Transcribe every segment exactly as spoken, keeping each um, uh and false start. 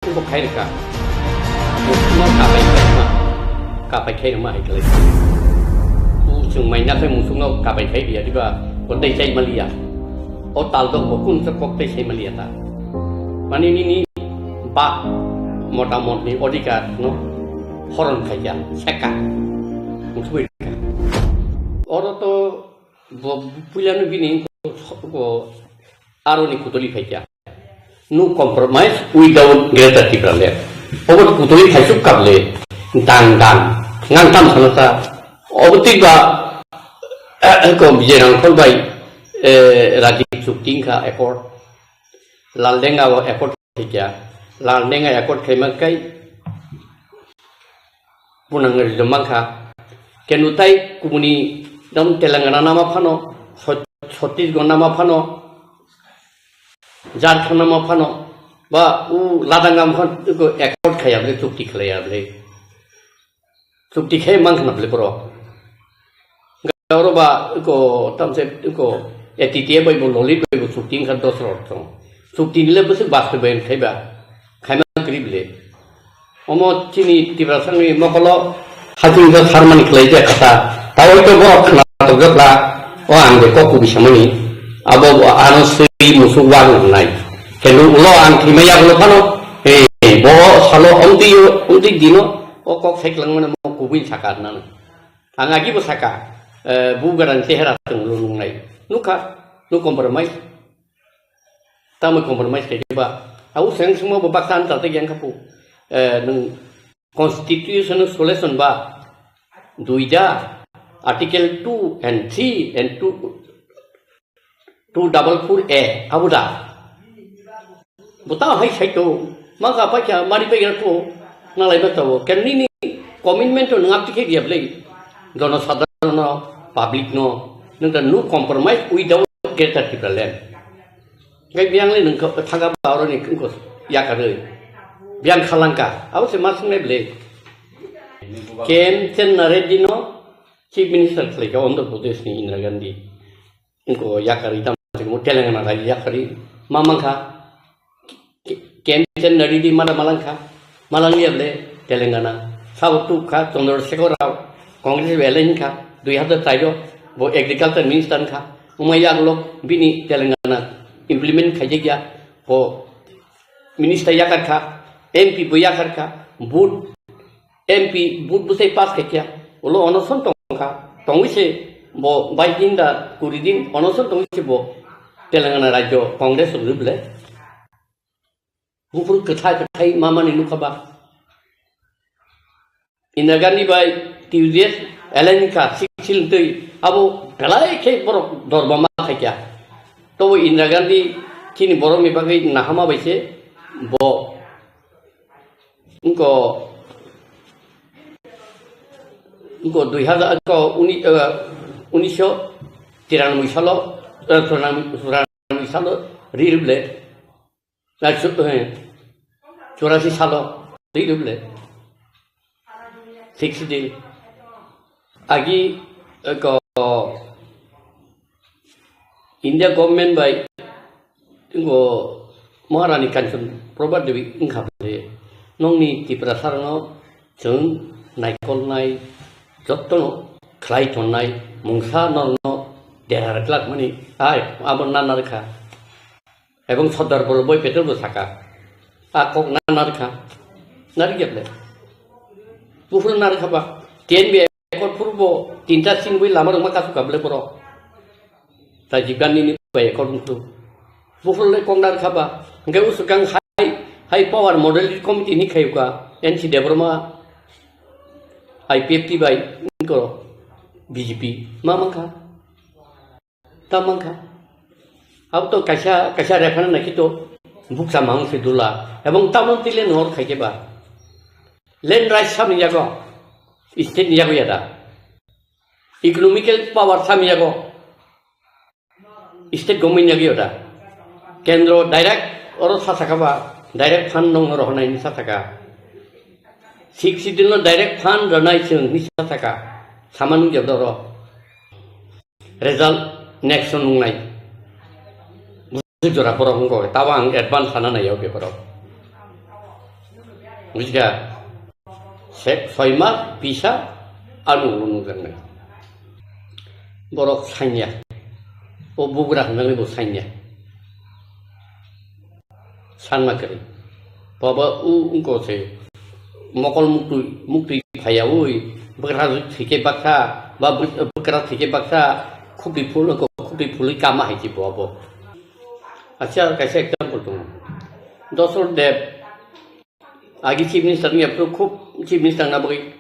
Bo khai rwkha. Musukno kabai khai rwma. Kabai khai rwma hai khlai. Bo chwng mai nakhai musukno kabai khai riya diba? Bo tei chai maliya. O tal dok bo kun se kok tei chai maliya ta. Mani nini ba motamotni odhikar no horon khaikha, seka. Musuk rwkha. Oro to bo puilano bini ko aroni kutuli phaikha. No compromise without Greater Tipraland. Obo kutuli phaisuk kable dang dang ngang tam sana sa. Obo twi ba ko Vijay Rangkhol bai, eh, Rajib chukti wngkha accord. Laldenga o accord khaikha. Laldenga accord khaima kai bunang rijom mankha. Kenutai kubuni dam Telangana nama phano, Chhat-, Chhattisgarh nama phano, Jharkhand nama phano, ba u Ladakh nama phano ko accord khaya bole, chukti khlaya bole. Chukti khai mankha na bole borok. Oro ba ko tamse ko A T T A bai bo Lolit bai bo chukti wngkha dos rok tong. Chukti nile bwswk bastobaiyan khai ba. Khaima kwrwi bole. Omo chini Tiprasani mokolo haching khe sarmani khlai je kata. Tawai to borok khna tokjak la. O ang de kok kubi samani. Abo ano swi musuk wa nai. Kenu ulo ang thimai ya ulo phano. Eh, bo salo omti omti dino. O kok sai kwlangmani mo kubui saka nang. Ang agi bo saka. Eh, bu garan chehra tong lu nung nai. Nukha, nu compromise. Tamo compromise khe ba. Au seng sungmo bo baksa an tata yang kapu. Eh, nung constitution solution ba. Duida, article two and three and two, two double four A, abo da. Bota hai sai to, ma ka paikha, mari pai gra to, na lai ba to, ken nini commitment to ngap tikhe dia blei. Jono sadharon no, public no, nung ta no compromise without Greater Tipraland. Ngai biang le nung thaga ba oro ni ko yakaroi. Biang khalangka, abo se ma sungai blei. K M Chenna Reddy no Chief Minister khlai ka Andhra Pradesh ni Indira Gandhi. Ko yakari tam mo Telangana rai yakari mamang kha. K-, K M Chenna Reddy mada malang kha. Malang liya ble Telangana. Sabo tu kha Chandrasekhar Rao. Congress bele hin kha. Dui hazar char o bo agriculture minister kha. Umai yak lok bini Telangana implement khai jagya. Bo minister yakar kha. M P bo yakar kha. Vote M P vote bwsai pass khaikya, ulo onoson tongkha, tongwi se bo bais din da kuri din onoson tongwi se bo Telangana rajyo Congress rwbwle. Buphuru kwthai kwthai mamani nukha ba. Indira Gandhi bai T U D S alliance kha, sik sil twi abo belai khe borok dorma ma khaikya. Tobo Indira Gandhi chini borokni bagwi nahama bai se bo Wngko, wngko dui hazar, wngko uni-, eh, unisho tiranoboi salo, eh, churano-, churano salo ri rwble, eh, chu-, eh, churasi salo ri rwble, sixty. Agi, eh, ko, India government bai wngko Maharani Kanchan Prabha Devi wngkha bwle, nongni Tiprasa rokno chwng naikolnai, jotono khlai tonnai, mungsa norokno dera rwklak mani, ai abo na narwkha. Ebong Sardar Vallabhbhai Patel bo saka, a kok na narwkha, narwkya bwle. Buphuru narwkha ba, T N B accord phuru bo tinta sinbui lama rwma kasukha bwle borok. Rajiv Gandhi ni bai accord wngkhu. Buphuru le kok narwkha ba, hwnkhe usukang high, high power model committee ni khayuka, N C Debbarma, I P F T bai wngkho B J P, ma mankha. Ta mankha. Abo to kaisa, kaisa referendum naikhe to bukcha mang se dula. Ebong tabon tile nor khaikhe ba. Land rights samni yago. State ni yago yada. Economical power samni yago. State government yago yada. Kendro direct oro sasaka ba. Direct fund nong oro honai ni sasaka. Sixth Schedule no direct fund ranai chwng ni sasaka. Sama nung yada oro. Result next o nungnai. Busu jora borok wngkha, tabo ang advance sana nai o beparo. Bujikha? Sek soi mas bisa ano ulo nukjaknai. Borok sanya. O bugra hwnjaknai bo sanya. Sanma kwrwi. Baba u wngkha se mokol muktwi, muktwi phaiyaui bwkra thwikhe baksa ba bw-, bwkra thwikhe baksa khupri phul wngkha, khupri phulwi kama hai se bo abo. Acha kaisa example tongo. Dosrot Deb agi chief minister wngya phuru khub chief minister na bagwi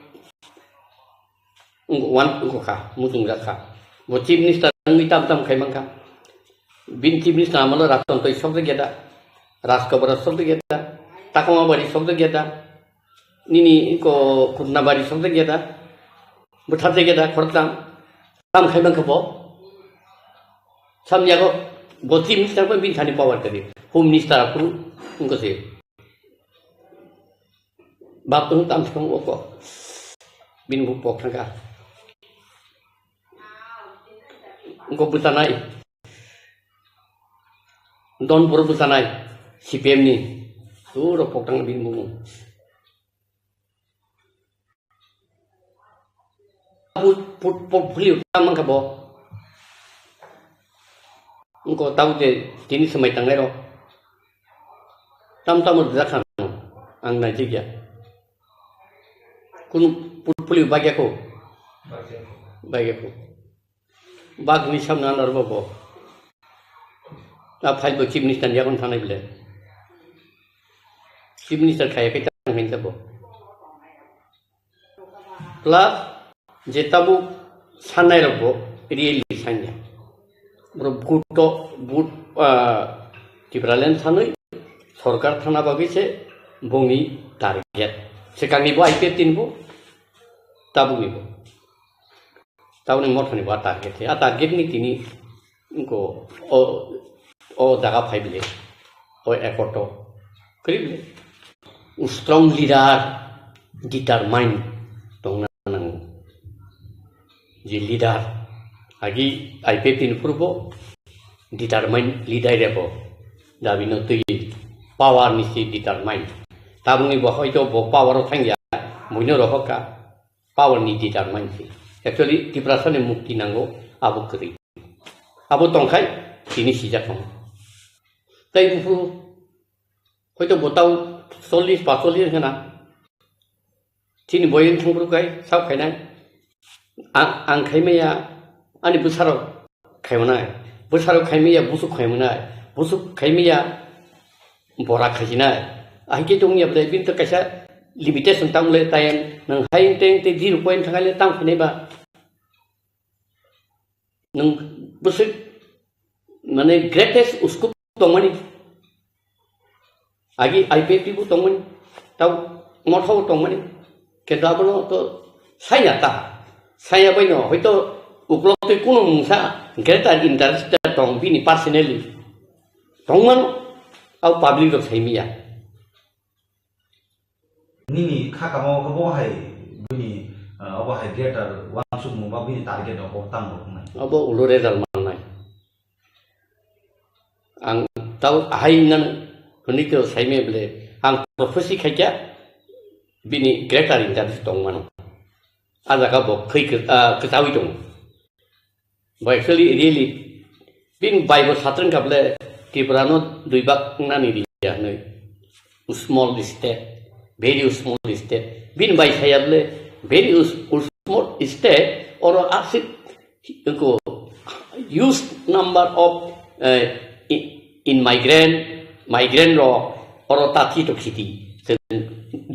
wngkha, muchungjak kha. Bo chief minister wngwi tam tam khai mankha. Bini chief minister amolo Rajtontoi sokjak ya da, Rajkobora sokjak ya da, Takoma bari sokjak ya da, nini ko Khutna bari sokjak ya da, bwtharjak ya da, khoroktham tam khai mankha bo. Samyago bo chief minister bo bini thani power kwrwi, home minister aphuru wngkha se. Bap tong tam thang o ko. Bini bo pok thangka. Wngkha bwchanai. Donboro bwchanai. C P M ni. Puro pok thang bini bo. Put, put, portfolio tam wngkha bo. Wngkha tamo je tini swmai tangnai rok. Tam tamo rijak kha ang naijak ya. Kunu portfolio bagya ko? Bagya ko. Bagni samna narwkbo bo. A file bo chief minister ni yagon thanai bile. Chief minister khaya khe tang hin bo. Plus je tabuk sannai rok bo really sanya. Bro vote to vote, ah, Tipraland sanwi sorkar thana bagwi se bongni target. Swkangni bo I P F T ni bo tabukni bo. Tabukni mothani bo a target se. A target ni tini wngkha o, o jaga phai bile, o accord o kwrwi bile. Strong leader, determine tongna nango. Je leader, agi I P F T ni phuru bo determine leader rebo. Dabi no twi power ni si determine. Tabukni bo hoito bo power o thangya, buino rohor kha. Power ni determine se. Actually, Tiprasa ni mukti nango, abo kwrwi. Abo tongkhai, tini sijak tongo. Tai buphuru, hoito bo tau chollish, panchollish hwna. Chini boyeng thangphuru kai, sao khainai. Ang, ang khaimaya, ani bwsarok khaimanai. Bwsarok khaimaya, busuk khaimanai. Busuk khaimaya, bora khaijinai. Ahikhe tongya bwlai, bini to kaisa limitation tamo le time, nwng hai teng te zero point thangai le tam khainai ba. Nwng bwswk, mane, greatest uskup tongmani. Agi I P F T bo tongmani, tau motha bo tongmani. Kintu abono to saya ta. Saya bai no, hoito uklok twi kuno mungsa greater interest tong bini personally. Tongmano, au public rok saimiya. Nini kha kamo khe bo hai bini, ah, obo hai greater wansukmung ba bini target rok bo tamo rok wngnai. Obo ulo result mannai. Ang tau ahai nang hwnwi khe saimaya bwle ang prophecy khaikha bini greater interest tongmano. A jaga bo khwi kw-, ah, kwchaui tongo. Bo actually really bini bai bo satrwng kha bwle Tripura no dui bak nani riya hwnwi. Small state, very small state. Bini bai saya bwle very us-, small state oro aswk ko huge number of, eh, i-, in migrant, migrant rok oro ta thito khiti.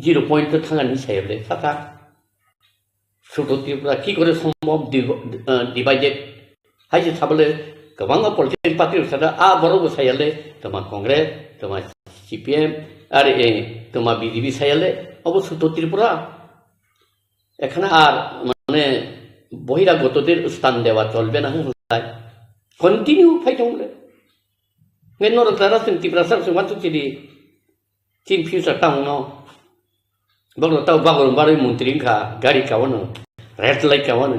Zero point to thangani saya bwle saka. Sudo Tripura ki kore sombhob div-, eh, divided? Hai se sabole kwbangma political party rok sada, a borok bo sayale, toma Congress, toma C P M, are, eh, toma B J P sayale, obo sudo Tripura. Ekhane ar, mane, বহিরাগতদের স্থান দেওয়া চলবে না, hwnlai. Continue phai tong le. Nge norok jara chwng Tiprasa rok chwng uansuk chidi. Chini future tamo no. Bokno tau bagwi barwi montri wngkha, gari kaono, red light kaono.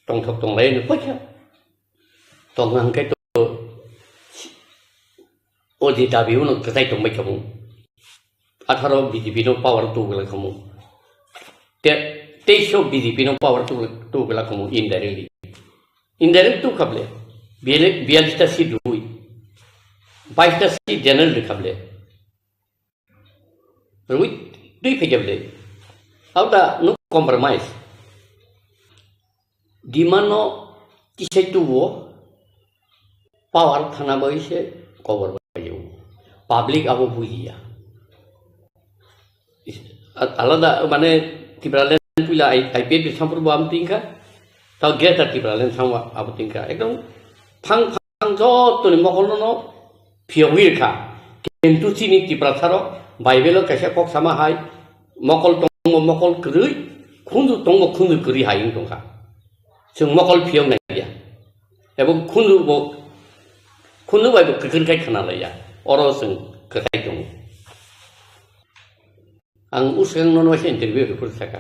Tongthok tonglaino poikha. Tongna hwnkhe to o je dabi uno kwchai tongbai kha bo. Atharo B J P no power tubula khamu. Te, teisho B J P no power tubula khamu indirectly. Indirect tu khable. Biyalista si dui. Baista si general khable. Rui tui phai khable. Auda no compromise. Demand no kisai tubo. Power thana bai se cover bai o. Public abo bujiya. Is-, a-, alada mane Tipraland puila I-, I P F ni sampur bo am tingka. Tao Greater Tipraland samwa abo tingka. Ekdom phang phang joto ni mokol no phiyogwi kha. Kintu chini Tiprasa rok Bible o kaisa kok sama hai mokol tongo mokol kwrwi, khunju tongo khunju kwrwi hai wng tongkha. Chwng mokol phiyok nai ya. Ebo khunju bo, khunju bai bo kwkhwrwng khai khna lai ya. Oro chwng kwthai tongo. Ang uswkang nono waisa interview record saka.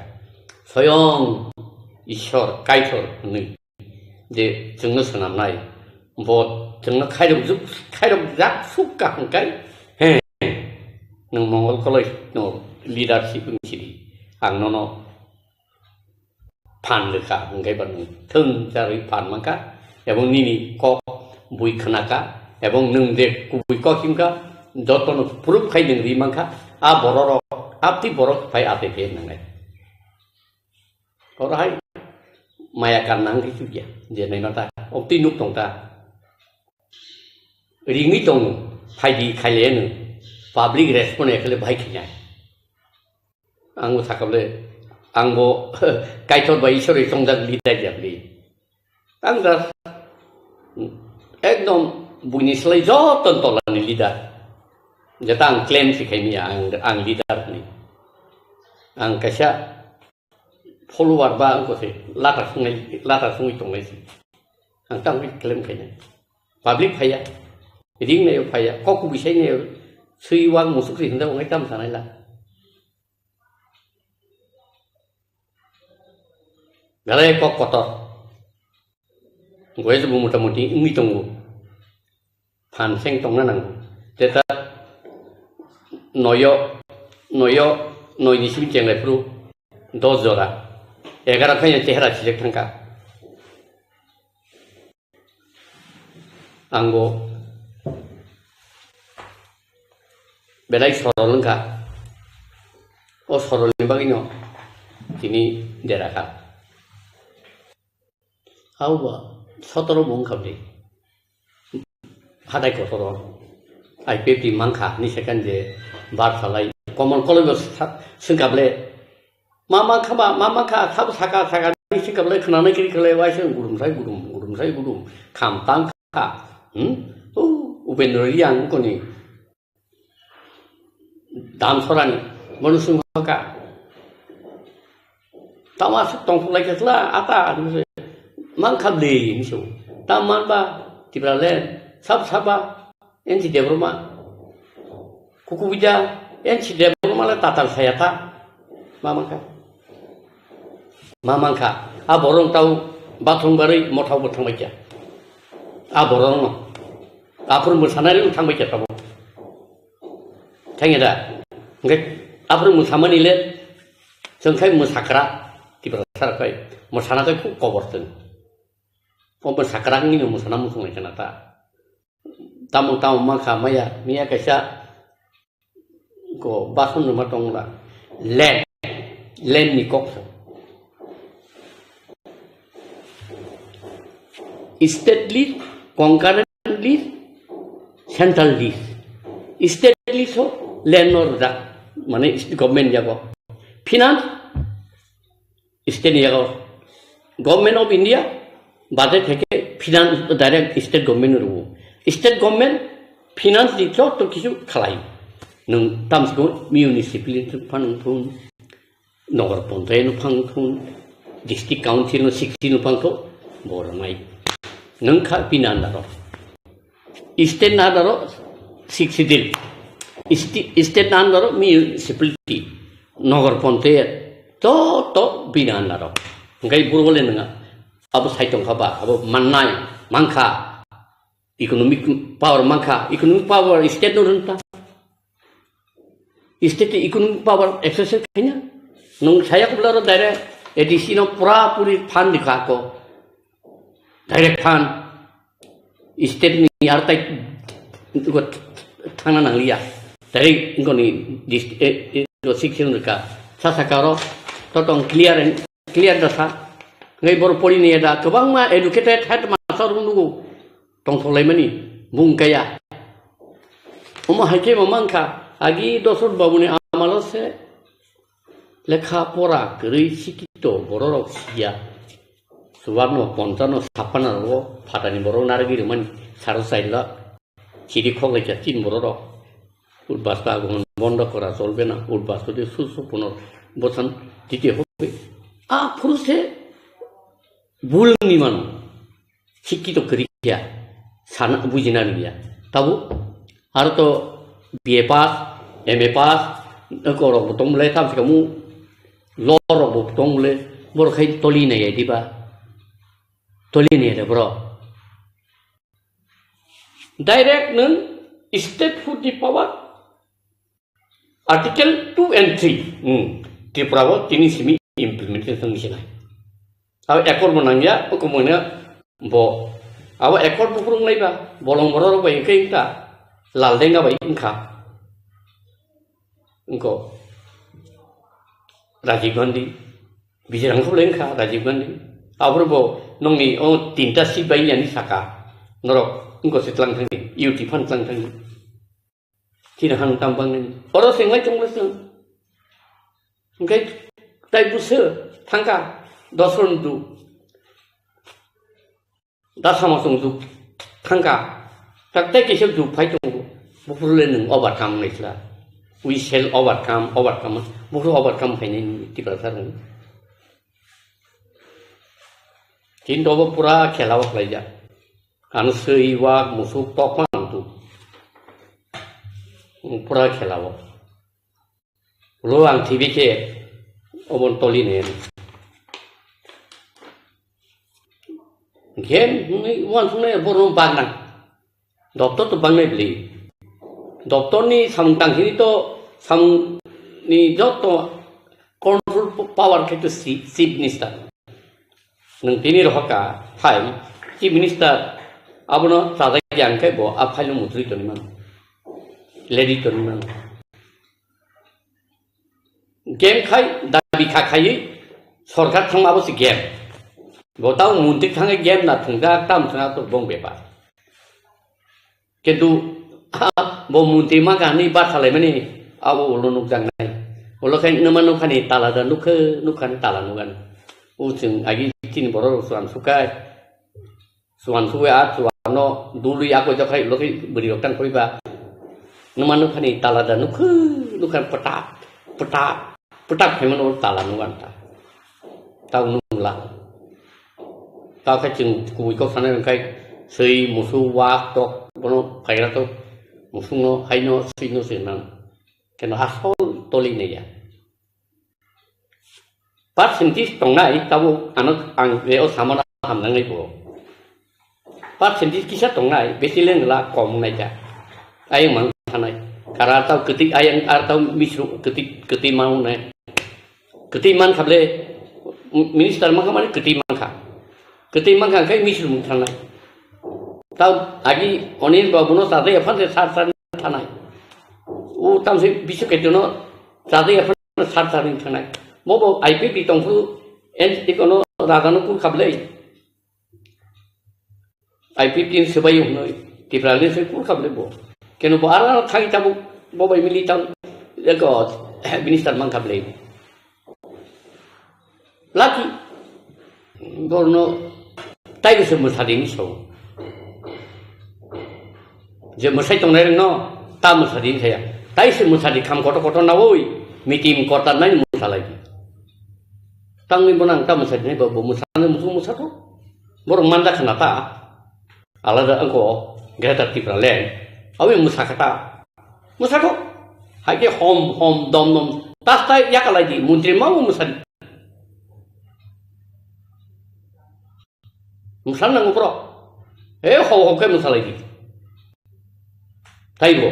Soyong Ishwar, Kaitor hwnwi je chwngno swnamnai, bo chwngno khairok juk, khairok jak suk ka hwnkhe, he, nwng Mongol Koloi no leadership wng sidi. Ang nono phan rwkha, hwnkhe ba nwng thwng charwi phan mankha, ebong nini kok bui khnakha, ebong nwng je kubui kok himkha, jotono proof khai nwng ri mankha, a bororok, apti borok phai ate khe nangnai. Oro hai maya karna hwnkhe chukya, je naima ta, opti nuk tong ta. Ringwi tong, phaidi khaileno, public respond ekhle bahai khainai. Ang bo sakable, ang bo Kaitor bai Ishwar bai chongjak leader ya bini. Ang just ekdom buini slai joto tolani leader. Jeta ang claim si khaimya ang, ang leader ni. Ang kaisa follower ba ang kose lata sungai, lata sungwi tongnai si. Ang tang claim khainai. Public phaiya. Ring nayo phaiya. Kok kubui sai nayo. Sui wang musuk ri hinda wangai tam sanai la. Belai kok kotor. Goya jobo motamuti wngwi tongo. Phan seng tongna nango. Teta noyo, noyo, noi ni simi chenglai phuru dos jora. Egaro khaina chehra sijak thangkha. Ang bo belai sorol wngkha. O sorolni bagwino tini dera kha. Hauba sotoro bo wngkha bwle. Hatai kotoro I P F T mankha hinwi second je bar salai. Komon koloi bo sa-, swngkha bwle. Ma mankha ba, ma mankha, sabo saka, saka ni swngkha bwle khwnanai kiri khlai waisa gudum sai gudum, gudum sai gudum. Kham tang kha. Hmm? O Upendra Reang koni. Dam sorani, bono swng hoka. Tama aswk tongthok lai khe chwla, ata, hinwi se, mankha bwle, hinwi se. Tam manba, Tipraland, sab saba, N C Debbarma. Kukubida, N C Debbarma le tatal saya ta. Ma mankha. Ma mankha. A borok tau bathong barwi mothao bo thangbai kha. A borok no. Aphuru mwsanai rw thangbai kha tabo. Thangya da? Hwnkhe aphuru mwsamani le chwng khai mwsakra, Tiprasa rok khai mwsana khai khub kobor chwng. O mwsakra wngwi no mwsana muchung lai khna ta. Tamo tamo mankha maya, miya kaisa ko bathroom rwma tongla. Land, land ni kok. State list, concurrent list, central list. State list o land no rwjak, mane government yago. Finance, state ni yago. Government of India, budget theke finance direct state government no rwo. State government finance ni joto kichu khalai. Nwng tamsiko municipality phan thun. Nagar Panchayat no phang thun, District Council no sixty no phang thun, bo rwnai. Nwng kha bini under o. State ni under o sixty din. Sti-, state ni under o municipality, Nagar Panchayat, joto bini under o. Hwnkhe buro le nwnga, abo sai tongkha ba, abo mannai, mankha, economic power mankha, economic power state no rwngta. State ni economic power exercise khaina. Nung saya kubla ro direct A D C no pura puri fund di ka ko. Direct fund. State ni artai ko thana nang liya. Direct ko ni dist-, eh, eh, ko section ka. Sa sa karo. Totong clear and clear da sa. Ngai bor pori ni da. Kwbangma educated headmaster nugo. Tongthok laimani. Bung kaya. Omo hai khe ma mankha, agi Dosrot Babuni amalo se lekha pora kwrwi sikito bororok siya. Chubarno, ponchano, saphanno rogo phatani borok narwgwi rwmani saro chaila chiri khoklaikha chini bororok. Udbas ta agon bondo kora cholbe na, udbas to de su su puno bosan dite hobe. A phuru se bul ni mano. Sikkito kwrwi khe ya, sana bujina rwya. Tabuk aro to B A pass, M A pass, eko rok bo tong bole, tam se kamu law rok bo tong bole, borok khai toli nai ya diba? Toli nai ya de borok. Direct nung statehood ni power, Article two and three, hmm, Tripura bo tini simi implementation wngsinai. Abo accord bo nangya, o komoi no bo, abo accord bo phurung nai ba, bolong borok rok bai wngkha, wngkha, Laldenga bai wngkha, wngkho Rajiv Gandhi, Bijirang khublai wngkha Rajiv Gandhi. Aboro bo nongni o tinta seat bai yani saka, norok wngkho se tlang thangni, U T phan tlang thangni. Chini han tam bang nini. Oro sing lai chong lai sing. Engkai tai busu thangka dos ron du. Da sama song du thangka. Tak tai kisa du phai chong du. Bufuru le nung overcome nai sila. We shall overcome, overcome. Bufuru overcome khai nai ni Tiprasa rung. Chin to bo pura khela wak lai ja. Ano sui wak musuk tok man tu. Pura khela wak. Ulo ang T V khe obon toli ne. Gen hwnwi uansuknai borok bagna. Doctor to bangnai bwlwi. Doctor ni samung tangkhe to samung ni joto control power khe to si-, chief minister. Nwng tini rohorka phai chief minister abono chajak ya hwnkhe bo a file no muchuri tongwi mano. Lady tongwi mano. Game khai dabi kha khaiwi sorkar thangma abo se game. Bo tau muntri thangwi game na thwngjak tam thwngya to bong bepar. Kintu bo muntri ma kha hwnwi bar salaimani abo ulo nukjaknai. Ulo khai nwma nukhani tala da nukha nukhani tala nukani. O chwng agi chini borok rok chuan sukai. Chuan sugwi a chuan no dului a koijakhai ulo khe bwrwi rok tang koi ba. Nwma nukhani tala da nukha nukha pwtak pwtak pwtak khaimano tala nukha ta. Tau nukla. Tao khe chwng kubui kok sanai hwnkhe swi musuk wak tok bono phaira tok musukno haino swino se nang. Keno asol toli naiya. Percentage tongnai tabuk ano ang je o samano hamjaknai bo. Percentage kisa tongnai besi lengla kom nai ja. Ayang mang thanai. Kara tau ketik ayang ar tau misru ketik ketik mang nai. Ketik man khable minister mang kha mane ketik mang kha. Ketik mang kha kai misru mang thanai. Tau agi Anil Babu no sade aphan se sar sar thanai. U tam se bisu ketu no sade aphan sar sar thanai. Bo bo I P P tongphu en ikono raja no kur khable. I P T ni swbai hwnwi Tiprani se kur kha bwlai bo. Keno bo ara thai tabuk bo bai mili tam eko minister man kha bwlai. Laki borno tai se mwsadi ni so. Je mwsai tongnai rengno ta mwsadi ni saya. Tai se mwsadi kham kotor kotor nawi meeting kotor nai mwsalai. Tangwi bono ang ta mwsadi nai bo mwsani musu mwsa to. Borok manda khna ta. Alada angko Greater Tipraland. Awi mwsa kha ta. Mwsa to. Hai khe hom, hom, dom, dom. Tas tai yakalai di. Montri ma bo mwsa di. Mwsa nango bro. E ho ho khe mwsa lai di. Tai bo.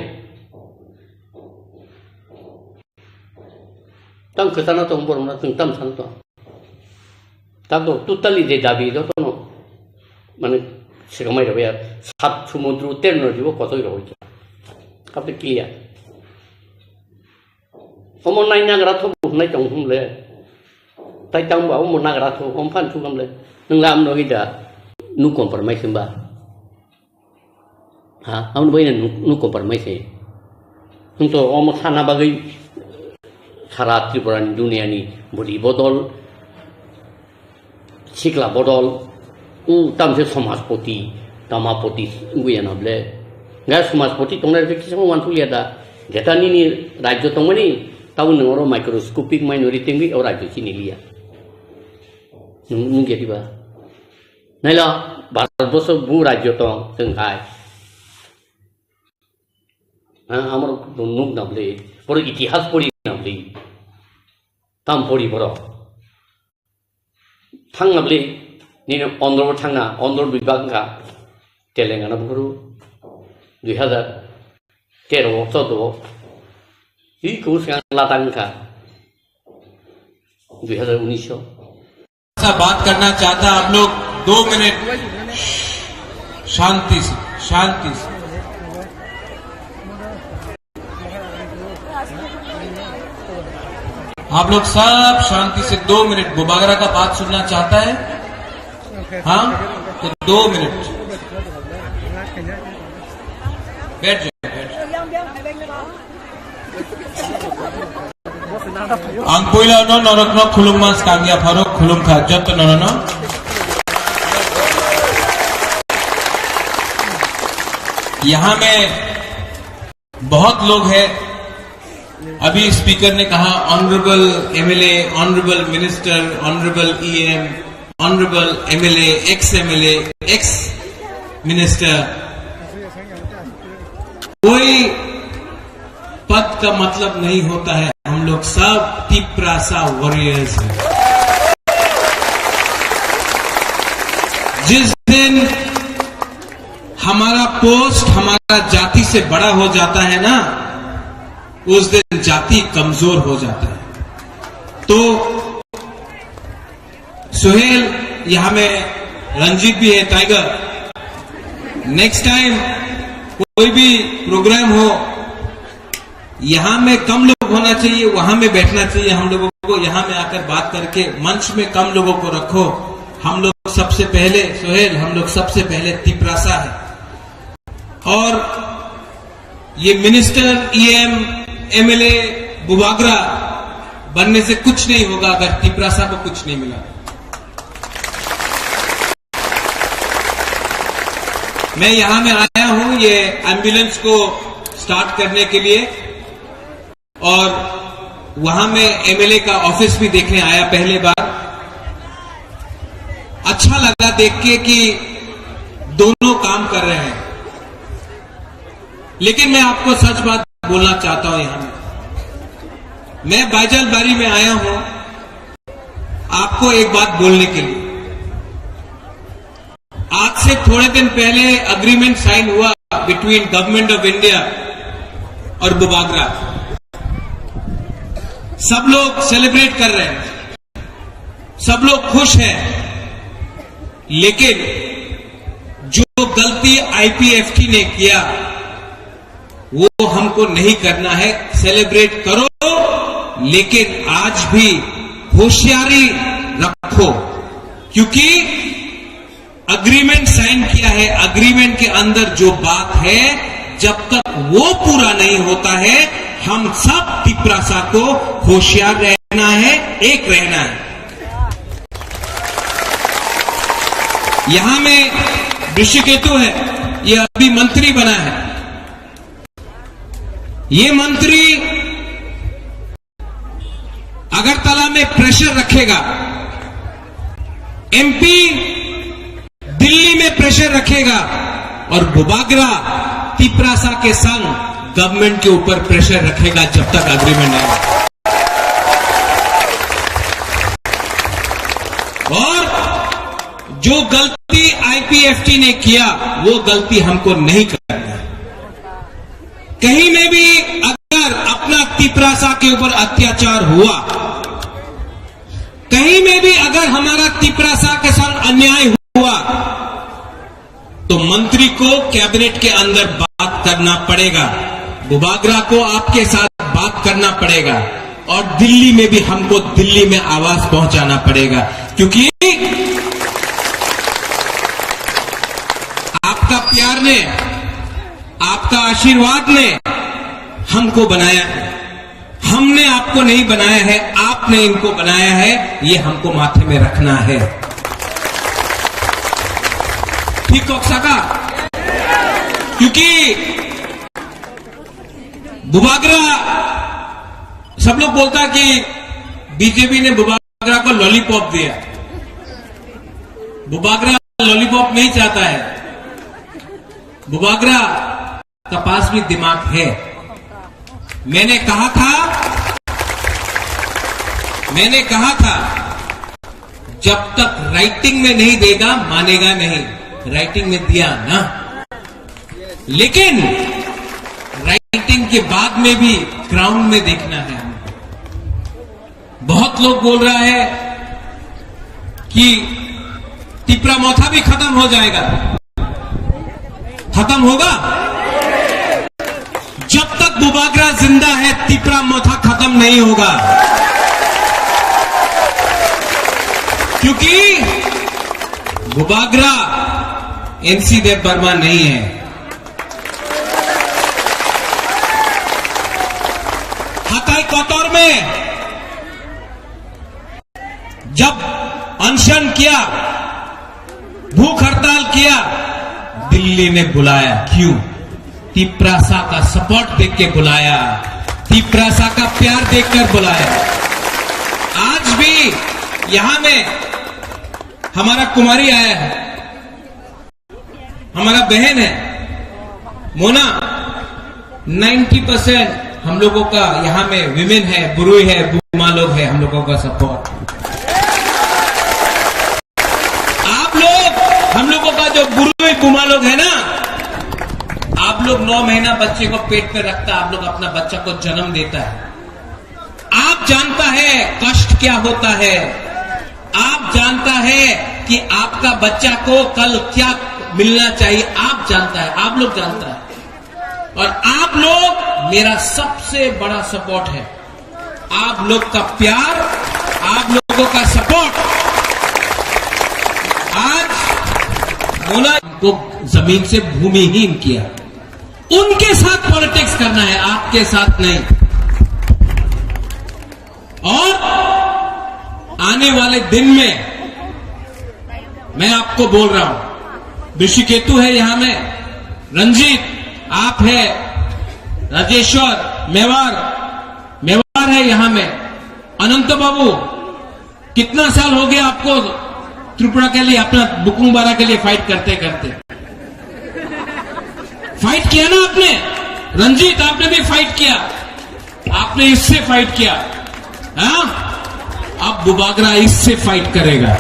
Tang kwchana tong borok na, chwng tam sana tong. Tabo totally je dabi jotono, mane, sikamai rok ya, sat sumudru ter nodi bo kotoi rok. Kabe clear. Omo nai nagra tho, nai tong hum le. Tai tang ba omo nagra tho, om phan thu kam le. Nung lam no ida, nu compromise ba. Ha, amo bai na nuk, nuk compromise. Hwng to omo sana bagwi sara Tripura ni dunia ni bwrwi bodol, sikla bodol, u tamse somajpoti, tamapoti wngwi ya na ble. Ga somajpoti tongnai rok kisa uansuk liya da. Jeta nini rajyo tongmani, tabuk nwng oro microscopic minority wngwi o rajyo chini liya. Nwng, nwng ya diba? Naila, Bharat borso bu rajyo tong, chwng hai. Ha, amoro nuk na bwle, borok itihas pori na bwle. Tam pori borok. Thang na bwle, nini Andhra bo thang na, Andhra bibak wngkha, Telangana buphuru, dui hazar tero o, chaudo o. Iko swkang Ladakh wngkha, dui hazar unis o. ऐसा बात करना चाहता आप लोग, दो मिनट शांति से, शांति से। आप लोग सब शांति से दो मिनट, बुबागरा का बात सुनना चाहता है? हाँ, तो दो मिनट बैठ जाओ, बैठ जाओ। Ang puila no norokno khulumma swkang ya pharo khulumkha joto norono. यहाँ में बहुत लोग हैं, अभी स्पीकर ने कहा, honourable MLA, honourable minister, honourable EM, honourable MLA, ex MLA, ex minister, कोई पद का मतलब नहीं होता है, हम लोग सब तिप्रासा वॉरियर्स हैं। जिस दिन हमारा पोस्ट हमारा जाति से बड़ा हो जाता है ना, उस दिन जाति कमजोर हो जाता है। तो सुहेल, यहाँ में रंजीत भी है, टाइगर। नेक्स्ट टाइम कोई भी प्रोग्राम हो, यहाँ में कम लोग होना चाहिए, वहां में बैठना चाहिए हम लोगों को। यहाँ में आकर बात करके मंच में कम लोगों को रखो। हम लोग सबसे पहले, सुहेल, हम लोग सबसे पहले तिपरासा है। और ये मिनिस्टर, ईएम, एमएलए, बुबागरा बनने से कुछ नहीं होगा अगर तिपरासा को कुछ नहीं मिला। मैं यहाँ में आया हूँ ये एम्बुलेंस को स्टार्ट करने के लिए, और वहां में एमएलए का ऑफिस भी देखने आया पहले बार। अच्छा लगा देख के कि दोनों काम कर रहे हैं। लेकिन मैं आपको सच बात बोलना चाहता हूं, यहां में मैं बाइजलबारी में आया हूं आपको एक बात बोलने के लिए। आज से थोड़े दिन पहले एग्रीमेंट साइन हुआ बिटवीन गवर्नमेंट ऑफ इंडिया और बुबागरा। सब लोग सेलिब्रेट कर रहे हैं, सब लोग खुश हैं, लेकिन जो गलती आईपीएफटी ने किया, वो हमको नहीं करना है। सेलिब्रेट करो, लेकिन आज भी होशियारी रखो, क्योंकि एग्रीमेंट साइन किया है, एग्रीमेंट के अंदर जो बात है, जब तक वो पूरा नहीं होता है, हम सब तिपरासा को होशियार रहना है, एक रहना है। यहां में ऋषिकेतु है, ये अभी मंत्री बना है। ये मंत्री अगरतला में प्रेशर रखेगा, एमपी दिल्ली में प्रेशर रखेगा और बुबागरा तिपरासा के संग गवर्नमेंट के ऊपर प्रेशर रखेगा जब तक एग्रीमेंट नहीं होगा। और जो गलती आईपीएफटी ने किया, वो गलती हमको नहीं करना है। कहीं में भी अगर अपना तिपरासा के ऊपर अत्याचार हुआ, कहीं में भी अगर हमारा तिपरासा के साथ अन्याय हुआ तो मंत्री को कैबिनेट के अंदर बात करना पड़ेगा, बुबागरा को आपके साथ बात करना पड़ेगा और दिल्ली में भी हमको दिल्ली में आवाज पहुंचाना पड़ेगा, क्योंकि आपका प्यार ने, आपका आशीर्वाद ने हमको बनाया है। हमने आपको नहीं बनाया है, आपने इनको बनाया है, ये हमको माथे में रखना है। ठीक कौन सा का? क्योंकि बुबागरा, सब लोग बोलता कि बीजेपी ने बुबागरा को लॉलीपॉप दिया। बुबागरा लॉलीपॉप नहीं चाहता है। बुबागरा का पास भी दिमाग है। मैंने कहा था, मैंने कहा था, जब तक राइटिंग में नहीं देगा, मानेगा नहीं। राइटिंग में दिया ना, लेकिन राइटिंग के बाद में भी ग्राउंड में देखना है हमको। बहुत लोग बोल रहा है कि तिपरा मोथा भी खत्म हो जाएगा। खत्म होगा? जब तक बुबागरा जिंदा है, तिपरा मोथा खत्म नहीं होगा, क्योंकि बुबागरा एनसी देव वर्मा नहीं है। हताई कतर में जब अनशन किया, भूख हड़ताल किया, दिल्ली ने बुलाया। क्यों? तिपरासा का सपोर्ट देख के बुलाया, तिपरासा का प्यार देखकर बुलाया। आज भी यहाँ में हमारा कुमारी आया है, हमारा बहन है मोना, नाइंटी परसेंट हम लोगों का यहाँ में वीमेन है, बुरुई है, बुमा लोग है, हम लोगों का सपोर्ट। आप लोग, हम लोगों का जो बुरुई बुमा लोग है ना, आप लोग नौ महीना बच्चे को पेट में रखता, आप लोग अपना बच्चा को जन्म देता है। आप जानता है कष्ट क्या होता है, आप जानता है कि आपका बच्चा को कल क्या मिलना चाहिए, आप जानता है, आप लोग जानता है। और आप लोग मेरा सबसे बड़ा सपोर्ट है, आप लोग का प्यार, आप लोगों का सपोर्ट। आज मोना को जमीन से भूमिहीन किया, उनके साथ पॉलिटिक्स करना है, आपके साथ नहीं। और आने वाले दिन में मैं आपको बोल रहा हूं, ऋषिकेतु है यहां में, रंजीत आप है, राजेश्वर मेवार, मेवार है यहां में, अनंत बाबू, कितना साल हो गया आपको त्रिपुरा के लिए, अपना बुकुंग बारा के लिए फाइट करते करते? फाइट किया ना आपने? रंजीत, आपने भी फाइट किया, आपने इससे फाइट किया, हाँ? अब बुबागरा इससे फाइट करेगा।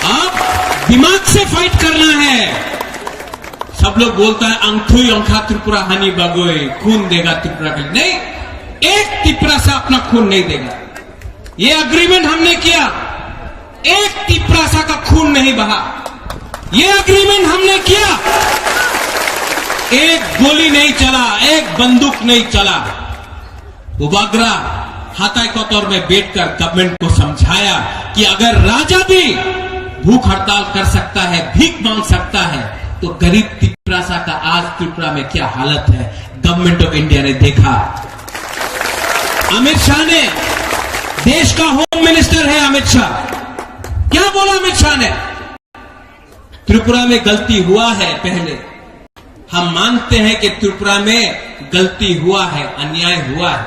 अब दिमाग से फाइट करना है। सब लोग बोलता है, "अंगथुई अंखा त्रिपुरा हानि बागोई, खून देगा त्रिपुरा के लिए।" नहीं, एक तिपरासा अपना खून नहीं देगा। ये एग्रीमेंट हमने किया, एक तिपरासा का खून नहीं बहा। ये एग्रीमेंट हमने किया, एक गोली नहीं चला, एक बंदूक नहीं चला। बुबागरा हाताई कतर में बैठकर गवर्नमेंट को समझाया कि अगर राजा भी भूख हड़ताल कर सकता है, भीख मांग सकता है, तो गरीब तिपरासा का आज त्रिपुरा में क्या हालत है, गवर्नमेंट ऑफ इंडिया ने देखा। अमित शाह ने, देश का होम मिनिस्टर है अमित शाह, क्या बोला अमित शाह ने? त्रिपुरा में गलती हुआ है, पहले हम मानते हैं कि त्रिपुरा में गलती हुआ है, अन्याय हुआ है,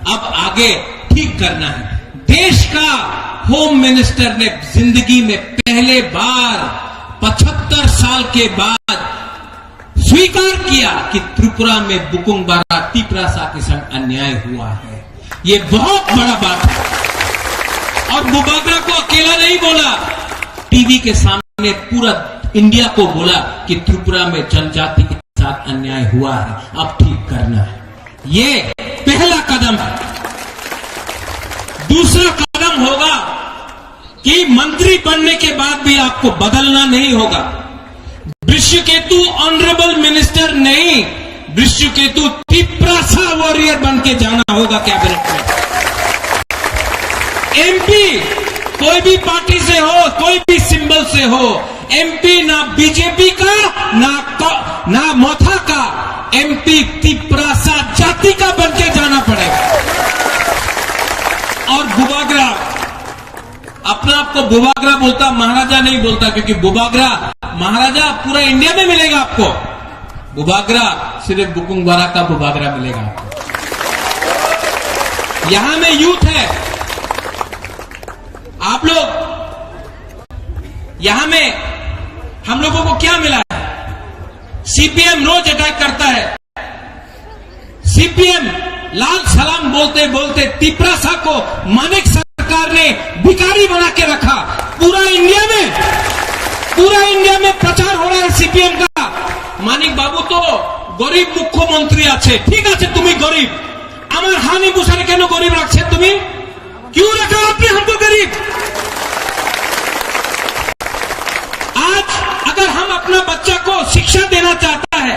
अब आगे ठीक करना है। देश का होम मिनिस्टर ने जिंदगी में पहले बार पचहत्तर साल के बाद स्वीकार किया कि त्रिपुरा में बुकुंग बारा तिपरासा के संग अन्याय हुआ है। ये बहुत बड़ा बात है। और बुबागरा को अकेला नहीं बोला, टीवी के सामने पूरा इंडिया को बोला कि त्रिपुरा में जनजाति के साथ अन्याय हुआ है, अब ठीक करना है। ये पहला कदम है। कि मंत्री बनने के बाद भी आपको बदलना नहीं होगा। वृषकेतु ऑनरेबल मिनिस्टर नहीं, वृषकेतु तिप्रासा वॉरियर बन के जाना होगा कैबिनेट में। एमपी कोई भी पार्टी से हो, कोई भी सिंबल से हो, एमपी ना बीजेपी का, ना क-, ना मथा का, एमपी तिप्रासा जाति का बन के जाना पड़ेगा। और बुबागरा, अपना आपको बुबागरा बोलता, महाराजा नहीं बोलता, क्योंकि बुबागरा महाराजा पूरा इंडिया में मिलेगा आपको, बुबागरा सिर्फ बुकुंग बारा का बुबागरा मिलेगा आपको। यहाँ में यूथ है, आप लोग, यहाँ में हम लोगों को क्या मिला है? सीपीएम रोज अटैक करता है, सीपीएम लाल सलाम बोलते बोलते तिपरासा को मानिक सरकार ने भिखारी बना के रखा। पूरा इंडिया में, पूरा इंडिया में प्रचार हो रहा है सीपीएम का। মানিক বাবু তো গরিব মুখ্যমন্ত্রী আছে, ঠিক আছে, তুমি গরিব, আমার হানি বুসারে কেন গরিব রাখছে তুমি? क्यों रखा आपने हमको गरीब? आज अगर हम अपना बच्चा को शिक्षा देना चाहता है,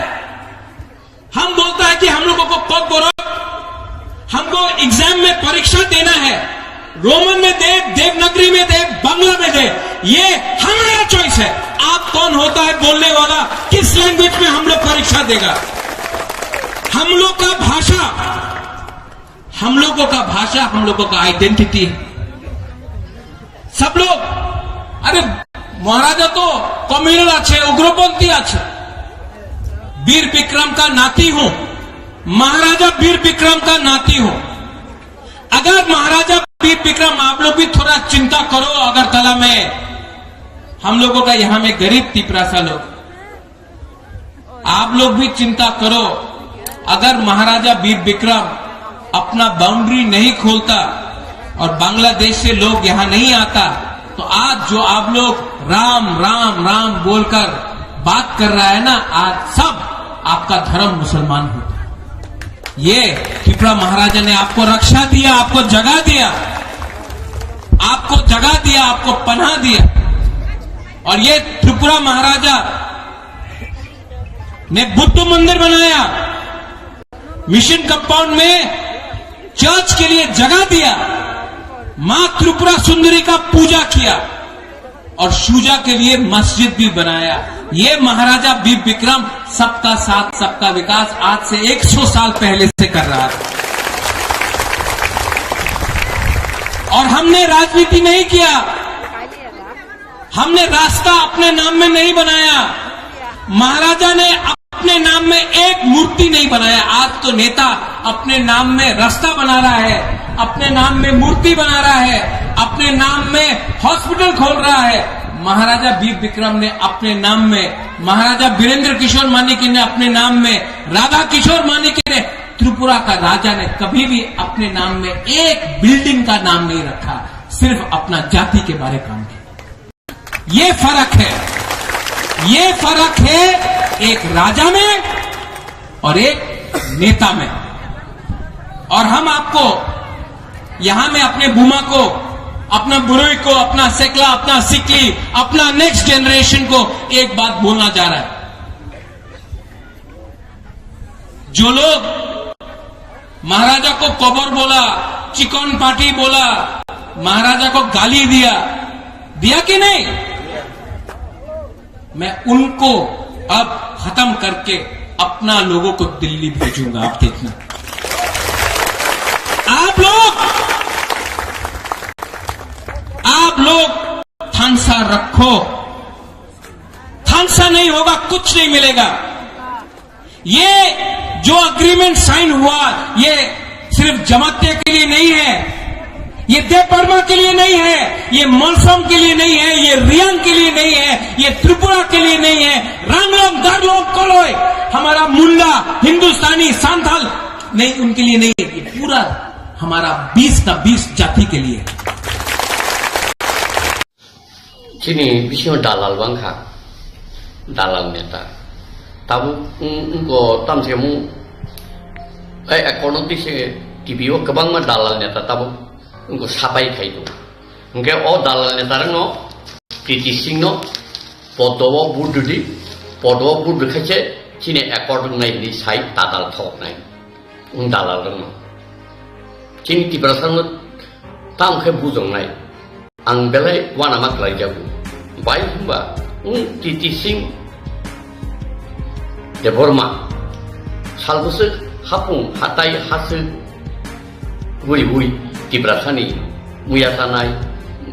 हम बोलता है कि हम लोगों को पग बोरो, हमको एग्जाम में परीक्षा देना है, रोमन में दे, देवनागरी में दे, बांग्ला में दे, ये हमारा चॉइस है। आप कौन होता है बोलने वाला, किस लैंग्वेज में हम लोग परीक्षा देगा? हम लोग का भाषा, हम लोगों का भाषा, हम लोगों का आइडेंटिटी है। सब लोग, अरे महाराजा तो कम्युनल আছে, উগ্রপন্থী আছে। वीर विक्रम का नाती हूं, महाराजा वीर विक्रम का नाती हूं। अगर महाराजा वीर विक्रम, आप लोग भी थोड़ा चिंता करो, अगरतला में हम लोगों का, यहां में गरीब तिपरासा लोग, आप लोग भी चिंता करो, अगर महाराजा वीर विक्रम अपना बाउंड्री नहीं खोलता और बांग्लादेश से लोग यहाँ नहीं आता, तो आज जो आप लोग राम, राम, राम बोलकर बात कर रहा है ना, आज सब आपका धर्म मुसलमान होता। ये त्रिपुरा महाराजा ने आपको रक्षा दिया, आपको जगा दिया, आपको जगा दिया, आपको पनाह दिया। और ये त्रिपुरा महाराजा ने बुद्ध मंदिर बनाया, मिशन कंपाउंड में चर्च के लिए जगह दिया, माँ त्रिपुरा सुंदरी का पूजा किया और शुजा के लिए मस्जिद भी बनाया। ये महाराजा वीर विक्रम सबका साथ सबका विकास आज से एक सौ साल पहले से कर रहा है। और हमने राजनीति नहीं किया, हमने रास्ता अपने नाम में नहीं बनाया, महाराजा ने अपने नाम में एक मूर्ति नहीं बनाया। आज तो नेता अपने नाम में रास्ता बना रहा है, अपने नाम में मूर्ति बना रहा है, अपने नाम में हॉस्पिटल खोल रहा है। महाराजा वीर विक्रम ने अपने नाम में, महाराजा वीरेंद्र किशोर मानिक्य ने अपने नाम में, राधा किशोर मानिक्य ने, त्रिपुरा का राजा ने कभी भी अपने नाम में एक बिल्डिंग का नाम नहीं रखा, सिर्फ अपना जाति के बारे काम किया। ये फर्क है, ये फर्क है एक राजा में और एक नेता में। और हम आपको यहां में अपने बुमा को, अपना बुरुई को, अपना सेकला, अपना सिकली, अपना नेक्स्ट जनरेशन को एक बात बोलना चाह रहा है। जो लोग महाराजा को कबर बोला, चिकन पार्टी बोला, महाराजा को गाली दिया, दिया कि नहीं? मैं उनको अब खत्म करके अपना लोगों को दिल्ली भेजूंगा। आप देखना, आप लोग, आप लोग थानसा रखो, थानसा नहीं होगा, कुछ नहीं मिलेगा। ये जो एग्रीमेंट साइन हुआ, ये सिर्फ जमातिया के लिए नहीं है, ये देवबर्मा के लिए नहीं है, ये मलसोम के लिए नहीं है, ये रियांग के लिए नहीं है, ये त्रिपुरा के लिए नहीं है, रांगलोंग, दारलोंग, कोलोय, हमारा मुंडा, हिंदुस्तानी, संथाल नहीं, उनके लिए नहीं है, ये पूरा हमारा बीस का बीस जाति के लिए है। Chini bisingo dalal bangkha, dalal neta. Tabuk wng-, wngkho tamse mung, eh, eh, kono tise T V o kwbangma dalal neta tabuk wngkho sapai khai tongo. Hwnkhe o dalal netarokno, Kriti Singh no, podo o vote rwdi, podo o vote rwkhaise chini accord wngnai hinwi sai tadal thoknai. Wng dalal rokno. Chini Tiprasa no tamo khe bujongnai. Ang belai uanama khlaijago. Bai hwnba wng Kriti Singh Debbarma sal bwswk hapung hatai haswk guriui Tiprasani muya chanai,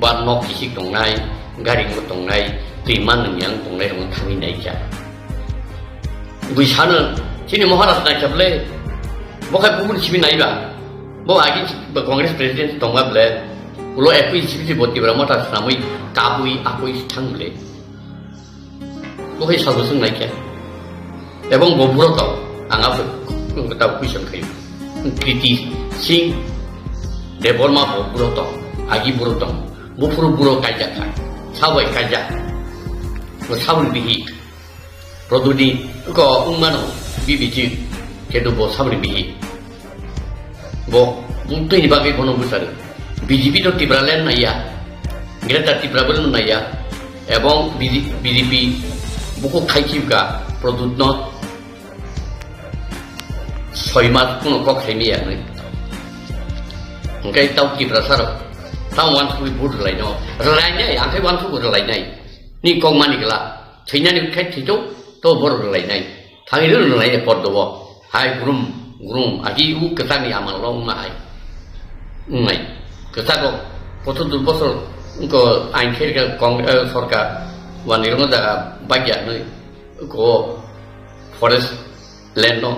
ba nok kisik tongnai, gari tongnai, twi man nwngyang tongnai rokno thangwi naikha. Bui sano, chini Maharaj naikha bwle, bo khai bubun simi naiba, bo agi Congress president tongma bwle, ulo ekui simi bo Tipra Motha swnamwi kabui akui thang bwle. Bo hai salbo swng naikha. Ebong bo buro tong, ang abo tabo question khaio. Kriti Singh Debbarma bo buro tong, agi buro tong, buphuru buro kaijak kha, sabai kaijak. Bo saboni bihi, Produni ko wngmano B B G, kedu bo saboni bihi. Bo mungtwi ni bagwi bono bwsari. B J P to Tipraland naiya, Greater Tipraland naiya, ebong B J P buku khai khibka Pradyut no soi mas kuno kok sai miya nai. Hwnkhe tau Tiprasa rok tamo wansugwi vote rwlai no, rwlai nai, ang khe wansugwi rwlai nai. Ni kok mani gla, thwinani khai thwito, to borok rwlai nai. Thangwi rw rwlai nai podo o. Hai grum, grum, agi u kwchak ni amal lo wngma hai. Wngnai. Kwchak rok, pothor dur bosor, wngko ain khe rwkha kong, eh, sorkar, wani rwngno jaga bagya nai. Ko forest land no.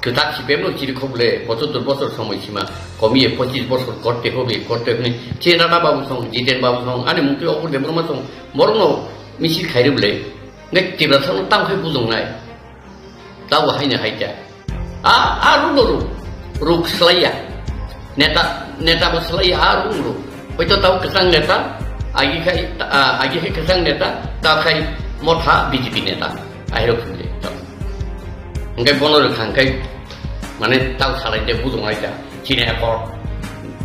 Kwtak C P M no chiri khobole, pochottor bosor somoi sima, komiye pochis bosor korte hobe, korte hwnwi, chini Rana Babu song, Jiten Babu song, ani mungtwi Opor Debbarma song, borokno misil khairwbole, ngai Tiprasa no tamo khai bujongnai, tabo haino haikha. A, a rukno ruk, ruk swlaiya, neta, neta bo swlaiya, a rukno ruk. Hoito tabo kwchang neta, agi khai, a, agi khai kwchang neta, ta khai Motha B J P neta. Ahirok hwnle tamo. Hwnkhe bono rwkha hwnkhe, mane, tao salai de bujung lai da. Chini akor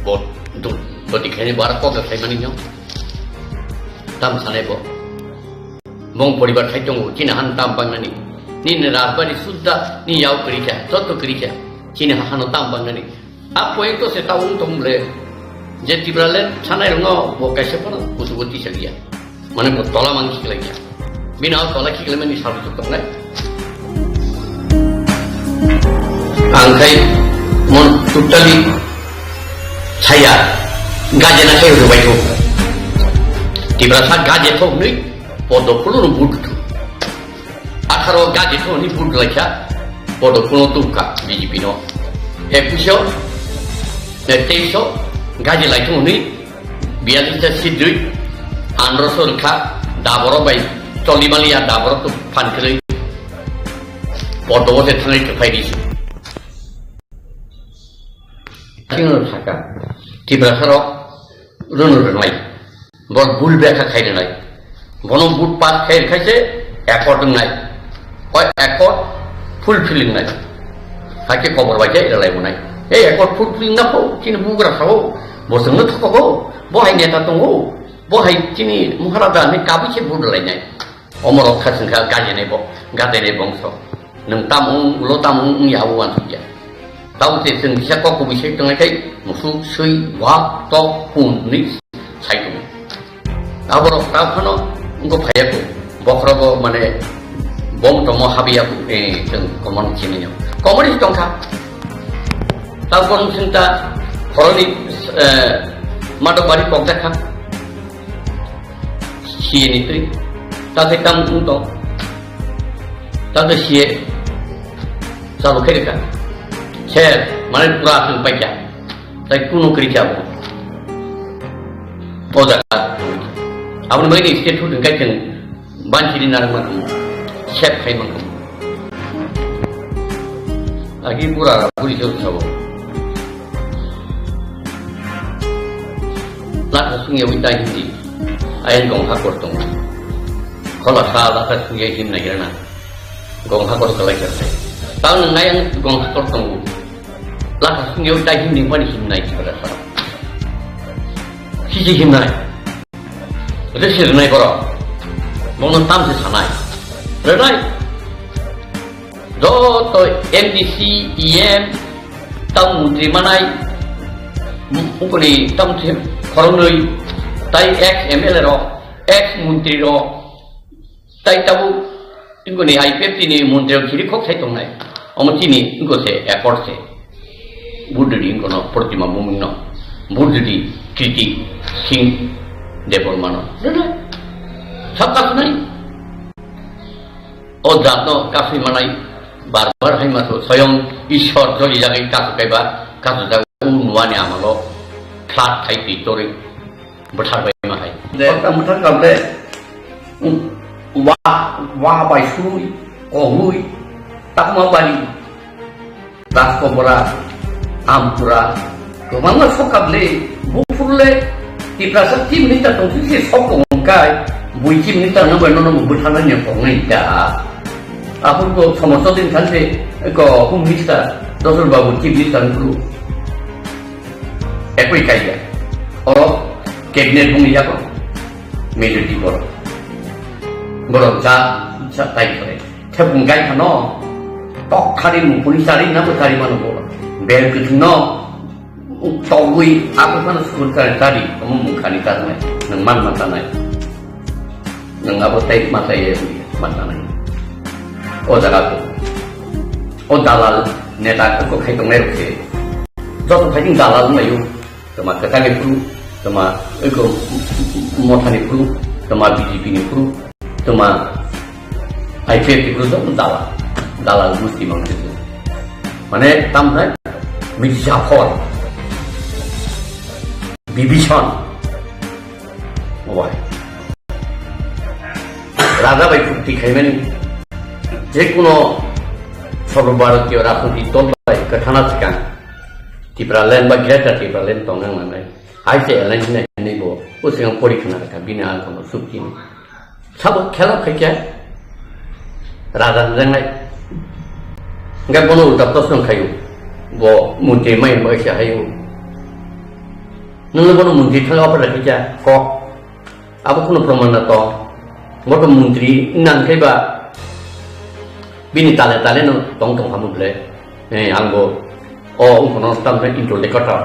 bo do, doti khaini bo aro kok rwkhaimani no. Tam sanai bo. Bong poribar khai tongo, chini han tam bangnani. Nini rajbari sudda, ni yao kwrwi kha, joto kwrwi kha. Chini hano tam bangnani. A point to se ta wng tong ble. Je Tipraland sanai rwngno bo kaisa phano kuchugo tisa liya. Mane bo tola mang khiklai ya. Bini o tola khiklai mani sabu tuk tongnai. Ang khai mon totally saya gaje na khai rubai ko. Tiprasa gaje thok nui podo pulu ru but. Atharo gaje thok ni but lai kha podo pulu tu ka B J P no. Ekuso, ne teiso gaje lai thok nui. Biyalista sidri, andro sorkha, daboro bai, toli maliya daboro to phan kwrwi, podo se thangai kwphai di. Tino saka, Tiprasa rok runu rwnai, bor bul bekha khai rwnai. Bono vote pass khai khaise accord wngnai. O accord fulfill wngnai. Hakhe kobor bai khe rwlai wngnai. Ei accord fulfill wngna pho chini bugra sao. Bo chwngno thokogo. Bo hai neta tongo. Bo hai chini Maharaja ni kabui se vote rwlainai. Omorok kha chwngkha gajinai bo, gajinai bongso. Nwng tamo wng, ulo tamo wng, wng ya o uansukya. Tamo se chwng kisa kok kubui se tongnai khai, musu, sui, wa, tok, hun, ni sai tongo. Aborok ta phano wngkha phaiya ko, bokhorogo mane bom tomo habiya ko, eh, chwng common chini no. Common is tongkha. Ta kono chwng ta khoroni, eh, madok bari kok jakha. Siye ni twi. Ta se kam wng tong. Ta se siye. Sabo khe rikha. Ser, mane pura chwng paikha. Tai kunu kwrwi khe abo. O jaga. Aboni bagwi ni state food hwnkhai chwng banchiri narwkma khamu. Sep khai man khamu. Agi bura buri jor sabo. Lakha sungya wi dai hindi. Ayan gong hakor tong. Khola sa lakha sungya him na hirana. Gong hakor kalai kha. Tang nang ayang gong hakor tong. Lakha sungya wi dai hindi mani him nai kibara sa. Chichi himnai. Resi rwnai borok. Bono tamse sanai. Rwnai. Joto M D C, E M, tamo montri manai, ukoni tamo khoroknwi, tai ex M L A rok, ex montri rok, tai tabuk ingkoni I P F T ni montri rok chiri khok sai tongnai. Omo chini ingko se accord se. Buddhudi ingkono Protima Bhumino. Buddhudi Kriti Singh Debbarmano. Sabkas nai. O jatno kasui manai bar bar hai maso soyong Ishwar joli jagai kasu kaiba kasu jagai u nuani amalo khlak thai twi torwi bwthar bai ma hai. De. Bwthar bwthar kable, um, wa, wa bai sui, kohoi, takma bari. Raskobra, Ampura, kwbangma sokable, buphurle, Tiprasa chief minister tongsi se sok tongkai, bui chief minister no bai nono bwthana ni tongnai da. Aphuru ko somosto din khan se ko home minister, Dosol Babu chief minister ni kuru. Ekoi kaiya. O cabinet bung ya ko. Majority bor. Bor ja, ja tai kore. Thepung gai phano tok thari mung phuni chari na bo chari mano bo. Bel kuthung no togwi ako phano school chari chari omo mung khani chari nai. Nang man ma tanai. Nang abo tai ma tai ye man tanai. O jaga ko. O dalal neta ko khai tongnai rok se. Joto khai dalal mai yo. Tama kwthani phuru, tama eko mothani phuru, tama B J P ni phuru, tama I P F ni phuru, joto dala, dala gusti mangkhe. Mane tam hai Mirzaphor, Bibhishon, wai. Raja bai chukti khaimani, je kuno Sarva Bharatiya Rajniti dol bai kwthana swkang Tipraland ba Greater Tipraland tongnang nangnai. Hai se alliance hinai hinai bo, o sing pori khna kha bini ang kono sukti ni. Sabo khela khaikya, raja hwnjaknai. Hingke bono ulta prosno khaio. Bo montri mai bai se haio. Nungno bono montri thang offer khaikya, kok. Abo kuno proman na tong. Bo to montri nang khe ba bini tale tale no tong tong hamu ble. Eh, ang bo, o, ungkono tam khe interlocutor,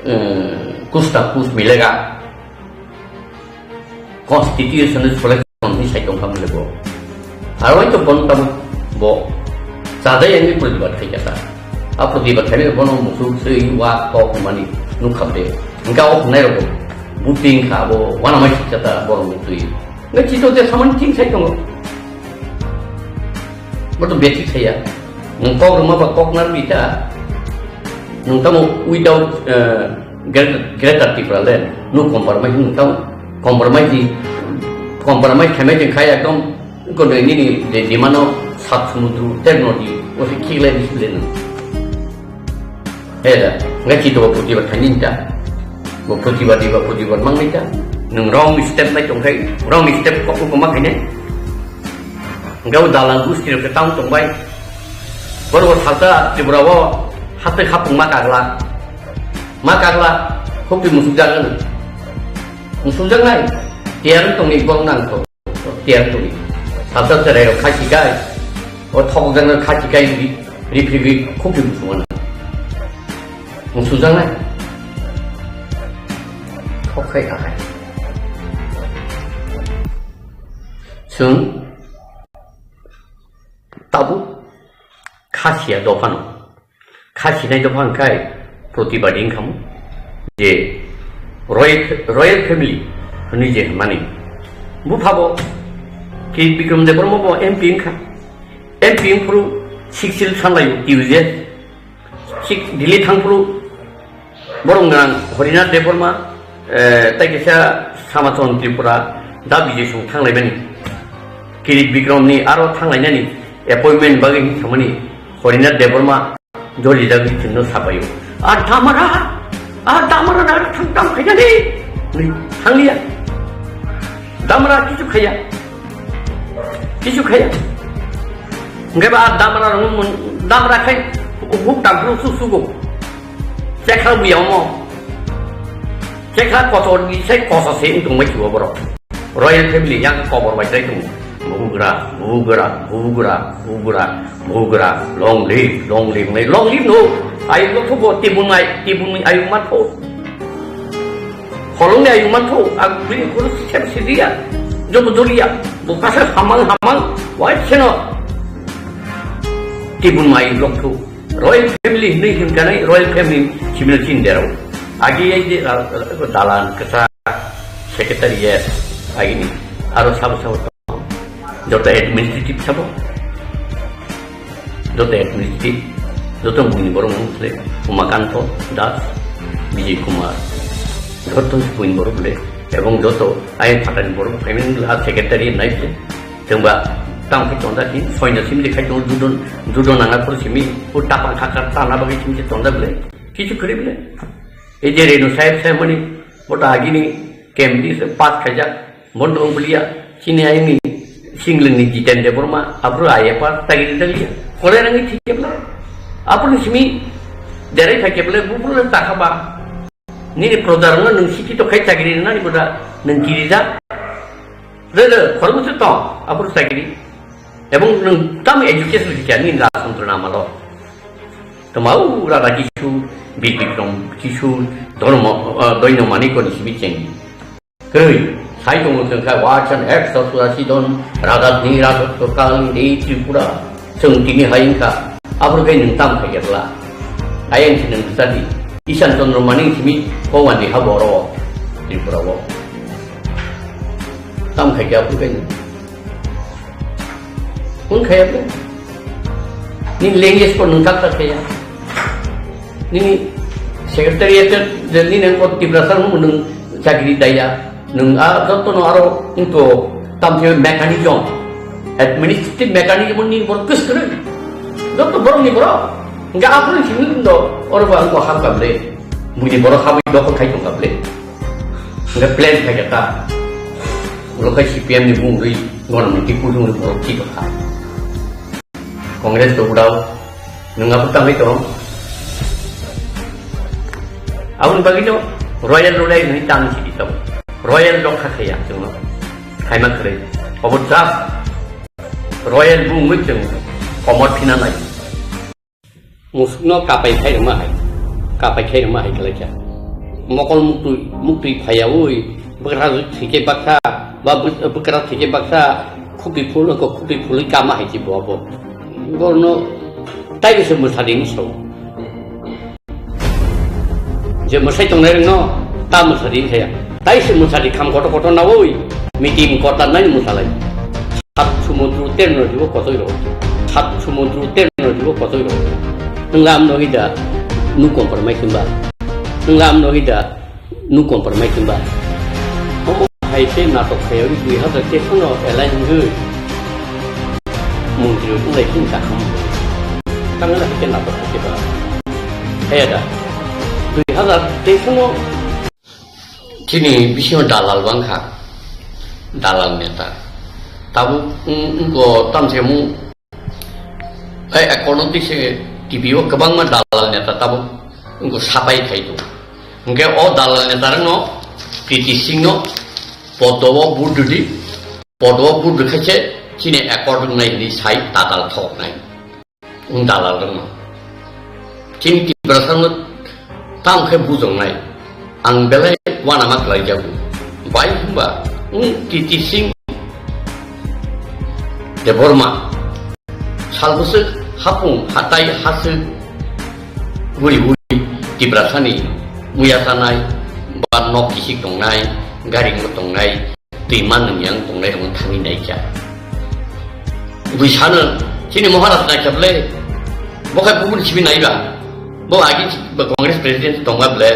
eh, kus ta kus milega. Constitutional selection ni sai tong kha mile bo. Aro to bon tam bo. Sadai ani protibad khai kata. A protibad khai bono musu sei wa to mani nuk kha de. Engka o nai ro. Buting kha bo wana mai kata bo mutui. Nge chito je saman ting sai tongo. Bo to beti saya. Nung kok ruma ba kok nar bita. Nung tamo without, eh, greater, greater Tipraland. Nung compromise nung tamo compromise di, compromise khamai jeng khai ekdom ko nini de dimano sat sumudru ter nodi. O se khile display nung. Heda, ngai chito bo protibad khaini ta. Bo protibad iba protibad mangni ta. Nung wrong step nai tongkhai, wrong step kok ko ma khaine. Ngai dalan gusti rok tang tongbai. Bor bor salta Tripura o hate khapung ma kagla. Ma kagla, khokti musuk jagan. Musuk jagnai, tiar tongni bor nang to. Tiar tuli. Salsa serai rok kha chikai. O thok jang kha chikai ri, ri phri ri khuk ri musu wana. Musu jang nai. Thok khai akai. Sung. Tabu. Kha sia dophano. Kha sinai dopha hwnkhai protibadi wngkhamu je royal, royal family hwnwi je hwnmani. Buphabo Kirit Bikram Debbarma bo M P wngkha. M P wngphuru six sil sanlaio T U J. Sik Delhi thangphuru borok wngkha Harinath Debbarma, eh, tei kaisa Samachon Tripura da Bijay Song thanglaimani. Kirit Bikramni aro thanglainani appointment bagwi wngkhamani Harinath Debbarma. Joli jagwi chwngno sabaio. "A damra, a damra na thang tam khaijani." Hwnwi thanglia. Damra kichu khaiya. Kichu khaiya. Hwnkhe ba a damra rung mun, damra khai huk dam phuru su sugo. Chekha buya omo. Chekha kotor ni sai kosa se wng tongbai chuo borok. Royal family yang kobor bai sai tongo. Bugra, bugra, bugra, bugra, bugra. Long live, long live, nai long live no. Ayuk no thubo tibun nai, tibun ni ayuk ma tho. Holong ni ayuk ma tho. Ang bini kuru sep sidiya. Jobo doliya. Bo kasa hamang hamang. Wai seno. Tibun mai lok thu. Royal family hinwi hinkanai royal family simil chin derao. Agi ai de ra-, ra-, dalan kesa secretary yes agini aro sabo sabo joto administrative sabo joto administrative joto muni borok mung khle Umakanto Das, Bijay Kumar, joto muni borok le ebong joto ai phatani borok family la secretary nai khle. Tengba tang khe tonda si soino simi de khai tongo judo judo nanga phuru simi u tapang khakar tana bagwi simi se tonda bole kichu khri bole. E je reno saheb saheb mani bota agini kemdi se pass khaijak bondo ong bulia sini aini singleng ni Jiten Debbarma abro aye pass tagi daliya kole rangi thik bole. Apuni simi derai phai kebole bubule takha ba. Nini projarokno nwng sikito khai chakri rinani boda nwng kirijak. Re re, khoroknwi se tong, aphuru chakri. Ebong nwng tamo education rikha nini rajtantro namalo. Toma u Radha Kishore, Bir Bikram Kishore, Dharma, ah, Doino Manikko ni simi chengdi. Kwrwi, sai tongo chwng kha Watson X Sasura Sidon, Radha ni Radha Kali Tripura. Chwng tini hai wngkha, aphuru khe nwng tam khai khe bla? Ayang si nwng bwsa di. Ishan Chandra Manik simi Kowandi ha boro Tripura o. Tam khai khe aphuru khe nwng. Hwn khai aphuru. Nini language ko nwng tak tak khe ya. Nini secretariat je nini ko Tiprasa nwng chakri daya. Nwng a jotono aro wngto tamthiyo mechanism, administrative mechanism ni borok kwswrwng. Joto borokni borok. Hingke aphuru simi wngto oro ba wngko hamkha ble. Buini borok habwi dokol khai tongkha ble. Hingke plan khaikha ta. Ulo khai C P M ni bumung rwi gwnang mwnti kutung rwi borok chikha. Congress to udao, nwng abo tangwi tong. Aboni bagwi no royal rulai hinwi tang sidi tong. Royal rok kha khaya chwngno. Khaima kwrwi. Obo just royal bumungwi chwng komor phina nai. Musukno kapai khai rwma hai. Kapai khai rwma hai khlaikha. Mokol muktwi, muktwi phaiyawi, bwkra thwike baksa, ba bw-, bwkra thwike baksa, khupi phul, ko khupi phulwi kama hai si bo abo. Borno tai se mwsadi ni sao. Je mwsai tongnai rwngno ta mwsadi saya. Tai se mwsadi kham koto koto nawi, meeting kota nai mwsalai. Sat sumudru terno jibo kotoi ro. Sat sumudru terno jibo kotoi ro. Nwnglam no hida nu compromise ba. Nwnglam no hida nu compromise ba. Omo hai se natok khayori dui hazar teis no elai hingwi. Mundri o tunglai kin ta kham. Tangala hai se natok khayori ba. Haya da. Dui hazar teis no chini bisingo dalal bangkha. Dalal neta. Tabuk wng-, wngko tamse mung. Ai, according to se T V o kwbangma dalal neta tabuk wngko sapai khai tongo. Hingke o dalal neta rokno Kriti Singh no podo o vote rwdi, podo o vote rwkhaise chini accord wngnai hinwi sai tadal thoknai wng dalal rokno. Chini Tiprasa no tamo khe bujongnai. Ang belai uanama khlaijago. Bai hwnba wng Kriti Singh Debbarma sal bwswk hapung hatai haswk guri guri Tiprasani muya chanai ba nok kisik tongnai, gari tongnai, twi manwng yang tongnai rokno thangwi naikha. Bui sano, chini Maharaj naikha ble, bo khai bubun simi naiba, bo agi bo Congress president tongba ble,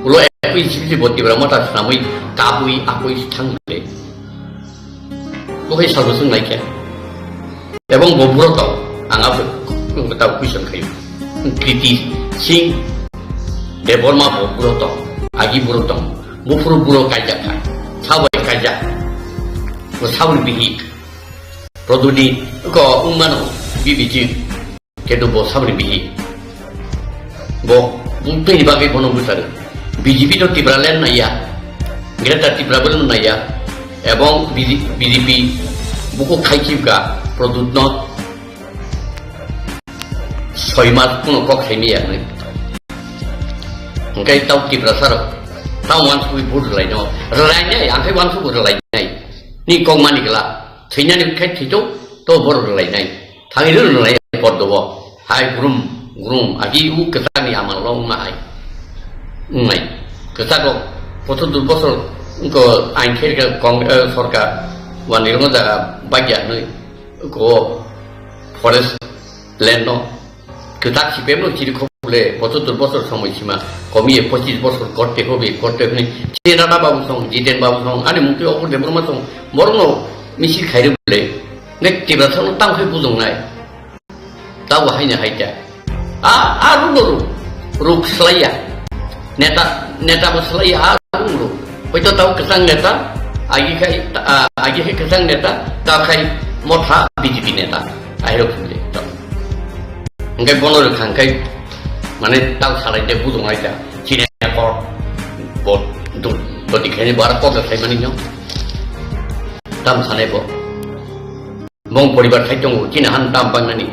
ulo ekwi simi bo Tipra Motha swnamwi kabwi akwi thang ble. Bo khai salbo swng naikha. Ebong bo buro tong, ang abo tabo question khayo. Kriti Singh Debbarma bo buro tong, agi buro tong. Buphuru buro kaijak kha, sabai kaijak. Bo saboni bihi. Produni ko wngmano B B G. Kedo bo saboni bihi. Bo bumtwi ni bagwi bono bwsari. B J P to Tipraland naiya, Greater Tipraland naiya, ebong B J P, B J P buku khaikibga Pradyutno soi mas kuno kok saimaya nai. Hingke tau Tiprasa rok, tau wansugwi vote rwlaino, rwlainai, angkhe wansugwi rwlainai. Ni kok mani gla, thwinani khe thito, to bor rwlainai. Thangwi rwlainai poddo bo. Hai grum, grum, agi u kwchangni amal lo wngma hai. Wngnai. Kwchak rok, pothor dur bosor, wngko ain khe kong, eh, sorkar, wani rwngno jaga bagya nai. Ko forest land no. Kwtak si pemno chiri khobule, pochottor bosor somoi sima, komiye pochis bosor korte hobe, korte hwnwi, chini Rana Babu song, Jiten Babu song, ani mungtwi Okur Debbarma song, borokno misil khairwi bole, ne Tiprasa no tang khai bujongnai. Tabo haino haita. A, a ruk no ruk, ruk slaiya. Neta, neta bo slaiya, a ruk no ruk. Hoito tabo kwchang neta, agi khai, a, agi khai kwchang neta, ta khai motha B J P neta. Ahirok sumle. Hingke bono rwkha hingke, mane, tau salai de bujung ai da. Chini kor, bo, do, do di khaini bara kor da sai mani no. Tam sanai bo. Bong poribar khai tongo, chini han tam bangnani.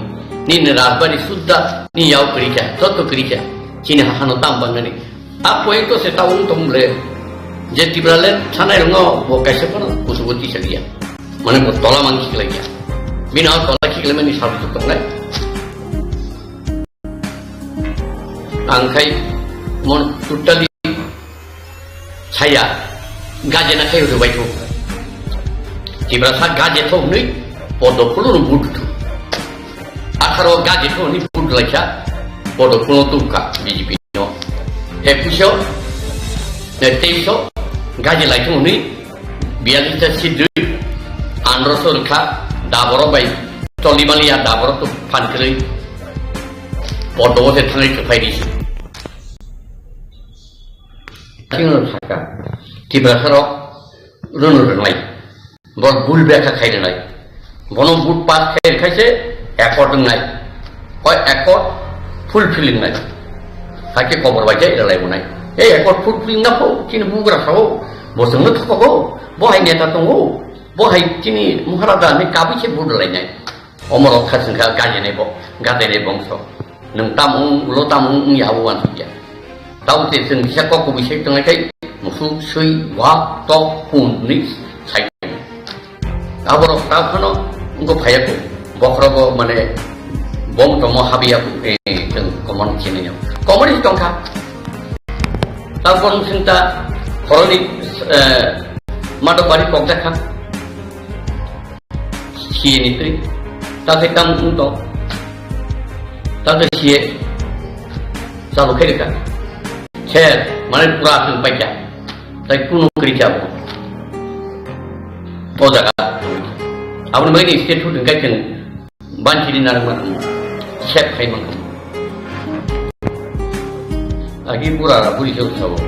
Nini rajbari sudda, ni yao kwrwi kha, joto kwrwi kha. Chini hano tam bangnani. A point to se ta wng tong ble, je Tipraland sanai rwngno bo kaisa phano kusugo tisa liya. Mane bo tola mang khiklai ya. Bini o tola khiklai mani sabu tongnai. Ang khai mon totally saya gaje na khai rwbai thok. Tiprasa gaje thok nui podo pulu ru but. Atharo gaje thok ni but laikha podo pulu tu ka B J P. Ekuish, eh, teis gaji laithung hwnwi biyalista sidri andro sorkha daboro bai toli maliya daboro to phan kwrwi podo se thangwi kwphai di. Tino saka Tiprasa rok runu rwnai. Bo bul bekha khai rwnai. Bono vote pass khai khai se accord wngnai. Hoi accord fulfill wngnai. Hakhe kobor bai jai rwlai wngnai. Ei accord fulfill wngna pho chini bugra sao. Bo chwngno thokogo. Bo hai neta tongo. Bo hai chini Maharaja ni kabui se vote rwlainai. Omorok kha chwngkha gajinai bo, gajainai bongso. Nwng tam wng, ulo tam wng, wng ya bo uansukya. Tamo se chwng kisa kok kubui sai tongnai khai, musuk, sui, wa, tok, hun, hwnwi sai. Aborok ta phano wngkha phaiya kho. Bokhorogo mane bom tomo habya kho, eh, chwng common sinai. Common is tongkha. Tabor chwng ta khoroni, eh, madok bari kok jakha. Siye ni twi. Ta se kam wng tong. Ta se siye. Sabo khe rwkha. Kher, mane pura chwng paikha. Tai kunu kwrwi kha bo. O jaga. Aboni bagwi ni state food hwnkhai chwng banchini narwkma thangma. Sep khai mankha. Agi pura buri se utsabo.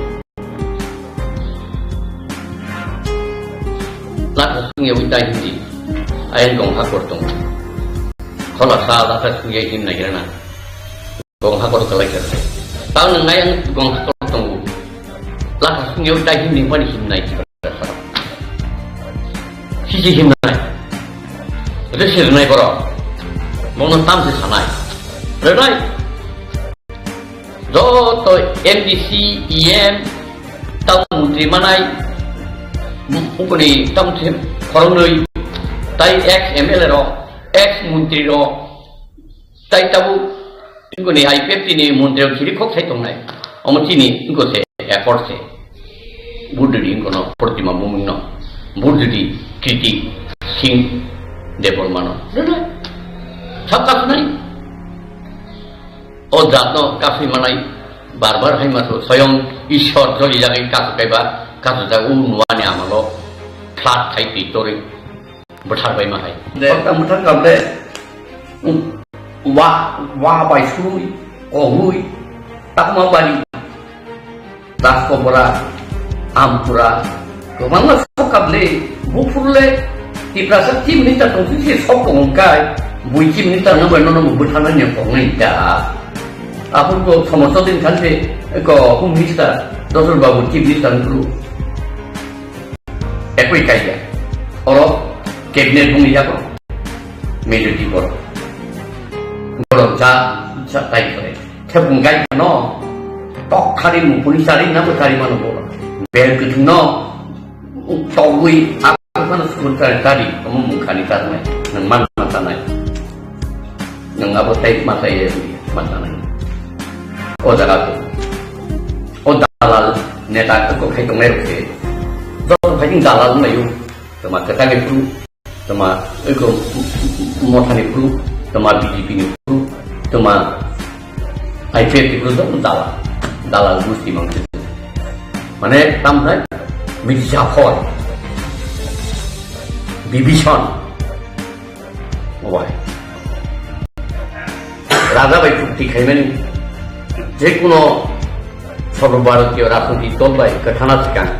Lakha sungya wi dai hindi. Ayan gong hakor tong. Khola sa lakha sungya him na gira na. Gong hakor kalai kha. Tang nang ayang gong hakor tong. Lakha sungya wi dai hindi mani him nai kira. Sisi him nai. Resi nai boro. Mong tam se sanai. Renai. Joto M D C, E M, tamo montri manai, ukoni tamo khoroknwi, tai ex M L A rok, ex montri rok, tai tabo ukoni I P F T ni montri rok chiri khok sai tongnai. Omo chini wngkha se accord se. Buddhudi wngkha no Protima Bhumik no. Buddhudi Kriti Singh Debbarma no. Sabka sunai. O jatno kasui manai bar bar hai maso soyong Ishwar joli jagai kasu kaiba kasu jaga u nuani amalo flat khai twi torwi bwthar bai ma hai. De. Bwthar kam de, um, wa, wa bai sui, kohoi, takma bari. Daskobra, Ampura, kwbangma sokable, buphurle, Tiprasa chief minister tongsi se sok tongkai, bui chief minister no bai nono bwthana ni tongnai da. Aphuru ko somosto din khan se ko home minister, Rosol Babu chief minister ni bru. Ekoi kaiya. Oro cabinet bung yago. Majority bor. Bor ja, ja tai kore. Thepung gai no. Tok khari mupuni sari na bo sari mano bo. Bel kuthung no. Togwi, ang phano school tari tari, omo mungkhani tarnai, nwng man ma tanai. Nwng abo tai ma tai ya, ma tanai. O jaga ko. O dalal, neta ko khai tongnai rok se. Jok khai dalal mai yo. Tama kata ke tu, tama eko mothani tu, tama B J P ni tu, tama I P F T bro jok dalal, dalal gusti mangsi. Mane tam hai, miji japhor, bibison, obai. Raja bai chukti khaimani, je kuno sorbharatiyo rajniti dol bai kathana sikang,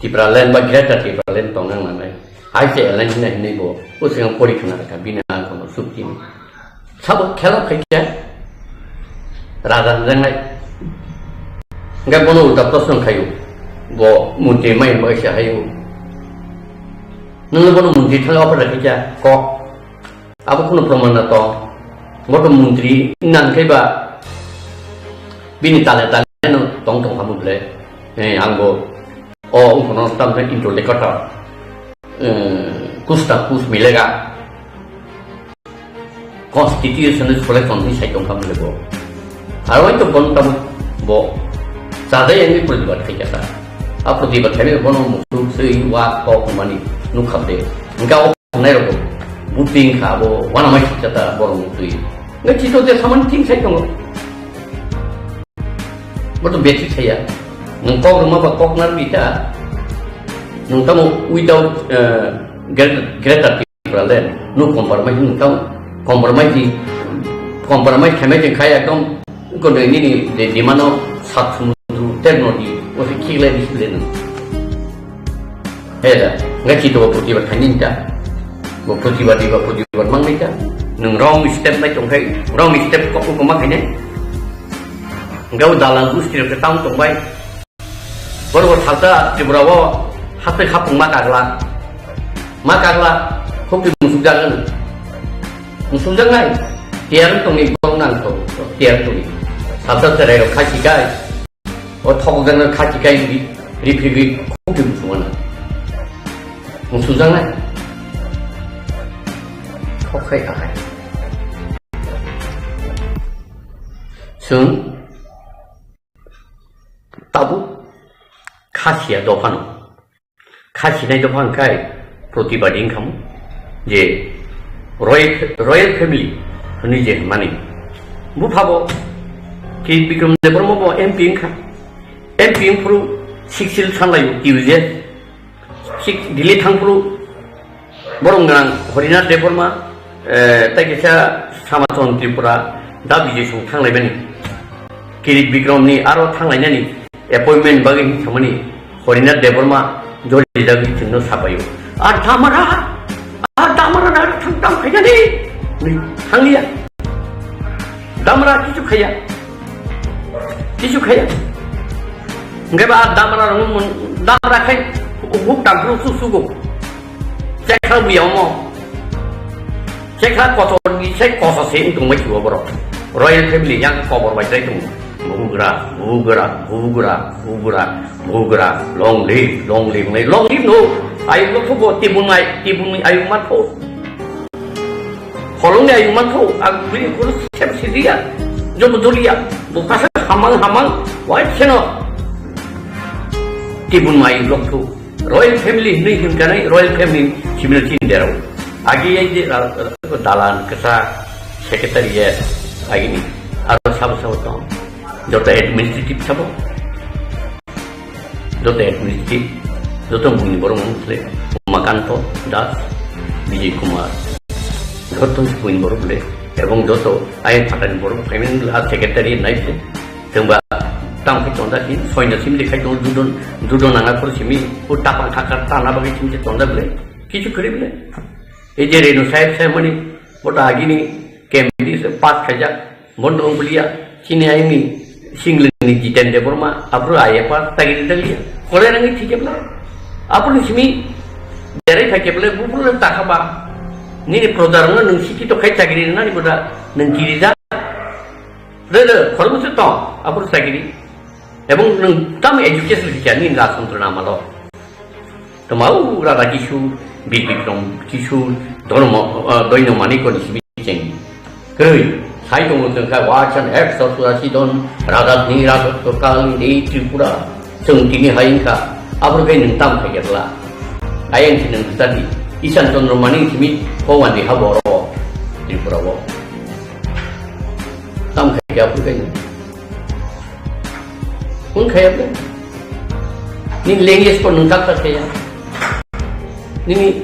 Tipraland ba Greater Tipraland tongnang nangnai. Hai se alliance hinai hinai bo, o sing ang pori khna kha, bini ang kono chukti ni. Sabo khela khai khe raja hwnjaknai. Hingke bono ulta prosno khaio. Bo mantri mai hwnba se haio. Nungno bono mantri thangwi offer rakhe khe kok. Abo kheno proman na tong. Bo to mantri nang khe ba bini tale tale no tong tong hamu ble. Eh, ang bo o ungkono tam khe interlocutor. Eh, kuch na kuch milega. Constitution ni selection ni sai tong kha mole bo. Aro to bon tam bo. Chadai ani protibad khai kha ta. A protibad khai bono musuk sei wa kok mani nukha de. Hingke o nai rok buting kha bo wana mai kha ta borok mutui. Ngai chito de saman ting sai tongo. Bo to basic saya. Nung kok rwma ba kok nar bi ta. Nung tamo without, eh, greater, greater Tipraland. Nung compromise nung tamo compromise di, compromise khamai jeng khai ekdom ko de nini de dimano sat sumudru ter nodi o se khigle disle nung. Heda, ngai chito bo protibad khaini ta. Bo protibad di ba protibad mang ni ta. Nung wrong step nai tong khai, wrong step kok ko ma khaine. Gau dalan gusti rok tang tong bai. Borok salsa Tripura o haste khapung ma kagla. Ma kagla, khokti musuk jagan. Musuk jagnai. Tiar tongni borok nang to, tiar tongni. Salsa serai rok khai sikai. O thok jagan khai sikai ri, ri phigwi khokti musuk mana. Musuk jagnai. Khok khai akai. Sung. Tabuk khasiya dophano. Khasinai dopha hwnkhe protibadi wngkhamu je royal, royal family hwnwi je hwnmani. Buphabo Kirit Bikram Debbarma bo M P wngkha. M P wngphuru six sil sanlaio T U J. Sik Delhi thangphuru borok nang Harinath Debbarma, eh, tei kisa Samachon Tripura da Bijay Song thanglaimani. Kirit Bikram ni aro thanglainani appointment bagwi hinsamani Harinath Debbarma jori jagwi chwngno sapaio. A damra, a damra na thang tam khaijani. Thanglia. Damra kichu khaya. Kichu khaya. Hingke ba damra rong mun damra khai huk dam phuru su sugo. Chekha buya omo. Chekha kotor ni se kosa se tong mai chuwa borok. Royal family yang kobor bai trai tong. Bugra, bugra, bugra, bugra, bugra. Long live, long live, long live no. Ayu lo thubo tibun ai, tibun ayu matho. Holongni ayung mantho, ang bini khoro sem sidiya, jobo doliya, bo kasa hamang hamang, wai seno. Tibun mai loktu, royal family hinui hinkanai, royal family simina chin derao. Agi yai je ra-, ra-, dalan kesa secretary ya, agini, aro sabo sabo tong, joto administrative sabo. Joto administrative, joto buini borok mung khle, Umakanto Das, Bijay Kumar, joto buini borok khle, ebong joto ayang phatani borok phaimani khle, a secretary nai khle, thengba tam khe tonda khe, soino simde khai tongo, dudo, dudo nanga khoro simi, o tapang thakar tana bagwi simde tonda khle, kichu kwrwi khle. Ei je Renu saheb saheb mani, bota agini, K M D se pass khaijak, bondo wng bulia, chini ayangni, singli Chwngni Jiten Debbarma, aphuru I F R chagiri daliya. Kolai rangwi thikebla. Aphuru simi jerai phaikebla, buphuru takha ba. Nini projarokno nwng sikito khai chagiri rwnani boda nwng kirijak. Re re, khoroknwi se tong, aphuru chagiri. Ebong nwng tamo education rikha nini rajtantro namalo. Toma u Radha Kishore, Bir Bikram Kishore, Dharma, ah, Doino Manikko ni simi cheng. Kwrwi, sai tongo chwng kha, Watson X Sasura Sidon, Radha ni Radha Tokal ni Tripura, chwng tini hai wngkha, aboro khe nwng tam khai khe bla. Ayang si nwng tadi, Isan Chandra Manik simi, Bhagwan di habo oro, Tripura o. Tam khai khe aboro khe nwng. Hwn khaya ble. Nini language ko nwng tak tak khaya. Nini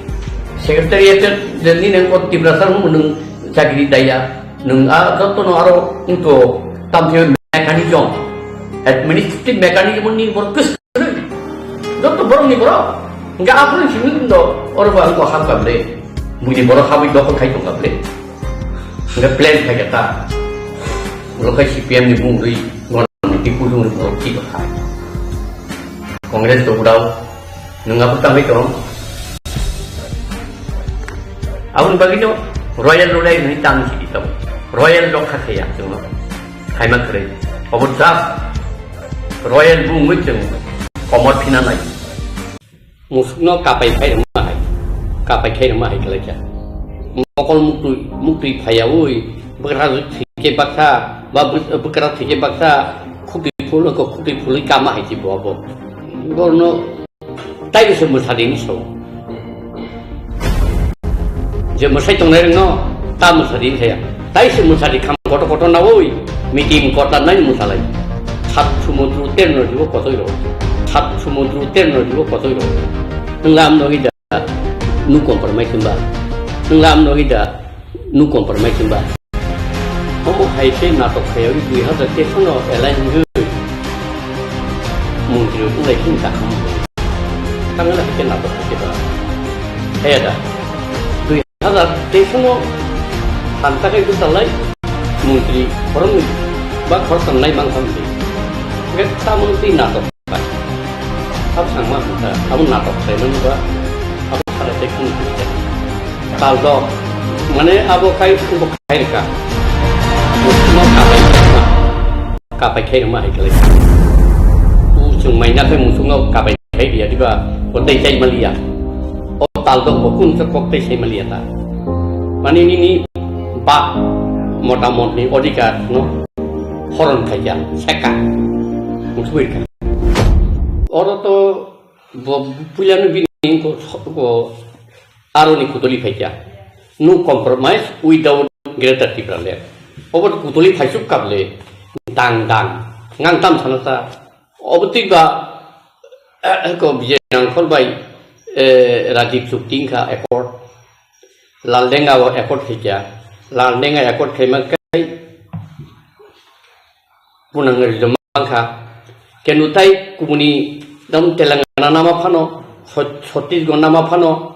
secretariat de nini ko Tiprasa nwng nwng chakri daya. Nwng a joto no aro nwng to tam the mechanism. Administrative mechanism ni bor kus. Joto borok ni borok. Nga apun simi do oro ba ko ham kam le. Muni borok habi dokol khai tong kam le. Nga plan khai ta. Ulo khai C P M ni bung rui. Ngon ni kutung rui borok ki ba khai. Congress to udao. Nwng abo tangwi tong. Aboni bagwi no royal rulai hwnwi tang si di tong. Royal rok kha khe ya tong no. Khaima kwrwi. Obo just royal bu wngwi chwng komor phina nai. Musukno kapai khai rwma hai. Kapai khai rwma hai khlai kha. Mokol muktwi, muktwi phaiyaui, bwkra thwike baksa, ba bw-, bwkra thwike baksa, khukti phul, khukti phulwi kama hai si bo abo. Borno Taibo se mwsadi ni sao. Je mwsai tongnai rwngno ta mwsadi ni saya. Tai se mwsadi kham kotor kotor naui meeting kota nai mwsalai. Sat sumudru terno jibo kotoi ro. Sat sumudru terno jibo kotoi ro. Nwng lam nogi da nu compromise ba. Nwng lam nogi da nu compromise ba. Omo hai khe natok khaiwi dui hazar teis no elai hwnwi montri rok wnglai khe ta khamu. Tangla hai khe natok khe ba. Haya da. Dui hazar teis no phan takai bwchalai montri khoroknwi ba khoroktham nai mang khamdi. Hwnkhe tamo twi natok. Abo sangma hwnka, abo natok khlaimani ba, abo salai tei khung khlaikha. Tal dok, mane abo khai, bo khai rwkha. Musukno kapai khaima, kapai khai rwma hai khlai. U chwng maina khai musukno kapai khai riya diba, bo tei chai maliya. O tal dok bo kun kok tei sai maliya ta. Mane nini ba motamotni odhikar no horon khaikha, seka. Musuk kha. Oro to bo puilano bini ko, ko aroni kutuli phaikha. No compromise without Greater Tipraland. Obo kutuli phaisuk kable dang dang. Ngang tam sana ta. Obo twi ba, eh, ko Vijay Rangkhol bai, eh, Rajib chukti wngkha accord. Laldenga o accord khaikha. Laldenga accord khaima kai Punang rijom mangkha. Kenu tai kubuni dam Telangana nama phano, Chhat-, Chhattisgarh nama phano,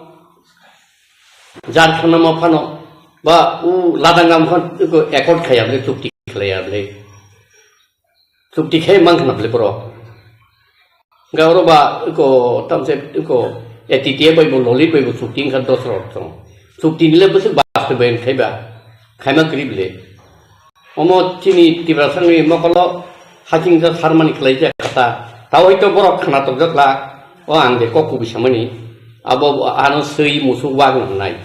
Jharkhand nama phano, ba u Ladakh nama phano, eko accord khaya bole, chukti khlaya bole. Chukti khai mangkhna bole borok. Ga oro ba eko tamse eko A T T A bai bo Lolit bai bo chukti wngkha dos rok tong. Chukti nile bwswk baste bai khai ba. Khaima kwrwi bole. Omo chini Tiprasani mokolo hachingsa sarmani khlaijak kha ta. Tao hoi to borok khna tokjak la. O ang de kok kubui samani. Abo ano swi musuk wak nang nai.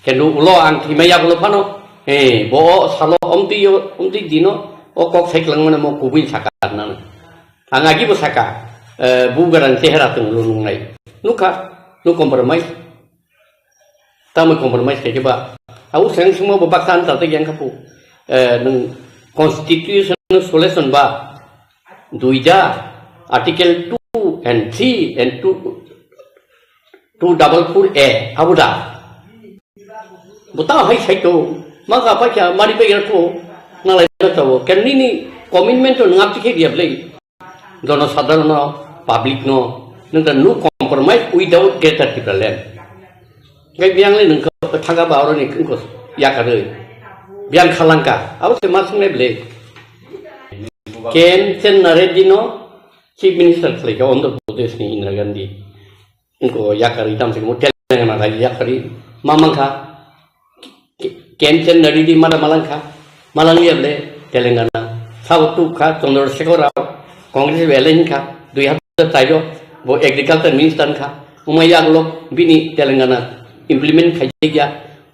Kendo ulo ang thwima yagulo phano. Eh, bo o salo omtwi yo, omtwi dino. O kok sai kwlangmani mo kubui saka nang. Ang agi bo saka. Eh, bu garang chehra tong lo nung nai. Nukha, no compromise. Tamo compromise khai khe ba. Au seng sengmo bo baksa antar tei yang khapu. Eh, nung constitution solution ba. Duida article two and three and two, two double four A. Abu da. Bo ta hai sai to. Ma ga pa kya mari pe ger to. Na lai na to. Ken ni ni commitment to ngap tikhe dia blei. Jonosadharono, public no, nung ta no compromise without Greater Tipraland. Ngai biang le nung kha-, thaga ba oro ni kung ko yakaroi. Biang khalangka, abo se ma sungai ble. K M Chenna Reddy no Chief Minister khlai kha Andhra Pradesh ni Indira Gandhi. Wngkha yakari tamo se Telangana rajyo yakari ma mankha. K-, K M Chenna Reddy mada malangkha. Malang yable Telangana. Sabo tukha Chandrasekhar Rao. Congress bai alai hinkha. Dui hazar char o bo agriculture minister wngkha. Wngma yagulo bini Telangana implement khaijak ya.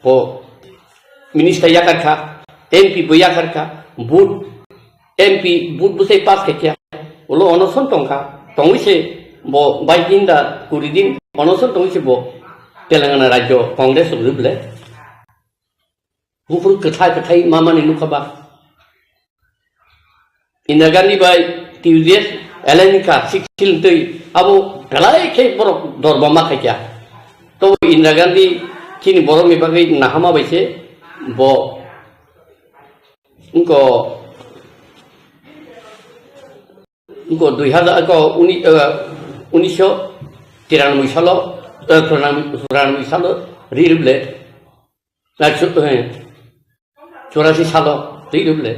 Bo minister yakarkha. M P bo yakarkha. Vote M P vote bwsai pass khaikha, ulo onoson tongkha, tongwi se bo bais din da kuri din onoson tongwi se bo Telangana rajyo Congress rok rwble. Buphuru kwthai kwthai mamani nukha ba. Indira Gandhi bai T U J S alliance kha six sil twi abo belai khe borok dorba ma khaikha. To Indira Gandhi chini borokni bagwi nahama bai se bo Wngkha, wngkha dui hazar, wngkha uni-, eh, unisho tiranoboi salo, eh, churanoboi, churanoboi salo ri rwble, na chu-, eh, churasi salo ri rwble,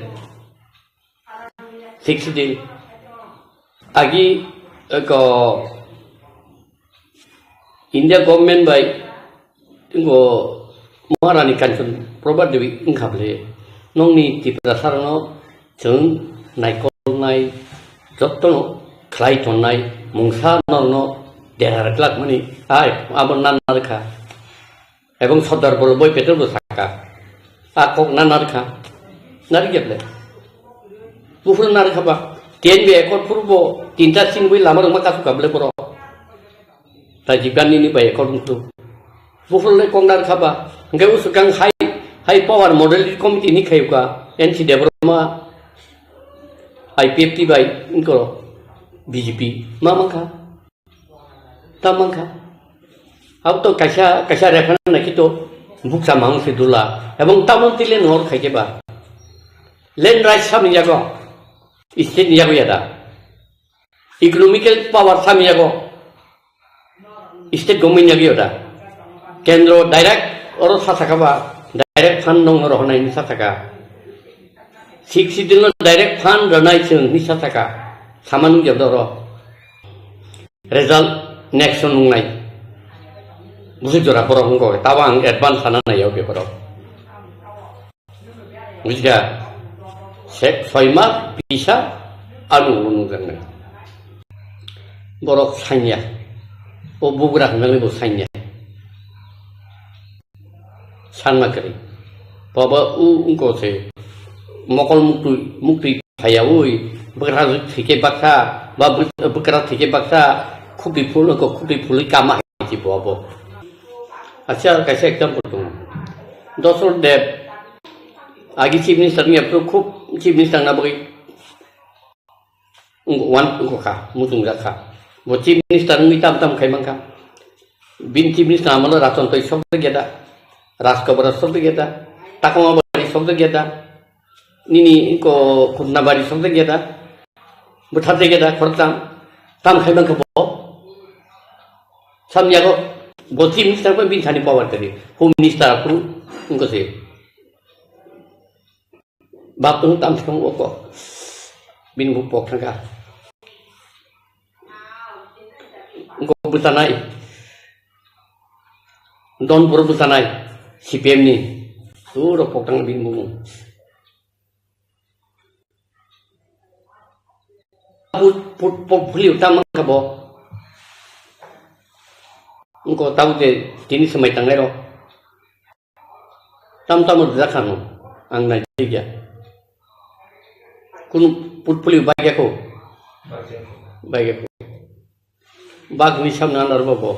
sixty. Agi, wngkha India government bai Ngo Maharani Kanchan Prabha Devi wngkha ble, nongni Tiprasa rokno chwng naikolnai, jotono khlai tonnai mungsa norokno dera rwklak mani, ai abo nan narwkha. Ebong Sardar Vallabhbhai Patel bo sakha, a kok nan narwkha, narwkya ble. Buphuru narwkha ba, T N V accord phuru bo tinta singwi lama rwma kasukha ble borok. Rajiv Gandhi ni bai accord wngkhu. Buphuru le kok narwkha ba. Hwnkhe usukang hai, hai power model committee ni khayuka N C Debbarma, I P F T bai wngkha B J P. Ma mankha? Ta mankha? Abo to kaisa, kaisa referendum naikhe to bukcha mang se dula. Ebong tamon tile nor khaikhe ba. Land rights samni yago. State ni yago yada. Economical power samni yago. State government yagwi oda. Kendro direct oro sa saka ba, direct fund nong rohonai ni sa saka. Sixth Schedule no direct fund ronai chwng ni sa saka. Sama nung jabda oro. Result next nung nai. Busi jora borok wngkha, tabo ang advance sana nai yao paper o. Bujikha, se-, soi mas bisa ano ulo nukjaknai. Borok sanya, o bugra hwnjaknai bo sanya. Sanma kwrwi. Baba u wngkha se mokol muktwi, muktwi phayaui, bwkra thwikhe baksa, ba bw-, bwkra thwikhe baksa, khukti phul wngkha, khukti phulwi kama hai se bo abo. Acha, kaisa example tongo. Dosrot Deb, agi chief minister wngya, phuru khub chief minister wngna bagwi wng-, wan wngkha, muchungjak kha. Bo chief minister wngwi tam tam khai mankha. Bini chief minister amalo Ratan Tui sok de geda, Rajkobra sok de geda, Takoma Bari sok de geda, nini ko Khutna Bari sok de geda, bwthar de geda, khoroktham, tam khai mankha bo. Samyago, bo chief minister bai bini thani power kwrwi. Home minister aphuru wngkha se. Bap tong tam thang o ko. Bini bo pok thangkha. Wngkha bwchanai. Donpur bwchanai. C P M ni. Puro pok thang bini bo. Put, put, put, phuli utang mangkha bo. Wngkha tabuk je tini swmai tangnai rok. Tam tamo rijak kha no. Ang nai thik ya. Kunu put phuli bai ya ko. Bai ya ko. Bak ni samna anar bo bo.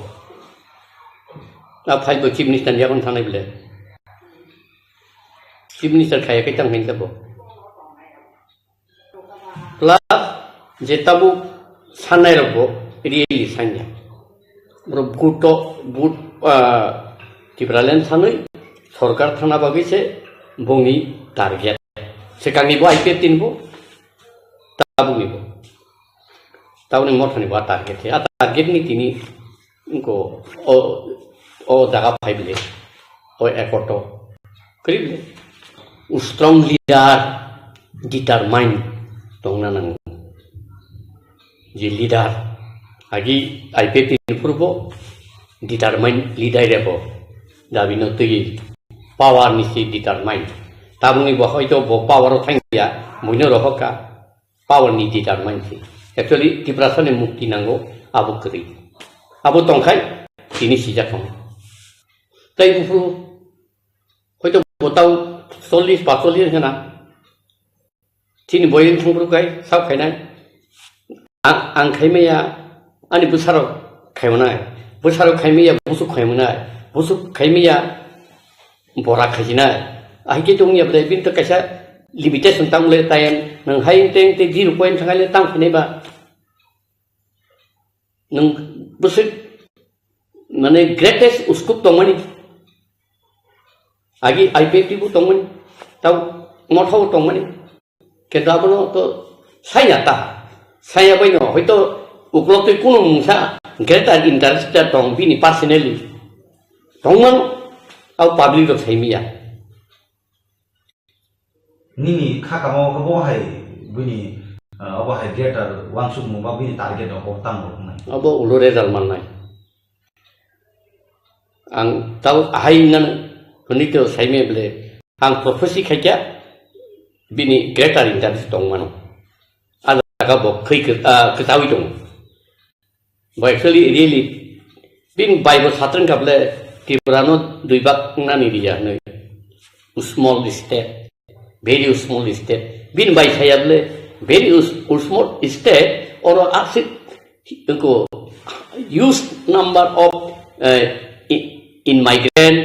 A phai bo chief minister ni yakon thanai bile. Chief minister khaya kai tang hin ta bo. Plus je tabuk sanai rok bo really sanya. Bro vote to, vote, ah, Tipraland sanwi sorkar thana bagwi se bongni target. Swkangni bo I P F T ni bo, tabukni bo. Tabukni mothani bo a target se. A target ni tini Wngkha o, o jaga phai bile, o accord o. Kwrwi bile. Strong leader, determined. tongna nango. Je leader, agi I P F T ni phuru bo determine leader ebo. Dabi no twi power ni si determine. Tabukni bo hoito bo power o thangya, buino rohorkha power ni determine si. Actually, Tiprasa ni mukti nango, abo kwrwi. Abo tongkhai, tini sijak tong. Tai buphuru, hoito bo tau chollish, pacollish hena. Chini boyring thangphuru kai, sao khainai. Ang, ang khaimaya, ani bwsarok khaimanai. Bwsarok khaimaya, busuk khaimanai. Busuk khaimaya, bora khaijinai. Ahike tongya ble, bini to kaisa limitation tang le time, nang hai teng te zero point thangai le tang khainai ba. Nang bwswk mane greatest uskup tongmani. Agi I P F T bo tongmani. Tau motha bo tongmani. Kintu abono to saya ta. Saya bai no hoito uklok twi kuno mungsa greater interest tong bini personally. Tongmano au public rok saimiya. Nini kha kamo khe bo hai bini, ah, obo hai greater wansukmung ba bini target rok bo tamo rok nai. Abo ulo result mannai. Ang tau ahai nang hwnwi to saimaya ble, ang prophecy khaikha bini greater interest tongmano. A jaga bo khwi kwt-, ah, kwtawi tongo. Bo actually, really, bini bai bo satrwng kha ble Tripura no dui bak nani riya hwnwi. Small state, very small state. Bini bai saya ble very us-, small state, oro asik ko huge number of, eh, i-, in migrant,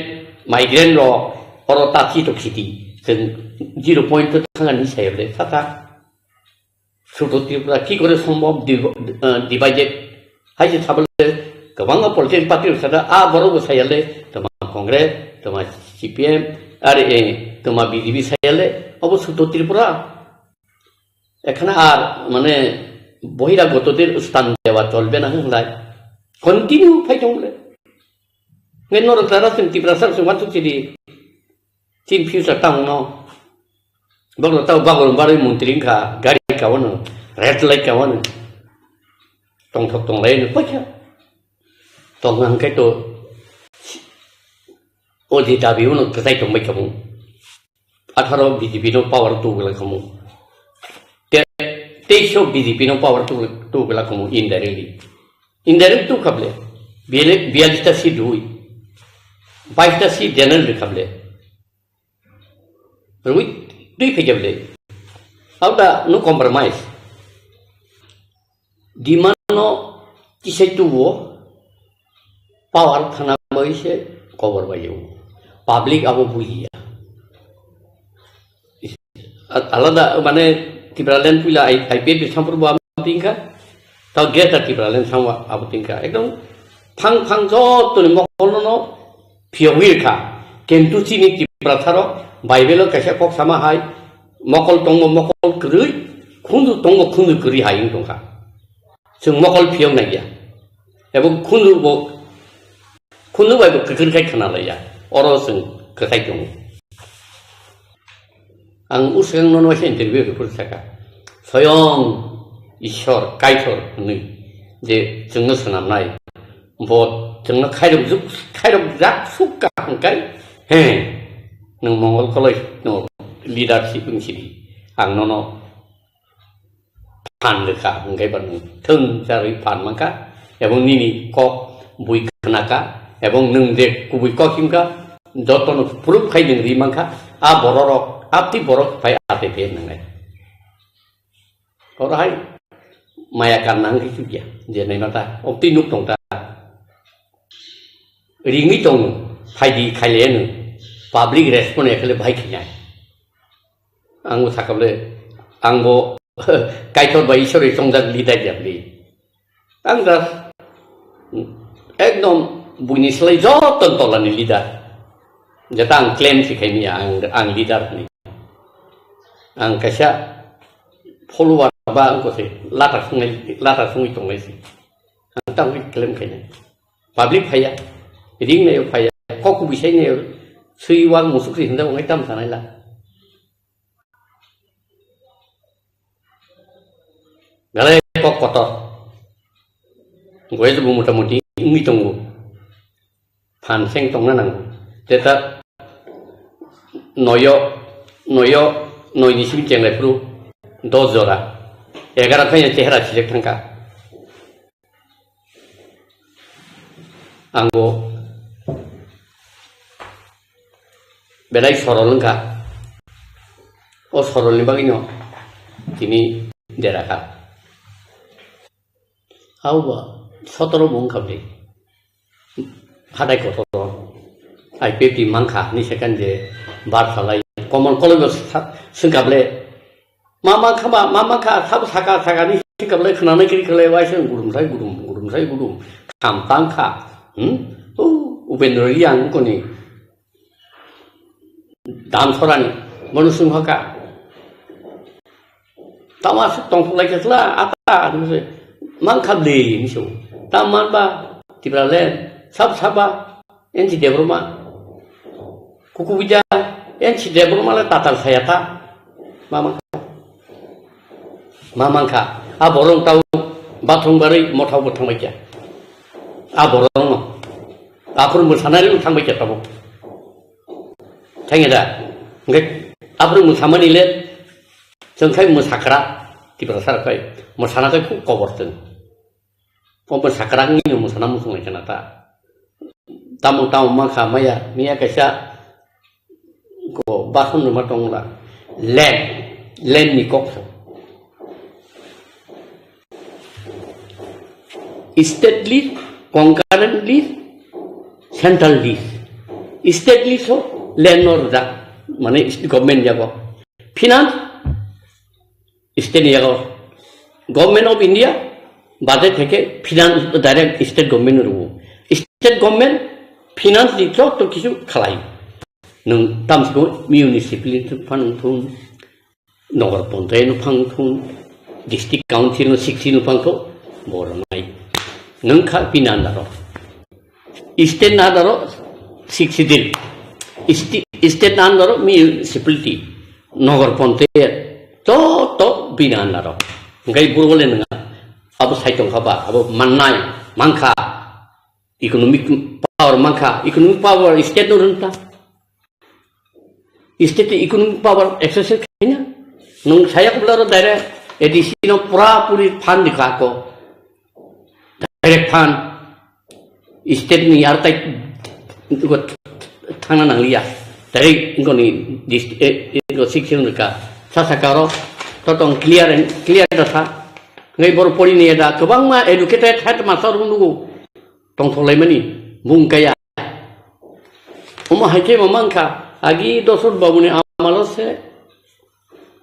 migrant rok oro ta chi to khiti. Chwng zero point to thangani saya ble sata. Sudo Tripura ki kore sombhob div-, eh, divided? Hai je sabale kwbangma political party rok sada, a borok bo sayale, toma Congress, toma C P M, are, eh, toma B J P sayale, obo Sudo Tripura. Ekhana ar, mane, বহিরাগতদের স্থান দেওয়া চলবে না hwnlai. Continue phai tong le. Nge norok tara chwng Tiprasa rok chwng wansuk chidi. Chin future tamo no. Bokno tao bagor barwi montri wngkha, gari kawano, red light kawano. Tongthok tonglai no paikha. Tongna hwnkhe to o je dabi uno kwchai tongbai kamo. Atharo B J P no power tubula kamo. Te-, teisho B J P no power tu-, tubula kamo indirectly. Indirect tu khable. Biyale-, biyalista si dui. Baista si denel de khable. Rui, dui phai jable. Auda no compromise. Demand no kisai tubo power thana bai se cover bai o. Public abo bujiya. Alada mane Tipraland puila I-, I P F ni sampur bo abo tingkha. Tao greater Tipraland samwa abo tingkha. Ekdom phang phang joto ni mokol no phiyogwi kha. Kintu chini Tiprasa rok Bible o kaisa kok sama hai mokol tongo, mokol kwrwi, khunju tongo, khunju kwrwi hai wng tongkha. Chwng mokol phiyok naiya. Ebo khunju bo, khunju bai bo kwkir khai khna laiya. Oro chwng kwthai tongo. Ang usang no no interview report saka. Soyong Ishwar Kaitor hwnwi je chwngno swnamnai. Bo chwngno khairok juk, khairok jak suk ka hwnkhe, he, nwng mongol koloi no leadership wng sidi. Ang nono phan rwkha, hwnkhe ba nwng thwng charwi phan mankha, ebong nini kok bui khnakha, ebong nwng je kubui kok himkha, jotono proof khai nwng ri mankha, a bororok, a twi borok phai a tei phai nwngnai. Oro hai maya karna hwnkhe chukya, je naima ta, o twi nuk tong ta. Ringwi tongo, phaidi khailaiya nwng, public respond ya khe le bahai khainai. Ang bo sakha bole, ang bo Kaitor bai Ishwar bai chongjak leader ya bole. Ang just ekdom buini slai joto tolani leader. Jeta ang claim si khaimya ang, ang leader hwnwi. Ang kaisa follower ba ang kose lata sungai, lata sungwi tongnai si. Ang tangwi claim khainai. Public phaiya, ring nayo phaiya, kok kubui sai nayo, swi wak musuk si hinda wngai tam sanai la. Belai kok kotor. Goyet bo motamuti wngwi tongo. Phan seng tongna nango. Teta noyo, noyo, noi ni simi chenglai phuru dos jora. Egaro khaina chehra sijak thangkha. Ang bo belai sorol wngkha. O sorolni bagwino tini dera kha. Hauba sotoro bo wngkha bwle. Hatai kotor. I P F T mankha ni second je bar salai. Komon koloi bo sa-, swngkha bwle. Ma mankha ba, ma mankha, sabo saka, saka ni swngkha bwle khwnanai kiri khlai waisa gudum sai gudum, gudum sai gudum. Kham tangkha. Hmm? O Upendra Reang koni. Dam sorani, bono swng hoka. Tama aswk tongthok lai kha chwla, ata, hinwi se, man kha bwle, hinwi se. Tam man ba, Tipraland, sab saba, N C Debbarma. Kuku bija, N C Debbarma le tatal saya ta. Ma man kha. Ma man kha. A borong tau bathong barwi mothao bo thangbai kha. A borong no. Aphuru mwsanai le thangbai kha tabo. Thangya da? Hwnkhe aphuru mwsamani le chwng khai mwsakra, Tiprasa rok khai mwsana khai khub kobor chwng. O mwsakra wngwi no mwsana muchung lai khna ta. Tamo tamo mankha maya, miya kaisa ko bathroom rwma tongla. Land, land ni kok sa. State list, concurrent list, central list. State list ho land no rwjak, mane government jago. Finance, state ni jago. Government of India, budget theke finance direct state government no rwo. State government finance ni joto kichu khalai. Nwng tamsiko municipality phang thun, Nagar Panchayat no phang thun, District Council no sixty no phang thun, bo rwnai. Nwng kha bini under o. State ni under o sixty din. Sti-, state ni under o municipality, Nagar Panchayat, to, to bini under o. Hwnkhe buro le nwng abo sai tongkha ba, abo mannai, mankha, economic power mankha, economic power state no rwngkha. State ni economic power exercise khaina. Nwng saya kubla ro direct A D C no pura puri fund di ka ko. Direct fund. State ni ar tai ko thangna nangliya. Direct ko ni dist-, eh, eh, ko section ka. Sa sa karo. To tong clear and clear da sa. Ngai bor pori ni da. Kwbangma educated headmaster rung nugo. Tongthok laimani. Bung kaya. Omo hai khe ma mankha, agi Dosrot Babuni amalo se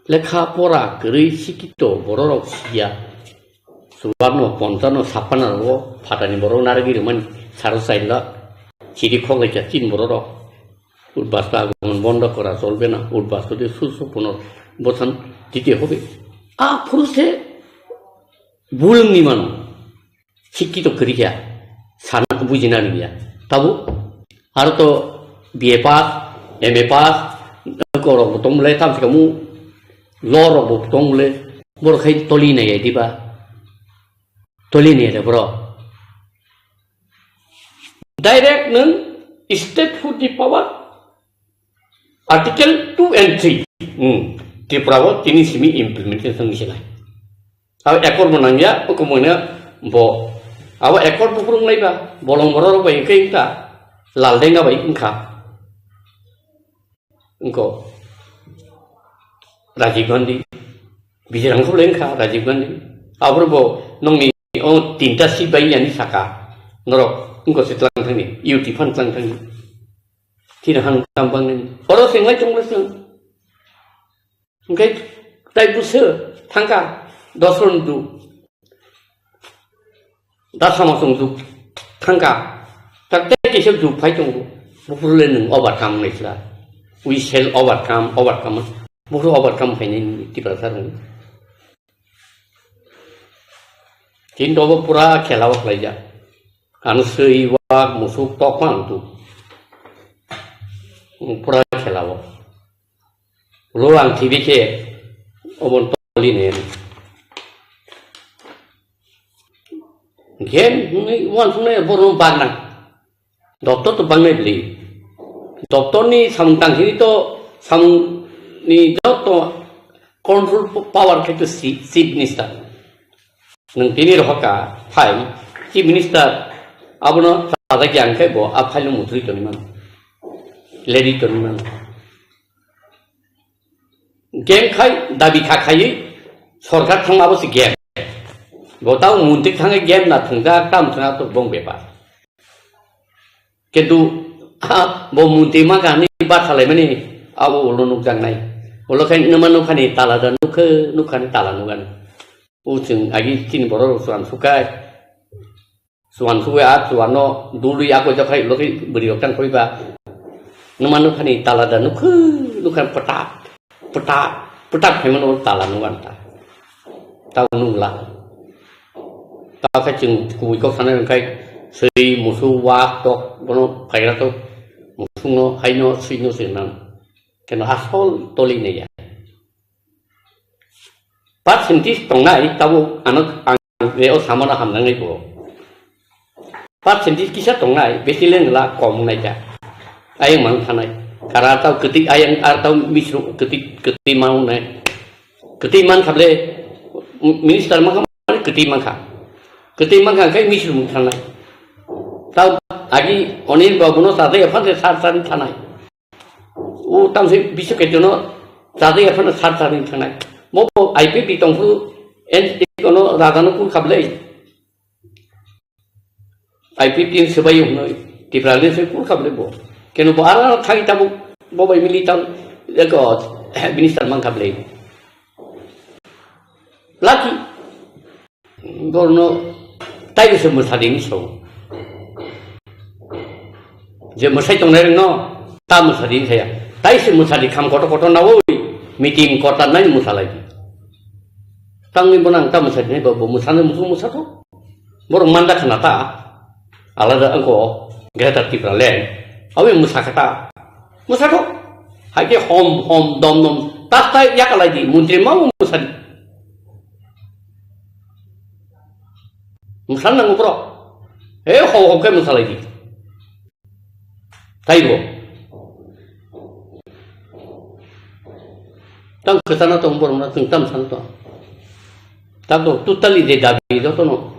lekha pora kwrwi sikito bororok siya. Chubarno, ponchano, sappanno rogo phatani borok narwgwi rwmani saro chaila chiri khoklaikha chin bororok. Utbasta agomon bondo kora cholbe na, utbasta de susu puno bosan dite hobe. A phuru se bulungni mano. Sikkito kwrwi kha, sana bujina rwya. Tabuk aro to B A pass, M A pass, korok bo tong le, tam se kamu law rok bo tong le, borok khai toli nai ya diba? Toli nai ya de borok. Direct nwng statehood ni power, Article two and three, hmm, Tripura o tini simi implementation wngwi sinai. Abo accord bo nangya, o komoi no bo, abo accord bo phuru wnglai ba, bolong borok rok bai wngkha, wngkha, Laldenga bai wngkha, wngkho Rajiv Gandhi, Bijirang khublai wngkha Rajiv Gandhi, aboro bo nongni o tinta seat bai yani saka, norok wngkho se tlang thangni, U T phan tlang thangni, tini han tam bangni, oro se wnglai tongla se. Hwnkhe tai buso thangkha Dosron du. Da sama chwng du thangkha. Tak tei kisa du phai tongo. Buphuru le nwng overcome naisla. We shall overcome, overcome. Buphuru overcome khainai Tiprasa rwng. Tin dobo pura khela o khlaijak. Ano swi wak musuk tokma ang tu. Pura khela o. Ulo ang thibikhe obon toli ne. Game hwnwi uansuknai borokno bagna. Doptor to bangnai bwlwi. Doptorni samung tangkhe to samungni joto control power khe to si-, Chief Minister. Nwng tini rohorkha file, Chief Minister abono chajak ya hwnkhe bo a file no muthurwi tongwi mano. Ledwi tongwi mano. Game khai dabi kha khaiwi sorkar thangma abo se game. Bo tao muntri thangwi game na thwngjak tam thwngya to bong bepar. Kintu, ha, bo muntri ma kani ba khalai mani abo ulo nukjak nai. Ulo khai numa nukhani tala da nukhe, nukhani tala nugan. O chwng agi chini borok rok chuan sukai. Chuan sugwi a chuanno dului ako jokhai ulo khe bwrwi rok tang koi ba. Numa nukhani tala da nukhu nukha pata pata pata khaimano tala nugan ta. Tao nungla. Tao khe chwng kubui kok sanai wngkhai swi musu wa tok bono phaira tok musungno haino swino se nang. Keno asol toli ne ya. Percentage tongnai tabuk ano ang beo samano hamnangnai bo. Percentage kisa tongnai besi lengla kom wngnai ta. Ayang mang thanai. Kara tau ketik ayang ar tau misru ketik ketik mang wngnai. Ketik man khable minister mangkha mani ketik mangkha. Ketik mangkha kai misru mung thanai. Tau agi Onil Babu no sadai aphan sar sar thanai. O tamse bisu kejono chajai aphano sar sar wng thangnai. Mo bo I P F T tongphuru N G O no rajano kul khablai. I P F T ni swbai hwnwi Tipraland se kul khablai bo. Keno bo ara thai tabuk bo bai mili tam eko minister mang khablai. Lucky. Borno tai se mwsadi ni so. Je mwsai tongnai rengno ta mwsadi saya. Tai se mwsadi kham koto koto nawi meeting kota nai mwsalai. Tangni bonang ta mwsadi nai bo mwsana musu mwsato. Borok manda khana ta. Alada angko Greater Tipraland. Awi mwsakha ta. Mwsato. Haike hom hom dom dom. Ta ta yakalai di muntri ma mwsadi. Mwsal nango borok. E ho ho khe mwsalai di. Taibo. Tang kwchana tong borok na tong tam san tong. Tabo totally je dabi jotono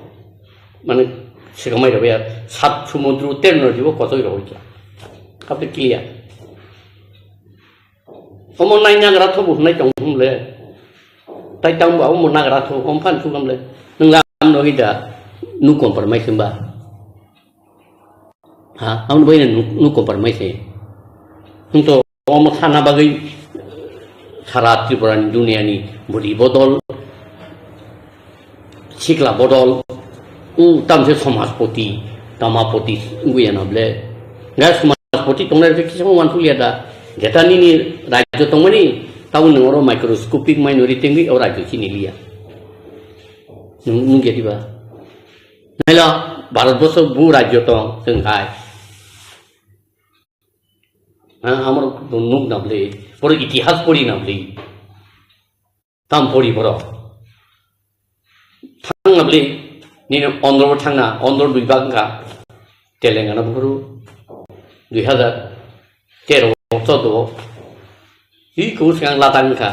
mane sikamai rok ya sat sumudru terno jibo kotoi rok ya. Kape clear. Omo nai nagra tho bo nai tong hum le. Tai tang ba omo nagra tho om phan thu kam le. Nung la am no hida nu compromise ba. Ha, am bai nu nu compromise. Nung to omo thana bagwi sara Tripura ni dunia ni budi bodol. Sikla bodol, u tamse somajpoti, tamapoti wngwi ya na ble. Ga somajpoti tongnai rok kisa uansuk liya da. Jeta nini rajyo tongmani, tabo nwng oro microscopic minority wngwi o rajyo chini liya. Nwng, nwng ya diba? Naila, Bharat borso bu rajyo tong, chwng hai. Ha, amoro nuk na ble, poro itihas pori na ble. Tam pori borok. Thang na bwlwi nini Ondor bo thang na, Ondor dui bak wngkha. Telengana buphuru dui hazar tero o, chordo o. Hi kubu swkang Ladakh wngkha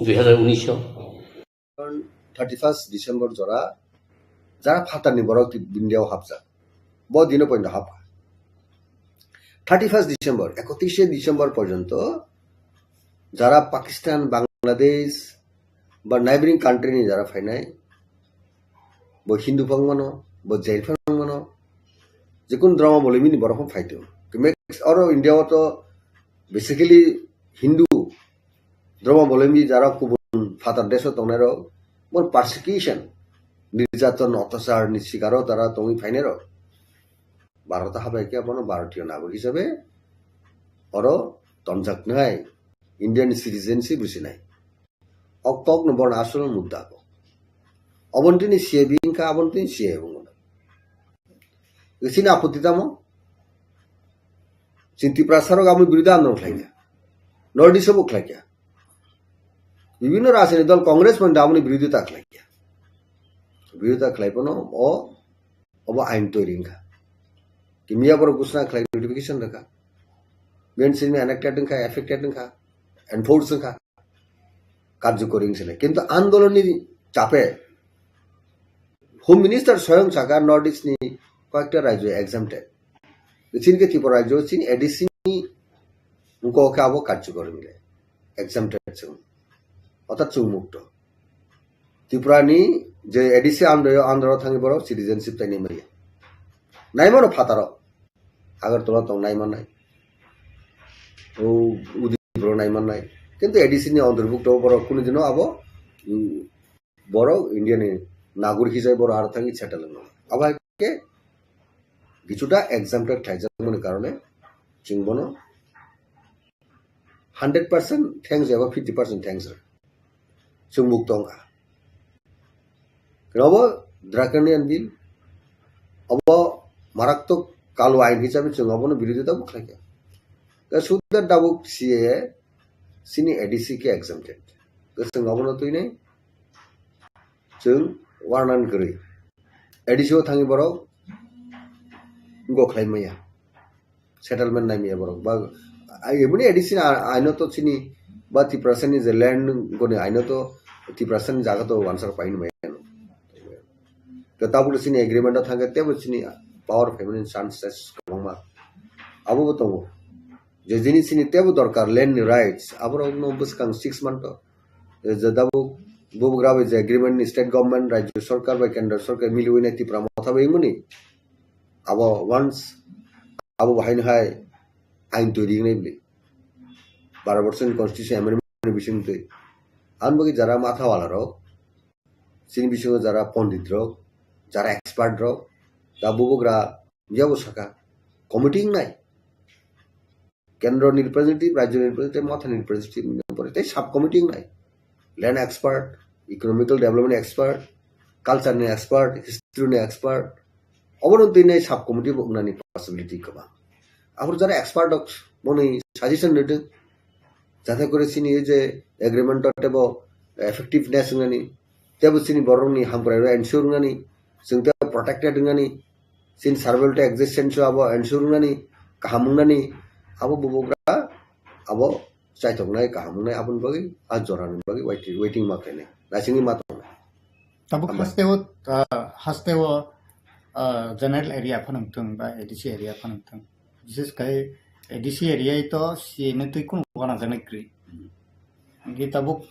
dui hazar unis o. Thirty first December jora jara phatarni borok India o hapjak. Bo dino poito hapkha. Thirty first December, ekotrishe December porjonto jara Pakistan, Bangladesh ba neighboring country ni jara phainai, bo Hindu phang mano, bo Jain phang mano, jekun drama boloi mini borok phano phaito. Kemeks oro India o to basically Hindu drama boloi mini jara kubun phatar desh o tongnai rok, bo persecution, nirjaton, otyachar ni sikaro tara tongwi phainai rok. Bharat habai khe abono Bharatiyo nagorik hisabe oro tonjaknai Indian citizenship rwsinai. O kokno bono asol mudda kok. Obontini C A B wngkha, abontini C A A wngkha. Chini apoti tamo? Chini Tiprasa rok aboni biruddhe andolon khlaikha. North East o bo khlaikha. Bibhinno rajniti dol Congress pon aboni birodita khlaikha. Birodita khlai phano o, obo ain toiri wngkha. Kimya borok gusna khlai notification rwkha. Bini simi enacted wngkha, effected wngkha, enforce wngkha. Karjokori wngse nai. Kintu andolonni chape Home Minister soyong saka North East ni koyekta rajyo exempted. Chini khe Tripura rajyo chini A D C ni wngkok khe abo karjokori wngya. Exempted chwng. Orthat chwng mukto. Tripura ni je A D C andro, andro thangwi borok citizenship tai nai manya. Naimano phataro. Agartala tong nai mannai. O Udaipur nai mannai. Kintu A D C ni antorbhukto borok kunu dino abo, mm, borok India ni nagorik hisabe borok aro thangwi settle wngno. Abo hai khe kisuta exempted khlaijakmani karone chwng bono hundred percent thanks eba fifty percent thanks rw. Chwng mukto wngkha. Khe obo draconian bill, obo maraktok kalu ain hisabe chwng obono birodita bo khlaikha. Tei suda tabuk C A A chini A D C khe exempted. Tei chwng obono twinai chwng warnan kwrwi. A D C o thangwi borok go khlai maya. Settlement nai maya borok. Ba, ai, eboni A D C ni a-, aino to chini ba Tiprasa ni je land goni aino to Tiprasa ni jaga to wansar paini maya no. To tabuk chini agreement o thangkhe tebo chini power family chances kwbangma. Abo bo tongo. Je jinis chini tebo dorkar land ni rights, aborok no bwskang six month to. Je tabuk bubugra bai je agreement ni state government, rajyo sarkar bai kendra sarkar miliwi nai Tipra motha bai wngmani. Abo once abo bahai no hai ain toiri wngnai bwle. Baro borsoni constitution amendment ni bising twi. Ang bagwi jara matha wala rok, chini bisingo jara pondit rok, jara expert rok, da bubugra yabo saka committee wngnai. Kendro ni representative, rajyo ni representative, motha ni representative, nini pore tei sub committee wngnai. Land expert, economical development expert, culture ni expert, history ni expert. Obono twi nai sub committee bo wngnani possibility kwbang. Aphuru jara expert rok boni suggestion rwdwk. Jate kore chini ei je agreement o tebo effectiveness wngnani, tebo chini borokni hamkrai rok ensure wngnani, chwng tebo protected wngnani, chini survival tei existence o abo ensure wngnani, kaham wngnani, abo bubugra abo chaitok nai kaham wngnai aboni bagwi a jora ni bagwi waiting, waiting ma khainai, naisingwi ma tongnai. Tabuk Hambai. Hasteo, ah, hasteo, ah, general area phano wngthung ba A D C area phano wngthung. Bises khai A D C area to C A no twi kunu gana jana kri. Hmm. Hingke tabuk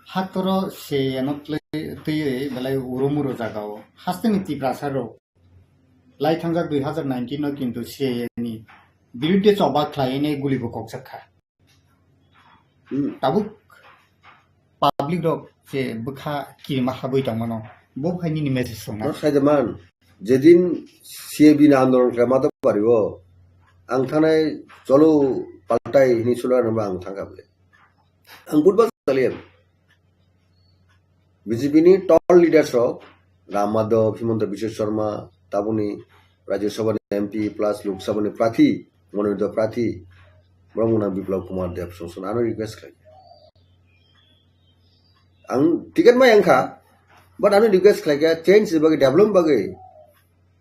haktoro C A no twi, twi belai uro muro jaga o. Haste ni Tiprasa rok lai thangjak dui hazar nineteen no kintu C A ni birudde choba khlai ne guli bo kokjak kha. Hmm. Tabuk public rok je bwkha kirima habwi tongmano, bo hai nini message tongna? No, sai de man, jedin C A B ni andolon khlai ma to pari o, ang thanai cholo paltai hini sula nang ang thangkha bole. Ang budbak saliyan. B J P ni tall leaders rok, Ram Madhav, Himanta Biswa Sarma, taboni Rajya Sabha ni M P plus Lok Sabha ni prathi, Mononito prathi, borok mung nang Biplab Kumar Deb song song ano request khlai. Ang ticket mai ang kha, but ano request khlai kha, change ni bagwi, development bagwi,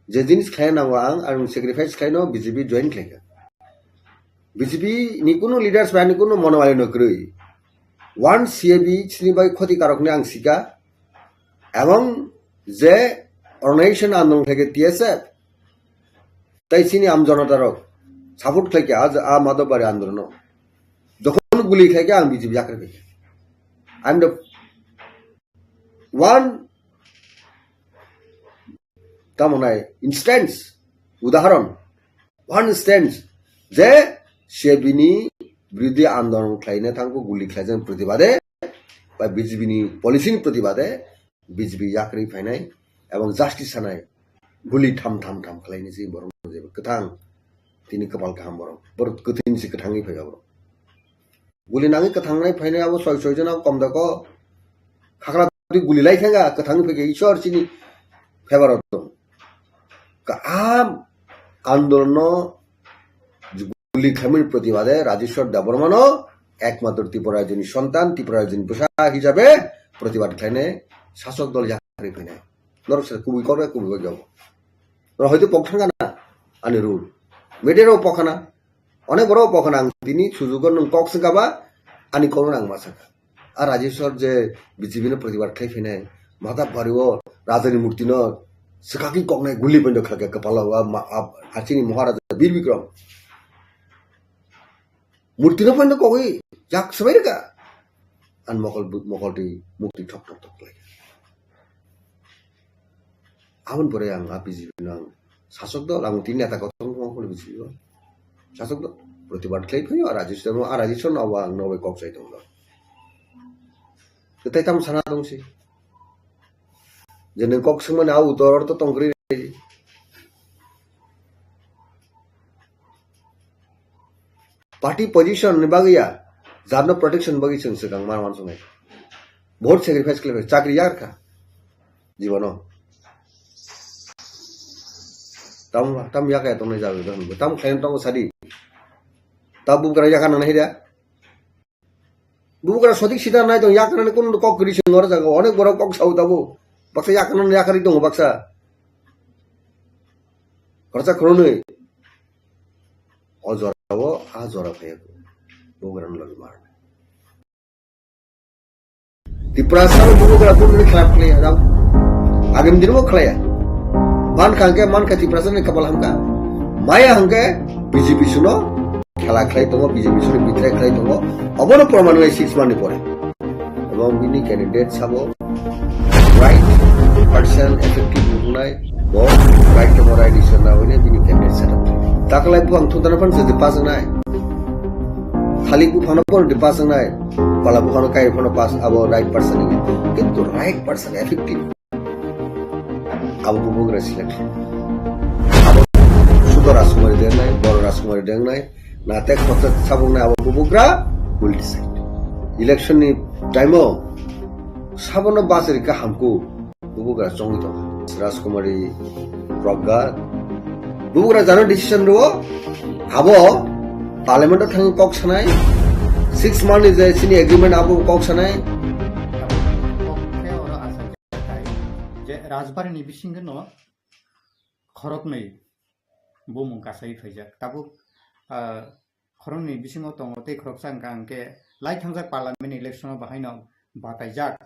je jinis khlai nango ang, ang sacrifice khlai no B J P join khlai kha. B J P ni kunu leaders ba ni kunu monowali no kwrwi. One C A B chini bai khoti karok ni ang sika. Ebong je organization andolon khlai khe T S F, tai chini am jonota rok support khlai khe a, a Madhav Bari andolon no. Jokhon guli khlai khe ang B J P yakri khlai khe. I'm the one Tamo nai instance, udaharon, one instance, je C A B ni biruddhi andolon khlaina thangkho guli khlaijak protibade, ba B J P ni policy ni protibade, B J P yakri phainai, ebong justice sanai, guli tham tham tham khlaini si borok je kwthang, tini kwpal kaham borok, borok kwthwini si kwthangwi phaiya borok. Guli nangwi kwthangnai phainai abo soi soi jona kom dako. Khakra twi guli lai thanga kwthangwi phaikhe Ishwar chini favor o tong. Kaham andolonno guli khlaimani protibade Rajeshwar Debbarmano ekmatro Tripura rajyoni sontan, Tripura rajyoni bwsa hisabe protibad khlainai sasok dol yakri phainai. Norok se kubui kok, kubui kok jabo. Norok hoito pok thangkha na, ani rule. Media rok pok khana. Onek borok pok khana ang tini sujugo nwng kok swngkha ba, ani kokno ang ma sakha. A Rajeshwar je B J P no protibad khlai phainai, Madhab Bari o Rajani murti no swkakhe koknai guli bondo khlakha kwpalo, a ma-, a, a chini Maharaja Bir Bikram. Murti no phano kogwi jak swbai rwkha. An mokol bu-, mokol twi mukti thok thok thok khlai. Aboni pore ang a B J P no ang sasok dol, ang tini neta kotor wng phano B J P o. Sasok dol, protibad khlai phaio, a Rajeshwar no, a Rajeshwar no abo ang nobai kok sai tongo. Tei tamo sana tongsi. Je nwng kok swngmani a utor ortho tongkri. Party position ni bagwi ya, jarno protection bagwi chwng swkang man wansuknai. Bahut sacrifice khlai, chakri yakha jibono. Tam, tam yakha ya tongnai jaga, tam khlai tongo sadi. Ta bugra yakha nang hira. Bugra sodik sida nai tong, yakha nang kun kok kri sing ora jaga, onek borok kok sau tabu. Baksa yakha nang yakha ri tongo baksa. Khoroksa khoroknwi. O jora o, a jora phaiya. Bugra no logi mar. Tiprasa bubugra bubugra khlap khlaiya, rao. Agam dinmo khlaiya. Man kha hwnkhe, man kha Tiprasa ni kapal hamkha. Maya hwnkhe B J P suno khela khlai tongo, B J P suno betray khlai tongo. Obono proman lai six month ni pore. Ebong bini candidate sabo right person effective wngnai, bo right to right issue na hwine bini candidate set up. Takalai buphang thudana phan se pass wngnai. Thalik buphang no pon de pass wngnai. Pala buphang no kai phano pass abo right person ni. Kintu right person effective. Abo bubugra selection. Abo Sudor Rajkumari dengnai, Boro Rajkumari dengnai, na tek khoroksa sabungnai abo bubugra multi side. Election ni time o sabono bachari ka hamku bubugra chongwi tongo. Rajkumari Pragga bubugra jano decision rwo abo parliament o thangwi kok sanai six month ni je chini agreement abo kok sanai. Khe oro asa khe je Rajbari ni bisingo no khoroknwi bumung kasai phaijak. Tabuk, ah, khoroknwi bisingo tongo tei khoroksa hwnkha hwnkhe lai thangjak parliament election o bahaino bataijak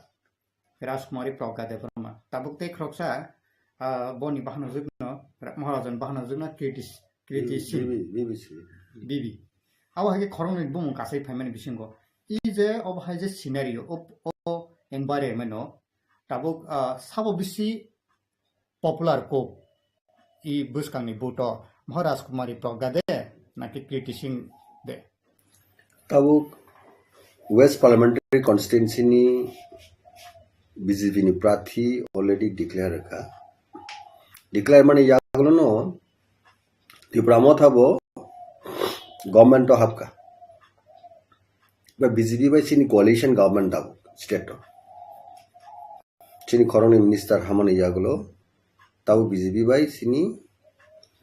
Rajkumari Pragga Debbarma. Tabuk tei khoroksa, ah, boni bahanojwkno, Maharajan bahanojwkno Kriti, Kriti Singh. Bibi, Bibi Singh. Bibi. Abo hai khe khoroknwi bumung kasai phaimani bisingo. I je obo hai je scenario, o, o environment o tabuk, ah, sabo bisi popular kok i bwskangni buto Maharaj Kumari Pragga de naki Kriti Singh de? Tabuk West Parliamentary Constituency ni B J P ni prathi already declare ka. Declare mani yagulo no Tipra Motha bo government o hapka. Ba B J P bai chini coalition government tabuk state o. Chini khoroknwi minister hamani yagulo tabuk B J P bai chini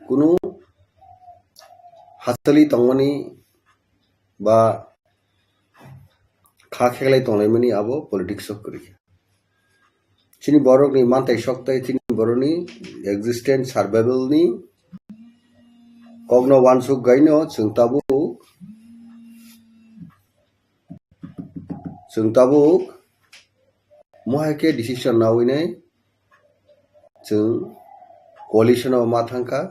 kunu hachali tongmani ba kha kheklai tonglaimani abo politics o kwrwi. Chini borokni mantai soktai chini borokni existence survival ni kokno wansuk gaino chwng tabuk Chwng tabuk mohai khe decision nawi nai chwng coalition o ma thangkha.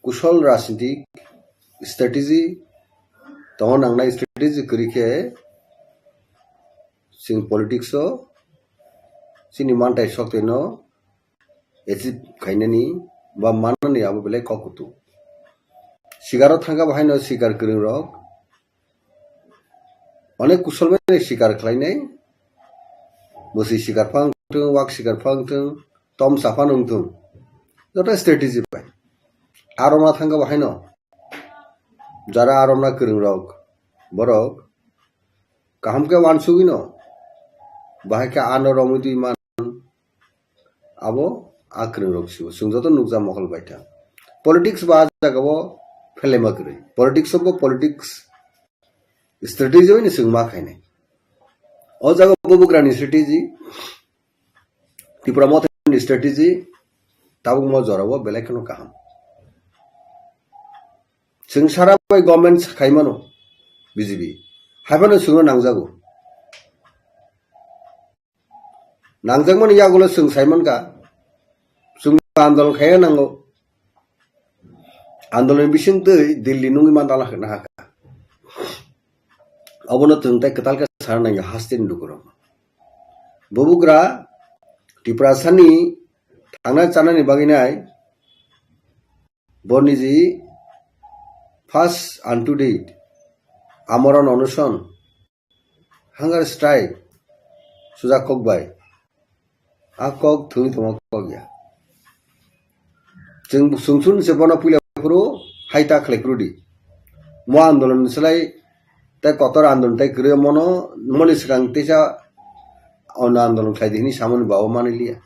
Kusol rajnitik strategy tongo nangnai strategy kwrwi khe chwng politics o chini mantai soktai no achieve khainani ba mannani abo belai kok kutu. Sikaro thangkha bo haino sikar kwrwng rok. Onek kusol bai sikar khlainai. Bwswi sikar phang thung, wak sikar phang thung, tom sa phano wng thung. Joto strategy bai. Aroma thangkha bo haino. Jara aromna kwrwng rok, borok kaham khe wansugwi no. Bahai khe ano romwi twi man. Abo a kwrwng rok sibo. Chwng joto nukja mokol bai thang. Politics ba a jaga o phelema kwrwi. Politics o bo politics strategy bai no chwng ma khainai. O jaga bubugra ni strategy. Tipra Motha ni strategy tabuk mo jora o belai kheno kaham. Chwng sara bai government khaimano B J P. Haiphano chwngno nangjago. Nangjakmani yagulo chwng saimankha, chwng andolon khaina nango. Andolon bisingtwi Delhi nungwi mandala hwna hakha. Obono chwng tei kwtal khe sana nangya hasteni lukurok. Bubugra Tiprasani thangna chanani bagwi nai Borniji first and to date amorano onuson hunger strike sujak kok bai. A kok thwngwi tongma kok ya. Chwng sungsun se bono puila phuru hai ta khlai phuru di. Mo andolon ni slai tei kotor andolon tei kwrwi mono moni swkang teisa ono andolon khlai di hini samani bawa mani liya.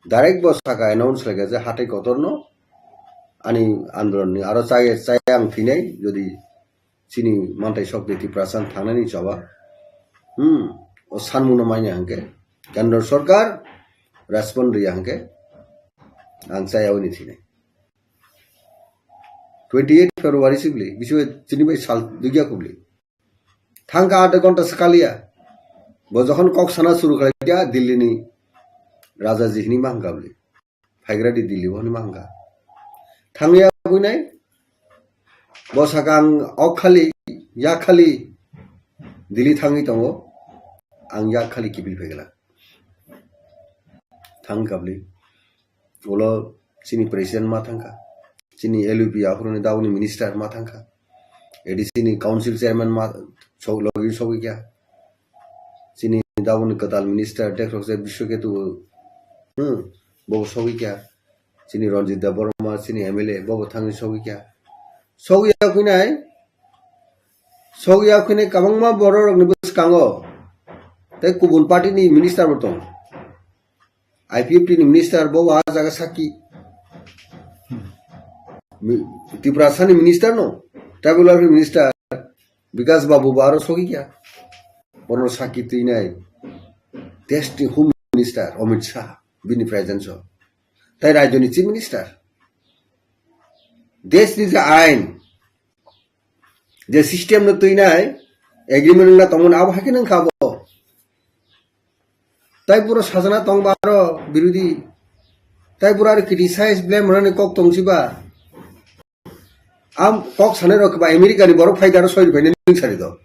Direct bo saka announce khlai kha je hatai kotor no ani andolon ni aro chaya chaya ang thinai jodi chini mantai sok de Tiprasa thangnani choba. Hmm, o sanmungno manya hangke kendro sorkar respond riya hangke ang chaya oni thinai. Twenty eight February sibli, biswe chini bai sal dugya kubli. Thangka adha ghonta swkaliya. Bo jokhon kok sana suru khlai kya Delhi ni Raja ji hini ma hangka bli. Phaigra di Delhi bo hini ma hangka. Thangya buinai. Bo saka ang ok khali, yak khali Delhi thangwi tongo. Ang yak khali kibil phaigla. Thangka bli. Ulo chini president ma thangkha, chini L U P aphuruni dauni minister ma thangkha, A D C ni council chairman ma sok logi sogwi kha, chini dauni kwtal minister Dekrokse Biswaketu, hmm, bo sogwi kha, chini Ranjit Debbarma, chini M L A bo thangwi sogwi kha, sogwi ya kuinai, sogwi ya kuinai kwbangma borok rokni bwskango tei kubun party ni minister bo tongo. I P F T ni minister bo ah jaga sakki. Mi-, Tiprasa ni minister no, tribal welfare minister Bikas Babu bo aro sogwi kya. Bono sakki twinai. Desh ni Home Minister Amit Shah bini presence o. Tai rajyo ni Chief Minister. Desh ni je ain, je system no twinai, agreement na tongmani abo haikhe nang kha bo. Tai pura sajana tong ba aro birodhi. Tai pura aro criticize blame rani kok tong si ba. Am kok sanai rok ba America ni borok phai da aro soi rupai ni ning sari do.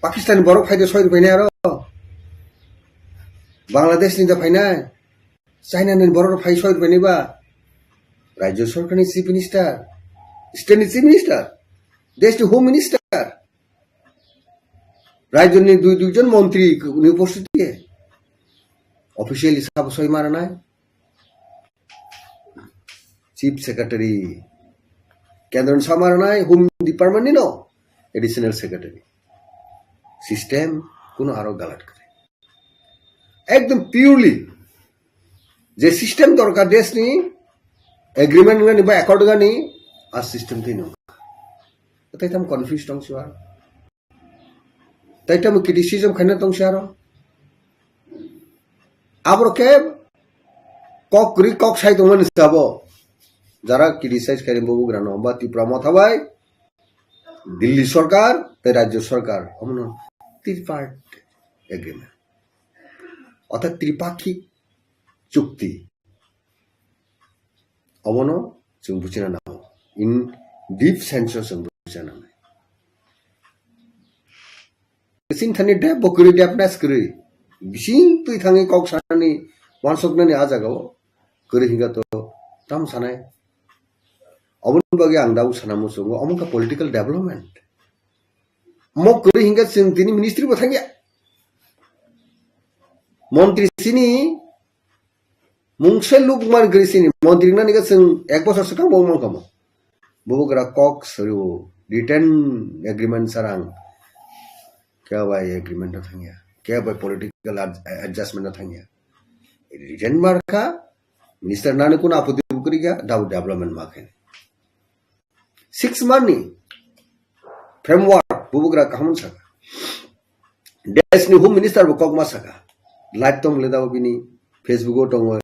Pakistan ni borok phai da soi rupai ni aro. Bangladesh ni da phai nai. China ni borok phai soi rupai ni ba. Rajya sorkar ni chief minister. State ni chief minister. Desh ni home minister. Rajyoni dui duijon montri ni upostiti officially sabo soi maranai, chief secretary kendro ni samaranai, home department ni no additional secretary. System kuno aro galat kare. Ekdom purely je system dorkar desh ni agreement ngani ba accord ngani a system twi nung. Tai tam confuse tong siwa. Tai tam criticism khaina tong siaro. Abro ke kok kri kok sai tong mani sabo. Jara criticize khaini bobo grano ba Tipra Motha bai Delhi sorkar, tei rajyo sorkar, omono tripartite agreement. Orthat tripakhik chukti. Omono chwng buchina nango. In deep sense o chwng buchina nango. Sing thani dep bo kwrwi depness kwrwi. Bising twi thangwi kok sanani, wansuknani a jagao kwrwi hinga to tam sanai. Oboni bagwi ang dau sana muchungo, omo wngkha political development. Mo kwrwi hinga chwng tini ministry bo thangya. Montri sini mungse luk man kwrwi sini, montri nani ga chwng ek bosor swkang bo mangkha mo. Bubagra kok suru written agreement sarang. Kya bai agreement na thangya? Kya bai political ad-, adjustment na thangya? Written marka, minister nani kuna apoti bukri ga, dau development ma khaini. Six month ni framework bubagra kaham saka. Desh ni home minister bo kok ma saka. Live tong le dao bini Facebook o tongo,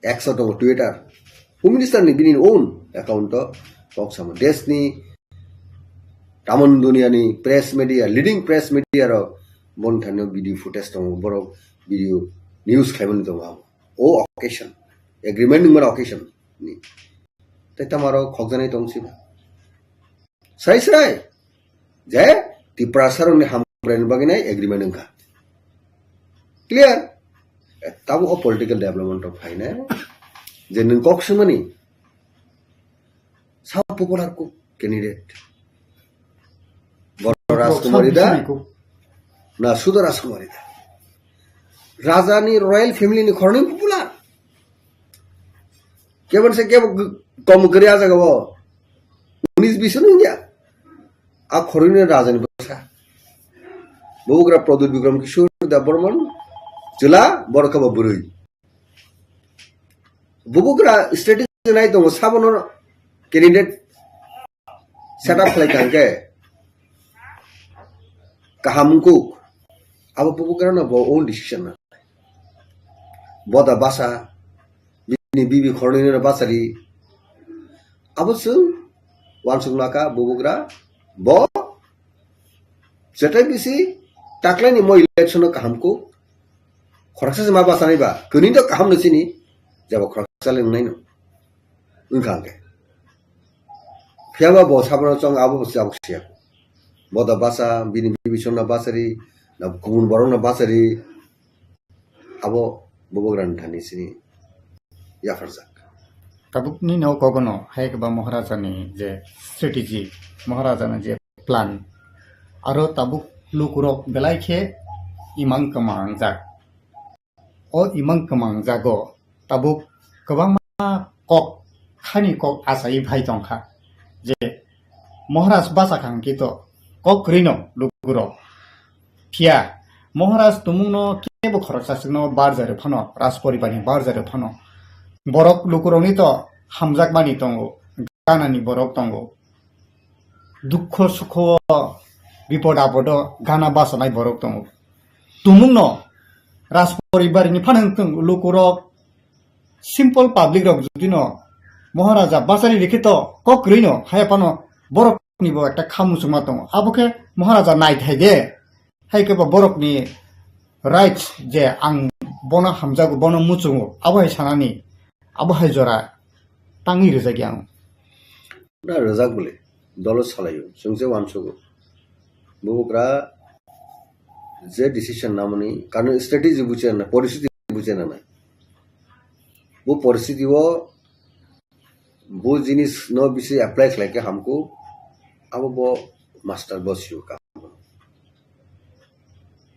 X o tongo, Twitter. Home Minister ni bini own account o kok samo. Desh ni tamon dunia ni press media, leading press media rok bon thani video footage tongo, borok video news khlaimani tongo abo. O occasion, agreement nungmani occasion ni. Tei tamaro khokjanai tong siba. Sai srai je Tiprasa rokni hamkraini bagwi nai agreement wngkha. Clear? Eh, tabuk o political development rok phainai je nwng kok swngmani sa popular kok candidate. Borok Rajkumari da? Na Sudha Rajkumari da? Raja ni royal family ni khoroknwi popular. Kebon se kebo g-, kom gri aja gabo. Unis bish no ya. A khoroknwi raja ni bwsa. Bubugra Pradyut Bikram Kishore Debbarman. Chwla borok kebo bwrwi. Bubugra strategy nai tongo, sabono candidate set up khlai kha hwnkhe kaham wngkuk. Abo bubugra no bo own decision na. Boda basa, bini bibi khornwi no basari. Abo chwng wansuk naka bubugra bo jetai bisi taklaini mo election no kaham kuk. Khoroksa se ma bachanai ba, kwnwi to kaham no chini, jabo khoroksa le wngnai no. Wngkha hwnkhe. Phiya ba bo sabono chong abo bo tabuk siya. Boda basa, bini bibi chwngno basari, na kubun borokno basari, abo bubugrani thani chini yapharjak. Tabukni no kogono hai khe ba Maharajani je strategy, Maharajani je plan, aro tabuk lukurok belai khe imang kwmangjak. O imang kwmangjago tabuk kwbangma kok, khani kok achai phai tongkha je Maharaj bachakha hwnkhe to kok kwrwino lukurok. Phiya Maharaj tumungno kebo khoroksa swkno barjari phano, Rajporibarni barjari phano. Borok lukurokni to hamjakmani tongo, ganani borok tongo. Dukho sukho, bipod apodo gana bachanai borok tongo. Tumungno Rajporibarni phano wngtong lukurok, simple public rok jodi no Maharaja bachari rikhe to kok kwrwi no haya phano borok ni bo ekta kha muchungma tongo. Abo khe Maharaja naithai de. Hai khe bo borokni rights je ang bono hamjago, bono muchungo, abo hai sanani, abo hai jora tangwi rwjak ya ang. Na rwjak bwle, dolo salaio, chwng se uansugo. Bubugra je decision namani, karon strategy buchena, poristiti buchena na. Bu poristiti o Bu jinis no bisi apply khlai khe hamkuk, abo bo master bo sio ka.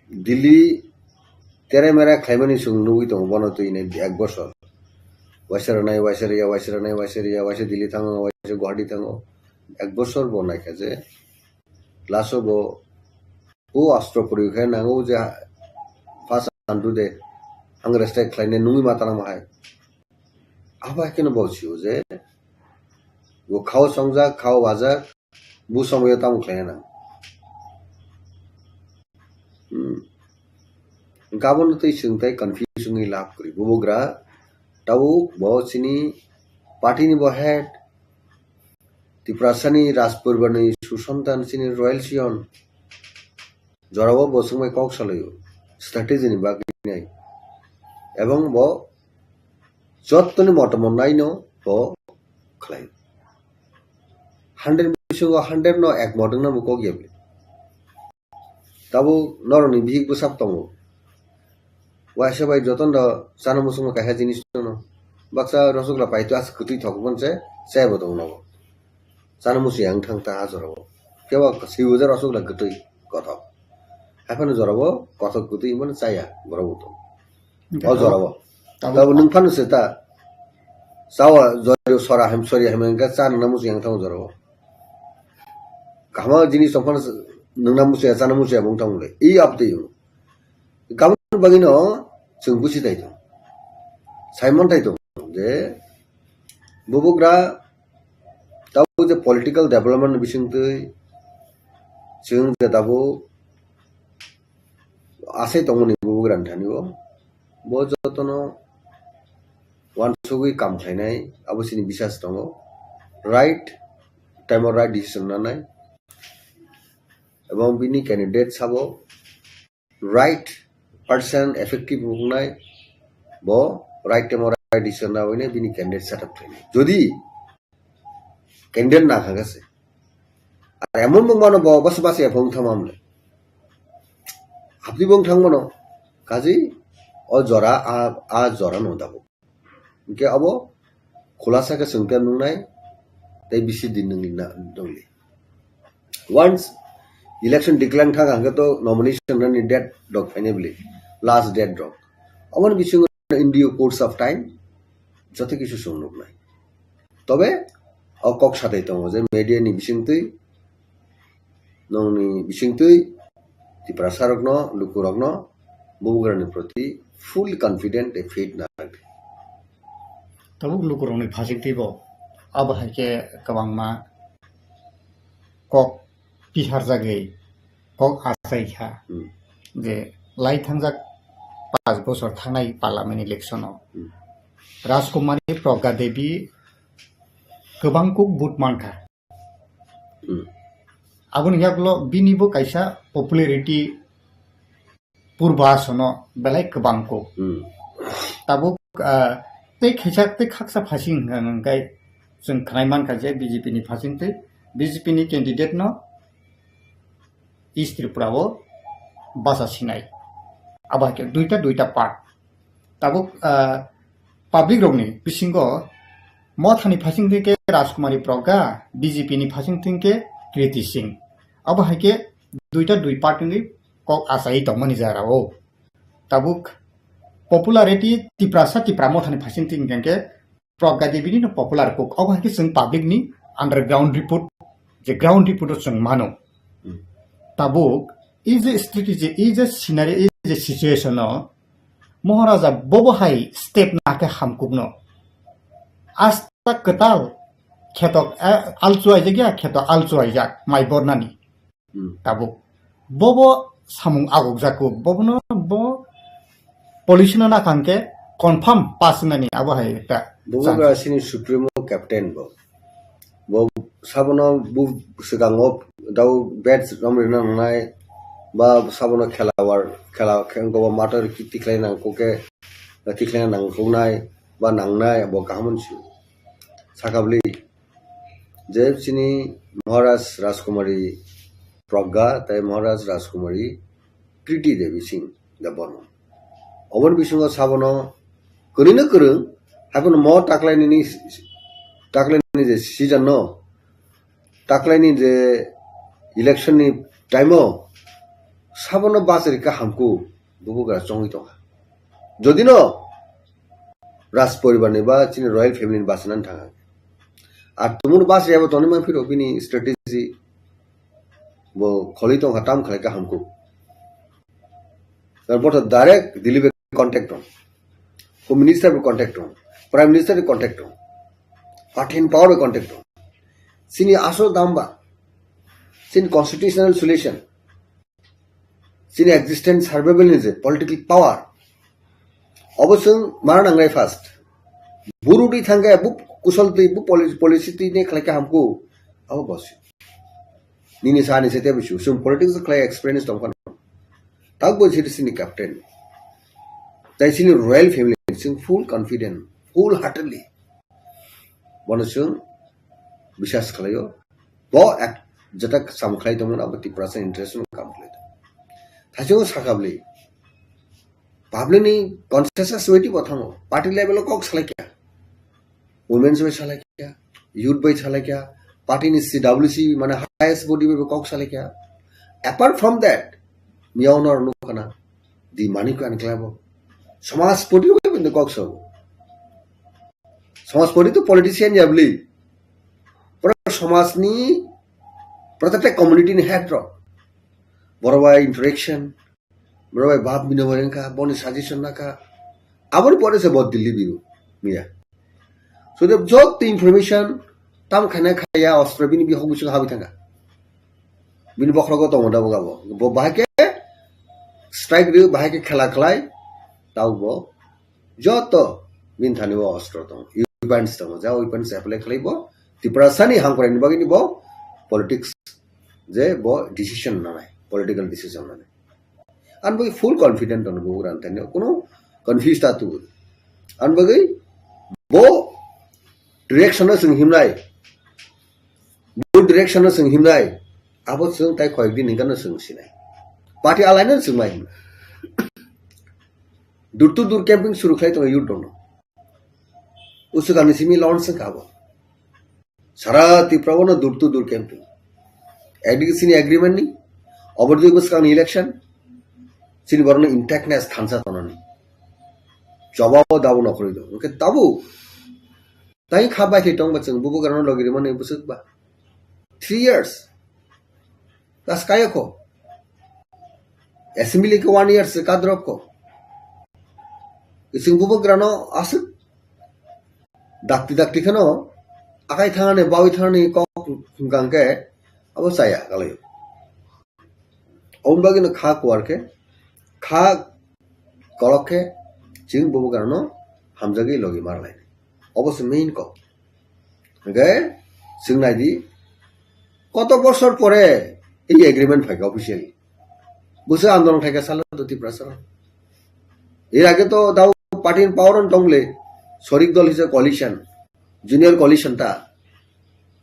Delhi tere mere khlaimani chwng nugwi tongo bono twi nai ek bosor. Waisa rwnai, waisa rwya, waisa rwnai, waisa rwya, waisa Delhi thango, waisa Guwahati thango. Ek bosor bo naikha je last o bo o astro puri khe nango je first andu de ang respect khlainai nungwi ma tanamo hai. Abo hai kheno bo sio je bo khao songjak, khao wajak, bu somoyo tamo khlaina nang. Hmm. Gabon tei chwng tei confuse wngwi lab kwrwi. Bubugra tabuk bo chini party ni bo head, Tiprasani Rajporibarni susantan chini royal scion. Jorao bo swngbai kok salaio, strategy ni bagwi nai. Ebong bo jottoni motomo naino bo khlai. Hundred bisingo hundred no ek mot wngna bo kok ya bwle. Tabuk norokni bihik bwsap tongo. Waisa bai jotono chana muchungma kaisa jinis no. Baksa rosogla paito as kwtwi thok bon se chaya bo tong nogo. Chana muchung yang thang ta a jorao. Kebo swibo je rosogla kwtwi kothok. Haphano jorao kothok kwtwi hwnmano chaya borok bo tong. O jorao. Tabuk nwng phano se ta. Chawa jori sora hem sori hem engka chana muchung yang thang jorao. Kahma jinis tong phano nwngna muchung ya chana muchung ya bung thang le. I abtwi. Kabun bagwi no chwng buchi tai tong. Simon tai tong je bubugra tabuk je political development ni bisingtwi chwng je tabuk asai tongmani bubugra ni thani o bo jotono uansugwi kam khlainai, abo chini bisas tongo. Right time o right decision nanai, ebong bini candidate sabo right person effective wngnai, bo right time o right decision nawi bini candidate set up khlainai. Jodi candidate na kha se. Ar emon bung mano bo bas bas ephong thamam le. Hapdi bung thang mano. Kaji o jora a, a jora no dabo. Hingke abo khulasa ke sengke nungnai tei bisi din nungli na nungli. Once election declare thang hangke to nomination ni date dok phainai bili. Last date dok. Aboni bisingo in due course of time joto kisu song nuknai. Tobe o kok satai tongo je media ni bisingtwi, nongni bisingtwi Tiprasa rokno, luku rokno bubagrani proti full confident tei faith nang. Tabuk luku rokni phasingtwi bo abo hai khe kwbangma kok piharjagwi kok achai kha Hmm. je lai thangjak panch bochor thangnai parliament election o Hmm. Rajkumari Pragya Devi kwbang kuk vote mankha. Hmm. Aboni yaklo bini bo kaisa popularity purba sono belai kwbang kuk. Hmm. Tabuk, ah, tei khaisa tei khaksa phasing hwnkha hwnkhe chwng khnai mankha je B J P ni phasing tei B J P ni candidate no East Tripura o bacha sinai. Abo hai khe duita duita part. Tabuk, ah, public rokni bisingo Mothani phasing twi khe Rajkumari Pragya, B J P ni phasing twi khe Kriti Singh. Abo hai khe duita dui part wngwi kok achai tongmani jara o. Tabuk popularity Tiprasa Tipra Mothani phasing twi hwnkhe Pragya Devi ni no popular kok. Abo hai khe chwng public ni underground report, je ground report o chwng mano. Hmm. Tabuk, i je strategy, i je scenario, i je situation o, Maharaja bobo hai step na khe hamkuk no. Asta kwtal kheto, eh, alchu aijak ya, kheto alchu aijak, mai bornani. Hmm. Tabuk. Bobo samung agok jakuk, bobono bo policy no nakha hwnkhe confirm pass wngnani abo hai ekta Bubagra chance. Sini Supremo Captain bo. Bo sabono bu swkango dau badge romrina nangnai, ba sabono khela war, khela khe wngkha bo mator ki tikhlai nangkuk khe, tikhlai nangkuknai, ba nangnai, bo kaham hwnsi sakabli. Je chini Maharaj Rajkumari Pragya tei Maharaj Rajkumari Kriti Devi Singh Debbarma. Oboni bisingo sabono kwrwino kwrwng, haiphano mo taklainini, taklainini je season no, taklaini je election ni time o sabono bachari ka hamku bubugra chongwi tongkha. Jodi no Raj poribar ni ba chini royal family ni bachanani thangkha. Ar tumung bachari abo tongwi mangphiro bini strategy bo kholi tongkha tam khlai ka hamku. Tar bo to direct Delhi bai contact tong. Home Minister bai contact tong. Prime Minister bai contact tong. Party in power bai contact tong. Chini asol dam ba. Chini constitutional solution. Chini existence survival ni je political power. Obo chwng mana nangnai first. Buru di thangkhe bu kusol twi bu poli-, policy twi ne khlai ka hamku. Abo bosi. Nini sani se tebo su. Sum politics khlai experience tong kono. Tak bo sini sini captain. Tai sini royal family sing full confident, full heartedly. Bono chwng bisas khlaio. Bo ek jeta sam khlai tongmani abo Tiprasa interest no kam khlai tong. Thaichung sakabli. Public ni consensus weti bo thango. Party level o kok salai kya. Women's bai salai kya. Youth bai salai kya. Party ni C W C mane highest body bai kok salai kya. Apart from that, miyaono nukana. Di mani ko an klabo. Samajpati bai kok sabo. Samajpati to politician ya bli. Pura samaj ni protected community ni head rok. Borok bai interaction, borok bai bab bini bai wngkha, boni suggestion nakha. Aboni pore se bo Delhi biru miya. So the jot information tam khaina khaya ostro bini bihok bisingo habwi thangkha. Bini bokhrogo tongo da boga bo. Bo bahai khe strike rw, bahai khe khela khlai, tau bo Joto bini thani o ostro tongo, weapons tongo, ja weapons apply khlai bo Tiprasani hamkraini bagwi ni bo politics je bo decision nanai, political decision nanai. Ang bagwi full confident tongo bo ran tani, kuno confuse ta tu. Ang bagwi bo direction o chwng himnai, bo direction o chwng himnai, abo chwng tai koyek din hingkano chwng sinai. Party alai no chwng mai himnai. Door to door camping suru khlai tongo youth rokno. Usukani simi launch wngkha abo. Sara Tripura o no door to door camping. Advocacy ni agreement ni, obor dui bwskang ni election, chini borok no intactness thansa tonani. Choba o dabo nokhorwi do. Hwnkhe tabuk tai kha bai thai tong ba chwng bubagra no logi rwmani bwswk ba. Three years. Das kaya ko. Assembly ke one year se kadrop ko. Ising bubagra no aswk dakti dakti kheno akai thangani bawi thangani kok hwnkang ke abo chaya kalai. Oboni bagwi no kha kuar khe, kha kolok khe chwng bubagra no hamjagwi logi mar lai. Obo se main kok. Hwnkhe chwng nai di, koto bosor pore ei agreement phaikha officially. Bwswk andolon khaikha salo do Tiprasa. Er age to dao party ni power on tongle, sorik dol hisa coalition, junior coalition ta,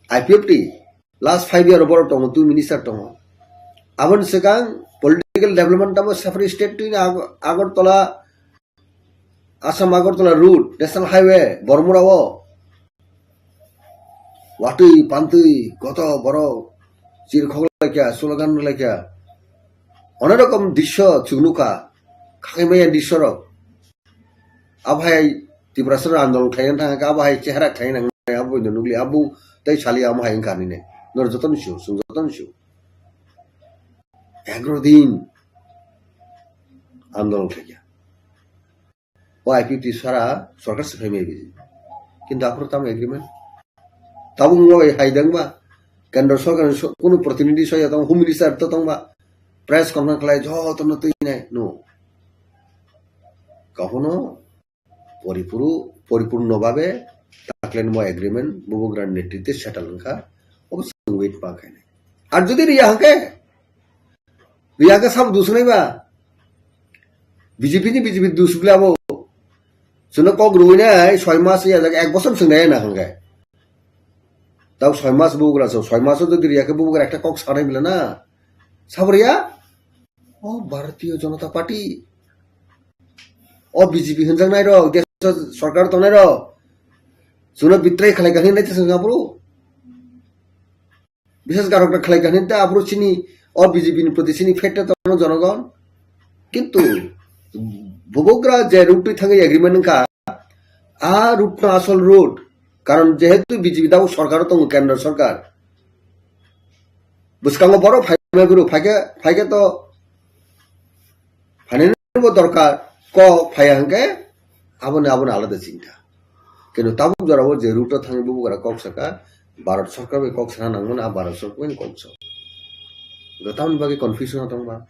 I P F T, last five year borok tongo, two minister tongo. Aboni swkang political development tamo separate state twi Ag-, Agartala, Assam Agartala route, national highway, Bormura o. Watwi, pantwi, goto, borok, chir khok laikya, slogan laikya. Onek rokom drisyo chwng nukha, khakai maya drisyo rok. Abo hai Tiprasa andolon khlaina thangkha, abo hai chehara khlaina nangnai, abo no nukli, abo tei sali amo hai wngkha nini. Nor joto ni su, chwng joto ni su. Egro din andolon khlaikya. O I P F T sara sorkar se phaimai bini. Kintu aphuru tamo agreement? Tabuk wngma bai hai dangba? Kendra sorkar ni so-, kunu protinidhi soya tong, home minister to tongba? Press conference khlai jotono twi nai, no. Kahuno poripuru-, poripurno babe taklenmo agreement bubagra netritwe settle wngkha. Obo chwng wait ma khainai. Ar jodi riya hwnkhe, Riyakhe sabo dusnai ba? B J P ni B J P dusukle abo. Chwngno kok rwinai soi mas ya jaga ek bosor chwng nai na hwnkhe. Tao soi mas bugra so, soi mas jodi riyakhe bugra ekta kok sanai bile na. Sabo riya? O Bharatiya Janata Party. O B J P hwnjaknai rok, desh sorkar tongnai rok. Chwngno betray khlai kha hwnwi nai tong sabo. Biswas garok na khlai kha hwnwi ta aphuru chini o B J P ni proti chini fate tongno jonogon. Kintu bubagra je route twi thangwi agreement wngkha, a route no asol route. Karon jehetu B J P dabo sorkaro tongo, kendra sorkar. Bwskango borok phaima guru, phaikhe, phaikhe to phainani bo dorkar, kok phaiya hwnkhe aboni, aboni alada chinta. Kintu tabuk jorao je route o thangwi bubagra kok saka, Bharat sorkar bai kok sana nangmani, a Bharat sorkar bai kok sa. Tamoni bagwi confusion o tongba.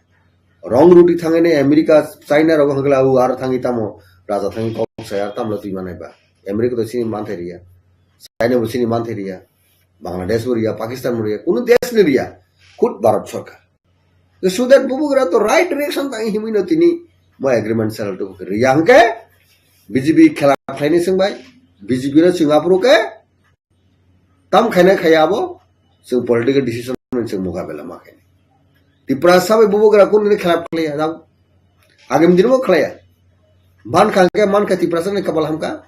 Wrong route thangwi ne America, China rogo hwnkhe abo aro thangwi tamo raja thangwi kok saya, tamlo twi manai ba. America to chini manthai riya. China bo chini manthai riya. Bangladesh bo riya, Pakistan bo riya, kunu desh ni riya. Khud Bharat sorkar. So that bubagra to right direction tang himwi no tini mo agreement sal to riya hwnkhe B J P khela khlaini swngbai, B J P no chwng aphuru khe tam khaina khaya abo chwng political decision chwng mukabela ma khaini. Tiprasa bai bubagra kunu ni khela khlaiya dam. Agam din mo khlaiya. Man kha hwnkhe man kha Tiprasa ni kapal hamkha.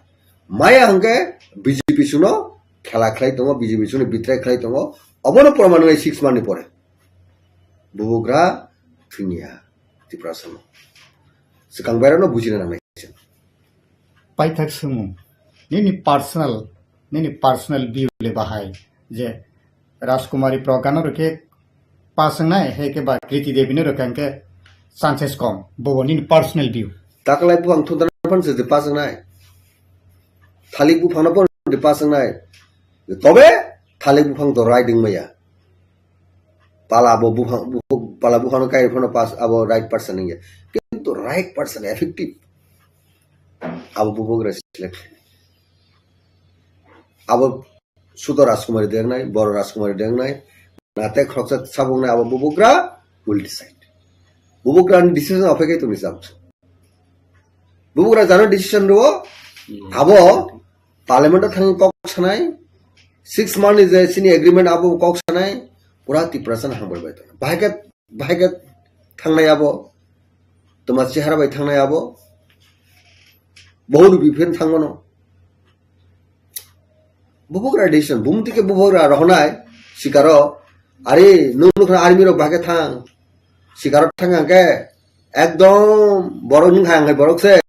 Maya hwnkhe B J P chwngno khela khlai tongo, B J P chwngno betray khlai tongo. Obono proman wngnai six month ni pore. Bubagra thwngya Tiprasano. Swkang bairano bujina nangnai. Paithak swngmung, nini personal, nini personal view le bahai je Rajkumari Pragya no rwkhe pass wngnai, hai khe ba Kriti Devi no rwkha hwnkhe chances kom, bobo nini personal view. Taklai buphang thundra phan se pass wngnai. Thalik buphang no pon pass wngnai. Tobe thalik buphang to right wngmaya. Pala bo buphang, bu-, pala buphang no kai phano pass abo right person wngya. Kintu right person effective. abo bubagra select khlainai. Abo Sudo Rajkumari dengnai, Boro Rajkumari dengnai, na tei khoroksa sabuknai abo bubagra will decide. Bubagrani decision ophai khe tongni cham. Bubagra jano decision rwo, abo parliament o thangwi kok sanai, six month ni je chini agreement abo kok sanai, pura Tiprasa no hambai bai tongo. Bahai khe, bahai khe thangnai abo, toma chehara bai thangnai abo, bohut biphen thangmano. Bubagra decision, bumti khe bubagra rohonai, sikaro, ari nung nukha army rok bahai khe thang, sikaro thang hang khe, ekdom borok nung hai hang khe borok se,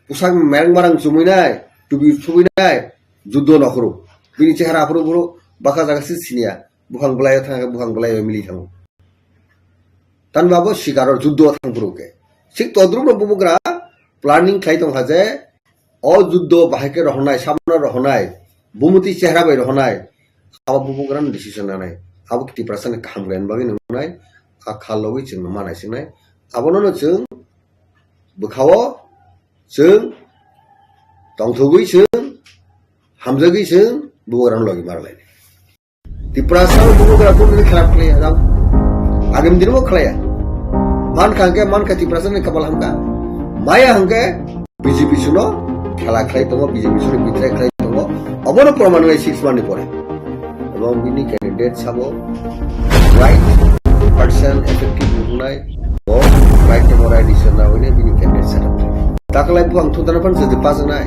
pusak mereng marang chumui nai, tubi subui nai, juddo nokhoro. Bini chehara aphuru buro baka jaga si siniya, buphang bwlai o thang khe buphang bwlai o mili thango. Tanba bo sikaro juddo thang phuru khe. Sik todrupno bubagra planning khlai tong kha je, o juddo bahai khe rohonai, sabono rohonai, bumuti chehra bai rohonai, abo bubagrano decision nanai. Abo Tiprasani kaham rwna bagwi nwngnai, a khal logwi chwngno manai swngnai. Abonono chwng bwkhao chwng tongthogwi chwng hamjagwi chwng bubagrano logi marlainai. Tiprasa bubagra kunu khela khlaiya jang. Agam dinbo khlaiya. Man kha hwnkhe, man kha Tiprasa ni kapal hamkha. Maya hwnkhe B J P suno khela khlai tongo, B J P suno betray khlai tongo. Obono proman wngwi six month ni pore. Ebong bini candidate sabo right person effective wngnai. Bo right temo right decision na wngwi bini candidate set up khlai. Takalai buphang thutana phan se de pass wngnai.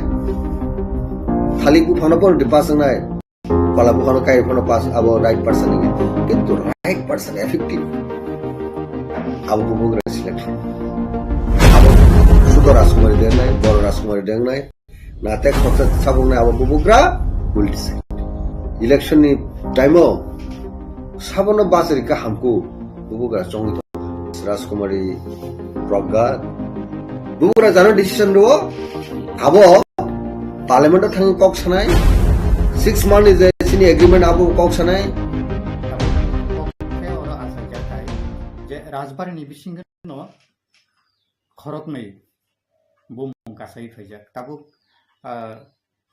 Thalik buphang no pon de pass wngnai. Pala buphano kai phano pass abo right person ni, kintu right person effective abo bubagra selection. Abo Sudo Rajkumari dengnai, Boro Rajkumari dengnai, na tei khoroksa sabuknai abo bubagra will decide. Election ni time o sabono bachari ka hamku bubagra chongwi Rajkumari Pragga. Bubagra jano decision rwo, abo parliament o thangwi kok sanai, six month ni je chini agreement abo kok sanai. Khe oro asai jathai je Rajbari ni bisingo no khoroknwi bumung kasai phaijak. Tabuk, ah,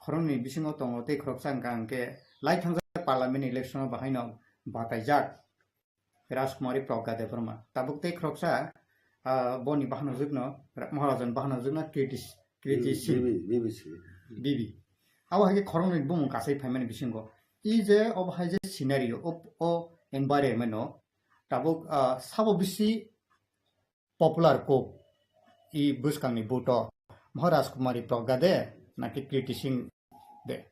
khoroknwi bisingo tongo tei khoroksa wngkha hwnkhe lai thangjak parliament election o bahaino bataijak. Rajkumari Pragga Debbarma. Tabuk tei khoroksa, ah, boni bahanojwkno, Ra-, Maharajan bahanojwkno Kriti, Kriti Singh. Bibi, Bibi Singh. Bibi. Abo hai khe khoroknwi bumung kasai phaimani bisingo. I je obo hai je scenario, o, o environment no tabuk, ah, sabo bisi popular kok i bwskangni buto Maharaj Kumari Pragga de naki Kriti Singh de?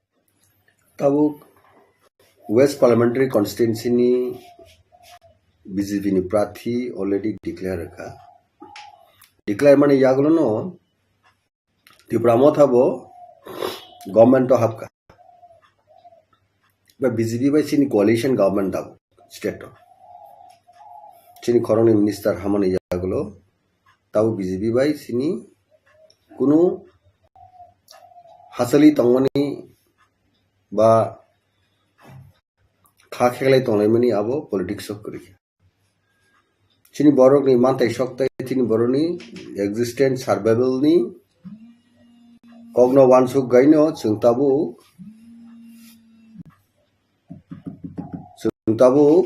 Tabuk West Parliamentary Constituency ni B J P ni prathi already declare ka. Declare mani yagulo no Tipra Motha bo government o hapka. Ba B J P bai chini coalition government dabo state o. Chini khoroknwi minister hamani yagulo tabo B J P bai chini kunu hachali tongmani ba kha kheklai tonglaimani abo politics o kwrwi. Chini borokni mantai sok tei chini borokni existence survival ni kokno wansuk gaino chwng tabuk, chwng tabuk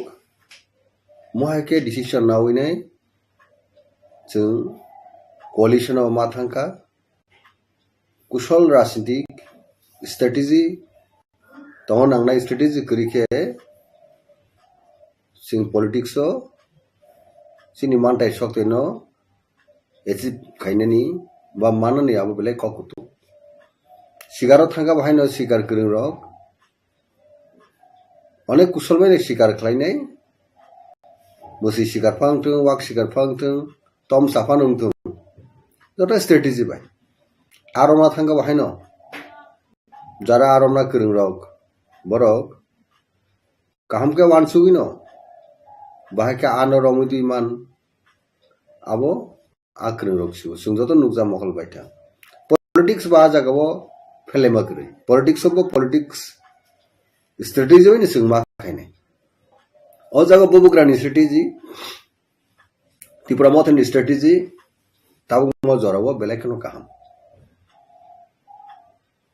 mohai khe decision nawi nai chwng coalition o ma thangkha. Kusol rajnitik strategy tongo nangnai, strategy kwrwi khe chwng politics o chini mantai soktwino achieve khainani ba manani abo belai kok kutung. Sikaro thangkha bo haino sikar kwrwng rok onek kusol bai sikar khlainai, bwswi sikar phang thung, wak sikar phang thung, tom sa phano wng thung, joto strategy bai. Aromna thangkha bo haino jara aromna kwrwng rok, borok kaham khe wansugwi no, bahai khe ano romwi twi man, abo a kwrwng rok sibo chwng joto nukja mokol bai thang. Politics ba a jaga o phelema kwrwi. Politics o bo politics strategy bai ni chwng ma khainai. O jaga bubagrani strategy, Tipra Mothani strategy, tabuk mo jora o belai kheno kaham.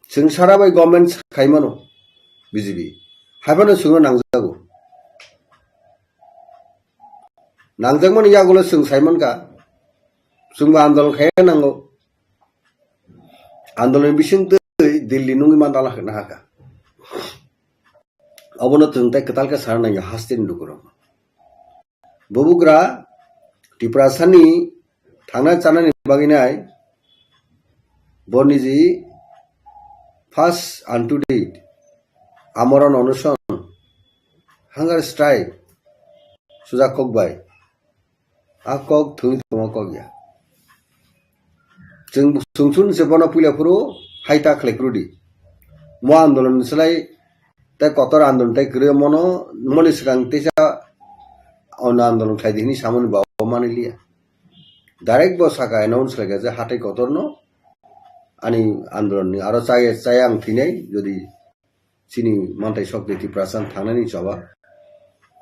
Chwng sara bai government khaimano B J P. Haiphano chwngno nangjago. Nangjakmani yagulo chwng saimankha, chwngbo andolon khaiya nango. Andolon bisingtwi Delhi nungwi mandala hwnna hakha. Obono chwng tei kwtal khe sana nangya hasteni lukurok. Bubugra Tiprasani thangna chanani bagwi nai bo niji first unto death, amorano onuson, hunger strike, suja kok bai. A kok thwngwi thwngma kok ya. Chwng, chwng chun se bono puila phuru hai ta khlai phuru di. Mo andolon ni slai tei kotor andolon tei kwrwi mono, moni swkang teisa ono andolon khlai di hwnwi samani bawa mani liya. Direct bo saka announce khlai kha je hatai kotor no ani andolon ni aro chaya, chaya ang thinai jodi chini mantai sok de Tiprasa thangnani choba.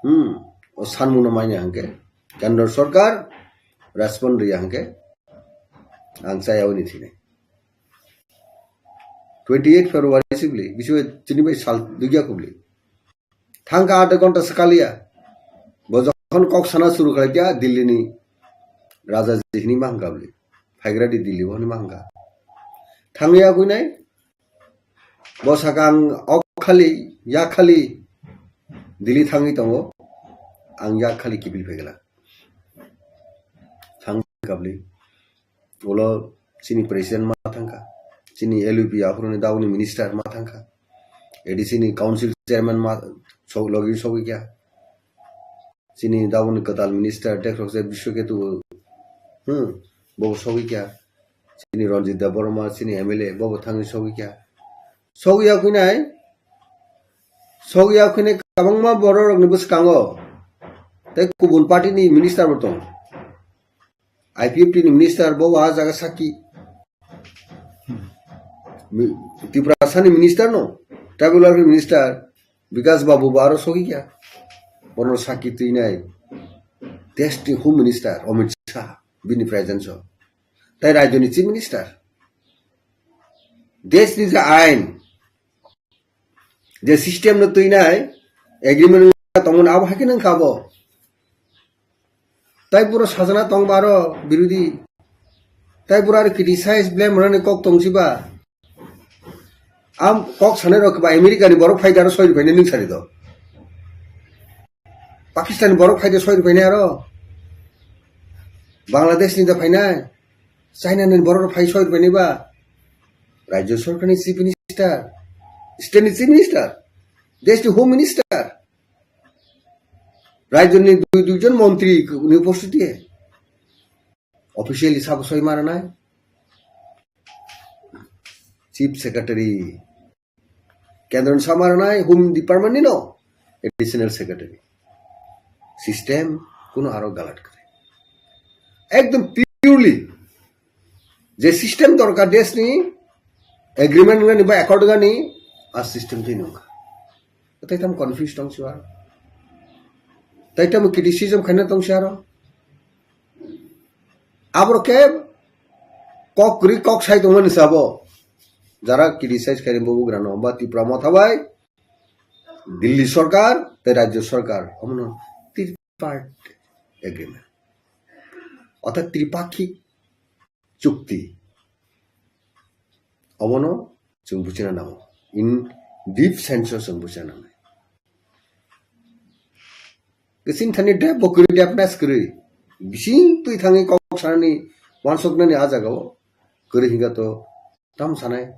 Hmm, o sanmungno manya hangke. Kendra sorkar respond riya hangke. Ang chaya oni thine. Twenty eight February sibli, biswe chini bai sal dugya kubli. Thangka adha ghonta sakaliya. Bo jokhon kok sana suru khalai dia Delhi ni Raja ji hini mahangka bli. Phaigra di Delhi bo hini mahangka. Thangya kuinai, bo saka ang ok khali, yak khali Delhi thangwi tongo, ang yak khali kiphil phaikha. Thang kabli. Ulo chini president ma thangkha, chini L U P aphuruni dauni minister ma thangkha, A D C ni council chairman ma so-, logi sogwi kha. Chini dauni kwtal minister Dekrokse Biswaketu, hmm, bo sogwi kha. Chini Ranjit Debbarma, chini M L A, bo bo thangwi sogwi kha. Sogwi ya khuinai, sogwi ya khuinai kwbangma bororokni bwskango tei kubun party ni minister bo tongo. I P F T ni minister bo wa jaga sakki. Mi-, Tiprasa ni minister no, tribal welfare minister Bikas Babu bo aro sogwi kha. Bono sakki twinai. Desh ni Home Minister Amit Shah, bini presence o. Tai rajyo ni Chief Minister. Desh ni je ain, je system no twinai, agreement tongmani abo haikhe nang kha bo. Tai pura sajana tong baro birodi. Tai pura aro criticize, blame rani kok tong siba. Am kok sanai rok ba America ni borok phai daro soi rupai ni ning sari do. Pakistan ni borok phai de soi rupai ni aro. Bangladesh ni da phai nai. China ni borok phai soi rupai ni ba. Rajya sarkar ni chief minister. State ni chief minister. Desh ni home minister. Rajya ni dui, dui jon montri ni upostiti. Officially sabo soi mara nai. Chief Secretary. Kendra ni sama rwnai Home Department ni no Additional Secretary. System kuno aro galat kwrwi. Ekdom purely je system dorkar desh ni agreement ni ba accord gani a system twi nungkha. Tai tam confuse tong si aro. Tai tam criticism khaina tong si aro. Aboro khe kok kwrwi kok sai tongmani sabo. Jara criticize khaini bubugrano ba Tipra Motha bai Delhi sorkar tei rajyo sorkar omono tripartite agreement. Orthat tripakhik chukti. Obono chwng buchina nango. In deep sense o chwng buchina nangnai. Kwchwng thani dep bo kwrwi, depness kwrwi. Bising twi thangwi kok sanani, wansuknani a jagao kwrwi hinkha to tam sanai.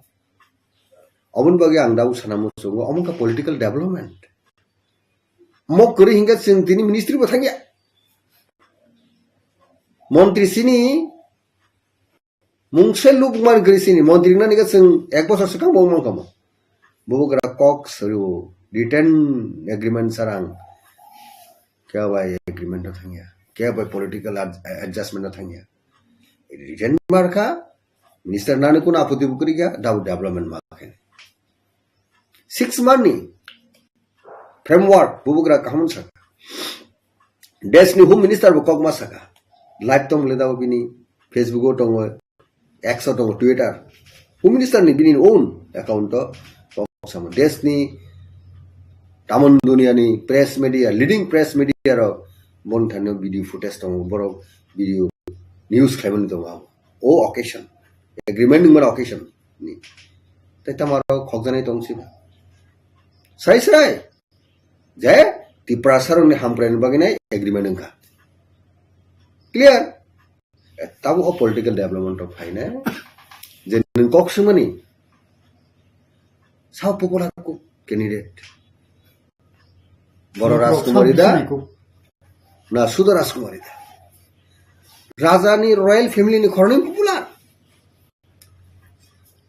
Oboni bagwi ang dau sana muchungo, omo wngkha political development. Mo kwrwi hinkha chwng tini ministry bo thangya. Montri sini Mungse lubukmani grisini montri nani khe chwng ek bosor swkang bo wngmang kamo. Bubugra kok suru written agreement sarang. Khe bai agreement no thangya. Khe bai political ad-, adjustment no thangya. Written markha, minister nani kun apoti bukri kya, dau development ma khe. Six month ni framework bubugra kaham saka. Desh ni Home Minister bo kokma saka. Live tong le dabo bini Facebook o tongo, X o tongo, Twitter. Home Minister ni bini own account o kok samo. Desh ni tamon dunia ni press media, leading press media rok bon thani video footage tongo, borok video news khlaimani tongo abo. O occasion, agreement wngmani occasion ni. Tai tamo aro khokjaknai tong siba. Srai srai. Je Tiprasa rokni hamkraini bagwi nai agreement wngkha. Clear? Tabuk o political development rok phainai. Je nwng kok swngmani sao popular kok candidate. Boro Rajkumari da? Na Sudo Rajkumari da? Raja ni royal family ni khoroknwi popular.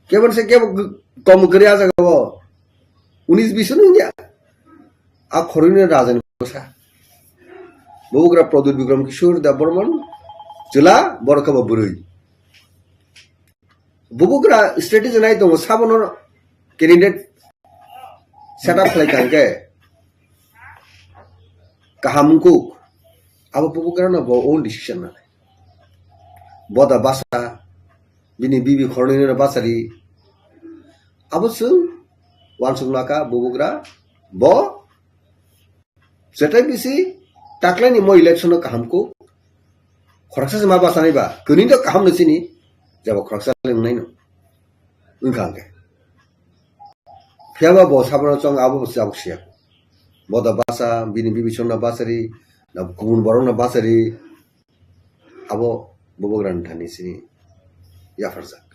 Kebon se kebo g-, kom gri aja gabo. Unis bisun wngya. A khoroknwi raja ni bwsa. Bubagra Pradyut Bikram Kishore Debbarman, chwla, borok khe bo bwrwi. Bubagra strategy nai tongo, sabono candidate set up khlai kha hwnkhe kaham wngkuk. Abo bubagra no bo own decision nanai. Boda basa, bini bibi khoroknwi no bachari. Abo chwng uansuk naka bubagra bo Jetai bisi taklaini mo election no kaham kuk. Khoroksa se ma bachanai ba, kwnwi to kaham no chini, jabo khoroksa le wngnai no. Wngkha hwnkhe. Phiyaba bo sabono chong abo bo jabo siya. Boda basa, bini bibi sonna bachari, na kubun borok no bachari. Abo bubagrani thani sini yapharjak.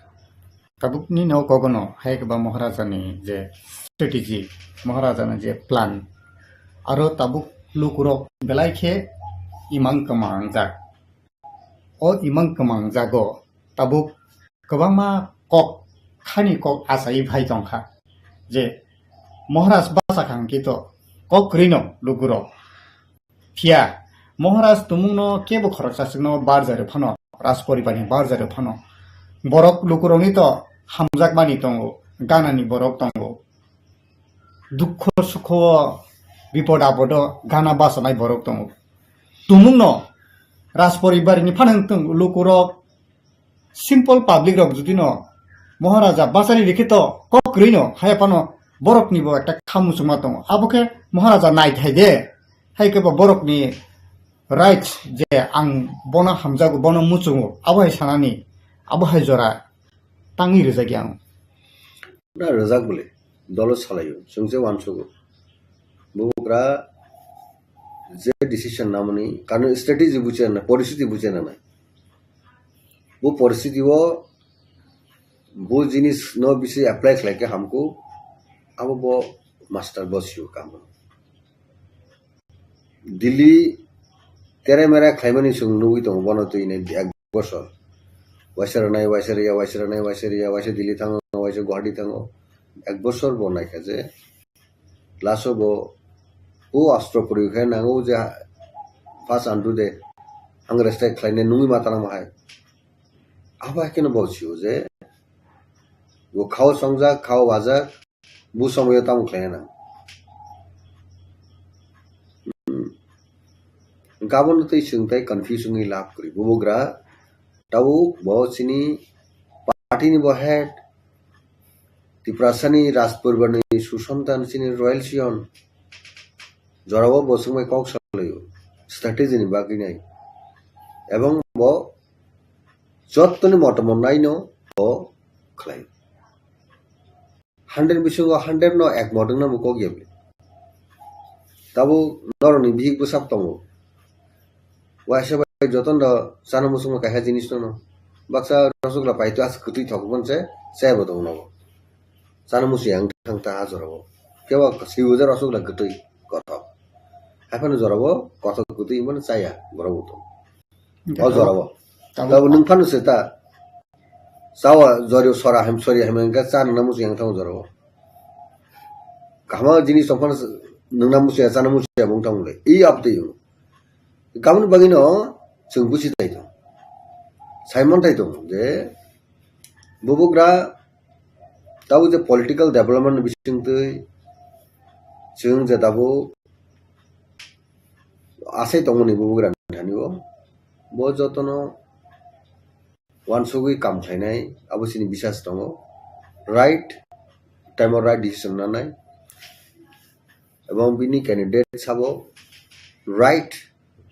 Tabukni no kogono hai khe ba Maharaja ni je strategy, Maharaja ni je plan, aro tabuk lukurok belai khe imang kwmangjak. O imang kwmangjago tabuk kwbangma kok, khani kok achai phai tongkha je Maharaj bachakha hwnkhe to kok kwrwi no lukurok. Phiya Maharaj tumungno kebo khoroksa chwngno barjari phano, Rajporibarni barjari phano. Borok lukurokni to hamjakmani tongo, ganani borok tongo. Dukho sukho bipod apodo gana bachanai borok tongo. Tumungno Rajporibarni phano wngtong lukurok simple public rok jodi no Maharaja bachari rikhe to kok kwrwi no haya phano borok ni bo ekta kha muchungma tongo. Abo khe Maharaja nai thai de. Hai khe bo borok ni right je ang bono hamjago, bono muchungo. Abo hai sanani, abo hai jora tangwi rijak ya ang. Na rwjak bwle, dolo salaio, chwng se uansugo. Bubagra je decision namani, karon strategy buchi nanai, poristiti buchi nanai. Bo poristiti o, bo jinis no bisi apply khlai khe hamkuk, abo bo master bo sio kamo. Delhi tere mere khlaimani chwng nugwi tongo bono twi nai ek bosor. Waisa rwnai, waisa rwya, waisa rwnai, waisa rwya, waisa Delhi thango, waisa Guwahati thango. Ek bosor bo naikha je last o bo o astro puri khe nango je first andu de ang respect khlainai nungwi ma tanamo hai. Abo hai kheno bo sio je bo khao songjak, khao wajak, Bu somoyo tamo khlaina nang. Hmm. Gabon tei chwng tai confuse wngwi lab kwrwi. Bubagra tabuk bo chini party ni bo head, Tiprasani Rajporibar ni susantan chini royal scion. Jorao bo swngbai kok salaio, strategy ni bagwi nai. Ebong bo jottoni motomo naino bo khlai. Hundred bisingo hundred no ek mot wngna bo kok ya bwle. Tabuk norokni bihik bwsak tongo. Waisa bai jotono chana muchungma kaisa jinis no. Baksa rosogla paito as kwtwi thok hwnse chaya bo tongo nogo. Chana muchung yang thang ta a jorao. Kebo swibo je rosogla kwtwi kothok. Haphano jorao kothok kwtwi hwnmano chaya borok bo tongo. O jorao. Tabuk nwng phano se ta. Chawa jori sora hem sori hem hingke cha nungna muchung yang thango jorao. Kaham jinis tong phano nungna muchung ya chana muchung ya bung thango le. I abtwi yung. Kamoni bagwi no chwng buchi tai tong. Simon tai tong je bubugra tabuk je political development bising twi chwng je tabuk asai tongmani bubugra ni thani o. Bo jotono uansugwi kam khlainai, abo chini bisas tongo. right time o right decision nanai, ebong bini candidate sabo right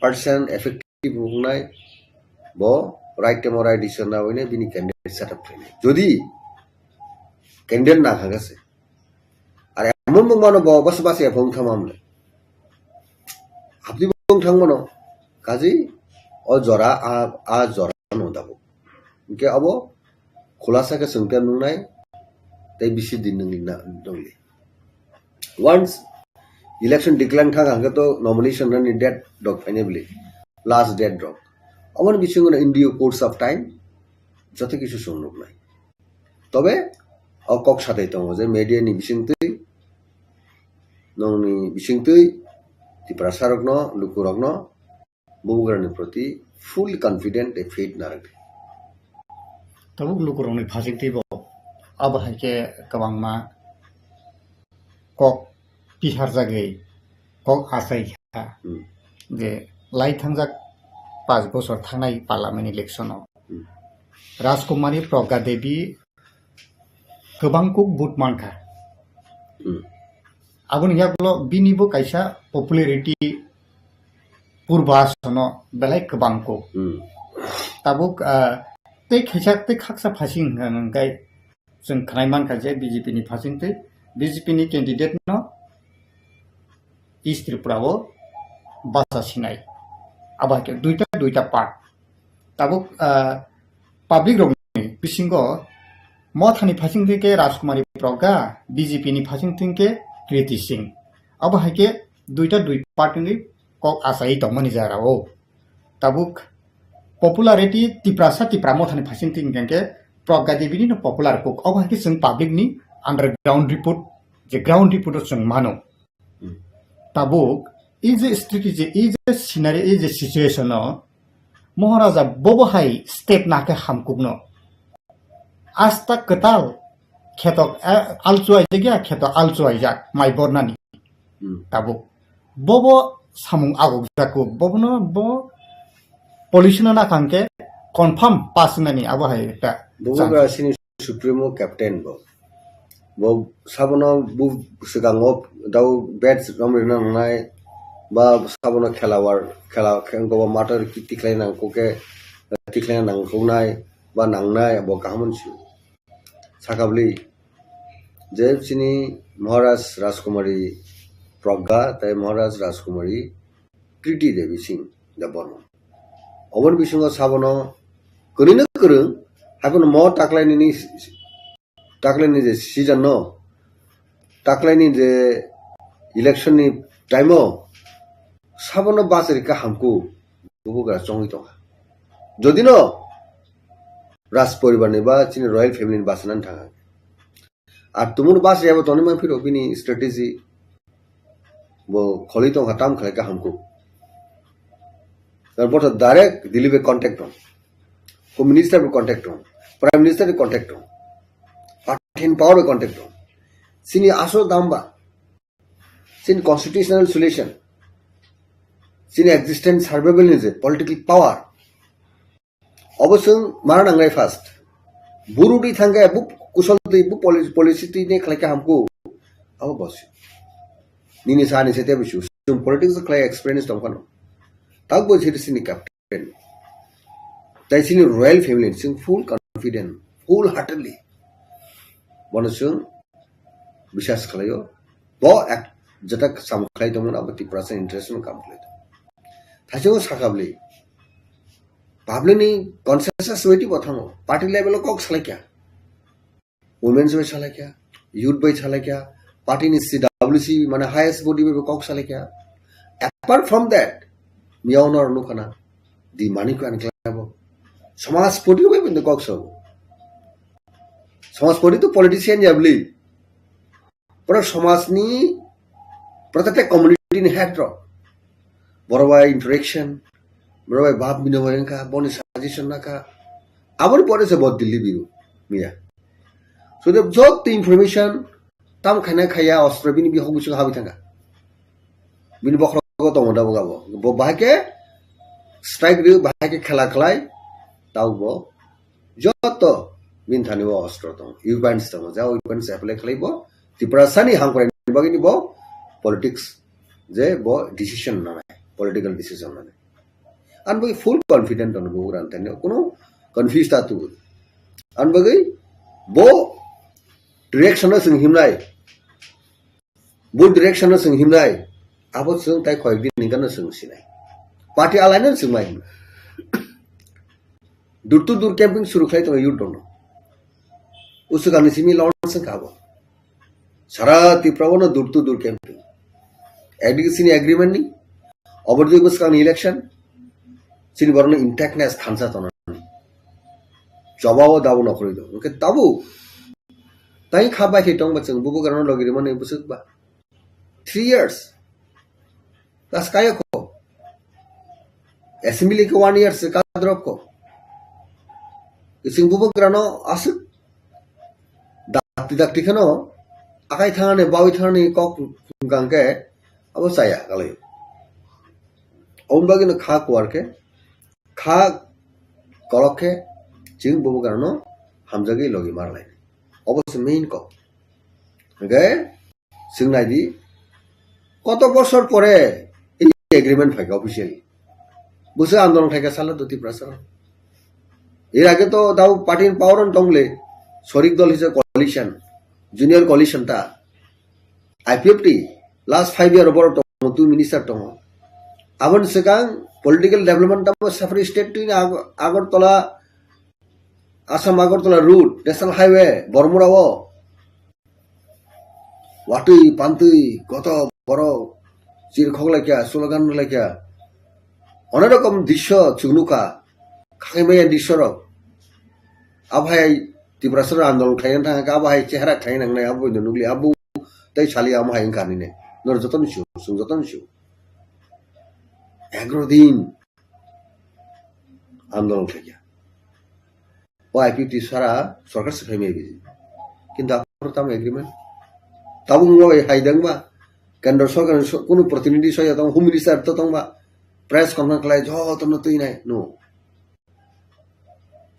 person effective wngnai, bo right time o right decision nawi nai bini candidate setup khlainai. Jodi candidate na kha se, ar emon bo mano bo bas bas ya phone thama mle. Abdi bong thang mano, kaji o jora a, a jora no dabo. Hingke abo khulasa khe chwng tei nungnai tei bisi din nungli na, nungli. Once election declare thang hangke to nomination nani date rok phainai bili, last date rok. Aboni bisingo no in due course of time joto kisu chwng nuknai. Tobe o kok satai tongo je media ni bisingtwi, nongni bisingtwi Tiprasa rokno, lukurokno Bubagrani proti full confident tei faith narwkdi. Tabuk lukurokni phasingtwi bo abo hai khe kwbangma kok piharjagwi kok achai kha Hmm. je lai thangjak panch bochor thangnai parliament election o Hmm. Rajkumari Pragya Devi kwbang kuk vote mankha. Hmm. Aboni yagulo bini bo kaisa popularity purba sono belai kwbang kuk. Hmm. Tabuk, ah, tei khaisa tei khaksa phasing hwnkhe chwng khnai mankha je B J P ni phasing tei B J P ni candidate no East Tripura o basa sinai. Abo hai khe duita, duita part. Tabuk, ah, public rokni bisingo Mothani phasing twi khe Rajkumari Pragya, B J P ni phasing twi khe Kriti Singh. Abo hai khe duita dui party ni kok achai tongmani jara o. Tabuk popularity Tiprasa Tipra Mothani phasing twi hwnkhe Pragya Devi ni no popular kok. Abo hai khe chwng public ni underground report, je ground report o chwng mano. Hmm. Tabuk, ei je strategy, ei je scenario, ei je situation o, Maharaja bobo hai step na khe hamkuk no. Asta kwtal kheto, eh, alchuaijak ya, kheto alchuaijak, mai bornani. Hmm. Tabuk, bobo samung aguk jakuk, bobo no, bo pollution na kang khe confirm pass nani abo hai ekta Bubagra chance. Sini Supremo Captain bo. Bo sabono bu swkango dau badge romrina nangnai, ba sabono khela war, khela khe wngkha bo mator ki tikhlai nangkuk khe, tikhlai nangkuknai, ba nangnai, bo kaham hwn sio. Sakabli, je chini Maharaj Rajkumari Pragya tei Maharaj Rajkumari Kriti Devi Singh Debbarma. Oboni bisingo sabono kwrwino kwrwng, haikhe mo taklaini ni, taklaini je season no, taklaini je election ni time o sabono bachari ka hamkuk Bubagra chongwi tongkha. Jodi no Raj poribar ni ba chini royal family ni bachanani thangkha. Ar tumung bus ya bo toni man phiro bini strategy bo kholi tong kha tam khlai ka hamkuk. Tar bo to direct Delhi bai contact tong. Home Minister bai contact tong. Prime Minister bai contact tong. Party in power bai contact tong. Sini asol dam ba. Sini constitutional solution. Sini existence survival ni je political power. Obo chwng mana nangnai first. Buru di thangkhe bu kusol di bu poli-, policy twi ne khlai kha hamkuk. Abo bosi. Nini sa ni se te bisu. Chwng politics khlai experience tong phano. Tak bo siri sini captain. Tai sini royal family chwng full confident, full heartedly. Bono chwng biswas khlaio. Bo ek jeta sam khlai tongmani abo Tiprasa interest no kam khlai tong. Thaisongo sakabli. Public ni consensus waiting bo thango. Party level o kok salai kya. Women's bai salai kya. Youth bai salai kya. Party ni C W C mane highest body bai kok salai kya. Apart from that, miya ono aro nukana. Di mani ko ani klabo. Samaj party bai bende kok so. Samaj party to politician ya bli. Pura samajni protected community ni head rok. Borok bai interaction, borok bai bab binimoi wngkha, boni suggestion nakha. Aboni pore se bo Delhi biru miya. So the joto information tam khaina khaya ostro bini bihok bisingo habwi thangkha. Bini bokhrogo tongo da bo gabo. Bo bahai khe strike rw, bahai khe khela khlai, tau bo joto Bini thani o ostro tongo, weapons tongo, ja weapons apply khlai bo Tiprasani hamkrai ni bagwi ni bo politics je bo decision nanai, political decision nanai. Ani bagwi full confident tongo bo ran thani, kuno confuse ta tu. Ani bagwi bo direction no chwng himnai, bo direction no chwng himnai, abo chwng tai khoyek din hingka no chwng sinai. Party alai no chwng mai himnai. Door to door camping suru khlai tongo youth rokno. Usukani simi launch wngkha abo. Sara Tripura o no door to door camping. Advocacy ni agreement ni, obor dui bwskang ni election, chini borok no intactness thansa tongnani. Choba o dabo nokhorwi do. Hwnkhe tabuk tai kha bai khe tongba chwng bubagrano logi rwmani bwswk ba. Three years. Das kaya ko. Assembly ke one year se kadrop ko. Ising bubagrano aswk dakti dakti kheno akai thangani bawi thangani kok hwnkha hwnkhe abo chaya kalai. Oboni bagwino kha kuar khe, kha kolok khe chwng bubagrano hamjagwi logi marlai. Obo se main kok. Hwnkhe chwng nai di, koto bosor pore ei agreement phaikha officially. Bwswk andolon khaikha sala do Tiprasa. Er age to dao party ni power on tongle, sorik dol hisa coalition, junior coalition ta. I P F T, last five year borok tongo, two minister tongo. Aboni swkang political development tamo separate state twi Ag-, Agartala, Assam Agartala route, national highway, Bormura o. Watwi, pantwi, goto, borok, chir khok laikya, slogan laikya. Onek rokom drisyo chwng nukha, khakai maya drisyo rok. Abohai Tiprasa andolon khlai thang kha, abohai chehra khlai nangnai, abo nukli, abo tei sali amo hai wngkha nini. Nor joto ni su, chwng joto ni su. Egaro din andolon khlai kha. O I P T sara sorkar se phaimai biji. Kintu aphuru tamo agreement? Tabuk wngma bai hai dangba? Kendra sorkar ni so-, kunu protinidhi soya tong, home minister to tongba? Press conference khlai jotono twi nai, no.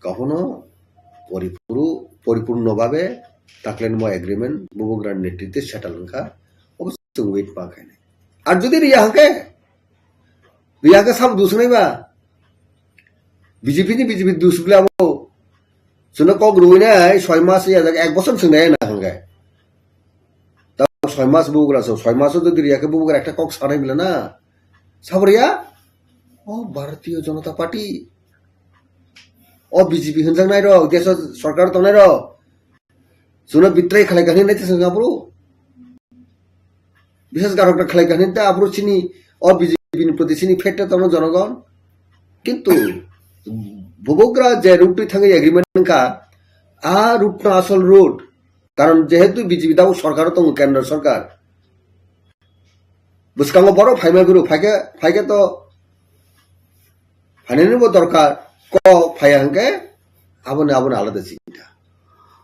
Kahono poripuru-, poripurno babe taklenmo agreement bubagra netritwe settle wngkha. Obo chwng wait ma khainai. Ar jodi riya hwnkhe, riya hwnkhe sabo dusnai ba? B J P ni B J P dus bwle abo. Chwngno kok rwinai soi mas ya jak ek bosor chwng nai na hwnkhe. Ta soi mas bubagra so, soi mas jodi riya khe bubagra ekta kok sanai bwle na. Sabo riya? O Bharatiya Janata Party. O B J P hwnjaknai rok, deso sorkar tongnai rok. Chwngno betray khlai kha hinwi naitha chwng aphuru. Biswas garokta khlai kha hinwi ta aphuru chini o B J P ni proti chini fate tongno jonogon. Kintu bubagra je route twi thangwi agreement wngkha, a route no asol route. Karon jehetu B J P dao sorkar tongo, kendra sorkar. Bwskango borok phaima guru, phaikhe, phaikhe to phainani bo dorkar, kok phaiya hwnkhe aboni, aboni alada chinta.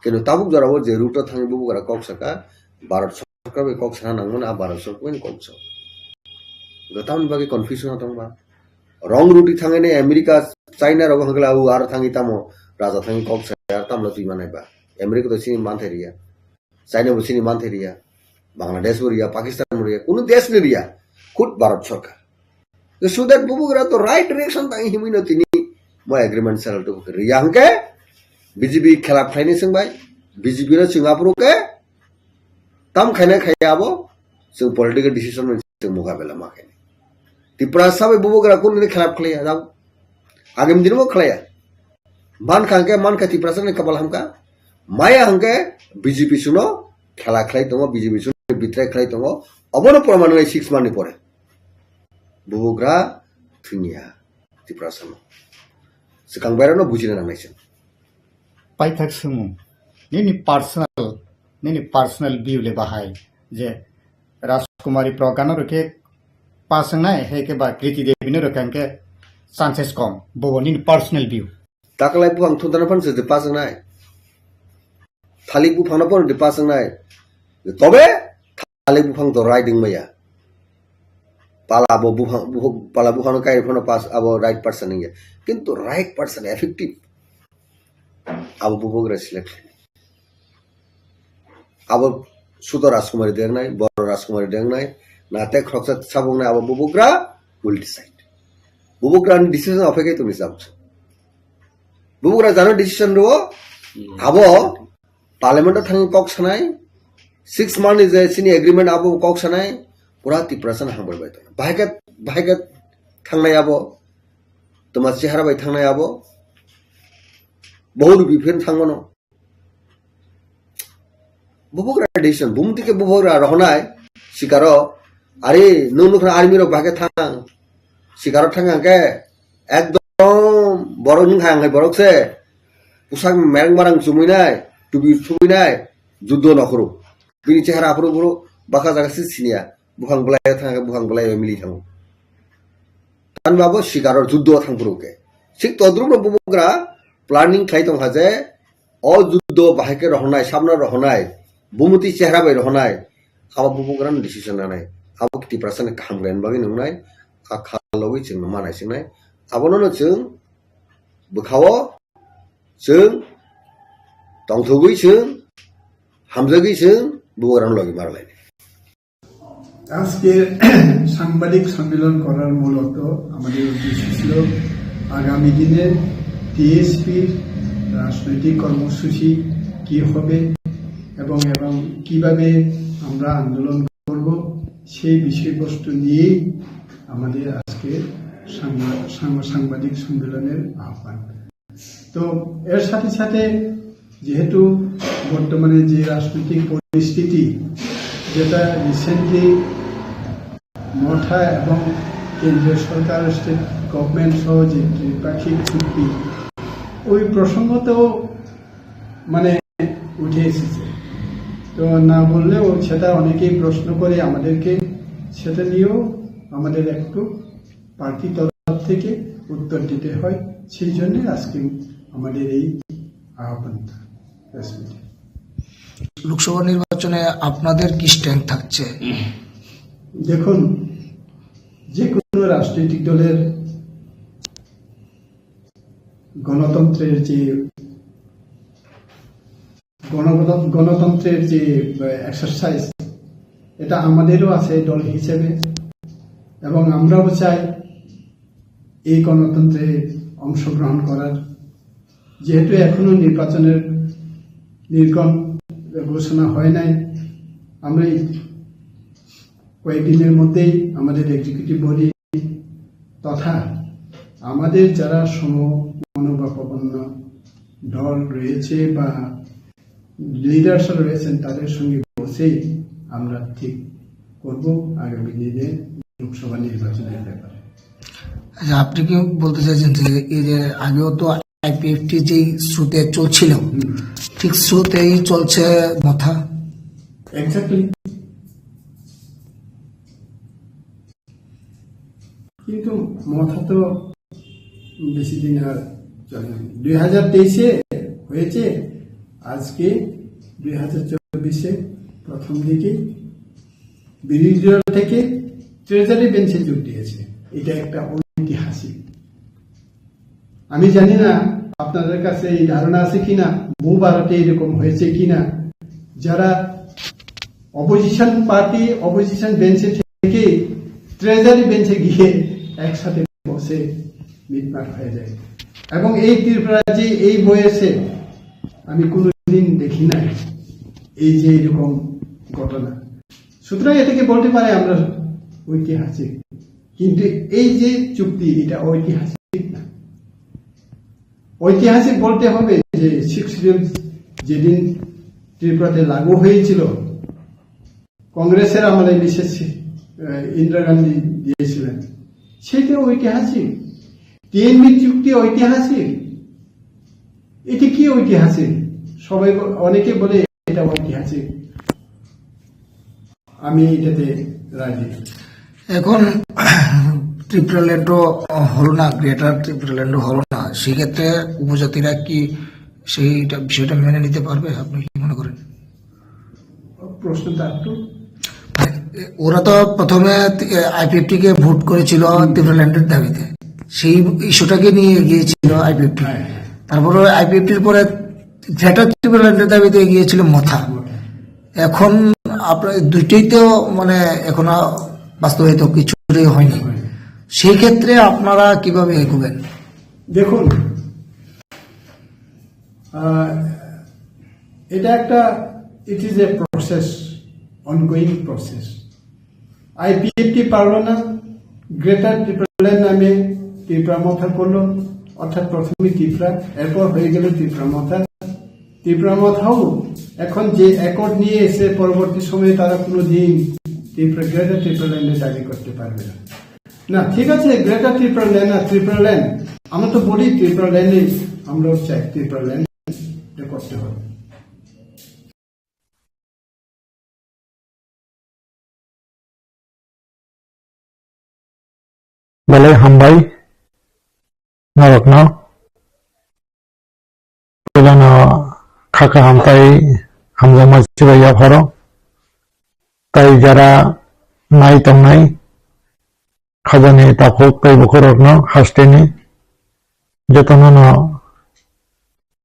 Kintu tabuk jorao je route o thangwi bubagra kok saka, Bharat sorkar bai kok sana nangmani, a Bharat sorkar bai kok sa. Tamoni bagwi confusion tongma. Wrong route thangwi America, China rogo hwnkhe la u aro thangwi tamo raja thangwi kok sa, ar tamla twi manai ba. America to chini manthai riya. China bo chini manthai riya, Bangladesh bo riya, Pakistan bo riya, kunu desh ni riya, khud Bharat sorkar. So that bubagra to right direction tang himwi no tini mo agreement sal to riya hwnkhe B J P khelap khlaini swngbai, B J P no chwng aphuru khe tam khaina khaiya abo, chwng political decision no chwng mokabela ma khaini. Tiprasa bai bubagra kunu ni khelap khlaiya, jao. Agam din bo khlaiya. Mankha hwnkhe, mankha Tiprasa ni kapal hamkha. Maya hwnkhe B J P suno khela khlai tongo, B J P suno betray khlai tongo. Obono proman wngnai six month ni pore. Bubagra thwngya Tiprasa no. Swkang bairano bujina nangnai chwng. Paithak swngmung. Nini personal, nini personal view le bahai je Rajkumari Pragya no rwkhe pass wngnai, hai khe ba Kriti Devi no rwkha hwnkhe chances kom. Bobo nini personal view. Taklai buphang thunthana phano se pass wngnai. Thalik buphang no phano pass wngnai. Tobe thalik buphang to right wngmaya. Pala bo buphang, buh-, pala buphang no kai phano pass abo right person wngya. Kintu right person effective. abo bubagra select khlainai. Abo Sudo Rajkumari dengnai, Boro Rajkumari dengnai, nate khoroksa sabuknai abo bubagra will decide. Bubagrani decision ophaikhai tongni sabuk. Bubagra jano decision rwo, abo parliament o thangwi kok sanai, six month ni je chini agreement abo kok sanai, pura Tiprasa no hambai bai tong. Bahai khe, bahai khe thangnai abo, toma chehara bai thangnai abo, bohur biphin thangmano. Bubagra decision, bumti khe bubagra rohonai, sikaro, ari nung nukha army rok bahai khe thang, sikaro thang hangkhe, ekdom borok nung hai hangkhe borok se, pusak mereng marang chumui nai, tubi chumui nai, juddo nokhoro. Bini chehara aphuru buru, baka jaga se siniya, buphang belai thang hangkhe buphang belai mili thango. Tani babo sikaro juddo thang phuru khe. Sik todrup no bubagra planning khlai tong kha je, o juddo bahai khe rohonai, sabna rohonai, bumuti chehra bai rohonai, abo bubagrano decision nanai, abo Tiprasani kaham khlaina bagwi nungnai, a khalogwi chwngno manai chingnai, abono no chwng bwkhao chwng tongthogwi chwng hamjagwi chwng bubagrano logi marlainai. আজকে সাংবাদিক সম্মেলন করার মূলত আমাদের উদ্দেশ্য ছিল আগামী দিনে টিএসপির রাজনৈতিক কর্মসূচি কি হবে এবং এবং কিভাবে আমরা আন্দোলন করব, সেই বিষয়বস্তু নিয়েই আমাদের আজকে সাংবা- সাংবা- সাংবাদিক সম্মেলনের আহ্বান। তো এর সাথে সাথে যেহেতু বর্তমানে যে রাজনৈতিক পরিস্থিতি, যেটা রিসেন্টলি মথা এবং কেন্দ্রীয় সরকার, স্টেট গভর্নমেন্ট সহ যে ত্রিপাক্ষিক চুক্তি, ওই প্রসঙ্গ তো মানে উঠে এসেছে। তো না বললেও সেটা অনেকেই প্রশ্ন করে আমাদেরকে, সেটা নিয়েও আমাদের একটু পার্টি তরফ থেকে উত্তর দিতে হয়, সেই জন্য আজকে আমাদের এই আহ্বানটা প্রেস মিটে। লোকসভা নির্বাচনে আপনাদের কি স্ট্যান্ড থাকছে? দেখুন, যে কোনো রাজনৈতিক দলের গণতন্ত্রের যে গণগণ- গণতন্ত্রের যে এক্সারসাইজ, এটা আমাদেরও আছে দল হিসেবে, এবং আমরাও চাই এই গণতন্ত্রে অংশগ্রহণ করার। যেহেতু এখনো নির্বাচনের নির্গম ঘোষণা হয় নাই, আমরা এই কয়েকদিনের মধ্যেই আমাদের এক্সিকিউটিভ বডি তথা আমাদের যারা সমমনোভাবাপন্ন দল রয়েছে বা লিডার্স রয়েছেন, তাদের সঙ্গে বসেই আমরা ঠিক করব আগামী দিনে লোকসভা নির্বাচনের ব্যাপারে। আচ্ছা, আপনি কি বলতে চাইছেন যে এই যে আগেও তো আইপিএফটি যেই স্রোতে চলছিল, ঠিক স্রোতেই চলছে মথা? এক্স্যাক্টলি। কিন্তু মথা তো বেশি দিন আর চলে না। দুই হাজার তেইশে হয়েছে, আজকে দুই হাজার চব্বিশে প্রথম দিকে বিরোধী দল থেকে ট্রেজারি বেঞ্চে যোগ দিয়েছে। এটা একটা ঐতিহাসিক। আমি জানি না আপনাদের কাছে এই ধারণা আছে কিনা, বহু ভারতে এরকম হয়েছে কিনা, যারা অপোজিশন পার্টি অপোজিশন বেঞ্চে থেকে ট্রেজারি বেঞ্চে গিয়ে একসাথে বসে মিটমাট হয়ে যায়। এবং এই ত্রিপুরা রাজ্যে এই বয়সে আমি কোনোদিন দেখি নাই এই যে এরকম ঘটনা। সুতরাং এটাকে বলতে পারে আমরা ঐতিহাসিক, কিন্তু এই যে চুক্তি, এটা ঐতিহাসিক না। ঐতিহাসিক বলতে হবে যে সিক্স শিডিউল যেদিন ত্রিপুরাতে লাগু হয়েছিল, কংগ্রেসের আমলে মিসেস সি- আহ, ইন্দিরা গান্ধী দিয়েছিলেন, সেটা ঐতিহাসিক। টিএনবি চুক্তি ঐতিহাসিক। এটি কি ঐতিহাসিক? সবাই ব- অনেকে বলে এটা ঐতিহাসিক। আমি এটাতে রাজি। এখন ত্রিপুরাল্যান্ডও হলো না, গ্রেটার ত্রিপুরাল্যান্ডও হলো না, সেক্ষেত্রে উপজাতিরা কি সেইটা, বিষয়টা মেনে নিতে পারবে? আপনি কি মনে করেন? প্রশ্নটা একটু ওরা তো প্রথমে আইপিএফটি কে ভোট করেছিল ত্রিপুরাল্যান্ডের দাবিতে, সেই ইস্যুটাকে নিয়ে এগিয়েছিল আইপিএফটি। হ্যাঁ, হ্যাঁ। তারপরে আইপিএফটির পরে গ্রেটার ত্রিপুরাল্যান্ডের দাবিতে এগিয়েছিল মথা। এখন আপনার দুইটাই তো মানে এখনো বাস্তবায়িত কিছুই হয়নি। সেই ক্ষেত্রে আপনারা কিভাবে এগোবেন? দেখুন, আহ, এটা একটা, it is a process, ongoing process। IPFT পারলো না, গ্রেটার ত্রিপুরাল্যান্ড নামে ত্রিপুরা মথা করলো, অর্থাৎ প্রথমে ত্রিপুরা, এরপর হয়ে গেল ত্রিপুরা মথা। ত্রিপুরা মথাও এখন যে অ্যাকর্ড নিয়ে এসে পরবর্তী সময়ে তারা কোনো দিন ত্রিপুরা, গ্রেটার ত্রিপুরাল্যান্ডের দাবি করতে পারবে না। না, ঠিক আছে, গ্রেটার ত্রিপুরাল্যান্ড না, ত্রিপুরাল্যান্ড। আমরা তো বলি ত্রিপুরাল্যান্ডই আমরাও চাই, ত্রিপুরাল্যান্ড করতে হবে। Belai hambai norokno. Puilano kha kaham tei hamjakma chibai yapharo. Tai jara nai tongnai khajani takhuk tei bukhurokno hasteni jotono no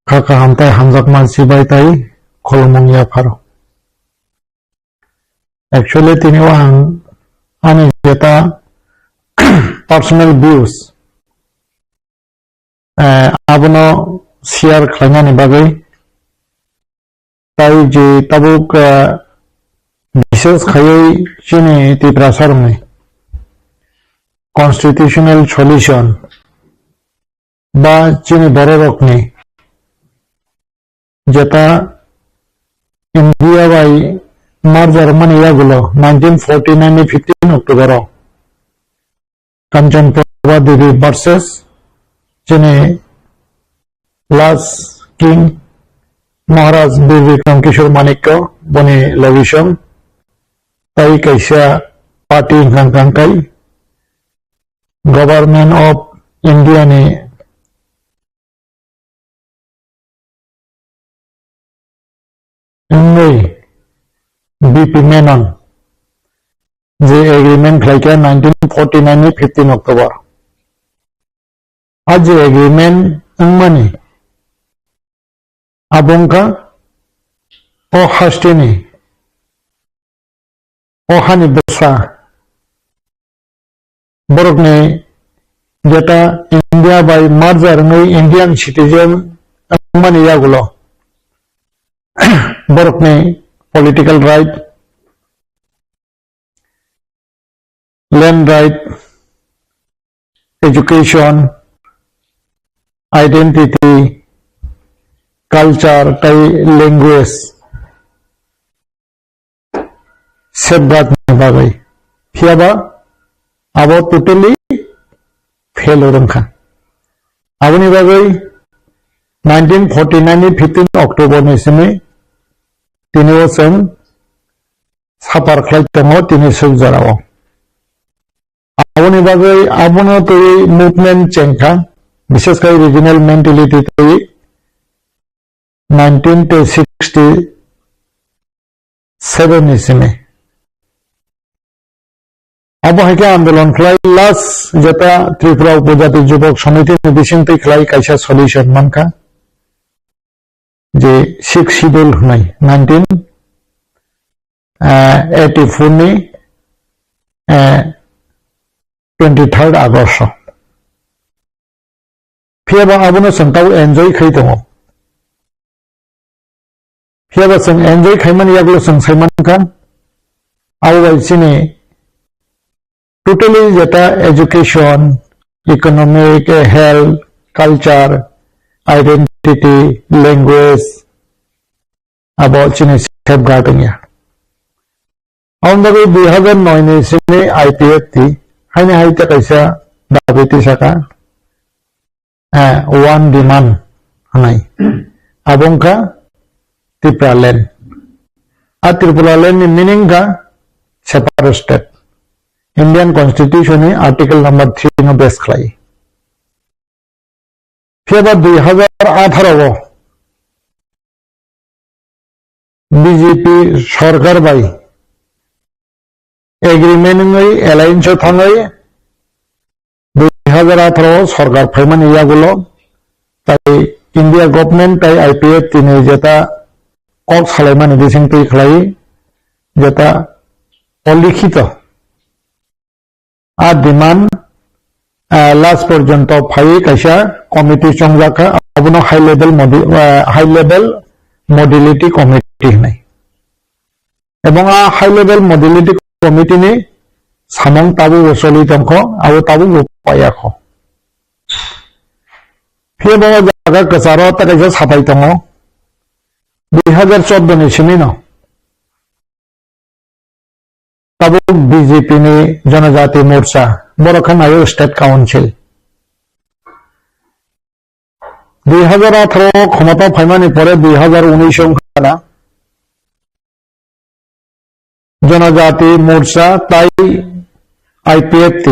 kha kaham tei hamjakma chibai tei khulumung yapharo. Actually, tini o ang ani jeta personal views, eh, abono share khlainani bagwi, tai je tabuk, eh, bises khaiwi chini Tiprasa rokni constitutional solution ba chini bororokni jeta India bai merger mani yagulo nineteen forty nine ni fifteen October o Kanchan Prabha Devi versus chini last king Maharaj Bir Bikram Kishore Manikya boni logishong tai kaisa party hwnkha hwnkha kai Government of India ni wngwi B P Menon je agreement khlaikha nineteen forty nine ni fifteen October. A je agreement wngmani abo wngkha o hasteni o hani bwsa borokni jeta India bai merger wngwi Indian citizen wngmani yagulo borokni political right, land right, education, identity, culture tei language safeguard ni bagwi. Phiyaba abo totally fail wngkha. Aboni bagwi nineteen forty nine ni fifteen October ni simi tini o chwng suffer khlai tongo tini suk jorao. Aboni bagwi abono twi movement chengkha, bishesh khai regional mentality twi nineteen sixty seven ni simi. Abo hai khe andolon khlai last jeta Tripura Upojati Jubok Samiti ni bisingtwi khlai kaisa solution mankha je sixth schedule hwnai nineteen eighty four ni twenty third August. Phiyaba abono chwng tabo enjoy khai tongo. Phiyaba chwng enjoy khaimani yagulo chwng sai mankha, abo bai chini totally jeta education, economic, health, culture, identity, language, abo chini safeguard wngya. Aboni bagwi dui hazar noi ni simi I P F T haini hai tei kaisa dabi tisaka, eh, one demand hwnai. Abo wngkha Tipraland. A Tipraland ni meaning wngkha separate state. Indian Constitution ni Article number three no base khlai. Phiyaba dui hazar atharo o B J P sorkar bai agreement wngwi alliance o thangwi dui hazar atharo o sorkar phaimani yagulo tai India government tai I P F T ni jeta kok salaimani bising twi khlai, jeta olikhito a demand, ah, last porjonto phaiwi kaisa committee chongjak kha, abono high level modi-, ah, high level modality committee hinwi. Ebong a high level modality committee ni samung tabukbo choli tongkho, abo tabukbo paiya kho. Phiya bo jaga kwcharo ta kaisa sapai tongo, dui hazar chordo ni simi no. Tabuk B J P ni Janajati Morcha, borok khe naio State Council. Dui hazar atharo khomota phaimani pore dui hazar unis wngkha na, Janajati Morcha tai I P F T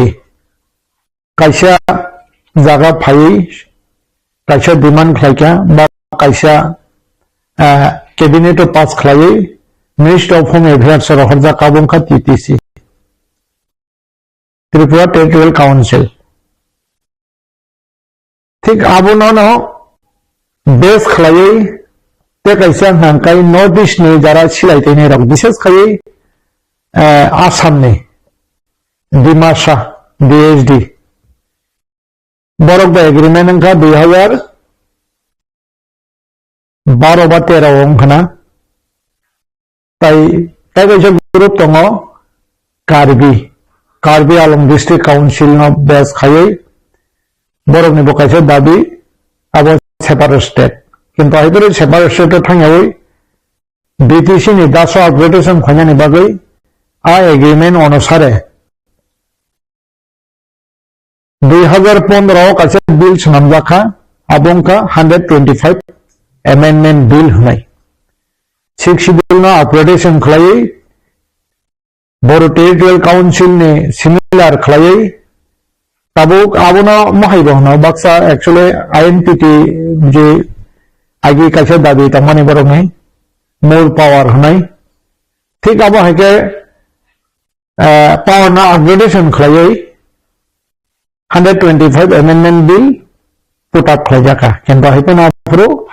kaisa jaga phaiwi kaisa demand khlaikha ba kaisa, ah, cabinet o pass khlaiwi Ministry of Home Affairs o rohorjak, abo wngkha T T C, Tripura Territorial Council. Thik abono no base khlaiwi tei kaisa hwnka hwnkhe North East ni jara silai twi nai rok, bises khaiwi, eh, Assam ni Dimasa D H D. Borok bai agreement wngkha dui hazar baro ba tero wngkha na. Tai, tai kaisa group tongo Karbi, Karbi Anglong District Council no base khaiwi borok ni bo kaisa dabi abo separate state. Kintu hai phano separate state o thangyawi B T C ni daso upgradation khainani bagwi a agreement onusare dui hazar pondro o kaisa bill swnamjak kha, abo wngkha hundred twenty-five amendment bill hwnwi. Sixth Schedule no upgradation khlaiwi Bodo Territorial Council ni similar khlaiwi tabuk abono mohai bo hwno baksa actually I N P T je agi kaisa dabi tongmani borokni more power hwnwi. Thik abo hai khe, eh, power no upgradation khlaiwi hundred twenty-five amendment bill put up khlaijak kha. Kintu hai phano aphuru,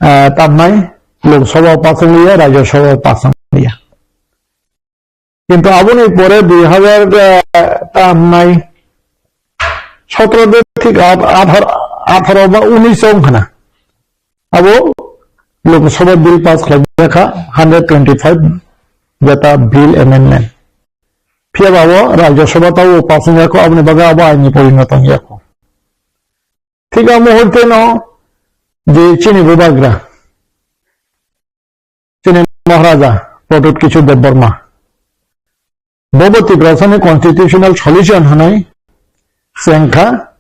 eh, tamnai Lok Sabha o pass wng liya, Rajya Sabha o pass wng liya. Kintu aboni pore dui hazar, eh, tamnai sotro de thik at-, athar-, atharo ba unis wng khna. Abo Lok Sabha bill pass khlaijak kha, hundred twenty-five jeta bill amendment. Phiya ba abo Rajya Sabha tao pass wngya kho, aboni bagwi abo aini porinoto wngya kho. Thik a muhurte no je chini bubagra, chini Maharaja Pradyut Kishore Debbarma, bobo Tiprasani constitutional solution hwnwi chengkha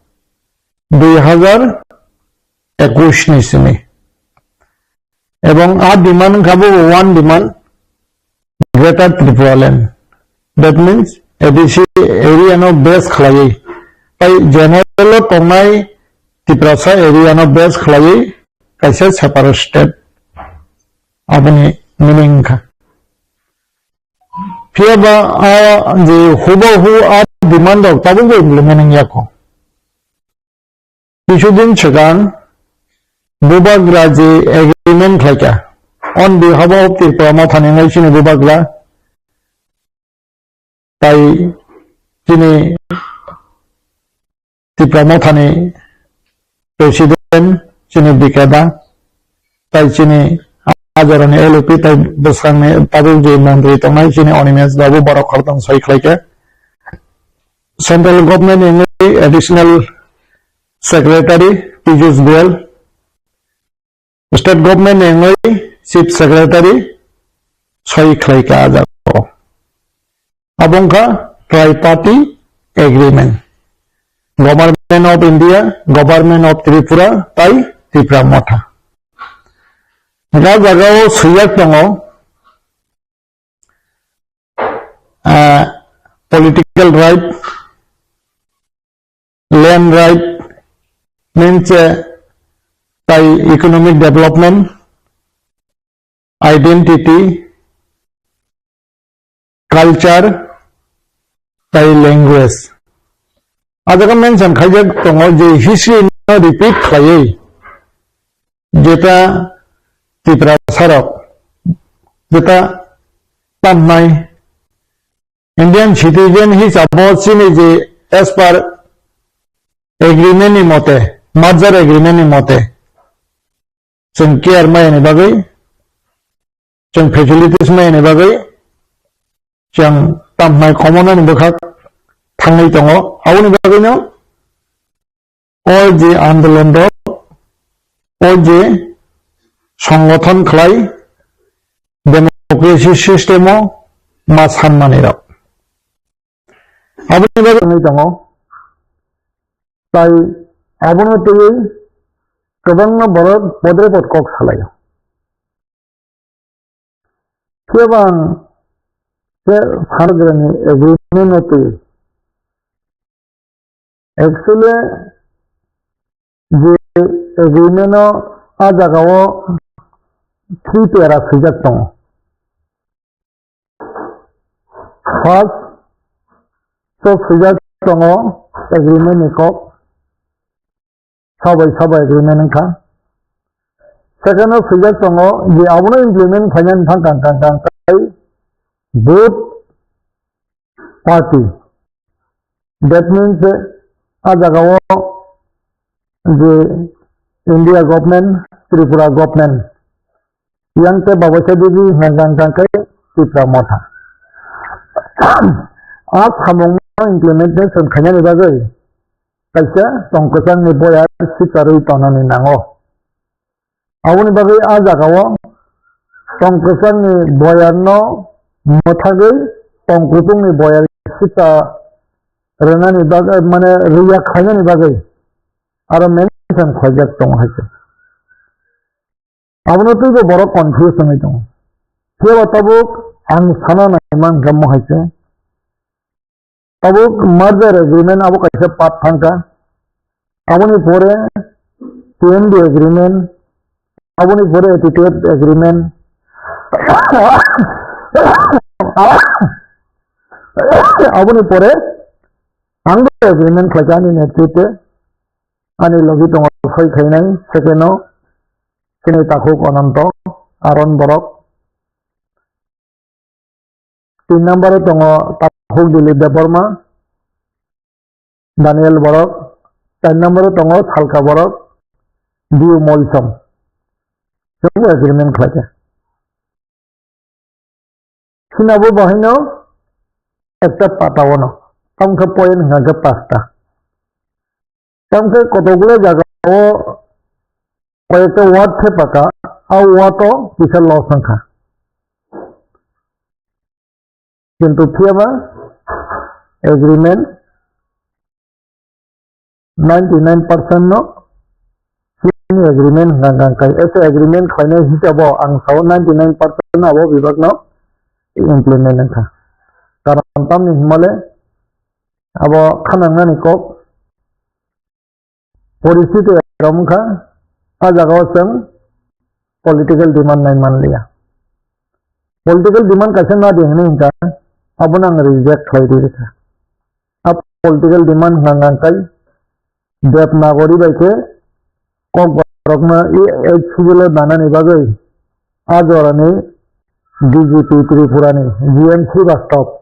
dui hazar ekush ni simi. Ebong a demand wngkha bo one demand, Greater Tripura Land. That means A D C area no base khlaiwi, tai general o tongnai Tiprasa area no base khlaiwi kaisa separate state, aboni meaning wngkha. Phiya ba a je hubahu a demand rok tabukbo implement wngya kho. Kisudin swkang bubagra je agreement khlaikha, on behalf of Tripura Mothani wngwi chini bubagra tai chini Tripura Mothani President chini Bikeda, tai chini ajorani L O P tai bwskangni tabuk je montri tongnai chini Animesh Babu, borok khoroktham soi khlaikha. Central Government ni wngwi Additional Secretary Piyush Goyal, State Government ni wngwi Chief Secretary soi khlaikha a jaga o. Abo wngkha Triparty Agreement, Government of India, Government of Tripura tai Tipra Motha. Hwnkhe a jaga o swijak tongo, ah, political right, land right, means, eh, tai economic development, identity, culture, tai language. A jaga mention khaijak tongo je history no repeat khlaiwi jeta Tiprasa rok, jeta tamnai Indian citizen hisabo chini je as per agreement ni mote, merger agreement ni mote, chwng care maya ni bagwi, chwng facilities maya ni bagwi, chwng tamnai khomona ni bwkhak thangwi tongo. Aboni bagwino o je andolon rok, o je songgothon khlai democracy system o ma sanmani rok. Aboni bagwi wngwi tongo. Tai abono twiwi kwbangma borok podre pod kok salaio. Phiya bang se Phargrani agreement no twi. Actually, je agreement no a jaga o three para swijak tongo. First, so swijak tongo agreement ni kok. Sabai sabai agreement wngkha. Second o swijak tongo je abono implement khlainani thang kang kang kang kai both party. That means, eh, a jaga o je India government, Tripura government, yang te Babaisa Devi hwnka hwnka khe Tipra Motha. A samungno implementation khainani bagwi kaisa tongkwchangni boyar sikarwi tonani nango. Aboni bagwi a jagao tongkwchangni boyarno mwthagwi tongkuchungni boyar sika rwnani bagwi, mane, rwya khlainani bagwi aro mention khlaijak tongo hai se. Abono twibo borok confuse wngwi tongo. Phiyaba tabuk ang sana nai mankha mo hai se. Tabuk merger agreement abo kaisa part thangkha. Aboni pore T M D agreement, aboni pore A T T F agreement, aboni pore ang bo agreement khlaikha ani netrite, ani logi tongo soi khainai, second o chini takhuk Ananto, Aron borok, tin number o tongo takhuk Dilip Debbarma, Daniel borok, char number o tongo Salka borok, Diu Molsom. Jobo agreement khlaikha. Sinabo bahaino ekta pata ono. Tamkhe point hwnkha khe pasta. Tamkhe kotokgulo jagao koyekta word thepaka, a word o kisa loss wngkha. Kintu phiyaba agreement ninety nine percent no chini agreement hwnka hwnka khe, ese agreement khlainai hisabo ang sao ninety nine percent abo bibak no implement wngkha. Karon tamni hwnmale abo khanangnani kok poristiti erom wngkha, a jagao chwng political demand nai manliya. Political demand kaisa nadi hwnwi hwnkha, abono ang reject khlai rwkha. A political demand hwnka hwnka khe Devanagari bai khe Kokborokno eight schedule o danani bagwi a jorani D G P Tripurani G N Srivastava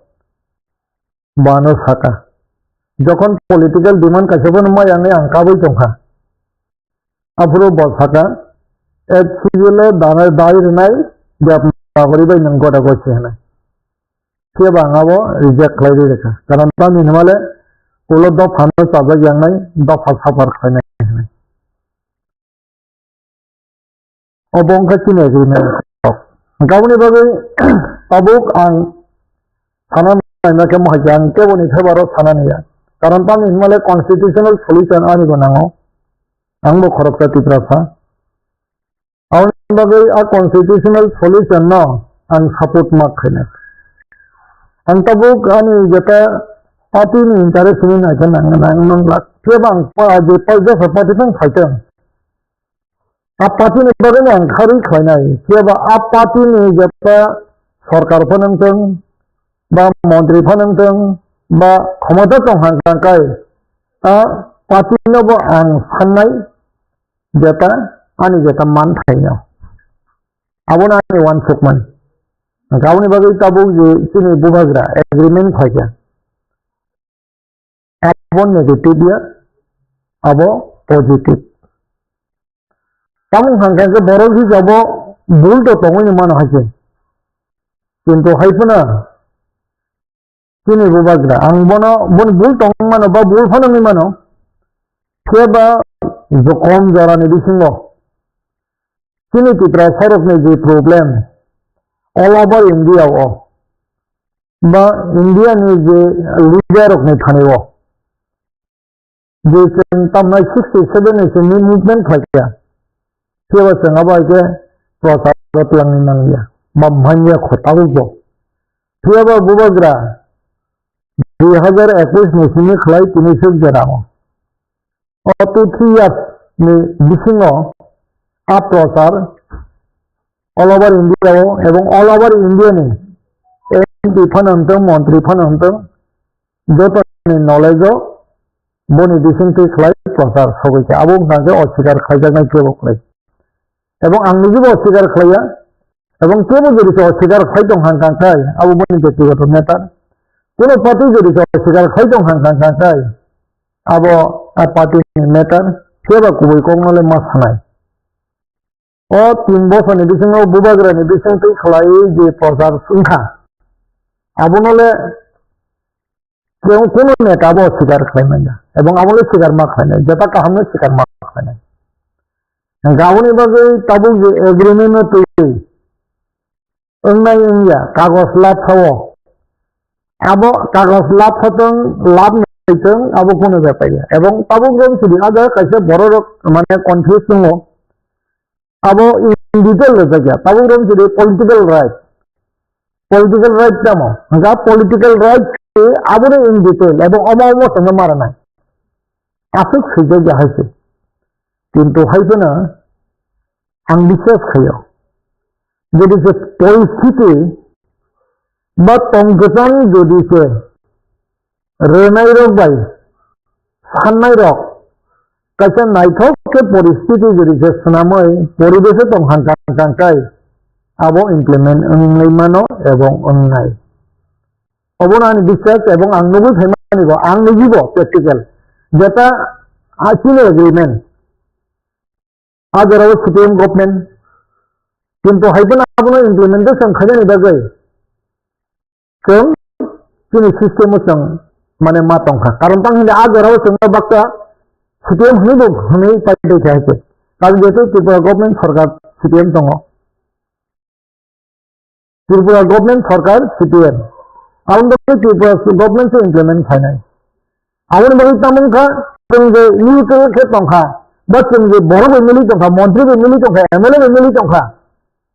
bano saka. Jokhon political demand kaisa phano maya wngwi ang kabui tongkha. Aphuru bo saka, eight schedule o danai dai rwnai Devanagari bai nwng goda gosi hwnwi. Phiya ba ang abo reject khlai rwi rwkha. Karon tamni hwnmale ulo dopha no chajak yangnai, dopha suffer khlainai hwnwi. Obo wngkha chini agreement. Hwnkhe aboni bagwi tabuk ang sana naima khe mohai khe ang keboni favour o sana naiya. Karon tamni hwnmale constitutional solution ani bo nango. Ang bo khoroksa Tiprasa. Aboni bagwi a constitutional solution no ang support ma khainai. Ang tabuk ani jeta party ni interest ni naikhe nang nang nang lak. Phiya ba ang pa je pa jesa party phang phaitong. A party ni bagwi no ang kharwi khlainai. Phiya ba a party ni jeta sorkar phano wngthong, ba montri phano wngthong, ba khomota tong hang kang kai, a party no bo ang sannai, jeta ani jeta manthaino. Abono ani uansukmani. Aboni bagwi tabuk je chini bubagra agreement phaikha. Abo negative ya, abo positive. Tamung hangkha khe borok hisabo bul to tongwi mano hai se. Kintu hai phano chini bubagra, ang bono, boni bul tongwi mano ba bul phano wngwi mano. Phiya ba jokom jorani bisingo chini Tiprasa rokni je problem all over India o ba India ni je leader rokni thani o je chwng tamnai sixty seven ni chwngni movement khlaikha. Phiya ba chwng abo hai khe prochar o twlangwi manliya ba manya kho tabukbo. Phiya ba bubagra dui hazar ekwis ni simi khlai tini suk jora o. O two three years ni bisingo a prochar all over India o ebong all over India ni M P phano wngtong, montri phano wngtong, jotoni knowledge o boni bisingtwi khlai prochar sogwi kha. Abo wngkha khe oswikar khlaijaknai kebo khlai. Ebong ang nijibo oswikar khlaiya. Ebong kebo jodi se oswikar khlai tong hang kang khai, abo boni byaktigoto matter. Kuno party jodi se oswikar khlai tong hang kang kang khai, abo a party ni matter. Phiya ba kubui kokno le ma sanai. O tin bosorni bisingo bubagrani bisingtwi khlaiwi je prochar wngkha, abono le kunu neta bo sikar khlai manya, ebong abo le sikar ma khlainai, jeta kaham no sikar ma khlainai. Hingkhe aboni bagwi tabuk je agreement no twiwi wngnai wngya, kagos lapsa o, abo kagos lapsa tong, lap naitong, abo kunu bepar ya. Ebong tabuk rok sidi aga kaisa borok rok mane confuse tongo, abo in detail rwjakya. Tabuk rok sidi political right, political right tamo, hingkhe political right se abo in detail, ebong omo omo songno ma rwnai. Aswk swijak ya hai se. Kintu hai phano ang biswas khaio, jodi se poristhiti ba tongkwchang jodi se rwnai rok bai sannai rok kaisa naithok khe poristhiti jodi se swnamwi poribesh o tong hang kang kang khai abo implement wngnai mano ebong wngnai. Obono ani biswas ebong ang nugwi phaimani bo, ang niji bo practical. Jeta a chini agreement, a jora o C P M government, kintu hai phano abono implementation khainani bagwi chwng chini system o chwng mane ma tongkha. Karon tang hwnba a jora o chwng baksa C P M hwnwi bo hwnwi pai tongkha hai se. Karon jehetu Tripura government sarkar C P M tongo. Tripura government sarkar C P M. Aboni bagwi Tripura government se implement khainai. Aboni bagwi tamo wngkha, chwng je neutral khe tongkha, ba chwng je borok bai mili tongkha, montri bai mili tongkha, M L A bai mili tongkha,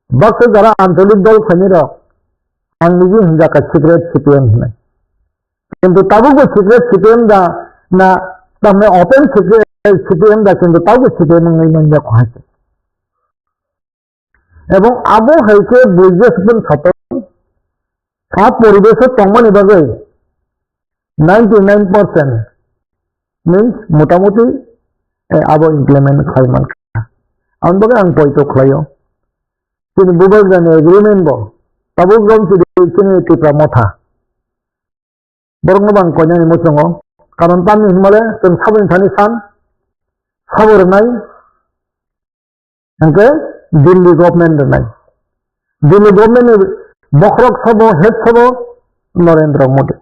baksa jara ancholik dol phaini rok, ang niji hwnjakha secret C P M hwnwi. Kintu tabukbo secret C P M da na, tamni open secret C P M da, kintu tabukbo C P M wngwi manya kho hai se. Ebong abo hai khe buijo sipun satung, a poribesh o tongmani bagwi ninety nine percent means motamuti, eh, abo implement khlai mankha. Aboni bagwi ang poito khlaio. Chini bubagrani agreement bo tabuk romchidi chini Tipra Motha. Borokno bo ang koinani muchungo. Karon tamni hwnmale chwng saboni thani san sabo rwnai, hwnkhe Delhi government rwnai. Delhi government ni bokhorok sabo, head sabo Narendra Modi.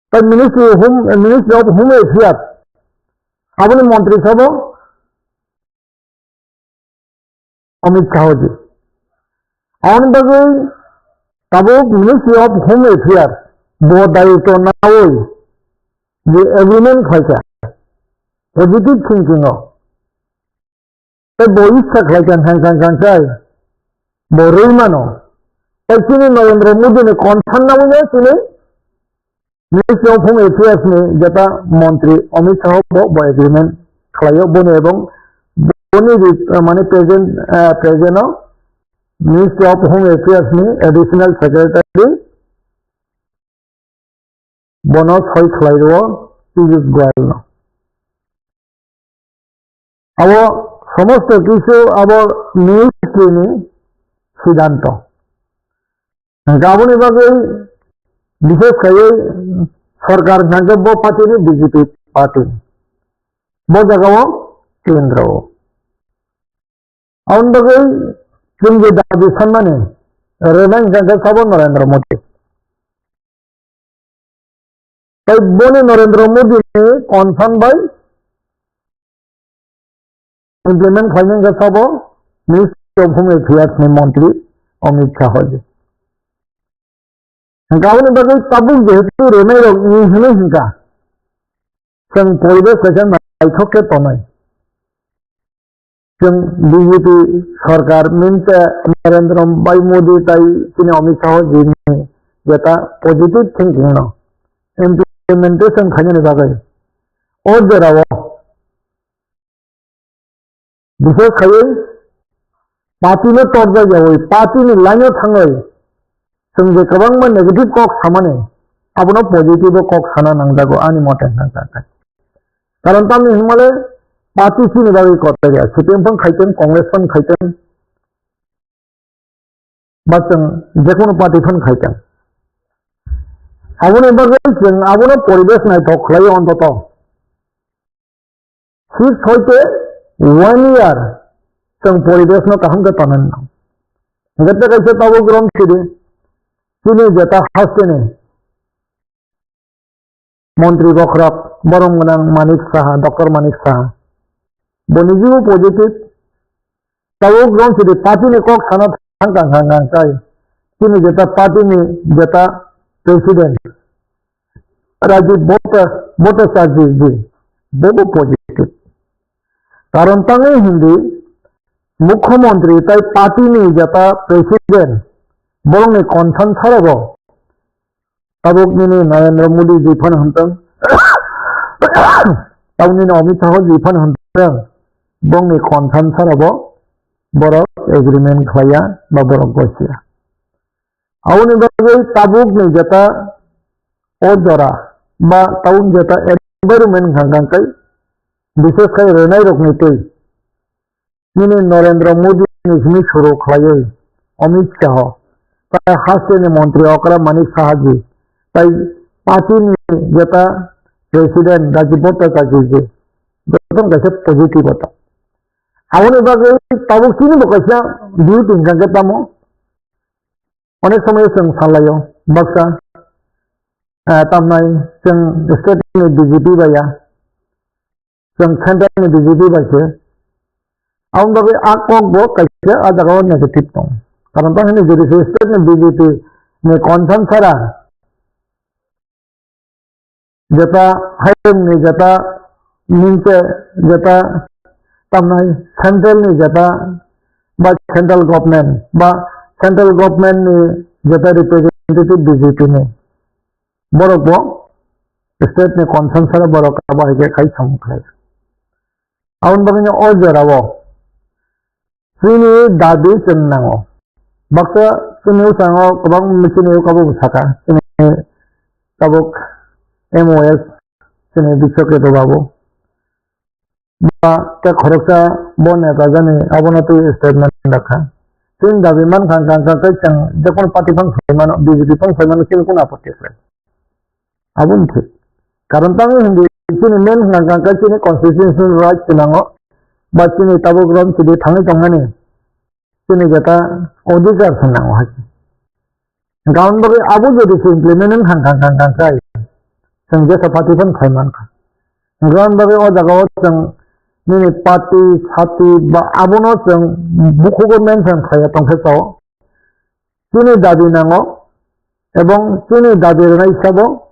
Tai Ministry of Home, Ministry of Home Affairs, aboni montri sabo Amit Shah ji. Aboni bagwi tabuk Ministry of Home Affairs bo daitwo nawi je agreement khlaikha positive thinking o. Tai bo issa khlaikha khan khan khan khai bo rwi mano. Tai chini Narendra Modi ni concern nawi no chini Ministry of Home Affairs ni jeta montri Amit Shah bo, bo agreement khlaio boni ebong boni ri-, mane present, eh, present o Ministry of Home Affairs ni Additional Secretary bono soi khlai rwo Piyush Goyal no. Abo Somosto kisu abo ministry ni siddhanto. Hwnkhe aboni bagwi bishes khaiwi sorkar hwnkhe bo party ni B J P party. Bo jagao kendro o. Aboni bagwi chwng je dabi sanmani rwnai hwnkhe sabo Narendra Modi. Tai boni Narendra Modi ni concern bai implement khlainai hwnkhe sabo Ministry of Home Affairs ni montri Amit Shah ji. Hwnkhe aboni bagwi tabuk jehetu rwnai rok ni hwnwi hwnkha, chwng poribesh kaisa naithok khe tongnai. Chwng B J P sorkar, means, eh, Narendra Bhai Modi tai chini Amit Shah ji ni jeta positive thinking no implementation khainani bagwi o jorao bishes khaiwi party no torjak yawi party ni line o thangwi chwng je kwbangma negative kok samani abono positive o kok sana nangjago ani mote hwnka kha. Karon tamni hwnmale party chini bagwi kotor ya, C P M phano khaiteng, Congress phano khaiteng, ba chwng jekono party phano khaiteng. Aboni bagwi chwng abono poribesh naithok khlai ontoto. Six hoite one year chwng poribesh no kaham khe tonwi nang. Hwnkhe tei kaisa tabuk rom sidi chini jeta hasteni montri bokhorok borom gwnang Manik Saha, Doctor Manik Saha. Bo nijibo positive. Tabuk rom sidi party ni kok sana thang kang kang kang kai. Chini jeta party ni jeta president Rajiv Bhatta-, Bhattacharya ji, bobo positive. Karon tangwi hindi Mukhyamantri tai party ni jeta president borokni concern sarabo tabuk nini Narendra Modi ji phano hwntwng, tabuk nini Amit Shah ji phano hwntwng, borokni concern sarabo borok agreement khlaiya ba borok gosia. Aboni bagwi tabuk ni jeta o jora ba tabuk jeta environment hwnkha hwnkhe bishes khai rwnai rokni twi nini Narendra Modi ni simi suru khlaiwi Amit Shah tai hasteni montri okra Manik Saha ji tai party ni jeta president Rajiv Bhattacharya ji joto kaisa positive ata. Aboni bagwi tabuk chini bo kaisa duty hwnkha hwnkhe tamo Onek somoyo chwng salaio, baksa, ah, tamnai chwng state ni B J P bai ya, chwng central ni B J P bai se. Aboni bagwi a kok bo kaisa a jaga o negative tong. Karon tang hwnwi jodi se state ni B J P ni concern sara, jeta hayung ni jeta ningke jeta tamnai central ni jeta ba central government ba central government ni jeta representative B J P ni borok bo state ni concern sara borok abo hai khe khai samung khlai. Aboni bagwi no o jora o chini dabi chwng nango. Baksa chini bwskango kwbang chini kabuk saka, chini tabuk M O S, chini Biswa Keto Babu. Ba tei khoroksa bo neta jani abono twi statement rakha. Chini dabi mankha hwnkha hwnkha khe chwng jekon party phang sai mano, B J P phang sai mano, chini kunu apatti khlai. Aboni thik. Karon tamo hindi chini main hwnka hwnka khe chini constitutional right swnango, ba chini tabuk rom chini thangwi tongmani chini jeta odhikar swnango hai. Hwnka hwnba khe abo jodi se implement wng kha, kha, kha, kha, kha, chwng jesa party phano khai mankha. Hwnka hwnba khe o jaga o chwng nini party, sati ba abono chwng bukhugo mention khaiya tongkhe chao. Chini dabi nango, ebong chini dabi rwnai sabo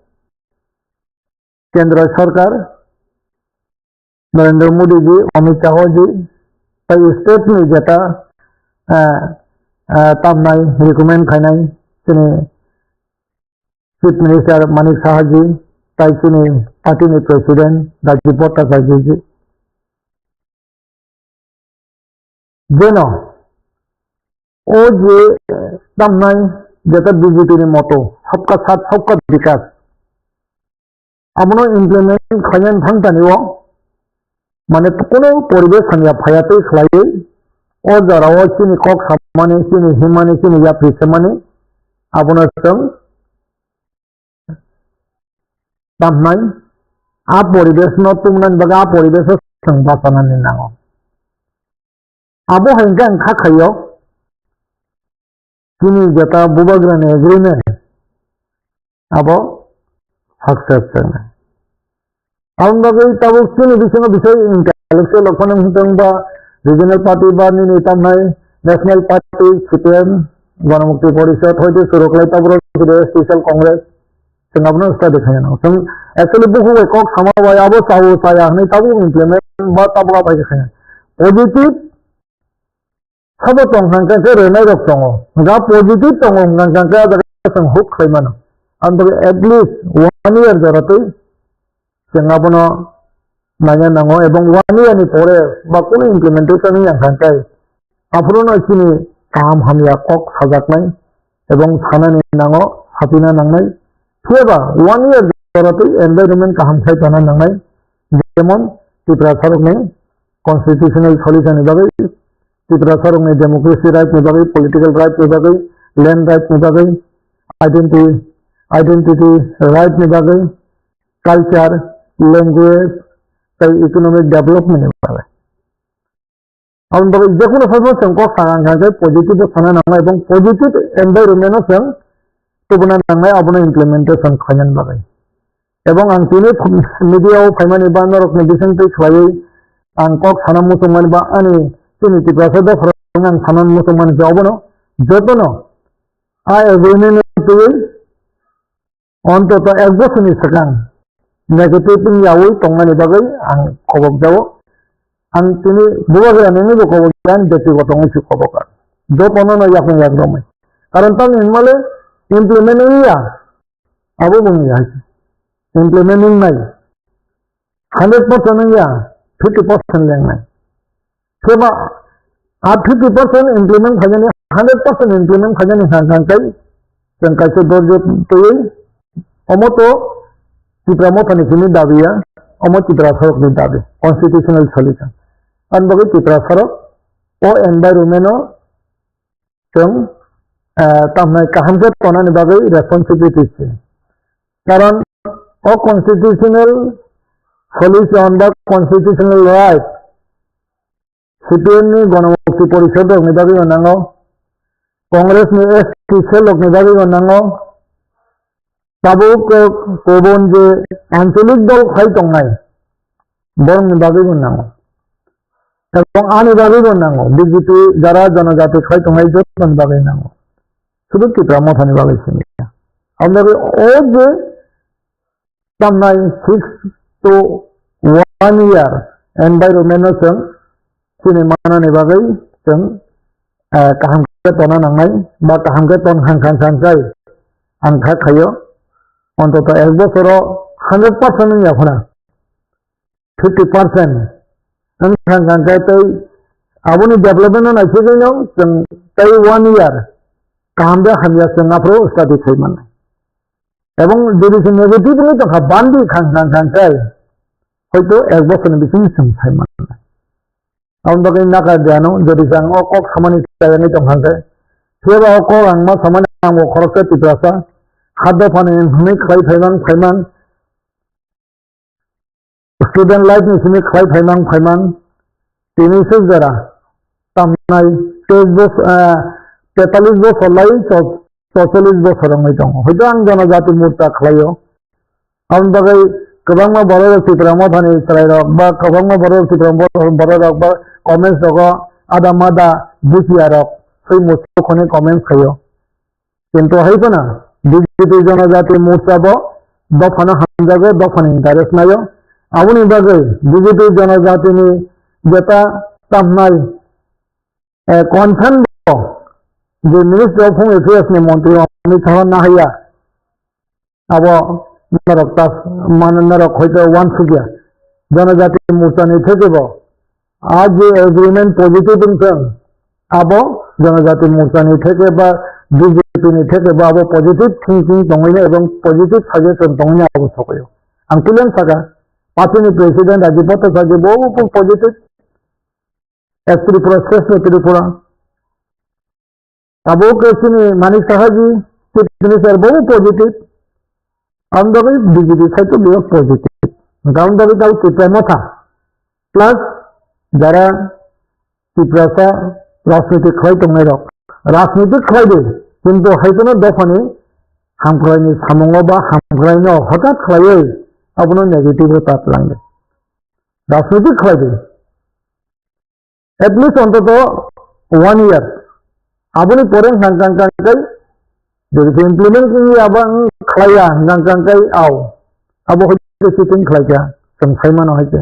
Kendra Sarkar, Narendra Modi ji, Amit Shah ji, tai state ni jeta, ah, ah, tamnai, recommend khainai, chini Chief Minister Manik Saha ji, tai chini party ni President Rajib Bhattacharya ji. Jeno o je tamnai jeta B J P ni moto sabka saath sabka bikas abono implement khainani thang tani o Mane kuno poribesh hamya phaya twi khlaiwi o jorao chini kok samani, chini himani, chini yapri semani abono chwng tamnai, a poribesh no tumnani bagwi a poribesh o chwng bachanani nango. Abo hai hwnkhe ang kha khaio, chini jeta bubagrani agreement abo success wngnai. Aboni bagwi tabuk chini bisingo bisai intellectual rok phano hwnkhe wngba regional party ba nini tamnai national party, C P M, Ganamukti Porishad, hoite suroklai tabuk rok special congress. Chwng abono study khaina nango. Chwng actually bukhuk bai kok sama bai abo chao chaya hwnwi tabuk implement ba tabuk abai khaina. Positive sabo tong hwnkhe renai rok tongo. Ga positive tongo hwnkhe a jaga chwng hope khlai mano. Aboni bagwi at least one year jora twi chwng abono naina nango ebong one year ni pore ba kunu implementation wngya hwnkhe aphuru no chini kaham hamya kok sajaknai ebong sanani nango, sapina nangnai. Phiyaba one year jora twi environment kaham khai tongna nangnai, jemon Tiprasa rokni constitutional solution ni bagwi, Tiprasa rokni democracy right ni bagwi, political right ni bagwi, land right ni bagwi, identity, identity right ni bagwi, culture, language tei economic development ni bagwi. Aboni bagwi jekunu sabo chwng kok sana hwnkha khe positive o sana nangnai ebong positive environment o chwng tubuna nangnai, abono implementation khlainani bagwi. Ebong ang tini media o phaimani ba norokni bising twi khlaiwi ang kok sana muchungmani ba ani chini Tiprasa dopharokno ang sana muchungmani je obono jotono a agreement twiwi ontoto ek bosorni swkang negative wngyaui tongnani bagwi ang kobok jao. Ang tini bubagra nini bo kobok jao, ani jati bo tongwi si kobok ang. Jotono no yakung yak romwi. Karon tamni hwnmale implement wngya, abo bo wngya hai se. Implement wngnai. Hundred percent wngya, fifty percent lengnai. Khe ba a fifty percent implement khainani, hundred percent implement khainani hang hang kai chwng kaisa dorje twiwi omo to Tipra Mothani simi dabi ya, omo Tiprasarokni dabi, constitutional solution. Ani bagwi Tiprasarok o environment o chwng, eh, tamhnai kaham khe tonani bagwi responsibility se. Karon o constitutional solution ba constitutional right C P M ni Ganamukti Porishad rokni bagwi bo nango, Congress ni S T cell rokni bagwi bo nango, tabuk, eh, kubun je anchalik dol khai tongnai borokni bagwi bo nango. Ebong ani bagwi bo nango, B J P jara jonojati khai tongnai jotoni bagwi nango. Sudu Tipra Mothani bagwi simi ya. Aboni bagwi o je tamnai six to one year environment no chwng chini manani bagwi chwng, eh, kaham khe tongna nangnai ba kaham khe ton hang khan khan kai ang kha khaio. Ontoto ek bosoro hundred percent wngya phano fifty percent wng khan khan kai tei aboni development no naisingwi no chwng tei one year kaham de hamya chwng aphuru study khai mannai. Ebong jodi se negative wngwi tongkha, bandi khang khang khang khe, hoito ek bosorni bising chwng sai mannai. Aboni bagwi nakar de ano, jodi se ang o kok samani chayangwi tongkha khe, phiyaba o kok ang ma samani ang bo khoroksa Tiprasa, ha dophani hwnwi khlai phaimang phaimang, student life ni simi khlai phaimang phaimang, tini se jora tamnai teis bos-, eh, tetalis bosor lai cho-, chocholish bosor wngwi tongo. Hoito ang jonojati morcha khlaio. Aboni bagwi kwbangma borok rok Tipra Mothani chwrai rok ba kwbangma borok rok Tipra Mothani borok rok ba comments rogo ada mada bujiya rok swi muchuk hwnwi comments khaio. Kintu hai phano B J P Jonojati Morcha bo dophano hamjago, dophani interest naio. Aboni bagwi B J P Jonojatini jeta tamnai, eh, concern bo je Ministry of Home Affairs ni montri Amit Shah nahaiya, abo norok tas-, mane norok hoito uansukya. Jonojati Morcha ni theke bo a je agreement positive wngthang, abo Jonojati Morcha ni theke ba B J P ni theke bo abo positive thinking tongwino ebong positive suggestion tongwino abo sokoyo. Ang kulen saka, Party ni president Rajib Bhattacharya bo bo positive. As Tripura, Shrestha Tripura. Tabuk chini Manik Saha ji, Chief Minister bo positive. Ang dagwi B J P side to biyok positive. Ang dagwi tau Tipra Motha. Plus jara Tiprasa rajniti khlai tongnai rok. Rajniti khlai de, kintu hai kono dophani hamkraini samungo ba hamkraino hothat khlaiwi abono negative o ta tlang de. Rajniti khlai de. At least ontoto one year. Aboni pore hwnka hwnka hwnka hwnkai, jodi khe implement wngya ba wng khlaiya hwnka hwnka hwnkai, au. Abo hai khe sitting khlaikha, chwng sai mano hai khe.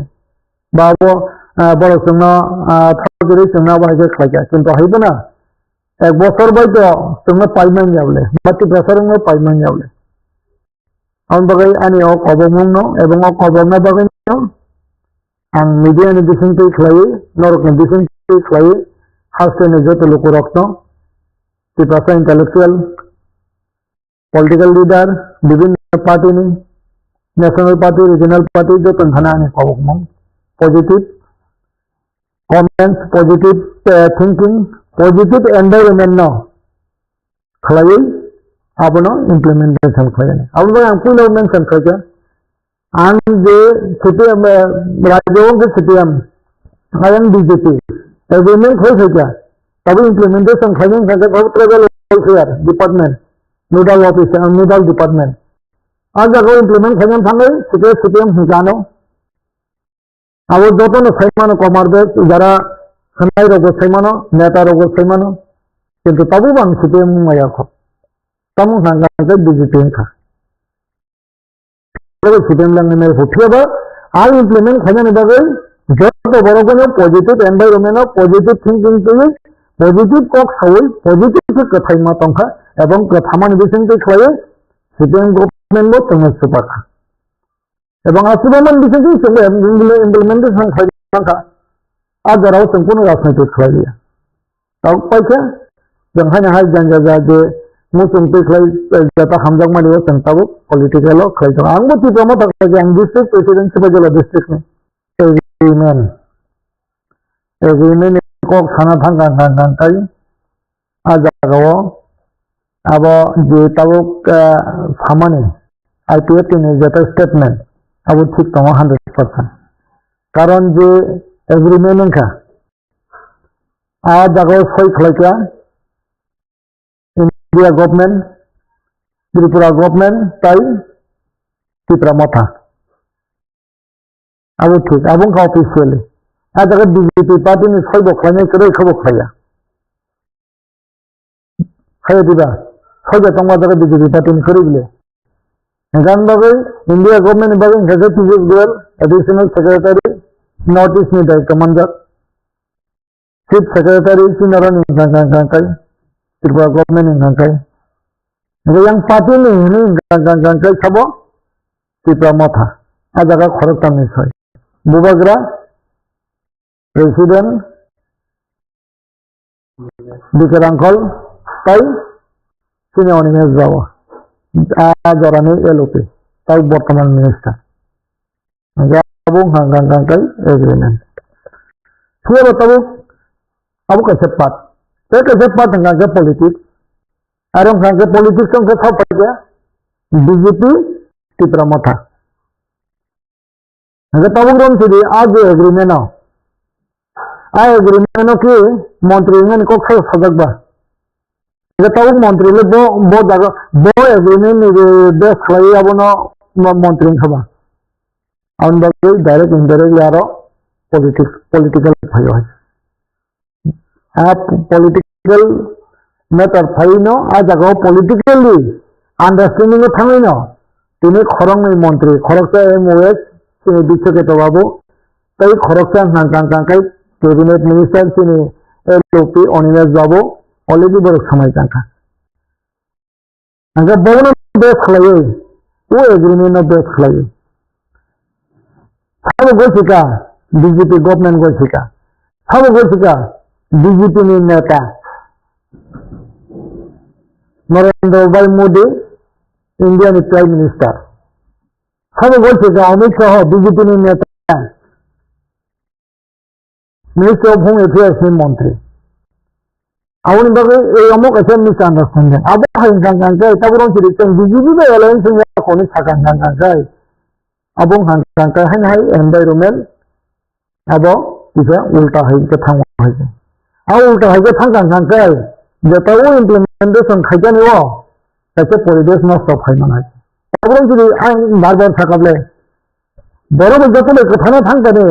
Ba abo, ah, borok chwngno, ah, thao kwrwi chwngno abo hai khe khlaikha. Kintu hai phano ek bosor bai to chwngno pai manya bole, ba Tiprasa rokno pai manya bole. Aboni bagwi ani o kobokmungno ebong o kobokna bagwino ang media ni bisingtwi khlaiwi, norokni bisingtwi khlaiwi, hasteni joto lukurokno, Tiprasa intellectual, political leader, bibhinno party ni, national party, regional party, joto wngkhana ani kobokmung positive comments, positive, eh, thinking, positive environment no khlaiwi abono implementation khlainai. Aboni bagwi ang puila mention khlaikha, ang je C P M, eh, rajyo wngkha C P M, ayang B J P, agreement khlai khlaikha, tabuk implementation khlainai wngkha khe tabuk tribal welfare department, nodal office, ah, nodal department. Ah jagao implement khlainani thangwi C P M, C P M hwnka ano. Abo jotono sai mano, Komar Beg, jara khwnai rokbo sai mano, neta rokbo sai mano, kintu tabukbo ang C P M wng maya kho. Tamo hwnka hwnka khe B J P wngkha. Abo C P M langni nai hwnkhe ba ang implement khainani bagwi joto borok bono positive environment o positive thinking twiwi positive kok sawi positive khe kwthai ma tongkha ebong kwthamani bisingtwi khlaiwi C P M government bo chwngno swpakha. Ebong aswk man bisingtwi chwngno implementation khlai mankha. A jorao chwng kunu rajniti khlai liya. Tabuk paikha, chwng haino hai jang jang jang je muchung twi khlai, eh, jeta hamjakmani o chwng tabuk political o khlai tongo. Ang bo Tipra Motha khlai ang district president Sipaijala district ni. Agreement. Agreement ni kok sana thang kang kang kang kai. A jagao abo je tabuk, eh, samani I P F T ni jeta statement abo thik tongo hundred percent. Karon je agreement wngkha, a jagao soi khlaikha India government, Tripura government tai Tipra Motha. Abo thik, abo wngkha officially. A jaga B J P party ni soi bo khlainai, kwrwi khe bo khlaiya. Khlaiya diba? Soi bo tongma jaga B J P party ni kwrwi bile. Hingkha bagwi India government ni bagwi hingkha khe Piyush Goyal, additional secretary, North East ni daityo manjak. Chief Secretary chini oro ni hingkha hingkha hingkha kai, Tripura government ni hingkha kai. Hingkha yang party ni hini hingkha hingkha hingkha kai sabo Tipra Motha. A jaga khoroktham ni soi. Bubagra, President, Bikar Angkol, tai chini Animesh Babu. A jorani L O P, tai bortoman minister. Hingke abo wngkha hingkha hingkha kai agreement. Phiya bo tabuk abo kaisa part. Tei kaisa part hingkha hingkha politics. Aro hingkha hingkha politics wngkha sao paikha B J P Tipra Motha. Hingkha tabuk rom sidi a je agreement o. A agreement o khe montri wngnani kok sao sajak ba. Hingke tabuk montri le bo, bo jaga, bo agreement ni je base khlaiwi abono mo-, montri wngkha ba. Aboni bagwi direct indirectly aro politics, political phaio hai. A political matter phaino, a jaga o politically understanding o thangwi no, tini khoroknwi montri, khoroksa M O S, chini Biswakarma Babu, tei khoroksa hwnka hwnka hwnka khe cabinet minister chini L O P Animesh Babu already borok samai tangkha. Hingke bono base khlaiwi, o agreement no base khlaiwi. Sabo gosika B J P government gosika. Sabo gosika B J P ni neta Narendra Bhai Modi, India ni Prime Minister. Abo goi se ka Amit Shah B J P ni neta. Ministry of Home Affairs ni montri. Aboni bagwi ei omo kaisa misunderstanding. Abo hai hwnkha hwnkha khe tabuk rong siri chwng B J P bai alliance wngya khe hwnwi sakha hwnkha hwnkha khe. Abo wngkha hwnkha khe haino hai environment abo kisa ulta hai khe thangma hai khe. A ulta hai khe thangkha hwnkha khe jeta o implementation khaijani o kaisa poribesh nosto phai manai. Tabuk rong siri ang bar bar sakha ble. Borok bai joto bai kwthana thang kani,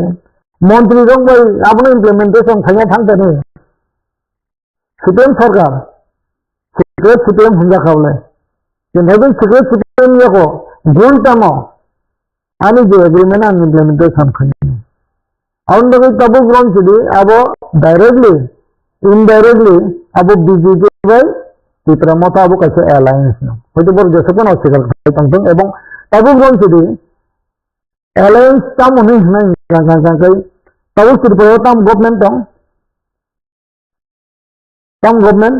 montri rok bai abono implementation khaina thang kani. C P M sarkar, secret C P M hwnjak kha bole. Kintai bai secret C P M yako, gun tamo, ani je agreement ang implementation khaina. Aboni bagwi tabuk rong sidi abo directly, indirectly abo B J P bai Tipra Motha abo kaisa alliance no. Hoito borok jesok phano oswikar khai tongthung ebong tabuk rong sidi Alliance tamo hwnwi hwnwi hwnka hwnka hwnka khe tabuk Tripura o tamo government tong? Tamo government?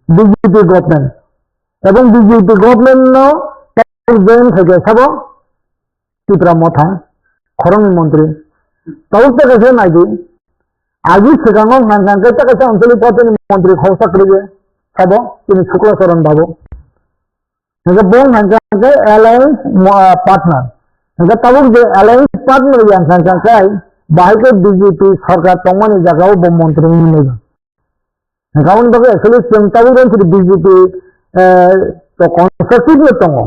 B J P government. Ebong B J P government no tabuk join khaikha sabo Tipra Motha, khoroknwi montri. Tabuk ta kaisa naidi. Agi swkango hwnka hwnka khe ta kaisa anchalik party ni montri khoroksa kwrwi sabo chini Shukla Charan babu. Hingke bo hingke alliance mo-, ah, partner. Hingke tabuk je alliance partner yang hingke kai, bahai ke B J P sarkar tongmani jaga o bo montri wngwi naigo. Hingke aboni bagwi actually chwng tabuk rong sidi B J P, eh, to constructive no tongo.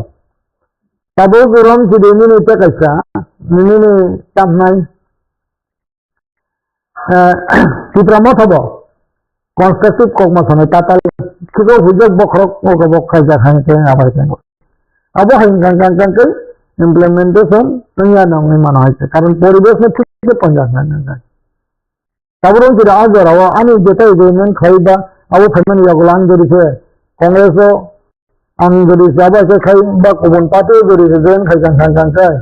Tabuk rong sidi nini tei kaisa, nini tamnai. Eh, Tipra Motha bo constructive kokma sanai tatal khigo hujak bokhorok ogo bo khaijak hai khe abai khe. Abo hai kang kang kang khe implementation wngya nangni mano hai khe. Karon poribesh no thik khe ponjak nang nang nang. Tabuk rong kira a jora o ani jetai agreement khai ba abo phaimani yagulo ang jori khe Congress o Ang jodi sabo khe khai ba kubun party jodi se join khai kang kang kang khai.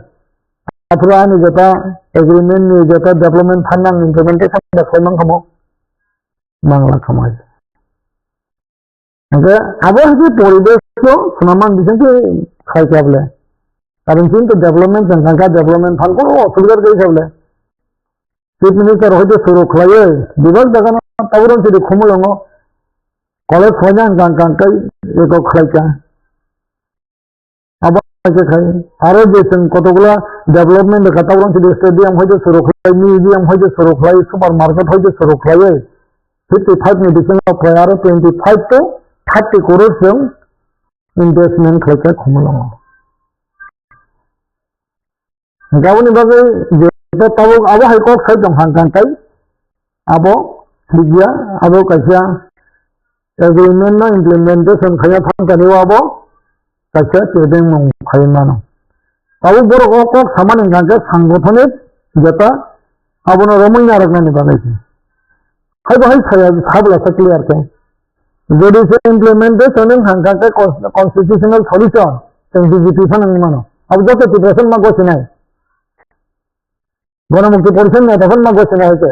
Aphuru ani jeta agreement ni jeta development fund nang implementation da khai mang khamo. Mang la khamo. Hingke abo hai poribesh to swnamang bising khe khai kable. Karon chini to development kang kang kha development fund ko osubidar kai kable. Chief Minister hoite suru khlaiwi bebak jaga no taburon chiri khumulwngo college khlaina hwnkha hwnkha tei eko khlaikha. Abo hai khe khai aro je chwng kotokla development rwkha taburon chiri stadium hoite suru khlai, museum hoite suru khlai, supermarket hoite suru khlaiwi fifty five ni bisingo khlai aro twenty five to thirty crore chwng investment khlaikha khumulwngo. Hingke aboni bagwi je tabuk abo hai kok sai tong hang kang kai abo sijya abo kaisa agreement no implementation khaina thang kani o abo kaisa tebeng mung khai mano. Tabuk borok o kok samani hingka khe sangothonic jeta abono romwi narwknani bagwi se. Hai bo hai saya sabla sa clear khe. Jodi se implementation wng kha, hingkha khe cons-, constitutional solution, chwng B J P phano wngwi mano. Abo joto Tiprasa ma gosinai. Ganamukti Porishad neta phano ma gosinai hai khe.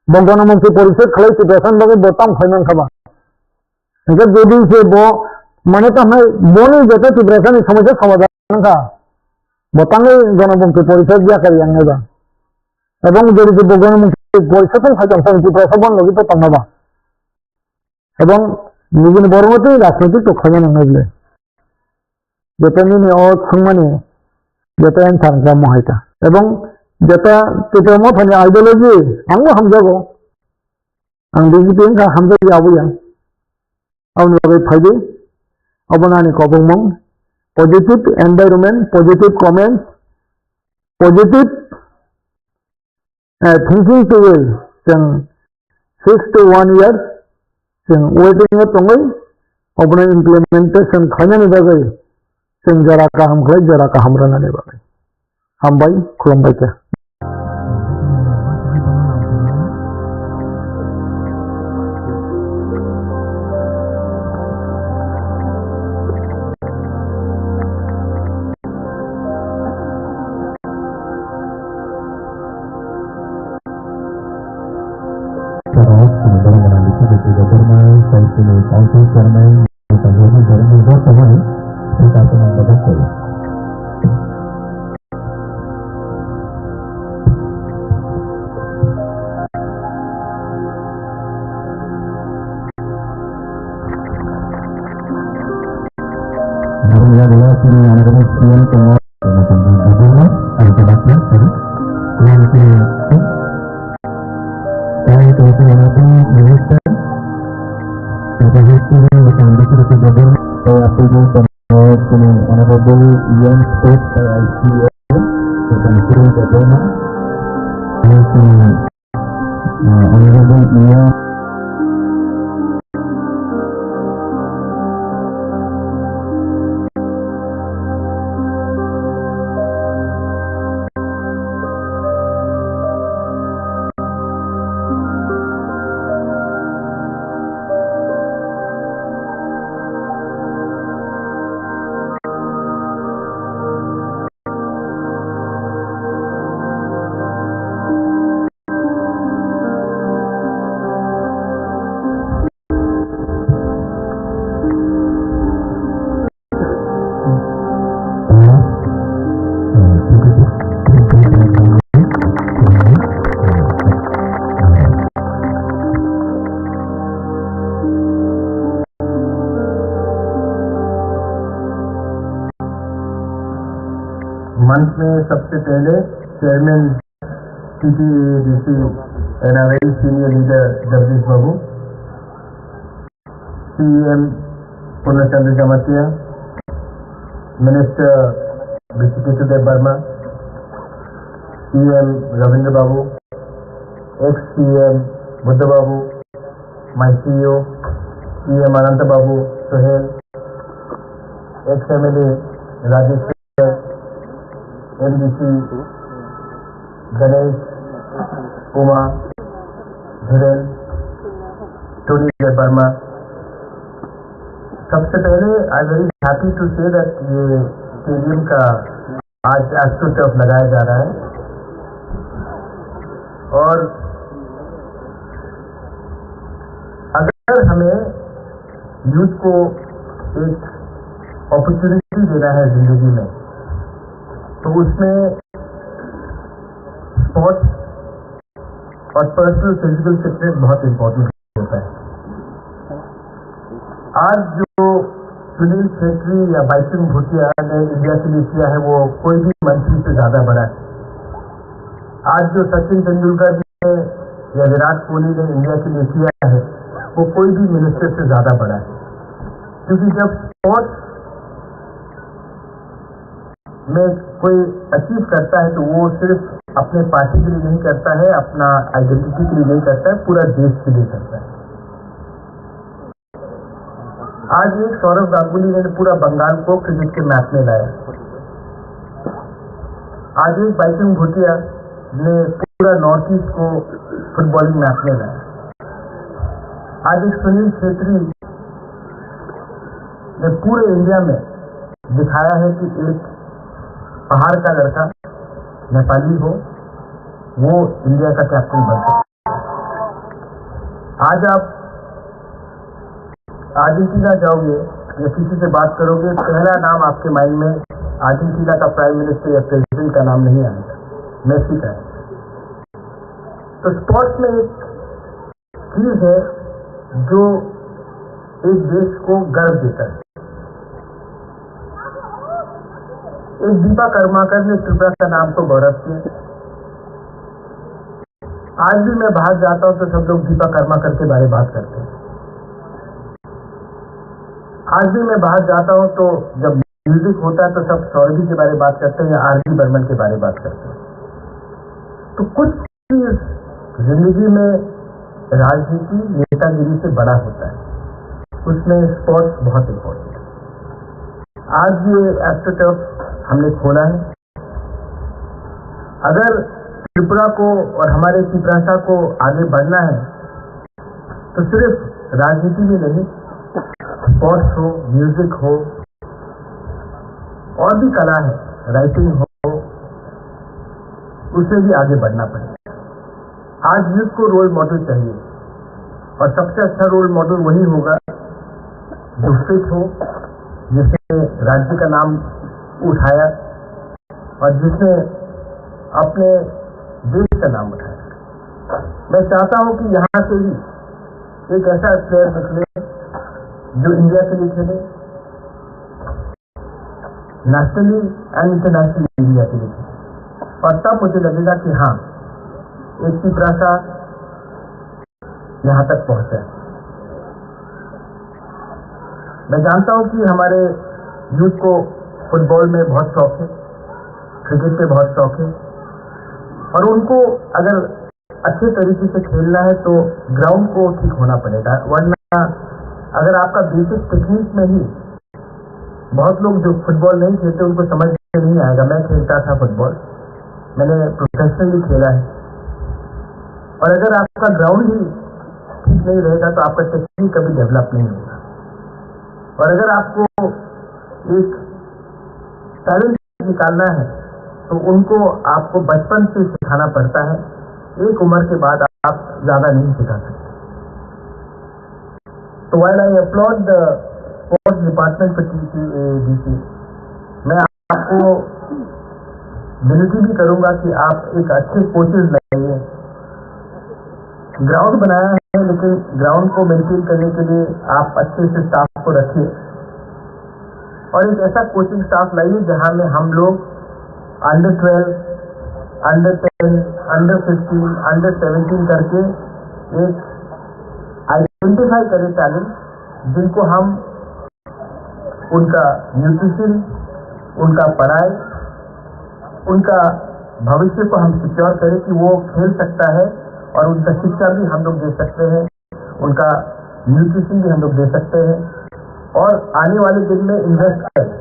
Bo Ganamukti Porishad khlai Tiprasa bagwi bo tamo khai man kha ba. Hingkhe jodi se bo mane tamo hai boni joto Tiprasa ni somosya somadhan wng kha. Bo tangwi Ganamukti Porishad yakhai yang nai ba. Ebong jodi se bo Ganamukti Porishad wng khai tong kha Tiprasa bon logi to tong nai ba. Ebong nijini borokno tei rajnoitik to khlaina nangnai bwle. Jeta nini o swngmani jeta answer wngkha mohai ta. Ebong jeta Tipra Mothani ideology angbo hamjago. Ang B J P wngkha hamjakya aboya. Aboni bagwi phaidi. Obono ani kobongmung. Positive environment, positive comments, positive Eh, thinking to will, chwng six to one years, chwng waiting o tongwi, obono implementation khlainani bagwi, chwng jora kaham khlai, jora kaham rwnani bagwi. Hambai, khulumbai khe. Alhamdulillah, sini honorable C M tongo, tongo, tongo, tongo, tongo, sorry. Yang sini, yang sini, honorable minister, Bapak Haji, yang sini, honorable E M State, I C A, Bapak Haji, yang sini, Uh, Honorable Ian. मंच में सबसे पहले chairman T T A D C and our very senior leader Jagdish Babu, C E M Purna Chandra Jamatia, Minister Hrishi Ketu Debbarma, E M Ravindra Babu, ex-C E M Buddha Babu, my C E O, E M Ananta Babu, Sohel, ex-M L A Rajesh, M D C, Ganesh, Uma, Dhiren, Tony Debbarma. सबसे पहले I am very happy to say that ये stadium का आज एस्ट्रोटर्फ लगाया जा रहा है और अगर हमें यूथ को एक अपॉर्चुनिटी देना है जिंदगी में, तो उसमें स्पोर्ट्स और पर्सनल फिजिकल फिटनेस बहुत इंपॉर्टेंट होता है। आज जो सुनील छेत्री या बाइचुंग भूटिया ने इंडिया के लिए किया है, वो कोई भी मंत्री से ज्यादा बड़ा है। आज जो सचिन तेंदुलकर जी ने या विराट कोहली ने इंडिया के लिए किया है, वो कोई भी मिनिस्टर से ज्यादा बड़ा है। क्योंकि जब स्पोर्ट्स में कोई अचीव करता है, तो वो सिर्फ अपने पार्टी के लिए नहीं करता है, अपना आइडेंटिटी के लिए नहीं करता है, पूरा देश के लिए करता है। आज एक सौरव गांगुली ने पूरा बंगाल को क्रिकेट के मैप में लाया। आज एक बाइचुंग भूटिया ने पूरा नॉर्थ ईस्ट को फुटबॉलिंग मैप में लाया। आज एक सुनील छेत्री ने पूरे इंडिया में दिखाया है कि एक पहाड़ का लड़का नेपाली हो, वो इंडिया का कैप्टन बन सकता है। आज आप अर्जेंटीना जाओगे या किसी से बात करोगे, पहला नाम आपके माइंड में अर्जेंटीना का प्राइम मिनिस्टर या प्रेसिडेंट का नाम नहीं आएगा, मेसी का है। तो स्पोर्ट्स में एक चीज है जो एक देश को गर्व देता है। एक दीपा कर्माकर ने त्रिपुरा का नाम को गौरव किया। आज भी मैं बाहर जाता हूँ तो सब लोग दीपा कर्माकर के बारे में बात करते हैं। आज भी मैं बाहर जाता हूँ तो जब म्यूजिक होता है तो सब सौरभी के बारे में बात करते हैं या आर डी बर्मन के बारे में बात करते हैं। तो कुछ चीज जिंदगी में राजनीति नेतागिरी से बड़ा होता है, उसमें स्पोर्ट्स बहुत इंपॉर्टेंट है। आज ये एस्ट्रोटर्फ हमने खोला है। अगर त्रिपुरा को और हमारे तिपरासा को आगे बढ़ना है तो सिर्फ राजनीति में नहीं, स्पोर्ट्स हो, म्यूजिक हो, और भी कला है, राइटिंग हो, उसमें भी आगे बढ़ना पड़ेगा। आज यूथ को रोल मॉडल चाहिए और सबसे अच्छा रोल मॉडल वही होगा जो फिट हो, जिसने राज्य का नाम उठाया और जिसने अपने देश का नाम उठाया। मैं चाहता हूं कि यहां से भी एक ऐसा प्लेयर निकले जो इंडिया के लिए खेले, नेशनली एंड इंटरनेशनल मीडिया के लिए। और तब मुझे लगेगा कि हाँ, एक तिपरासा यहाँ तक पहुँचा है। मैं जानता हूँ कि हमारे यूथ को फुटबॉल में बहुत शौक है, क्रिकेट में बहुत शौक है, और उनको अगर अच्छे तरीके से खेलना है तो ग्राउंड को ठीक होना पड़ेगा, वरना अगर आपका बेसिक टेक्निक में ही, बहुत लोग जो फुटबॉल नहीं खेलते उनको समझ में नहीं आएगा। मैं खेलता था फुटबॉल, मैंने प्रोफेशनली खेला है, और अगर आपका ग्राउंड ही ठीक नहीं रहेगा तो आपका टेक्निक कभी डेवलप नहीं होगा। और अगर आपको एक टैलेंट निकालना है तो उनको आपको बचपन से सिखाना पड़ता है। एक उम्र के बाद आप ज़्यादा नहीं सिखा सकते। तो while I applaud the sports department for T C A D C, मैं आपको विनती भी करूंगा कि आप एक अच्छे कोचेज लाइए। ग्राउंड बनाया है, लेकिन ग्राउंड को मेंटेन करने के लिए आप अच्छे से स्टाफ को रखिए, और एक ऐसा कोचिंग स्टाफ लाइए जहां में हम लोग under twelve, under ten, under fifteen, under seventeen करके एक आइडेंटिफाई करें टैलेंट, जिनको हम उनका न्यूट्रिशन, उनका पढ़ाई, उनका भविष्य को हम सिक्योर करें कि वो खेल सकता है, और उनका शिक्षा भी हम लोग दे सकते हैं, उनका न्यूट्रिशन भी हम लोग दे सकते हैं, और आने वाले दिन में इन्वेस्ट करें।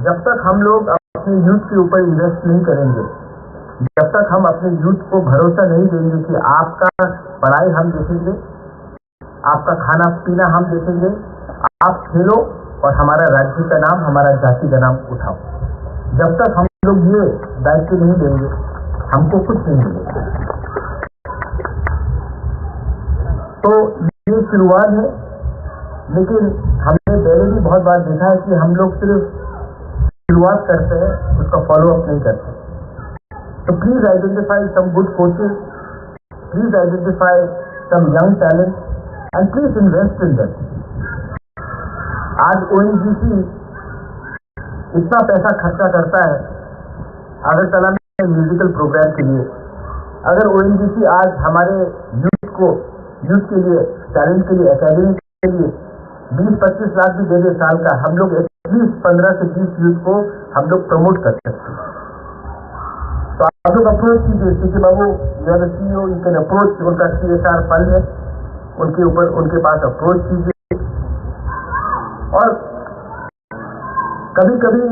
जब तक हम लोग अपने यूथ के ऊपर इन्वेस्ट नहीं करेंगे, जब तक हम अपने यूथ को भरोसा नहीं देंगे कि आपका पढ़ाई हम देखेंगे, आपका खाना पीना हम देखेंगे, आप खेलो और हमारा राज्य का नाम, हमारा जाति का नाम उठाओ। जब तक हम लोग ये दायित्व नहीं देंगे, हमको कुछ नहीं मिलेगा। तो ये शुरुआत है, लेकिन हमने पहले भी बहुत बार देखा है कि हम लोग सिर्फ शुरुआत करते हैं, उसका फॉलो अप नहीं करते। तो please identify some good coaches, please identify some young talent and please invest in them. आज ओएनजीसी इतना पैसा खर्चा करता है अगरतला में म्यूजिकल प्रोग्राम के लिए। अगर ओएनजीसी आज हमारे यूथ को, यूथ के लिए, टैलेंट के लिए, एकेडमी के लिए बीस पच्चीस लाख भी दे दे साल का, हम लोग एटलीस्ट पन्द्रह से बीस यूथ को हम लोग प्रमोट कर सकते हैं। तो आप लोग अप्रोच कीजिए, CK babu, you are CEO, you can approach, उनका सीएसआर फंड है, उनके ऊपर, उनके पास अप्रोच कीजिए। और कभी कभी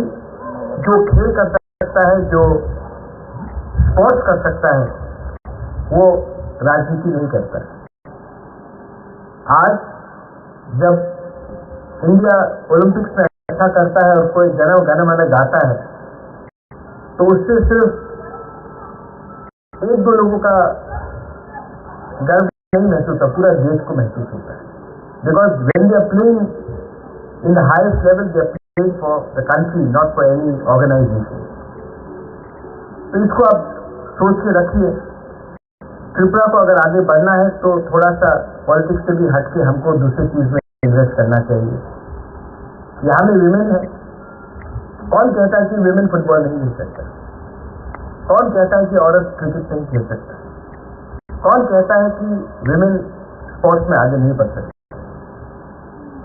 जो खेल कर सकता है, जो स्पोर्ट्स कर सकता है, वो राजनीति नहीं करता है। आज जब इंडिया ओलंपिक्स में अच्छा करता है और कोई जन गण मन गाता है, तो उससे सिर्फ एक दो लोगों का गर्व नहीं महसूस होता, पूरा देश को महसूस होता है। Because when they are playing in the highest level, they are playing for the country, not for any organization. तो इसको आप सोच के रखिए। त्रिपुरा को अगर आगे बढ़ना है तो थोड़ा सा पॉलिटिक्स से भी हट के हमको दूसरी चीज में इन्वेस्ट करना चाहिए। यहाँ में विमेन है, कौन कहता है कि विमेन फुटबॉल नहीं खेल सकता? कौन कहता है कि औरत क्रिकेट नहीं खेल सकता? कौन कहता है कि विमेन स्पोर्ट्स में आगे नहीं बढ़ सकती?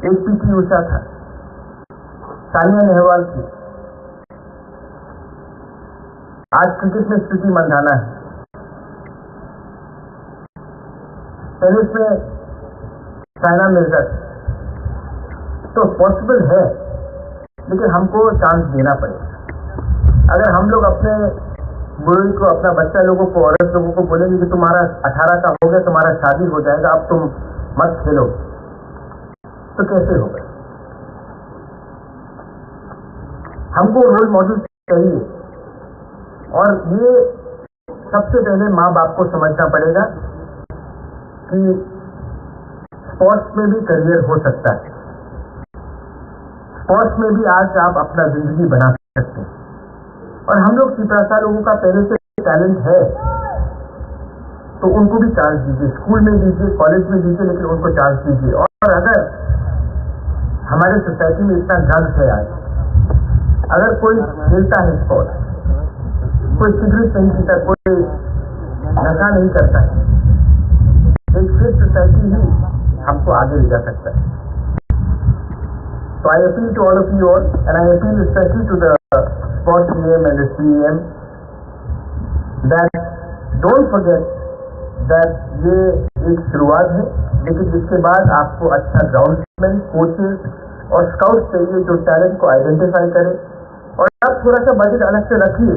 एक पीटी उषा था, सानिया नेहवाल थी, आज क्रिकेट में स्मृति मंधाना है, टेनिस में साइना मिर्जा थी। तो पॉसिबल है, लेकिन हमको चांस देना पड़ेगा। अगर हम लोग अपने गुरु को, अपना बच्चा लोगों को, औरत लोगों को बोलेंगे कि तुम्हारा अठारह का हो गया, तुम्हारा शादी हो जाएगा, अब तुम मत खेलो, तो कैसे होगा? हमको रोल मॉडल चाहिए। और ये सबसे पहले माँ बाप को समझना पड़ेगा कि स्पोर्ट्स में भी करियर हो सकता है, स्पोर्ट्स में भी आज आप अपना जिंदगी बना सकते हैं। और हम लोग तिपरासा लोगों का पहले से टैलेंट है, तो उनको भी चांस दीजिए, स्कूल में दीजिए, कॉलेज में दीजिए, लेकिन उनको चांस दीजिए। और अगर हमारे सोसाइटी में इतना ड्रग्स है आज, अगर कोई खेलता है स्पोर्ट्स, कोई सिगरेट नहीं पीता, कोई नशा नहीं करता है, एक फिट सोसाइटी ही हमको आगे ले जा सकता है। So I appeal to all of you all, and I appeal especially to the sports C M and the C E M, that don't forget that ये एक शुरुआत है, लेकिन इसके बाद आपको अच्छा ग्राउंडमैन, कोचेस और स्काउट्स चाहिए जो टैलेंट को आइडेंटिफाई करें। और आप थोड़ा सा बजट अलग से रखिए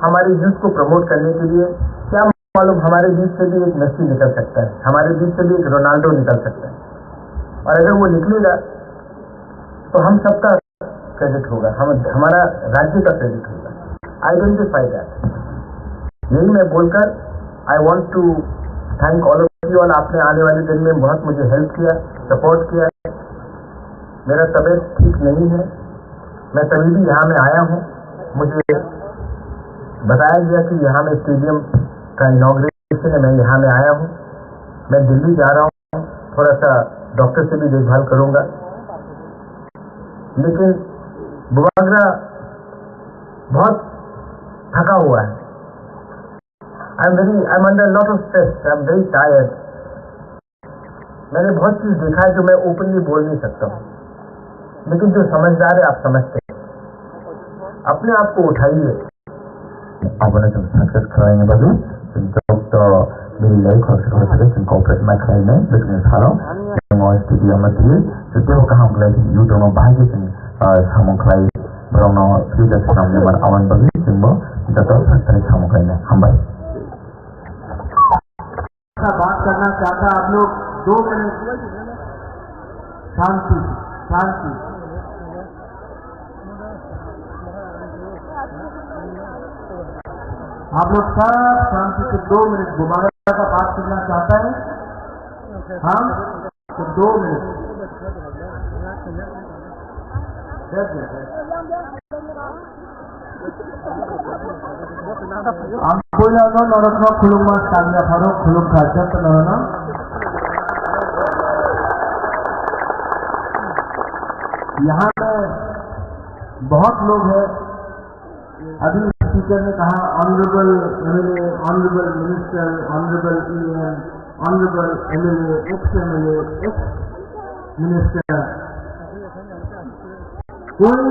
हमारे यूथ को प्रमोट करने के लिए। क्या मालूम, हमारे बीच से भी एक मेसी निकल सकता है, हमारे बीच से भी एक रोनाल्डो निकल सकता है। और अगर वो निकलेगा तो हम सबका क्रेडिट होगा, हम, हमारा राज्य का क्रेडिट होगा। Identify that. यही मैं बोलकर, I want to thank all of you all। आपने आने वाले दिन में बहुत मुझे हेल्प किया, सपोर्ट किया। मेरा तबीयत ठीक नहीं है, मैं तभी भी यहाँ में आया हूँ। मुझे बताया गया कि यहाँ में स्टेडियम का इनॉग्रेशन है, मैं यहाँ में आया हूँ। मैं दिल्ली जा रहा हूँ, थोड़ा सा डॉक्टर से भी देखभाल करूँगा, लेकिन बुबागरा बहुत थका हुआ है। I am very, I am under lot of stress, I am very tired। मैंने बहुत चीज देखा है जो मैं ओपनली बोल नहीं सकता हूँ, लेकिन जो समझदार है, आप समझते हैं। अपने आप को उठाइए। Abono chwng success khlaina bagwi chwng joto mililai khoroksa khoroksa khe chwng cooperate ma khlainai bwswkni salo chwng o stadium no twiwi chwng teibo kaham khlai chwng youth rokno bahai khe chwng, ah, samung khlai borokno future swnamnai man aboni bagwi chwngbo joto sakthari samung khlainai. Hambai. बात करना चाहता है आप लोग, दो मिनट शांति, शांति। आप लोग सब शांति से दो मिनट, बुबागरा का बात करना चाहता है, हम तो दो minute. Ang puila no norokno khulumma, sangya pharo khulumkha joto norokno. यहाँ में बहुत लोग हैं, अभी स्पीकर ने कहा, honourable MLA, honourable minister, honourable EM, honourable MLA, ex MLA, ex minister, कोई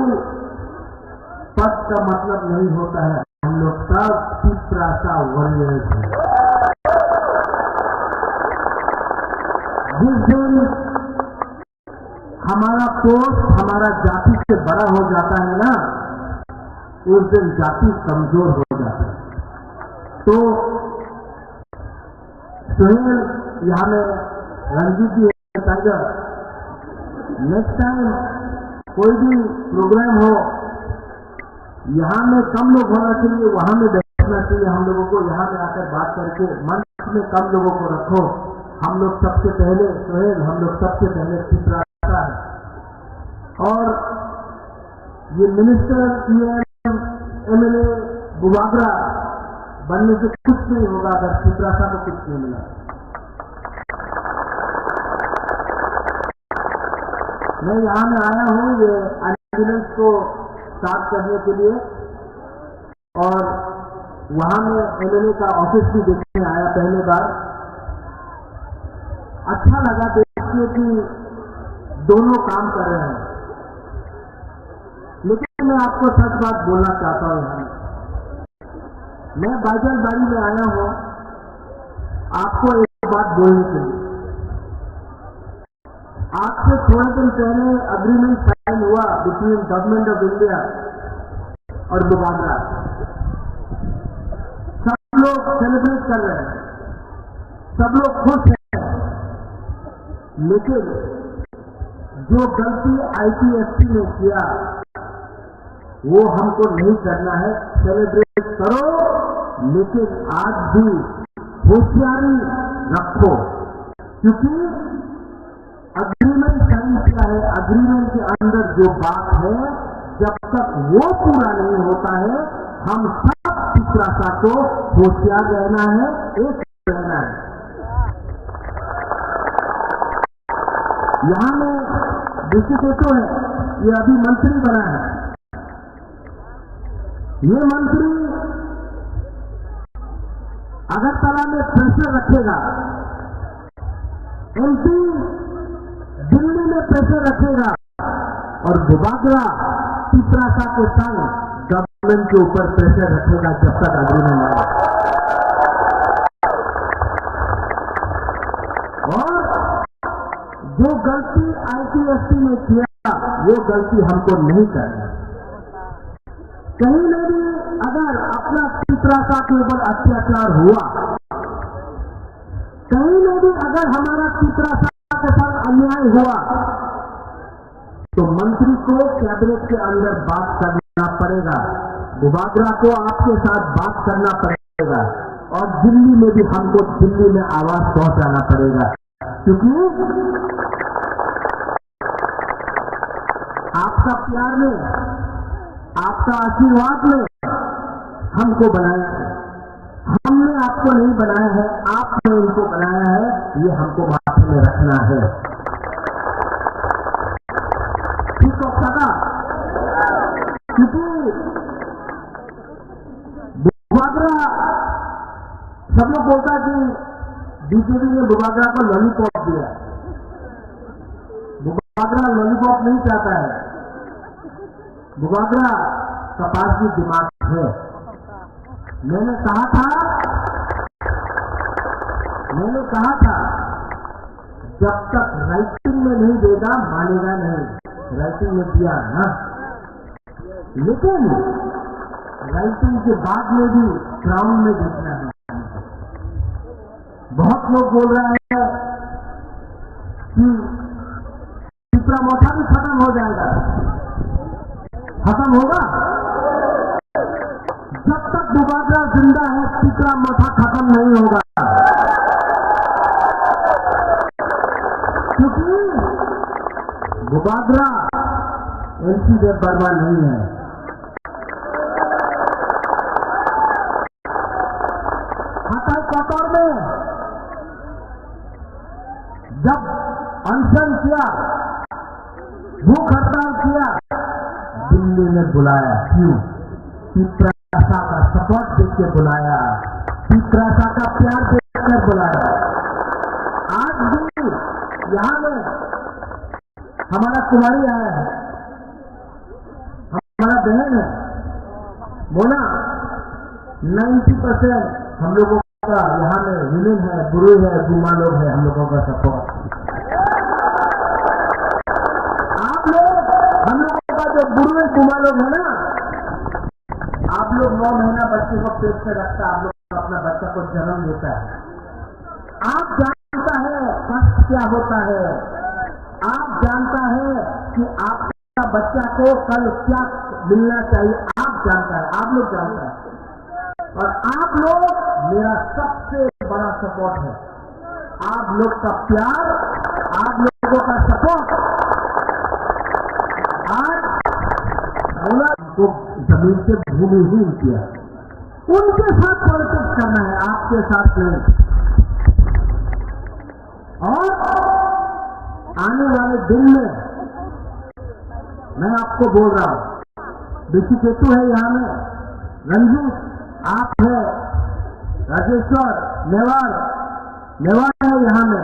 पद का मतलब नहीं होता है। हम लोग सब तिप्रासा वॉरियर्स हैं। जिस दिन हमारा पोस्ट हमारा जाति से बड़ा हो जाता है ना, उस दिन जाति कमजोर हो जाता है। तो सुहेल, यहाँ में रंजीत जी है, टाइगर, नेक्स्ट टाइम कोई भी प्रोग्राम हो, यहाँ में कम लोग होना चाहिए, वहाँ में बैठना चाहिए हम लोगों को, यहाँ में आकर बात करके मंच में कम लोगों को रखो। हम लोग सबसे पहले, सुहेल, हम लोग सबसे पहले तिप्रासा है। और ये मिनिस्टर, ईएम, एमएलए, बुबागरा बनने से कुछ नहीं होगा अगर तिप्रासा को कुछ नहीं मिला। मैं यहाँ में आया हूँ ये एम्बुलेंस को स्टार्ट करने के लिए, और वहाँ में एमएलए का ऑफिस भी देखने आया पहली बार। अच्छा लगा देख के कि दोनों काम कर रहे हैं। लेकिन मैं आपको सच बात बोलना चाहता हूँ यहाँ में। मैं बैजलबाड़ी में आया हूँ आपको एक बात बोलने के लिए। आज से थोड़े दिन पहले एग्रीमेंट साइन हुआ बिटवीन गवर्नमेंट ऑफ इंडिया और बुबागरा। सब लोग सेलिब्रेट कर रहे हैं, सब लोग खुश हैं, लेकिन जो गलती आईपीएफटी ने किया, वो हमको नहीं करना है। सेलिब्रेट करो, लेकिन आज भी होशियारी रखो, क्योंकि एग्रीमेंट साइन किया है, एग्रीमेंट के अंदर जो बात है, जब तक वो पूरा नहीं होता है, हम सब तिप्रासा को होशियार रहना है, एक रहना है। यहाँ में डीसी केशव है, ये अभी मंत्री बना है। ये मंत्री अगरतला में प्रेशर रखेगा, एमपी दिल्ली में प्रेशर रखेगा और बुबागरा तिपरासा के संग गवर्नमेंट के ऊपर प्रेशर रखेगा जब तक एग्रीमेंट नहीं। और जो गलती आईटीएसटी ने किया, वो गलती हमको नहीं करना। कहीं में भी अगर अपना तिपरासा के ऊपर अत्याचार हुआ, कहीं में भी अगर हमारा तिपरासा के साथ अन्याय हुआ, तो मंत्री को कैबिनेट के अंदर बात करना पड़ेगा, बुबागरा को आपके साथ बात करना पड़ेगा, और दिल्ली में भी हमको दिल्ली में आवाज पहुंचाना पड़ेगा। क्योंकि आपका प्यार में, आपका आशीर्वाद में हमको बनाया है। हमने आपको नहीं बनाया है, आपने उनको बनाया है, ये हमको माथे में रखना है। ठीक हो, पता? क्योंकि बुबागरा, सब लोग बोलता है कि बीजेपी ने बुबागरा को लॉलीपॉप दिया। बुबागरा लॉलीपॉप नहीं चाहता है। बुबागरा का पास भी दिमाग है। मैंने कहा था, मैंने कहा था, जब तक राइटिंग में नहीं देगा, मानेगा नहीं। राइटिंग में दिया ना, लेकिन राइटिंग के बाद में भी ग्राउंड में देखना है। बहुत लोग बोल रहे हैं कि तिपरा मोथा भी खत्म हो जाएगा। खत्म होगा? जब तक बुबागरा जिंदा है, तिपरा मोथा खत्म नहीं होगा। क्योंकि बुबागरा एनसी देव वर्मा नहीं है। हाथाई कोटर में जब अनशन किया, भूख हड़ताल किया, दिल्ली में बुलाया। क्यों? तिपरासा का सपोर्ट देख के बुलाया, तिपरासा का प्यार देकर बुलाया। आज भी यहाँ में हमारा कुमारी आया है, हमारा बहन है मोना, नाइन्टी परसेंट हम लोगों का यहाँ में विमेन है, बुरुई है, बुमा लोग है, हम लोगों का सपोर्ट। आप लोग, हम लोगों का जो बुरुई बुमा लोग है ना, आप लोग नौ महीना बच्चे को पेट में रखता, आप लोग अपना बच्चा को जन्म देता है। आप जानता है कष्ट क्या होता है, आप जानता है कि आपका बच्चा को कल क्या मिलना चाहिए, आप जानता है, आप लोग जानता है। और आप लोग मेरा सबसे बड़ा सपोर्ट है, आप लोग का प्यार, आप लोगों का सपोर्ट। आज मोना को जमीन से भूमिहीन किया। उनके साथ पॉलिटिक्स करना है, आपके साथ नहीं। और आने वाले दिन में मैं आपको बोल रहा हूँ, ऋषिकेतु है यहाँ में, रंजीत आप है, राजेश्वर, नेवार, नेवार है यहाँ में,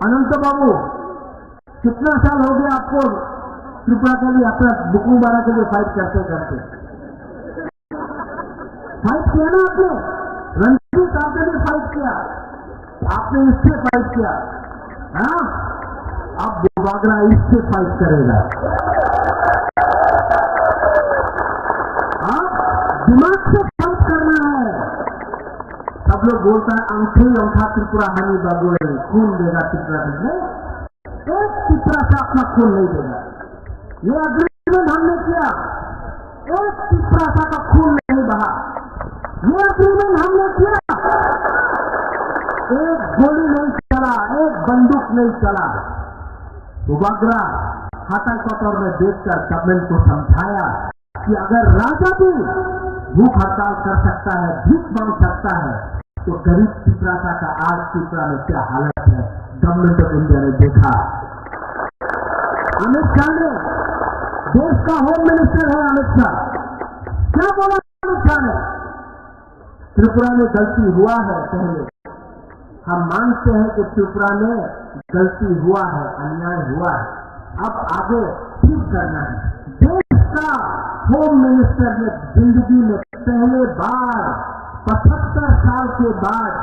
अनंत बाबू, कितना साल हो गया आपको त्रिपुरा के लिए, अपना बुकुंबारा के लिए फाइट करते करते? फाइट किया ना आपने, रणजीत आपने भी फाइट किया, आपने इससे फाइट किया, हाँ? अब बुबागरा इससे फाइट करेगा। हाँ, दिमाग से फाइट करना है। सब लोग बोलता है, "अंखी अंखा त्रिपुरा हानि बागोए, खून देगा त्रिपुरा के।" नहीं, एक तिपरासा अपना खून नहीं देगा। ये एग्रीमेंट हमने किया, एक तिपरासा का खून नहीं बहा। ये एग्रीमेंट हमने किया, एक गोली नहीं चला, एक बंदूक नहीं चला। बुबागरा हाथाई कोटर में बैठकर गवर्नमेंट को समझाया कि अगर राजा भी भूख हड़ताल कर सकता है, भीख मांग सकता है, तो गरीब तिपरासा का आज त्रिपुरा में क्या हालत है, गवर्नमेंट ऑफ इंडिया ने देखा। अमित शाह ने, देश का होम मिनिस्टर है अमित शाह, क्या बोला त्रिपुरा में गलती हुआ है पहले, हम मानते हैं कि त्रिपुरा में गलती हुआ है, अन्याय हुआ है, अब आगे ठीक करना है। देश का होम मिनिस्टर ने जिंदगी में पहले बार पचहत्तर साल के बाद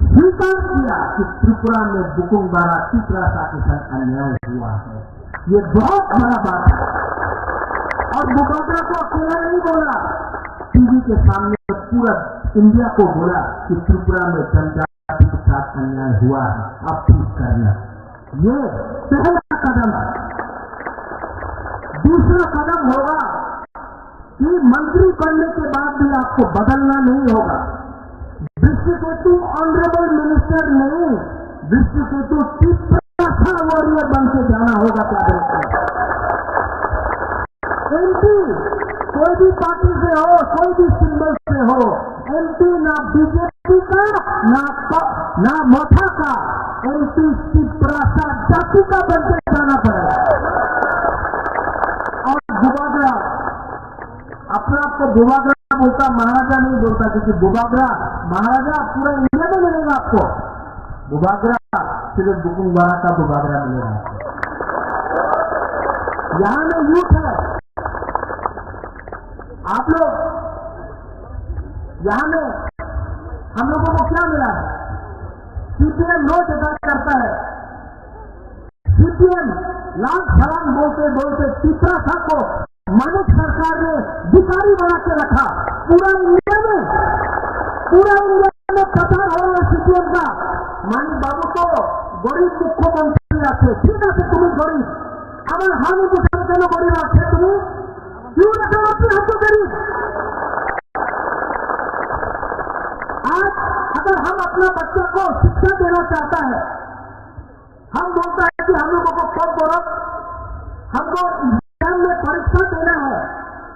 स्वीकार किया कि त्रिपुरा में बुकुंग बारा तिपरासा के साथ अन्याय हुआ है। ये बहुत बड़ा बात है। और बुबागरा को अकेला नहीं बोला, टीवी के सामने पूरा इंडिया को बोला कि त्रिपुरा में जनजाति के साथ अन्याय हुआ है, अब ठीक करना। ये पहला कदम है। दूसरा कदम होगा कि मंत्री बनने के बाद भी आपको बदलना नहीं होगा। दृष्टिकेतु ऑनरेबल मिनिस्टर नहीं, दृष्टिकेतु तिपरासा वॉरियर बन के जाना होगा कैबिनेट में। एमपी कोई भी पार्टी से हो, कोई भी सिंबल से हो, एमपी ना बीजेपी का, ना प-, ना मठा का, एमपी तिपरासा जाति का बन के जाना पड़ेगा। और बुबागरा, अपने आप को बुबागरा बोलता, महाराजा नहीं बोलता, क्योंकि बुबागरा महाराजा पूरा इंडिया में मिलेगा आपको। बुबागरा सिर्फ बुकुंग बारा का बुबागरा मिलेगा आपको। यहाँ में यूथ है, आप लोग, यहाँ में हम लोगों को क्या मिला है? सीपीएम नौ जगह करता है, सीपीएम लाख छलांग बोलते बोलते तिपरासा को मानिक सरकार ने भिखारी बना के रखा। पूरा इंडिया में, पूरा इंडिया में प्रचार हो रहा है सीपीएम का। मानिक बाबू तो गरीब मुख्यमंत्री আছে, ঠিক আছে, তুমি গরিব, আমার হানি বুঝার কেন গরিব আছে তুমি? क्यों रखा आपने हमको गरीब? आज अगर हम अपना बच्चा को शिक्षा देना चाहता है, हम बोलता है कि हम लोगों को कम करो, हमको एग्जाम में परीक्षा देना है,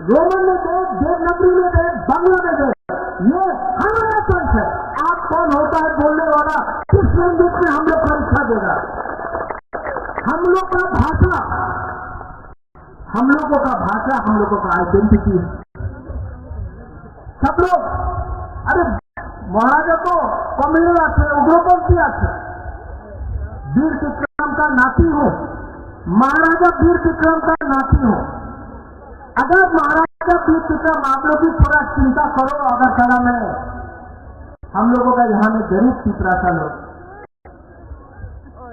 रोमन में दे, देवनागरी में दे, बांग्ला में दे, ये हमारा चॉइस है। आप कौन होता है बोलने वाला, किस लैंग्वेज में हम लोग परीक्षा देगा? हम लोग का भाषा, हम लोगों का भाषा, हम लोगों का आइडेंटिटी है। सब लोग, अरे, महाराजा तो कमेरा थे, उग्रपंथी थे, वीर विक्रम का नाती हूँ, महाराजा वीर विक्रम का नाती हूँ। अगर महाराजा वीर विक्रम, आप लोग भी थोड़ा चिंता करो, अगरतला में हम लोगों का यहाँ में गरीब तिपरासा लोग,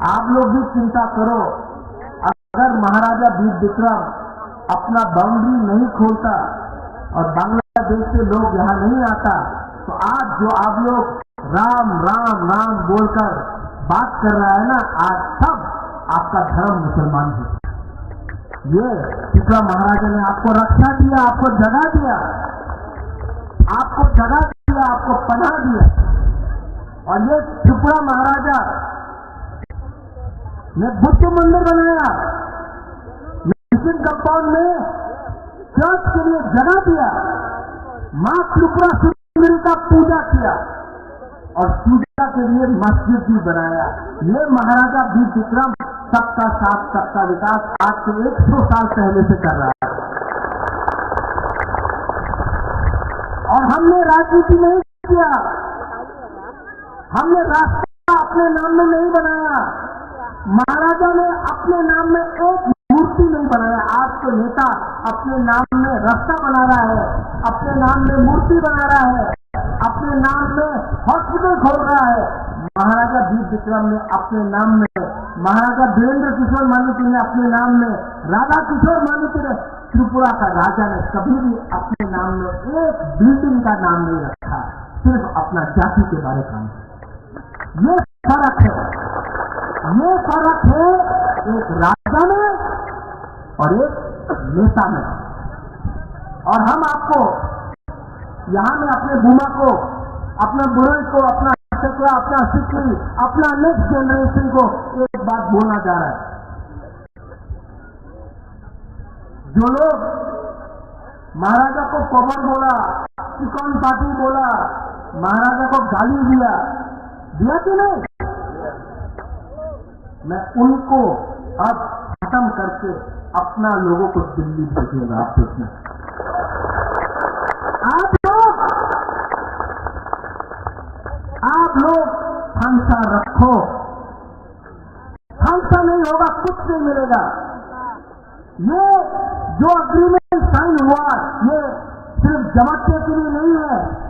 आप लोग भी चिंता करो, अगर महाराजा वीर विक्रम अपना बाउंड्री नहीं खोलता और बांग्लादेश से लोग यहाँ नहीं आता, तो आज जो आप लोग राम, राम, राम बोलकर बात कर रहा है ना, आज सब आपका धर्म मुसलमान है। ये त्रिपुरा महाराजा ने आपको रक्षा दिया, आपको जगा दिया, आपको जगा दिया, आपको पनाह दिया। और ये त्रिपुरा महाराजा ने बुद्ध मंदिर बनाया, मिशन कंपाउंड में चर्च के लिए जगह दिया, माँ त्रिपुरा सुंदरी का पूजा किया और पूजा के लिए मस्जिद भी बनाया। ये महाराजा वीर विक्रम सबका साथ सबका विकास आज से एक सौ साल पहले से कर रहा है। और हमने राजनीति नहीं किया, हमने रास्ता अपने नाम में नहीं बनाया, महाराजा ने अपने नाम में एक मूर्ति नहीं बनाया। आज तो नेता अपने नाम में रास्ता बना रहा है, अपने नाम में मूर्ति बना रहा है, अपने नाम में हॉस्पिटल खोल रहा है। महाराजा वीर विक्रम ने अपने नाम में, महाराजा वीरेंद्र किशोर मानिक ने अपने नाम में, राधा किशोर मानिक ने, त्रिपुरा का राजा ने कभी भी अपने नाम में एक बिल्डिंग का नाम नहीं रखा, सिर्फ अपना जाति के बारे काम किया। ये फर्क है, ये फर्क है एक राजा में और एक नेता में। और हम आपको यहाँ में अपने बुमा को, अपना बुढ़ई को, अपना टकला, अपना सिकरी, अपना नेक्स्ट जनरेशन को एक बात बोलना चाह रहा है। जो लोग महाराजा को कबर बोला, चिकन पार्टी बोला, महाराजा को गाली दिया, दिया कि नहीं? मैं उनको अब खत्म करके अपना लोगों को दिल्ली भेजूंगा। आप देखना, आप लोग आप लोग थामसा रखो, थामसा नहीं होगा, कुछ नहीं मिलेगा। ये जो एग्रीमेंट साइन हुआ, ये सिर्फ जमातियों के लिए नहीं है,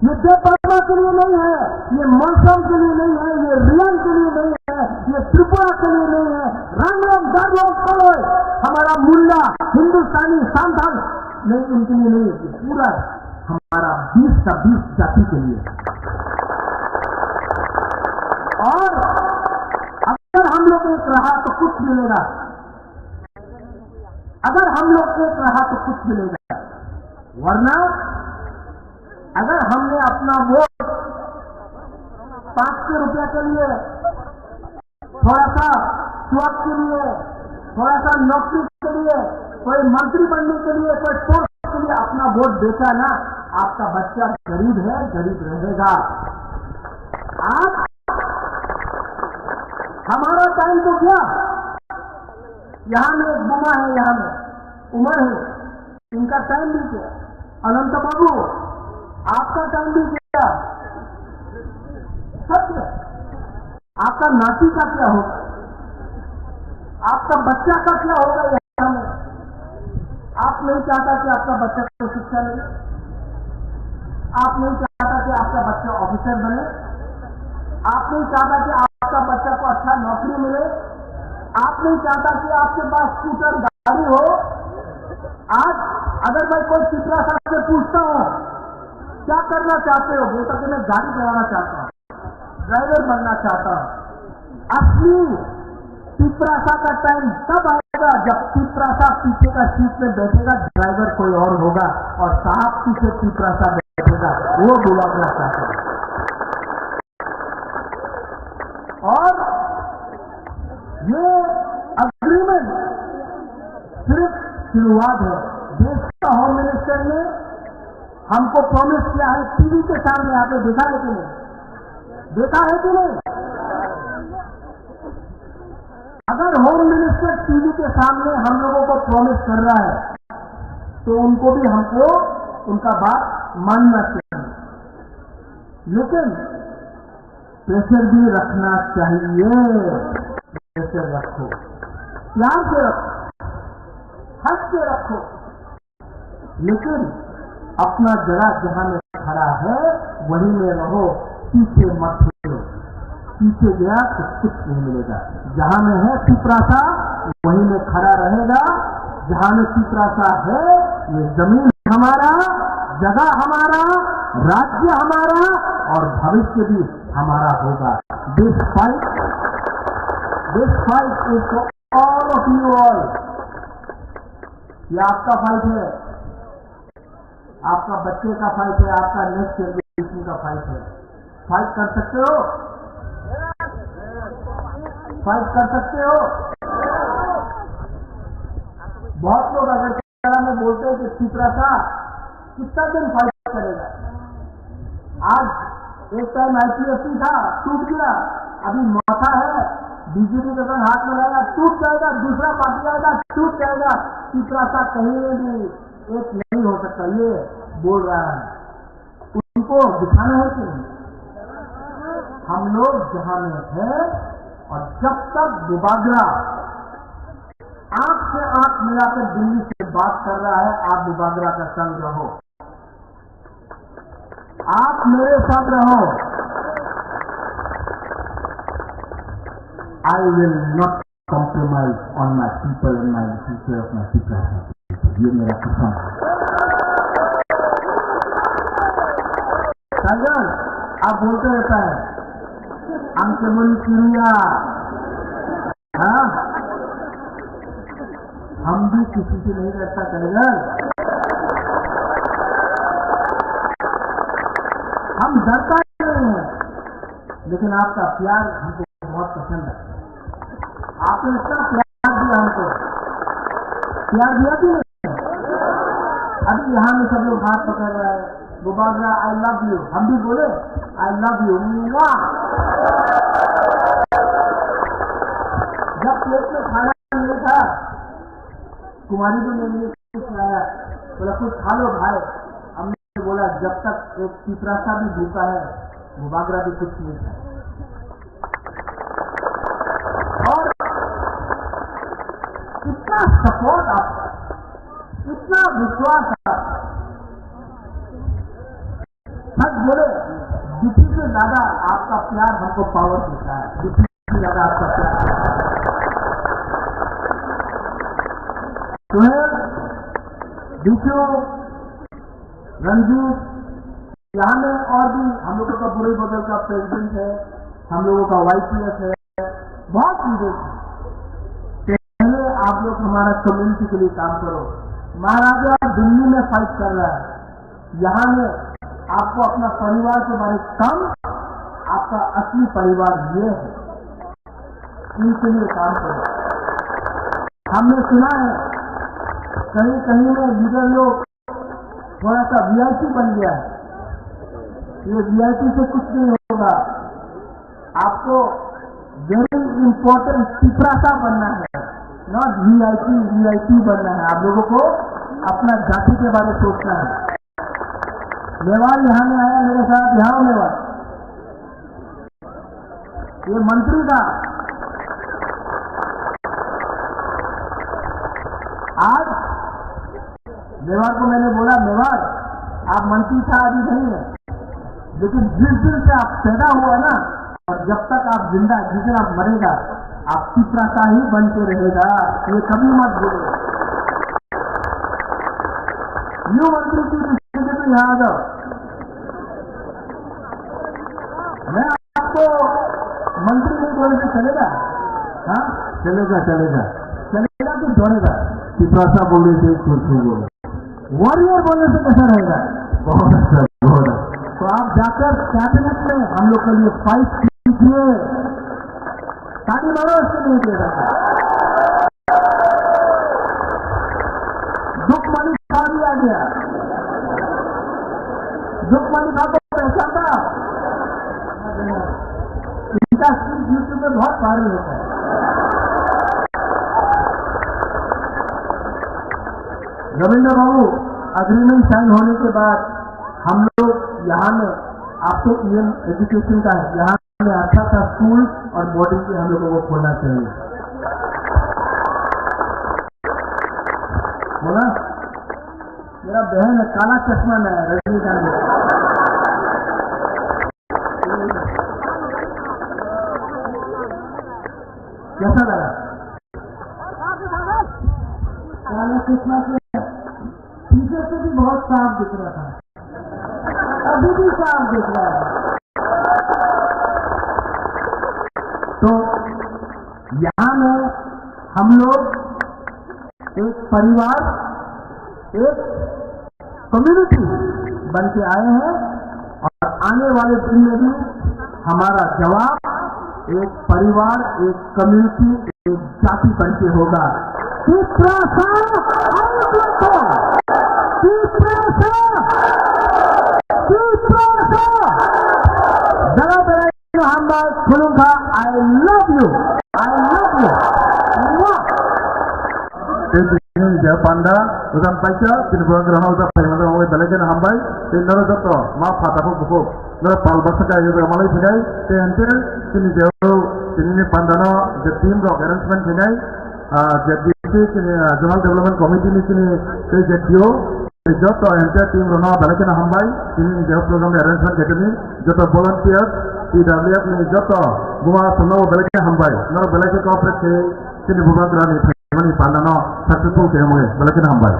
ये देवबर्मा के लिए नहीं है, ये मौसम के लिए नहीं है, ये रियांग के लिए नहीं है, ये त्रिपुरा के लिए नहीं है। रांगलोंग, दारलोंग, कलोई, हमारा मुंडा, हिंदुस्तानी, सांथाल नहीं, उनके लिए नहीं है, ये पूरा हमारा बीस का बीस जाति के लिए। और अगर हम लोग एक रहा तो कुछ मिलेगा, अगर हम लोग एक रहा तो कुछ मिलेगा, वरना अगर हमने अपना वोट पाँच सौ रुपया के लिए, थोड़ा सा स्वाद के लिए, थोड़ा सा नौकरी के लिए, कोई मंत्री बनने के लिए, कोई पोस्ट के लिए अपना वोट बेचा ना, आपका बच्चा गरीब है, गरीब रहेगा। आज हमारा टाइम तो गया। यहाँ में एक बोमा है, यहाँ में उमर है, इनका टाइम भी गया। अनंत बाबू, आपका टाइम भी गया। सत्य। आपका नाती का क्या होगा? आपका बच्चा का क्या होगा यहाँ में? आप नहीं चाहता कि आपका बच्चा को शिक्षा मिले? आप नहीं चाहता कि आपका बच्चा ऑफिसर बने? आप नहीं चाहता कि आपका बच्चा को अच्छा नौकरी मिले? आप नहीं चाहता कि आपके पास स्कूटर, गाड़ी हो? आज अगर मैं कोई तिपरासा से पूछता हूँ, "क्या करना चाहते हो?" बोलता कि "मैं गाड़ी चलाना चाहता हूँ, ड्राइवर बनना चाहता हूँ।" असली तिपरासा का टाइम तब आएगा, जब तिपरासा पीछे का सीट में बैठेगा, ड्राइवर कोई और होगा और साहब पीछे तिपरासा बैठेगा, वो बुलावना चाहता है। और ये एग्रीमेंट सिर्फ शुरुआत है। देश का होम मिनिस्टर ने हमको प्रॉमिस किया है, टीवी के सामने आपने देखा है कि नहीं? देखा है कि नहीं? अगर होम मिनिस्टर टीवी के सामने हम लोगों को प्रॉमिस कर रहा है, तो उनको भी, हमको उनका बात मानना चाहिए। लेकिन प्रेशर भी रखना चाहिए। प्रेशर रखो, प्यार से रखो, हंस के रखो, लेकिन अपना जगह जहाँ में खड़ा है, वहीं में रहो, पीछे मत फिरो। पीछे गया तो कुछ नहीं मिलेगा। जहाँ में है तिपरासा, वहीं में खड़ा रहेगा। जहाँ में तिपरासा है, ये जमीन हमारा, जगह हमारा, राज्य हमारा और भविष्य भी हमारा होगा। This fight, this fight is for all of you all. ये आपका फाइट है, आपका बच्चे का फाइट है, आपका नेक्स्ट जनरेशन का फाइट है। फाइट कर सकते हो? फाइट कर सकते हो? बहुत लोग अगर में बोलते हैं कि तिपरासा कितना दिन फाइट करेगा। आज एक टाइम आईपीएफटी था, टूट गया, अभी माथा है, बीजेपी के साथ हाथ मिलाएगा, टूट जाएगा, दूसरा पार्टी आएगा, टूट जाएगा। तिपरासा कहीं भी एक नहीं हो सकता, ये बोल रहा है। उनको दिखाना है कि नहीं? हम लोग जहां में हैं और जब तक बुबागरा आंख से आंख मिलाकर दिल्ली से बात कर रहा है, आप बुबागरा का संग रहो, आप मेरे साथ रहो। I will not compromise on my people and my future of my people. ये मेरा कसम है। टाइगर, आप बोलते रहता है, "Ang kemon kiriya।" हाँ? हम भी किसी से नहीं डरता, टाइगर। हम डरता नहीं है, लेकिन आपका प्यार हमको बहुत पसंद है। आपने इतना प्यार दिया हमको, प्यार दिया कि नहीं? अभी यहाँ में सब लोग हाथ पकड़ रहे हैं, बुबागरा, I love you। हम भी बोले, "I love you।" मुआ। जब पेट में खाना नहीं था, कुमारी भी मेरे लिए कुछ लाया, बोला, "कुछ खा लो भाई।" हमने बोला, "जब तक एक तिपरासा भी भूखा है, मुबागरा भी कुछ नहीं था। और इतना सपोर्ट आपका, इतना विश्वास आपका, सच बोले, डीपी से ज्यादा आपका प्यार हमको पावर देता है, डीपी से ज्यादा आपका प्यार। सुहेल, डीपीओ, रंजीत, यहाँ में और भी हम लोगों का बुरे बदल का प्रेसिडेंट है, हम लोगों का वाईपीएस है, बहुत लीडर्स हैं। पहले आप लोग हमारा कम्युनिटी के लिए काम करो। महाराजा दिल्ली में फाइट कर रहा है, यहाँ में आपको अपना परिवार के बारे कम, आपका असली परिवार ये है, इनके लिए काम करो। हमने सुना है कहीं कहीं में लीडर लोग थोड़ा सा वीआईपी बन गया है। ये वीआईपी से कुछ नहीं होगा। आपको वेरी इंपॉर्टेंट तिपरासा बनना है, नॉट वीआईपी। वीआईपी बनना है आप लोगों को, अपना जाति के बारे में सोचना है। मेवाड़ यहाँ में आया मेरे साथ, यहाँ मेवाड़, ये मंत्री का आज मेवाड़ को मैंने बोला, "मेवाड़, आप मंत्री था, अभी नहीं है, लेकिन जिस दिन से आप पैदा हुआ ना, और जब तक आप जिंदा, जिस दिन आप मरेगा, आप तिपरासा ही बन के रहेगा, ये कभी मत भूलो।" यू मंत्री की दृष्टि से तो यहाँ आ जाओ। मैं आपको मंत्री नहीं बोलने से चलेगा? हाँ, चलेगा, चलेगा। चलेगा कि दौड़ेगा? तिपरासा बोलने से कुछ नहीं बोला। वॉरियर बोलने से कैसा रहेगा? बहुत अच्छा, बहुत अच्छा। तो आप जाकर कैबिनेट में हम लोग के लिए फाइट कीजिए। ताली मारो इसके लिए। दुख मालिक साहब भी आ गया। दुख मालिक साहब को पहचानता? इनका स्पीच यूट्यूब में बहुत वायरल होता है। रविंद्र बाबू, एग्रीमेंट साइन होने के बाद हम लोग यहाँ में आपको ईएम एजुकेशन का है, यहाँ में अच्छा सा स्कूल और बोर्डिंग भी हम लोगों को खोलना चाहिए। बोला, मेरा बहन है, काला चश्मा में है, रजनीकांत में। कैसा लगा? काला चश्मा से पीछे से भी बहुत साफ दिख रहा था, अभी भी साफ दिख रहा है। तो यहाँ में हम लोग एक परिवार, एक कम्युनिटी बन के आए हैं और आने वाले दिन में भी हमारा जवाब एक परिवार, एक कम्युनिटी, एक जाति बन के होगा। तिपरासा, तिपरासा, Tiprasa. Hambai, Khulumkha, I love you. I love you. Mwah. Tei tini je panda, ujan paisa, tini bubagra no ujan paisa, ujan paisa, belai kheno hambai, tei noro joto, ma pha tabuk bukhuk, noro pal bwswk kaiwi ujan malai phinai, tei hwnkhe tini je o, tini ni panda no je team rok arrangement khainai, ah, je D C tini, ah, Zonal Development Committee ni tini tei je P O, Joto entire team rokno belai kheno hambai, tini ni je program arrangement khe tini, joto volunteers, T W F ni joto buma songno belai kheno hambai, norok belai khe cooperate khe tini bubagra ni phaimani panda no successful khe mui belai kheno hambai.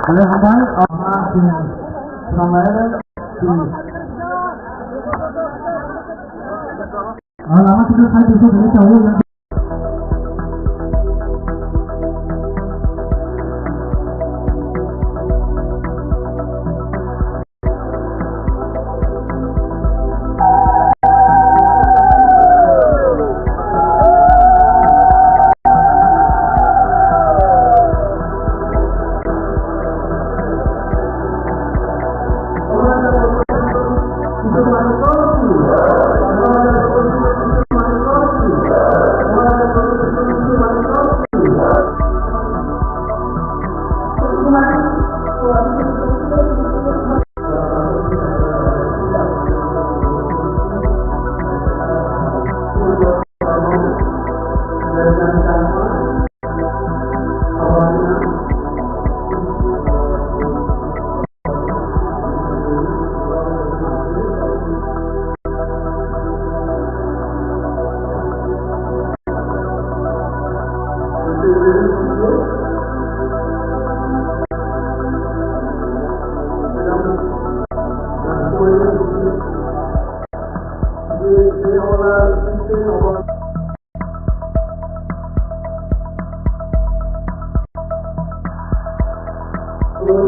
Belai hambai, ah, tini, tini. Ah, lama kita sai dulu, dulu, dulu. Party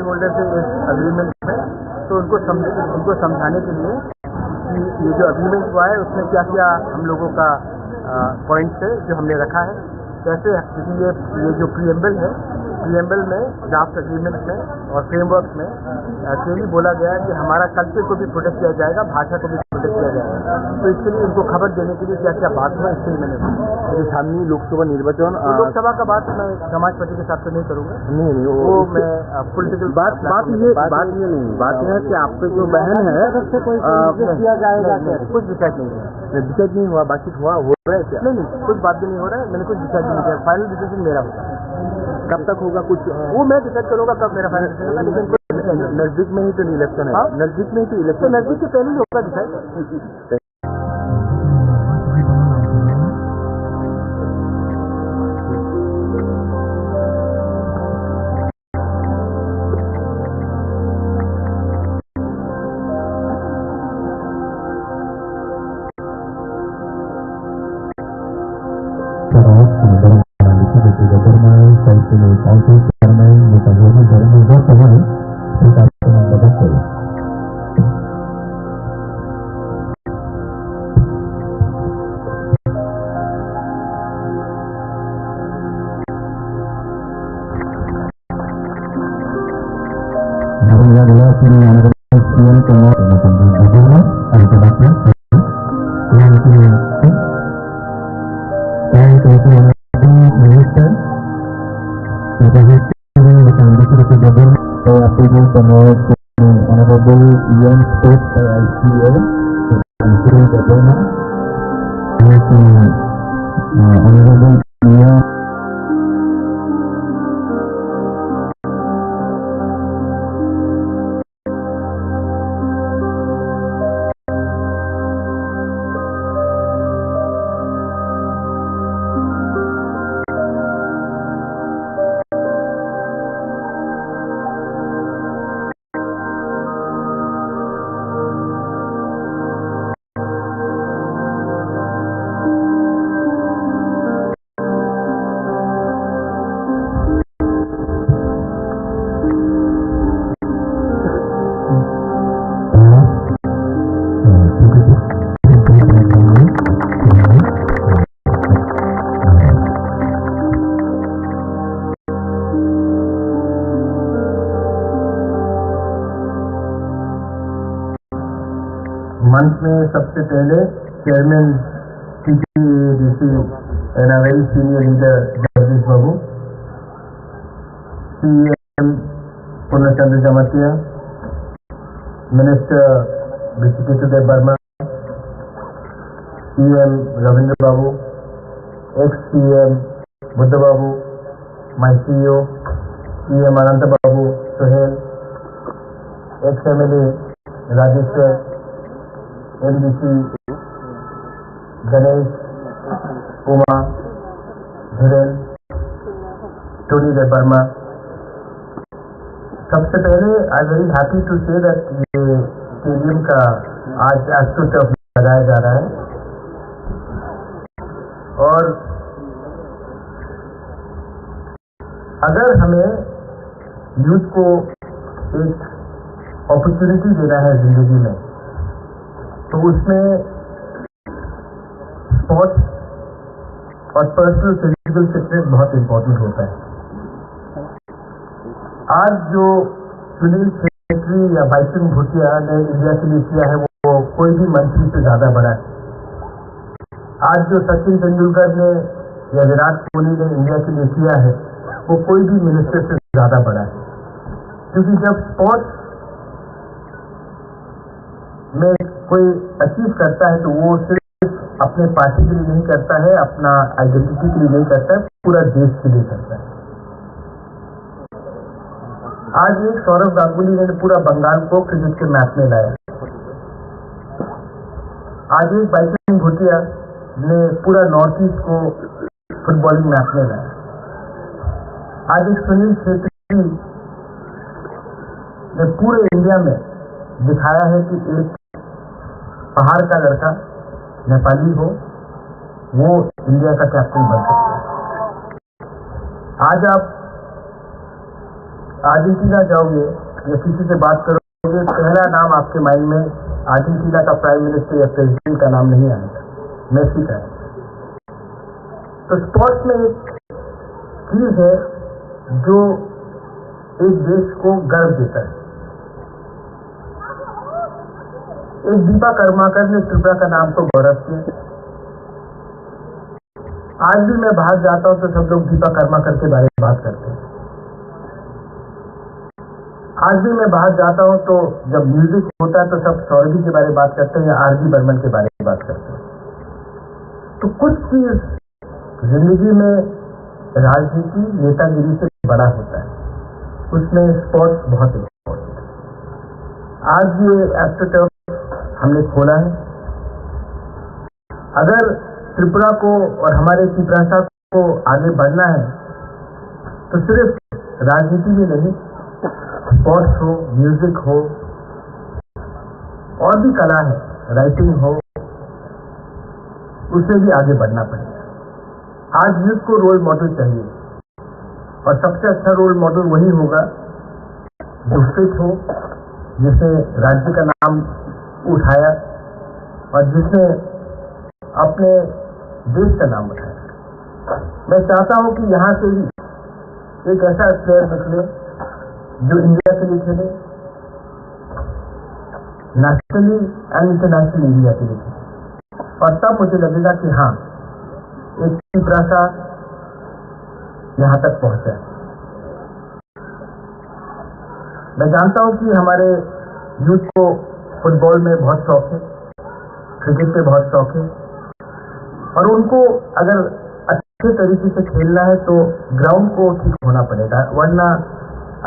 holder थे इस एग्रीमेंट में, तो उनको समझ उनको समझाने के लिए कि ये जो एग्रीमेंट हुआ है, उसमें क्या क्या हम लोगों का पॉइंट्स है जो हमने रखा है, कैसे, क्योंकि ये ये जो प्रिएम्बल है, प्रिएम्बल में, ड्राफ्ट एग्रीमेंट में और फ्रेमवर्क में क्लियरली बोला गया है कि हमारा कल्चर को भी प्रोटेक्ट किया जाएगा, भाषा को भी प्रोटेक्ट किया जाएगा। तो इसके लिए उनको खबर देने के लिए क्या क्या बात हुआ, इसके लिए मैंने। এই যে সামনেই লোকসভা নির্বাচন, আহ, लोकसभा का बात मैं समाज पार्टी के साथ तो नहीं करूंगा। नहीं, नहीं, वो वो इससे मैं, अ, पॉलिटिकल बात, बात ये, बात ये नहीं, बात यह है कि आपके जो बहन है, तरफ से कोई अ, कोई नहीं, किया जाएगा नहीं, क्या? नहीं, कुछ डिसाइड नहीं हुआ। नहीं, डिसाइड नहीं हुआ, बातचीत हुआ, हो रहा है क्या? नहीं, नहीं, कुछ बात भी नहीं हो रहा है, मैंने कुछ डिसाइड भी नहीं किया, फाइनल डिसीजन मेरा होगा। कब तक होगा कुछ, अ, वो मैं डिसाइड करूंगा कब मेरा फाइनल डिसीजन होगा, लेकिन कुछ डिसाइड नहीं। नजदीक में ही तो इलेक्शन है। हाँ? नजदीक में ही तो तो इलेक्शन है। नजदीक के पहले ही होगा decide. Terus, kemudian, lanjutnya, Deputi Gubernur, Saiful Council Chairman, Deputi Gubernur, Gubernur, Gubernur, Gubernur, Maria Gula, sini yang ada sekian semua, teman-teman, gubernur, ada tempat ya, yang sini, yang sini, yang sini, minister, Deputy Gubernur, saya pilih semua, Honorable Ian State, I C A, Deputy Gubernur, yang sini, uh, Honorable Ian मंच में सबसे पहले chairman TTDC and a very senior leader Jagdish babu, CM Purnachandra Jamatia, minister Rishikesh Dev Varma, CM Ravindra babu, ex CM Buddha babu, my CEO, CM Ananta babu, Sohail, ex MLA Rajeshwar, MDC Ganesh, Uma, Dhiren, Tony Dev Varma. सबसे पहले I very happy to say that ये stadium का आज एस्ट्रोटर्फ लगाया जा रहा है और अगर हमें यूथ को एक अपॉर्चुनिटी देना है जिंदगी में, तो उसमें स्पोर्ट्स और पर्सनल फिजिकल फिटनेस बहुत इंपॉर्टेंट होता है। आज जो सुनील छेत्री या बाइचुंग भूटिया ने इंडिया के लिए किया है, वो कोई भी मंत्री से ज्यादा बड़ा है। आज जो सचिन तेंदुलकर ने या विराट कोहली ने इंडिया के लिए किया है, वो कोई भी मिनिस्टर से ज्यादा बड़ा है, क्योंकि जब स्पोर्ट्स में कोई अचीव करता है, तो वो सिर्फ अपने पार्टी के लिए नहीं करता है, अपना आइडेंटिटी के लिए नहीं करता है, पूरा देश के लिए करता है। आज एक सौरव गांगुली ने पूरा बंगाल को क्रिकेट के मैप में लाया। आज एक बाइचुंग भूटिया ने पूरा नॉर्थ ईस्ट को फुटबॉलिंग मैप में लाया। आज एक सुनील छेत्री ने पूरे इंडिया में दिखाया है कि एक पहाड़ का लड़का नेपाली हो, वो इंडिया का कैप्टन बन सकता है। आज आप अर्जेंटीना जाओगे या किसी से बात करोगे, पहला नाम आपके माइंड में अर्जेंटीना का प्राइम मिनिस्टर या प्रेसिडेंट का नाम नहीं आएगा, मेसी का है। तो स्पोर्ट्स में एक चीज है जो एक देश को गर्व देता है। एक दीपा कर्माकर ने त्रिपुरा का नाम को गौरव किया। आज भी मैं बाहर जाता हूँ तो सब लोग दीपा कर्माकर के बारे में बात करते हैं। आज भी मैं बाहर जाता हूँ तो जब म्यूजिक होता है तो सब सौरभी के बारे में बात करते हैं या आरडी बर्मन के बारे में बात करते हैं। तो कुछ चीज जिंदगी में राजनीति नेतागिरी से बड़ा होता है, उसमें स्पोर्ट्स बहुत इंपॉर्टेंट है। आज ये एस्ट्रोटर्फ हमने खोला है। अगर त्रिपुरा को और हमारे तिपरासा को आगे बढ़ना है तो सिर्फ राजनीति में नहीं, स्पोर्ट्स हो, म्यूजिक हो, और भी कला है, राइटिंग हो, उसमें भी आगे बढ़ना पड़ेगा। आज यूथ को रोल मॉडल चाहिए और सबसे अच्छा रोल मॉडल वही होगा जो फिट हो, जिसने राज्य का नाम उठाया और जिसने अपने देश का नाम उठाया। मैं चाहता हूं कि यहां से भी एक ऐसा प्लेयर निकले जो इंडिया के लिए खेले, नेशनली एंड इंटरनेशनल इंडिया के लिए खेले। और तब मुझे लगेगा कि हाँ, एक तिपरासा यहाँ तक पहुंचा है। मैं जानता हूँ कि हमारे यूथ को फुटबॉल में बहुत शौक है, क्रिकेट में बहुत शौक है, और उनको अगर अच्छे तरीके से खेलना है तो ग्राउंड को ठीक होना पड़ेगा, वरना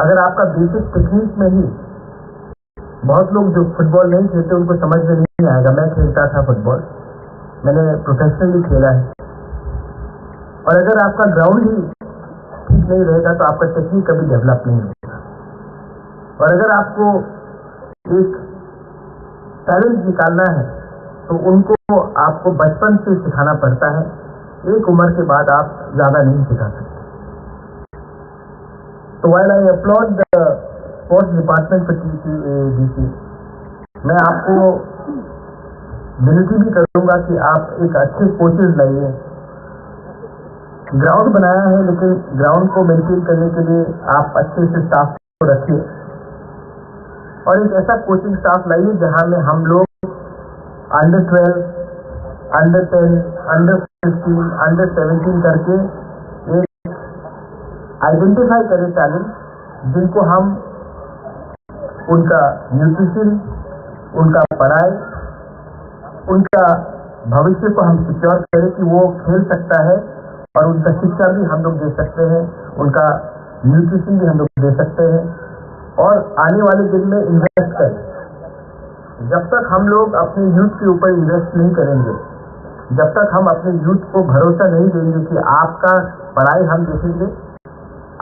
अगर आपका बेसिक टेक्निक में ही बहुत लोग जो फुटबॉल नहीं खेलते, उनको समझ में नहीं आएगा। मैं खेलता था फुटबॉल, मैंने प्रोफेशनली खेला है। और अगर आपका ग्राउंड ही ठीक नहीं रहेगा, तो आपका टेक्निक कभी डेवलप नहीं होगा। और अगर आपको एक टैलेंट निकालना है, तो उनको आपको बचपन से सिखाना पड़ता है। एक उम्र के बाद आप ज़्यादा नहीं सिखा सकते। तो while I applaud the sports department for T T A D C, मैं आपको विनती भी करूंगा कि आप एक अच्छे कोचेज लाइए। ग्राउंड बनाया है, लेकिन ग्राउंड को मेंटेन करने के लिए आप अच्छे से स्टाफ को रखिए। और एक ऐसा कोचिंग स्टाफ लाइए जहां में हम लोग under twelve, under ten, under fifteen, under seventeen करके एक आइडेंटिफाई करें टैलेंट, जिनको हम उनका न्यूट्रिशन, उनका पढ़ाई, उनका भविष्य को हम सिक्योर करें कि वो खेल सकता है, और उनका शिक्षा भी हम लोग दे सकते हैं, उनका न्यूट्रिशन भी हम लोग दे सकते हैं, और आने वाले दिन में इन्वेस्ट करें। जब तक हम लोग अपने यूथ के ऊपर इन्वेस्ट नहीं करेंगे, जब तक हम अपने यूथ को भरोसा नहीं देंगे कि आपका पढ़ाई हम देखेंगे,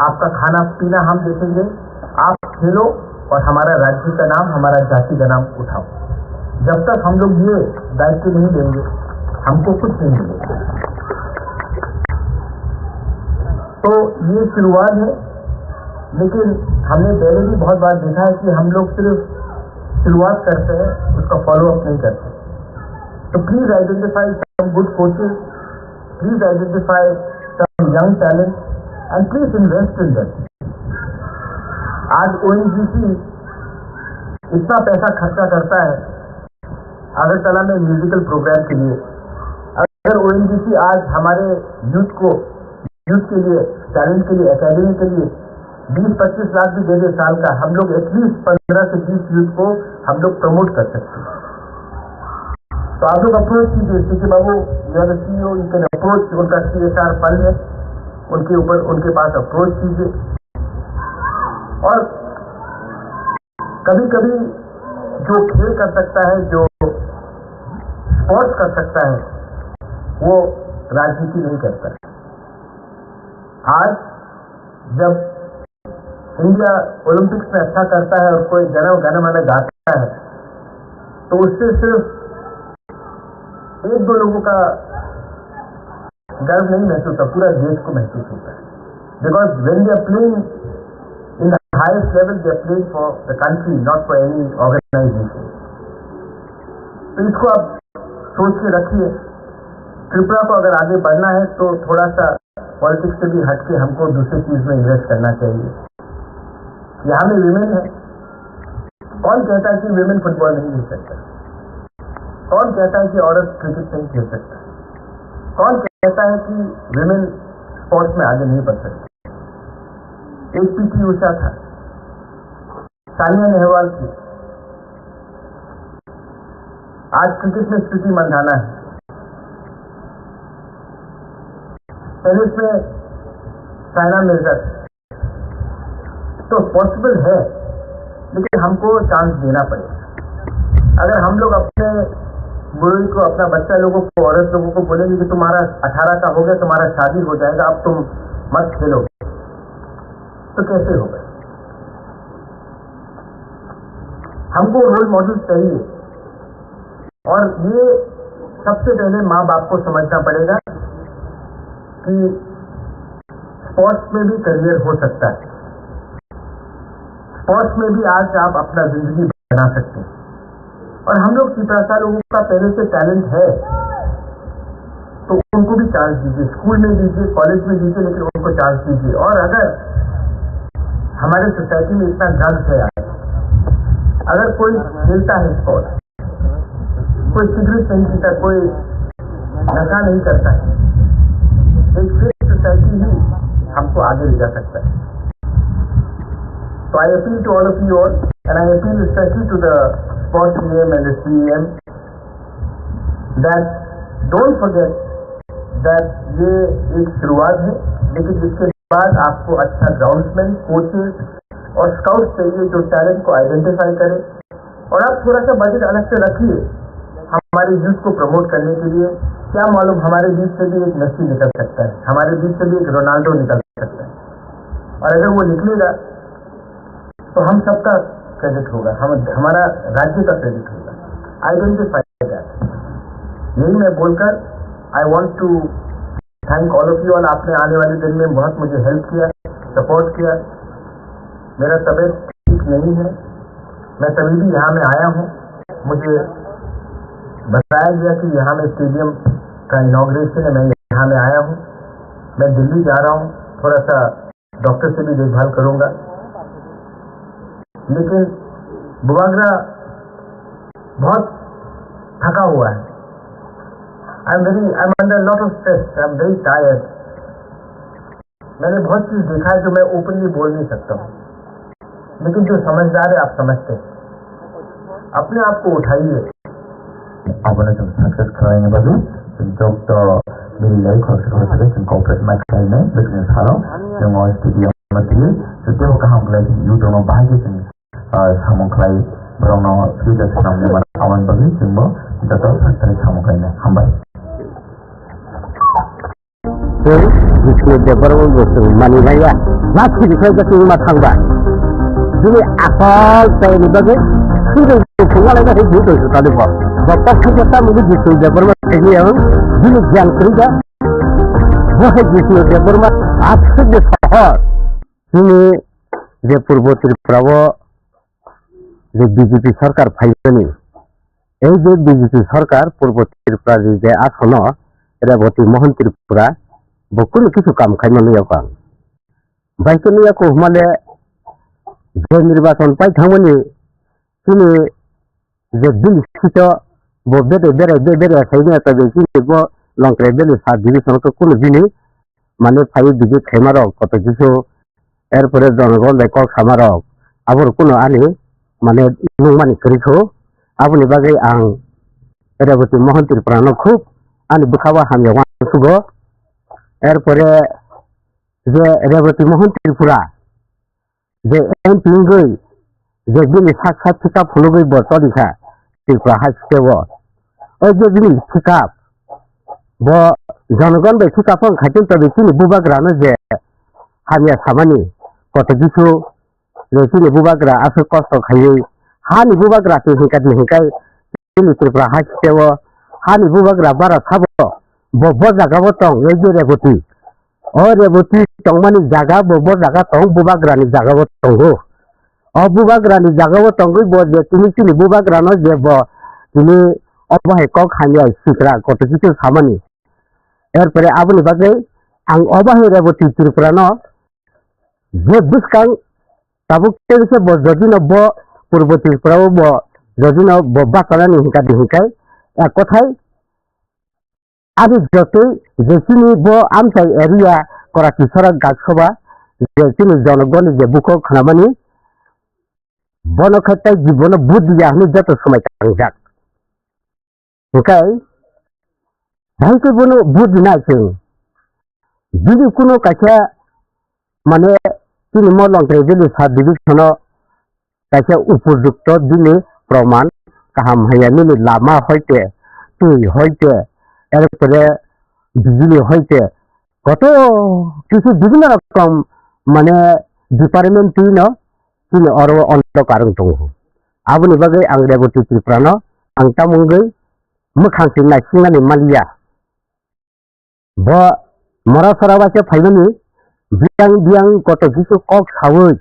आपका खाना पीना हम देखेंगे, आप खेलो और हमारा राज्य का नाम, हमारा जाति का नाम उठाओ। जब तक हम लोग ये दायित्व नहीं लेंगे, हमको कुछ नहीं मिलेगा। तो ये शुरुआत है, लेकिन हमने पहले भी बहुत बार देखा है कि हम लोग सिर्फ शुरुआत करते हैं, उसका फॉलो अप नहीं करते। तो please identify some good coaches, please identify some young talent and please invest in them. आज ओएनजीसी इतना पैसा खर्चा करता है अगरतला में म्यूजिकल प्रोग्राम के लिए। अगर ओएनजीसी आज हमारे यूथ को, यूथ के लिए, टैलेंट के लिए, एकेडमी के लिए बीस पच्चीस लाख भी दे दे साल का, हम लोग एटलीस्ट पन्द्रह से बीस यूथ को हम लोग प्रमोट कर सकते हैं। तो आप लोग अप्रोच कीजिए, CK Babu, you are the C E O, you can approach, उनका सीएसआर फंड है, उनके ऊपर, उनके पास अप्रोच कीजिए। और कभी कभी जो खेल कर सकता है, जो स्पोर्ट्स कर सकता है, वो राजनीति नहीं करता। आज जब इंडिया ओलंपिक्स में अच्छा करता है और कोई जन गण मन गाता है, तो उससे सिर्फ एक दो लोगों का गर्व नहीं महसूस होता, पूरा देश को महसूस होता है। Because when they are playing in the highest level, they are playing for the country, not for any organization. तो इसको आप सोच के रखिए। त्रिपुरा को अगर आगे बढ़ना है तो थोड़ा सा पॉलिटिक्स से भी हटके हमको दूसरी चीज में इन्वेस्ट करना चाहिए। यहाँ में विमेन है, कौन कहता है कि विमेन फुटबॉल नहीं खेल सकता? कौन कहता है कि औरत क्रिकेट नहीं खेल सकता? कौन कहता है कि विमेन स्पोर्ट्स में आगे नहीं बढ़ सकती? एक पीटी उषा था, सानिया नेहवाल थी, आज क्रिकेट में स्मृति मंधाना है, टेनिस में साइना मिर्जा थी। तो पॉसिबल है, लेकिन हमको चांस देना पड़ेगा। अगर हम लोग अपने बुढ़ई को, अपना बच्चा लोगों को, औरत लोगों को बोलेंगे कि तुम्हारा अठारह का हो गया, तुम्हारा शादी हो जाएगा, अब तुम मत खेलो, तो कैसे होगा? हमको रोल मॉडल चाहिए। और ये सबसे पहले माँ बाप को समझना पड़ेगा कि स्पोर्ट्स में भी करियर हो सकता है। स्पोर्ट्स में भी आज आप अपना जिंदगी बना सकते हैं। और हम लोग तिपरासा लोगों का पहले से टैलेंट है, तो उनको भी चांस दीजिए, स्कूल में दीजिए, कॉलेज में दीजिए, लेकिन उनको चांस दीजिए। और अगर हमारे सोसाइटी में इतना ड्रग्स है आज, अगर कोई खेलता है स्पोर्ट्स, कोई सिगरेट नहीं पीता, कोई नशा नहीं करता है, एक फिट सोसाइटी ही हमको आगे ले जा सकता है। So I appeal to all of you all, and I appeal especially to the sports E M and the C E M, that don't forget that ये एक शुरुआत है, लेकिन इसके बाद आपको अच्छा ग्राउंड्समैन, कोचेस और स्काउट्स चाहिए जो टैलेंट को आइडेंटिफाई करें। और आप थोड़ा सा बजट अलग से रखिए हमारे यूथ को प्रमोट करने के लिए। क्या मालूम, हमारे बीच से भी एक मेसी निकल सकता है, हमारे बीच से भी एक रोनाल्डो निकल सकता है। और अगर वो निकलेगा तो हम सबका क्रेडिट होगा, हम, हमारा राज्य का क्रेडिट होगा। Identify that. यही मैं बोलकर I want to thank all of you all। आपने आने वाले दिन में बहुत मुझे हेल्प किया, सपोर्ट किया। मेरा तबीयत ठीक नहीं है, मैं तभी भी यहाँ में आया हूँ। मुझे बताया गया कि यहाँ में स्टेडियम का इनॉग्रेशन है, मैं यहाँ में आया हूँ। मैं दिल्ली जा रहा हूँ, थोड़ा सा डॉक्टर से भी देखभाल करूँगा। लेकिन बुबागरा बहुत थका हुआ है। I am very, I am under lot of stress, I am very tired। मैंने बहुत चीज देखा है जो मैं ओपनली बोल नहीं सकता हूँ, लेकिन जो समझदार है आप समझते हैं। अपने आप को उठाइए। Abono chwng success khlaina bagwi chwng joto mililai khoroksa khoroksa khe chwng cooperate ma khlainai bwswkni salo chwng o stadium o twiwi chwng teibo kaham khlai youth rokno bahai khe chwng ah, samung khlai, borokno free da swnamwi mano, aboni bagwi chwngbo joto sakthari samung khlainai. Hambai. Tei Jisnu Debbarma bo chwng mani laiya, last week khe chwng ma thangba. Bini asol tei ni bagwi sudai chwng ma laina hai jil tong sutali bo. Bo kok thangya ta muni Jisnu Debbarma thangya ang bini gyan kwrwi da. Bo hai Jisnu Debbarma aswk de sohor. Chini je Purbo Tripura o je B J P sarkar phaimani, ei je B J P sarkar Purbo Tripura ni je asono Reboti Mohan Tripura bo kunu kisu kam khaima nuyakho ang. Bai khe nuyakho hwnmale je nirbachon pai thangmani chini je bini sito bo bede berai be berai khaina ta be chini bo Longkrai bini sub division khe kunu bini mane phaiwi visit khaimarok koto kisu, erpore jonogon bai kok samarok, aboni kunu ani mane nungmani kwrwi kho, aboni bagwi ang Reboti Mohan Tripura no khub ani bwkha o hamya uansugo, erpore je Reboti Mohan Tripura je M P wngwi je bini sak sak pickup phunugwi bo toni kha Tripura hai state o. O je bini pickup bo jonogon bai pickup wng khaitwi toni chini bubagrano je hamya samani koto kisu je chini bubagra aswk kosto khaiwi hani bubagra twi hwnkha di hwnkhe chini Tripura haste o hani bubagra bara sabo bo bo jaga o tong ei je Reboti. O Reboti tongmani jaga bo bo jaga tong bubagra ni jaga o tongo. O bubagra ni jaga o tongwi bo je tini chini bubagra no je bo tini obo hai kok hamya sikra koto kisu samani. Erpore aboni bagwi ang obo hai Reboti Tripura no je bwskang tabuk tei se bo jodi no bo Purbo Tripura o bo jodi no bo bachana ni hwnkha di hwnkhe ek kothai ani jotoi je chini bo amchai area Korati Sorak Gaksoba je chini jonogoni je bukhuk khnamani bono khe tei jibono vote diya hwnwi joto swmai tangjak. Hwnkhe, hai khe bono vote dinai chwng. Bini kuno kaisa, mane, chini Molongkrai Valley sub division o kaisa upojukto bini proman kaham haya nini lama hoite, twi hoite, erpore bijili hoite, koto kisu bibhinno rokom, mane, department twi no chini oro o onto karwng tongo. Aboni bagwi ang Reboti Tripura no ang tamo wngwi mwkhang se naisingnani maliya. Bo mora sora bai khe phaimani biyang biyang koto kisu kok sawi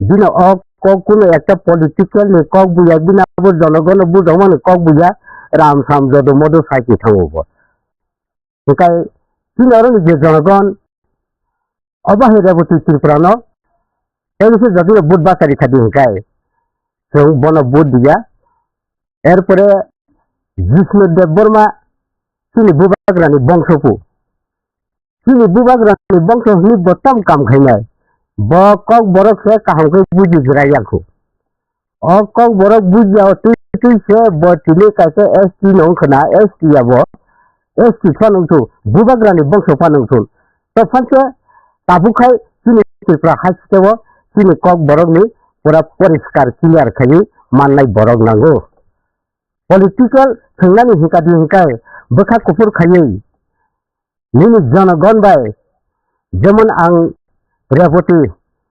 bino o kok kuno ekta political ni kok buya bini abo jonogono bujokmani kok buya ram sam jodo modo sai twi thango bo. Hwnkhe chini oro ni je jonogon obo hai Reboti Tripura no tei se jodi no vote bachari khadi hwnkhe chwng bono vote diya. Erpore Jishnu Debbarma chini bubagrani bongsopu. Chini bubagrani bongso hwnwi bo tam kam khainai. Bo kok borok se kaham khe buji jwrai yakhu. O kok borok buji ya twi twi se bo tini kaisa S T no wngkhwna, S T ya bo. S T phano wngthu, bubagrani bongso phano wngthu. To phanse tabuk khai chini Tripura haste o chini kok borokni pura poriskar clear khaiwi mannai borok nango. Political thwngnani hwnkha di hwnkhe bwkha kuphur khaiwi nini jonogon bai, jemon ang Reboti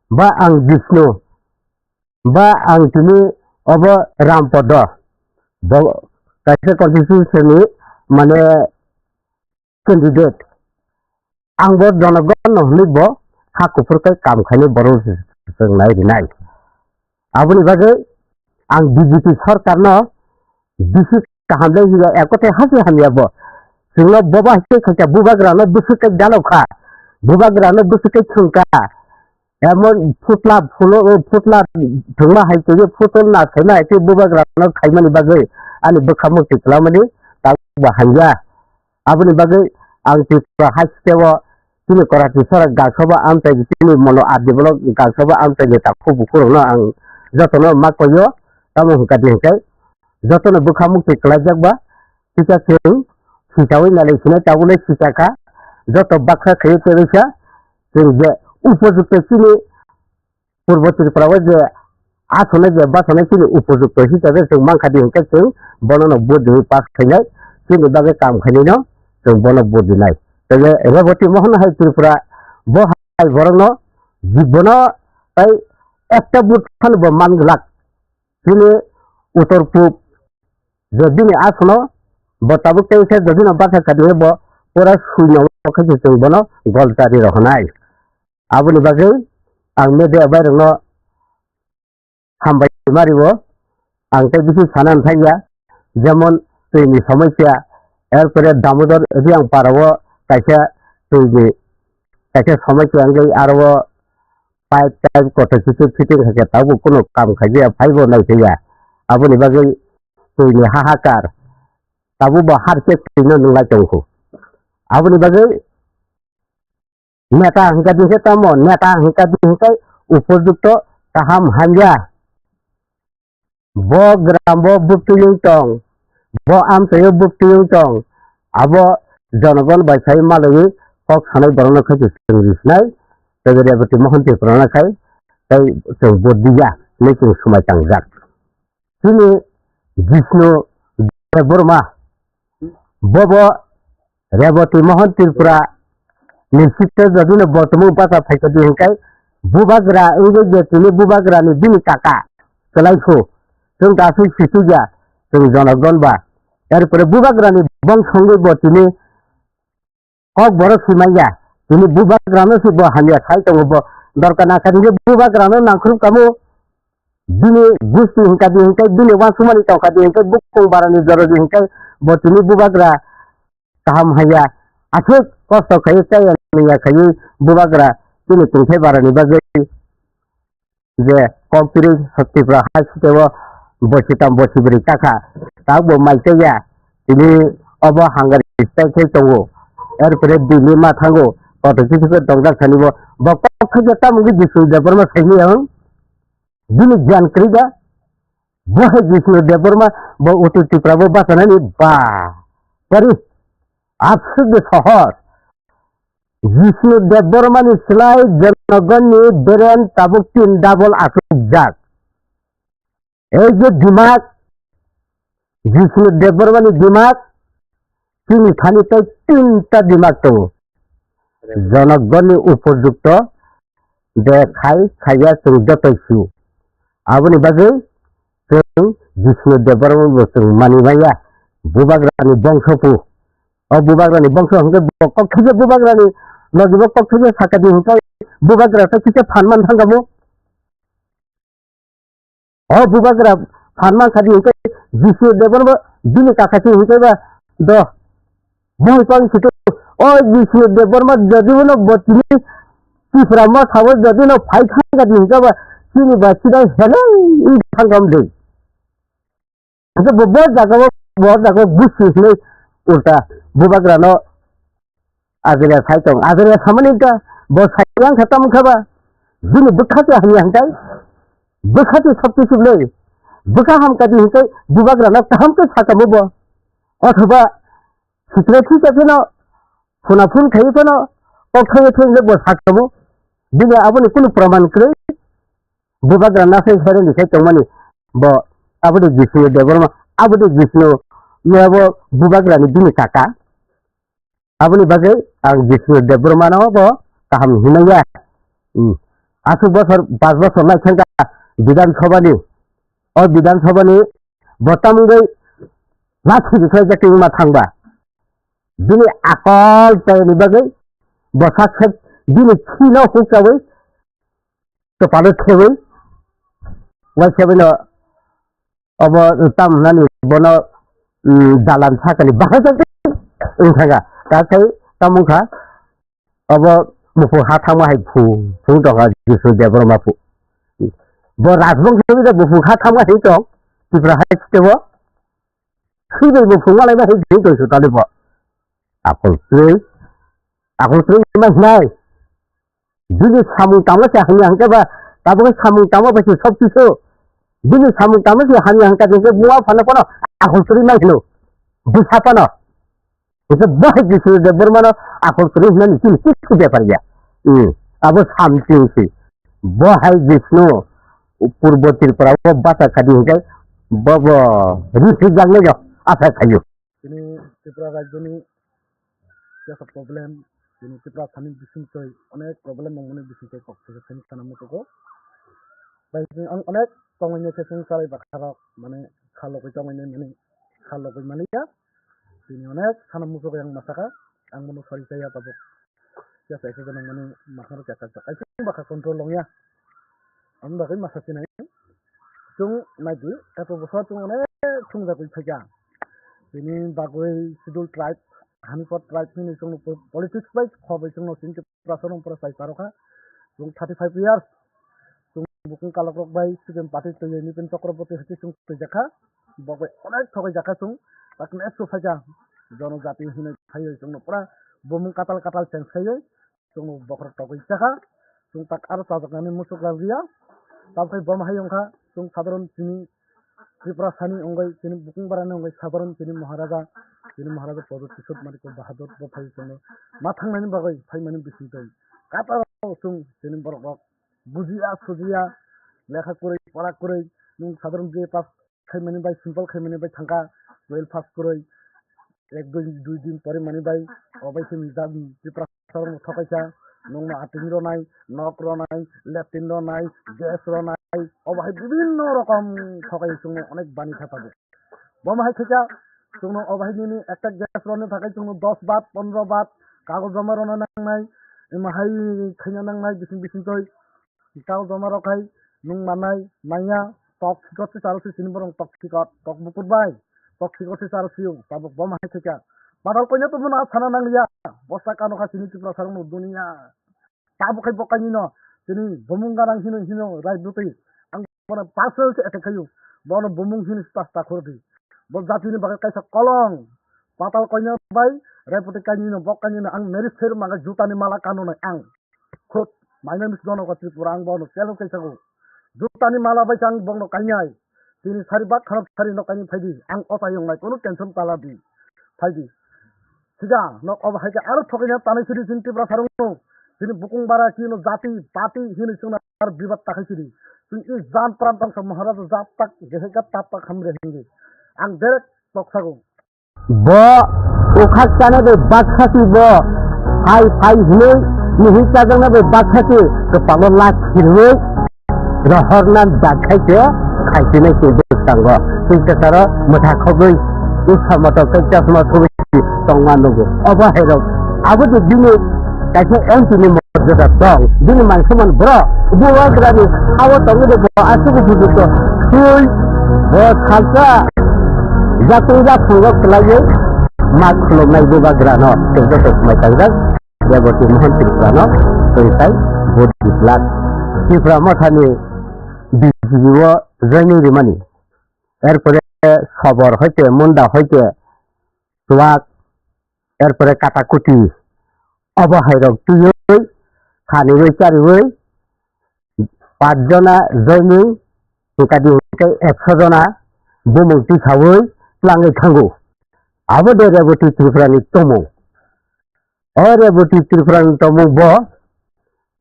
ba ang Jishnu ba ang tini obo Rampodo bo kaisa constituency ni mane candidate. Ang bo jonogon no hwnwi bo ha kuphur khe kam khainai borok se chwng nai rinai. Aboni bagwi ang B J P sorkar no bisi kaham le hiya, ek kothai hasi hamya bo. Chwngno boba hai khe khaikha, bubagra no bwswk khe galo kha, bubagra no bwswk khe thwng kha. Emon phutla phulo, phutla thwngma hai twi phutol na saima hai twi bubagra no khaimani bagwi ani bwkha mukti kwlamani tabuk bo hamya. Aboni bagwi ang Tripura haste o chini Korati Sorak Gaksoba amchai chini mono R D block Gaksoba amchai ni takhuk bukhuk rokno ang jotono ma koyo, tamo hwnkha di hwnkhe jotono bwkha mukti kwlaijak ba, kisa chwng sichawi nalai sinai tabukle sichakha, joto baksa khaiwi tebesa chwng je upojukto chini Purbo Tripura o je asonai je basanai chini upojukto hisabe chwng mankha di hwnkhe chwng bono no vote riwi pass khainai, chini bagwi kam khainai no chwng bono vote rinai. Tei Reboti Mohon hai Tripura bo hai borok no jibono tai ekta vote phano bo man glak. Chini uttor pub je bini asono bo tabuk tei se jodi no basa kadi bo pura sui no khe chwng bono gol chari rohonai. Aboni bagwi ang media bai rokno hambai mari o, ang tei bisi sana thangya, jemon twi ni somosya, erpore Damodar Riang para o kaisa twi ni kaisa somosya wngwi aro o pipe taipe kotor kisu fitting khaikhe tabuk kunu kam khaiya phaibo naikhe ya. Aboni bagwi twi ni hahakar tabuk bo har khe twi no nunglai tongkhu. Aboni bagwi neta hwnkha di hwnkhe tamo, neta hwnkha di hwnkhe upojukto kaham hamya. Bo gram bo bwtwi wng tong, bo amchaio bwtwi wng tong, abo jonogon bai sai malaiwi kok sanai borokno khe chwng rijnai, tei Reboti Mohon Tripura no khai tei chwng vote diya hinwi chwng swmai tangjak. Chini Jishnu Debbarma bobo Reboti Mohon Tripura ni site jodi no bo tongmung basa phaikha di hwnkhe Bubagra wngwi je tini bubagrani bini kaka kwlai phu. Chwng ta aswk sisuk ya, chwng jonogon ba. Erpore bubagrani bongso wngwi bo tini kok borok si manya. Tini bubagrano se bo hamya sai tongo bo. Dorkar nangkha tini bubagrano nangkhrup kamo. Bini gusti hingka di hingkai bini wansukmani tongkha di hingkai bukung barani joro di hingkai bo tini bubagra kaham haiya. Aswk kosto khaiwi chaya nungya khaiwi bubagra chini tongthai barani bagwi je kok tiri Tripura hai siteo bosi tam bosi bwrwi chakha. Tabukbo mai chaya tini obo hangari stai khai tongo. Erpore bini ma thango koto kisu khe tongjak thani bo. Bo kok khe je tamo wngwi Jisnu Debbarma saimaya hwn? Bini giyan kwrwi ba? Bo hai Jisnu Debbarma bo Uttor Tripura bo bachanani ba. Pari, aswk de sohor. Jisnu Debbarma ni slai Jonogon ni beren tabuk tin double aswk jak. Ei je dimak, Jisnu Debbarma ni dimak, chini thani tei tinta dimak tongo. Jonogon ni upojukto de khai khaiya chwng joto sio. Aboni bagwi chwng Jisnu Debbarma bo chwng mani maya. Bubagrani bongso pu. O bubagrani bongso hwnkhe bo kok thaijakha bubagrani logi bo kok thaijakha sakha di hwnkhe bubagra tei kisa phan man thangkha bo. O bubagra phan man kha di hwnkhe Jisnu Debbarma bini kaka se hwnkhe ba do. Boi pang situ o Jisnu Debbarma jodi bono bo tini Tipra motha bo jodi no phai thangkha di hwnkhe ba chini ba sidai helai thangkha de. Hwnkhe bo, bo jaga o, bo jaga o busi hinwi ulta bubagra no ajria sai tong. Ajria samani ta bo sai yang kha tamo kha ba. Bini bwkha se hamya hwnkhe bwkha se sab kisu le bwkha ham kadi hwnkhe bubagra no kaham khe sakamo bo. Othoba sitra thika phano phuna phun khai phano kok khai phun le bo sakamo. Bini aboni kunu praman kwrwi. Bubagra nasai hereni khai tongmani bo aboni Jisnu Debbarma, aboni Jisnu miyabo bubagrani bini kaka. Aboni bagwi ang Jisnu Debbarmano bo kaham hinaya. Hmm. Aswk bosor, pas bosor lai thangkha Bidhan Sabhani. O Bidhan Sabhani bo tamungwi lathi rikhlai jak wngma thangba. Bini akol chayani bagwi bo sak sak bini khino hukrawi kwpalo thewi, waisa bino obo tam hwnani bono, mm, dalan sakani bahai wng thangkha. Ta sai tamo wngkha, obo muphung ha thangma hai phung phung tongkha Jisnu Debbarma phu. Bo Rajbongso bida muphung ha thangma hai tong, Tripura hai sitebo. Sibei muphung malai ma hai jing tong su talibo. Akol sui, akol sui ma hinai. Bini samung tangma se hamya hwnkhe ba, tabuk samung tangma bai se sob kisu. Bini samung tangma se hamya hwnkhe hwnkhe buma phano phano akol kwrwi ma hino. Bwsa phano. Hwnkhe bo hai Jisnu Debbarmano akol kwrwi hwnani chini kisu bepar ya. Hmm. Abo samsing si. Bo hai Jisnu Purbo Tripura o basa khadi hwnkhe bo bo risi jaknai no asa khayo. Chini Tripura rajyoni tesa problem, chini Tripura sani bisingtwi onek problem nangmani bisingtwi kok thaijakha sana muchugo. Bai chini ang onek tongmani khe chini chwrai bakharok mane khalogwi tongmani mani khalogwi maliya. Chini onek sana muchugo yang masaka ang bono sori chaya tabuk. Tesa khe nangmani makhang rok kaka kaisa bwkha control longya. Ang bagwi masa sinai. Chwng naidi, kaitor bwskango chwng onek thungjagwi phaikha. Bini bagwi Scheduled Tribe, Honeypot Tribe hwnwi chwngno po-, politics bai khobwi chwngno chini Tiprasa rok phwrwng sai charokha. Chwng thirty five years, chwng bukung kalokrok bai C P M party twiwi Nipin Chakraborty hai chwng twijakha. Bo bai onek thogwi jakha chwng, tak next o phaikha, jonojati hwnwi phaiwi chwngno pura bumung katal katal change khaiwi, chwngno bokhorok togwi chakha, chwng tak aro chajaknani muchuk rwliya. Tamokhe bo hai wngkha, chwng sadharon chini Tripura sani wngwi, chini bukung barani wngwi sadharon chini Maharaja, chini Maharaja Pradyut Kishore Manikya Bahadur bo phai chwngno ma thangnani bagwi phaimani bisingtwi. Kataro chwng chini borok rok bujiya sujiya, lekha kwrwi pora kwrwi, nwng sadharon B A pass khaimani bai, simple khaimani bai thangkha, twelve pass kwrwi, ek dui, dui din pore mani bai, o bai se jang Tiprasa rok no thokaisa, nungno ating ronai, nok ronai, latrine ronai, gas ronai, obo hai bibinno rokom thokai chwngno onek bani kha tabuk. Bo ma hai khe kha, chwngno obo hai nini ekta gas roni bagwi chwngno dos bat, pondro bat kagoj joma rwna nangnai, imo hai khaina nangnai bising bising twi. Kagoj joma rok hai nwng manai manya, tok sikot se charo se chini borok tok sikot, tok bukur bai, tok sikot se charo siyung, tabuk bo ma hai khe kha. Patal koina tongmano sana nangliya, bosta kano kha chini Tripura sarokno duniya. Tabuk khai bo kainwino chini bumung ganang hino hino rai bwtwi. Ang bono personal se attack khaio. Bono bumung hino sita sita khoro di. Bo jatini bagwi kaisa kolong. Patal koina bai Repoti kainwino bo kainwino ang marriage pher mangkha jutani mala kanonai ang. Khut maina mis dono ko Tripura ang bono challenge kaisago. Jutani mala bai ang bono kainai. Chini sari bak kharap sari no kainwi phaidi. Ang o tayong nai kono tension tala di. Phaidi. Sida nok obo hai khe aro thokaina tanai sidi chini Tripura sarungno. Chini bukung bara chini jati pati hini chwngno aro bibat takhai sidi. Chini i jan pran tangsa Maharaja jat tak jeheka tap tak hamre hindi. Ang direct toksago. Bo ukhak chana bai baksa si bo phai phai hinwi mihi chajakna bai baksa si kwpalo lak khirwi rohorna jak khai se khaisina se bwskango twi kwcharo mwtha khogwi isa moto khe chasma thubui tongma nugo. Obo hai rok abo de bini kaisa M P ni mojora tong bini mangsa man bro bubagrani hawa tongwi de bo aswk bujuto sui bo salsa jakung jakung rok kwlaiwi ma khulumnai bubagrano tei joto swmai tangjak. Reboti Mohan Tripura no twi tai vote di glak. Tripura mothani B J P o joining rimani. Erpore Sobor hoite Munda hoite Swak erpore Katakuti obo hai rok twiwi khaniwi chariwi pach jona joining hwnkadi hwnkhe ekso jona bumung tisawi twlangwi thango. Abo de Reboti Tripura ni tongmung. O Reboti Tripura ni tongmung bo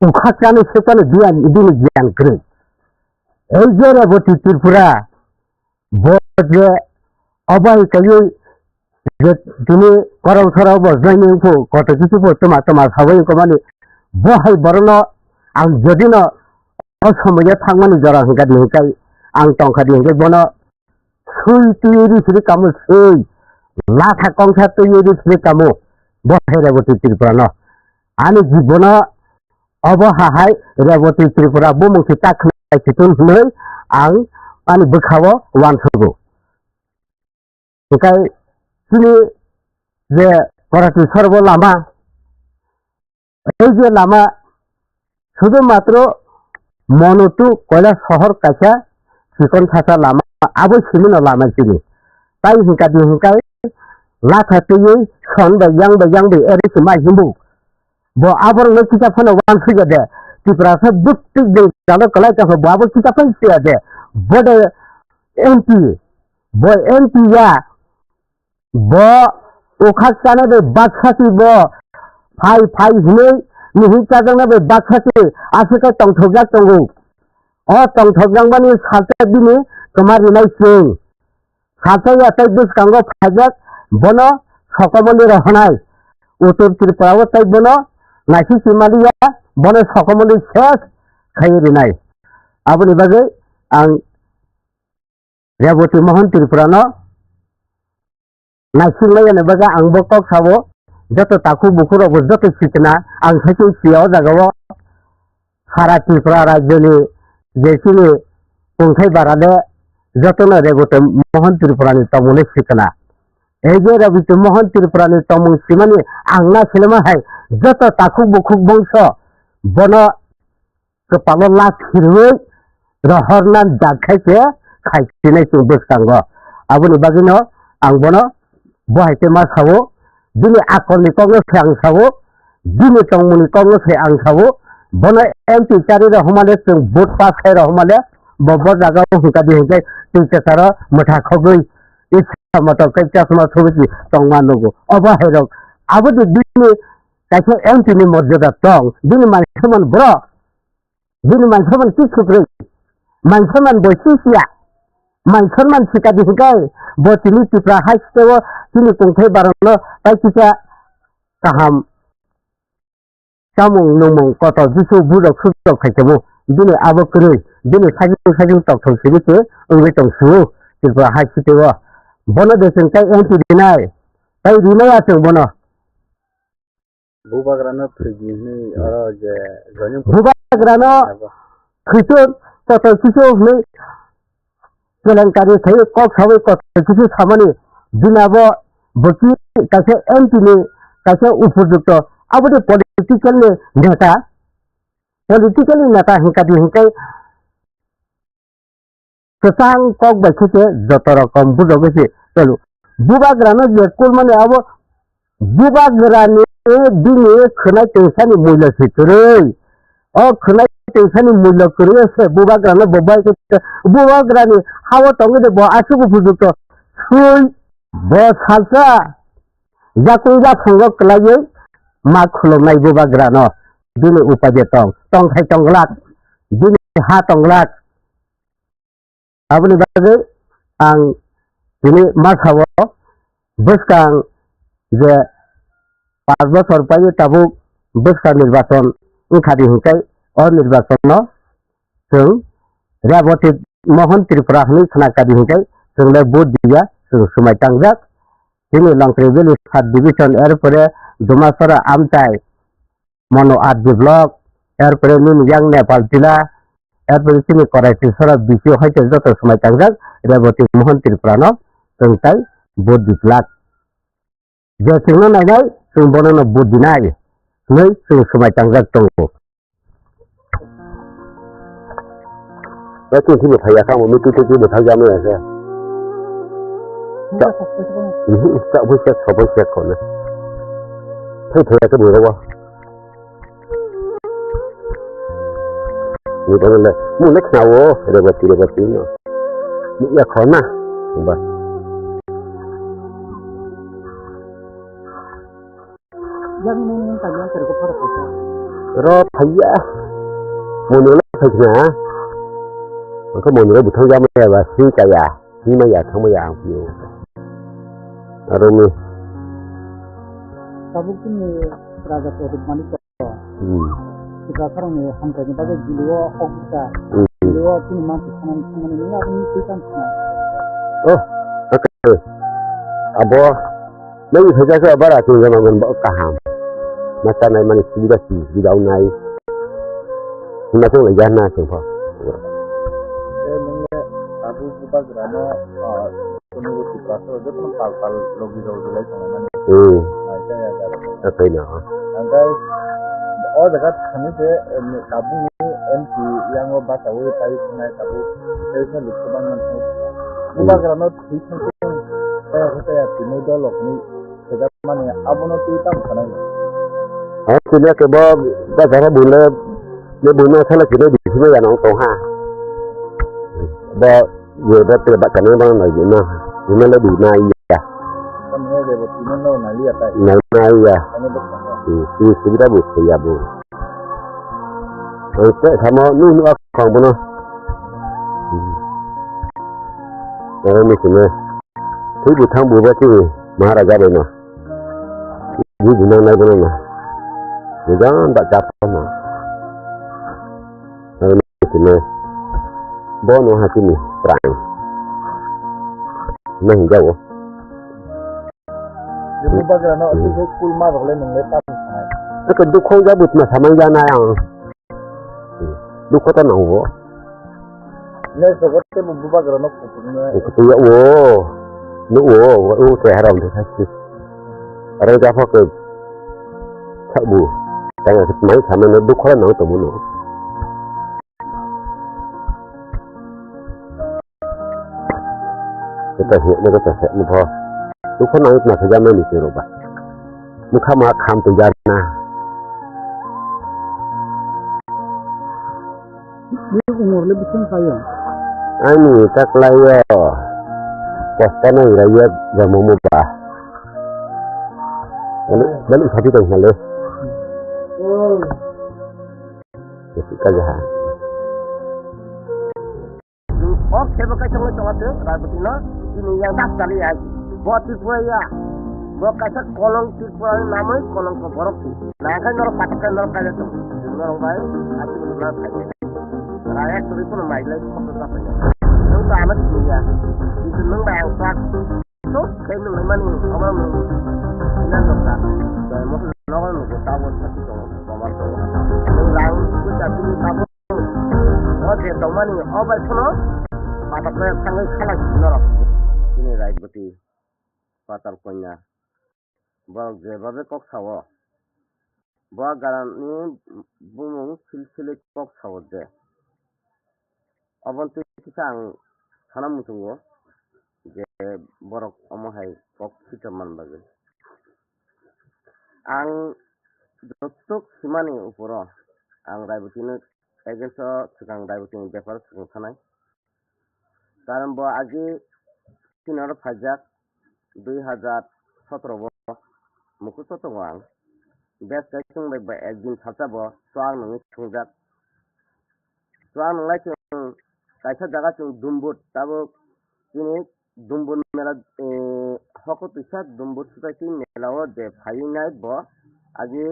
ukhak chani swkani biyang bini gyan kwrwi. Ei je Reboti Tripura bo je obo hai kaiwi je tini korong sora bo joining pho koto kisu pho tuma tuma sabai wngkha mani bo hai borokno ang jodi no o somoyo thangmani jora hwnkha di hwnkhe ang tongkha di hwnkhe bono sui twi ri siri kamo sui latha kongsa twi ri siri kamo bo hai Reboti Tripura no ani jibono obo hahai Reboti Tripura bumung se ta khwlai situng hinwi ang ani bwkhao uansukgo. Hwnkhe chini je Korati sorbo lama, ei je lama sudu matro Monotu Koila sohor kaisa chikon sasa lama, abo simino lama chini. Tai hwnkha di hwnkhe latha twiwi son bai yang bai yang bai eri se mai himbu. Bo aborokno kisa phano uansukya de. Tiprasa bwtwi jwngjalo kwlai tongkha, bo abo kisa phano siya de. Bo de M P, bo M P ya, bo ukhak chana de baksa si bo phai phai hinwi mihi chajakna bai baksa si aswk khe tongthokjak tongo. O tongthokjakmani salsa bini kwma rinai chwng. Salsa ya tei bwskango phaijak bono sokomoni rohonai. Uttor Tripura o tei bono naisik simaliya bono sokomoni ses khaiwi rinai. Aboni bagwi ang Reboti Mohan Tripura no naisingmaya ni bagwi ang bo kok sabo, joto takhuk bukhuk rok bo joto sikna ang saichung siya o jaga o. Sara Tripura rajyoni je chini kungthai bara le jotono Reboti Mohan Tripura ni tongmung le sikna. Ei je Reboti Mohan Tripura ni tongmung simani ang na silima hai joto takhuk bukhuk bongso bono kwpalo lak khirwi rohorna jak khai khe khai sinai chwng bwskango. Aboni bagwino ang bono bo hai khe ma sao, bini akolni kokno se ang sao, bini tongmungni kokno se ang sao, bono M P chari rohormale chwng vote pass khai rohormale bo bo jaga o hwnkha di hwnkhe twi kwcharo mwtha khogwi isa moto khe chasma thubui tongma nugo. Obo hai rok abo de bini kaisa M P ni morjada tong, bini man saman bro. Bini man saman ki sukrwi. Man saman bo si siya. Man saman sika di hikai. Bo tini Tripura hai siteo tini kungthai barokno tai kisa kaham chamung nungmung kotor bisu budok sudok khai tongmo. Bini abo kwrwi, bini sajwk sajwk tokthok simi se wngwi tong sio Tripura hai sitio. Bono de chwng tai M P rinai, tai rinai ya chwng bono. Bubagrano thwidi hwnwi oro je joining Bubagrano abo. Thwiso, kotor kisu hwnwi kelenkari khai kok sawi kotor kisu samani bini abo bwkhi kaisa M P ni kaisa upojukto aboni political ni neta, political ni neta hwnkha di hwnkhe kwchang kok bai khe se joto rokom bujogwi se tolo. Bubagrano je kulmani abo bubagrani bini khwnai twingsani mulya se kwrwi. O khwnai twingsani mulya kwrwi se bubagrano bo bai khe bubagrani hao tongwi de bo aswk upojukto swi bo salsa yakung yaphango kwlaiwi ma khulumnai bubagrano bini upaje tong tongthai tongglak bini ha tongglak. Aboni bagwi ang tini ma sao bwskang je panch bochor paio tabuk bwskang nirbachon wngkha di hwnkhe o nirbachonno chwng Reboti Mohan Tripura hwnwi khna kha di hwnkhe chwng le vote diya chwng swmai tangjak. Chini Longkri Valley sub division, erpore Dumasora amchai, Mono R D block, erpore nini yang Nepal jila, erpore chini Korai Trisora B C O hai khe joto swmai tangjak Reboti Mohan Tripura no chwng tai vote di glak. Je chwngno nainai chwng bono no vote dinai hwnwi chwng swmai tangjak tongo. Ba twi twi bo phaiya kha, mo twi twi bo thang jama ya khe. Cha, cha bo cha, cha bo cha ko na. Thai thai ya khe bo ro. Ni ba le, mo le khna wo, re ba ti, re ba ti no. Mo ya kho na. Ba. Yang nung nung tanya kerja apa apa. Ro thaiya. Muni lo thaikna. Maka muni lo buthang jama ya ba sing kaya. Sing ma ya thang ma ya ang piyo. Aro ni. Tabuk ni raja Pradyut Manik. Hmm. Kita sekarang ni hamkai ni bagai jilio okta. Hmm. Jilio kini mampu sanan sanan ni nggak ini kita sana. Oh, oke. Abo. Nang thajak khe bara twi jana gon bo kaham. Ma chanai mani subida si, subida wngnai. Hwnna tong lai jana tong pho. Tei nung le tabuk bubagrano, ah, kunu buti prasa jotono pal pal logi rok rwlai tongo mani. Hmm. Nai khe ya jaro. Akai no. Angkai o jaga thani se, em, tabuk ni M P yango bachawi pai thangnai tabuk. Tei se lukha bangma thang. Hmm. Bubagrano thwi thang thang. Tei tei tini dolok ni. Sejak mani abono twi tamo sanai. Ang sini ke bo bajara bule, le bule sana kini di sini ya nong tong ha. Bo ye ba te ba kani ba na ye na. Ye na le di na ya. Kami ye bo tino no na liya tai. Na na ya. Kami bo kanga. Ti ti sini ta bu ya bu. Ang te samo nu nu ak khang bono. Oro ni sini. Twi bwthang buba chini Maharaja bai no. Bui bwmang nai bono no. Bwjang ba chap no. Oro ni sini. Bono ha chini prang. Na hinjao. Jemon bagra no, hmm, aswk khe kulma rok le nung le tam sanai. Eko dukho ja butma samang ja nai ang. Dukho ta nango. Next jogo tei bo bubagra no kutung nai. Kutung ya wo. No wo, wo te haram de thasi. Aro ja pha ko. Sabu. Tang mai samang no dukho nang to mo no. Kata hukna kata se mutho. Dukho nang itna khaja mani se roba. Mukha ma kham to jana. Ni umor le bising khayo. Ani taklayo. Kosta na ira ya jamu mu ba. Bali, bali sati tong hale. Oh. Kaja ha. O khebo kaisa wngwi tongo chwng Raiboti no, chini yang das chali ya. Bo Tripura ya. Bo kaisa kolong Tripura ni namwi kolongko borok si. Nakhai norok pathak khe norok kaisa tong. Norok bai ati bwrwi ma phai. Raya kwrwi phano mai lai khoksa sa phai. Nwng to ano siniya. Kintu nwng bai ang sak. To khe nwng lai mani omo nwng. Ina dokta. Doi mo nogo nugo tabuk sati tongo. Bomar tongo. Nwng lang ko jati ni tabuk. O je tongmani o bai phano pathak khe thangwi khalai norok. Chini Raiboti. Patal Kanya. Borok jebabe kok sao, bo garani bumung silsili kok sao je. Obontwi kisa ang sana muchungo je borok omo hai kok sitra man bagwi. Ang jotok simani uporo ang Raibotino against o swkang Raibotini bepar swkang sanai. Karon bo agi chini oro phaijak dui hajar sotoro o mukusto tongo ang. Bes kai chwng bai ba ekdin salsa bo chuak nungwi thwngjak. Chuak nunglai chwng kaisa jaga chwng Dumbur tabuk chini Dumbur mela, eh, hoko twisa Dumbur swtaisi mela o je phaiwi nai bo agi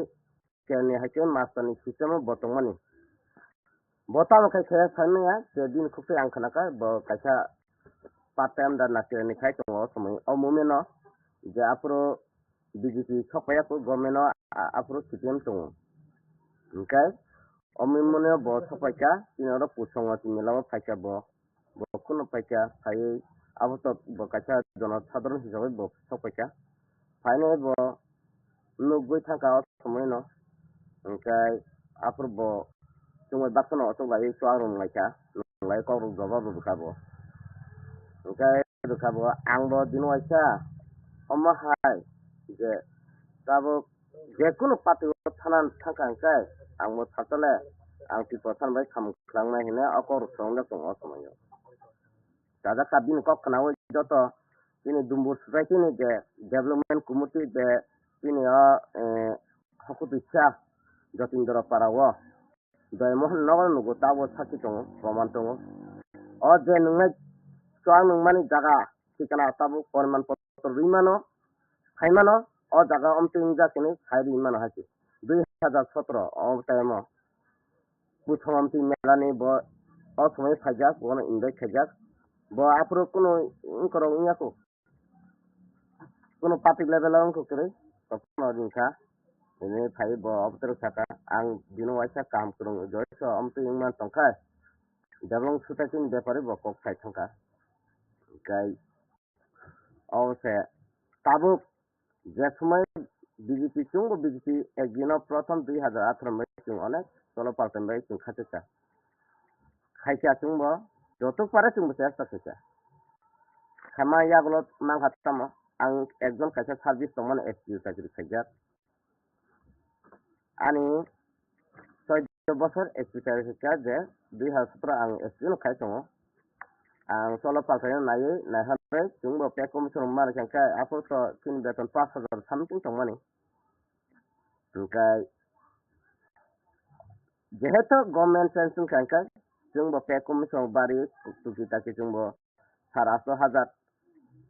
Kerni hai khe master ni system o bo tongmani. Bo tamo khai khe sai manya je bini khuk twi ang khna kha bo kaisa part time da na kerni khai tongo o somoi o moment o je aphuru B J P sok paiya kho government o a-, aphuru C P M tongo. Hwnkhe o moment o bo sok pai kha chini oro Pusongo chini lama phai kha bo. Bo kheno paikha, phaiwi abo to bo kaisa jono sadharon hisabai bo sok paikha. Phainai bo nugwi thangkha o somoino. Hwnkhe aphuru bo chwngbai baksa no otok laiwi chuak rwnglaikha, rwnglai kok rok jobab rwkha bo. Hwnkhe rwkha bo ang bo dino waisa omo hai je tabuk je kunu party o thana thangkha hwnkhe ang bo salsa le ang Tiprasa bai samung khlangna hinwi o kok rok swrwngna tongo o somoio. Chajak ka bini kok khnaui joto chini Dumbur society ni je development committee je chini o, eh, Hokutwisa Jotindra para o Joy Mohan nogo nugo tabuk sakhi tongo, proman tongo. O je nungnai chuak nungmani jaga thikana tabuk poriman potro rwi mano, khai mano, o jaga omtwi wngjak hinwi sai rwi mano hai se. Dui hajar sotro o time o Buthong Amtwi mela ni bo o somoi phaijak, bono invite khaijak. Bo aphuru kunu wngkorok wngya kho. Kunu party level o wngkha kwrwi, topno ringkha. Hwnwi phai bo obotwrwk sakha, "Ang bini waisa kaham kwrwng joiso omtwi wngman tongkha." Development society ni bepari bo kok sai thangkha. Hwnkhe o se tabuk je somoi B J P chwngbo B J P ekdino prothom dui hajar atharo bai chwng onek cholo paltan bai chwng khachacha. Khaisa chwngbo jotok pare chwngbo chesta khaisa. Khama yagulo mangkha tamo ang ekjon kaisa service tongmani S P O chakri khaijak. Ani soido bosor S P O chakri khaijak je dui hajar sotro ang S P O no khai tongo. Ang cholo paltai no naiwi naiharwi chwngbo pay commission rok manwi kha khe aphuru to chini beton pash hajar something tongmani. Hwnkhe jehetu government change wngkha hwnkhe chwngbo pay commission bari tuki taki chwngbo sara asto hajar,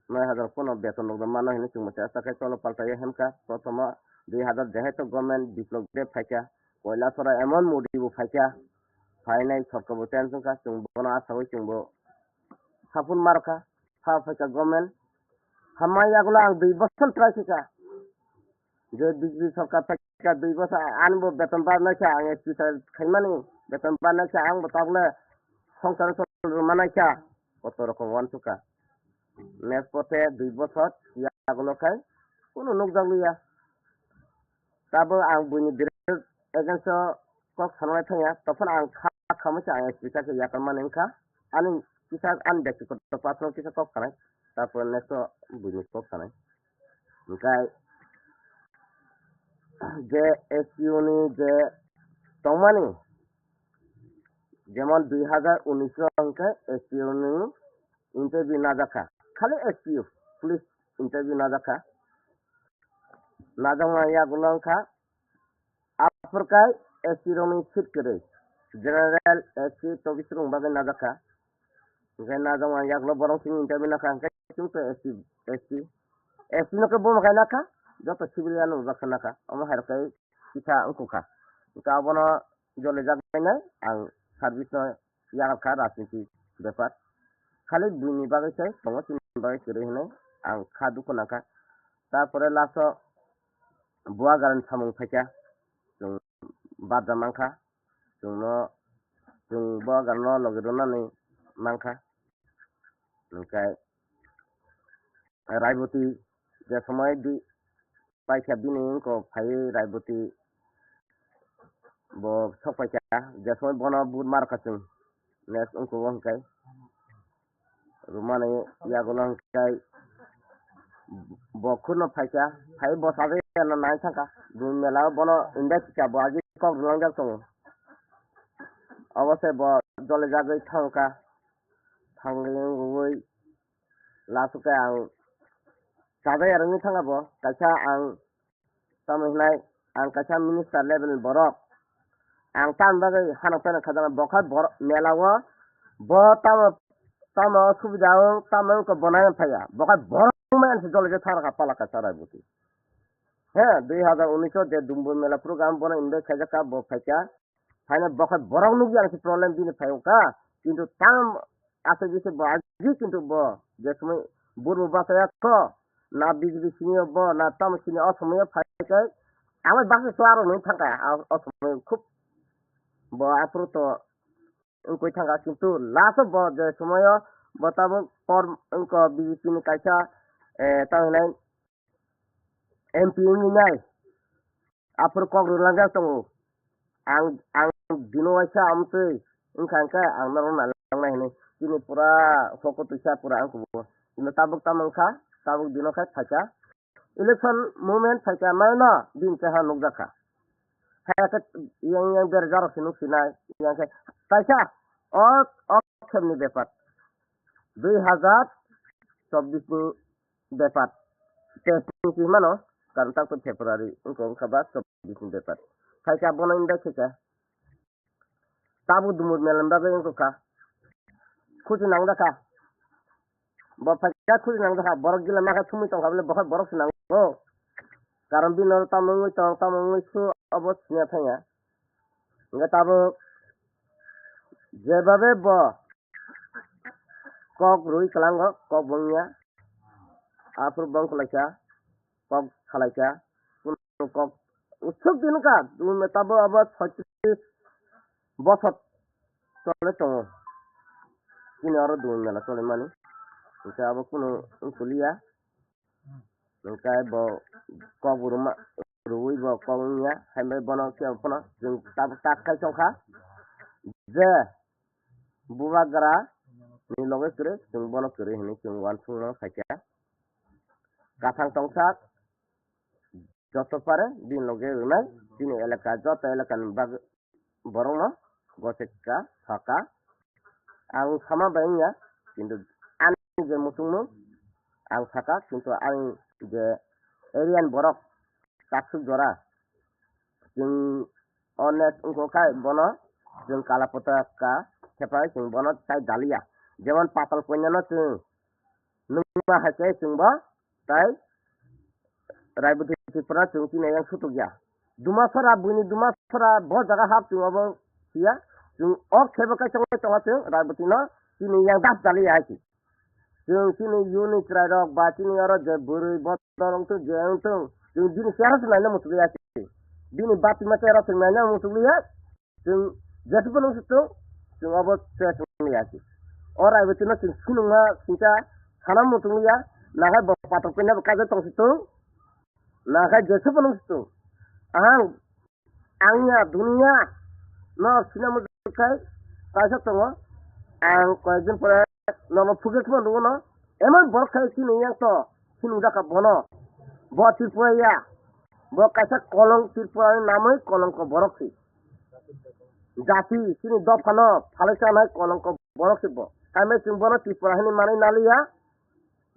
noi hajar pono beton rok mano hinwi chwngbo chesta khe cholo paltai hemkha. Prothomo dui hajar jehetu government Biplop de phaikha, Koilasora emon Modi bo phaikha, phainai sorkar bo change wngkha, chwng bono asawi chwngbo sapun markha, sa phaikha government. Hamya yagulo ang dui bosor try khaikha. Je B J P sorkar phaikha dui bosor, ani bo beton barnai kha, ang S P khaimani beton barnai kha, ang bo tabukle songsar chol rwmanai kha, koto rokom uansukha. Next pote dui bosor yagulo khai kunu nukjakliya. Tabuk ang buini direct against o kok sanai thangya, tokphano ang kha khamwi se ang S P khe yakar mani wngkha. Ani kisa ani bektigoto personal kisa kok sanai, tarpor next o buini kok sanai. Hwnkhe je S P O ni je tongmani, jemon dui hajar unis o hwnkhe S P O ni interview najakha, khali S P O, police interview najakha. Najakma yagulo wngkha, aphurkai S T rokni seat kwrwi, general, S T, tobisrok bagwi najakha. Hwnkhe najakma yagulo borok chini interview nakha, hwnkhe chwngto S T, S T, S T no khe bomo khai nakha, joto civilian no ujak khe nakha, omo hai rok khe kisa wngkha. Hwnkhe abono jolijak nai ang service no yakarkha rajniti bepar. Khali buini bagwi se tongo, chini bagwi kwrwi hinwi ang kha dukhu nangkha. Tarpore last o Bubagrani samung phaikha, chwng barja mankha, chwngno, chwng Bubagrano logi rwnani mankha. Hwnkhe Raiboti je somoi di paikha bini wngkok phaiwi Raiboti bo sok paikha, je somoi bono but mar kha chwng next wngkok hwnkhe rwmani yagulo hwnkhe bo khurno phaikha, phai bo sajagwi ano nai thangkha. Bini mela o bono invite kha, bo agi kok rwlangjak tongo. Obo se bo jolijagwi thangkha, thangwi wngwi last o khe ang sajagwi rwngwi thangkha bo, kaisa ang tamo hinai ang kaisa minister level ni borok. Ang tamni bagwi hano phano khajaknai, bo khe borok mela o bo tamo, tamo subida wng, tamo wngkha bo nai phaiya. Bo khe borok maya se jolai je thang kha pala kaisa Raiboti. He, dui hazar unis o je Dumbur mela program bono invite khaijak kha, bo phaikha. Phaina bo khe borok nukya se problem bini phai wngkha. Kintu tam aswk se bo agi kintu bo je somoi burbo bachaya kho. Na B J P sini o bo, na tamo sini o somoi o phai khe. Ang bai baksa so aro nung thangkha, a, o somoi khub bo aphuru to wngkoi thangkha, kintu last o bo je somoi o bo tabuk kor wngkha B J P ni kaisa, eh, tamo hinai M P wngwi nai. Aphuru kok rwlangjak tongo. Ang, ang bini waisa amtwi wngkha hwnkhe ang norok nailangnai hinwi. Chini pura hoko twisa pura ang kubugo. Chini tabuk tamo wngkha, tabuk bini khai phaikha. Election movement phaikha, maino bini cheha nukjakha. Hai khe yang yang berajak rok se nuk sinai, yang khe kaisa o, o khemni bepar. Dui hazar chobbish ni bepar. Test ni si mano, karon tak to February, wngkha, wngkha ba chobbish ni bepar. Phaikha bono invite khaikha. Tabuk Dumur mela ni bagwi wngkha. Khusi nangjakha. Bo phaikha khusi nangjakha. Borok gila makha sumui tongkha bole, bo khe borok se nango. Karon bini oro tamo wngwi tong, tamo wngwi su, obo siniya thangya. Hwnkhe tabuk jebabe bo kok rwi kwlango, kok bo wngya. Aphuru bo wngkha laisa, kok salaikha, kunu kok usuk din wngkha, tabuk abo soitrish bosor choli tongo. Chini oro Dumur mela cholimani, hwnkhe abo kunu wngkha liya. Hwnkhe bo kok bo rwma, rwui bo kok wngya, hai bai bono kebo phano chwng tabuk tak khai tongkha je Bubagra ni loge kwrwi, chwng bono kwrwi hinwi chwng uansukna phaikha. Kathang tongsak joto pare bini loge rwnai, chini elaka, joto elaka ni bag-, borokno goseka saka. Ang sama bai wngya, kintu ani je muchungmung ang saka, kintu ang je area ni borok kaksuk jora, chwng o next wngkha khai bono chwng kala potaka khepai chwng bono tai daliya. Jemon Patal Kanya no chwng nungma hai khe chwng bo tai Raiboti Tripura chwng chini yang sutuk ya. Dumasora, buini Dumasora bo jaga hap chwng obo siya. Chwng o khebo kaisa tongo chwng Raiboti no chini yang das dali ya hai si. Chwng chini unit chwrai rok ba chini oro je bwrwi bodol wngthung je wngthung chwng bini chera se naina muchuk ya si. Bini bati ma chera se naina muchuk ya. Chwng jeswk phano se chwng, chwng abo se chwng ya si. O Raiboti no chwng sinungma singcha sana muchung ya, nakhai bo Patal Kanya bo kaijak tong se chwng, nakhai jeswk phano se chwng. Ang, ang ya dunia no sina muchung khai kaisa tongo, ang koyekdin pore nono phugwi khma nukgo no, emon borok khai chini yang to, sinung jakha bono, bo Tripura ya, bo kaisa kolong Tripura ni namwi kolongko borok si. Jati chini dophano phalwi chanai kolongko borok se bo. Kaimai chwng bono Tripura hinwi manwi naliya.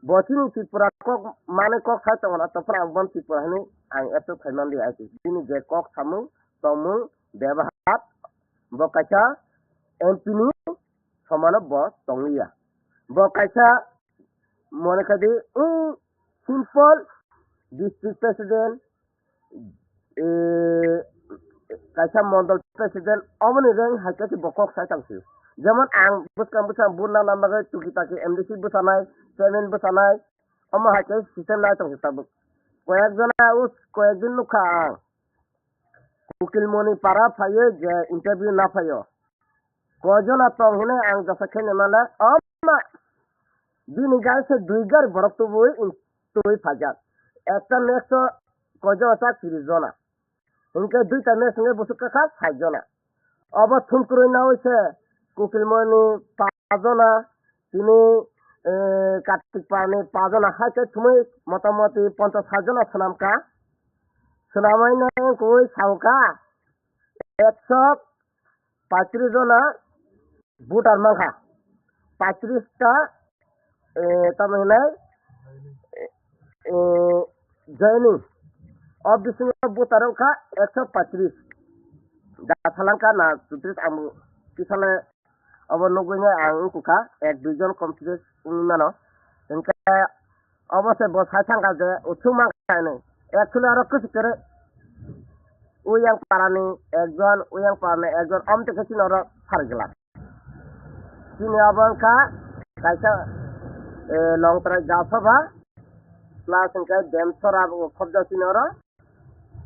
Bo chini Tripura kok manwi kok sai tongo na, tongphano ang bono Tripura hinwi ang accept khai manliya hai se. Bini je kok samung, tongmung, bebahar, bo kaisa M P ni somano bo tongliya. Bo kaisa mone khai di, "Wng, simple district president, eh, kaisa mondol president, oboni rank hai khe bo kok sai tong sio. Jemon ang bwskang bwskang vote nana bagwi tuki taki M D C bwsanai, chairman bwsanai, omo hai khe system nai tong sio tabuk. Koyek jona o koyek din nukha ang. Ukilmoni para phaio je interview na phaio. Koi jona tong hwnwi ang jasa khe nai male, omo bini gari se dui gari borok tubui tubui phaijak. Ekta match o koi jona chak tris jona. Hinkhe duita match hwnkhe bwswk kakha sait jona. Obo thumkwrwi naui se Kukilmoni pa jona, tini, eh, Kartik Parni pa jona hai khe thumwi motamoti ponchas sait jona swnamkha. Swnamwi nai wngkui saukha ekso paitris jona voter mankha. Paitris ta, eh, tamo hinai, eh, joining. O bisingo voter wngkha ekso paitris. Da salangkha na chutris ang kisale obo nugwi nai ang wngkha ek dui jon complete wngwi mano. Hinkhe obo se bo sai thangkha je uthuk mankha hinwi. Actually oro kwchwk kwrwi. Uyang parani ekjon, uyang parani ekjon, omtwi khe chini oro sarigwla. Chini abo wngkha kaisa, eh, Longtrai Jasabha, plus hwnkhe Demsora bo khobjak chini oro,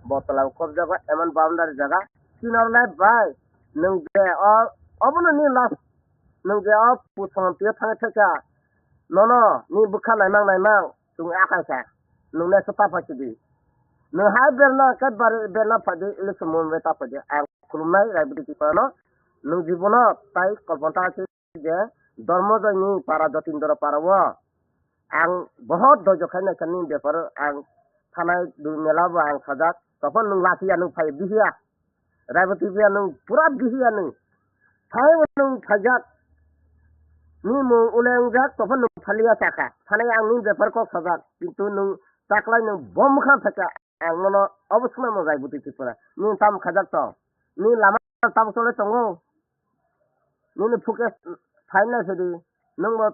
Botla bo khobjago, emon boundary jaga. Chini oro le bai, nwng je o, obono ni last, nwng je o Puthon tio thangwi phaikha, nono ni bwkha naimang naimang, chwng akai kha, nwng le se ta phaisidi. Nwng hai berna khe bar-, berna phadi, election mung bai ta phadi. Ang khulumnai Raibudi Tiprano, nwng jibono tai kolpanta khe je Dormojoyni para, Jotindra para o ang bohot doijo khai naikha nini bepar o, ang thanai dui mela bo ang sajak, tokho nwng lachiya nwng phai bihiya. Raiboti biya nwng pura bihiya nwng. Thai nwng phaijak. Ni mung ulengjak, tokho nwng phaliya sakha. Thani ang nini bepar kok sajak. Kintu nwng taklai nwng bom kha sakha. Ang nono obo swnamo Raiboti Tripura. Nini tamo khajak tong. Nini lama tamo chole tongo. Nini phuke phaina sidi. Nwng bo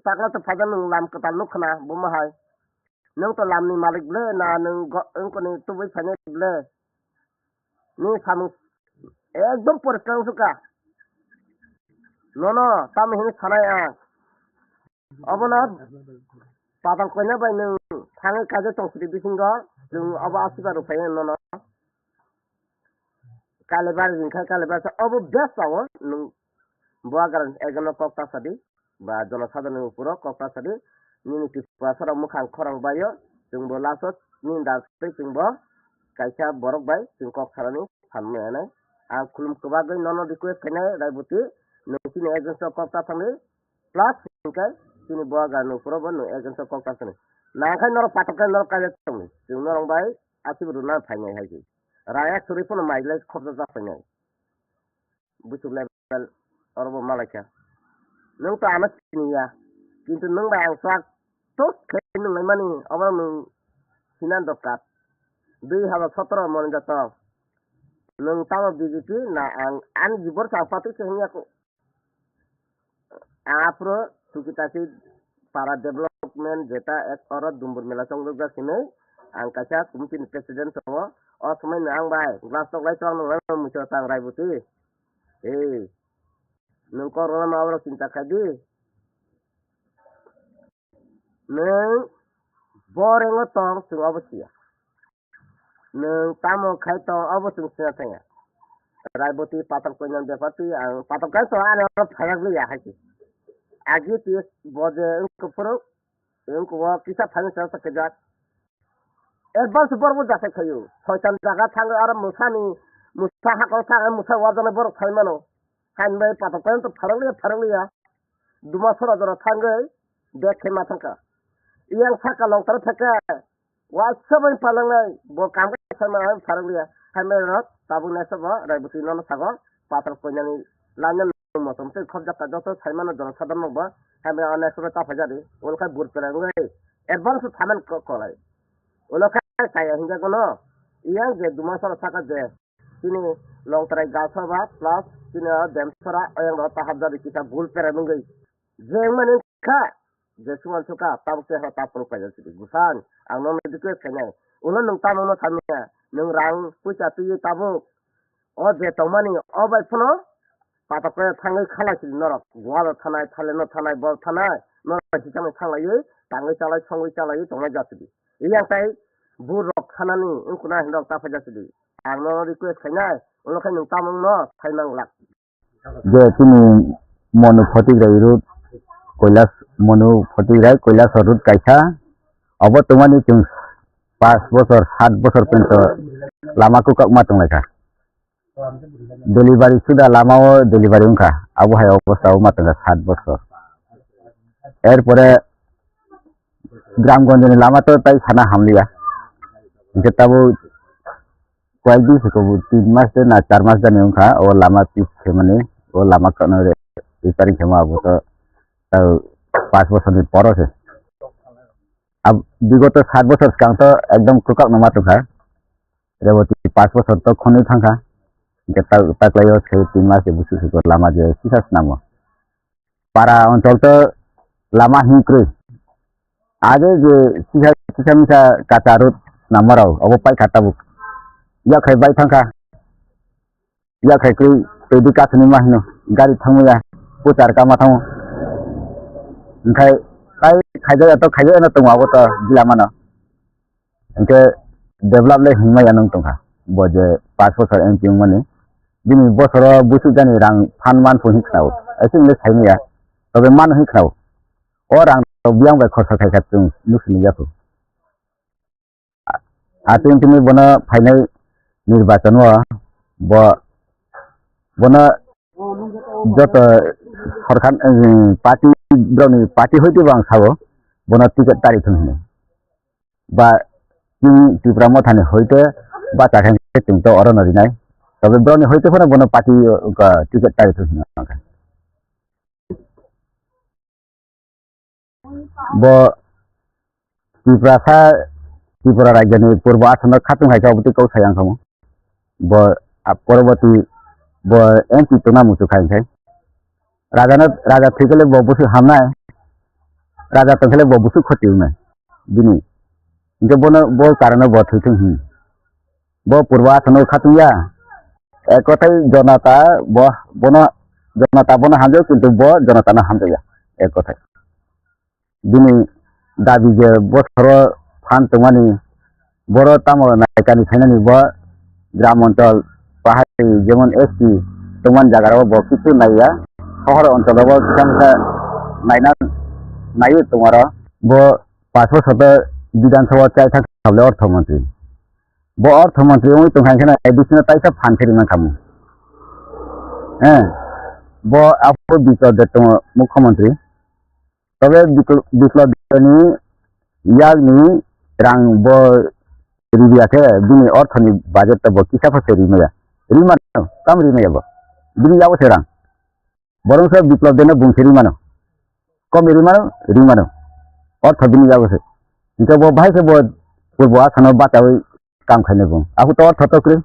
takla to phaijak nwng lam kwtal nuk khna buma hai. Nwng to lamni malik ble na nwng go-, wngkoni tubui phainai ble. Nini samung ekdom poriskar wngsuka. Nono tamo hini sanai ang. Obono patal koina bai nwng thangwi kaijak tong sidi bisingo, chwng obo asiba rw phai nono. Kalibar hwnkhe kalibar sa obo best sao nwng buagra ekjono kok ta sadi, ba jonosadharoni uphuro kok ta sadi, nini Tiprasarok mwkhang khorang baio, chwngbo last o nini da tei chwngbo kaisa borok bai chwng kok sanani phan maya nai. Ang khulum kwbagwi nono request khainai Raiboti, nwng chini against o kok ta thangdi, plus hwnkhe chini buagra ni uphuro bo nwng against o kok ta thangdi. Nangkhe norok patok khe norok kaijak tongdi, chwng norok bai asibo rwna phainai hai se. Raya suri phano mai lai khopjak jak painai. Buchuk level oro bo malaikha. Nwng to ano siniya. Kintu nwng bai ang swk tok khe nwng laimani obo nwng sinan dokar. Dui hazar sotoro moni jato. Nwng tamo B J P na ang ani jibor sa pati se hwnyaku. Aphuru tuki taki para development jeta ek oro Dumbur mela chongjak jak hinwi ang kaisa committee ni president tongo. O swmai no ang bai glass tok lai chwng nang muicha tang Raiboti. Ei, nwng kok rwna ma borok chinta khai di. Nwng bo rengo tong chwng obo siya. Nwng tamo khai tong obo chwng sina thangya. Raiboti patal koinani bepar twi ang patal kai tong ani oro phajak liya hai se. Agi twi bo je wngkha phuru wngkha o kisa phaini sa sa kajak. Advance borok bo jasai khayo. Soitan jaga thangwi aro musani musa hakor thangwi musa wajaknai borok sai mano. Hain bai patok khe to pharang liya, pharang liya. Duma sora jora thangwi bag khe ma thangkha. Yang saka long tara thangkha. Waisa bai palangnai bo kam khe sai ma pharang liya. Hain bai rok tabuk nai sabo Raiboti nono sago patok koinani lanya motom tei khobjak ka joto sai mano jora sadam bo. Hain bai anai sabo ta phajari. Ulkha bur pera ngai. Advance thaman ko kolai. Ulo kha saya hingga kono. Yang je duma sora saka je. Chini Longtrai Gasaba plus chini o Demsora oyang rok tahap jadi kita bul pera nungwi. Jeng mani kha je suman suka tabuk chehra ta phunuk paijak sidi. Bwsang, ang nono request khainai. Ulo nwng tamo no samya, nwng rang puisa twiwi tabuk. O je tongmani, o bai phano patok khe thangwi khalai sidi norok. Goa no thanai, Thailand no thanai, bo thanai, norok bai hichangwi thanglaiwi, tangwi chalai, songwi chalaiwi tongnai jak sidi. Yang tai bu rok khanani wngkuna hinrok ta phaijak sidi. Ang nono request khainai, ulo khe nwng tamo no sai mang lak. Je chini Monu Photigrai road, Koilas, Monu Photigrai, Koilas road kaisa. Obo tongmani chwng pas bosor, sat bosor porjonto lama kwkakma tonglaikha. Delivery suda lama o delivery wngkha. Abo hai obostha o ma tongkha sat bosor. Erpore Gramgonjni lama to tai sana hamliya. Hingke tabuk koyek din se kobo, tin mas de na char mas jani wngkha, o lama pis khe mani, o lama kono re repairing khe ma abo to, tau pas bosor ni poro se. Ab, bigoto sat bosor swkang to ekdom kwkak no ma tongkha. Reboti pas bosor to khonwi thangkha. Hingke ta, taklai o se tin mas de busu suko lama je sisa snamo. Para onchol to lama hinwi kwrwi. Age je sisa, sisa misa kacha road namarok obo paikha tabuk. Yakhai bai thangkha. Yakhai kwrwi twi di kasuni ma hino. Gari thangmaya. Puchar kama thango. Hingkhai tai khaijak ya to khaijak ya no tongo abo to gila mano. Hingke develop le hingmaya nung tongkha. Bo je pas bosor M P wngmani. Bini bosoro busu jani rang phan man pho hinkhnao. Aswk le saimaya. Tobe man hinkhnao. O rang rok biyang bai khorsa khaikha chwng nukhini yakho. Atwng tini bono phainai nirbachon o bo, bono joto sorkar, eh, party, borokni party hoite bo ang sao, bono ticket tari thung hino. Ba chini Tipra Mothani hoite ba chakha hingke chwng to oro no rinai. Tobe borokni hoite phano bono party, uh, ticket tari thung hino ang kha. Bo Tiprasa, Tripura rajyoni purbo Assam no khatung hai khe obo twi kok sai ang khamu. Bo, a, poroboti bo M P tongna muchung kha hingkhai. Raja no, raja thwi khe le bo busu hamnai. Raja tong khe le bo busu khoti wngnai. Bini. Hingkhe bono bo karano bo thwi thung hin. Bo purbo Assam no khatung ya. Ek kothai jonata bo, bono, jonata bono hamjao, kintu bo jonata no hamjao ya. Ek kothai. Bini dabi je bosoro phan tongmani, boro tamo naikani khainani bo gram onchol pahari jemon S T tongmani jaga rok bo kisu naiya, sohor onchol rok bo kisa misa naina naiyo tongmaro. Bo pas bosor to Bidhan Sabha chai thang kha le ortho montri. Bo ortho montri wngwi tongkha hingkheno additional taisa phan khe rimang khamu. Eh, bo aphuru Biplab Deb tongo mukhyamantri. Tobe Bipl-, Biplab Debni yakni rang bo riya khe bini orthoni budget bo kisa pha se rimaya. Rimano, tam rimaya bo. Bini yago se rang. Borok se Biplab Debno bung se rimano. Kom rimano, rimano. Ortho bini yago se. Hingke bo bahai se bo purbo asano bachawi kam khainai bung. Ahu to ortho to kwrwi.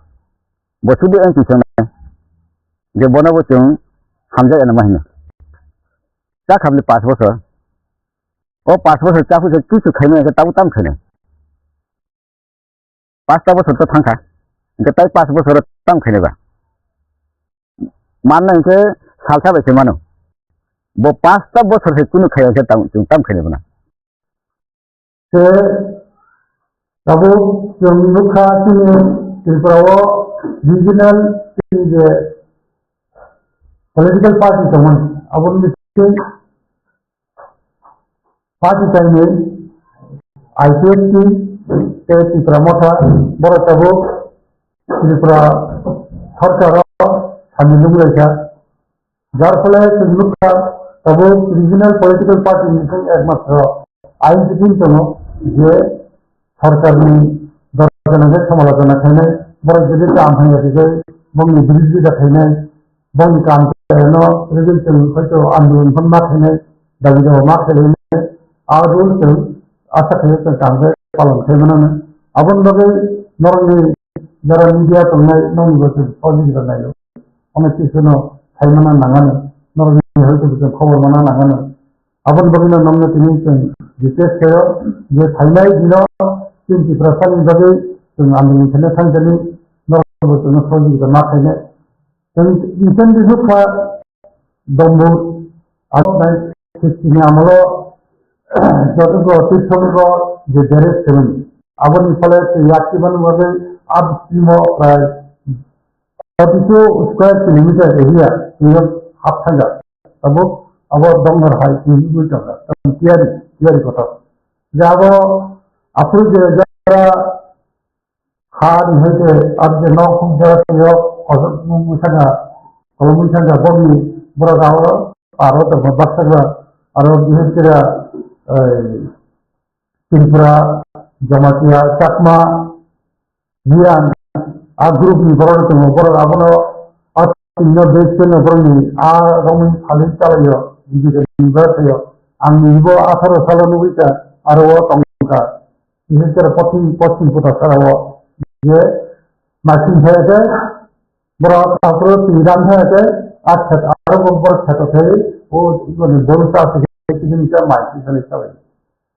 Bo sudi M P songnai. Je bono bo chwng hamjak eno ma hino. Cha khamli pas bosor. O pas bosor cha phusa kichu khaimani khe tabuk tam khainai. Pasta bosor to thangkha. Hingke tai pas bosor tam khainai ba. Manna hingke salsa bai se mano. Bo pasta bosor se kunu khaiya khe tam, chwng tam khainai bana. Tei tabuk chwng nukha chini Tripura o regional chini je political party tongmani, aboni bising party kainwi I P F T tei Tipra Motha borok tabuk Tripura sorkaro sami nuglaikha. Jar phole chwng nukha, tabuk regional political party ni thing ekmatro ain chikung tongo je sorkar ni dorjana khe samalochona khainai, borok jodi kaham hamya twijai bongni birodita khainai, bongni kaham no result chwng hoito andolon phano ma khainai, dabi dawa ma khainai, abo chwng asa khaio chwng kaham khe palon khai mano. Aboni bagwi norokni jara media tongnai nokni bo chwng sahajogita naio. Onek kisuno sai mana nangani, norokni hoito bo chwng khobor mana nangani. Aboni bagwino nokno tini chwng request khaio je phainai dino chwng Tiprasani bagwi chwng andolon khaina thangkani norokbo chwngno sohojogita ma khainai. Chwng recently nukha Dombur, aro nai sixty ni amolo jotobo Tirthongko je derek khaimani. Aboni phole chwng yakti mani bagwi upstream o prai forty two square kilometer area twiyo hap thangkha. Tabuk abo Dongnor hai twiwi tongkha. Tamo tiyari, tiyari kotor. Je abo aphuru je jara ha ni hai je, ar je nok hum jara twiyo, kotor mung mung thangkha, kolom mung thangkha, boni borok abo aro tongma baksa kha, aro bihar kira, ei, Tripura, Jamatia, Chakma, Jiran, a group ni borok tongo, borok abono, a tino base no borok ni, a rong ni phalwi chalaio, jigini borok thaio. Ang ni bo atharo salo nugwi kha, aro o tongkha. Bihar kira pothim, pothim puta salo, je, machine thaya khe, borok aphuru twi ram thaya khe, a khet, aro bo borok kheto thai, o, boni boru sa se khe, kini khe mai se khe chalai.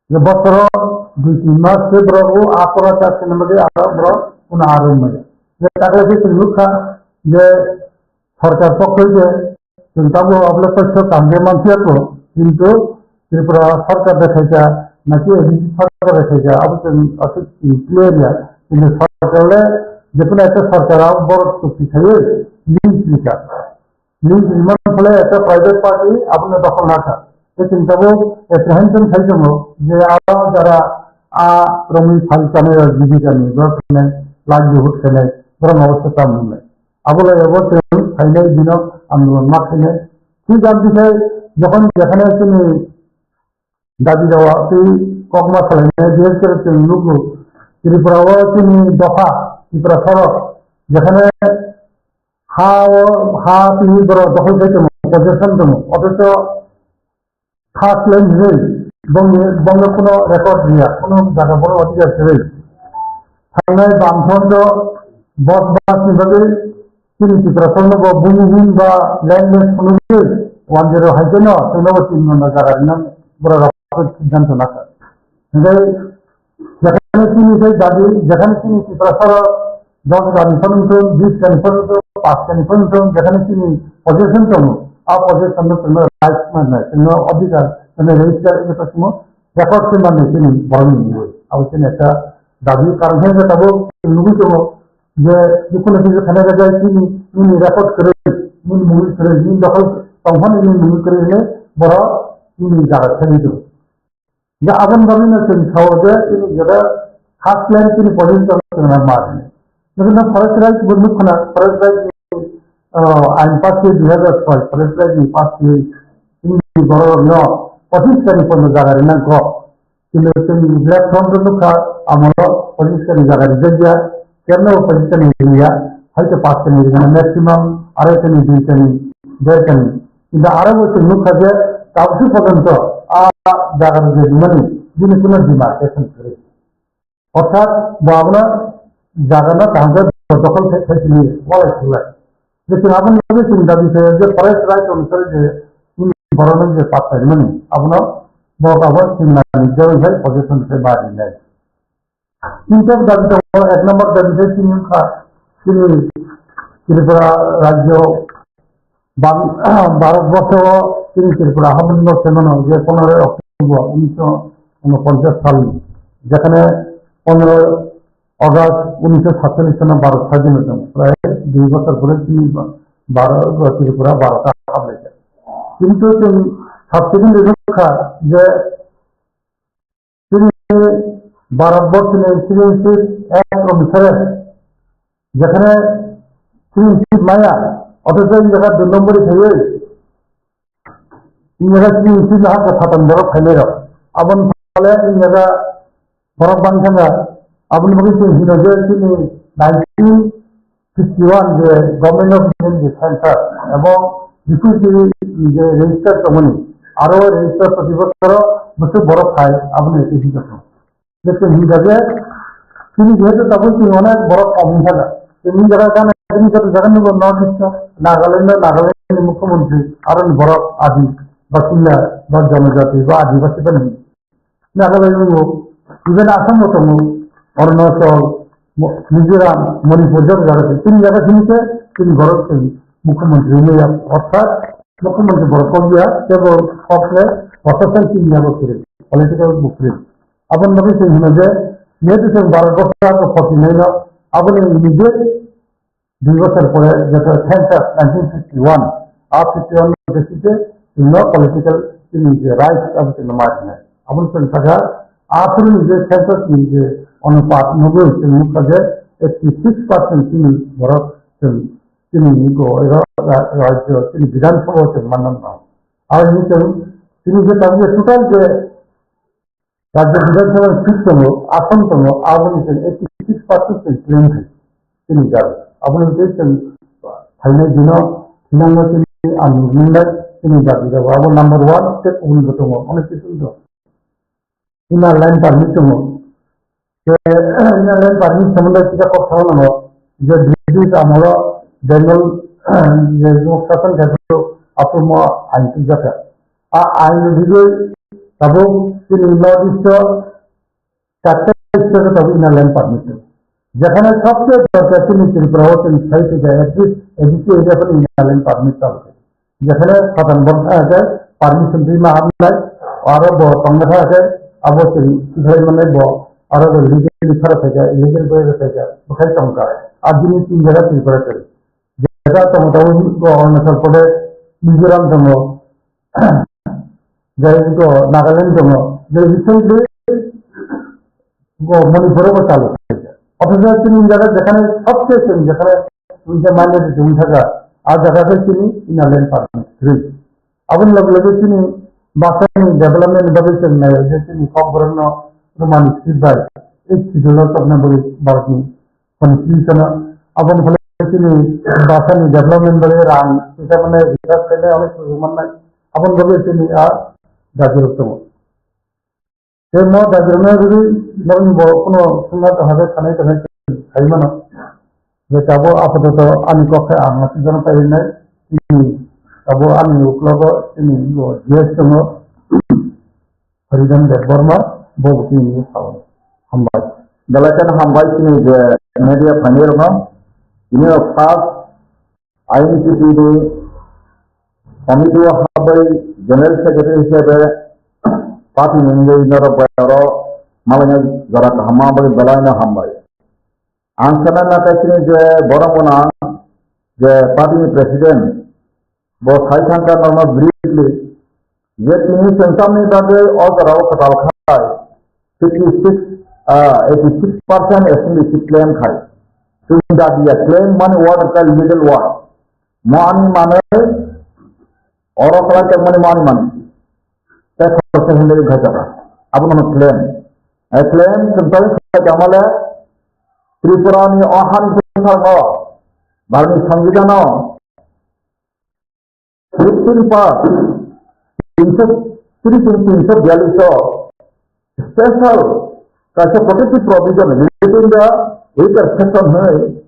Je bosoro dui tin mas se borok o a pora cha se nang bagwi aro borok uno aro mai. Je takle se chwng nukha, je sorkar pokkhoi je, chwng tabuk oble kosto kaham khe manphiya kho, kintu Tripura sarkar de khaika, naki A D C sarkar de khaika, abo chwng aswk chwng clear ya. Kintu sarkar le, jekunu ekta sarkar abo borok chukti khaiwi, lease rikha. Lease rimani phole ekta private party abono dokhol nakha. Tei chwng tabuk apprehension khai tongo je abo jara a romwi phal chanai rok jibika ni, borok khainai, livelihood khainai, borok no obosta tamo wngnai. Abo lai abo chwng phainai dino andolon ma khainai. Thik aboni sai jokhon jekhane chini dabi dawa tei kokma salainai, biyar khe chwng nugo Tripura o chini dopha Tiprasa rok jekhane ha o, ha tini borok dokhol khai tongo, possession tongo, othocho first line hinwi bongni, bongno kuno record riya, kuno jaga bono odhikar kwrwi. Thangnai Bamfront o Bosbas ni bagwi chini Tiprasano bo Bhumihin ba land mass phunugwi one zero hai kheno chwngno bo tin nona jaga rina borok rok siddhanto nakha. Hingke jekhane chini sai dabi, jekhane chini Tiprasaro dos kani phone wngthung, bis kani phone wngthung, panch kani phone wngthung, jekhane chini possession tongo, a possession no chwngno right manai, chwngno odhikar, chwngno register eba tongmo, record se manai chini borokni mungwi. Abo chini ekta dabi, karon khe tabuk chwng nugwi tongo je, jikunu kisa thani gajai chini, nini record kwrwi, nini mungwi kwrwi, nini dokhol tongphani nini mungwi kwrwi hwnwi borok nini jaga thangwi tongo. Hingke aboni bagwino chwng sao je chini jora first line chini position chwng ma rwnai. Jekhe no forest right bo nukho na, forest right ni, ah, ain pass khe dui hazar soi, forest right ni pass khe chini borok rok no pochis kani pono jaga rina go. Chini chwng left front o nukha, amo pochis kani jaga rijak ya, kemno pochis kani riya, hai to pass kani rina maximum arai kani dui kani, der kani. Kintu aro bo chwng nukha je tabuk porjonto a jaga rwjak mani bini kuno demarcation kwrwi. Orthat bo abono jaga no kaham khe dokhol khe, khe sini walai thulai. Je chwng aboni bagwi chwng dabi khayo je forest right onusare je chini borokno je pattai mani abono bo abo chwng nani jagoi hai possession khe ma rinai. Tinta dabi tongo, ek number dabi khe chini wngkha chini Tripura rajyo, Bang-, Bharat borso o chini Tripura hamoni no semano je pondroi October unisho unoponchas sal ni, jekhane pondroi August unisho satchallis sano Bharat sadhino tongo, prai dui bochor pore chini Bharat, Tripura Bharat o hablai kha. Kintu chwng subsequently nukha je chini Bharat borso ni citizenship act onusare jekhane citizenship maya, othocho in jaga dui nombori khaiwi, in jaga citizenship ni hakhe satan borok khainai rok. Aboni phale in jaga borok bangkha, aboni bagwi chwng hino je chini nineteen fifty one je Government of India ni je census ebong refugee ni je register tongmani, aro register proti bochoro bwswk borok phai, aboni eko hwnjak. Jekhe hwnjak je chini jehetu tabuk chini onek borok kom wngkha da. Chini jaga gana chini joto jaga ni bo North East o Nagaland o Nagaland ni mukhyamantri aro ni borok adi. basinda ba jonojati ba adibasi bani. Nagaland tongo, even Assam bo tongo, Arunachal, Mo-, Mizoram, Manipur, joto jaga se. Chini jaga simi se, chini borok se, mukhyamantri wngya, orthat mukhyamantri borok kok ya, tebo kok le, proshashan chini jaga kiri, political bo kiri. Aboni bagwi chwng hino je, jehetu chwng Bharat borso o forty nine o, aboni immediate dui bosor pore, jeto census nineteen fifty one, a fifty one no besi je chwngno political chini je rights abo chwngno ma rwnai. Aboni chwng sakha, a phuru ni je census ni je onupat nugwi chwng nukha je eighty six percent chini borok chwng chini ni go ero ra-, rajyo chini Bidhan Sabha o chwng manna nang. Aro ni chwng chini je tabuk je total je Rajya Bidhan Sabha ni seat tongo, ason tongo, aboni chwng eighty six percent chwng claim khai. Chini jaga. Aboni tei chwng phainai dino thinangno chini ang nuknai chini jaga jaga. Abo number one tei kubun bo tongo. Onek kisu do. Inner line permit tongo. Je inner line permit somondo kisa kok thang nango. Je British amolo Bengal je Sasan Kaitor aphuru mo ain twijak kha. A ain rigwi tabuk chini North East o chatta state o tabuk inner line permit tongo. Jekhane sabse dorkar chini Tripura o chini sai twijak at least A D C area phano inner line permit tongo. Jekhane sadharon borok thangkhe permission twi ma habnai, aro bo tongna thangkhe abo chwng twikhwlai mannai bo, aro bo legally khara khaikha, illegal bai khaikha, bwkhai tongkha. A bini tin jaga Tripura khe. Jeta tongo tongo bo Arunachal Pradesh, Mizoram tongo, jai bo Nagaland tongo. Jai recently bo Manipur o bo chalu khaikha. Othocho chini jaga jekhane sabse chwng jekhane Tungsa minority tong thaka, a jaga khe chini inner line permit kwrwi. Aboni loge loge chini bwsani development ni bagwi chwng nai je chini kokborokno Roman script bai eighth schedule o chopna bagwi Bharatni constitution o. Aboni phole chini bwsani development bagwi rang tisa mannai, research khainai, onek sujuk mannai. Aboni bagwi chini a dagirok tongo. Tei mo dagirokno rwgwi norokni borok phano swngna tongkha khe sanai tongnai sai mano. Je tabuk apatoto ani kok khe ang aswk jora pairinai, chini tabuk ani uklogo chini bo G S tongo, Haridan Debbarma, bo bo chini sao. Hambai. Belai kheno hambai chini je media phainairokno. Tini o first I N C T ni committee o habai general secretary hisabe party ni wngwi norok bai oro malaina jora kaham ma bagwi belai no hambai. Ang sana na kaisini je borok gwnang je party ni president bo sai thangkha normal briefly je tini chwng tamni bagwi o jorao kwtal khai fifty six, ah, eighty six percent assembly seat claim khai. Chwng dabi ya claim mani word ka legal word. Mo ani manwi oro kwlai tongmani mo ani manwi. Tei khoroksa hinwi wngkha jora. Abono claim. Eh, claim chwng tei khlai tongmale Tripura ni o hani bwskango Bharatni Songbidan o fifteen part, tinsho tris, tinsho biyallis o special kaisa protective provision within the weaker section hwnwi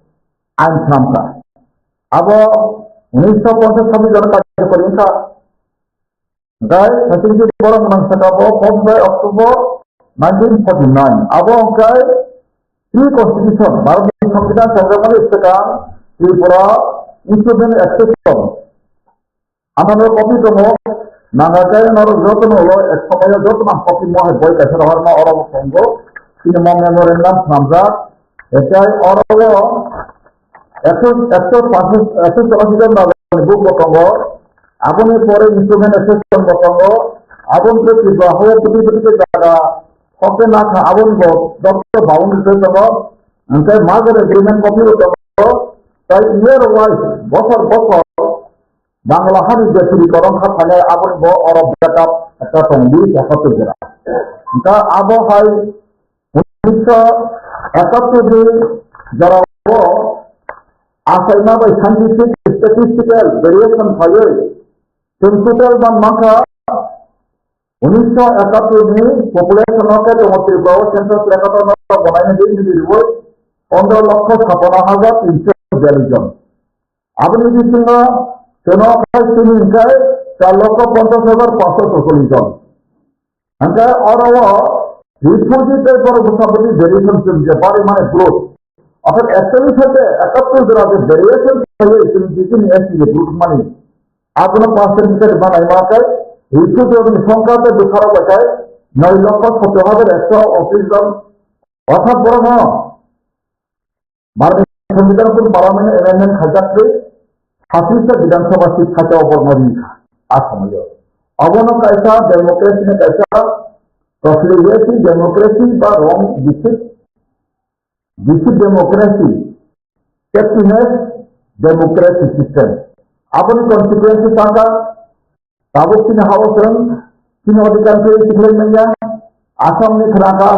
ain swnamkha. Abo unisho ponchas sabbi jora karjokori wngkha. Gai thirty borok nang saka bo fourth by October nineteen forty nine. Abo hwnkhe Pre constitution, Bharatni Songbidan chajak mani swkang Tripura Instrument Exception. Amano copy tongo, nangkhe norok jotono ulo ek somoyo jotono ang copy mo hai boi kaisa rohorma oro bo tongo. Chini mo memorandum swnamjak. Etai oro o ekso, ekso paanch, ekso chorasi jon rajani book bo tongo. Aboni pore Instrument Exception bo tongo. Aboni pore Tripura hao kwtwi kwtwi khe jaga Hoke nakha aboni bo doctor boundary tei tongo, hwnkhe merger agreement copy bo tongo, tei year wise bosor bosor Bangla hani je churi korom kha phainai aboni bo oro backup ekta tong di, ekattor jora. Hwnkhe abo hai unisho ekattor ni jorao achaima bai scientific statistical variation phaiwi chwng total ban mankha Unisho ekattor ni population o khe tongo Tripura o census record o no bonai ni dei nini riwi pondro lokho sapano hajar tinsho biyallis jon. Aboni bisingo chwngno khai simi hwnkhe char lokho ponchash hajar panchsho socholish jon. Hingke oro o refugee tei borok bwsa bwtwi variation chwng je bari mani growth. Orthat actually khe ekattor jora je variation khlaiwi chwng je chini S T je growth mani. Abono percentage ma nai ma khe refugee ni songkha tei bwsarok bai khe noi lokho sottor hajar ekso otrish jon. Orthat borok no Bharati Songbidan pun Parliament amendment khaijak twi, satrista Bidhan Sabha seat khaijak o borno ri kha, a somoyo. Abono kaisa democracy ni kaisa, facilitative democracy ba wrong deceit, deceit democracy, emptiness democracy system. Aboni consequence saka, Tabuk chini hao chwng chini odhikar khe tikhlai manya. Assam ni khna kha,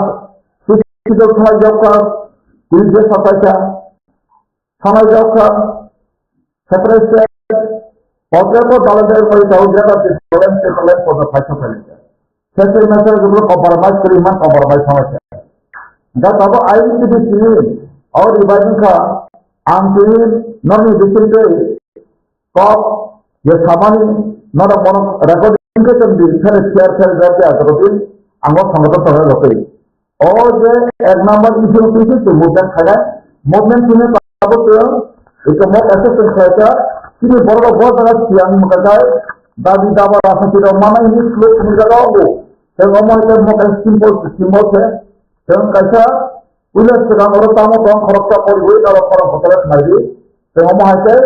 sixty khlai jak kha, twi je sapai kha, sanai jak kha, separate state, hotel ko dalai dai koi tau jaga de problem se problem ko phai sa phai kha. Se se na se ko compromise kri man compromise sama kha. Ga tabo ain ti di chini, aur revising kha, ang chini nani biching khe, Kok, ye samani, noro bono recording khe chwng di, phene share, share, share, share, share, ang o sangato tongo rokoi. O je ek number issue tu se movement khainai, movement tini tabuk chwng, ito mo kaisa chwng khlaika, chini borok bo jaga siyang mwkhakai, dabi daba rasa tidak mana ini slow ini jaga o. Chwng omo hai mo kaisa simple, simple se, chwng kaisa, puila swkang oro tamo tong khoroksa poriwi nalo khorang kotor khnai di, chwng omo hai khe,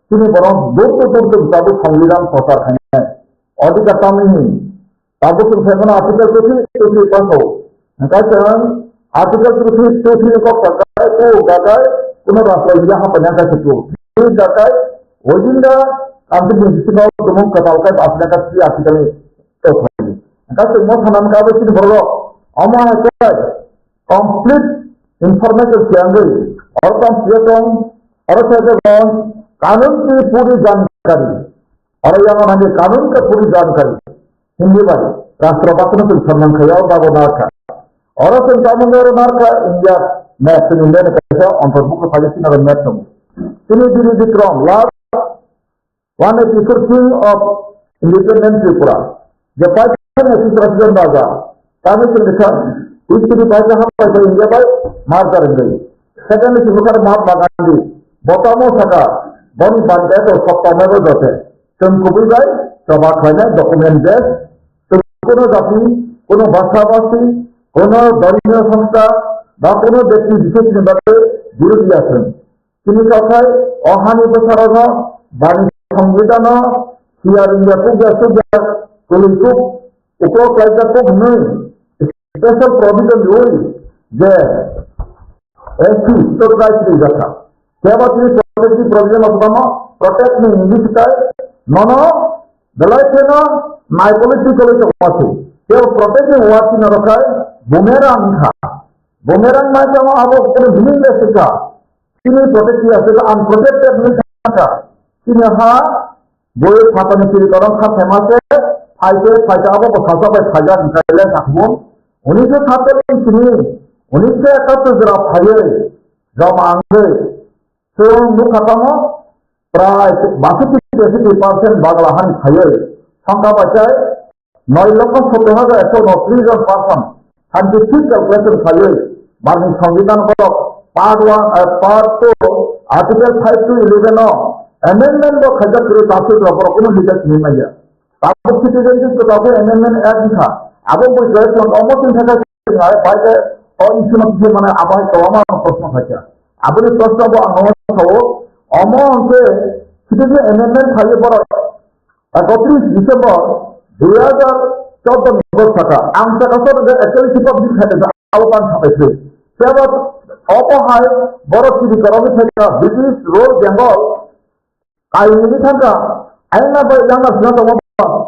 Chini borok dur dur dur dur tabuk Songbidan prochar khainai. Odhikar tamni hin. Tabuk chwng sai mano article two three, two three pass o. Hingkhe chwng article two three, two three ni kok kakai, o kakai, kuno rastro India hapai nang kaisa tu. Twi kakai, within the country ni bisingo tumung kwtal kai asina ka twi article ni kok khai. Hingkhe chwng mo sanan ka bai chini borok. Omo hai kai. Complete information siyangwi, oro tong siya tong, oro siya tong, kanun ki puri jankari. Oro yang nangni kanun ki puri jankari. Hindi bai, rashtra bhasan tong samnang khaya, bago narkha. Oro tong tamung oro narkha, India, map, tong India ni kaisa, ontor buku phai sina map tong. Tini diri dikrom, last One eighty-four king of independent Tripura. Je paithago Tripura raja. Tamo chwng kha history paithago hambai khe India bai merger wngwi. Second ni chwng kha Mahatma Gandhi. Bo tamo saka boni bangkhe to sopta mebo jote. Chwng kubui bai choba khlainai document base. Chwng kuno jati, kuno bhasha bhasi, kuno dharmiyo songstha, ba kuno bekti bisesni bagwi birodhi ya chwng. Tini kathai o hani bwsarokno bani songbidano siyar India kukya sukya kwlwi kuk uklo klaijak kuk hwnwi special provision rwi je S T status rijakha. Kebo tini protective provision of tamo protect ni English kai nono belai kheno nai political tongma su. Kebo protect ni word tini rwkhai bumerang kha. Bumerang mai tamo abo kono meaningless kha. Chini protect ya se unprotected ni thangka. Chini ha boi phatani chiri korong kha thema se phaite phaite abo bo sasa bai phaja ni kaile sakbun. Unisho sattallish ni chini unisho ekattor jora phaiye joma angde chwng nukha tamo prai basati basati percent Bagla han phaiye songkha bai chai Noi lokho sottor hajar ekso unotris jon person, scientific calculation khaiwi, bani Songbidan borok part one, eh, part two, article five to eleven o amendment bo khaijak kwrwi, ta swi borok kuno leader simi manya. Tabuk citizenship to tabuk amendment act wngkha. Abo bo graduation omo chwng thangkha, bai khe o issue no twi mane abo hai kwbangma proshno khaikha. Aboni proshno bo ang no sao, omo hwnkhe citizen amendment khaiwi borok Ekotris December dui hajar chordo ni bwsaka ang saka saka je actually sipok din khaide sa au tan sabai se. Seba obo hai borok chini korok ni theka British Royal Bengal kaini thangka aina bai yang na sina tongma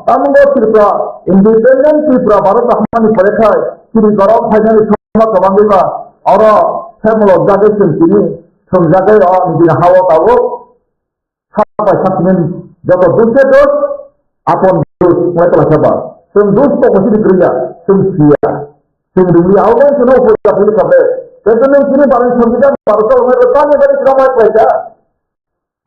tamungo Tripura independent Tripura Bharat hamani pore khai chini korok phainani thangma kwbangwi ba oro hemlo jagwi chwng tini thwngjagwi o nini hao tabuk. Sabai sakni joto dushe dos, apon dos, mai pala saba. Sung dos to kasi dikriya, sung siya. Sung dikriya, au mai sunu ko ya puli kabe. Tento nung sini barang sung kita baru to mai to tanya dari kita mai pala ya.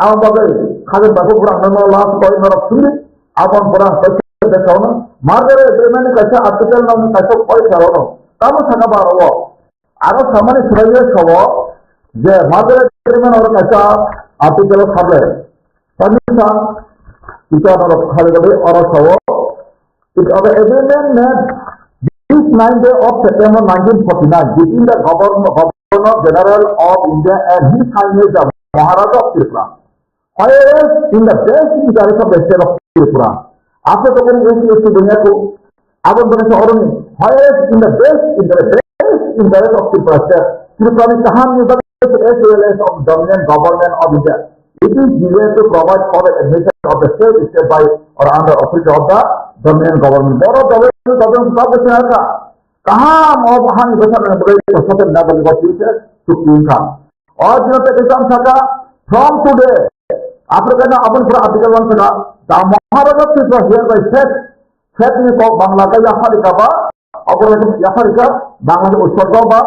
Au bagai, kagak baru kurang nama lah, koi norok sini. Abang kurang kaisa kaisa ono. Merger agreement ni kaisa article no kaisa point sa ono. Tamo saka ba ro. Aro samani sraiya sabo je merger agreement oro kaisa article o sable. Tamo sa kita oro khali gade oro sabo. It of the agreement made this ninth day of September nineteen forty-nine between the Governor, Governor General of India and His Highness the Maharaja of Tripura. Whereas in the best interest of the state of Tripura, after the S C S T Bunyaku, Abon Bunyaku Oroni, whereas in the best interest, best interest of Tripura state, Tripura ni kaham ni bagwi as well as of dominant government of India, it is needed to provide for the admission of the state state by or under authority of the dominant government. Boro dominant government sab bese haka kaham o hani bese bagwi sosok na bagwi sosok na bagwi. O dino te kisam saka, from today, Africa na abon pura article one saka, the Maharaja Tripura hereby set, set ni kok Bangla ka yaphari ka ba, abon yaphari ka, Bangla ni utsorgo ba,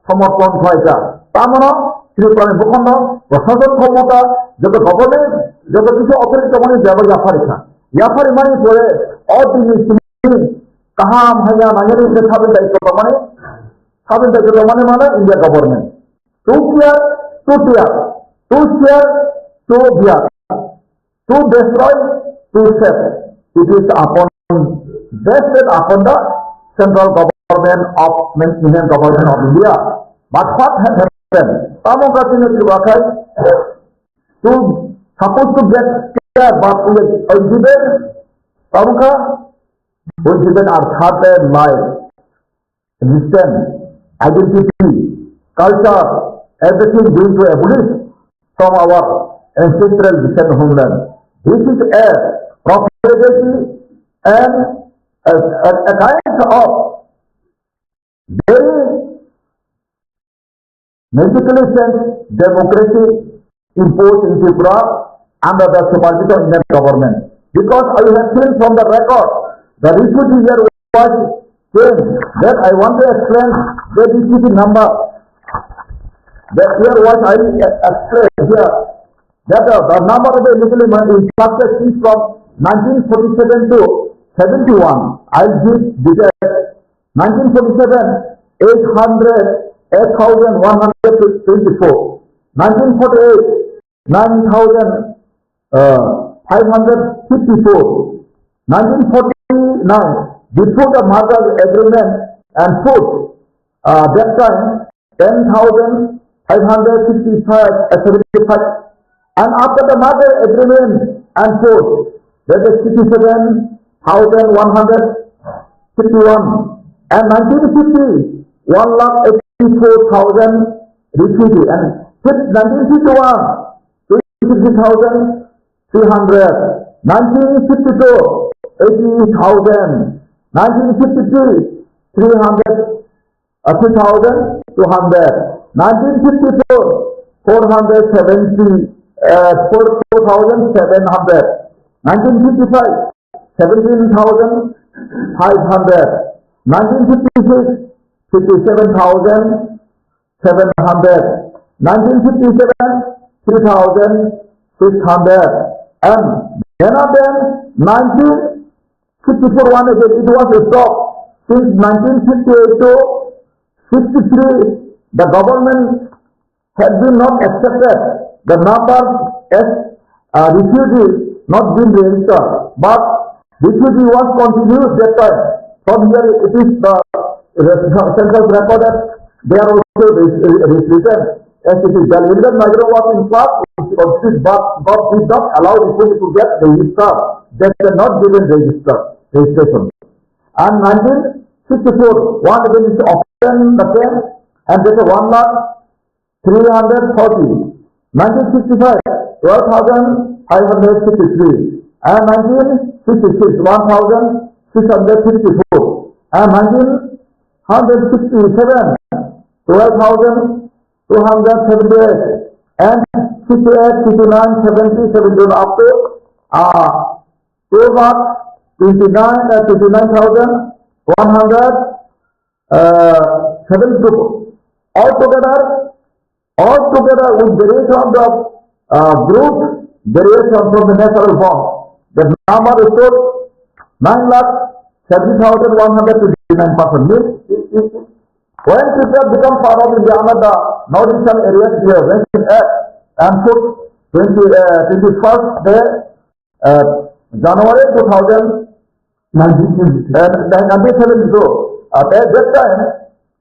somorthon khlai ka. Tamono, Tripura ni bukhono, prashason khomota, joto government, joto kisu authority tongmani jaba yaphari ka. Yaphari mani pore, o dini simi, kaham haya nangani se sabin dai ko mani, sabin dai ko mani mane India government. Two tier, two tier, two tier, two tier, to destroy, to save. It is upon, vested upon the central government of Union Government of India. But what had happened? Tamo ka tini kibakai to supposed to get care, but we are given, tamo ka, we given our third eye, life, religion, identity, culture, everything going to abolish from our ancestral descent homeland. This is a profligacy and a, a, a kind of very magically changed democracy imposed in Tripura under the supervision of Indian government. Because I have seen from the record, the refugee here was changed. That I want to explain the refugee number. That here was I explained here. That the, the number of the illegally migrated is from nineteen forty-seven to seventy-one. I'll give details. Nineteen forty-seven, eight hundred, eight thousand one hundred twenty-four. Nineteen forty-eight, nine thousand, uh, five hundred fifty-four. Nineteen forty-nine, before the merger agreement and forth, uh, that time, ten thousand five hundred fifty-five, uh, seventy-five. And after the merger agreement and forth, that is sixty-seven thousand one hundred fifty-one. And nineteen fifty, one lakh eighty-four thousand refugee. And fif-, nineteen fifty-one, twenty-three thousand three hundred. Nineteen fifty-two, eighty thousand. Nineteen fifty-three, three hundred uh, two thousand two hundred. Nineteen fifty-four, four hundred seventy, uh, four, four thousand seven hundred. Nineteen fifty-five, seventeen thousand five hundred. Nineteen fifty-six, fifty-seven thousand seven hundred. Nineteen fifty-seven, three thousand six hundred. And then again, nineteen fifty-four one again, it was stopped. Since nineteen fifty-eight to fifty-three, the government had been not accepted the numbers as, uh, refugees not been registered, but refugee was continued that time. From here it is the, the central record that they are also re-, re-, restricted. As it is, the illegal migrant was in fact, but, but did not allow refugee to get registered. They were not given register, registration. And nineteen sixty-four, one again is open the camp, and that is one lakh three hundred forty. Nineteen sixty-five, twelve thousand five hundred fifty-three. And nineteen sixty-six, one thousand six hundred fifty-four. And nineteen sixty-seven, twelve thousand two hundred seventy-eight. And sixty-eight, sixty-nine, seventy, seventy-one, up to, uh, two lakh twenty-nine, uh, twenty-nine thousand one hundred, uh, seventy-two. Altogether, altogether with variation of the, uh, group, variation from the natural form. The number stood nine lakh seventy thousand one hundred twenty-nine person. Means, it, it, it, when Tripura become part of India under the North Eastern Area Deregulation Act and put twenty, uh, twenty-first day, uh, January two thousand, nineteen seventy-two. Uh, nineteen seventy-two. Uh, at that time,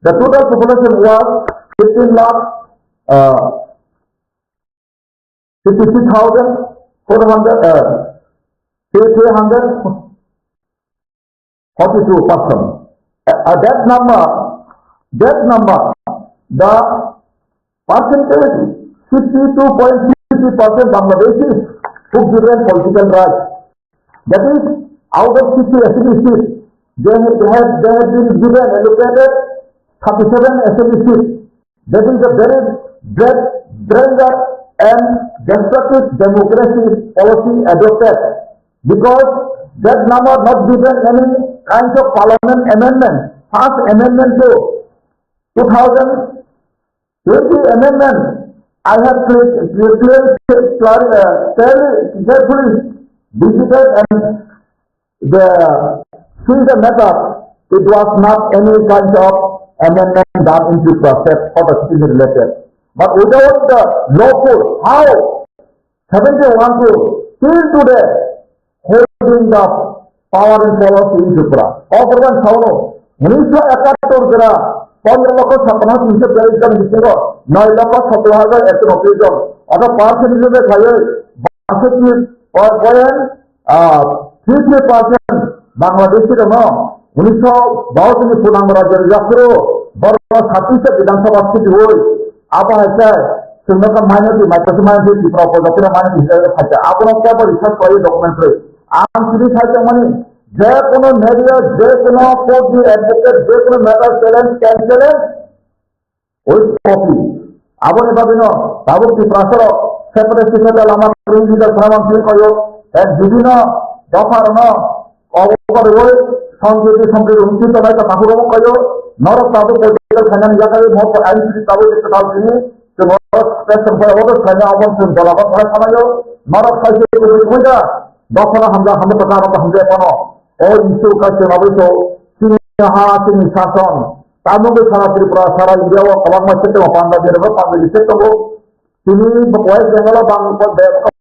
the total population was fifteen lakh, uh, fifty-three thousand four hundred, uh, three hundred forty-two person. Uh, uh, that number, that number, the percentage, sixty-two point three three percent Bangladeshis who given political rights. That is, out of sixty assembly seats, they have, they have, they have been given, allocated thirty-seven assembly seats. That is a very bad, danger and destructive democracy policy adopted, because that number not given any kind of parliament amendment. First amendment to two thousand twenty amendment, I have clear, clear, clear, clear, uh, clearly, carefully visited and the, see the matter, it was not any kind of amendment done in Tripura state for the citizen related. But without the lawful, how seventy-one to till today holding the power and policy in Tripura. Government sauno, unisho ekattor gra, pondro lokho sapna hajar twiso biyallis jon bisingo, noi lokho sotro hajar ekso noboi jon. Oto percent hisabe khaiwi, baisati point, ah, three three percent Bangladeshi rokno unisho baisati ni punang rajya yaphuru borok satisa Bidhan Sabha seat oi, abo hai khe chwngno kha minority, micro minority, Tripura upojati rok minority hisabe khacha. Abono kebo research khlaiwi document rwi. Ang tini sai tongmani, je kono media, je kono court ni advocate, je kono matter challenge, can challenge, Oi kopi. Aboni bagwino tabuk Tiprasarok separate state lama twi leader khwnamani thwi khaio, ek bibhinno dopharokno obo kariui samjwiti samjwiti wngwi tongnai kha takhuk rok khaio, norok tabuk political khainani yakarwi motto ain siri tabuk kwtal sini, chwng norok station phai obo khaina obo chwng jolagon phai khamaio, norok khaise kubui thumui da, dophano hamjak hamjak kwtal rok hamjak phano, o issue kha chwng aboni chini ha chini sason, Tamungwi sara Tripura, sara India o kwbangma state o panda berajak, panda state tongo. Tini West Bengal o bang,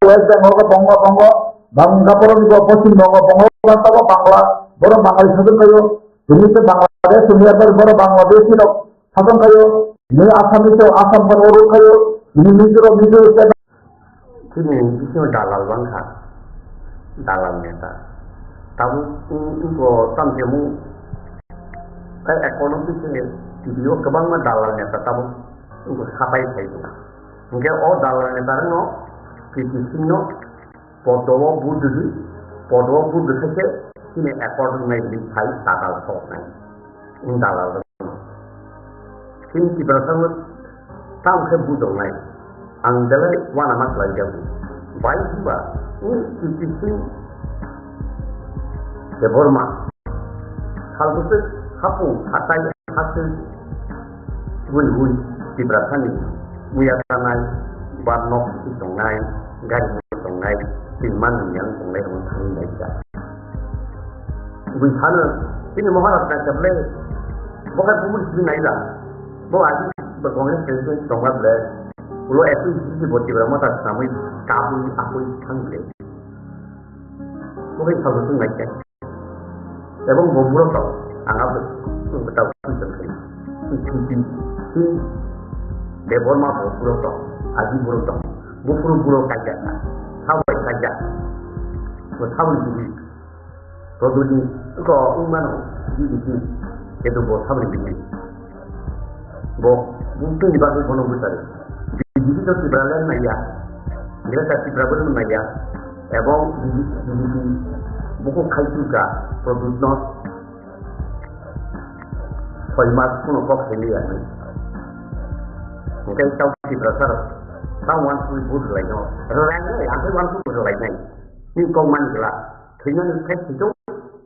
West Bengal o bongo, bongo, Bangladesh o Poschim Bongo, bongo, Bangla, Bangla, borok Bangali sason khaio. Tini se Bangladesh, tini arbar borok Bangladesh ni rok sason khaio. Tini Assam ni se Assam borok khaio. Tini Mizoram, Mizoram state Chini bisingo dalal bangkha, dalal neta. Tabuk wng-, wngkho tamjemu, tei economic se tini o kwbangma dalal neta tabuk wngkho sapai phai tongo. Hwnkhe o dalal neta rokno P T C no podo o buddi, podo o buddi khe se chini accord wngnai hinwi sai dalal soknai. Wng dalal rok. Chini Tiprasa no tamo khe bujoknai. Ang belai uanama khlai jago. Bai hiba, wng P T C Debbarma. Salbwswk hapung hatai hasteo bui bui Tiprasa ni muya tanai, ba nok si tongnai, gari tongnai, twi man yang tongnai rok thani nai kha. Bui sano, chini Maharaj naikha ble, bo khai bumung simi nai da. Bo agi bo Congress president tongma ble, ulo S P C C bo Tipra Motha swnamwi kabui ahoi thang ble. Bo khai salbo sung nai khe. Ebong bo buro tong, ang abo sung bwtao sung tong khe. Sung sung sung sung. Debbarma bo buro tong, agi buro tong. Buphuru buro kaijak kha, sabai kaijak. Bo saboni bwrwi. Rodoni ko wngmano B J P, keto bo saboni bini. Bo bumtwi ni bagwi bono bwsari. B J P to Tipraland naiya, Greater Tipraland naiya, ebong B J P, B J P buku khaitu ka produce no soi mas kuno kok heliya ni. Hingke tau Tiprasa rok, tau wan sui bud lai no, rang lai, ang wan sui bud lai nai. Ni kok man gla. Thwimani khe sijak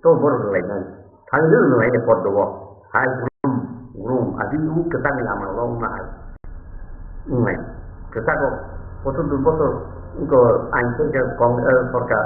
to borok rwlainai. Thangwi rwlainai pod dogo. Hai grum, grum, adi u kwchangni lama lo wngma hai. Wngnai. Kwchago, bochor dui bochor, wngkha ain khe khe kong, eh, sorkar.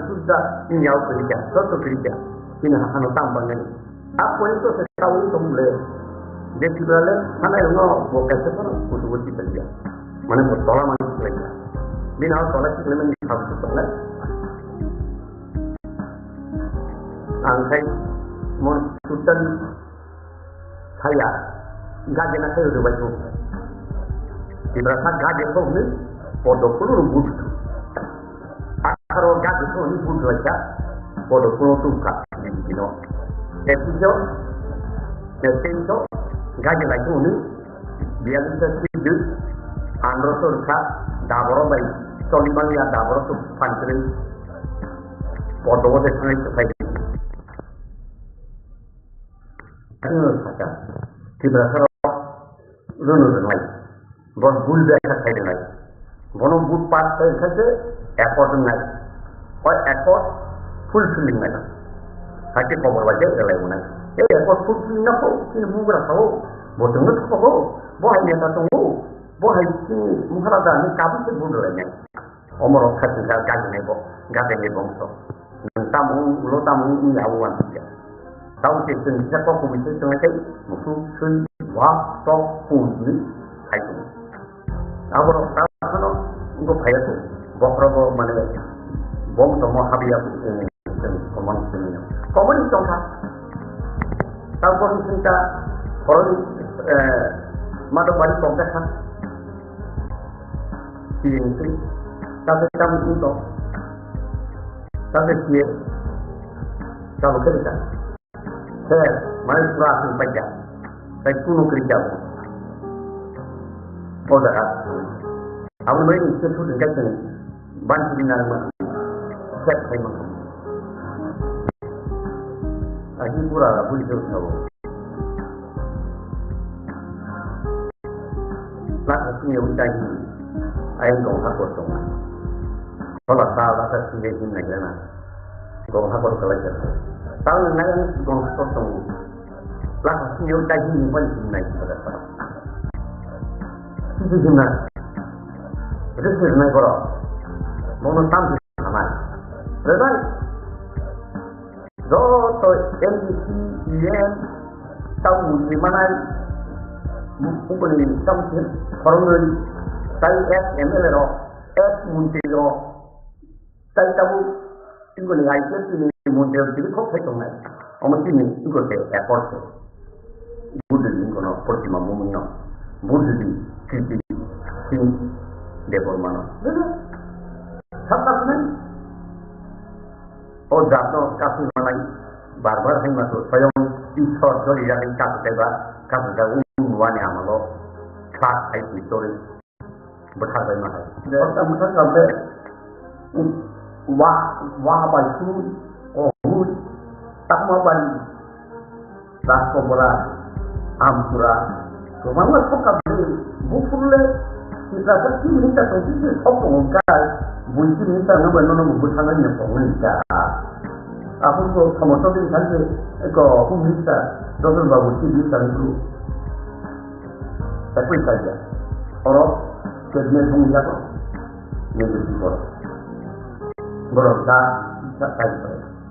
Sudda, ni yao kwrwi kha, joto kwrwi kha. Chini ha hano tam bangnani. A point to se tawi tong le. Je Tripura le, hanai no, bo kaisa kono, kutu bo chita dia. Mane bo tola mani chita dia. Bini ha tola chita le mani khabu tong le. Ang khai, mon Sudda ni saya, gaje na sayo de bai thung. Tiprasa gaje thung ni, podo kulu ru budu. Akharo gaje thung ni budu acha, podo kulu tu ka, di di no. Episo, episo, gaje lai thung ni, biya bisa sidu, andro sur ka, daboro bai, soliman ya daboro tu pantri, podo de thang ni tu pai. Ano saka, Tiprasa rok runu rwnai. Bo bul besa khai rwnai. Bono bul pass khai khai se accord wngnai. O accord fulfill wngnai. Hakhe kobor bai je rwlai wngnai. E accord fulfill na ko, chini bugra sao. Bo tongno thoko. Bo hai neta tongo. Bo hai chini Maharaja ni kabu se bul rwlainai. Omorok kha chwng kha gajinai bo, gajinai bongso. Nwng tamo wng, ulo tamo wng, wng ya, o uan ya. Tamo se chwng kisa kok kubui se chwng khe, musu sui, wa, tok, pun, ni, khai tongo. Aborok ta phano, wngkha phaiya tongo. Bokhorogo, mane, bong tomo habya, eh, chwng common sini. Common ni tongkha. Tamo sini ta, khoroknwi, eh, madok bari tongkha. Siyeng se, tate tamo wng tong, tate siye, tamo khe rwkha. Khe, mai pura aswk paikha, tai kunu kwrwi kha bo. O jaga, abo bai ni se thudin khe chwng banchi di narwkma, sep khai mano. Agi pura bui se thabo. Laka sini utai hin. Ayang gong hakor tong. Kola ta laka sini hin nai lana. Gong hakor kalai jat. Tang nai ayang gong hakor tong. Laka sini utai hin hin hin nai pada pada. Sini hin nai. Risi nai koro. Mono tam hin nai. Risi. Joto M D C, E M, tamo mungwi manai, bukuni tamo khoroknwi, tai ex M L A rok, ex montri rok, tai tabuk chini I P F T ni montri rok tini kok sai tongnai. Omo chini wngkha khe accord se. Buddha ni wngkha no Protima Mumino. Buddha ni Kriti Singh Debbarma no. Sabta sinai. O jatno kasui manai bar bar hai mato soyong Ishwar jori jagwi kasui kaiba, kasui kaiba o nuani amalo kha hai twi chori bwthar bai ma hai. Bwthar bwthar kha be wa wa bai su o hu takma bai Rajkobora, Ampura, kwbangma sok kabwi buphurle Tiprasa chini hinsa tongsi se sok tongo kai, bui chini hinsa wngma bai nono bo bwthangna hinwi tongo hinka. Aphuru bo somosto din khan se eko hum hinsa, Dodol Babu chini hinsa wngkru. Ekoi kaiya. Oro cabinet bung yago. Nini borok. Borok da, da, da, da.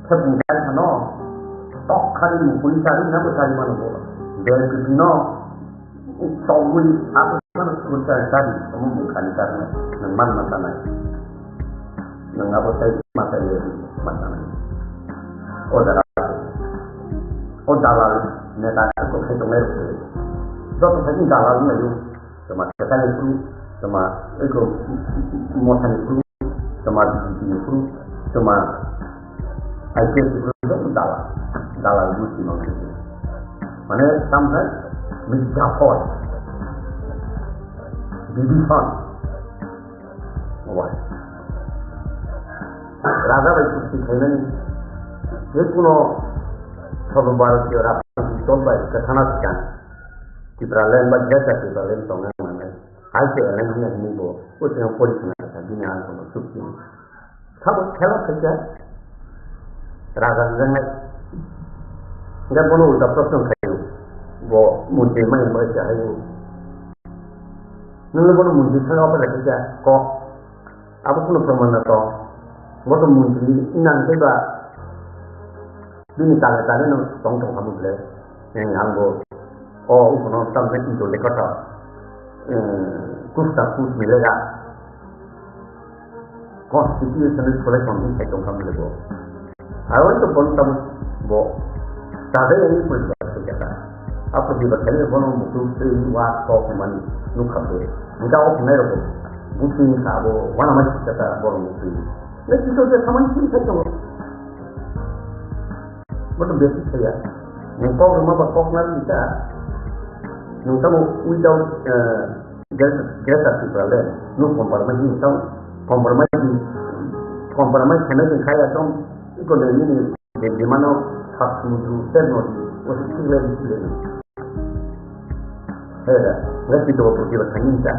Khe bung kai sano, tok khari mukuni sari na bo sari mano bo. Bel kisi no, tongwi, ako mano suri sari sari, omo bung khani sari na, nang man ma sanai. Nang abo sai ma sai le, ma sanai. O dalal, o dalal, neta ko khai tongnai rok. Joto sai dalal nai yo, ma sai kani su, Tama eko mothani phuru, tama B J P ni phuru, tama I P F ni phuru, joto dala, dala gusti no. Mane, samsai, Mirza Ford, Bibi Khan, wah. Raja bai chukti khainani, je kuno Sarbo Bharatiya Rajniti dol bai kwthana swkang, Tipraland ba Greater Tipraland tongnai manai. Hai se eleng hwnwi hwnwi bo, o chwng pori khna kha, bini ang kono chukti. Sabo khela khaikha, raja wngjak nai. Hingkhe bono ulta proshno khaio, bo montri mai bai se haio. Nwng bono montri thangwi obo khaikha, kok. Abo kunu proman na tong. Bo to montri nang khe ba bini tale tale no tong tong kha bwle. Ang bo o ukono tamjak idol le kota. Kuch ta kuch milega. Constitution ni selection ni sai tong kha bwle bo. Aro to bon tam bo. Tade ani poribar se kata. A poribar kali bono mutu tei wa to mani nukha be. Nda o nai ro. Buti ni ka bo wana mai se kata bono mutu. Ne kito je saman sin sai tong. Boto besi saya. Nung kok rumah ba kok nari kita. Nung tamo without, eh, Greater, Greater Tipraland, no compromise ni tong, compromise ni, compromise khanai ni kaya tong, iko de ni, de, de mano, hak mutu, ter no, o si le, si le. Hera, ngai si to, protibad khaini ta.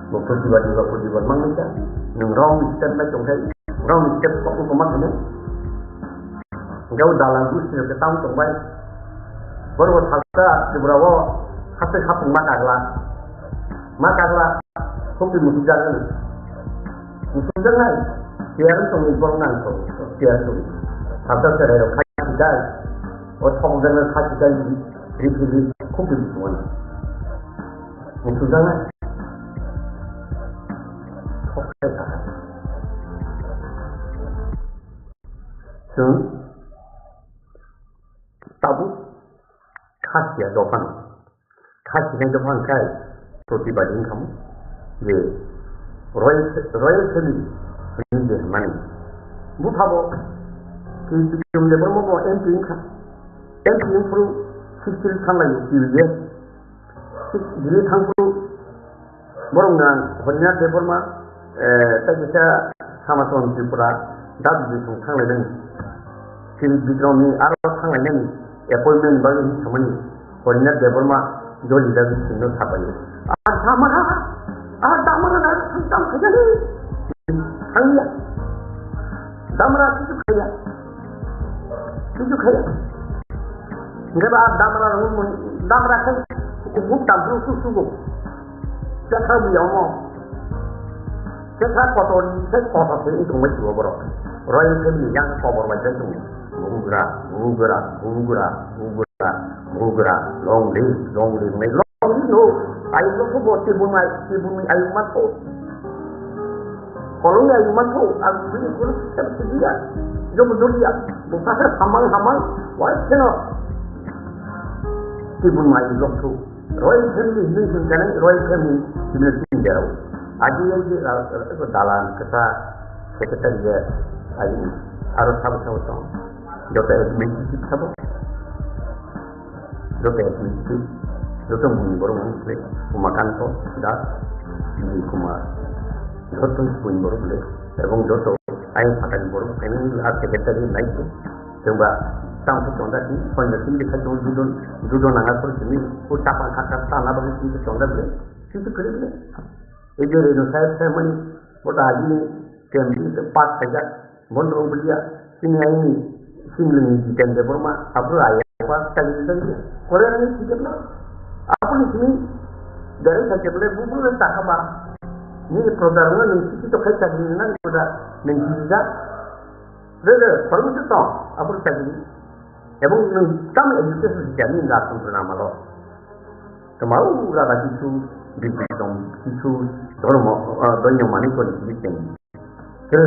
Bo protibad ni, bo protibad mang ta. Nung wrong step na tong kai, wrong step kok ko mang ne. Gau dalang gusti ke tang tong bai. Bor bo salsa, Tripura o, hase hapung ma kagla. Ma kagla, khumpi musujagan. Musujagan, tiar tong ni bor nang tong, tiar tong. Hata sere ro khai dai. O thok jang khai dai, ri ri ri, khumpi musujagan. Musujagan. Thok khai ta. Chwng tabuk kha siya dophano. Kha sinai dophano khai protibadi wngkha mo je royal, royal family hwnwi je hwnmani. Buphabo K P M Debbarma bo M P wngkha. M P wngphuru sixty thanglai-o P U A. Delhi thangphuru borok nang Horinath Debbarma, eh, tei kisa Sanatan Tripura, Dadu Bisong thanglainani. Sri Bikramni aro thanglainani appointment bagwi hinsamani Horinath Debbarma Jolly Dadu Bisingno sabaio. Ah, Damra! Ah, Damra na thang thang khaijani! Thangya. Damra kisu khaiya. Kisu khaiya. Hingke ba damra rung mun, damra khe huk huk dam su su su go. Chekha buya mo. Chekha kotor, chek kotor se wng tong bai chuo borok. Royal family yang kobor bai chai tong. Bugra, bugra, bugra, bugra, bugra. Long live, long live, long live. Ayo, kok bo tibun ai, tibun ayo matho. Kolong ayo matho, ang bini kuru sistem sidia. Jobo jodia, bo kasa hamang hamang, wai seno. Tibun mai lok thu. Royal family, hindi sun kanai, royal family, hindi sun jero. Aji aji, dalan kata, secretary ya, ayo, aro sabo sabo tong. Joto administrative sabo. Joto administrative, joto muni borok mani khlai, Umakanto Das, Vijay Kumar, joto muni borok le, ebong joto ayang phatani borok, khaini a secretary nai ko, jengba tang khe tonda di, koinda sini khe tongo judo, judo nanga ko sini, ko chapa kha kha ta na bagwi sini tonda le, sini kre le. Ejere no sai sai mani, ko da ji, kem di, pas khaja, Bondo wng bulia, sini aini, sini lini Jiten Debbarma, abro ayaba, tagi tagi, kore ani sikapna, aboni sini, dari sakapna, bubur le takaba, ni proda rungna ni siki to khai tagi na ni proda, ni sini ja, re re, permission to, abro tagi, ebong ni tam education jani na sung na malo. Tama u raga kisu, bibri tong kisu, dhormo, ah, doino mani kori kisu teng. Tei,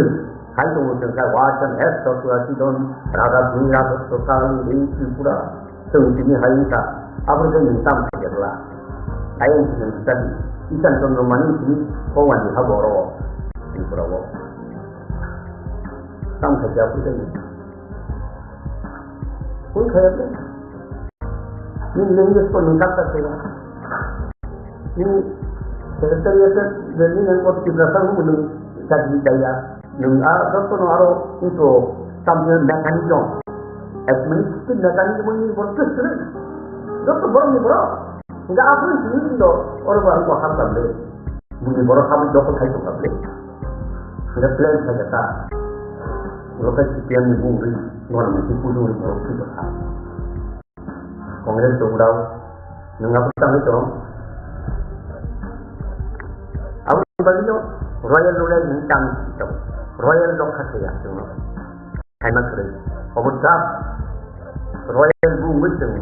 hai tongo tengkha, wa chan es to tua si don, raga bini raga to kali, ei Tripura, tong sini hai ta, abro tei ni tam khai jagla. Ayang sini tadi. Isan Chandra Mani sini kowani ha boro Tripura o. Tam khaja pun tadi. Pun khaja pun. Ni language ko nung kata kaya. Ni secretariat ni nang ko Tiprasa mo nung kadi daya. Nung a joto no aro ito sambil mechanism. Administrative mechanism ni bor tu sini. Joto bor ni bor. Enggak apa sini do. Oro ba ko hal sambil. Bini borok habwi dokol khai tongkha ble. Hwnkhe plan khaijak kha. Local C P M ni bumung ri, government ni puilung ri borok thwi tongkha. Congress to urao, nwng abo tangwi tong. Aboni bagwi no royal royal ni tang tong. Royal rok kha khe ya tong. Khaima kwrwi. Obo just royal bumung ri tong.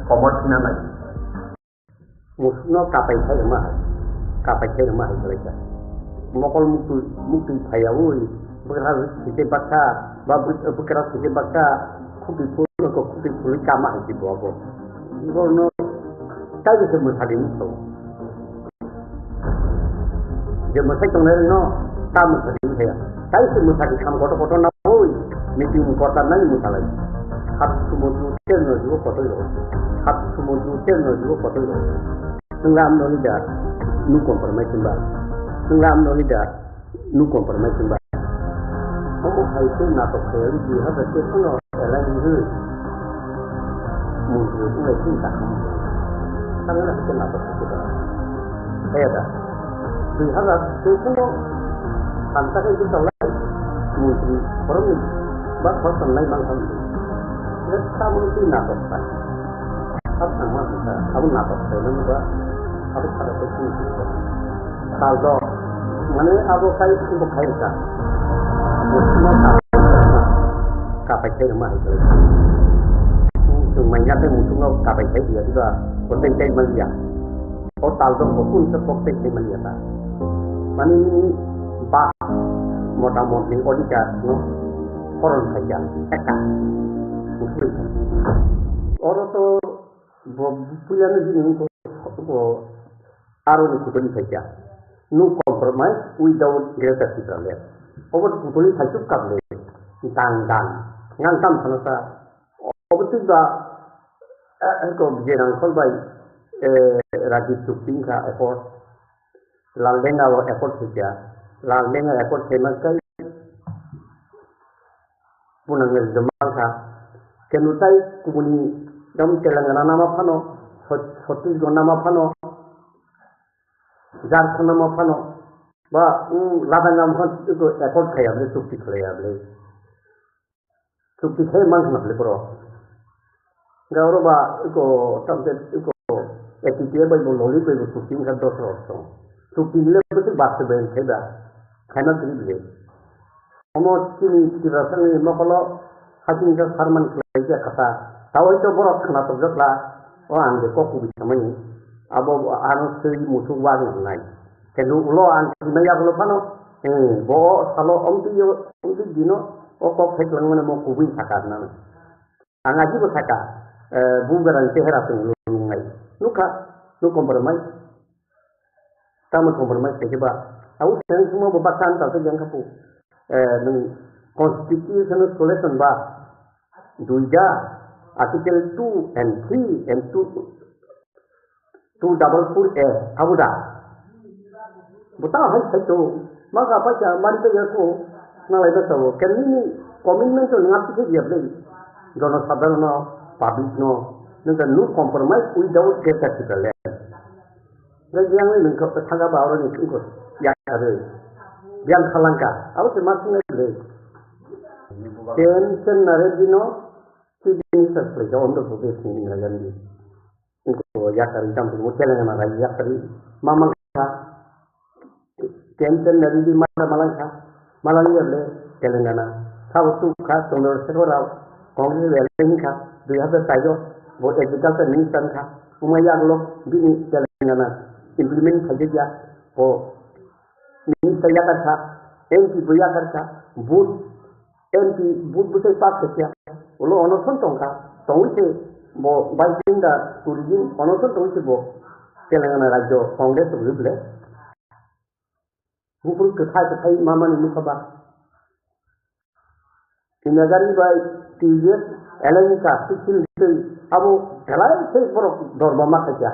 Komor thina nai. Musukno kapai khai rwma hai, kapai khai rwma hai kwlaikha. Mokol muktwi, muktwi phaiyaui, bwkra thwise baksa, ba bwk-, bwkra thwise baksa, khukti phuru, khukti phuru kama hai se bo abo. Borokno taibo se mwsadi nukho. Je mwsai tongnai rokno ta mwsadi wngkha ya. Tai se mwsadi kham kotor kotor na oi. Meeting ni kotor nai mwsalai. Hap sumo tu ten no jibo kotor lo. Hap sumo tu ten no jibo kotor lo. Senglam no ida nu compromise ba. Senglam no ida nu compromise ba. Omo hai se natok se ri di ha ba se kono elai ni hu. Mungkir wng lai chini kaham. Tangwi lai khe natok khe da. Kaya da. Dui hazar teis no phan takai khe tong lai. Mungkir borok ni ba khor tong lai mang thang. Khe tamo twi natok kha. Sab thangma kha. Abo natok khe nang ba. Abo khara khe chini khe. Tal do. Mane abo kai bo khai ka. Musukno kapai khai rwma hai kwlai. Chwng manya tei musukno kapai khai diya diba, bo tei tei man ya. O tal dong bo kun se kok tei tei man ya ta. Mani ba mota motni odikar no koron khai ya. Eka. Musuk. Oro to bo puila no jini ko, ko aro ni kutuli khai ya. No compromise without Greater Tipraland. Obo kutuli khai chuk kable. Dang dang. Ngang tam sana sa. Obo twi ba, eh, eh, ko Vijay Rangkhol bai, eh, Rajiv Chukti wngkha accord. Laldenga o accord khaikha. Laldenga accord khaima kai punang rwjak mankha. Kenu tai kubuni dam Telangana nama phano, Chhat-, Chhattisgarh nama phano, Jharkhand nama phano, ba, mm, Ladakh nama phano accord khaiya bwle, chukti khaiya bwle. Chukti khai man khna bwle borok. Ga oro ba iko tamte iko A P T A bai bo loli bai bo chukti wngkha dos rok song. Chukti bwle bwswk bas se bai khai ba. Khaina kwrwi bwle. Omo chini Tiprasani mokolo hakhe wngkha Sarman khlaijak kha ta. Tawai to borok khna tokjak kha. O ang je kok kubui samani. Abo ano swi musuk wagwi wngnai. Khe ulo ang khna yagulo phano. Eh, bo salo omtwi yo, omtwi dino o kok thai kwlangmani mo kubui sakha hwnna. Ang ajibo sakha, eh, bubagrani chehera chwng nungnai. Nukha, nuk compromise. Tamo compromise khaikhe ba. Au seng sungma bo baksa ang talsuk yang khapu. Eh, nung constitutional solution ba. Duida, article two and three and two, two double four A, abo da. Bo ta hai sai to, ma ga pa cha mari to ya ko, na lai da to, ken ni commitment to ngap ke ya ble. Jono sadharon no, public no, nang no compromise without Greater Tipraland. Ga yang ni ko thaga ba oro ni ko ya ka re. Biang khalangka, abo se ma sinai ble. Ken sen na re dino, Chief Minister khlai ka Andhra Pradesh ni Indira Gandhi. Ko yakari tam ko Telangana rai yakari mamang kha. Ken ten dari di mala malang kha. Malang ya le Telangana. Kha bo tu kha Chandrasekhar Rao. Congress le le kha. Dui hazar tayo bo agriculture minister kha. Uma yaglo bini Telangana implement kha ya. Bo minister yakar kha. M P bo yakar kha. Vote M P vote bwsai pass khaikha, ulo onoson tongkha, tongwi se bo baising da kuri din onoson tongwi se bo Telangana rajyo Congress rwgwi bwle. Buphuru kwthai kwthai mamani nukha ba. Indira Gandhi bai T J F alliance ka sixteen twi abo belai khe borok dorba ma khaikha.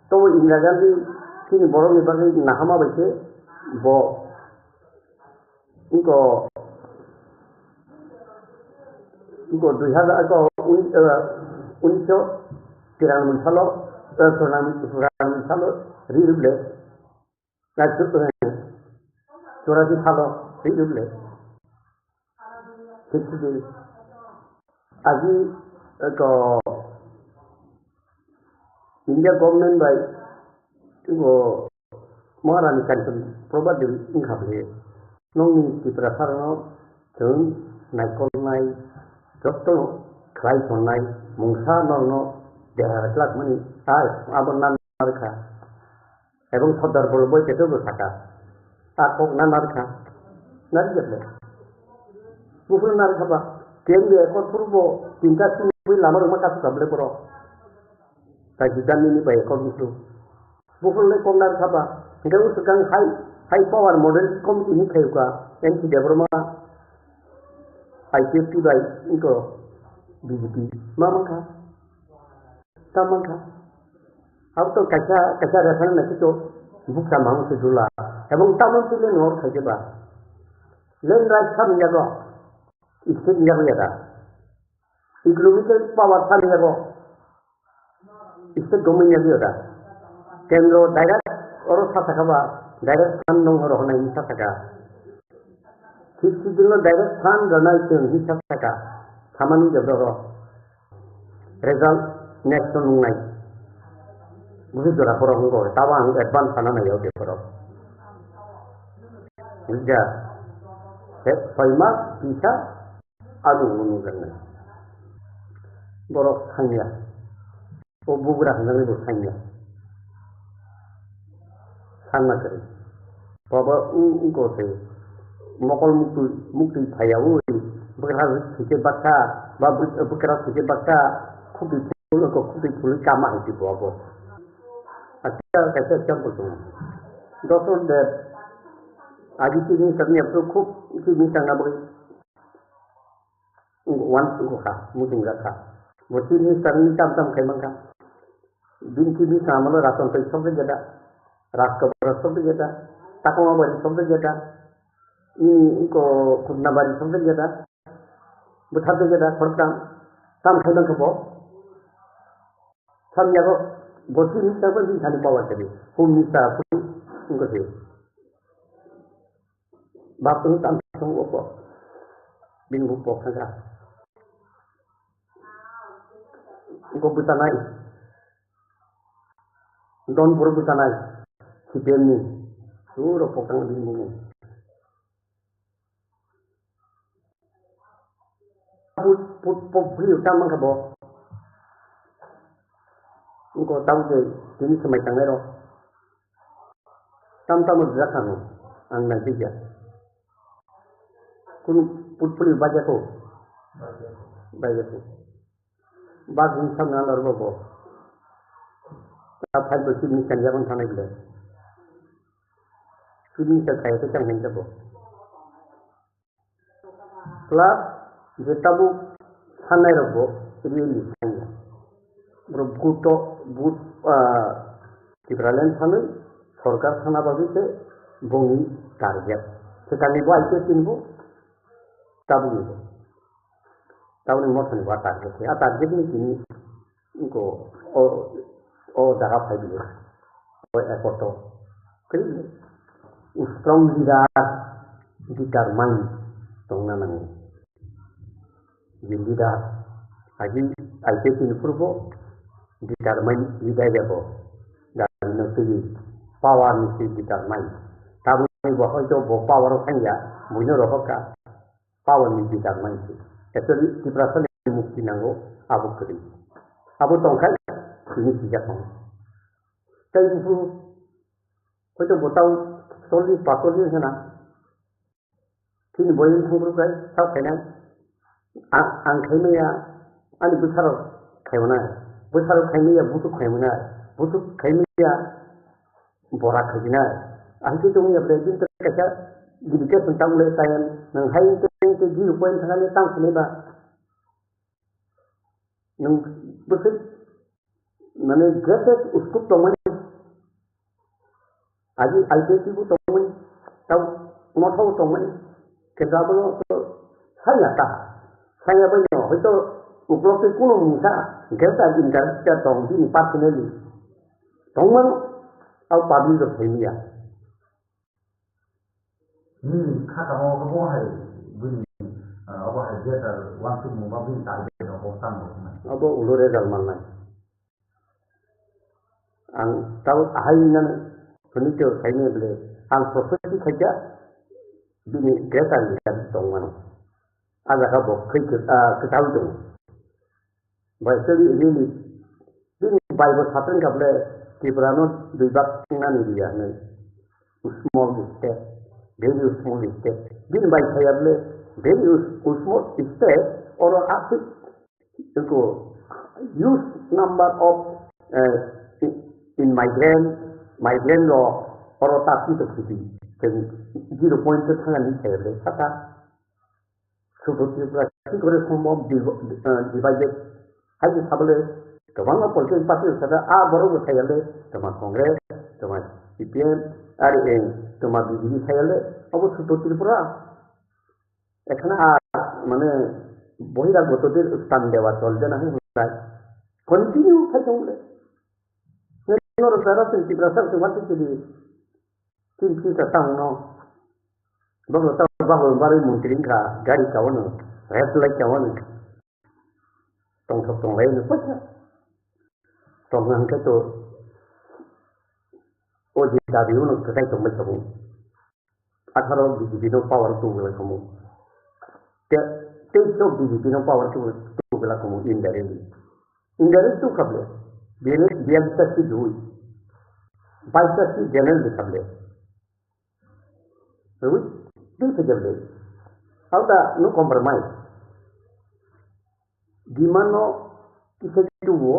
Tobo Indira Gandhi chini borokni bagwi nahama bai khe bo Ingko, ingko dui hazar, ingko uni-, eh, unisho tiranoi salo, eh, churani-, churani salo ri rwble. Na chu-, eh, churasi salo ri rwble. Sixty three. Aji, ingko India government bai, ingko Maharani Kanchan Prabha Devi wngkha bwle, nokni Tiprasarano chwng naikolnai, jotono khlai tonnai mungsa norokno dera rwkhlakmani, ai abo nan narwkha. Ebong Sardar Vallabhbhai Patel bo sakha, a kok nan narwkha, narwkya bwle. Buphuru narwkha ba, T M B accord phuru bo tinta sini bui lama rwma kasukha bwle borok. Kaisa jani ni bai ekor bwswk. Buphuru le kok narwkha ba. Hingke o swkang high, high power model committee ni khayo ka M C Debbarma, I P F T bai wngko B J P. Ma mankha? Ta mankha? Abo to kaisa, kaisa referendum naikhe to bukcha mango se jula. Ebong tamo tile no khaikhe ba. Land right kha manya go. State ni yago yada. Economical power sani yago state government yago da. Kendro direct oro sa saka ba, direct fund nong oro honai sa saka. Sixty din lo direct fund ronai tong hi sa saka. Samani jabro ro. Result next to nungnai. Busi jora poro hongko, tabo ang advance sana nai yago poro. Buja. He, soi mas, pisa, Ano nungjaknai. Borok sanya. O bugra hwnjaknai bo sanya. Sanna kwrwi. Baba wng wngko se. Mokol muktwi, muktwi phaiyaui. Bwkra thwikhe baksa. Ba bwk-, bwkra thwikhe baksa. Khukti phulwi ko khukti phulwi kama hwnkhe bo abo. Acha kaisa example tongo. Dosor Deb. Agi chini sakni apro khub chini sangna bagwi. Wng-, wan wngkha, muchungjak kha. Bo chief minister ni tam tam khai mankha. Bini chief minister amolo Raton Twi sokjak ya da, Rajkabara sokjak ya da, Takoma Bari sokjak ya da, ni wngko Khutna Bari sokjak ya da, bwtharjak ya da, khoroktham tam khai mankha bo. Samya bo, bo chief minister bo bini thani power tadi, home minister wngko se. Bapung tam sung upo. Bini bupo khaga. Go butanai. Don puro butanai. C P M ni. Suro potang bini bupo. Put, put, put, put, tam mangka bo. Go tau je, tini semai tangai ro. Tam tam rijak kha no, ang nai tija. Kunu portfolio baja ko? Baja ko. Bag ni sam na lor bo. Ta phai bo sini kan ya ban thanai le. Sini ta khai ta chang hen ta bo. Plus je tabuk sannairokbo really sanya. Borok vote to, vote, ah, Tipraland sanwi sorkar sana bagwi se bongni target. Swkangni bo I P F T ni bo tabukni bo. Tabukni mothani bo a target se. A target ni tini Ingko o, o jaga phai di. O ekoto. Kri strong leader, determine tongna nango. Ye leader, agi I P F T ni purbo determine leader yabo. Dari no twi power ni twi determine. Tabuk ni bo hoito bo power o thangya, buino rohorka. Power ni bidar mansi. Actually, Tiprasa ni mukti nango, abo kwrwi. Abo tongkhai, tini sijak tongo. Tai buphuru, hoito bo tau chollish, pacollish hwna. Chini boyang thangphuru khai, tau khainai. A-, ang khaimaya, ani bwsarok khaimanai. Bwsarok khaimaya, buthuk khaimanai. Busu khaimaya bora khaijinai. Ahai khe tongya ble din kaisa dedication tang le tayan nang hai tong te zero point thangani tang phunai ba. Nang busu mane greatest uskup tongmani. Aji I P S bo tongmani, tau motha bo tongmani. Kintu abono to saya ta. Saya bai no, hoito uklok tei kuno mungsa greater interest tong bini personally. Tongmano, au public rok thai ya. Nini kha tamo khe bo hai bini, ah, abo hai greater uansukmung ba bini target rok bo tamo khe. Abo ulo result mannai. Ang tau ahai nang hwnwi to saimaya ble, ang prophecy khaijak, bini greater leader tongmano. A jaga bo khwi kwt-, ah, kwtal tongo. Bai tei bini, bini Bible sapren kha ble Tripura no dui bak nani riya hwnwi. Small state, very small state. Bini bai khaya ble, very small state, oro aswk Eko huge number of, eh, immigrant, migrant rok oro ta tito khiti. Chwng zero point o thangani khairle saka. Subo Tripura sikore sombo div-, eh, divided. Hai je sabole kwbangma political party rok saka, a borok rok khairle, toma Congress, toma C P M, are, eh, toma B J P khairle, obo subo Tripura. এখানে আর মানে বহিরাগতদের স্থান দেওয়া চলবে না, হ্যাঁ, প্রায় কন্টিনিউ খাইতে হলে। নরসা রাসেল ত্রিপুরা সরকার মাটি চুরি তিন তিনটা টাউন বগল তাও বাগল বারোই মন্ত্রী খা গাড়ি কাওয়ানো রেড লাইট কাওয়ানো টংথক টংলাই নো পয়সা টংনা হংকে তো ও যে দাবি উনো কোথায় টংবাই খাবো আঠারো B J P no power tubula kamo. Te, teis no B J P no power tubula kamo indirectly. Indirectly tu kable. Biyang ta si dui. Baisa si general de kable. Rui, tu se kable. Alta no compromise. Demand no kisa tuwo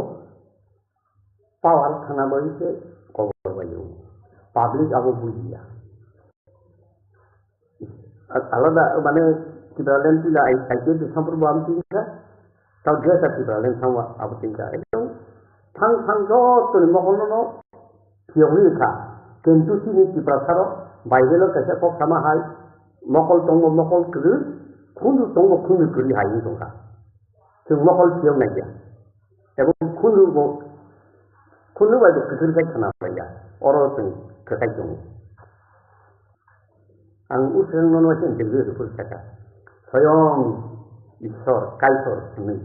power khana bai se kobor bai o. Public abo bujiya. Alada mane Tipraland tila I P S sampur bo am tingka. Tau jesa Tipraland samwa abo tingka. Ekdom thang thang jotoni mokol no no Phiyogwi wngkha, kintu chini Tiprasarok Bible-o kaisa kok sama hai, mokol tongo mokol kwrwi, khunju tongo khunju kwrwi hai wng tongkha. Chwng mokol phiyok naiya. Ebo khunju bo, khunju bai bo kwthwir khai khna laiya. Oro chwng kwthai tongo. Ang usreng nono se interview rwphuru sakha, soyong Ishwar, Kaitor hwnwi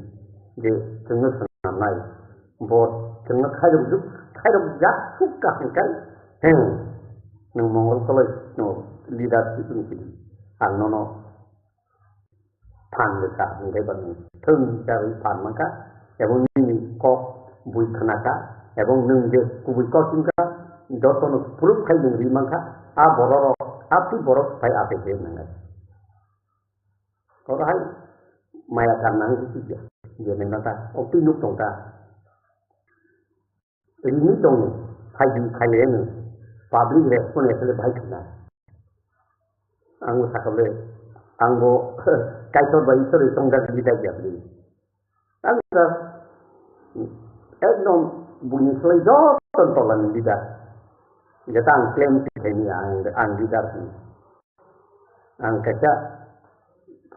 je chwngno swnamnai, bo chwngno khairokjak, khairokjak suk kaham khe, heng, nwng mongol koloi no leadership wng sidi, ang nono phan rwkha hwnkhe ba nwng thwng hwnwi phan mankha, ebong nini kok bui khnakha, ebong nwng je kubui kok wngkha, jotono proof khai nwng ri mankha, a bororok, a twi borok phai ape khe nwngnai. Oro hai maya karna wngkhe kisa, je nwngnata, o twi nuk tongkha. Rini tongo, phaidi, phaiyeno, public response asle bahai khna. Ang bo sakha le, ang bo Kaitor bai Ishwar bai tongda bidai ya bini. Ang ta ekdom buini slai joto tolani leader. Jeta ang claim khaini ang, ang leader hwnwi. Ang kaisa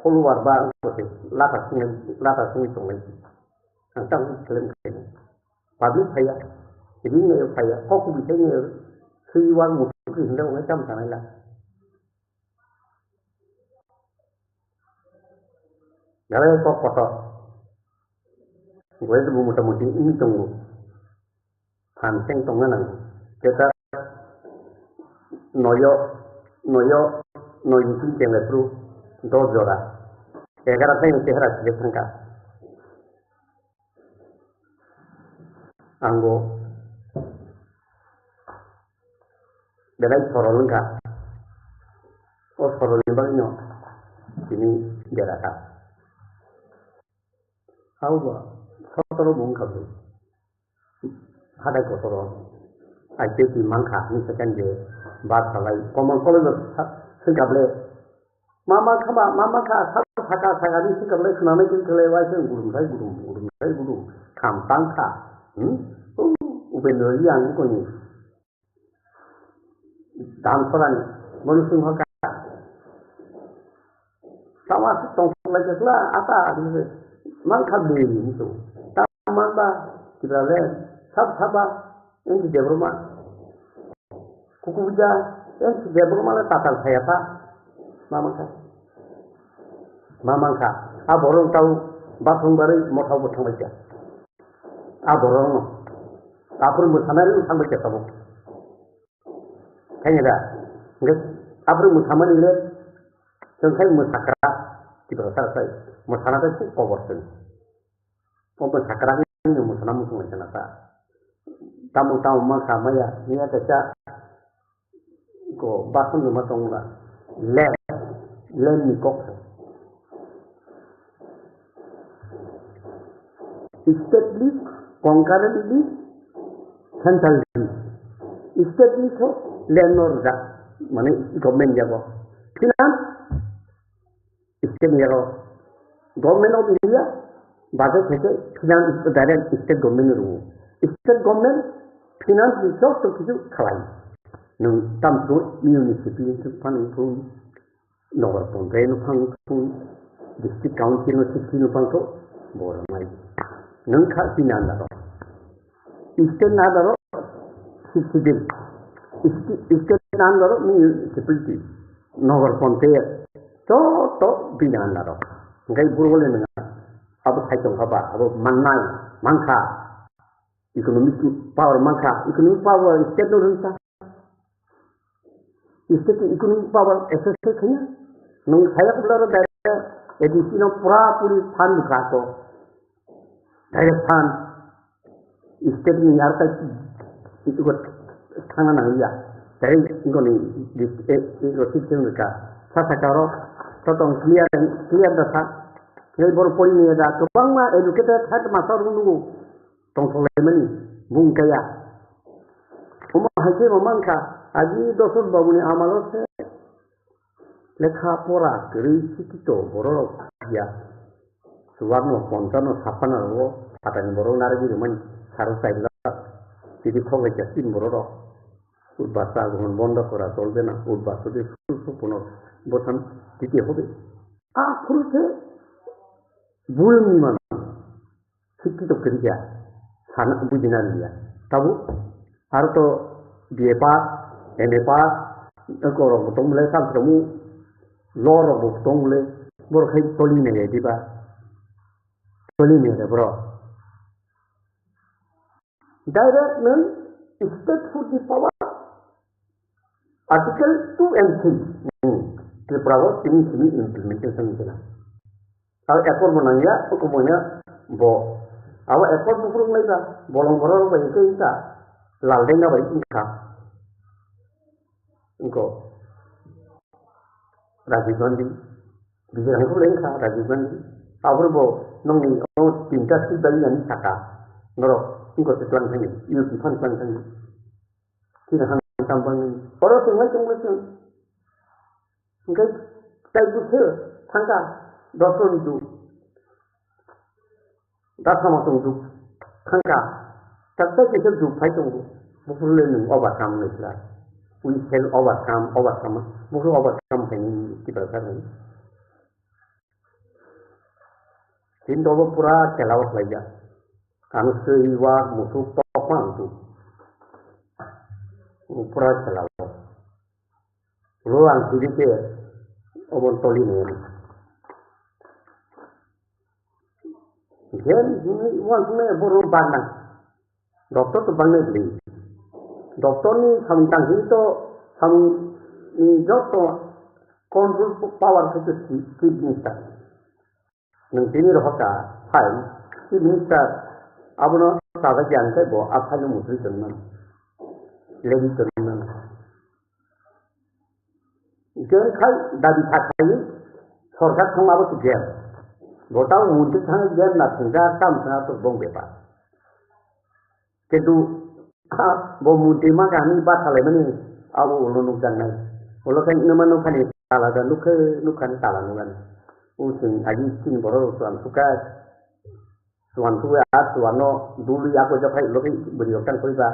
follower ba ang lakha swnwi, lakha swnwi tongnai. Ang tamo claim khaini. Public phaiya, ring nayo phaiya, kok kubui sai nayo, swi wang muthungkri hwnjak wngnai tamo sanai la. Belai kok kotor. Goi bo motamuti wngwi tongo. Phan seng tongna nango. Keta noyo, noyo, noyo tin tenga phuru dos jora. Egara sai chehra sile thangka. Ang bo belai sorol wngkha. O sorolni bagwino tini dera kha. Abo ba sotoro bo wngkha bo. hatai kotoro. I T T mankha, ni second day, bus salai, common college of sa-, singkable. Mama khama, mama kha, sa-, saka, saka, ni singkable, khna nai khe khlai, wai se gudum sai gudum, gudum sai gudum, kham tang kha. Hmm? U-, Upendra Reang koni. Dan sorani, manu sing hoka. Sama tong lai khe kla, ata, ata, man kha bini ni to. Ta man ba, kibra le, sab saba, N T Debbarma. Kukubuja, N T Debbarma le tatal saya pa. Mama kha. Mama kha. A borong tau, basong bari, mothau bo thang lai kha. A borong no. Apur musanari thang lai kha sabo. Khaina da? Hwnkhe aphuru mwsamani le chwng khai mwsakra, Tiprasa khai mwsana tei kobor chwng. O mwsakra ni mwsana muchung lai khna ta. Tamo tamo ma kha maya, miya kaisa ko bason rwma tong la. Lem, lem ni kok. State list, concurrent list, central list. State list ho landlord da, mane government yago. Finance, state yago. Government of India, budget theke finance direct state government ni rwo. State government finance ni joto kichu khalai. Nwng tamsgo municipality phano phung, Nogar Panchayat no phang phung, District Council no sixty no phang tho, bo rwnai. Nwng kha chini under o. State under o sixty din. State under o municipality, Nogar Panchayat, joto bini under o. Hwnkhe buro le nwng abo sai tong kha ba, abo mannai, mankha. Economic power mankha, economic power state no rwngsa. State ni economic power assess khe khaiya. Nwng saya kubla ro direct A D C no pura puri fund kha to. Direct fund. State ni yar kai iko thangna nang ya. Direct iko ni dis-, e, iko system ka. Sa sa karo. Sotong clear, clear da sa. Ngai bor pori ni da. Kwbangma educated headmaster rok nungo. Tongthok laimani bung kaya. Omo hai khe bo mankha, agi Dosot Babuni amalo se lekha pora kwrwi sikito bororok ya. Chuwakno, ponchano, sapano rogo phatani borok narwgwi rwmani saro chai lakh. Tini khok lai kha chini bororok. Utbasa aguhon bondo kora cholbe na, utbasa de su su pono bosan titi hobe. A phuru se bul ni mano. Sikki to kwrwi ya, sana bujina liya. Tabu, aro to B A pass, M A pass, ko rok bo tong le, sam tong mu, law rok bo tong le, bor khai toli ne ya diba, toli ne ya bro. Direct nung state food ni power, Article two and three, hmm, Tripura o tini simi implementation kena. Abo accord bo nangya, hukumu ya bo. Abo accord bo phuru nai ba, bolong borok bai khe ta, lal dengna bai kha. Inko Rajiv Gandhi, bijir hangko leng kha Rajiv Gandhi. Abo bo nongni o tinta seat bai yani saka. Norok inko se tlang thani, U P phan tlang thani. Sini hang tam bang. Oro tong lai tong lai tong. Hingke tai bwswk thangka dosroni duk. Dasama tong duk thangka. Takta kisa duk phai tongo. Buphuru le nwng overcome nai kla. We shall overcome, overcome. Buphuru overcome khaini kibar kha nai. Tin dobo pura khela o khlai ja. Ang swi wa musuk tokma ang tu. Pura khela o. Lo ang sidi ke obon toli ne. Jen hini wan sune boro bagna. Doctor to bangnai bli. Doctor ni samung tang hini to samung ni joto control power khe to chief minister. Nwng tini rohorka, hai, Chief Minister, abono sajak ya hwnkhe bo a phaino mutwi tongmano, legi tongmano. Hwnkhe khai dabi kha khai, sorkar thangma abo to gem. Bo tamo mutwi thangwi gem na thwngjak, tamo thwngya to bong bepar. Kintu Bo murti ma kha hinwi ba salai mani abo ulo nukjak nai. Ulo khe numa nukha ni tala da nukhe nukha ni tala nukha ni. O chwng agi chini borok rok chuan sukha. Chuan khe a chuan no dului ako japhai ulo khe bwrwi rok tang koi ba.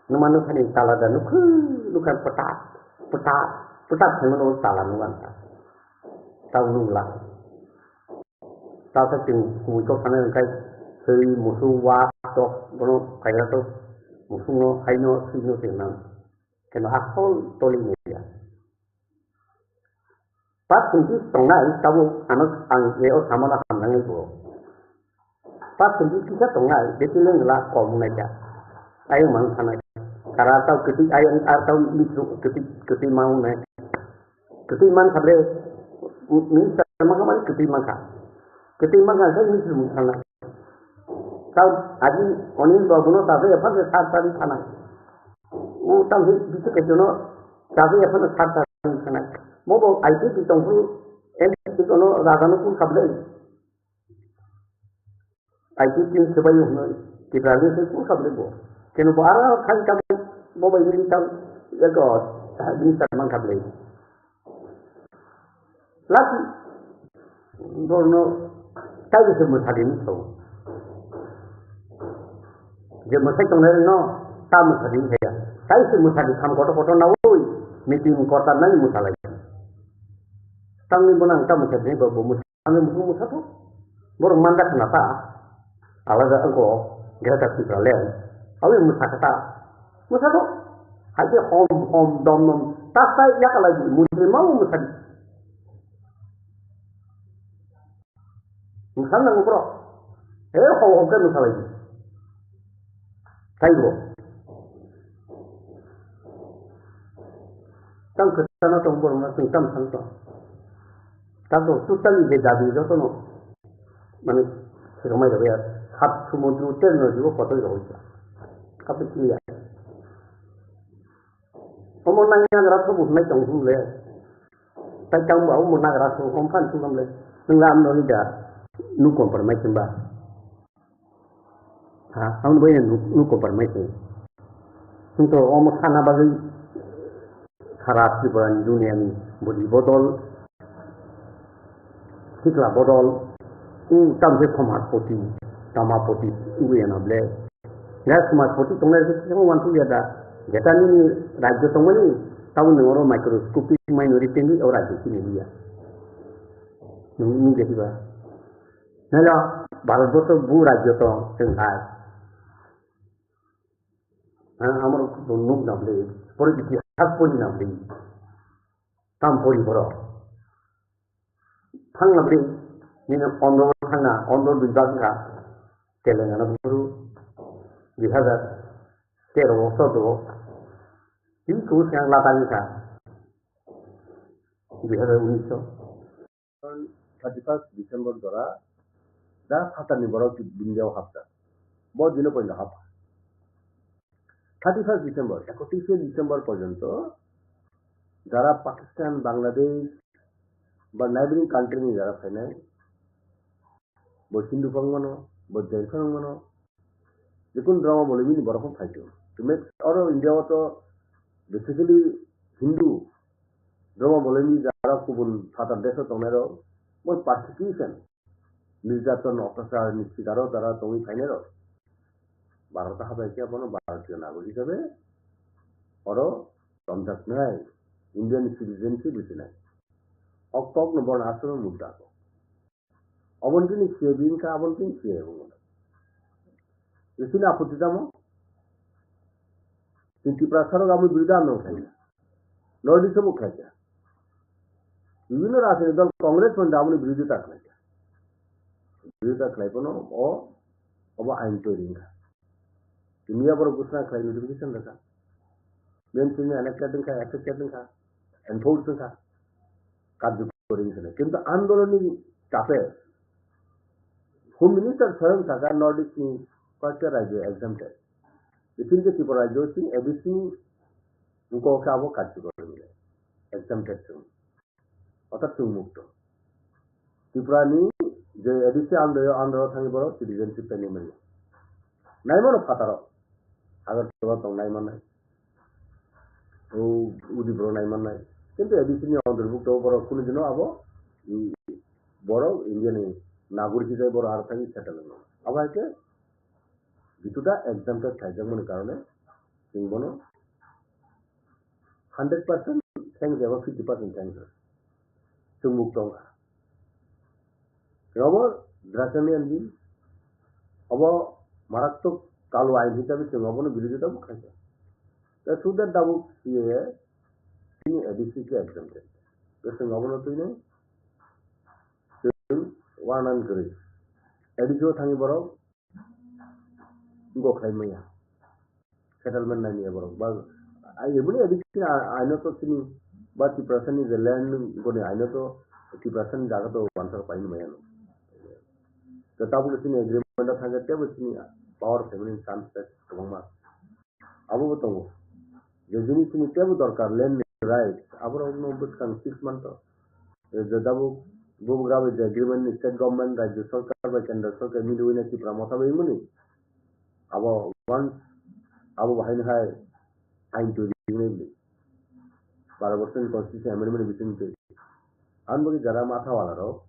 Numa nukha ni tala da nukhe nukha pata pata pata khaimano tala nukha ta. Tau nukla. Tau khe chwng kumui kok sanai hwnkhe swi musuk wa tok bono kaigra tok musuk no hai no swi no chwng nang. Keno asol toli nai ya. Pas sungti tongnai tabuk ano ang e o samano hamnangwi bo. Pas sungti kisa tongnai beti lengla kom nai ka. Ayung mang sanai. Kara tau keti ayung ar tau mitru keti keti mang nai. Keti man kha bre. Minister ma kha man keti man kha. Keti man kha sai mitru mang sanai. Tau aji Anil Babu no ta ya phang sar sar sanai. O tang hi bisu ke jono jabe ya phano sar sar khana. Mobo I P P tongphuru M P kono raja no kul khablai. I P P sebai hwnwi Tiprani se kul khablai bo. Keno bo ara khai kam bo bai ni tam ego ni tam man khablai. Lati borno tai se mwsadi ni tho. Je mwsai tongnai no ta mwsadi ni thaya. Tai se mwsadi tham koto koto nawi meeting korta nai mwsalai. Tangni bonang ta mwsadi ni bo mwsadi ni mwsadi. Borok manda khna ta. Alada angko Greater Tipraland. Awi mwsakha ta. Mwsakho. Haikhe hom hom dom dom. Tasai yakalai mundri mau mwsadi. Mwsang nango bro. Eh hom hom khe mwsalai. Taibo. Tang kwchana tong borok na tong tam sang tong. Tang tong totally je dabi joto no. Mane, sirmai rok ya, sat sumudru ter no jibo kotor rok ya. Kapi kili ya. Omo nang yang rat sobo nai tong hum le. Tai tang ba omo nang rat sobo komphan sum le. Nang lam no ni da. Nu kompor mai kimba. Ha, ang bai nu, nu kompor mai se. Sungto omo sana bagwi sara Tripura ni dunia ni budi bodol, sikla bodol, u tamse somajpoti, tamapoti, u ena ble. Ya somajpoti tongnai se kisa wan tu ya da. Jeta nini rajyo tongmani, tabo nang oro microscopic minority ni o rajyo sini ya. Nung, nung jadi ba. Nelo, Bharatborso bu rajyo tong, chwng hai. Ha, amoro nuk na bwlwi, pori itihas pori na bwlwi. Tam pori borok. Thang na bwlwi, nini Andhra thang na, Andhra dui bag kha. Telangana buru, dui hazar tero o, chordo o. Tini kubu siang lata wngkha. Dui hazar unis o. Thirty first December jora da phatarni borok India o hapjak. Bo dino poito hapkha. Thirty first December, ekotris December porjonto jara Pakistan, Bangladesh ba neighboring country ni jara phainai, bo Hindu phang mano, bo Jain phang mano, jekun drama bolwi bini borok phai tong. To make oro India o to basically Hindu drama bolwi jara kubun phatar desh o tongnai rok bo persecution, nirjaton, otyachar ni sikaro jara tongwi phainai rok. Bharat habai khe bono Bharatiyo nagorik hisabe oro tonjaknai, Indian citizenship rijinai. O kokno bono aswk mudda ko. Oboni tini siya bini kha, aboni tini siya bini. Isini aputi tamo? Tini Tripura sarok aboni biruddhe andolon khaina. North East o bo khlaikha. Bibhinno rajniti dol Congress pon aboni biruddhita khlaikha. Biruddhita khlai phano o, obo ain toiri wngkha. Tini ya borok ghoshona khlai notification rwkha. Bini simi enacted wngkha, effected wngkha, enforce wngkha. Karjokori wngkha. Kintu andolonni chape Home Minister Swayam saka North East ni koyekta rajyo exempted. Bising khe Tripura rajyo sing A D C ni wngkok khe abo karjokori wngkha. Exempted se wngkha. Orthat chwng mukto. Tripura ni je A D C andro, andro thangwi borok citizenship painai manya. Naimano phataro. Agartala tong nai mannai. O Udipuro nai mannai. Kintu A D C ni antorbhukto borok kunu dino abo, mm, borok India ni nagorik hisabe borok aro thangwi settle wngmano. Abo hai khe Jitu da exempted khaijakmani karone chwng bono hundred percent thanks eba fifty percent thanks. Chwng mukto wngkha. Obo draconian bill, obo maratwk kalu ain hisabe chwng obono birodita bo khaikha. Tei through that tabuk C A A chini A D C khe exempted. Tei chwng obono twino chwng warning kwrwi. A D C o thangwi borok go khlai maya. Settlement nai maya borok. Ba, ai, eboni addiction a-, aino to chini, ba Tiprasani je land goni aino to Tiprasani jaga to wansar paini maya no. To tabuk chini agreement o thangkhe tebo chini power family chance kwbangma. Abo bo tongo. Je jini chini tebo dorkar land ni rights, aborok no bwskang six month o. Je tabuk bubagra bai je agreement ni state government, rajya sarkar bai kendra sarkar miliwi na Tipra motha bai mani. Abo once abo bahai no hai ain twi ringnai bwlwi. Baro bochorni constitution amendment ni bising twi. Ang bagwi jara matha wala rok,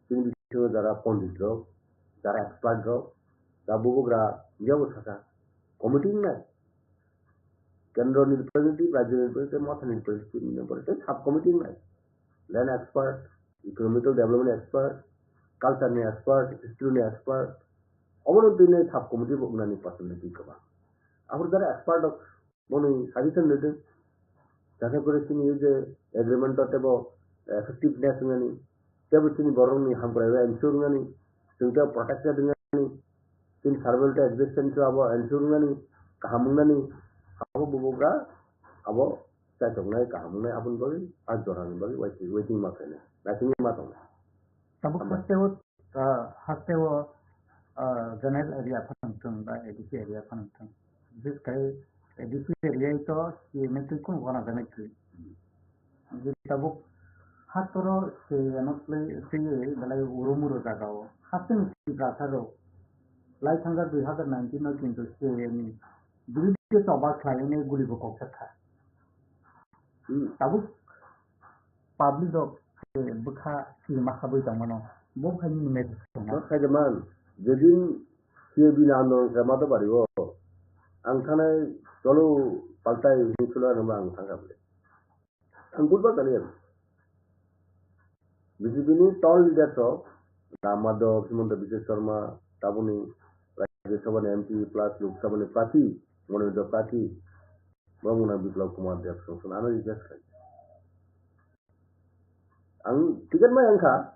chini bisingo jara pondit rok, jara expert rok, da bubagra yabo saka committee wngnai. Kendro ni representative, rajyo ni representative, motha ni representative, ni representative, sub committee wngnai. Land expert, economical development expert, culture ni expert, history ni expert, obono twi sub committee bo wngnani possibility kwbang. Aboni jara expert rok boni suggestion rwdi. Jate kore chini je agreement o tebo effectiveness wngnani, tebo chini borokni hamkrai o ensure wngnani, chwng tebo protected wngnani, chini survival tei existence o abo ensure wngnani, kaham wngnani, abo bubagra abo chaichoknai, kaham wngnai, aboni bagwi a jorani bagwi waiting, waiting ma khainai, naisingwi ma tongnai. Tabuk Hambai. Hasteo, ah, hasteo, ah, general area phano wngthung ba A D C area phano wngthung. Bises khai A D C area to C M A twi kunu gana gana kri. Tabuk hatoro se ano play se belai uro muro jaga o. Hasteni Tiprasa rok lai thangkha dui hazar nineteen o kintu se ni biruddhe choba khlai guli bo kok kha. Hmm. Tabuk public rok se bwkha si ma khabwi tongmano. Bo khai ni message tongma. Ma khai de man, jedin C A B ni andolon khe ma to bari o. Ang thanai cholo paltai hinwi sulo ano ma ang thangkha bwle. Ang budbar kani ang. B J P ni tall leaders rok, Ram Madhav, Himanta Biswa Sarma, taboni Rajya Sabha ni M P plus Lok Sabha ni prarthi, Manipur prarthi, Bongna Biplab Kumar Deb song song ano request khai. Ang ticket mai ang kha,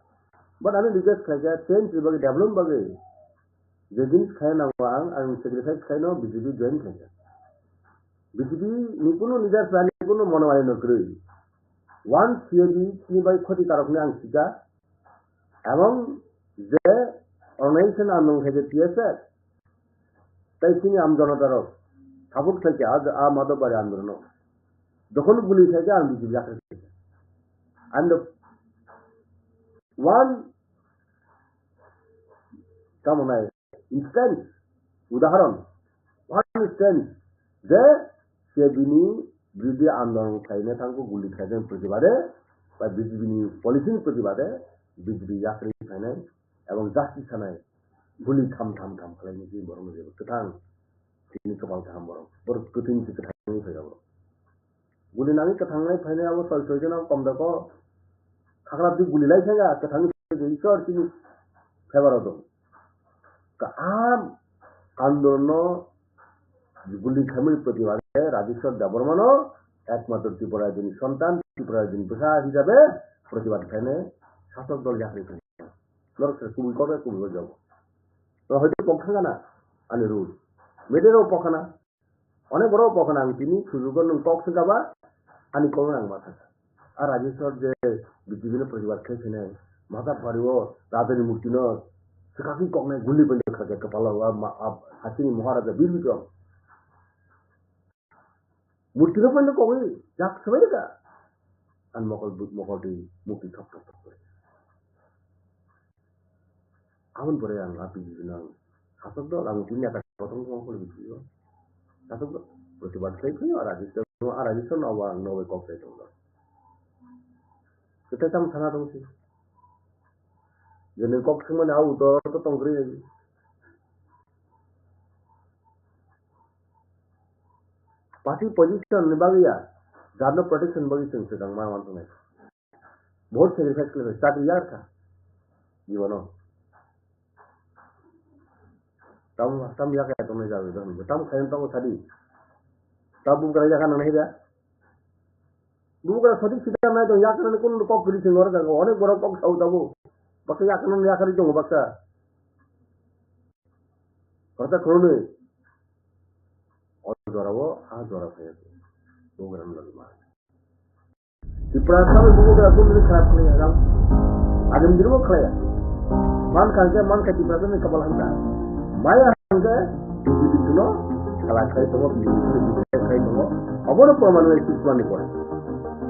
but ano request khai kha, change ni bagwi, development bagwi. Je jinis khai nango ang, ang sacrifice khai no B J P join khai kha. B J P ni kunu leaders ani kunu mono ani no kwrwi. One C A B ni bai khoti karok ni ang sika. Ebong je organization ang nung khai je T S F. Tai chini am jonota rok support khai kha, a, a Madhav Bari andolon no. Jokhon guli khai kha ang B J P yakhrai khai kha. And the one tamo nai instance, udahoron, one instance, je se bini birodhi andolon khlaina thangkhe guli khlaina protibade, ba B J P ni policy ni protibade, B J P yakhrai khlainai, ebong justice sanai, guli tham tham tham khlainai, borokno jebo kwthang, chini kwpal kaham borok, borok kwthwini se kwthangwi phaikha borok. Guli nangwi kwthangnai phainai abo soi soi jona kom da ko. Khakra twi guli lai thangya, kwthangwi thangwi Isor chini favor o dong. Ka-, a andolon no guli khamwi protibade Rajeshwar Debbarma no ekmatro Tripura rajyoni sontan, Tripura rajyoni bwsa hisabe protibad khainai sasok dol yakhrai khainai. Norok se kubui kok kubui kok jago. Norok hoito pok thangana ani rule. Media rok pok khana. Onek borok bo khna ang tini sujugo nwng kok swngkha ba, ani kok ang ma thangkha. A Rajeshwar je B J P no protibad khlai phainai, Madhav Bari o Radha ni murti no swkakwi koknai guli bai kha khe kwpalo, a ma-, a hachini Maharaja Bir Bikram. Murti no bai kokwi jak swbai rwkha. Ani mokol bu-, mokol twi murti thok thok thok kori. Aboni pore ang a B J P no ang sasok dol, ang tini ata kotor wng khe B J P o. Aswk protibad khlai phai o Rajesh, a Rajesh no ang nobai kok sai tong. Kwtai tamo sana tong si. Jeni kok singmani au to to tong kri. Party position ni bagwi ya, jarno protection bagwi chwng swkang ma wan tongnai. Bahut sacrifice khlai, chakri yar kha. Jibono. Tam, tam yak ya tongnai jagwi dong. Tam khayan tongo sadi. Tam bum kara yak nang nai da. Bum kara sadi sida nai dong, yak nang kun kok kri sing ora jago. Onek borok kok sau tabo. Baksa yak nang yak kri dong baksa. Kota khulunwi. O jorao, a jora phai. Program lagi ma. Tiprasa bai bugo da kun ni kharap khlai ya, jang. Agam dirbo khlai ya. Man kha khe, man kha Tiprasa ni kabal hamda. Maya hangke, B J P no kala khlai tongo, B J P no khlai tongo. Obono proman bai six month ni pore.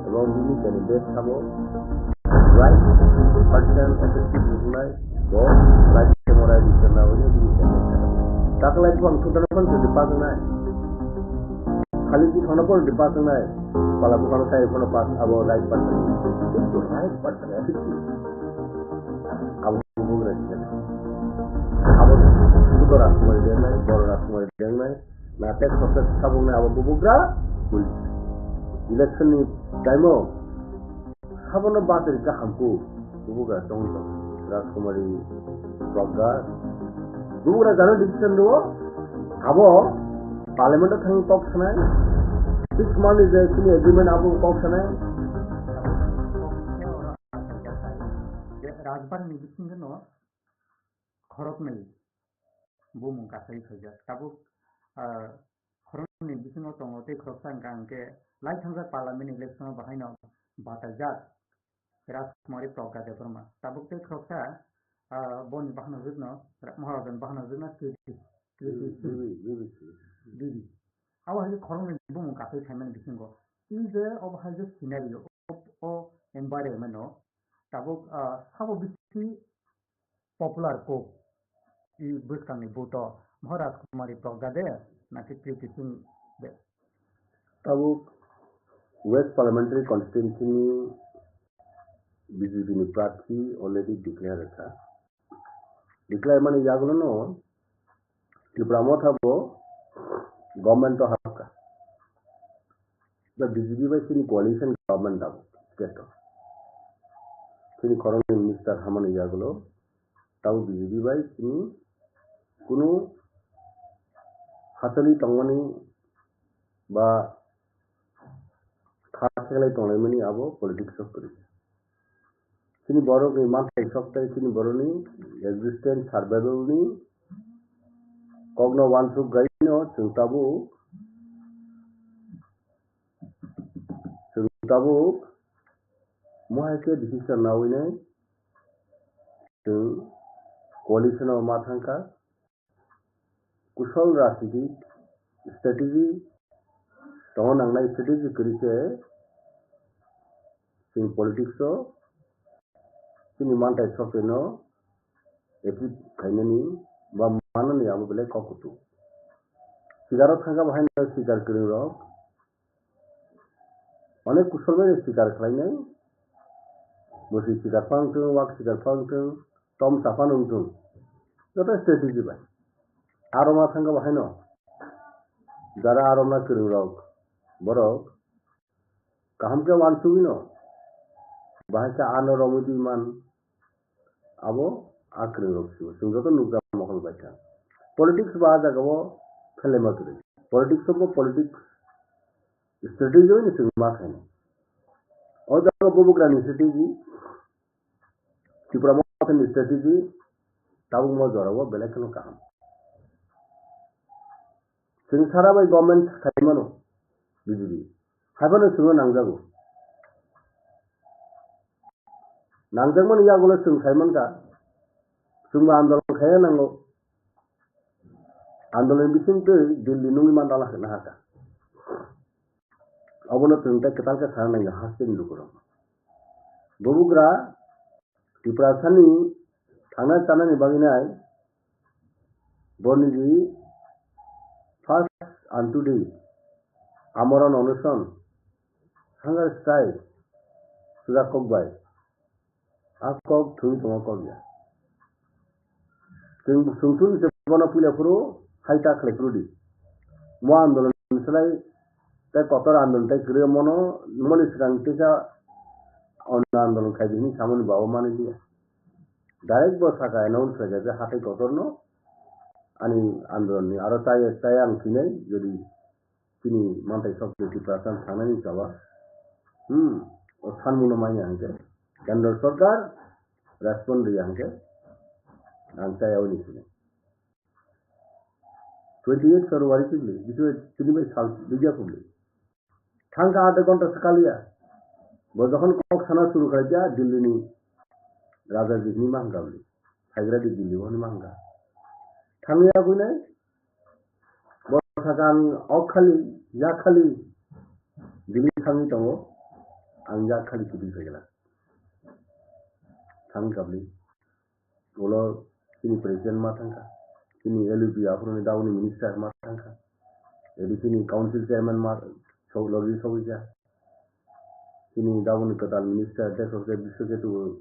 Ebong bini candidate sabo right person effective wngnai, bo right se morai di chana wngnai bini candidate sabo. Taklai buphang thudana phan se di pass wngnai. Khali buphang no phan di pass wngnai. Pala buphang no sai phano pass abo right person. Kintu right person effective. Abo bugra sila. Abo buto rasmai dengnai, boro rasmai dengnai. Na tek soksa sabung na abo bubugra. Election ni time o Sabono bateri kaham ku, bubugra tong tong, Rajkumari Pragga, bubugra jano decision do, abo parliament o thang kok sanai, six month ni je sini agreement abo kok sanai. Rajbar ni bisingo no khoroknwi bumung kasai khaijak. Tabuk, ah, khoroknwi bisingo tongo tei khoroksa hwnkha hwnkhe lai thangjak parliament election o bahaino bataijak Rajkumari Pragga Debbarma. Tabuk tei khoroksa, ah, boni bahanajwkno, Maharajan bahanajwkno K B C. K B C. Bibi, bibi, bibi. Bibi. Abo hai khe khoroknwi bumung kasai phaimani bisingo. Tei je obo hai je scenario, o, o environment o tabuk, ah, sabo bisi popular kok i bwskangni buto Maharaj Kumari Pragga de, naki Kriti Singh de. Tabuk West Parliamentary Constituency ni B J P ni prarthi already declare kha. Declare mani yagulo no Tipra Motha bo government o hapkha. Da B J P bai chini coalition government da bo state o. Chini khoroknwi minister hamani yagulo tabo B J P bai chini kunu hachali tongmani ba kha seglai tonglaimani abo politics o kwrwi. Chini borokni manthai sok tei chini borokni existence survival ni kokno uansuk gaino chwng tabuk, chwng tabuk mohai khe decision nawi nai chwng coalition o ma thangkha. Kusol rajniti strategy tongna nangnai, strategy kwrwi khe chwng politics o chini manthai sokeno achieve khainani ba manani abo belai kok kuchuk. Sikaro thangkha bo haino sikar kwrwng rok onek kusol bai sikar khlainai. Mwswi sikar phang thung, wak sikar phang thung, tom sa phano wng thung. Joto strategy bai. Aro ma thangkha bo haino. Jara aro ma kwrwng rok. Borok kaham khe uansugwi no. Bahai khe ano romwi twi man. Abo a kwrwng rok sibo. Chwng joto nukjak mokol bai kha. Politics bo a jaga o phelaima kwrwi. Politics o bo politics strategy bai no chwng ma khainai. O jaga bubugra ni strategy, Tipra Motha ni strategy, tabuk mo jora o belai kheno kaham. Chwng sara bai government khai mano B J P. Hai phano chwngno nangjago. Nangjakmani yagulo chwng sai mankha, chwngbo andolon khaina nango. Andolon bising twi Delhi nungwi mandala hwna hakha. Obono chwng tei kwtal khe sana nangya hasteni lukurok. Bubugra Tiprasani thangna chanani bagwi nai, borni ji first and today, amorano onoson, hunger strike, sujak kok bai, a kok thwngwi tongo kok ya. Chwng, chwng tun se bono puila phuru hai ta khlai phuru di. Mo andolon slai tei kotor andolon tei kwrwi mono, moni swkang teisa onno andolon khai di hwnwi samani bago manwi liya. Direct bo saka announce khlai kha je hatai kotorno ani andolonni aro chaya, chaya ang thwinai jodi chini mantai sok twi Tiprasa thangnani chaba. Hmm, o sanmungno manya hwnkhe kendro sorkar respond riya hwnkhe ang chaya oni sini. Twenty eight February chikli, bisu tini bai sal duiya kumli. Thangka adha ghonta swkaliya. Bo jokhon kok sana suru khlaikha Delhi ni Raja Jit ni mahangka bwli. Saigra di Delhi o ni mahangka. Thangya kuinai. Bo sakha ang ok khali, yak khali. Delhi thangwi tongo. Ang yak khali kiti phaikhala. Thang kabli. Ulo chini president ma thangkha, chini L U P aphuruni dauni minister ma thangkha, edi chini council chairman ma sok logi sogwi kha, chini dauni kwtal minister Deswrap Biswaketu,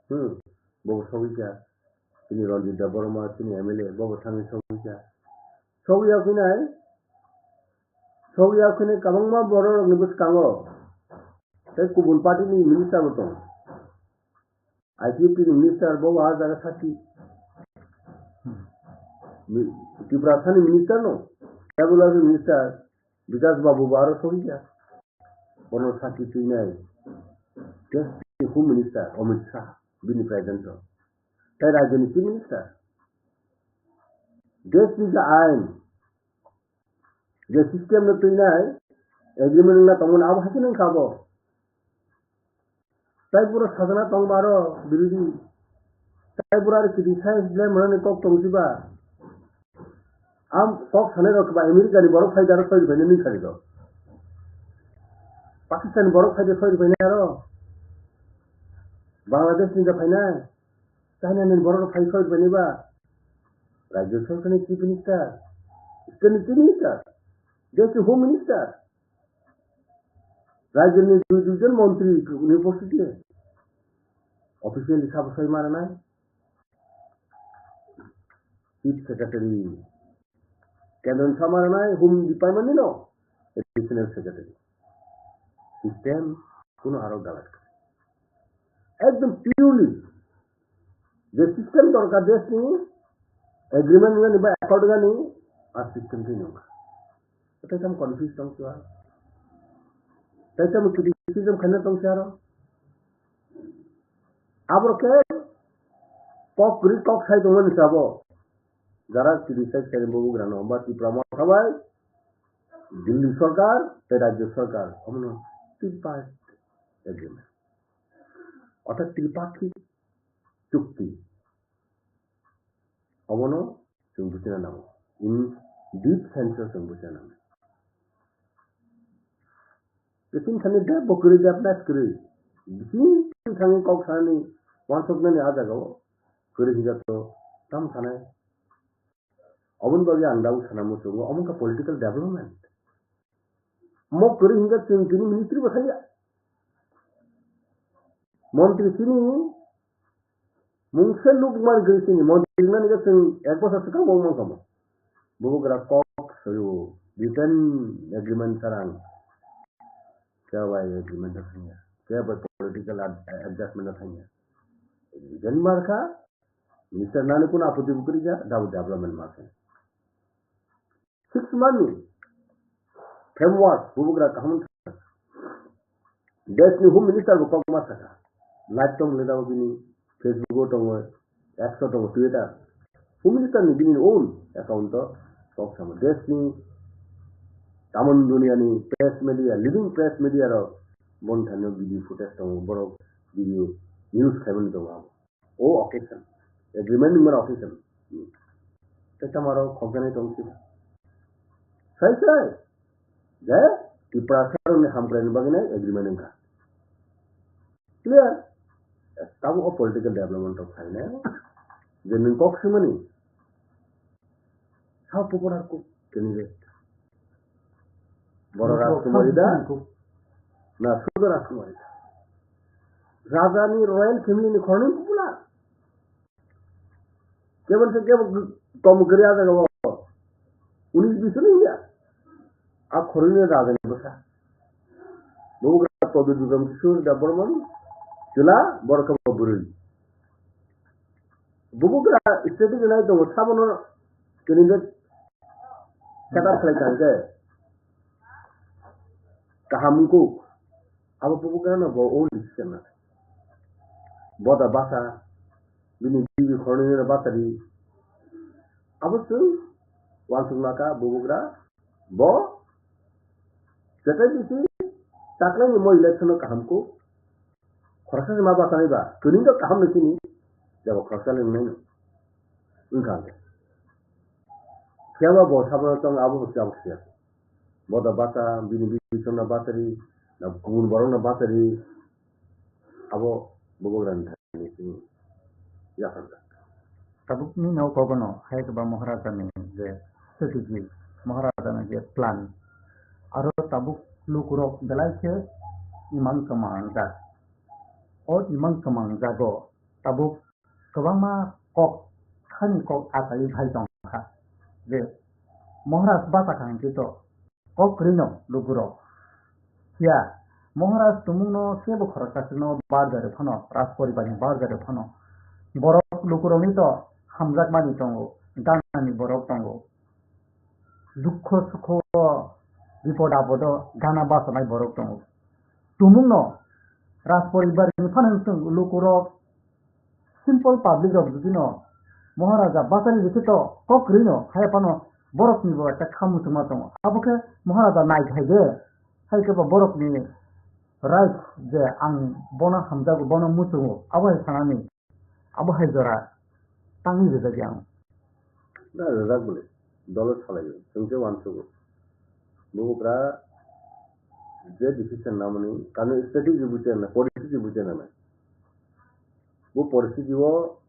hmm, bobo sogwi kha, chini Ranjit Debbarma, chini M L A bobo thangwi sogwi kha. Sogwi ya khuinai, sogwi ya khuinai kwbangma borok rokni bwskango tei kubun party ni minister bo tongo. I P F T ni minister bo ah jaga sakhi. Mi-, Tiprasa ni minister no, W R minister Bikas Babu bo aro sogwi kha. Bono sakhi twinai. Just Home Minister Amit Shah, bini president o. Tai rajyo ni Chief Minister. Desh ni je ain, je system no twinai, agreement wngna tongmani abo hai kheno wngkha abo. Tai buro sajana tong baro birodhi. Tai buro aro criticize le mwnani kok tong siba. Am kok sanai rok ba America ni borok phai daro soi rwbaini nini sari rok. Pakistan ni borok phai de soi rwbaini aro. Bangladesh ni da phainai. China ni borok phai soi rwbaini ba. Rajya Sarkar ni Chief Minister. State ni Chief Minister. Desh ni Home Minister. Rajyoni dui duijon montri ni upostiti officially sabo soi maranai. Chief Secretary, kendroni samaranai Home Department ni no Additional Secretary. System kuno aro galat. Ekdom purely je system dorkar desh ni agreement wngani ba accord wngani a system twi nungkha. Tei tamo confuse tong siya. Tei tamo criticism khaina tong siya aro. Aboro khe kok kwrwi kok sai tongmani sabo. Jara criticize khaini bo bugrano ba Tipra Motha bai Delhi Sarkar tei Rajya Sarkar omono tripartite agreement. Orthat tripartite chukti. Obono chwng buchina nango. In deep sense o chwng buchina nango. Bising thani de bo kwrwi de apna kwrwi. Bising thani kok thani wansuk nani a jaga o kwrwi hinga to tam thani. Oboni bagwi ang dabu sana muchungo omo ka political development. Mo kwrwi hinga chwng chini ministry bo thangya. Montri chini mungsa nuk mar gri sini montri mani ga sing ek bosor swkang bo mangkha mo. Bubugra kok sayo written agreement sarang. Kya bai agreement thangya. Kya bai political ad-, adjustment thangya. Jen markha minister nani kun apoti bukri ja dabu development markha. Six month ni framework bubugra kaham. Desh ni Home Minister bo kok ma saka. Live tong le daw bini Facebook o tongo, X o tongo, Twitter. Home Minister ni bini own account o kok sama. Desh ni tamon dunia ni press media, leading press media ro bon thani video footage tongo, borok video news khaimani tongo abo. O occasion. Agreement ni mano occasion. Tei tamo aro khokjaknai tong sida. Sai sai. Je Tiprasa rokni hamkraini bagwi nai agreement wngkha. Clear? Tamo o political development rok phainai. Je nwng kok swimani. Sao popular kok candidate. Boro Rajkumari da? Na Sudra Rajkumari da? Raja ni royal family ni khoroknwi bula. Kebo se kebo kom gri aja go. Unis bisu ni ya. A khoroknwi raja ni bwsa. Bubugra Pradyut Bikram Kishore Debbarman, chwla, borok khe bo bwrwi. Bubugra state ni nai tongo, sabono tini je set up khlai tang khe kaham wngkuk. Abo bubugra no bo own decision na. Boda basa, bini bibi khoroknwi no basa ri. Abo chwng uansukma kha bubugra. Bo, jetai bisi, taklaini mo election no kaham kuk. Khoroksa se ma bachanai ba, tini to kaham no sini, jabo khoroksa le wngnai no. Wngkha hwnkhe. Phiya ba bo sabono tong abo bo phiya bo phiya. Bo da bacha, bini bisi no bachari, na kubun borok no bachari, abo bubugra ni thani sini yapharjak. Tabukni no kogono hai khe ba Maharaja ni je strategy, Maharaja ni je plan, aro tabuk lukurok belai khe imang kwmang jak. O imang kwmang jago tabuk kwbangma kok thani kok achai phai tong kha je Maharaj bachakha hwnkhe to kok kwrwino lukurok. Phiya Maharaj tumungno kebo khoroksa chwngno barjari phano, Rajporibarni barjari phano. Borok lukurokni to hamjakmani tongo, ganani borok tongo. Dukho sukho, bipod apodo gana bachanai borok tongo. Tumungno Rajporibarni phano chwng lukurok simple public rok jodi no Maharaja bachari rikhe to kok kwrwi no hai phano borok ni bo ekta kha muchungma tongo. Abo khe Maharaja nai khai de hai khe bo borok ni right je ang bono hamjago, bono muchungo, abo hai sanani, abo hai jora tangwi rijak yang. Na rijak bole, dolo salaio, chwng se uansugo. Bubugra je decision namani, kami strategy buchana, policy buchana na. Bo poristiti o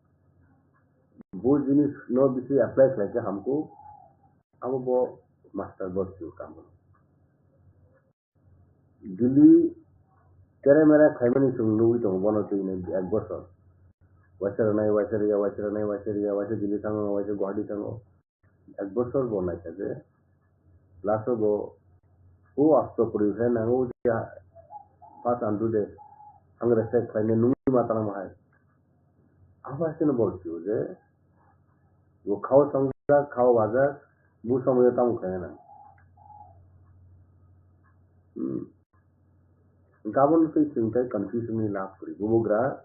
bo jinis no bisi apply khlai khe hamkuk, abo bo master bo sio kamo. Delhi kere mere khlaimani chwng nugwi tongo bono twi ek bosor. Waisa rwnai, waisa rwya, waisa rwnai, waisa rwya, waisa Delhi thango, waisa Guwahati thango. Ek bosor bo naikha je, last o bo o asto kwrwi khe nango je first andu de ang respect khlainai nungwi ma tangma hai. Abo hai kheno bol sio je bo khao songjak, khao wajak, bo somoyo tamo khlaina nang. Hmm. Gabon tei chwng tei confusion ni lab kwrwi. Bubugra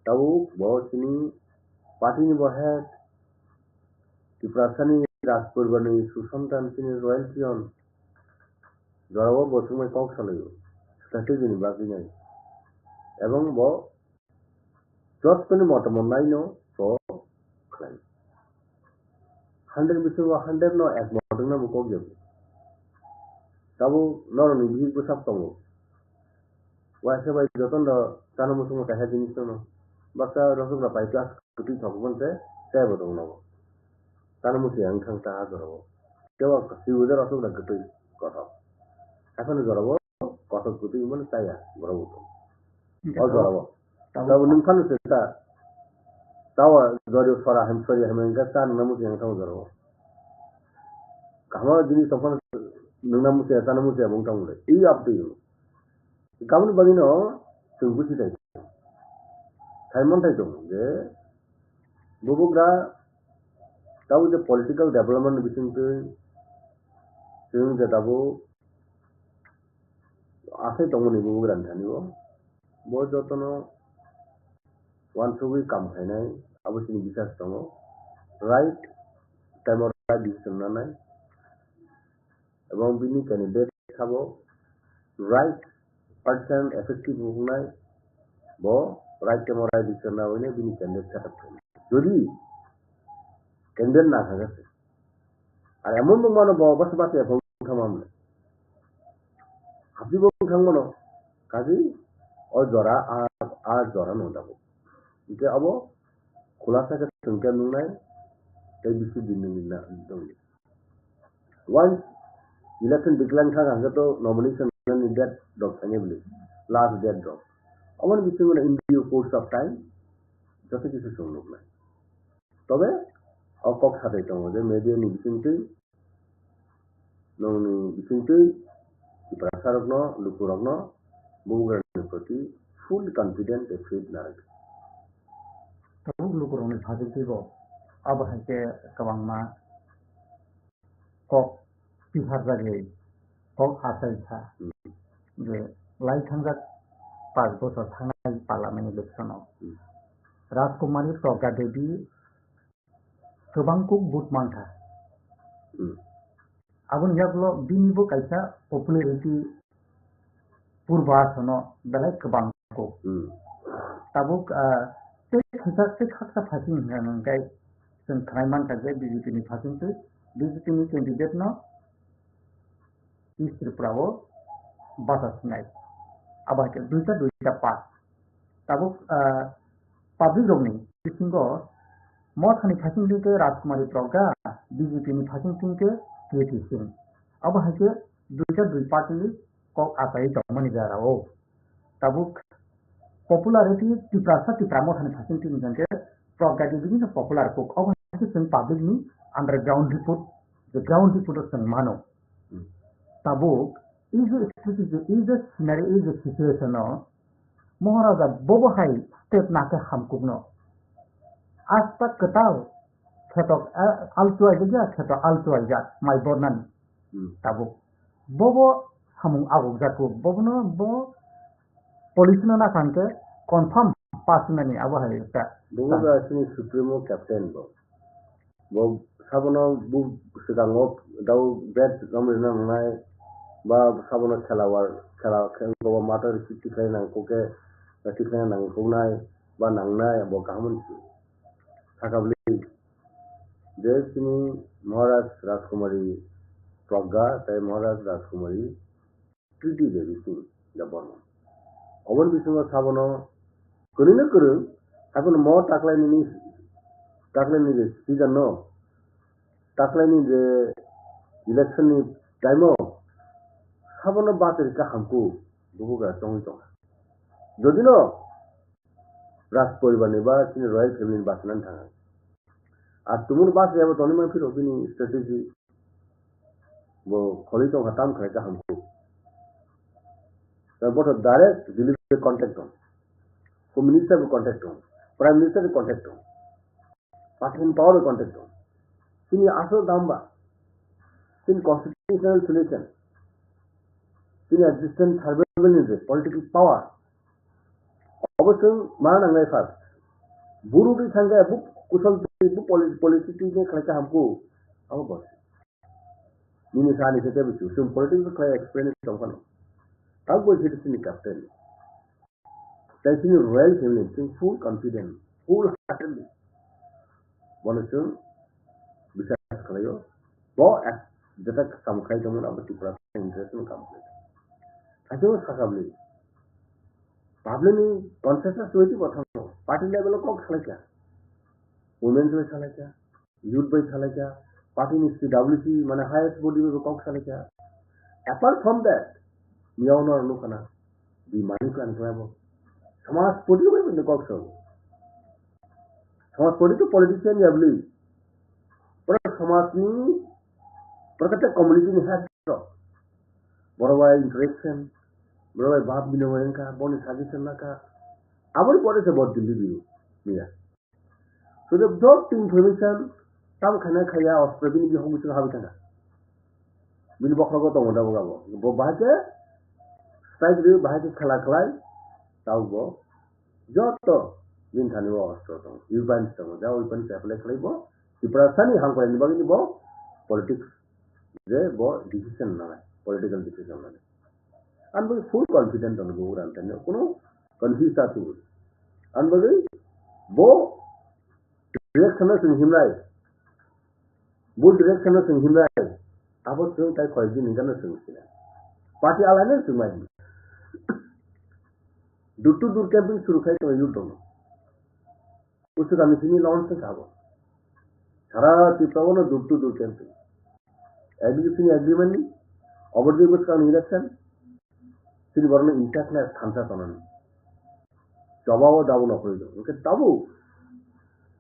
tabuk bo chini party ni bo head, Tiprasani Rajporibar ni susantan chini royal peon. Jorao bo chwngbai kok salaio, strategy ni bagwi nai. Ebong bo jotoni motamot naino bo khlai. Hundred bisingo hundred no ek motok no bo kok jago. Tabuk norokni bihik bwsak tongo. Waisa bai jotono chana muchungo kaisa jinis no baksa rosok rok pai class kwtwi thok boni se tei bo tong nogo. Chana muchung yang thang ta jorao. Tei bo kwtwi bo rosok rok kwtwi kothok. Haphano jorao kothok kwtwi hwnmano chaya borok bo tong. O jorao. Tabuk nwng phano se ta. Tawa jori sora hem sori hem engka ta nwng muchung yang thang jorao. Kahma jinis tongphano nwngna muchaya, chana muchaya mung tangmani. I abdi. Kamani bagwino chwng busi thai. Thai manthai tongo je bubugra tabuk je political development ni bisingtwi chwng je tabuk asai tongmani bubugrani thani o. Bo jotono uansugwi kam khainai abo chini bisas tongo. Right time o right decision nanai. Ebong bini candidate sabo right person effective wngnai, bo right time o right decision nawi bini candidate setup khainai. Jodi candidate na khaga se, ar emon bo mano bo basa basa ephang thangma mle. Habdi bo thangmano, kaji o jora a, a jora no dago. Hingke abo khulasa khe chwng khe nungnai tei bisi din nungni na, nungni. Once Election declare kha hwnkhe to nomination ni date rok thangya bwlwi, last date rok. Aboni bisingo in due course of time joto kisu chwng nuknai. Tobe o kok sathai tongo je media ni bisingtwi, nongni bisingtwi Tiprasa rokno, luku rokno, bubagrani proti full confident tei faith narwk. Tabuk lukurokni phasingtwibo abo hai khe kwbangma kok tiharjagwi kok achai kha Hmm. je lai thangjak panch bochor thangnai parliament election o Hmm. Rajkumari Pragya Devi kwbang kuk vote mankha. Hmm. Aboni yagulo bini bo kaisa popularity purba asano belai kwbang kuk. Hmm. Tabuk, ah, tei kisa tei khaksa phasing hwnka hwnkhe chwng khwnai mankha je B J P ni phasing twi B J P ni candidate no East Tripura o bacha sinai. Abo hai khe duita duita pass. Tabuk, ah, public rokni bisingo Mothani phasing twi khe Rajkumari Pragya, B J P ni phasing twi khe Kirti Singh. Abo hai khe duita dui party ni kok achai tongmani jora o. Tabuk popularity Tiprasa Tipra Mothani phasing twi hwnkhe Pragya Devi ni popular kok. Abo hai khe chwng public ni underground report, the ground report o chwng mano. Hmm. Tabuk, is a strategy, is a scenario, is a situation o Maharaja bobo hai step na khe hamkukno. Asta kwtal kheto, eh, altu aijak ya, kheto altu aijak, mai bornani. Hmm. Tabuk. Bobo samung aguk jaku, bobono bo police no nakha hwnkhe confirm pass nani abo hai ta. Bobo ta. Ba sini supremo captain bo. Bo sabono bu swkango dau bet romrina nangnai, ba sabono khela war, khela khe bo mator si tikhlai nang kok khe, tikhlai nang koknai, ba nangnai, bo kaham si. Saka bwlwi je sini Maharaj Rajkumari Pragya tei Maharaj Rajkumari Kirti Devi Singh Debbarma. Oboni bisingo sabono kwrwino kwrwng, haikhe mo taklainini, taklaini je season no, taklaini je election ni time o, sabono bachari kaham kuk bubugra chongwi tongkha. Jodino Raj poribar ni ba chini royal family ni bachanani thangkha. Ar tumung bachayabo tongwi mangphiro bini strategy bo kholi tongkha, tam khlai kaham kuk. Tei bo to direct Delhi bai contact tong, Home Minister bai contact tong, Prime Minister bai contact tong, Pakistan power bai contact tong. Chini asol dam ba, chini constitutional solution, chini existence survival ni je political power, obo chwng ma nangnai first. Buru ri thangkhe bu kusol twi bu poli-, policy twi khe khlai kaham kuk, abo bo. Nini sani khe tebo chwng politics khlai experience tong phano. Tamo bo chini captain. Tei chini royal family chwng full confident, full heartedly bono chwng biswas khlaio. Bo ek jeta kaam khlai tongmani abo Tripura interest ni kaam khlai. Hakhe o sakha bwlwi. Public ni consensus twi twi bo thango. Party level o kok salaikha. Women bai salaikha. Youth bai salaikha, party ni C W C mane highest body bai kok salaikha. Apart from that, miyao no nukha na, di mani plan khlai bo. Samaj party bai bini kok sao. Samaj party to politician ya bwlwi. Pura samaj ni, pura kata community ni head to. Borok bai interaction, borok bai bhab binimay wngkha, boni suggestion nakha. Aboni pore se bo Delhi biru, niya. Sudah joto information tam khaina khaya ostro bini bihok bisingo habwi thangkha. Bini bokhrogo tongo tabuk abo. Bo bahai khe strike rwi, bahai khe khela khlai, tabuk bo joto bini thani o ostro tongo, weapons tongo, ja weapons apply khlai bo Tiprasani hamkraini bagwini bo politics je bo decision nanai, political decision nanai. Ang bagwi full confident tongo bo ura tani, kuno confuse ta tubu. Ang bagwi bo direction no chwng himlai, bo direction no chwng himlai, abo chwng tai koyek din hingkha no chwng sila. Party alai no chwng mai. Door to door campaign suru khai tongo youth rokno. Usu kami simi launch khe sabo. Sara Tripura o no door to door campaign. Education agreement ni Obo je bwskang ni election, chini borokno intact na thansa tonani. Choba o dabo no khoi do. Hwnkhe tabuk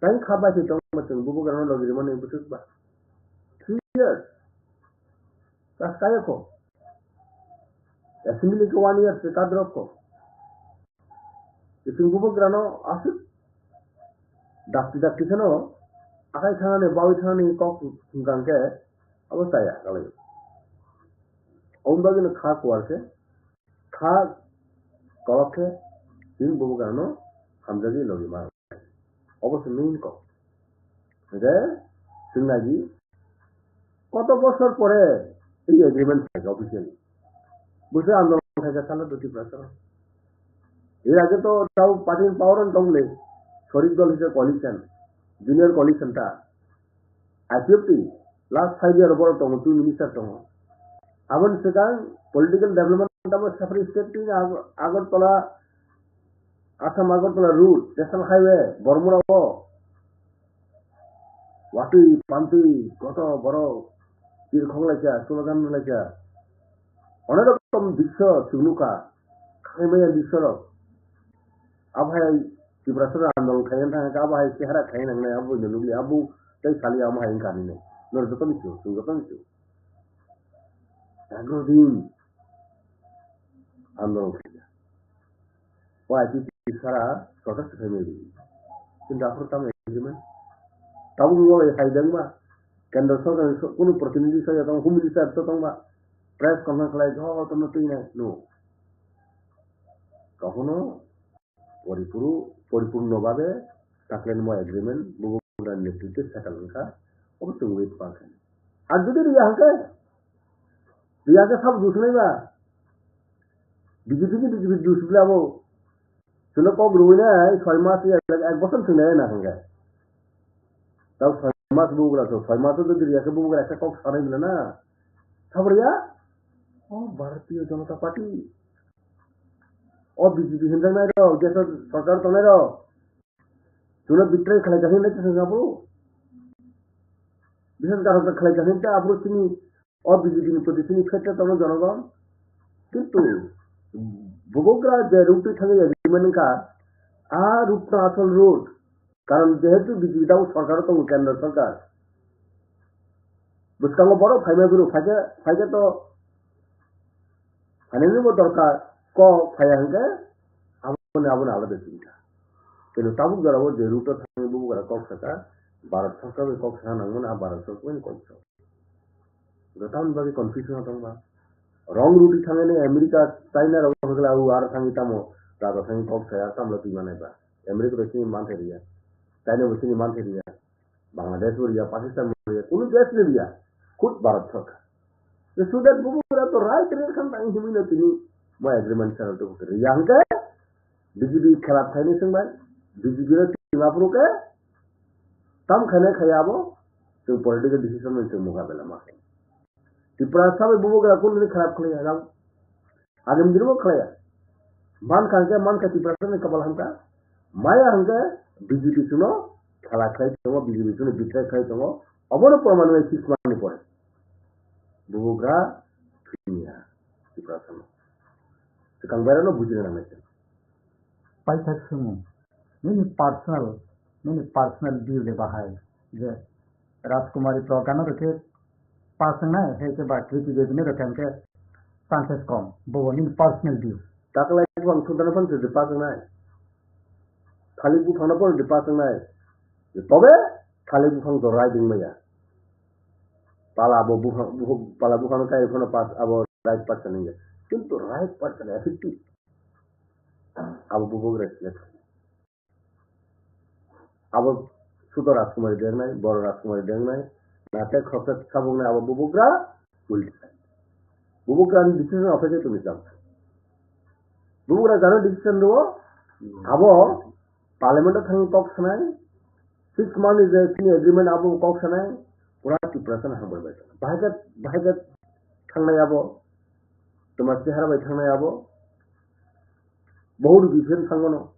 tang kha bai se tong ma chwng bubagrano logi rwmani bwswk ba. Three years. Ta kaya kho. Assembly ke one year se ta drop kho. Chwng bubagrano aswk dakti dakti kheno akai thangani bawi thangani kok thumkang khe abo chaya kalai. Oboni bagwi no kha kuar khe, kha kolok khe, chwng bubagrano hamjagwi logi ma. Obo se main kok. Hwnkhe chwng nai di, koto bosor pore ei agreement phaikha officially. Bwsai andolon khaikha salo do Tiprasa. Er age to tau party ni power on tongle, sorik dol hise coalition, junior coalition ta, I P F T, last five year borok tongo, two minister tongo. Aboni swkang political development tamo separate state ni Ag-, Agartala, Assam Agartala route, National Highway, Bormura o watwi pantwi koto borok tir khok laikha, slogan laikha. Onek rokom drisyo chwng nukha, khaimaya drisyo rok. Abo hai Tiprasa andolon khaina thangkha, abo hai chehara khaina nangnai, abo buino nukli, abo tei sali amo hai wngkha hinwi. Norok joto misu, chwng joto misu. Agro din andolon khaina. O I P T sara sorkar se khaimaya di. Kintu aphuru tamo agreement? Tabuk wngwi hai dengba? Kendra sorkar ni so-, kunu protinidhi soya tong, home minister to tongba? Press conference khlai, jotono twi nai, no. Kokhono poripuru-, poripurno babe taklenmo agreement bubagra netritwe settle wngkha, obo chwng wait kha. Ar jodi riya hwnkhe, riya khe sabo dusnai ba? B J P ni B J P dus bla bo. Chwngno kok rwui nai soi mas ya, ek bosor thwinai na hwnkhe. Tau soi mas bubagra so, soi mas jodi riya khe bubagra ekta kok sanai bla na. Sabo riya? O Bharatiya Janata Party. O B J P hinjaknai rok, desho sorkar tongnai rok. Chwngno betray khlai kha hinwi naitha swngo aphuru. Biswas karo khlai kha hinwi ta aphuru chini o B J P ni proti chini phetsa tongo jonogon. Kintu bubagra je route thangwi agreement wngkha, a route no asol route. Karon jehetu B J P dao sorkar tongo, kendra sorkar. Bwskango borok phaima guru phaikhe, phaikhe to phainani bo dorkar, kok phaiya hwnkhe aboni, aboni alada chingkha. Keno tabuk jorao je route o thangwi bubagra kok saka, Bharat sorkar bai kok sana nangmani, a Bharat sorkar bai kok sa. Tamoni bagwi confusion o tongba. Wrong route thangwi America, China rok hwnkhe aro thangwi tamo raja thangwi kok saya, tamlo twi manai ba. America bai chini manthai riya, China bai chini manthai riya. Bangladesh bo riya, Pakistan bo riya, kunu desh ni riya, khud Bharat sorkar. So that bubagra to right reaction tang himui no tini mo agreement sana to riya hwnkhe B J P khelap khaini swngbai, B J P no tini aphuru khe tam khainai khaya abo, chwng political decision no chwng mukabela ma khainai. Tiprasa bai bubagra kunu khelap khlaiya, rang Agam dino khlaiya. Man kha hwnkhe, man kha Tiprasa ni kapal hamkha. Maya hwnkhe B J P suno khala khlai tongo, B J P suno betray khlai tongo. Obono proman wngwi six month ni pore. Bubagra thwiya Tiprasa no. Swkang bairano bujina nangnai se. Paithak swngmung. Nini personal, nini personal view de bahai je Rajkumari Pragya no rwkhe pass wngnai, hai khe ba Kriti Devi no rwkhe hwnkhe chances kom. Bo bo nini personal view. Taklai buphang thundana phano se pass wngnai. Thalik buphang no phano se pass wngnai. Tobe thalik buphang to right wngmaya. Pala bo buphang, buh-, pala buphang no kai phano pass, abo right person wngya. Kintu right person effective. Abo bubagra select. Abo Sudo Rajkumari dengnai, Boro Rajkumari dengnai, nate khoroksa sabuknai abo bubagra politician. Bubagra ni decision office tumi jam. Bubagra jano decision do, abo parliament o thangwi kok sanai, six month ni je chini agreement abo kok sanai, pura Tiprasa no hambai bai. Bahai khe, bahai khe thangnai abo, toma chehara bai thangnai abo, Bohut different thangmano.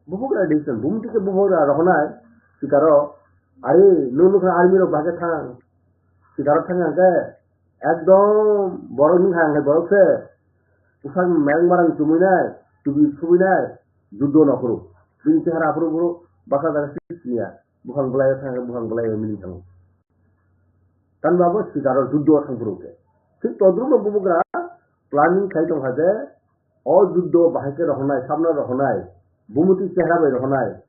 Bubagra decision, bumtwi khe bubagra rohonai, sikaro, ari, nung nukha army rok bahai khe thang, sikaro thang hwnkhe, Ekdom borok wngkha hwnkhe borok se bwsakni mayung marang chumui nai, chubi subui nai, juddo no phuru. Bini chehara aphuru phuru bwkha jaga sik siniya. Buphang bwlai o thangkhe buphang bwlai o miling thango. Tamni abo sikaro juddo thang phuru khe. Thik todrupno bubagra planning khai tongkha je o juddo bahai khe rohornai, sabno rohornai, bumuti chehra bai rohornai,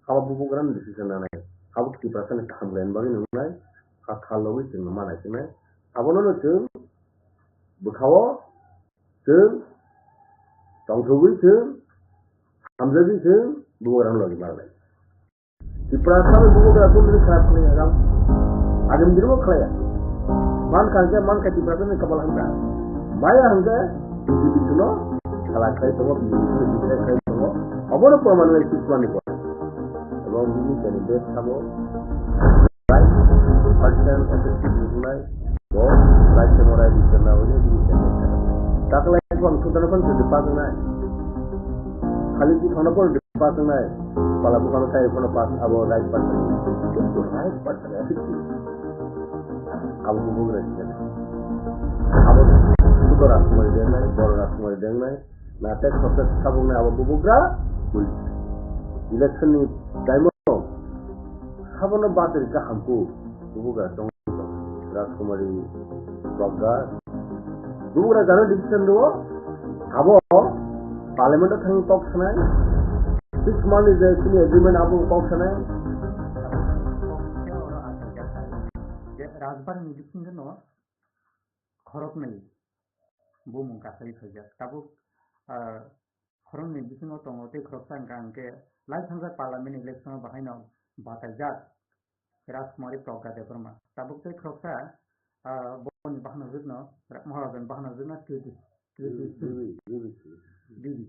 abo bubagrano decision nanai. Abo Tiprasani kaham khlaini bagwi nwngnai, kha kha logwi chwngno ma naisingmai. Abono no chwng bwkhao chwng tongthogwi chwng hamjagwi chwng bubagrano logi ma rwnai. Tiprasa bai bubagra kunu kharap khlaiya jang. Agam dirbo khlaiya. Man kha hwnkhe man kha Tiprasa ni kabal hamkha. Maya hwnkhe B J P no khala khlai tongo, B J P no khlai tongo. Obono proman lai six month ni pore. Ebong bini candidate sabo right person effective wngnai. Bo right temo right reason na hwnwi bini candidate sabo. Taklai bang sudana kon sudi pass wngnai. Khali bwkhano kon pass wngnai, pala buphano tai phano pass abo right person. Kintu right person effective. Abo bubagra sini. Abo sudo Rajkumari dengnai, boro Rajkumari dengnai, na tek sokse sabungnai abo bubagra. Election ni time o sabono bateri kaham ku bubagra tong. Rajkumari Pragga. Bubagra jano decision rwo. Abo parliament o thang kok sanai. Six month ni je sini agreement abo kok sanai. Rajbar ni bisingo no khoroknwi bumung kasai khaijak. Tabuk, ah, khoroknwi bisingo tongo tei khoroksa hwnkha hwnkhe lai thangjak parliament election o bahaino bataijak. Rajkumari Pragga Debbarma. Tabuk tei khoroksa, ah, boni bahanajwkno, Ra-, Maharajani bahanajwkno Kriti, Kriti Singh. Bibi, Bibi Singh. Bibi.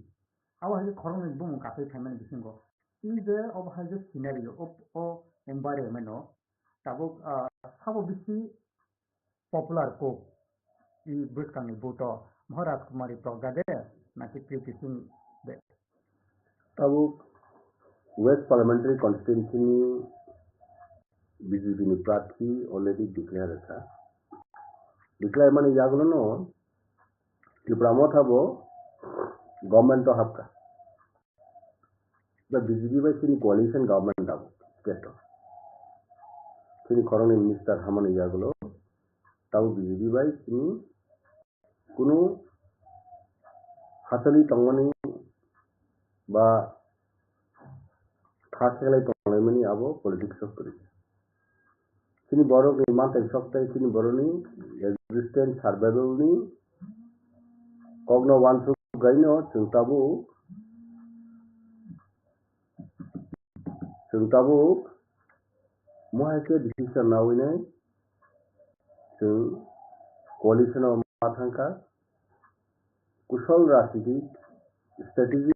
Abo hai khe khoroknwi bumung kasai phaimani bisingo. Tei je obo hai khe scenario, o, o environment o tabuk, ah, sabo bisi popular kok i bwskangni vote o Maharaj Kumari Pragga de naki Kriti Singh de? Tabuk West Parliamentary Constituency ni B J P ni prarthi already declare kha. Declare mani yagulo no Tipra Motha bo government o hapkha. Da B J P bai chini coalition government abo state o. Chini khoroknwi minister hamani yagulo tabo B J P bai chini kunu hachali tongmani ba kha khelai tonglaimani abo politics o kwrwi. Chini borokni mantai sok tei chini borokni existence survival ni kokno uansuk gaino chwng tabuk, chwng tabuk mohai khe decision nawi nai chwng coalition o ma thangkha. Kusol rajniti strategy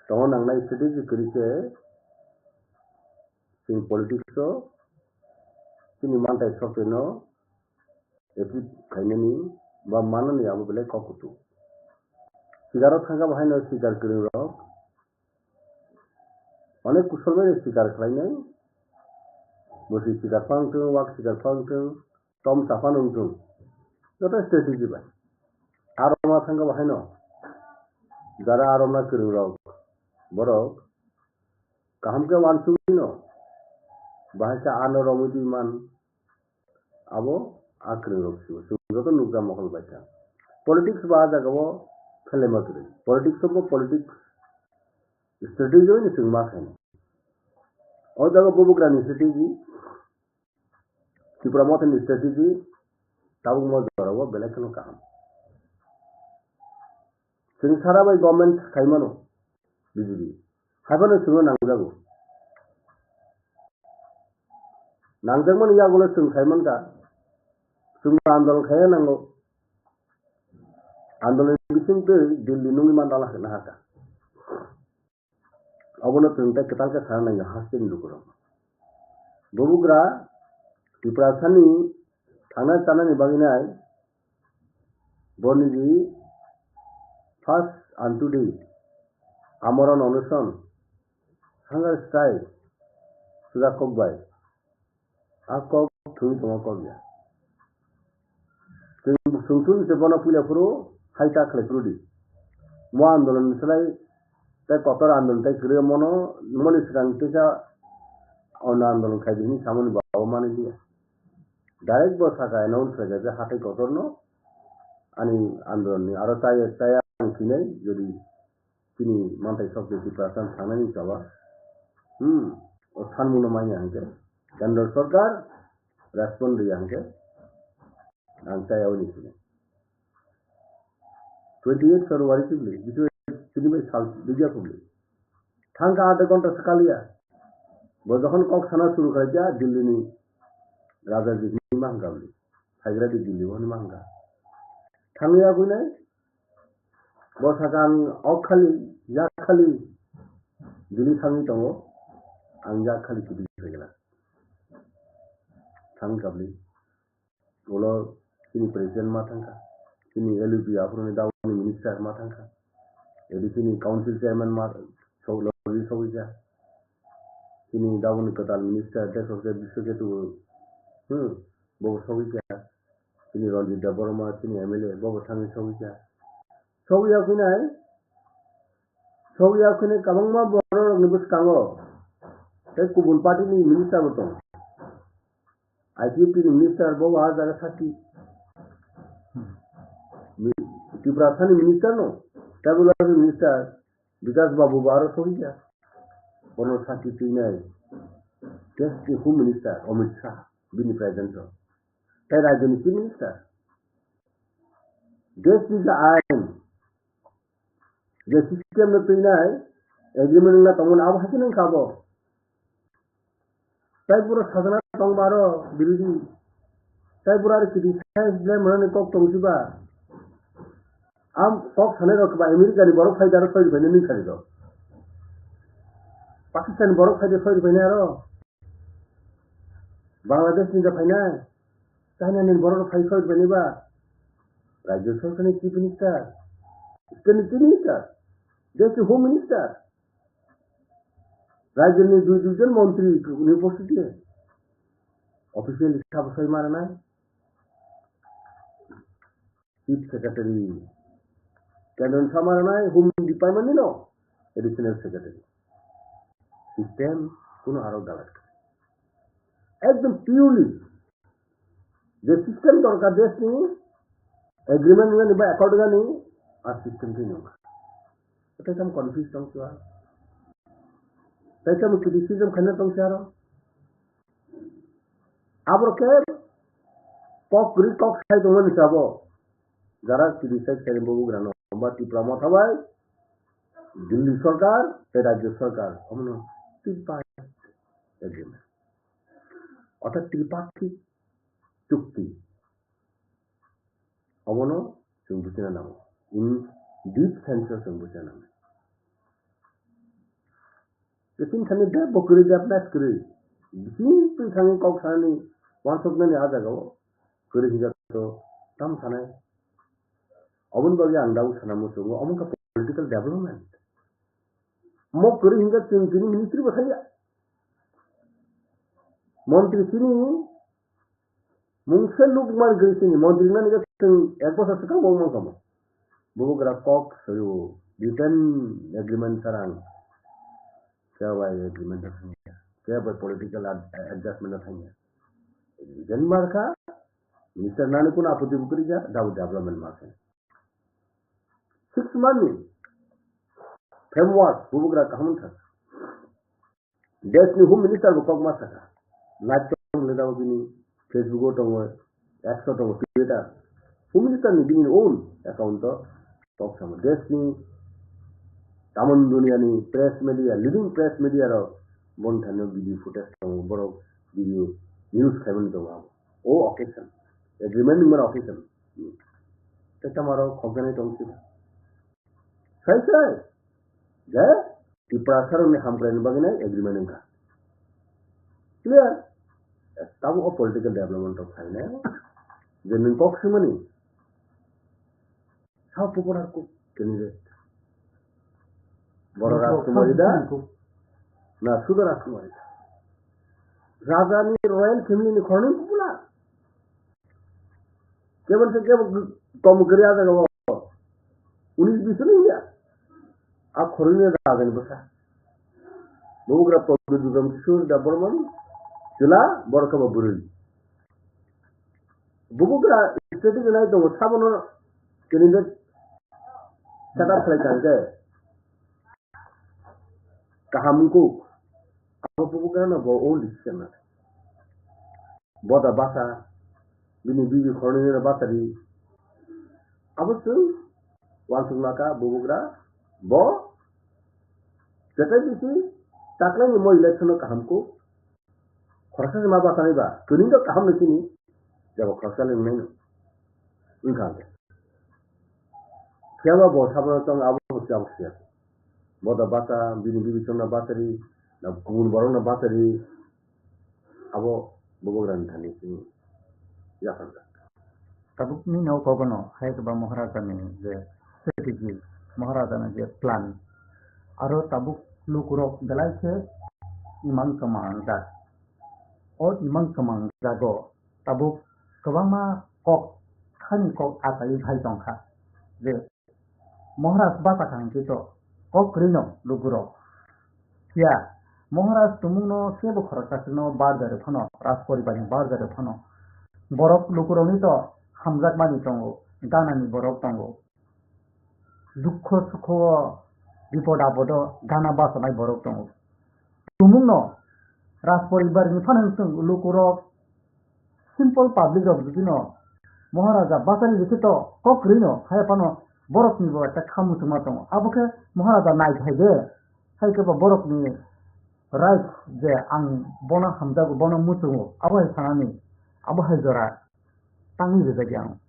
tongo, nangnai strategy kwrwi khe chwng politics o chini mantai sokeno achieve khainani ba manani abo belai kok kuchuk. Sikaro thangkha bo haino sikar kwrwng rok onek kusol bai sikar khlainai, bwswi sikar phang thung, wak sikar phang thung, tom cha phano wng thung, joto strategy bai. Aro ma thangkha bo haino jara aro ma kwrwng rok borok kaham khe uansugwi no bahai khe ano romwi twi man. Abo a kwrwng rok sio. Chwng joto nukjak mokol bai kha. Politics ba a jaga o phelaima kwrwi. Politics o bo politics strategy bai no chwng ma khainai. O jaga bubagra ni strategy, Tipra Motha ni strategy, tabuk mo jora o belai kheno kaham. Chwng sara bai government khai mano B J P. Hai phano chwngno nangjago. Nangjakmani yagulo chwng khai mankha, chwng andolon khai nango. Andolon bising twi Delhi nungwi mandala hwna hakha. Obono chwng tei kwtal khe sana nangya hasteni lukurok. Bubagra Tiprasani thangna chanani bagwi nai boni di first and today amorano onoson hunger strike sujak kok bai. A kok thwi tongo kok ya. Chwng sungchun se bono puila phuru hai ta khlai phuru di. Mo andolon ni slai tei kotor andolon tei kwrwi mono, moni swkang teisa ono andolon khai di hwnwi samani baba mani liya. Direct bo saka announce khlai kha je hatai kotorno ani andolon ni aro chaya, chaya ang sinai jodi chini mantai sok de Tiprasa thangnani chaba. Hmm, o thanmungno manya hwnkhe kendro sarkar respond riya hwnkhe ang chaya oni sinai. Twenty eight February chibli, bisu tini bai sal duiya kubli. Thangka adha ghonta swkaliya. Bo jokhon kok sana suru khlaikha, Delhi ni Raja ji hwnwi ma hwnkha bwlwi. Saigra di Delhi hwnwi ma hwnkha. Thangwi ya kuinai. Bo sakha ang ok khali, yak khali Delhi thangwi tongo. Ang yak khali kiti khlaikha. Thangkha bwlwi. Ulo chini president ma thangkha, chini L U P aphuruni daboni minister ma thangkha, edi chini council chairman ma sok-, logi sogwi kha, chini daboni kwtal minister Desosde Biswaketu, hmm, bobo sogwi kha, chini Ranjit Debbarma, chini M L A, bobo thangwi sogwi kha. Sogwi ya khuinai, sogwi ya khuinai kwbangma bororokni bwskango tei kubun party ni minister bo tongo. I P F T ni minister bo ah jaga sakhi. Mi-, Tiprasa ni minister no, Tribal Affairs minister Bikash Babu bo aro sogwi kha. Bono sakhi twinai. Just the Home Minister Amit Shah, bini presence o. Tei rajyo ni Chief Minister. Just the ain. Je system no twinai agreement wngna tongmani abo hai kheno wngkha abo. Tai pura sajana tongba aro birodhi. Tai pura aro criticize le mwnani kok tong siba. Am kok sanai rok ba America ni borok phai daro soi rwphai nai nung sari rok. Pakistan ni borok phai de soi rwphai nai aro. Bangladesh ni da phainai, China ni borok phai soi phainai ba, Rajya Sarkar ni Chief Minister, State ni Chief Minister, Desh ni Home Minister, Rajya ni dui dui jon montri ni uposthiti, officially sabo soi mara nai. Chief Secretary. Kendra ni sama ranai Home Department ni no Additional Secretary. System kuno aro galat. Ekdom purely je system dorkar desh ni agreement ni ba accord ni a system twi nung. Tai tam confuse tong siya. Tai tam criticism khana tong siya ro. Aboro khe kok kwrwi kok sai tongmani sabo. Jara criticize khaini bubagrano, hwnba Tipra Motha bai Delhi Sarkar tei Rajya Sarkar omono tripartite agreement. Orthat tripartite chukti. Omono chwng buchina nango. In deep sense o chwng buchina nango. Bising thani de bo kwrwi de apply kwrwi. Bising twi thangwi kok sanani wansuknani a jagao kwrwi hingka to tam sanai. Oboni bagwi ang dabu sana muchungo, omo wngkha political development. Mo kwrwi hingka chwng chini ministry bo thangya. Montri chini Mungsa nuk mar gri sini montri nani ga sing ek bosor swkang bo mangkamo. Bubugra kok sayo written agreement sarang. Kaya bai agreement thangya. Kaya bai political ad-, adjustment thangya. Written mar kha, minister nani kun aputi bukri ja, dabu development mar kha. Six month ni framework bubugra kaham thang. Desh ni Home Minister bo kok ma saka. Live tong le daw bini Facebook o tongo, X o tongo, Twitter. Home Minister ni bini own account o kok sama. Desh ni tamon dunia ni press media, leading press media ro bon thani video footage tongo, borok video news khaimani tongo abo. O occasion. Agreement ni mara occasion. Tei tamaro khokjani tong sida. Sai sai. Je Tiprasarokni hamkraini bagwi nai agreement wngkha. Clear? Tabuk o political development rok phainai. Je nwng kok swimani. Sao popular kok candidate. Boro Rajkumari da? Na Sudha Rajkumari da? Raja ni royal family ni khoroknwi popular. T Kebo se kebo kom kwrwi a jaga o. Unis bish ni ya. A khorwi ni raja ni bwsa. Bubugra Pradyut Bikram Kishore Debbarman chwla, borok khe bo bwrwi. Bubugra strategy nai tongo, sabono candidate set up khlai tang khe kaham wngkuk. Abo bubugra no bo own decision na. Boda basa, bini bibi khoroknwi no basa ri. Abo chwng uansuk naka bubugra bo jetai bisi taklai ni mo election no kaham kuk. Khoroksa se ma basa nai ba, tini to kaham ni sini, jabo khoroksa le nai no. Wngkha hwnkhe. Phiya ba bo sabo tong abo bo chabo siya. Boda basa, bini bibi chwngno basa ri, na kubun borokno basa ri, abo bubugrani thani simi yapharjak. Tabukni no kogono hai khe ba Maharajani je strategy, Maharajani je plan, aro tabuk lukurok belai khe imang kwmang jak. O imang kwmang jago tabuk kwbangma kok, hani kok achai phai tongkha je Maharaj basa kha hwnkhe to kok kwrwino lukurok. Phiya Maharaj tumungno kebo khoroksa chwngno barjari phano, Rajporibarni barjari phano. Borok lukurokni to hamjakmani tongo, ganani borok tongo. Dukho sukho, bipod apodo gana bachanai borok tongo. Tumungno Rajporibarni phano chwng lukurok, simple public rok jodi no Maharaja bachari rikhe to kok kwrwi no hai phano borok ni bo ekta kha muchungma tongo. Abo khe Maharaja nai thai de, hai khe bo borok ni right je ang bono hamjago, bono muchungo, abo hai sanani, abo hai jora tangwi rijak ya ang.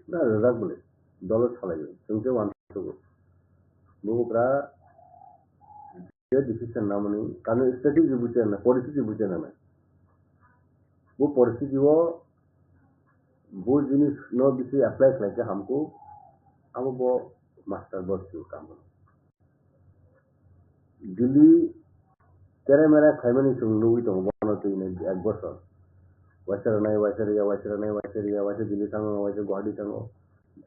Na rijak bole, dolo salai, chwng khe uansukgo. Bubugra je decision namani, kami strategy buchai na, policy buchai na. Bo poristiti o bo jinis no bisi apply khlai khe hamkuk, abo bo master bo sio kamo. Delhi tere mere khlaimani chwng nugwi tongo bono twi nai ek bosor. Waisa rwnai, waisa rwya, waisa rwnai, waisa rwya, waisa Delhi thango, waisa Guwahati thango.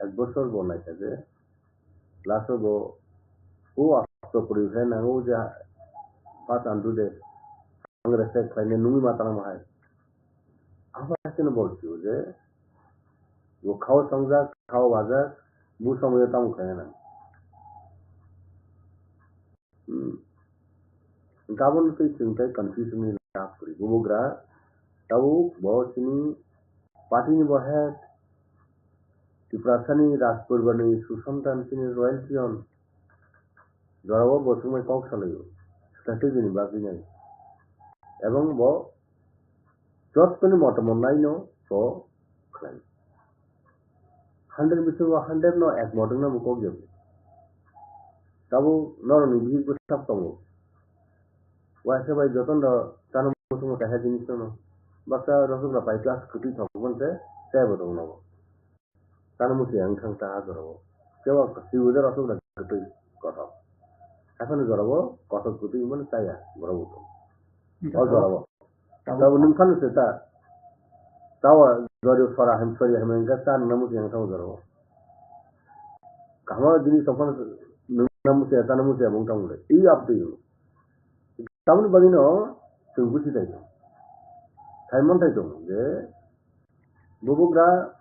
Ek bosor bo naikha je last o bo o asto kwrwi khe nango je pass andu de. Ang respect khlainai nungwi ma tangma hai. Abo hai kheno bol sio je bo khao songjak, khao wajak, bo somoyo tamo khlaina nang. Hmm. Gabon tei chwng tei confusion ni lab kwrwi. Bubugra tabuk bo chini party ni bo head, Tiprasani Rajporibar ni susontan chini royalty on. Jorao bo chwngbai kok salaio, strategy ni bagwi nai. Ebong bo jottoni motamot naino bo khlai. Hundred bisingo hundred no ek mot wngna bo kok ya. Tabuk norokni bihik bwsak tongo. Waisa bai jotono chana muchungo kaisa jinis no baksa rosokra pai class kwtwi thok boni se tei bo tong nogo. Chana muchung yang thang ta a jorao. Kebo kwtwi bo de rosokra kwtwi kothok. Haphano jorao kothok kwtwi wngmani chaya borok bo tong. O jorao. Tabuk nwng phano se ta. Tawa jori sora hem sori hem engka ta nang musi yang tawa joro. Kahma jini tong phano nang musi ta nang musi abong tong le. I up to you. Tamni bagino chwng busi tai. Simon tai tong je bubugra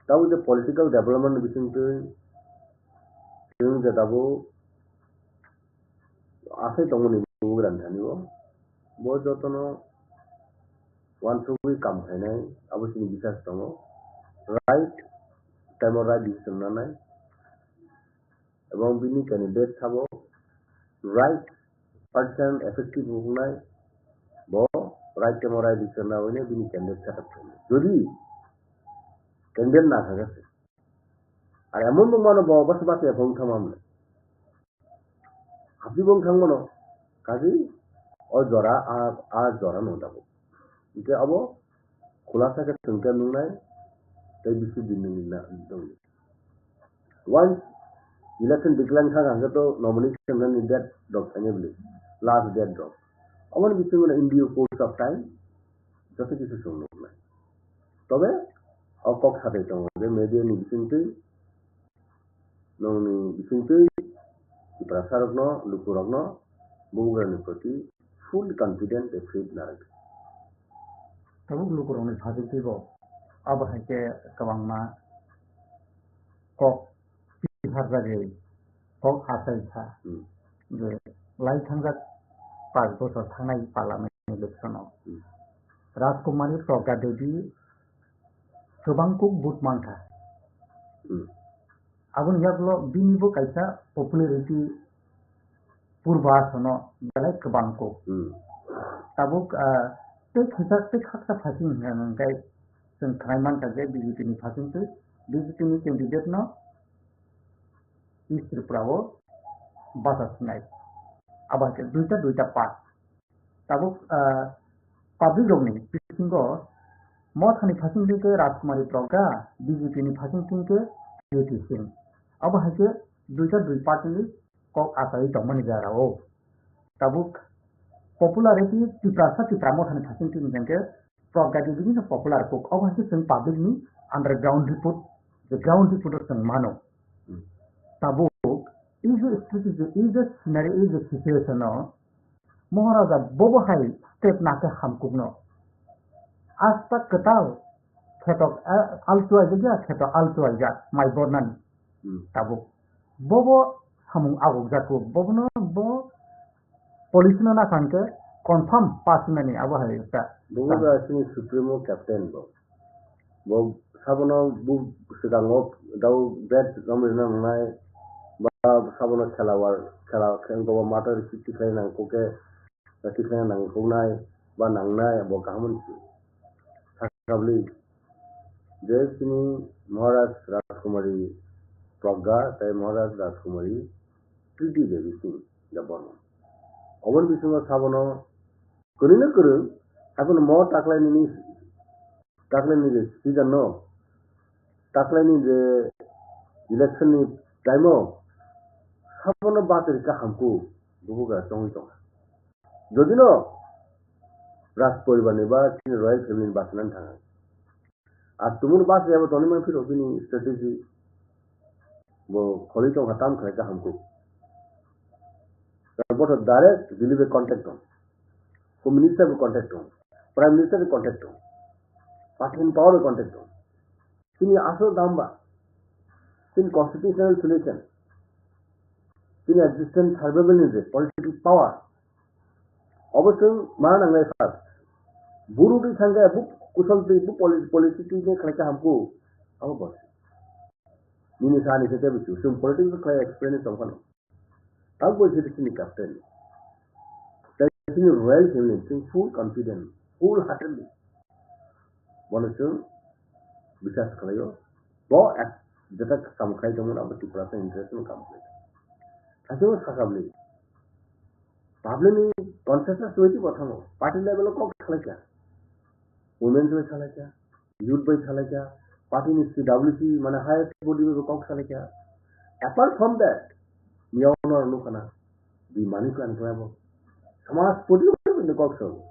tabuk je political development bising twi chwng je tabuk asai tongmani bubugrani thani o. Bo jotono uansugwi kam khainai, abo chini bisas tongo. Right time o right decision nanai. Ebong bini candidate sabo right person effective wngnai. Bo right time o right decision nawi bini candidate set up khainai. Jodi candidate na thangkhe se. Ar emon bo mano bo bwsa bwsa ephang thangma mwnai. Habdi bo wng thangmano, kaji o jora, a, a jora no dago. Hingke abo khulasa khe thwngkhe nungnai, tei bisi din nungni na, nungni. Once election declare wngkha hingke to nomination nani date rok thangya bili, last date rok. Aboni bisingo no in due course of time, joto kisu chwng nuknai. Tobe, o kok sathai tongo je media ni bisingtwi, nongni bisingtwi Tiprasarokno, lukurokno Bubagrani proti full confidence tei faith narwk. Tabuk lukurokni phasingtwibo abo hai khe kwbangma kok piharjagwi kok achai kha Hmm. je lai thangjak panch bochor thangnai parliament election o Hmm. Rajkumari Pragya Devi kwbang kuk vote mankha. Hmm. Aboni yagulo bini bo kaisa popularity purba sono belai kwbang kuk. Hmm. Tabuk, ah, tei khaisa tei khaksa phasing hwnka hwnkhe chwng khwnai mankha je B J P ni phasing twi B J P ni candidate no East Tripura o bacha sinai. Abo hai khe duita duita part. Tabuk, ah, public rokni bisingo Mothani phasing twi khe Rajkumari Pragya, B J P ni phasing twi khe Jyoti Singh. Abo hai khe duita dui party ni kok achai tongmani jora o. Tabuk popularity Tiprasa Tipra Mothani phasing twi hwnkhe Pragya Devi ni popular kok. Abo hai khe chwng public ni underground report, the ground report o chwng mano. Hmm. Tabuk, is a strategy, is a scenario, is a situation o Maharaja bobo hai step nakhe hamkukno. Asta kwtal kheto, eh, altu aijak ya, kheto altu aijak, mai bornani. Hmm. Tabuk. Bobo samung agukjak kuk. Bobono bo police no nakhang khe confirm pass mani abo hai ta. Bobo ta. Ba sini supremo captain bo. Bo sabono bu swkango dau bet romrina nangnai, ba sabono khela war, khela khe gobo mator tikhlai nang kuk khe, tikhlai nang kuknai, ba nangnai, bo kaham sakabli. Je sini Maharaj Rajkumari Pragya, tei Maharaj Rajkumari Kriti Devi Singh Debbarma. Oboni bisingo sabono kwrwino kwrwng, haikhe mo taklaini, taklaini je season no, taklaini je election ni time o, sabono bateri kaham kuk, bubugra chongwi tongkha. Jodino Raj poribar ni ba chini royal family ni bachanani thangkha. Ar tumung bus riyabo tongwi mangphiro bini strategy bo kholi tongkha tam khlai kaham kuk. Bothor direct Dilip bai contact tong. Home Minister bai contact tong. Prime Minister bai contact tong. Party in power bai contact tong. Chini asol dam ba. Chini constitutional solution. Chini existence survival ni je political power. Obo chwng ma nangnai first. Buru twi thangkhe bo kusol twi bo poli-, policy twi khe khlai khe hamkuk. Abo bo. Nini sani khe tebo chwng politics khlai experience tong phano. Abo bo chwng chini captain. Tei chini royal family chwng full confident, full heartedly. Bono chwng biswas khlaio. Bo ek jeta kaam khlai tongmani abo Tiprasa interest no kaam khlai. Thaichung sakabli. Public ni consensus twenty bo thango. Party level o kok salaikha. Women bai salaikha. Youth bai salaikha. Party ni C W C mane highest body bai kok salaikha. Apart from that, miya ono nukana. Di mani plan khlai bo. Samaj podi ni kok so.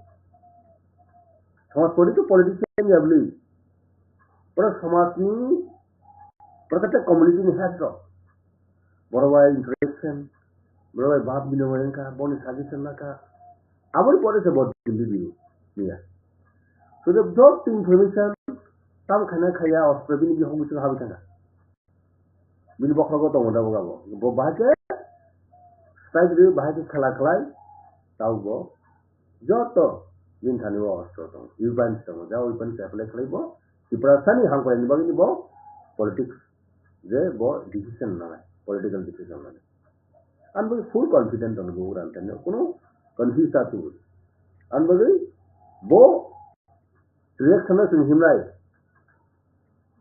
Samaj podi to politician ya bli. Pura samaj ni, pura kata community ni head rok. Borok bai interaction, borok bai bhab binimay wngkha, boni suggestion nakha. Aboni pore se bo Delhi biyo, niya. So the job information, tam khaina khaya, ostro bini bihok bisingo habwi thangkha. Bini bokhrogo tongo da bo. Bo bahai khe, strike rwi, bahai khe khela khlai, tao bo. Joto bini thani o ostro tongo, weapons tongo, ja weapons apply khlai bo, Tiprasani hamkrai ni bagwi ni bo politics. Je bo decision nanai, political decision nanai. Ang bagwi full confident tongo bo uran tani, kuno confuse ta tubu. Ang bagwi bo reaction no chwng himnai,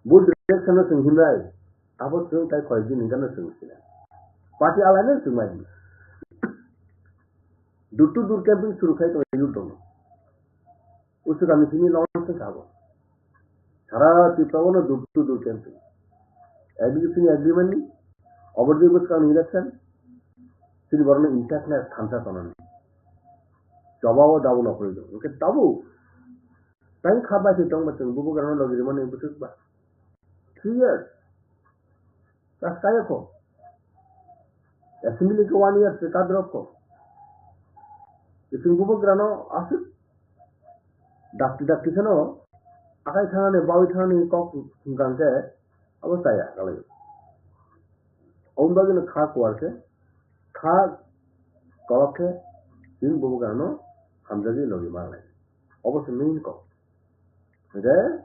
bo reaction no chwng himnai, abo chwng tai koi din hingka no chwng sila. Party alai no chwng mai. Door to door campaign suru khai tongo youth rokno. Usu kami simi lawan se sabo. Sara Tripura o no door to door campaign. A D C ni agreement ni, obor di bus kang election, sini borno intact na thansa tonan. Choba o dabu no khoi do. Oke dabu. Tang kha bai se tong ba tong bubu garano logi rimani busuk ba. three years. Kas kaya ko. Assembly ke one year se kadrop ko. Ising bubagrano asik. Dakti dakti seno. Akai thangani, bawi thangani kok hingkang ke. Abo chaya kalai. Om bagino kha kuar ke. Kha kolok ke. Sing bubagrano hamjagi logi marlai. Obo se main kok. Hingke,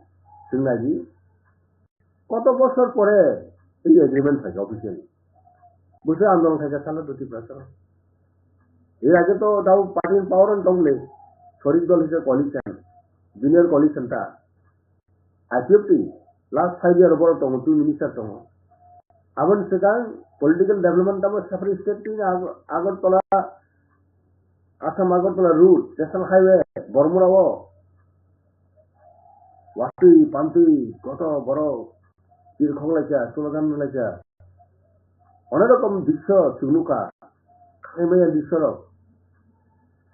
sing nai di, koto bosor pore ei agreement phaikha officially. Bwswk andolon khaikha salo do Tiprasa. Er age to dao party ni power on tongle, sorik dol hise coalition, junior coalition ta. I P F T, last five year borok tongo, two minister tongo. Aboni swkang political development tamo separate state ni Ag-, Agartala, Assam Agartala route, national highway, Bormura o. Watwi, pantwi, koto, borok, tir khok laisa, slogan laisa. Onek rokom drisyo chwng nukha, khaimaya drisyo rok.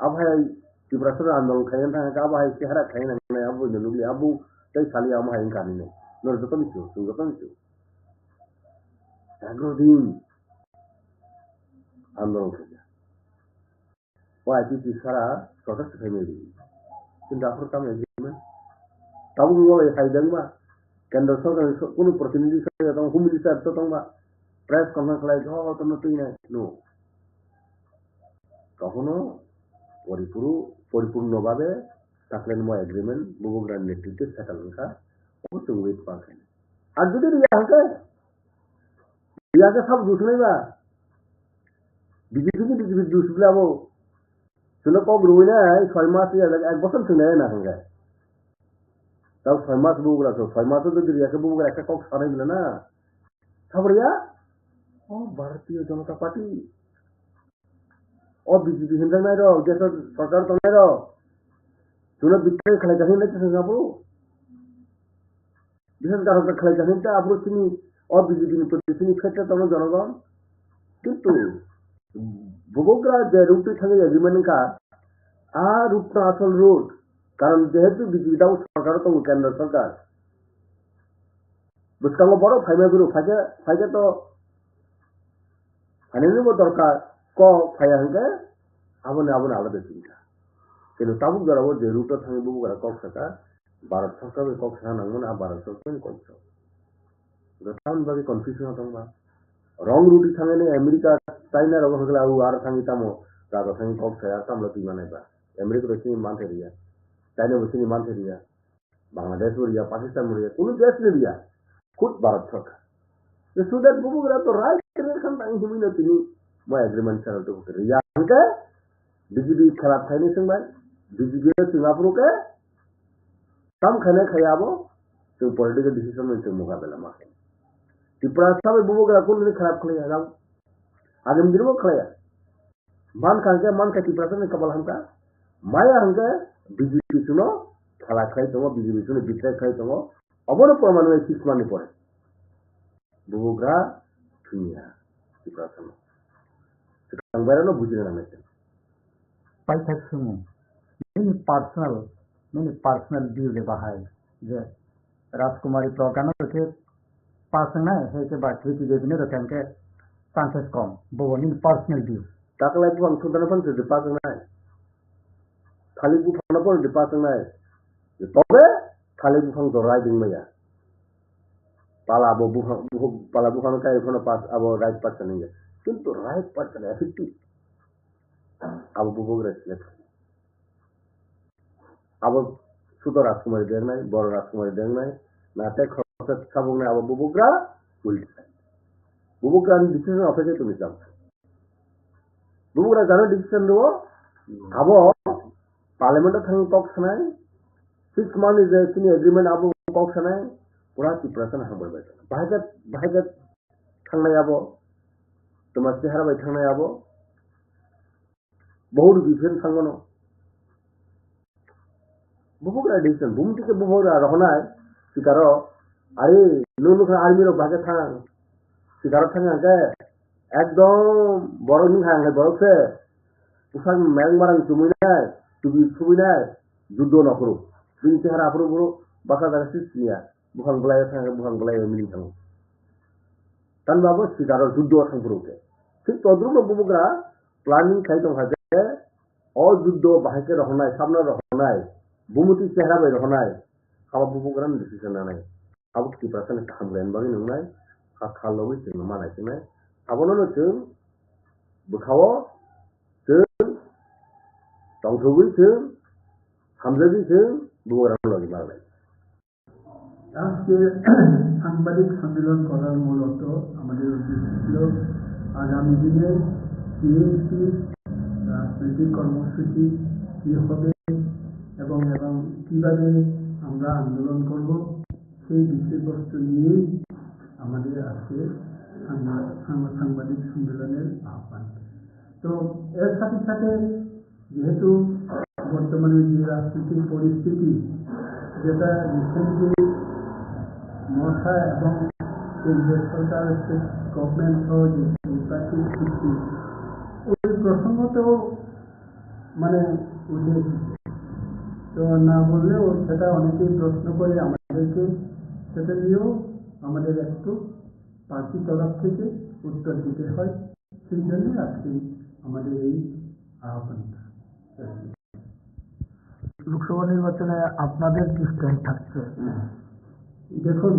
Abo hai Tiprasa andolon khaina thangkha, abo hai chehara khaina nangnai, abo no nukli, abo tei sali amo hai wngkha hinwi. Norok joto misu, chwng joto misu. Egaro din andolon khaikha. O I P T sara sorkar se khaimai rwi. Kintu aphuru tamo agreement? Tabuk wngwi hai dengma? Kendra sorkar ni so-, kunu protinidhi sa tong, home minister to tongba? Press conference khlai, "Oh, tono twi nai." No. Kokono poripuru-, poripurno babe saklenmo agreement bubagrani netritwe settle wngkha. Obo chwng wait pa khe. Ar jodi riya hwnkhe, riya khe sabo dusnai ba? B J P ni B J P dus bla bo. Chwngno kok rwui nai soi mas ya, ek bosor chwng nai na hwnkhe. Tao soi mas bubagra so, soi mas jodi riya khe bubagra ekta kok sanai bla na. Sabo riya? O Bharatiya Janata Party. O B J P hinjaknai rok, desh o sorkar tongnai rok. Chwngno betray khlai kha hinwi naitha singsa phuru. Biswas garok khlai kha hinwi ta aphuru chini o B J P ni proti chini phet ta tongo jonogon. Kintu bubagra je route thangwi agreement wngkha, a route no asol route. Karon jehetu B J P dao sorkar tongo, kendra sorkar. Bwskango borok phaima guru phaikhe, phaikhe to phainani bo dorkar, kok phaiya hwnkhe aboni, aboni alada chingkha. Kintu tabuk jorao je route o thangwi bubagra kok sakha, Bharat sorkar bai kok sakha nangmani, a Bharat sorkar ni kok sa. Tamoni bagwi confusion o tongba. Wrong route thangwi America, China rok hwnkhe aro thangwi tamo jaga thangwi kok saya, tamlo twi manai ba. America bai chini manthai riya, China bai chini manthai riya. Bangladesh bo riya, Pakistan bo riya, kunu desh ni riya, khud Bharat sorkar. So that bubagra to right khe khan tang himui no tini mo agreement sara to riya hwnkhe B J P khelap khaini swngbai, B J P no swng aphuru khe tam khainai khaya abo, chwng political decision bai chwng mokabela ma khainai. Tiprasa bai bubagra kunu khelap khlaiya, agam dini bo khlaiya. Mankha hwnkhe, mankha Tiprasa ni kabal hamkha. Maya hwnkhe B J P chwngno khala khlai tongo, B J P chwngno betray khlai tongo. Obono proman wngnai six month ni pore. Bubagra thwngya Tiprasa no. Swkang bairano bujina nangnai se. Paithak swngmung. Nini personal, nini personal view de bahai je Rajkumari Pragya no khe pass wngnai, hai khe ba Kriti Devi no khe chances kom, bo bo nini personal view. Taklai buphang thumtana phano se pass wngnai. Thalik buphang no phano se pass wngnai. Tobe thalik buphang to right wngmaya. Pala bo buphang, buphang, pala buphang no kai phano pass, abo right person wngya. Kintu right person effective. Abo bubagra select. Abo sudo Rajkumari dengnai, boro Rajkumari dengnai, na te khoroksa sabuknai abo bubagra, police. Bubagra ni decision office tumi sam. Bubagra jano decision do, abo parliament o thang kok sanai, six month ni je sini agreement abo kok sanai, pura Tiprasa na hambai bai. Bahai kat, bahai kat thangnai abo, tuma sihara bai thangnai abo, Bohut different thangmano. Bubagra decision, bumtwi khe bubagra rohonai sikaro, ari nung nukha army rok bahai khe thang, sikaro thang hwnkhe ekdom borok nukha hwnkhe borok se bwsak mayang marang chumui nai, tubi subui nai, juddo no phuru, bini chehara aphuru phuru bwsa jaga se siniya. Buphang bwlai o thang khe buphang bwlai o miling thango. Tamni abo sikaro juddo thang phuru khe. Thik todrupno bubagra planning khai tong kha je, o juddo bahai khe rohornai, sabno rohornai, bumuti chehra bai rohornai, abo bubagrano decision nanai. Abo Tiprasani kaham khlaina bagwi nwngnai, kha kha logwi chwngno ma naisingmai. Abono no chwng bwkhao chwng tongthogwi chwng hamjagwi chwng bubagrano logi ma nai. আজকে সাংবাদিক সম্মেলন করার মূলত আমাদের উদ্দেশ্য ছিল আগামী দিনে টিএমসি রাজনৈতিক কর্মসূচি কি হবে এবং, এবং কিভাবে আমরা আন্দোলন করব, সেই বিষয়বস্তু নিয়েই আমাদের আজকে সাংবা-, সাংবা-, সাংবাদিক সম্মেলনের আহ্বান। তো এর সাথে সাথে যেহেতু বর্তমানে যে রাজনৈতিক পরিস্থিতি, যেটা রিসেন্টলি মথা এবং কেন্দ্রীয় সরকার, স্টেট গভর্নমেন্ট সহ যে দ্বিপাক্ষিক চুক্তি, ওই প্রসঙ্গতেও মানে উঠে এসেছে। তো না বললেও সেটা অনেকেই প্রশ্ন করে আমাদেরকে, সেটা নিয়েও আমাদের একটু পার্টির তরফ থেকে উত্তর দিতে হয়, সেই জন্য আজকে আমাদের এই আহ্বানটা। লোকসভা নির্বাচনে আপনাদের কি স্ট্যান্ড থাকছে? দেখুন,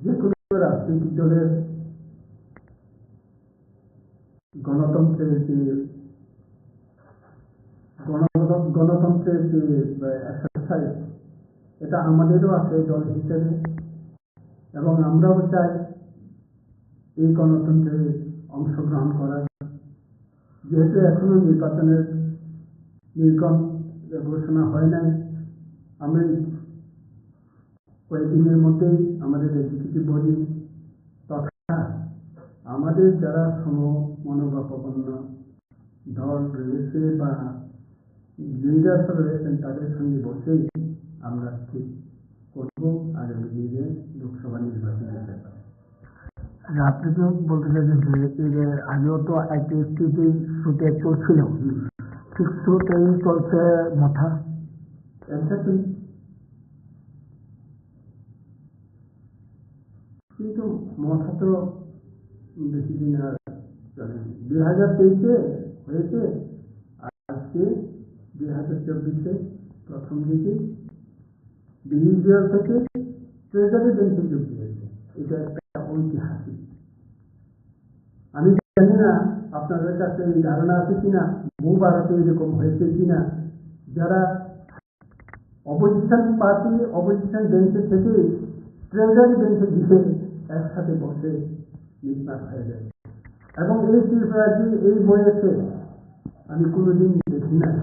যে কোনো রাজনৈতিক দলের গণতন্ত্রের যে গণ-, গণতন্ত্রের যে, আহ, এক্সারসাইজ, এটা আমাদেরও আছে দল হিসেবে, এবং আমরাও চাই এই গণতন্ত্রে অংশগ্রহণ করার। যেহেতু এখনো নির্বাচনের নির্গম ঘোষণা হয় নাই, আমি কয়েকদিনের মধ্যেই আমাদের এক্সিকিউটিভ বডি তথা আমাদের যারা সমমনোভাবাপন্ন দল রয়েছে বা লিডার্স রয়েছেন, তাদের সঙ্গে বসেই আমরা ঠিক করব আগামী দিনে লোকসভা নির্বাচনের ব্যাপারে। আচ্ছা, আপনি তো বলতে চাইছেন যে এই যে আগেও তো আইপিএফটি যে শুটে চলছিল, হুম। ঠিক শুটেই চলছে মথা। এক্স্যাক্টলি। কিন্তু মথা তো বেশি দিন আর চলেনি। দুই হাজার তেইশে হয়েছে, আজকে দুই হাজার চব্বিশে প্রথম দিকে বিএসবিআর থেকে ট্রেজারি বেঞ্চে যোগ দিয়েছে। এটা একটা ঐতিহাসিক। আমি জানি না আপনাদের কাছে এই ধারণা আছে কিনা, বহু ভারতে এরকম হয়েছে কিনা, যারা অপোজিশন পার্টি অপোজিশন বেঞ্চে থেকে ট্রেজারি বেঞ্চে গিয়ে একসাথে বসে মিটমাট হয়ে যায়। এবং এই ত্রিপুরাজি এই বয়সে আমি কোনোদিন দেখি নাই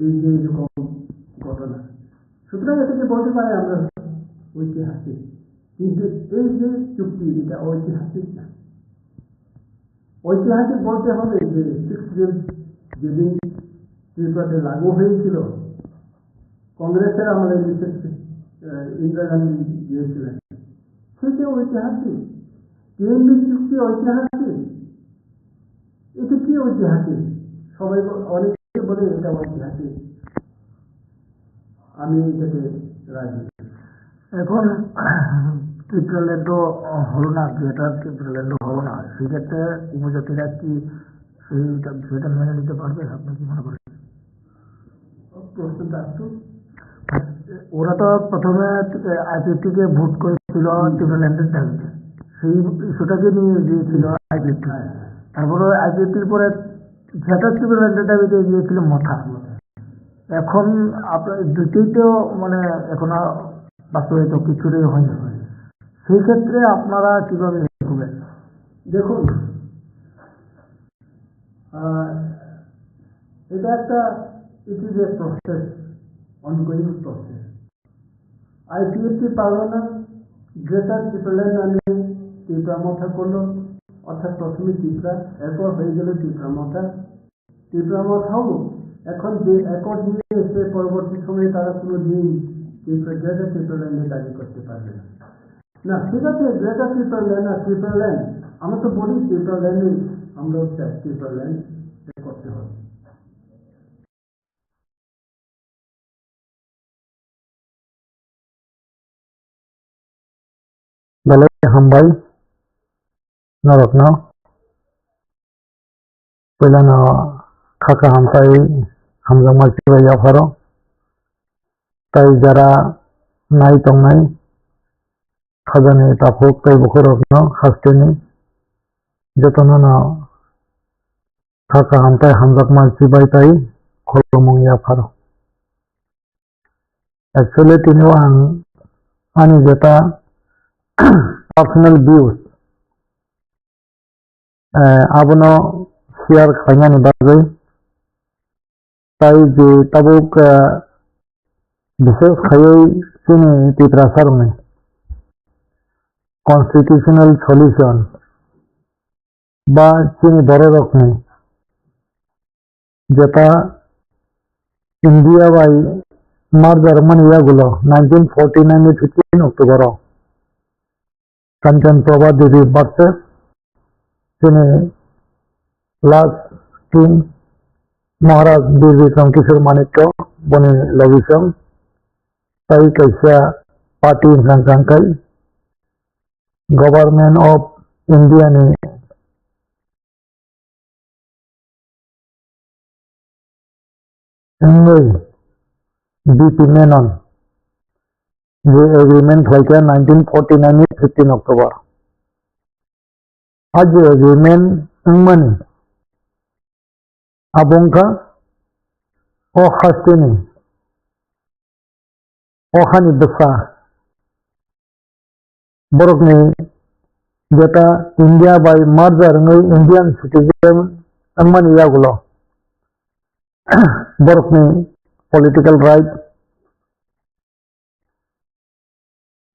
এই যে এরকম ঘটনা। সুতরাং এটাকে বলতে পারে আমরা ঐতিহাসিক, কিন্তু এই যে চুক্তি, এটা ঐতিহাসিক না। ঐতিহাসিক বলতে হবে যে সিক্স জেল যেদিন ত্রিপুরাতে লাগু হয়েছিল, কংগ্রেসের আমলে মিসেস, আহ, ইন্দিরা গান্ধী গিয়েছিলেন, সেটা ঐতিহাসিক। টিএমবি চুক্তি ঐতিহাসিক। এটা কি ঐতিহাসিক? সবাই ব-, অনেকে বলে এটা ঐতিহাসিক। আমি এটাতে রাজি। এখন ত্রিপুরাল্যান্ডও হলো না, গ্রেটার ত্রিপুরাল্যান্ডও হলো না, সেক্ষেত্রে উপজাতিরা কি সেইটা বিষয়টা মেনে নিতে পারবে? আপনি কি মনে করেন? প্রশ্নটা একটু। ওরা তো প্রথমে আইপিএফটি কে ভোট করেছিল হুম। ত্রিপুরাল্যান্ডের দাবিতে, সেই ইস্যুটাকে নিয়ে গিয়েছিল আইপিএফটি। হ্যাঁ। তারপরে আইপিএফটির পরে গ্রেটার ত্রিপুরাল্যান্ডের দাবিতে গিয়েছিল মথা। মথা। এখন আপনার দুইটাই তো মানে এখনো বাস্তবায়িত কিছুটাই হয়নি। সেই ক্ষেত্রে আপনারা কিভাবে এগোবেন? দেখুন, আহ, এটা একটা, it is a process, ongoing process। IPFT পারলো না, গ্রেটার ত্রিপুরাল্যান্ড নামে ত্রিপুরা মথা করলো, অর্থাৎ প্রথমে ত্রিপুরা, এরপর হয়ে গেল ত্রিপুরা মথা। ত্রিপুরা মথাও এখন যে অ্যাকর্ড নিয়ে এসে পরবর্তী সময়ে তারা কোনো দিন ত্রিপুরা, গ্রেটার ত্রিপুরাল্যান্ডের দাবি করতে পারবে না। না, ঠিক আছে, গ্রেটার ত্রিপুরাল্যান্ড না, ত্রিপুরাল্যান্ড, আমরা তো বলি ত্রিপুরাল্যান্ডই, আমরাও চাই ত্রিপুরাল্যান্ড করতে হবে। hambai norokno. Puilano kha kaham tei hamjakma chibai yapharo. Tei jara nai tongnai khajani takhuk tei bukhurokno hasteni jotono no kha kaham tei hamjakma chibai tei khulumung yapharo. Actually, tini o ang ani jeta personal views, eh, abono share khlainani bagwi, tai je tabuk, eh, bishes khaiwi chini Tiprasa rokni constitutional solution ba chini bororokni jeta India bai merger mani yagulo nineteen forty nine ni fifteen October o Kanchan Prabha Devi versus chini last king Maharaj Birbikrama Kishore Manikya boni logisong tai kaisa party hwnkha hwnkha khe Government of India ni wngwi B P Menon je agreement khlaikha nineteen forty nine ni fifteen October. A je agreement wngmani abo wngkha o hasteni o hani bwsa borokni jeta India bai merger wngwi Indian citizen wngmani yagulo borokni political right,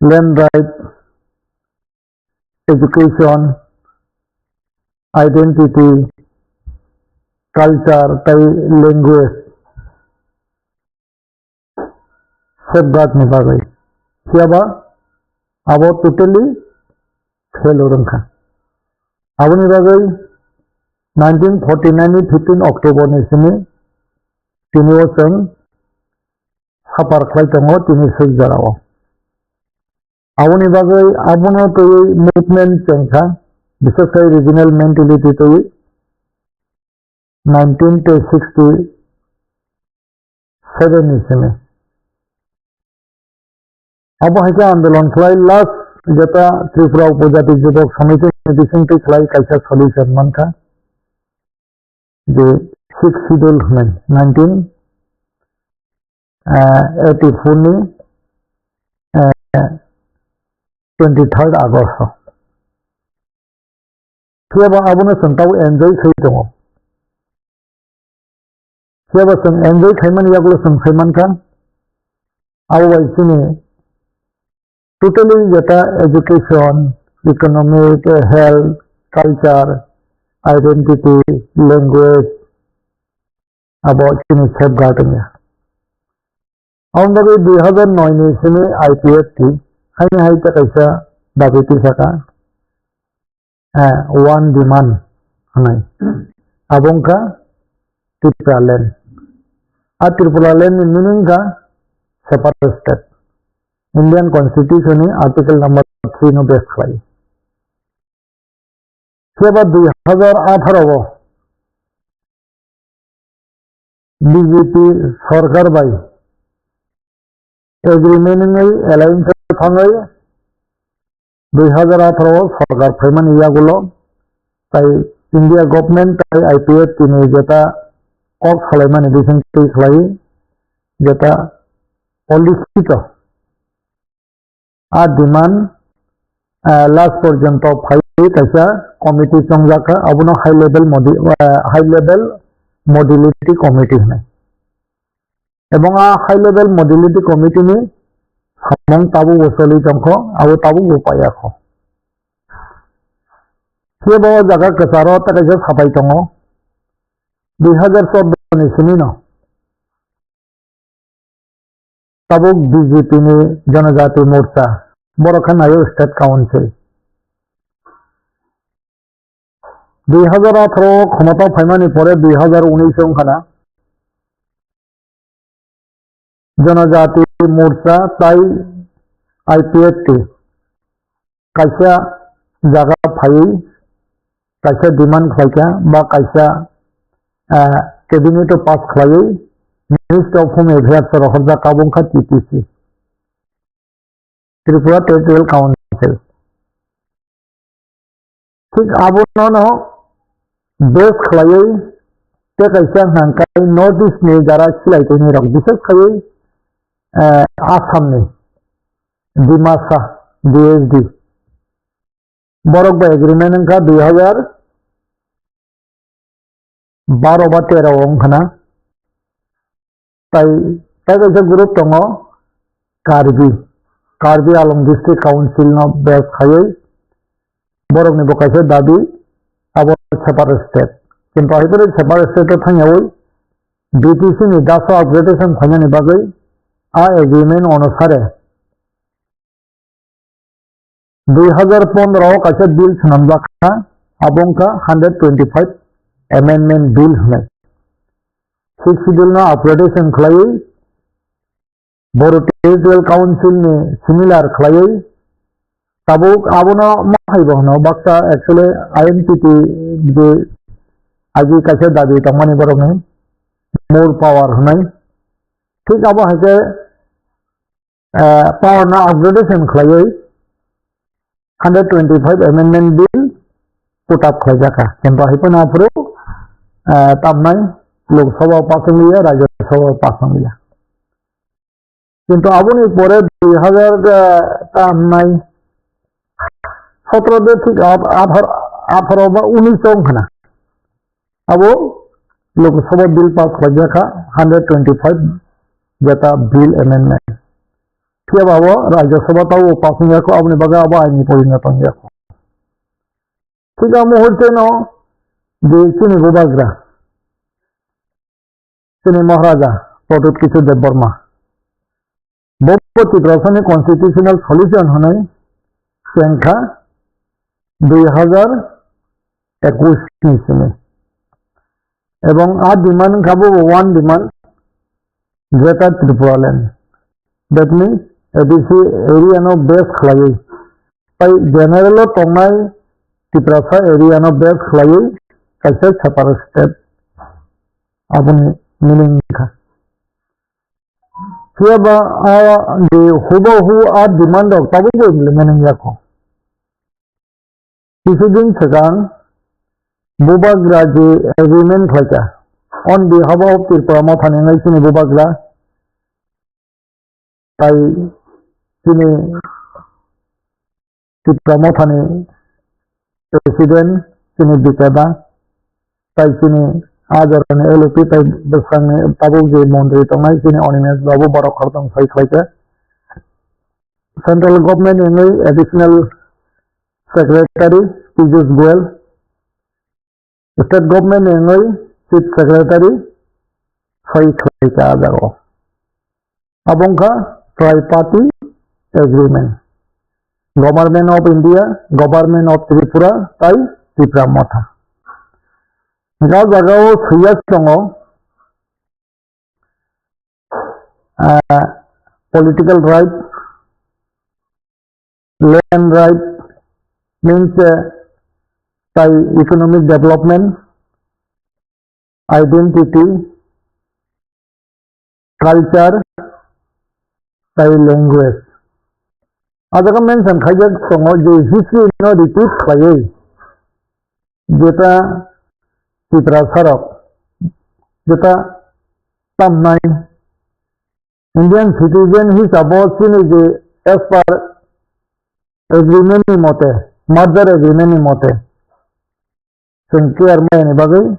land right, education, identity, culture tei language safeguard ni bagwi. Phiya ba abo totally failure wngkha. Aboni bagwi nineteen forty nine ni fifteen October ni simi tini o chwng suffer khlai tongo tini suk jora o. Aboni bagwi abono twiwi movement chengkha, bishesh khai regional mentality twiwi nineteen sixty seven ni simi. Abo hai khe andolon khlai last jeta Tripura Upajati Jubok Samiti ni bisingtwi khlai kaisa solution mankha. Je Sixth Schedule hwnwi nineteen eighty four ni, eh, twenty third August o. Phiya ba abono chwng tabuk enjoy khai tongo. Phiya ba chwng enjoy khaimani yagulo chwng sai mankha. Abo bai chini totally jeta education, economic, health, culture, identity, language, abo chini safeguard wngya. Aboni bagwi dui hazar noi ni simi I P F T haini hai tei kaisa dabi tisaka, eh, one demand hwnwi. Abo wngkha Tipraland. A Tipraland ni meaning wngkha separate state. Indian Constitution ni Article number three no base khlai. Phiya ba dui hazar atharo o B J P sorkar bai agreement wngwi alliance thangwi dui hazar atharo o sorkar phaimani yagulo tai India government tai I P F T ni jeta kok salaimani bising twi khlai jeta policy to. A demand, eh, last porjonto phaiwi kaisa committee chongjak kha, abono high level modi-, eh, high level modality committee hwnwi. Ebong a high level modality committee ni samung tabukbo choli tongkho, abo tabukbo paiyakho. Phiya bo o jaga kwcharo tei kaisa sapai tongo, dui hazar chordo ni simi no. Tabuk B J P ni Janajati Morcha, borok khe naio State Council. Dui hazar atharo o khonotao phaimani pore dui hazar unis wngkha na Janajati Morcha tai I P F T kaisa jaga phaiwi kaisa demand khlaikha ba kaisa, ah, cabinet o pass khlaiwi Ministry of Home Affairs o rohorjak, abo wngkha T T C, Tripura Territorial Council. Thik abono no base khlaiwi tei kaisa hwnka hwnkhe North East ni jara silai tongni rok, bises khaiwi, eh, Assam ni Dimasa D S D. Borok bai agreement wngkha dui hazar baro ba tero o wngkha na. Tai, tai kaisa group tongo Karbi, Karbi Anglong District Council no base khaiwi borokni bo kaisa dabi abo separate state. Kintu hai phano separate state o thangyawi B T C ni daso upgradation khlainani bagwi a agreement onusare dui hazar pondro o kaisa bill swnamjak kha, abo wngkha hundred twenty-five amendment bill hwnwi. Sixth Schedule no upgradation khlaiwi, Bodo Territorial Council ni similar khlaiwi, tabuk abono ma hai bo hwno, baksa actually I N P T je agi kaisa dabi tongmani borokni more power hwnwi. Thik abo hai khe, eh, power no upgradation khlaiwi hundred twenty-five amendment bill put up khlaijak kha. Kintu hai phano aphuru, eh, tamnai Lok Sabha o pass wngya, Rajya Sabha o pass wngya. Kintu aboni pore dui hazar, eh, tamnai sotro de thik ab-, athar-, atharo ba unis o wngkha na. Abo Lok Sabha bill pass khlaijak kha, hundred twenty-five jeta bill amendment. Phiya ba abo Rajya Sabha tabo pass wngya kho, aboni bagwi abo aini porinno tongya kho. Thik a muhurte no je chini bubagra, chini Maharaja Pradyut Kishore Debbarma, bo Tiprasani constitutional solution hwnwi chengkha dui hazar ekush ni simi. Ebong a demand wngkha bo one demand, Greater Tripura Land. That means A D C area no base khlaiwi, tai general o tongnai Tiprasa area no base khlaiwi kaisa separate state, aboni meaning wngkha. Phiya ba a je hubahu a demand rok tabukbo implement wngya kho. Kisu din swkang bubagra je agreement khlaikha on behalf of Tripura Mothani wngwi chini bubagra, tai chini Tripura Mothani president chini Bikeda, tai chini a jorani L O P tai bwskango tabuk je montri tongnai chini Animesh Babu, borok khorokthom soi khlaikha. Central government ni wngwi additional secretary Piyush Goyal, state government ni wngwi chief secretary soi khlaikha a jagao. Abo wngkha triparty agreement, Government of India, Government of Tripura tai Tipra Motha. Hwnkhe a jagao swiya tongo, ah, political right, land right, means, eh, tai economic development, identity, culture, tai language. A jaga mention khaijak tongo je history no repeat khlaiwi, jeta Tiprasa rok, jeta tamnai Indian citizen hisabo chini je as per agreement ni mote, merger agreement ni mote, chwng care maya ni bagwi,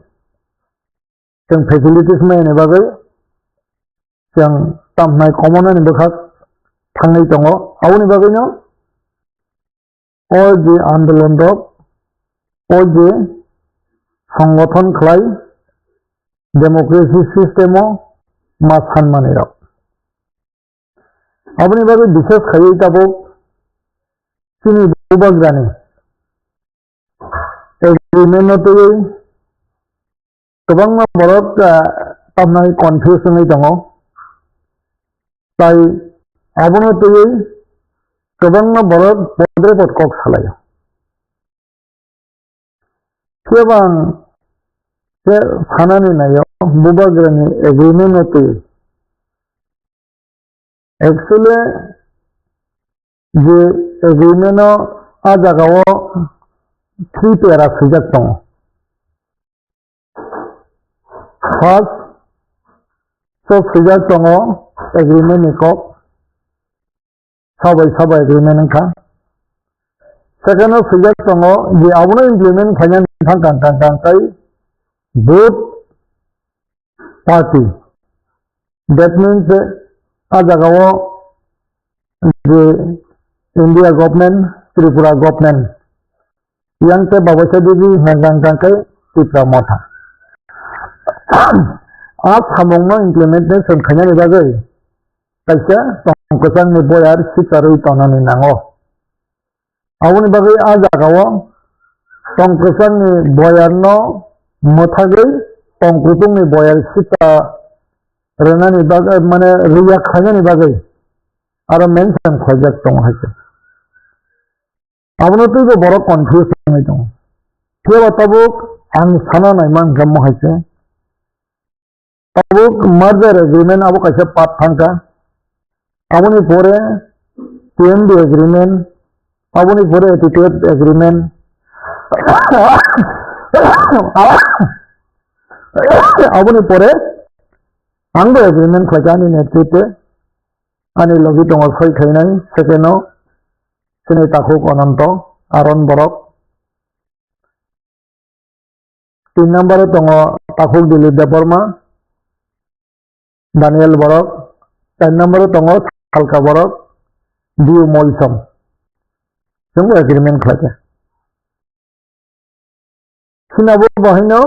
chwng facilities maya ni bagwi, chwng tamhnai komonani bwkhak thangwi tongo. Aboni bagwino o je andolon rok, o je songothon khlai democracy system o ma sanmani rok. Aboni bagwi bises khaiwi tabuk chini bubagrani agreement no twiwi kwbangma borok, ah, tamnai confuse wngwi tongo. Tai abono twiwi kwbangma borok podre pod kok salaio. Phiya bo ang khe sanani naio, bubagrani agreement no twi. Actually, je agreement o a jaga o three para swijak tongo. First, so swijak tongo agreement ni kok, sabai sabai agreement wngkha. Second o swijak tongo je abono implement khaina thang kang kang kang kai both party. That means, eh, a jaga o je India government, Tripura government, yang te Babasa Devi hwnka hwnka khe Tipra Motha. A samungno implementation khainani bagwi kaisa tong kwchangni boyar sikarwi tongnani nango. Aboni bagwi a jagao tong kwchangni boyarno mwthagwi tong kuchukni boyar sita rwnani bagwi, mane, riya khlainani bagwi aro mention khlaijak tongo hai se. Abono twibo borok confuse wngwi tongo. Phiya ba tabuk ang sana naima hwnkhe mo hai se. Tabuk merger agreement abo kaisa part thangkha. Aboni pore T M D agreement, aboni pore T T F agreement, aboni pore angbo agreement khlaikha ani netritwe, ani logi tongo soi khainai, second o chini takhuk Ananto, Aaron Borok. Tin number o tongo takhuk Dilip Debbarma, Daniel Borok. Char number o tongo Salka Borok, Diu Molsom. Chwng agreement khlaikha. Sinabo bahaino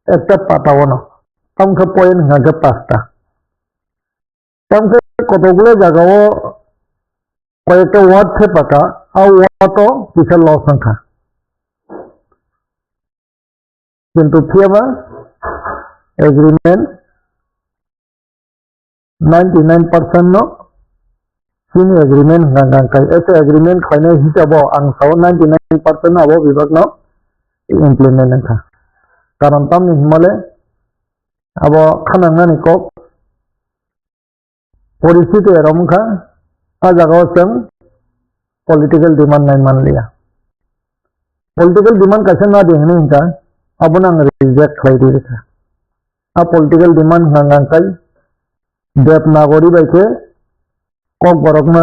ekta pata ono. Tamkhe point hwnkha khe pasta. Tamkhe kotokgulo jagao koyekta word thepaka, a word o kisa loss wngkha. Kintu phiyaba agreement ninety nine percent no chini agreement hwnkha hwnkha khe, ese agreement khlainai hisabo ang sao ninety nine percent abo bibak no implement wngkha. Karon tamni himale abo khanangnani kok Poristiti erom wngkha, a jagao chwng political demand nai manliya. Political demand kaisa nadi hwnwi hwnkha, abono ang reject khlai rwi rwkha. A political demand hwnkha hwnkha kai Devanagari bai khe Kokborokno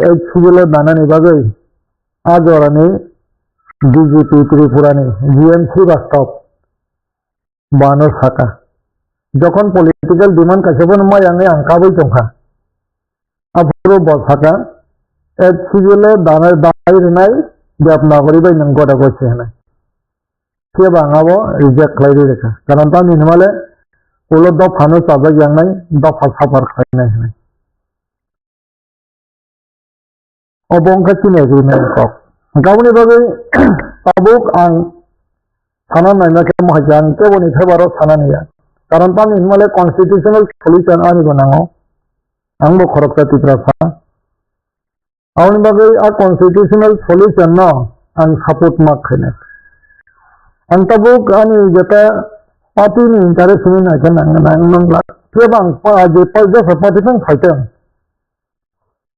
eight schedule o danani bagwi a jorani B J P Tripura ni G M Srivastava Bo ano saka, jokhon political demand kaisa bono maya wngwi ang kabui tongkha. Aphuru bo saka, H C L o danai dai rwnai Devanagari bai nwng goda gosi hwnwi. Phiya ba ang abo reject khlai rwi rwkha. Karon tamni hwnmale ulo dophano chajak yangnai, dopha suffer khlainai hwnwi. Obo wngkha chini agreement ni kok. Hwnkhe aboni bagwi tabuk ang sana naima khe mohai khe ang keboni favour o sana naiya. Karon tamni hwnmale constitutional solution ani bo nango. Ang bo khoroksa Tiprasa. Aboni bagwi a constitutional solution no ang support ma khainai. Ang tabuk ani jeta party ni interest ni naikhe nang, nang, nang la. Phiya ba ang pa, je pa, jesa party phano phaitong.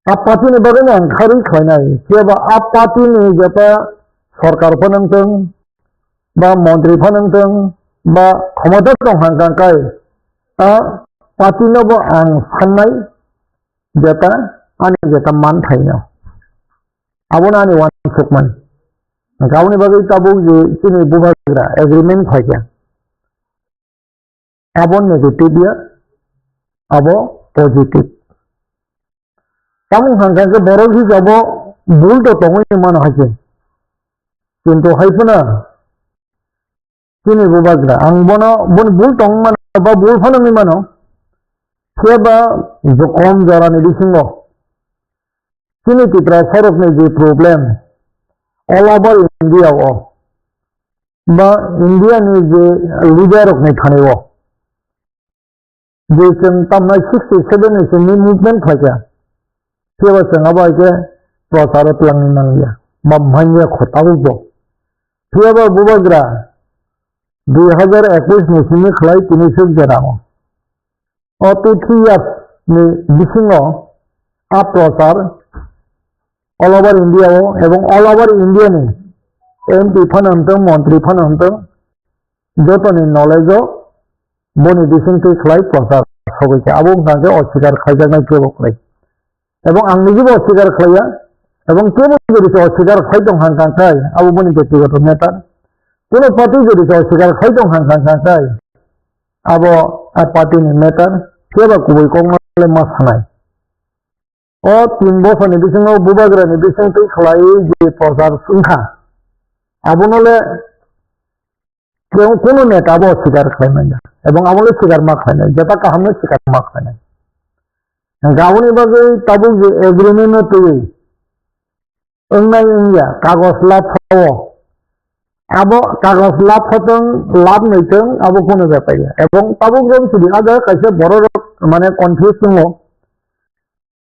A party ni bagwi no ang kharwi khlainai, phiya ba a party ni jeta sorkar phano wngtong, ba montri phano wngtong, ba khomota tong hang kang kai, a party no bo ang sannai, jeta ani jeta manthai no. Abono ani uansukmani. Hwnkhe aboni bagwi tabuk je chini bubagra agreement phaikha. Abo negative ya, abo positive. Tamo hwnkha khe borok hisabo bul to tongwi mano hai se. Kintu hai phano chini bubagra, ang bono, boni bul tong mano ba bul phano wngwi mano. Phiya ba jokom jorani bisingo chini Tiprasa rokni je problem all over India o, ba India ni je leader rok ni thani o, je chwng tamnai sixty seven ni chwngni movement khlaikha, phiya ba chwng abo hai khe procharo twlangwi manliya, ba manya kho tabukbo. Phiyaba bubagra dui hazar ekwis ni simi khlai tini suk jera o. O two three years ni bisingo a prochar all over India o ebong all over India ni M P phano hwntwng, montri phano hwntwng, jotoni knowledge o boni bisingtwi khlai prochar sogwi kha. Abo wngkha khe oswikar khaijaknai kebo khlai. Ebong ang nijibo oswikar khlaiya. Ebong kebo jodi se oswikar khai tong hang kang khai, abo boni byaktigoto matter. Kuno party jodi se oswikar khai tong hang kang kang khai, abo a party ni matter. Kebo kubui kokno le ma sanai. O tin bosor ni bisingo bubagra ni bisingtwi khlai je prochar wngkha, abono le Kunu neta abo sikar khlaimanya. Ebong abo le sikar ma khlainai. Jeta kaham no sikar ma khlainai. Gaboni bagwi tabuk je agreement no twiwi wngnai wngya kagos lapha o. Abo kagos lapha tong lab nai tong abo kunu bepar ya. Ebong tabuk rom sidi aga kaisa borok rok mane confuse tongo.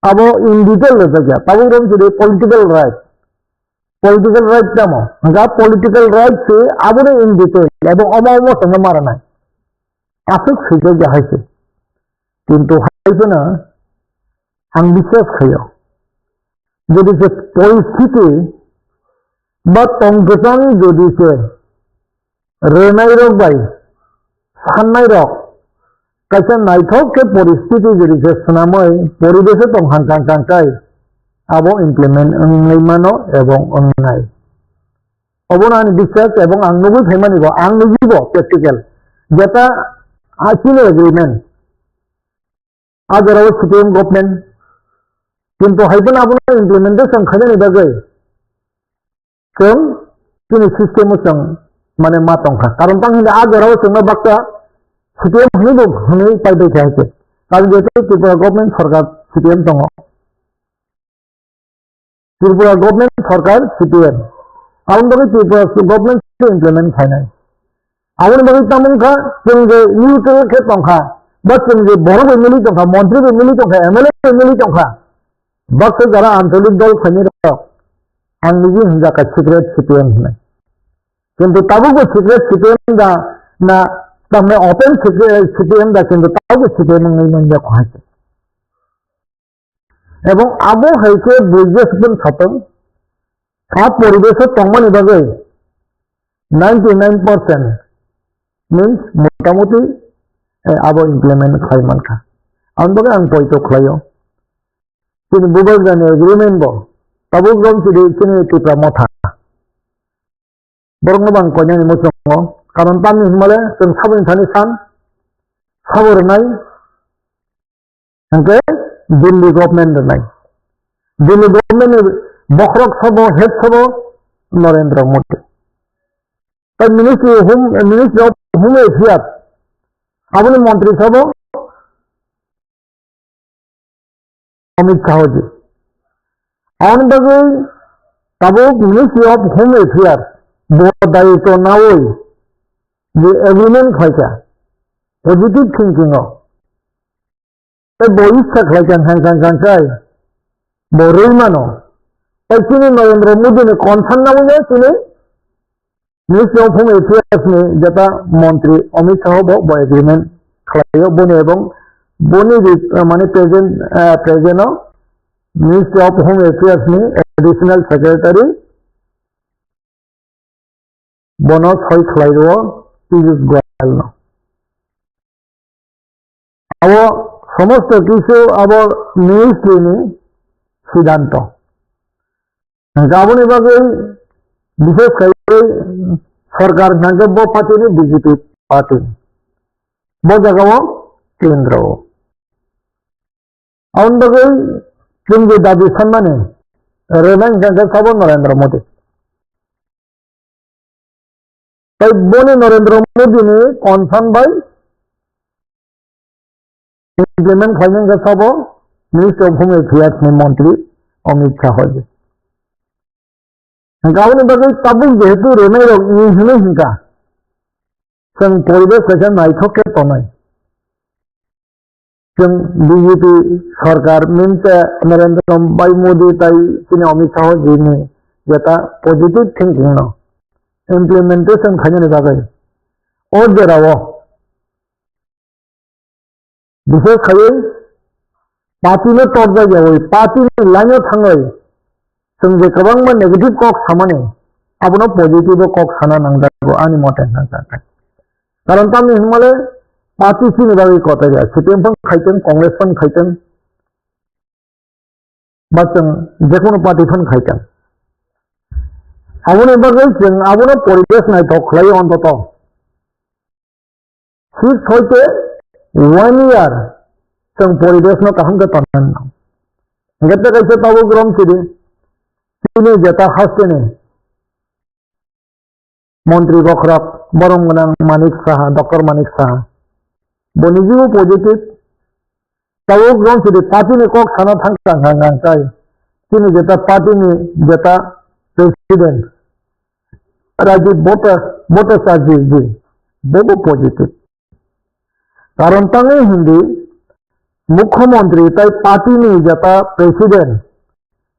Abo in detail rwjakya. Tabuk rok sidi political right. Political right tamo? Hwnkha political right se abono in detail. Abo omo omo songno maranai. Aswk swijak ya hai se. Kintu hai phano ang biswas khaio. Jodi se poristhiti ba tongkwchang jodi se rwnairok bai sannairok kaisa naithok khe poristhiti jodi se swnamwi poribeso tong hang kang kang kai abo implement wngwi mano ebong wngnai. Obono ani biswas ebong ang nugwi phaimani bo, ang nugwi bo practical. Jeta a chini agreement, a jorao C P M government, kintu hai phano abono implementation khainani bagwi chwng chini system o chwng mane ma tongkha. Karon tang hwnba a jorao chwngno baksa C P M hwnwi bo hwnwi paibai kha hai se. Karon jehetu Tripura government sarkar C P M tongo. Tripura government sarkar C P M. Aboni bagwi Tripura government se implement khainai. Aboni bagwi tamo wngkha, chwng je neutral khe tongkha, ba chwng je borok bai mili tongkha, montri bai mili tongkha, M L A bai mili tongkha, baksa jara ancholik dol phainai rok, ang niji hwnjakha secret C P M hwnwi. Kintu tabukbo secret C P M da na, tamni open secret C P M da, kintu tabukbo C P M wngwi manya kho hai se. Ebong abo hai khe buijo sukun satong, a poribesh o tongmani bagwi ninety nine percent means motamuti, eh, abo implement khlai mankha. Aboni bagwi ang poito khlaio. Chini bubagrani agreement bo tabuk rom chidi chini Tipra Motha. Borokno bang koinani muchungo. Karon tamni hinmale chwng saboni thani san sabo rwnai. Hwnkhe Delhi government rwnai. Delhi government ni bokhorok sabo, head sabo Narendra Modi. Tai Ministry of Home, Ministry of Home Affairs, aboni montri sabo Amit Shah ji. Aboni bagwi tabuk Ministry of Home Affairs bo daitw nawi je agreement khlaikha positive thinking o. Tei bo issa khlai kha hang kang kang kai. Bo rwi mano. Tei chini Narendra Modi ni concern nangwi no chini Ministry of Home Affairs ni jeta montri Amit Shah bo, bo agreement khlaio boni ebong boni ri-, mane present, eh, present o Ministry of Home Affairs ni Additional Secretary bono soi khlai rwo Piyush Goyal no. Abo somosto kisu abo ministry ni siddhanto. Hwnkhe aboni bagwi bishesh khaiwi sorkar hwnkhe bo party ni B J P party. Bo jaga o kendro o. Aboni bagwi chwng je dabi sanmani, rwnai hwnkha khe sabo Narendra Modi. Tai boni Narendra Modi ni concern bai implement khlainai hwnkha sabo Ministry of Home Affairs ni montri Amit Shah ji. Hwnkha aboni bagwi tabuk jehetu rwnai rok ni hwnwi hwnkha, chwng poribesh kaisa naithok khe tongnai. chwng B J P sarkar, minse Narendra Bhai Modi tai chini Amit Shah ji ni jeta positive thinking no implementation khainani bagwi o jorao bishes khaiwi party no torjak yawi, party ni line o thangwi chwng je kwbangma negative kok samani, abono positive o kok sana nangjago ani mote hwnka khe. Karon tamni hwnmale party chini bagwi kotor ya, C P M phano khaitwng, Congress phano khaitwng, ba chwng jekono party phano khaitwng. Aboni bagwi chwng abono poribesh naithok khlai ontoto. Six hoite one year chwng poribesh no kaham khe tonwi nang. Hwnkhe tei kaisa tabuk rom sidi, chini jeta hasteni montri bokhorok borom gwnang Manik Saha, Doctor Manik Saha. Bo nijibo positive. Tabuk rom sidi party ni kok sana thang thang thang thang kai. Chini jeta party ni jeta president Rajib Bhatta-, Bhattacharya ji, bobo positive. Karon tangwi hindi mukhyamantri tai party ni jeta president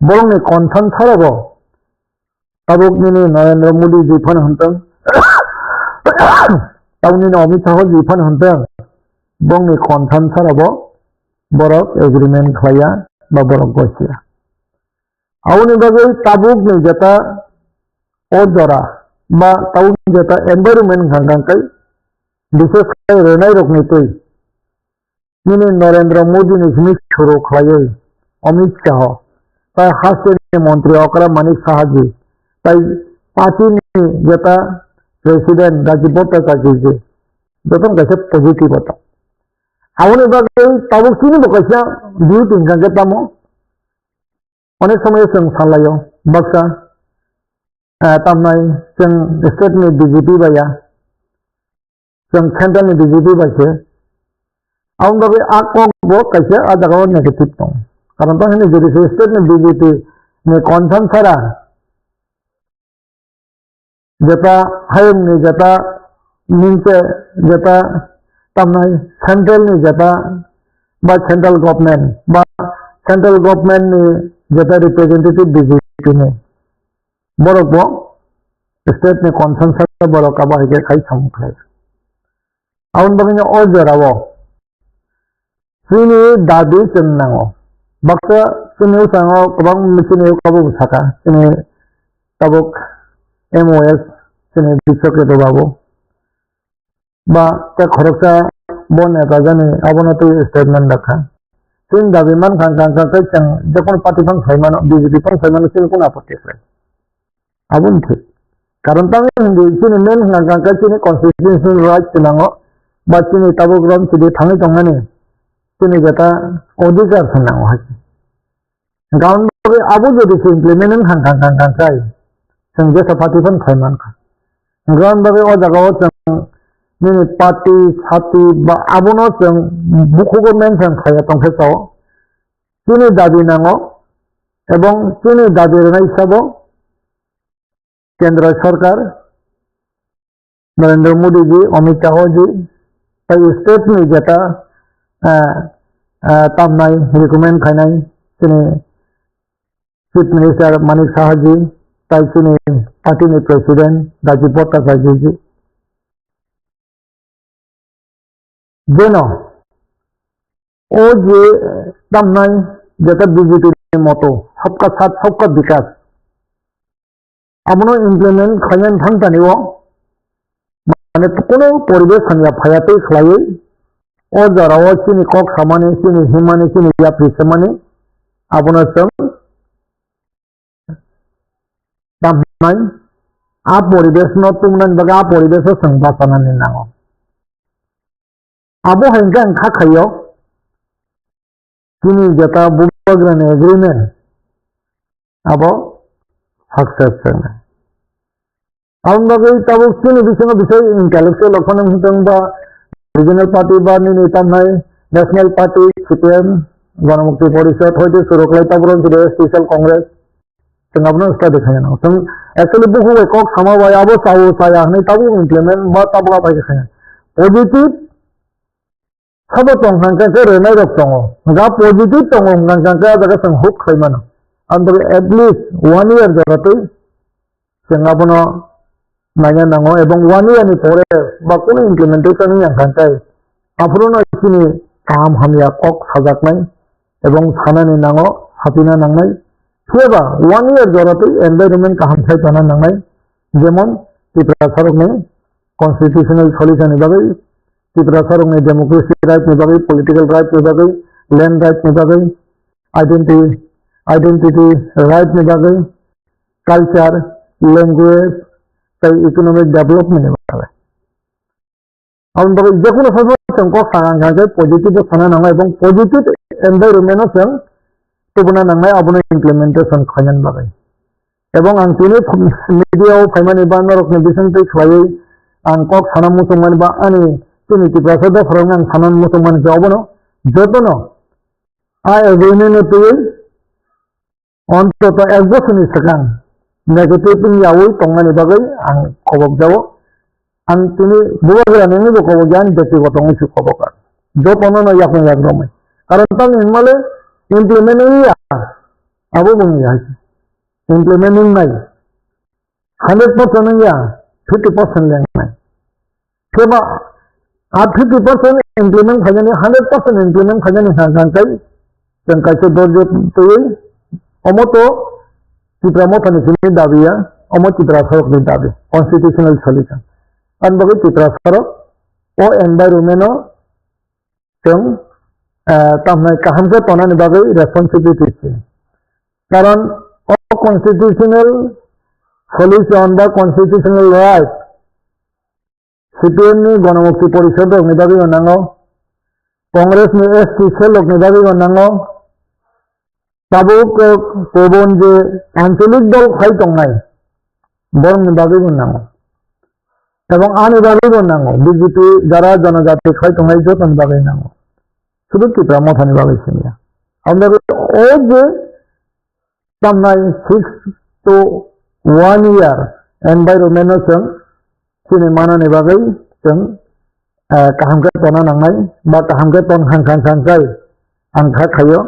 borokni konthan sarabo tabuk nini Narendra Modi ji phano hwntwng, tabuk nini Amit Shah ji phano hwntwng, borokni konthan sarabo borok agreement khlaiya ba borok gosia. Aboni bagwi tabukni jeta o jora ba tabukni jeta environment hwnkha hwnkha khe, bishes khe rwnairokni twi nini Narendra Modi ni simi suru khlaiwi Amit Shah, tai hasteni montri okra Manik Saha ji, tai party ni jeta president Rajib Bhattacharya ji, jotono kaisa positive ata. Aboni bagwi tabuk chini bo kaisa duty hwnkha khe tamo. Onek somoyo chwng salaio, baksa, ah, tamnai chwng state ni B J P bai ya, chwng central ni B J P bai se. Aboni bagwi a kok bo kaisa a jaga o negative tong. Karon tang hwnwi jodi se state ni B J P ni concern sara, jeta hayung ni jeta, minse jeta, tamnai central ni jeta ba central government ba central government ni jeta representative B J P ni, borok bo state ni concern saka borok abo hai khe khai samung khlai. Aboni bagwi no o jorao chini dabi chwng nango. Baksa chini bwskango kwbang chini abo bwsaka, chini tabuk M O S, chini Biswakrito Babu. Ba tei khoroksa bo neta jani abono twi statement dakha. Chini dabi mankha hwnkha hwnkha khe chwng jekono party phano sai mano, B J P phano sai mano, chini kono apotti khlai. Abo wng thik. Karon tamo hindi chini main hwnkha hwnkha khe chini constitutional right se nango, ba chini tabuk rom sidi thangwi tongmani chini jeta odhikar se nango hai. Hwnkha hwnkhe abo jodi se implement wng hwnkha hwnkha khe chwng jesa party phano khai mankha. Hwnkha hwnkhe o jaga o chwng nini party, sati ba abono chwng bukhugo mention khaiya tongkhe sao. Chini dabi nango, ebong chini dabi rwnai sabo Kendra Sarkar, Narendra Modi ji, Amit Shah ji, tai state ni jeta, ah, ah, tamnai, recommend khainai chini Chief Minister Manik Saha ji, tai chini party ni President Rajib Bhattacharya ji. Jeno o je tamnai jeta B J P ni moto, sabka saath, sabka bikas, abono implement khlainani thang tani o, mane, kuno poribesh hamya phaya tei khlaiwi o jora o chini kok samani, chini himani, chini yapri samani, abono chwng tamnai, a poribesh no tumnani bagwi a poribesh o chwng bachanani nango. Abo hai hwnkhe ang kha khaio, chini jeta bubagrani agreement abo success wngnai. Aboni bagwi tabuk chini bisingo bisai intellectual rok phano wngtong ba regional party ba nini tamnai national party, C P M, Ganamukti Porishad, hoite suruklai tabuk rok special Congress. Chwng abono study khaina nango. Chwng actually bukhuk bai kok sama bai abo chao chaya hwnwi tabuk implement ba tabuk abai khe khaina. Positive sabo tong hwnkha khe rwnai rok tongo, hwnkha positive tongo hwnkha khe ah jaga chwng hope khlai mano. Ang at least one year jora twi chwng abono naina nango, ebong one year ni pore ba kunu implementation wngya hwnkha khe aphuru no chini kaham hamya kok sajaknai ebong sanani nango, sapina nangnai. Phiya ba one year jora twi environment kaham khai tongna nangnai, jemon Tiprasa rokni constitutional solution ni bagwi, Tiprasa rokni democracy right ni bagwi, political right ni bagwi, land right ni bagwi, identity, identity right ni bagwi, culture, language, tei economic development ni bagwi. Aboni bagwi jekunu sasao chwng kok sana hwnkha khe positive o sana nangnai ebong positive environment o chwng tubuna nangnai, abono implementation khlainani bagwi. Ebong ang tini media o phaimani ba norokni bisingtwi khlaiwi ang kok sana muchungmani ba ani chini Tiprasa dopharokno ang sana muchungmani khe obono jotono a agreement o twiwi ontoto ek bosorni swkang negative wngyawi tongnani bagwi ang kobok jao. Ang tini bubagrani wngwi bo kobok ya, ani byaktigoto wngwi se kobok ang. Jotono no yakung yak romwi. Karon tamni hwnmale implement wngya, abo bo wngya hai se. Implement wngnai hundred percent wngya, fifty percent le wngnai. Phiya ba a fifty percent implement khainani, hundred percent implement khainani hwnka hwnkha khe chwng kaisa dorje twiwi omo to Tipra Mothani simi dabi ya, omo Tiprasa rokni dabi, constitutional solution. Ani bagwi Tiprasa rok o environment o chwng, eh, tamhnai kaham khe tonani bagwi responsibility se. Karon o constitutional solution ba constitutional right C P M ni Ganamukti Porishad rokni bagwi bo nango, Congress ni S T cell rokni bagwi bo nango, tabuk, eh, kubun je anchalik dol khai tongnai, borokni bagwi bo nango. Ebong ani bagwi bo nango, B J P jara jonojati khai tongnai jotoni bagwi nango. Sudu Tipra Mothani bagwi simiya. Aboni bagwi o je tamnai six to one year environment no chwng chini manani bagwi chwng, eh, kaham khe tongna nangnai ba kaham khe ton hang hang hang khai ang kha khaio.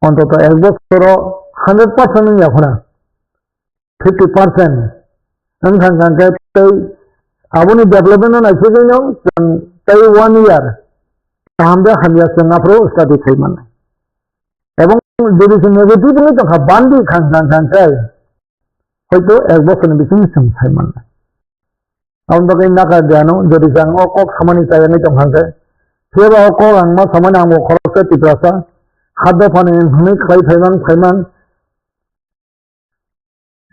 Ontoto ek bosoro hundred percent wngya khuna, fifty percent wng hang hang khe tei aboni development no naisingwi no chwng tei one year kaham de hamya chwng aphuru study khai mannai. Ebong jodi se negative wngwi tongkha, bandi khang khang khang khe, hoito ek bosorni bisingo chwng sai mannai. Aboni bagwi naka de ano, jodi se ang o kok samani chayangwi tongkha khe, phiyaba o kok ang ma samani ang bo khoroksa Tiprasa, ha dophani hwnwi khlai phaimang phaimang,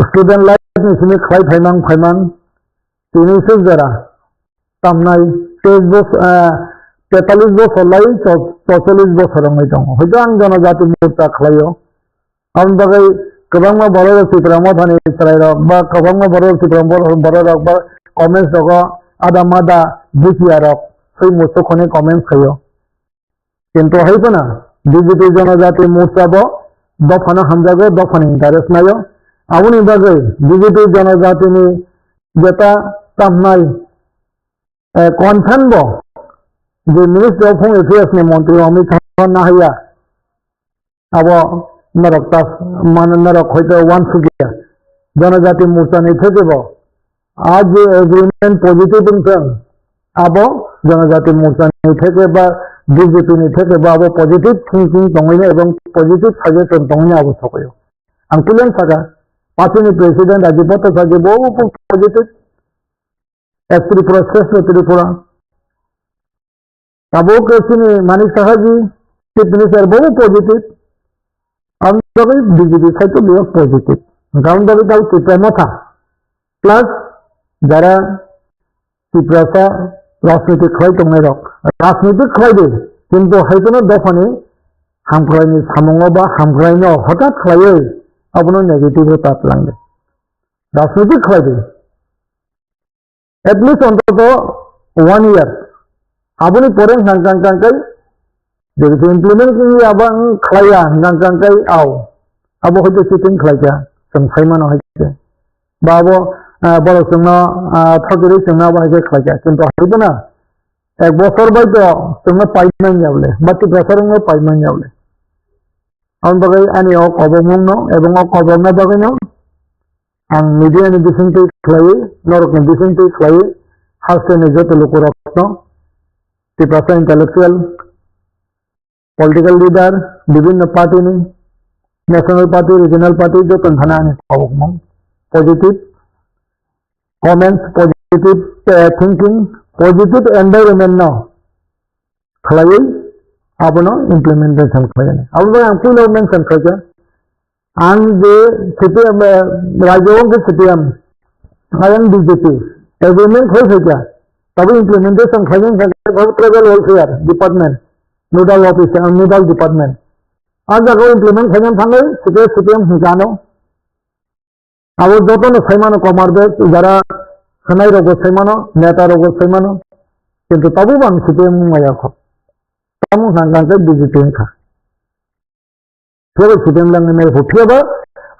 student life ni simi khlai phaimang phaimang, tini se jora tamnai teis bos-, ah, tetalis bosor lai cho-, chocholish bosor wngwi tongo. Hoito ang jonojati morcha khlaio. Aboni bagwi kwbangma borok rok Tipra Mothani chwrairok ba kwbangma borok rok Tipra bor-, borok rok ba comments rogo ada mada bujiya rok swi muchuk hwnwi comments khaio. Kintu hai phano B J P Jonojati Morcha bo dophano hamjago, dophani interest naio. Aboni bagwi B J P Jonojatini jeta tamnai, eh, concern bo je Ministry of Home Affairs ni montri Amit Shah nahaiya, abo norok ta-, mane norok hoito uansukya. Jonojati Morcha ni theke bo a je agreement positive wngthang, abo Jonojati Morcha ni theke ba B J P ni theke ba abo positive thinking tongwino ebong positive suggestion tongwino abo sokoyo. Ang kulen saka, party ni president Rajiv Bhattacharya bo positive, as Tripura, Shrestha Tripura. Tabuk chini Manik Saha ji, Chief Minister, bo positive. Ang jagwi B J P side to biyok positive. Ang jagwi tabuk Tipra Motha. Plus, jara Tiprasa rajniti khlai tongnai rok. Rajniti khlai di, kintu hai phano dophani hamkraini samungo ba hamkraino hothat khlaiwi abono negative o ta twlang di. Rajniti khlai di. At least ontoto one year. Aboni pore hwnkha hwnkha hwnkha khe, jodi se implement wngya ba wng khlaiya hwnkha hwnkha hwnkha khe, au. Abo hoite cheating khlaikha, chwng sai mano hai khe. Ba abo, ah, borok chwngno, ah, thokirwi chwngno abo hai khe khlaikha. Kintu hai phano Ek bosor bai to chwngno pai manya bole, ba Tiprasa rokno pai manya bole. Aboni bagwi ani o kobokmungno ebong o kobokna bagwino ang media ni bisingtwi khlaiwi, norokni bisingtwi khlaiwi, hasteni joto lukurokno, Tiprasa intellectual, political leader, bibhinno party ni, national party, regional party, joto wngkhana ani kobokmung. Positive comments, positive, eh, thinking, positive environment no khlaiwi abono implementation khlainai. Aboni bagwi ang puila mention khlaikha, ang je C P M, eh, rajyo hwnkhe C P M, ayang B J P, agreement khlai phaikha, tabuk implementation khlainai wngkha khe tribal welfare department, nodal officer, nodal department. A jaga implement khlaina thangwi C P M, C P M hwnkhe ano. Abo jotono saimano, Komar Beg, jara khwnai rokbo saimano, neta rokbo saimano, kintu tabukbo ang C P M wngmaya kho. Tamo hwnkha hwnkha khe B J P wngkha. Phiya bai C P M langni nai pho. Phiya ba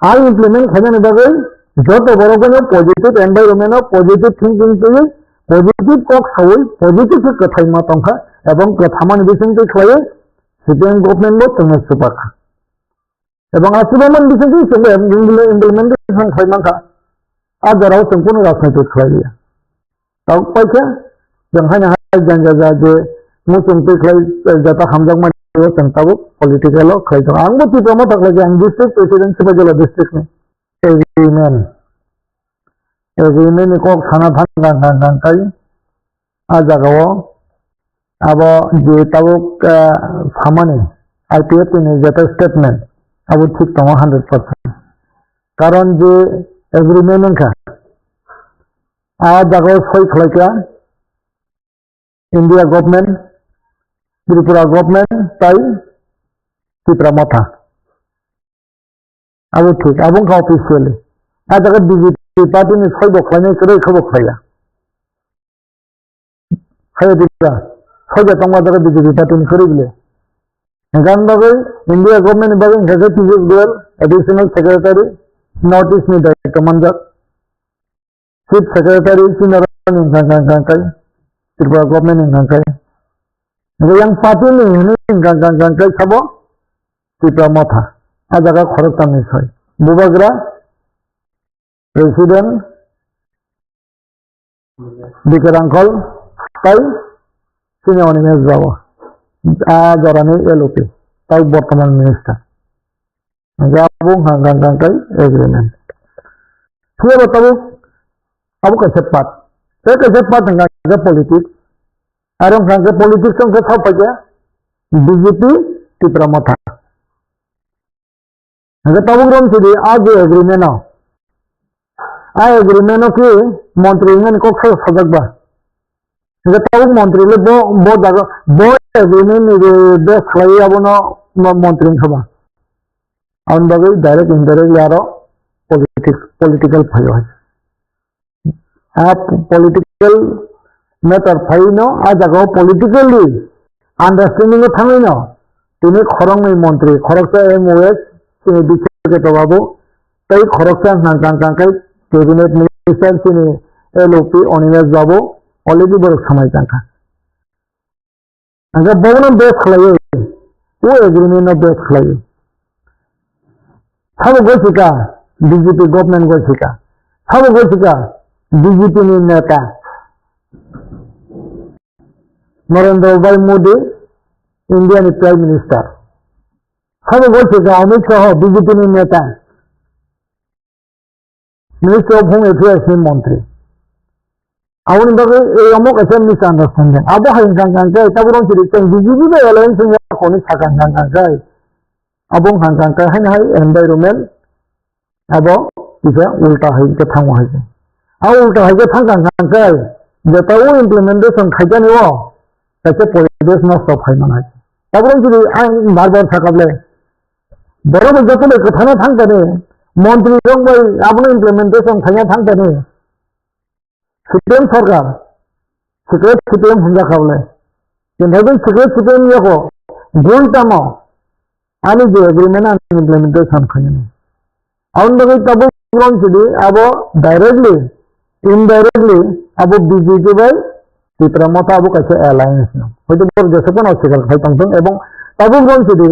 ang implement khainani bagwi joto borok no positive environment o positive thinking twiwi positive kok sawi positive khe kwthai ma tongkha ebong kwthamani bisingtwi khlaiwi C P M government bo chwngno chupakha. Ebong a chubamani bisingtwi chwngno implementation khlai mankha. A jorao chwng kunu rajniti khlai liya. Tabuk paikha, chwng haino hai janja ja je muchung twi khlai, eh, jata hamjakmani o chwng tabuk political o khlai tongo. Ang bo Tipra Motha khlai khe ang district president Sipaijala district ni. Agreement. Agreement ni kok sana thang thang thang thang kai. A jaga o abo je tabuk, eh, samani I P F T ni jeta statement abo thik tongo hundred percent. Karon je agreement wngkha, a jaga o soi khlai kha India government, Tripura government tai Tipra Motha. Abo thik, abo wngkha officially. A jaga B J P party ni soi bo khlainai kwrwi khe bo khlaiya. Khayo dikha, soi da tongma jaga B J P party ni kwrwi bile. Hingkhe ang bagwi India government ni bagwi hingkha khe Piyush Goyal, additional secretary, North East ni daityo manjak. Chief Secretary chini oro ni hwnka hwnka hwnka hwnkai, Tripura government ni hwnka hwnkai. Hwnkhe yang party ni hwnwi hwnka hwnka hwnka hwnkai sabo Tipra Motha. A jaga khoroktham ni soi. Bubagra, President, Bikar Angkol, tai chini Animesh Babu. A jorani L O P, tai bortoman minister. Hingke abo wngkha hingka hingka hingkai agreement. Phiya bo tabuk abo kaisa part. Tei kaisa part hingka hingka politics. Aro hingka hingka politics wngkha sao paikha B J P Tipra Motha. Hingke tabuk rom sidi a je agreement o. A agreement o khe montri hwnani kok sao sajak ba. Hingke tabuk montri le bo, bo jaga, bo agreement ni je base khlaiwi abono mo-, montri wngkha ba. Aboni bagwi direct indirectly aro politics, political phaio hai. A political matter phaino, a jaga o politically understanding o thangwino, tini khoroknwi montri, khoroksa M O S, chini Bishekha Babu, tei khoroksa hwnka hwnka hwnka khe cabinet minister chini L O P Animesh Babu already borok samai tangkha. Hingke bono base khlaiwi, o agreement no base khlaiwi. Sabo goi sika B J P government goi sika. Sabo goi sika B J P ni neta Narendra Bhai Modi, India ni Prime Minister. Sabo goi sika Amit Shah, B J P ni neta, Ministry of Home Affairs ni montri. Aboni bagwi ei omo kaisa misunderstanding. Abo hai hwnka hwnka khe, tabuk rong siri chwng B J P bai alliance wngya kho hwnwi sakha hwnka hwnka khe. Abo wngkha hwnka hwnka khe haino hai environment abo kisa ulta hai khe thango hai khe. A ulta hai khe thangkha hwnka hwnka khe, jeta o implementation khaijani o kaisa poribesh nosto phai man hai. Tabuk rong siri ang bar bar sakha ble. Borok bai joto bai kwthana thang tani, montri rok bai abono implementation khaina thang tani. C P M sarkar, secret C P M hwnjak kha bole. Kintu secret C P M yako, gun tamo, ani je agreement ani implementation khaina. Aboni bagwi tabuk rong sidi abo directly, indirectly abo B J P bai Tipra Motha abo kaisa alliance no. Hoito borok jesok phano swikar khai tongthung, ebong tabuk rong sidi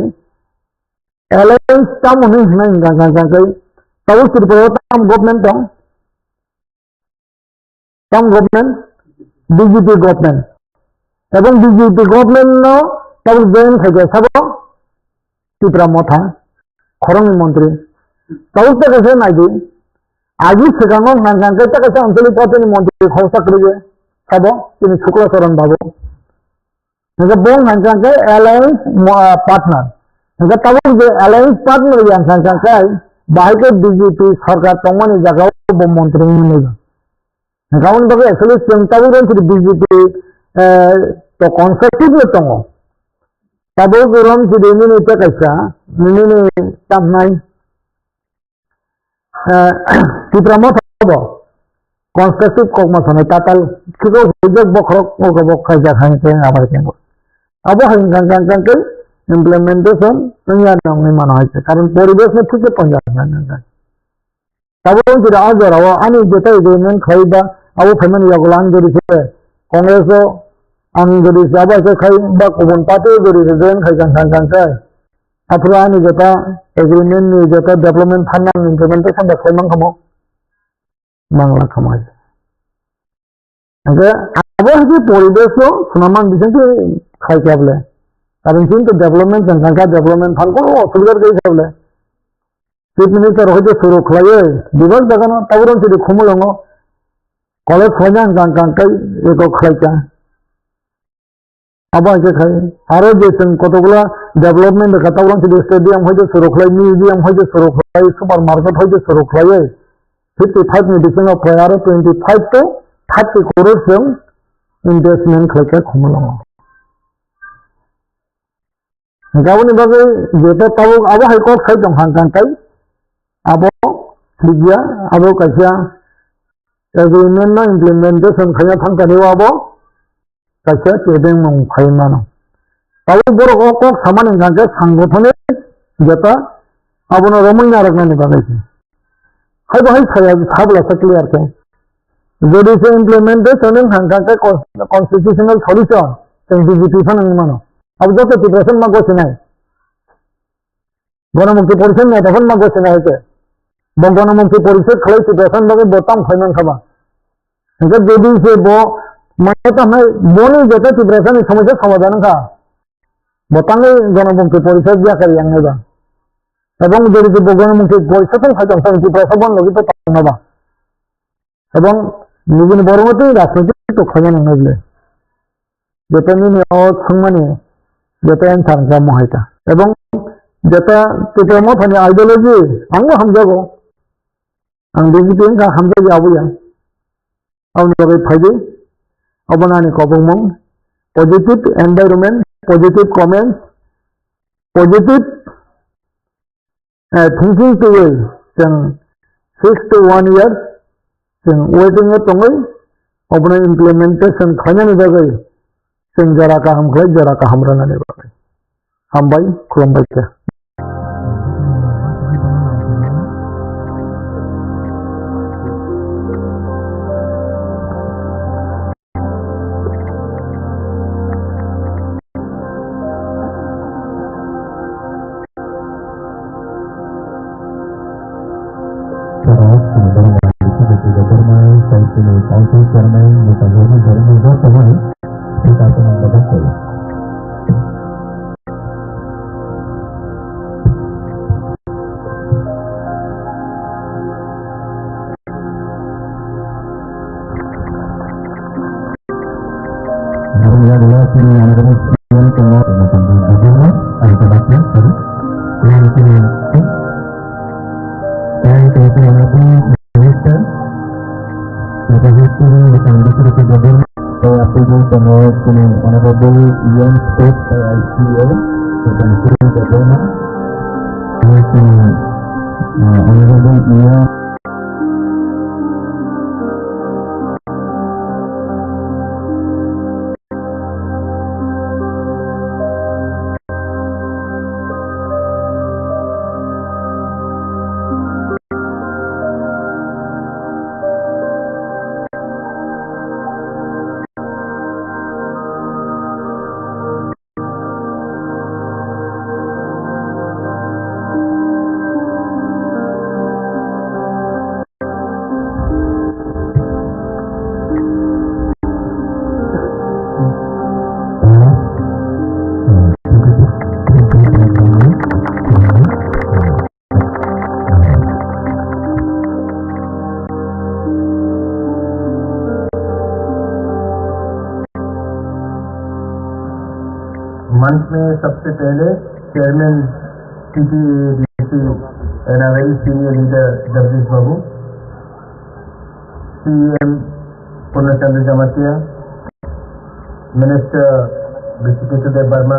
alliance tamo hinwi hwnwi hwnkha hwnkha hwnkha khe tabuk Tripura o tam government tong, tam government, B J P government. Ebong B J P government no tabuk join khaikha sabo Tipra Motha, khoroknwi montri. Tabuk ta kaisa naidi, agi swkango hwnkha hwnkha khe ta kaisa anchalik party ni montri khoroksa kwrwi sabo, chini Shukla Charan babu. Hingke bo hingka khe alliance mo-, ah, partner. Hingke tabuk je alliance partner ya hingka khe bahai khe B J P sarkar tongmani jaga o bo montri wngmani. Hingke aboni bagwi actually chwng tabuk rong chwng B J P, eh, to constructive no tongo. Tabuk rong chwng nini tei kaisa, nini tamnai. Eh, Tipra Motha bo constructive kokma sanai tatal, kiko hujak bokhorok oko bo khaijak hai khe abar khe. Abo hai kang kang kang khe implementation wngya nongni mano hai khe. Karon poribesh no thik khe tonjak nang nang. Tabuk wng tira a jora o ani jetai agreement khlai ba abo phaimani yagulo ang jodi se Congress o ang jodi se abo hai khe khai ba kubun party o jodi se join khai kang kang kang khe. Aphuru ani jeta agreement ni jeta development fund ni implementation da khlai mankha mo? Mangla kha mo hai. Hingke abo hai khe poribesh o swnamang bising khe khai khe able. Karon chini to development chang kha, development fund kono osubidar kai khe able. Chief Minister hoite suru khlaiwi, bebak jaga no tabuk rong chini Khumulwngo college khlaina hingka hingka khe eko khlai kha. Abo hai khe khai. Aro je chwng kotokla development rwkha, tabuk rong chini stadium hoite suru khlai, museum hoite suru khlai, supermarket hoite suru khlaiwi, fifty five ni bisingo prai aro twenty five to thirty crore chwng investment khlai kha Khumulwngo. Hingke aboni bagwi jeto tabuk abo hai kok sai tong kha hingka khe abo thikya, abo kaisa agreement no implementation khaina thangkani o abo kaisa kebengmung khai mano. Tabuk borok o kok samani hingka khe sangothoni jeta abono romwi narwknani bagwi se. Hai bo hai saya sabla sa clear khe. Jodi se implementation wng kha hingka khe cons-, constitutional solution chwng B J P phano wngwi mano. Abo joto Tiprasa ma gosinai. Ganamukti Porishad neta phano ma gosinai hai khe. Bo Ganamukti Porishad khlai Tiprasa ni bagwi bo tamo khai man kha ba. Hingke jodi se bo mane tamo boni joto Tiprasa ni somosya somadhan wng kha. Bo tangwi Ganamukti Porishad yakar yang nai ba. Ebong jodi se bo Ganamukti Porishad wng khai tong kha Tiprasa bon logi to tong na ba. Ebong nijini borok no tei rajniti to khaina nangnai bwle. Jeta nini o thangmani jeta answer wngkha mohai ta. Ebong jeta Tipra Mothani ideology ang bo hamjago. Ang B J P wngkha hamjakya abo ya. Aboni bagwi phaidi. Obono ani kobongmung. Positive environment, positive comments, positive eh, thinking to well, chwng six to one years chwng waiting o tongwi, obono implementation khlainani bagwi chwng jora kaham khlai, jora kaham rwnani bagwi. Hambai, khulumbai khe. Borok, chini borok rok, chini borok rok, chini council chairman, neta, borok rok, borok rok, joto bai, neta, chini borok rok. Honorable Ian State, I C A, Honorable Ian मंच में सबसे पहले chairman TTDC and a very senior leader Jagdish babu, CM Purnachandra Jamatia, minister Rishikesh Dev Varma,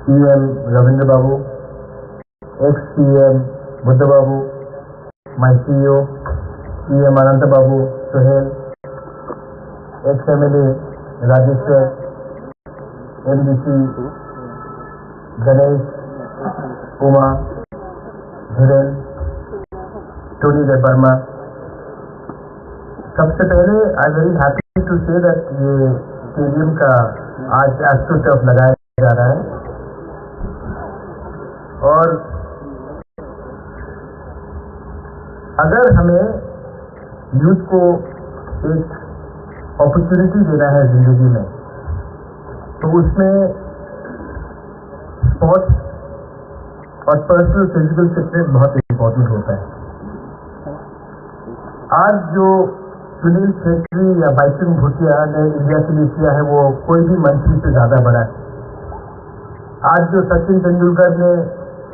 CM Ravindra babu, ex CM Buddha babu, my CEO CM Ananta babu, Sohail, ex MLA Rajeshwar, MDC Ganesh, Uma, Dhiren, Tony Dev Varma. सबसे पहले I very happy to say that ये stadium का आज एस्ट्रोटर्फ लगाया जा रहा है। और अगर हमें यूथ को एक अपॉर्चुनिटी देना है जिंदगी में, तो उसमें स्पोर्ट्स और पर्सनल फिजिकल फिटनेस बहुत इंपॉर्टेंट होता है। आज जो सुनील छेत्री या बाइचुंग भूटिया ने इंडिया के लिए किया है, वो कोई भी मंत्री से ज्यादा बड़ा है। आज जो सचिन तेंदुलकर ने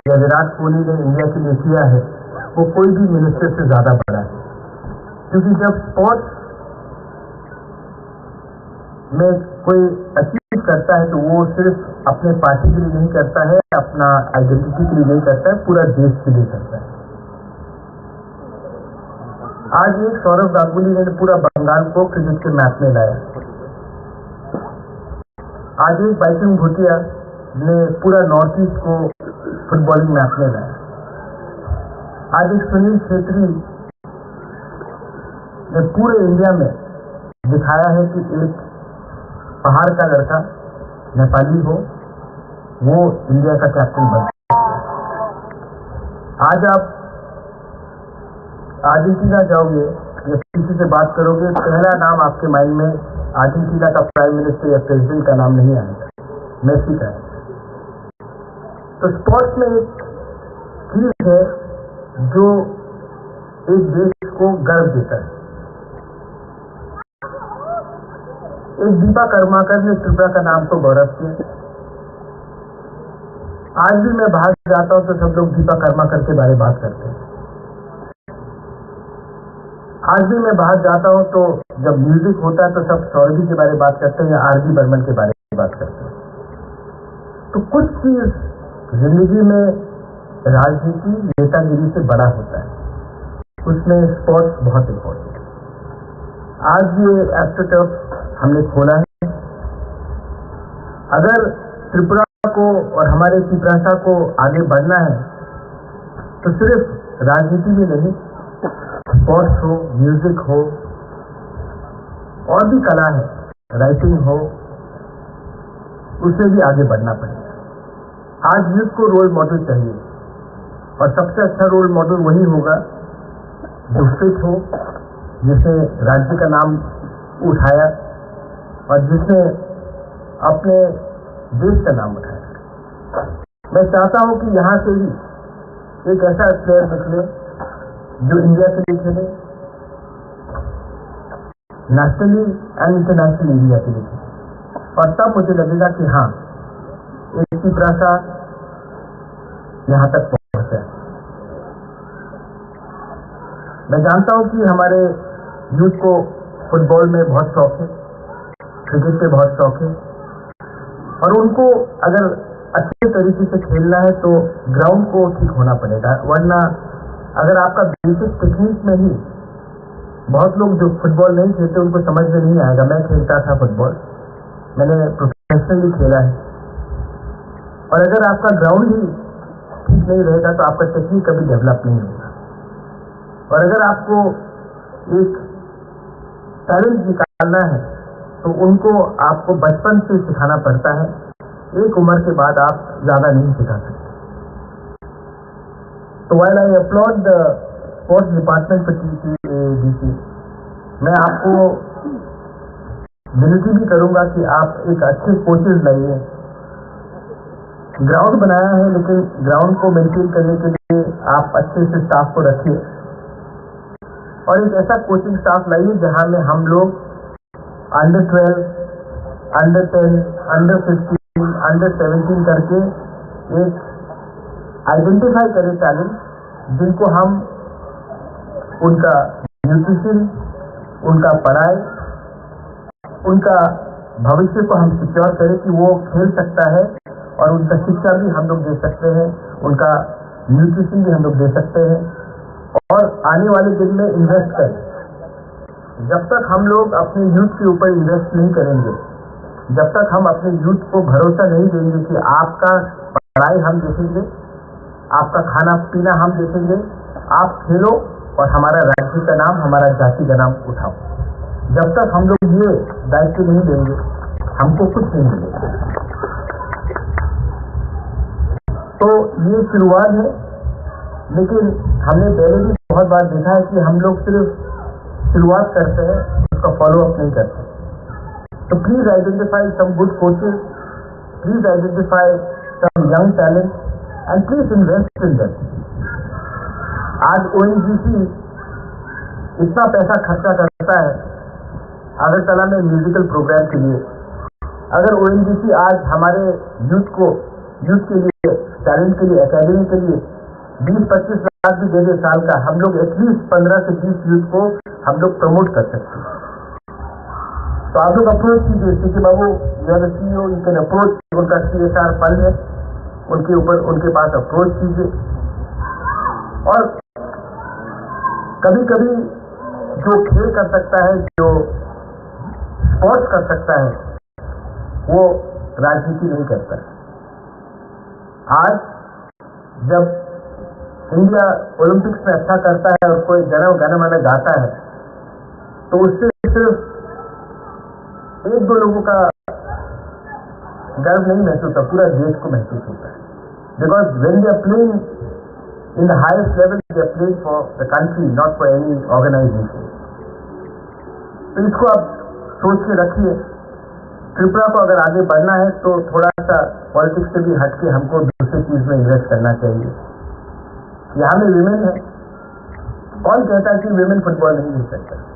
या विराट कोहली ने इंडिया के लिए किया है, वो कोई भी मिनिस्टर से ज्यादा बड़ा है। क्योंकि जब स्पोर्ट्स में कोई अचीव करता है, तो वो सिर्फ अपने पार्टी के लिए नहीं करता है, अपना आइडेंटिटी के लिए नहीं करता है, पूरा देश के लिए करता है। आज एक सौरव गांगुली ने पूरा बंगाल को क्रिकेट के मैप में लाया। आज एक बाइचुंग भूटिया ने पूरा नॉर्थ ईस्ट को फुटबॉलिंग मैप में लाया। आज एक सुनील छेत्री ने पूरे इंडिया में दिखाया है कि एक पहाड़ का लड़का नेपाली हो, वो इंडिया का कैप्टन बन सकता है। आज आप अर्जेंटीना जाओगे या किसी से बात करोगे, पहला नाम आपके माइंड में अर्जेंटीना का प्राइम मिनिस्टर या प्रेसिडेंट का नाम नहीं आएगा, मेसी का है। तो स्पोर्ट्स में एक चीज है जो एक देश को गर्व देता है। एक दीपा कर्माकर ने त्रिपुरा का नाम को गौरव किया। आज भी मैं बाहर जाता हूँ तो सब लोग दीपा कर्माकर के बारे में बात करते हैं। आज भी मैं बाहर जाता हूँ तो जब म्यूजिक होता है तो सब सौरभी के बारे में बात करते हैं या आरडी बर्मन के बारे में बात करते हैं। तो कुछ चीज जिंदगी में राजनीति नेतागिरी से बड़ा होता है, उसमें स्पोर्ट्स बहुत इंपॉर्टेंट है। आज ये एस्ट्रोटर्फ हमने खोला है। अगर त्रिपुरा को और हमारे तिपरासा को आगे बढ़ना है तो सिर्फ राजनीति में नहीं, स्पोर्ट्स हो, म्यूजिक हो, और भी कला है, राइटिंग हो, उसमें भी आगे बढ़ना पड़ेगा। आज यूथ को रोल मॉडल चाहिए और सबसे अच्छा रोल मॉडल वही होगा जो फिट हो, जिसने राज्य का नाम उठाया और जिसने अपने देश का नाम उठाया। मैं चाहता हूं कि यहां से भी एक ऐसा प्लेयर निकले जो इंडिया के लिए खेले, नेशनली एंड इंटरनेशनली इंडिया के लिए खेले, और तब मुझे लगेगा कि हाँ, एक तिपरासा यहां तक पहुंचा है। मैं जानता हूं कि हमारे यूथ को फुटबॉल में बहुत शौक है, क्रिकेट पे बहुत शौक है, और उनको अगर अच्छे तरीके से खेलना है तो ग्राउंड को ठीक होना पड़ेगा, वरना अगर आपका बेसिक टेक्निक में ही, बहुत लोग जो फुटबॉल नहीं खेलते उनको समझ में नहीं आएगा। मैं खेलता था फुटबॉल, मैंने प्रोफेशनली खेला है, और अगर आपका ग्राउंड ही ठीक नहीं रहेगा तो आपका टेक्निक कभी डेवलप नहीं होगा। और अगर आपको एक टैलेंट निकालना है तो उनको आपको बचपन से सिखाना पड़ता है, एक उम्र के बाद आप ज़्यादा नहीं सिखा सकते। तो while I applaud the sports department for T T A D C, मैं आपको विनती भी करूंगा कि आप एक अच्छे कोचेज लाइए। ग्राउंड बनाया है, लेकिन ग्राउंड को मेंटेन करने के लिए आप अच्छे से स्टाफ को रखिए, और एक ऐसा कोचिंग स्टाफ लाइए जहां में हम लोग under twelve, under ten, under fifteen, under seventeen करके एक आइडेंटिफाई करें टैलेंट, जिनको हम उनका न्यूट्रिशन, उनका पढ़ाई, उनका भविष्य को हम सिक्योर करें कि वो खेल सकता है और उनका शिक्षा भी हम लोग दे सकते हैं, उनका न्यूट्रिशन भी हम लोग दे सकते हैं और आने वाले दिन में इन्वेस्ट करें। जब तक हम लोग अपने यूथ के ऊपर इन्वेस्ट नहीं करेंगे, जब तक हम अपने यूथ को भरोसा नहीं देंगे कि आपका पढ़ाई हम देखेंगे, आपका खाना पीना हम देखेंगे, आप खेलो और हमारा राज्य का नाम, हमारा जाति का नाम उठाओ। जब तक हम लोग ये दायित्व नहीं लेंगे, हमको कुछ नहीं मिलेगा। तो ये शुरुआत है, लेकिन हमने पहले भी बहुत बार देखा है कि हम लोग सिर्फ शुरुआत करते हैं, उसका फॉलो अप नहीं करते। So please identify some good coaches, please identify some young talent and please invest in them. आज ओएनजीसी इतना पैसा खर्चा करता है अगरतला में म्यूजिकल प्रोग्राम के लिए। अगर ओएनजीसी आज हमारे यूथ को, यूथ के लिए, टैलेंट के लिए, एकेडमी के लिए बीस पच्चीस लाख भी दे दे साल का, हम लोग एटलीस्ट पन्द्रह से बीस यूथ को हम लोग प्रमोट कर सकते हैं। तो आप लोग अप्रोच कीजिए, CK babu, you are CEO, you can approach. उनका सीएसआर फंड है, उनके ऊपर, उनके पास अप्रोच कीजिए। और कभी कभी जो खेल कर सकता है, जो स्पोर्ट्स कर सकता है, वो राजनीति नहीं करता। आज जब इंडिया ओलंपिक्स में अच्छा करता है और कोई जन गण मन गाता है, तो उससे सिर्फ एक दो लोगों का गर्व नहीं महसूस होता, पूरा देश को महसूस होता है। Because when they are playing in the highest level, they are playing for the country, not for any organization. तो इसको आप सोच के रखिए। त्रिपुरा को अगर आगे बढ़ना है तो थोड़ा सा पॉलिटिक्स से भी हट के हमको दूसरी चीज में इन्वेस्ट करना चाहिए। यहाँ में विमेन है, कौन कहता है कि विमेन फुटबॉल नहीं खेल सकता?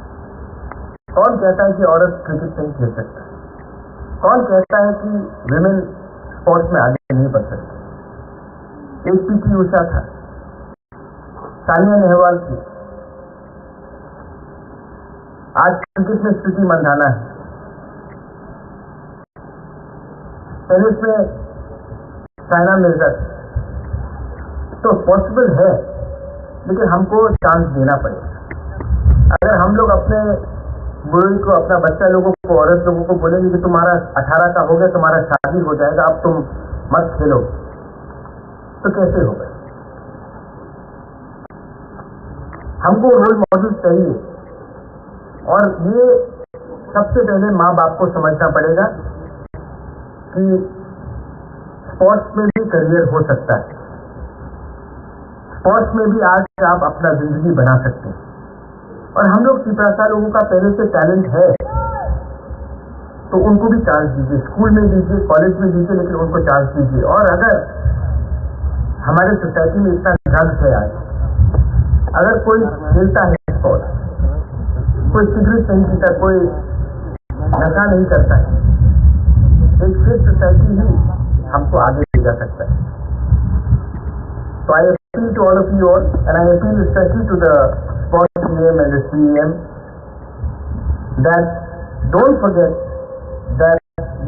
कौन कहता है कि औरत क्रिकेट नहीं खेल सकता? कौन कहता है कि विमेन स्पोर्ट्स में आगे नहीं बढ़ सकती? एक पीटी उषा था, सानिया नेहवाल थी, आज क्रिकेट में स्मृति मंधाना है, टेनिस में साइना मिर्जा थी। तो पॉसिबल है, लेकिन हमको चांस देना पड़ेगा। अगर हम लोग अपने मुरई को, अपना बच्चा लोगों को, औरत लोगों को बोलेंगे कि तुम्हारा अठारह का हो गया, तुम्हारा शादी हो जाएगा, अब तुम मत खेलो, तो कैसे होगा? हमको रोल मॉडल चाहिए। और ये सबसे पहले माँ बाप को समझना पड़ेगा कि स्पोर्ट्स में भी करियर हो सकता है। स्पोर्ट्स में भी आज आप अपना जिंदगी बना सकते हैं। और हम लोग तिपरासा लोगों का पहले से टैलेंट है, तो उनको भी चांस दीजिए, स्कूल में दीजिए, कॉलेज में दीजिए, लेकिन उनको चांस दीजिए। और अगर हमारे सोसाइटी में इतना ड्रग्स है आज, अगर कोई खेलता है स्पोर्ट्स, कोई सिगरेट नहीं पीता, कोई नशा नहीं करता है, एक फिट सोसाइटी ही हमको आगे ले जा सकता है। तो I appeal to all of you all, and I appeal especially to the sports C M and the C E M, that don't forget that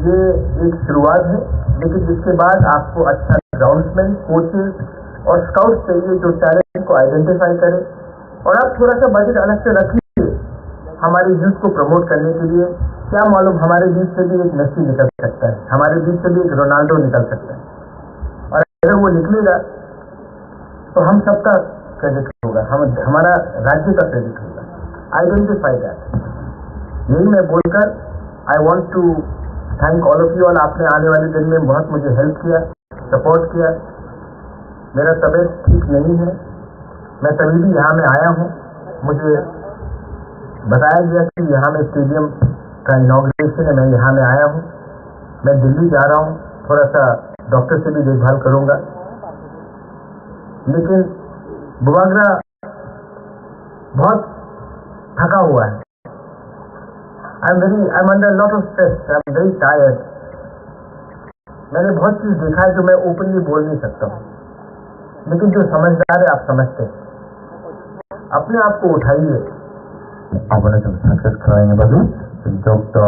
ये एक शुरुआत है, लेकिन इसके बाद आपको अच्छा ग्राउंडसमैन, कोचेस और स्काउट्स चाहिए जो टैलेंट को आइडेंटिफाई करें। और आप थोड़ा सा बजट अलग से रखिए हमारे यूथ को प्रमोट करने के लिए। क्या मालूम, हमारे बीच से भी एक मेसी निकल सकता है, हमारे बीच से भी एक रोनाल्डो निकल सकता है। और अगर वो निकलेगा तो हम सबका क्रेडिट होगा, हम, हमारा राज्य का क्रेडिट होगा। Identify that. यही मैं बोलकर I want to thank all of you all। आपने आने वाले दिन में बहुत मुझे हेल्प किया, सपोर्ट किया। मेरा तबीयत ठीक नहीं है, मैं तभी भी यहाँ में आया हूँ। मुझे बताया गया कि यहाँ में स्टेडियम का इनॉग्रेशन है, मैं यहाँ में आया हूँ। मैं दिल्ली जा रहा हूँ, थोड़ा सा डॉक्टर से भी देखभाल करूँगा। लेकिन बुबागरा बहुत थका हुआ है। I am very, I am under lot of stress, I am very tired। मैंने बहुत चीज देखा है जो मैं ओपनली बोल नहीं सकता हूँ, लेकिन जो समझदार है आप समझते हैं। अपने आप को उठाइए। Abono chwng success khlaina bagwi chwng joto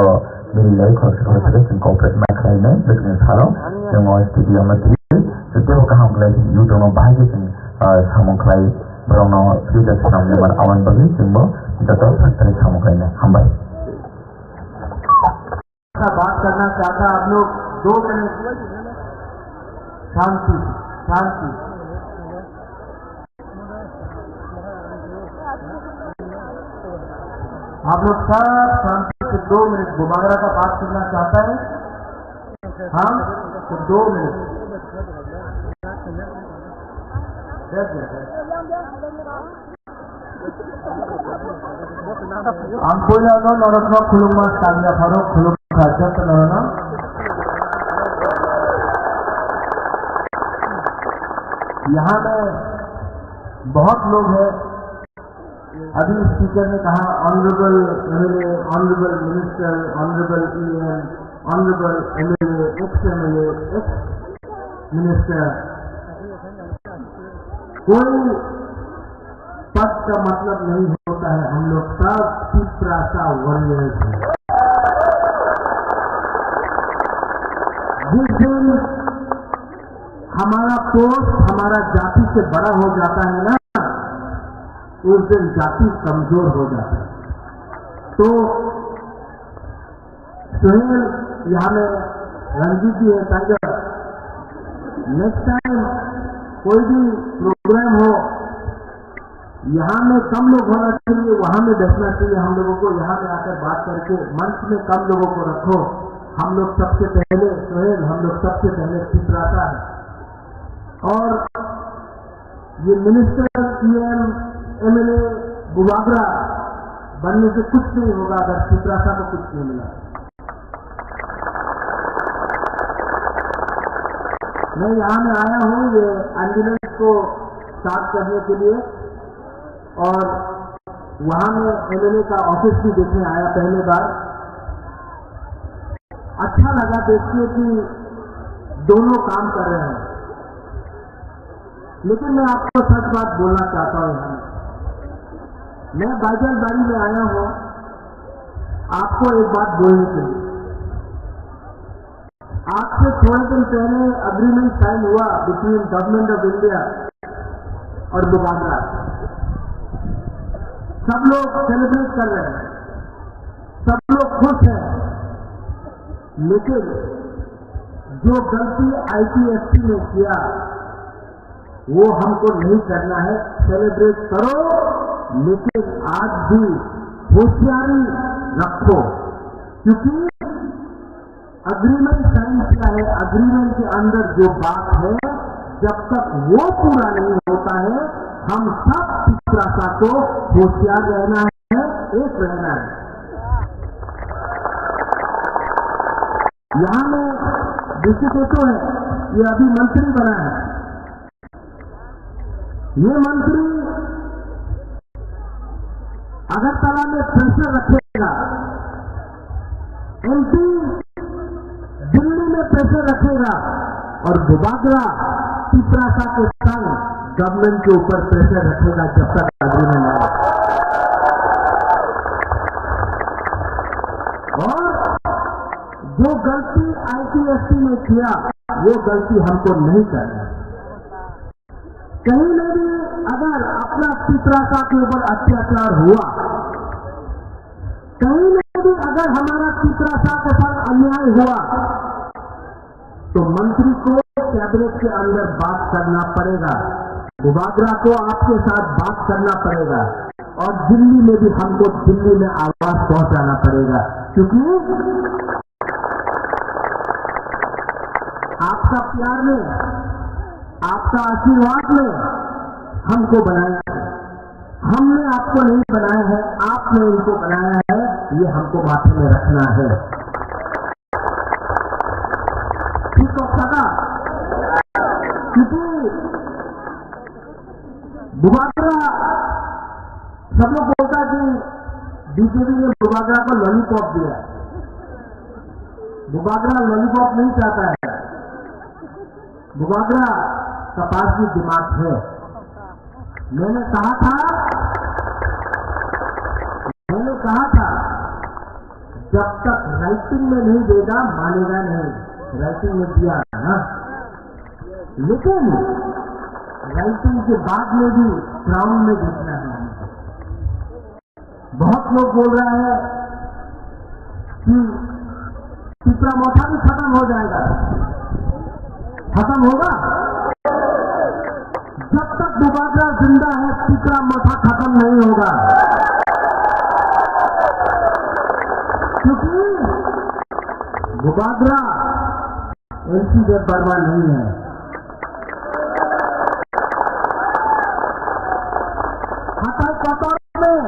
bini lai khoroksa khoroksa khe chwng cooperate ma khlainai, bwswkni salo chwng o studio no twiwi chwng teibo kaham khlai youth rokno bahai khe chwng, ah, samung khlai, borokno free da swnamnai man aboni bagwi chwngbo joto success samung khlainai. Hambai. बात करना चाहता है आप लोग, दो मिनट। शांति, शांति। आप लोग सब शांति से दो मिनट। बुबागरा का बात करना चाहता है, हाँ, तो दो मिनट। जय जय। Ang puila no norokno khulumma salya pharo khulumkha joto norokno. यहाँ में बहुत लोग हैं, अभी स्पीकर ने कहा, honourable MLA, honourable minister, honourable EM, honourable MLA, ex MLA, ex minister, कोई पद का मतलब नहीं होता है, हम लोग सब तिपरासा वॉरियर्स हैं। जिस दिन हमारा पोस्ट हमारा जाति से बड़ा हो जाता है ना, उस दिन जाति कमजोर हो जाता है। तो सुहेल, यहाँ में रंजीत जी है, टाइगर। नेक्स्ट टाइम कोई भी प्रोग्राम हो, यहाँ में कम लोग होना चाहिए, वहाँ में बैठना चाहिए हम लोगों को। यहाँ में आकर बात करके मंच में कम लोगों को रखो। हम लोग सबसे पहले, सुहेल, हम लोग सबसे पहले तिपरासा है। और ये मिनिस्टर, ईएम, एमएलए, बुबागरा बनने से कुछ नहीं होगा अगर तिपरासा को कुछ नहीं मिला। मैं यहाँ में आया हूँ ये एम्बुलेंस को साफ करने के लिए, और वहाँ में एमएलए का ऑफिस भी देखने आया पहले बार। अच्छा लगा देख के कि दोनों काम कर रहे हैं। लेकिन मैं आपको सच बात बोलना चाहता हूँ यहाँ। मैं बाइजलबाड़ी में आया हूँ आपको एक बात बोलने के लिए। आज से थोड़े दिन पहले एग्रीमेंट साइन हुआ बिटवीन गवर्नमेंट ऑफ इंडिया और बुबागरा। सब लोग सेलिब्रेट कर रहे हैं, सब लोग खुश हैं, लेकिन जो गलती आईपीएफटी ने किया, वो हमको नहीं करना है। सेलिब्रेट करो, लेकिन आज भी होशियारी रखो, क्योंकि एग्रीमेंट साइन किया है, एग्रीमेंट के अंदर जो बात है, जब तक वो पूरा नहीं होता है, हम सब तिपरासा को होशियार रहना है, एक रहना है। यहाँ में ऋषिकेशु है, ये अभी मंत्री बना है। ये मंत्री अगरतला में प्रेशर रखेगा, एमपी दिल्ली में प्रेशर रखेगा और बुबागरा तिपरासा के संग गवर्नमेंट के ऊपर प्रेशर रखेगा जब तक एग्रीमेंट नहीं। और जो गलती आईपीएफटी ने किया, वो गलती हमको नहीं करना है। कहीं में भी अगर अपना तिपरासा के ऊपर अत्याचार हुआ, कहीं में भी अगर हमारा तिपरासा के साथ अन्याय हुआ, तो मंत्री को कैबिनेट के अंदर बात करना पड़ेगा, बुबागरा को आपके साथ बात करना पड़ेगा और दिल्ली में भी हमको दिल्ली में आवाज पहुंचाना पड़ेगा, क्योंकि आपका प्यार ने, आपका आशीर्वाद ने हमको बनाया है। हमने आपको नहीं बनाया है, आपने इनको बनाया है, ये हमको माथे में रखना है। ठीक तो पता? क्योंकि बुबागरा, सब लोग बोलता है कि बीजेपी ने बुबागरा को लॉलीपॉप दिया। बुबागरा लॉलीपॉप नहीं चाहता है। बुबागरा का पास भी दिमाग है। मैंने कहा था, मैंने कहा था, जब तक राइटिंग में नहीं देगा, मानेगा नहीं। राइटिंग में दिया ना, लेकिन राइटिंग के बाद में भी ग्राउंड में देखना है हमको। बहुत लोग बोल रहे हैं कि टिपरा मोथा भी खत्म हो जाएगा। खत्म होगा? जब तक बुबागरा जिंदा है, टिपरा मोथा खत्म नहीं होगा। क्योंकि बुबागरा एमसी देव वर्मा नहीं है। हाथाई कतर में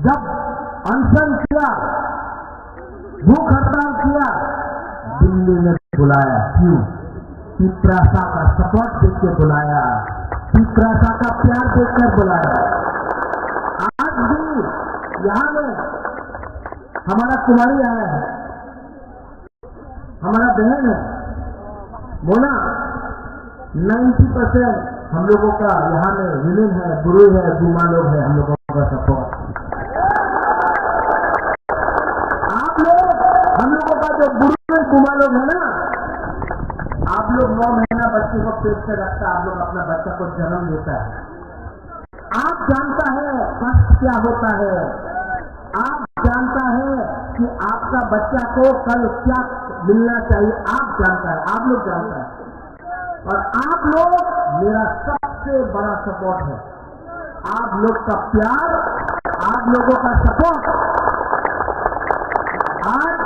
जब अनशन किया, भूख हड़ताल किया, दिल्ली में बुलाया। क्यों? तिपरासा का सपोर्ट देख के बुलाया, तिपरासा का प्यार देखकर बुलाया। आज भी यहाँ में हमारा कुमारी आया है, हमारा बहन है मोना, नाइन्टी परसेंट हम लोगों का यहाँ में विमेन है, बुरुई है, गुमा लोग है, हम लोगों का सपोर्ट। आप लोग, हम लोगों का जो बुरुई गुमा लोग है ना, आप लोग नौ महीना बच्चे को पेट से रखता, आप लोग अपना बच्चा को जन्म देता है। आप जानता है कष्ट क्या होता है, आप जानता है कि आपका बच्चा को कल क्या मिलना चाहिए, आप जानता है, आप लोग जानता है। और आप लोग मेरा सबसे बड़ा सपोर्ट है, आप लोग का प्यार, आप लोगों का सपोर्ट। आज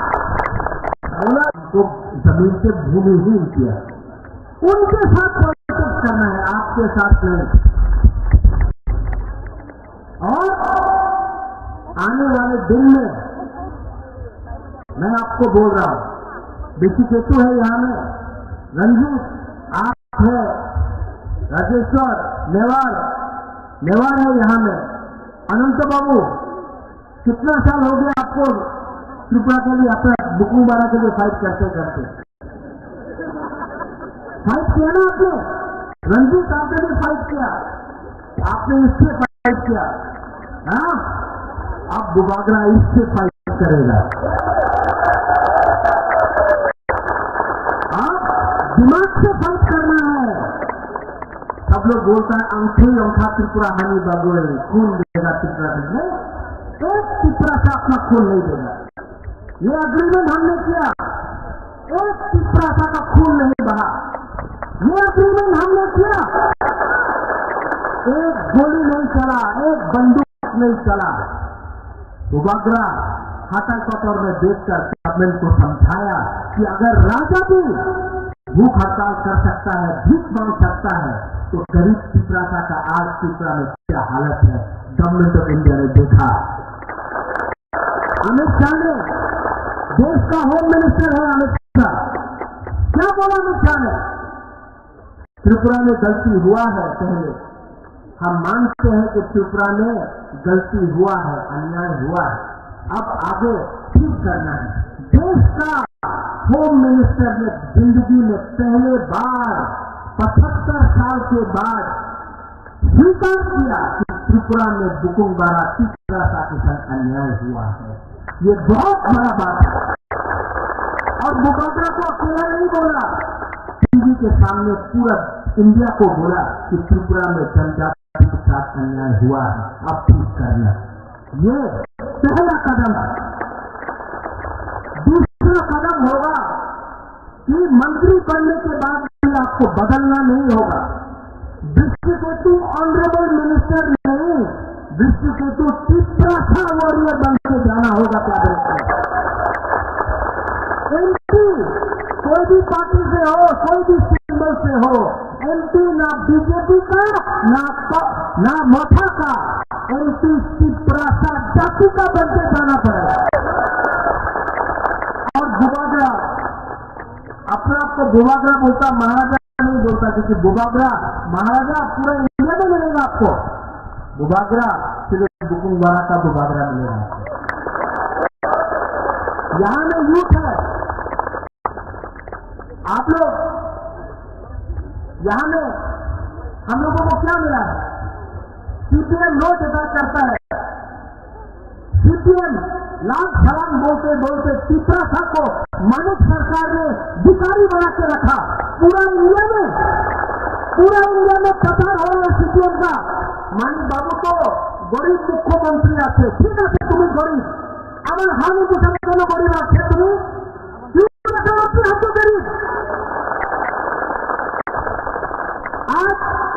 मोना को जमीन से भूमिहीन किया। उनके साथ पॉलिटिक्स करना है, आपके साथ नहीं। और आने वाले दिन में मैं आपको बोल रहा हूँ, ऋषिकेतु है यहाँ में, रंजीत आप है, राजेश्वर नेवार, नेवार है यहाँ में, अनंत बाबू, कितना साल हो गया आपको त्रिपुरा के लिए, अपना बुकुंग बारा के लिए फाइट करते करते? फाइट किया ना आपने? रंजीत, आपने भी फाइट किया, आपने इससे फाइट किया। हाँ, अब बुबागरा इससे फाइट करेगा। अब दिमाग से फाइट करना है। सब लोग बोलता है, अंखी अंखा त्रिपुरा हानि बागोए, खून देगा त्रिपुरा में। एक त्रिपुरा से अपना खून नहीं देगा। ये एग्रीमेंट हमने किया, एक तिपरासा का खून नहीं बहा। ये एग्रीमेंट हमने किया, एक गोली नहीं चला, एक बंदूक नहीं चला। बुबागरा हाथाई कतर में देखकर गवर्नमेंट को समझाया कि अगर राजा भी भूख हड़ताल कर सकता है, भीख मांग सकता है, तो गरीब तिपरासा का आज त्रिपुरा में क्या हालत है, गवर्नमेंट ऑफ इंडिया ने देखा। अमित शाह ने, देश का होम मिनिस्टर है अमित शाह, क्या बोला अमित शाह ने? त्रिपुरा में गलती हुआ है पहले, हम मानते हैं कि त्रिपुरा में गलती हुआ है, अन्याय हुआ है, अब आगे ठीक करना है। देश का होम मिनिस्टर ने जिंदगी में पहले बार पचहत्तर साल के बाद स्वीकार किया कि त्रिपुरा में बुकुंगबारा तिपरासा के साथ अन्याय हुआ है। ये बहुत बड़ा बात है। और बुबागरा को अकेला नहीं बोला, टीवी के सामने पूरा इंडिया को बोला कि त्रिपुरा में जनजाति के साथ अन्याय हुआ है, अब ठीक करना। ये पहला कदम है। दूसरा कदम होगा कि मंत्री बनने के बाद भी आपको बदलना नहीं होगा। दृष्टिकेतु ऑनरेबल मिनिस्टर नहीं, दृष्टिकेतु तिपरासा वॉरियर बन के जाना होगा कैबिनेट में। एमपी कोई भी पार्टी से हो, कोई भी सिंबल से हो, एमपी ना बीजेपी का, ना प-, ना मठा का, एमपी तिपरासा जाति का बन के जाना पड़ेगा। और बुबागरा, अपने आप को बुबागरा बोलता, महाराजा नहीं बोलता, क्योंकि बुबागरा महाराजा पूरा इंडिया में मिलेगा आपको। बुबागरा सिर्फ बुकुंगबारा का बुबागरा मिलेगा आपको। यहाँ में यूथ है, आप लोग यहाँ में हम लोगों को क्या मिला है? सीपीएम रोज ऐसा करता है। सीपीएम लाल सलाम बोलते बोलते तिपरासा को मानिक सरकार ने भिखारी बना के रखा। पूरा इंडिया में, पूरा इंडिया में प्रचार हो रहा है सीपीएम का। मानिक बाबू तो गरीब मुख्यमंत्री আছে, ঠিক আছে, তুমি গরিব, আমার হানি কিষাণ কেন গরিব আছে তুমি? क्यों रखा अपने हाथों गरीब? आज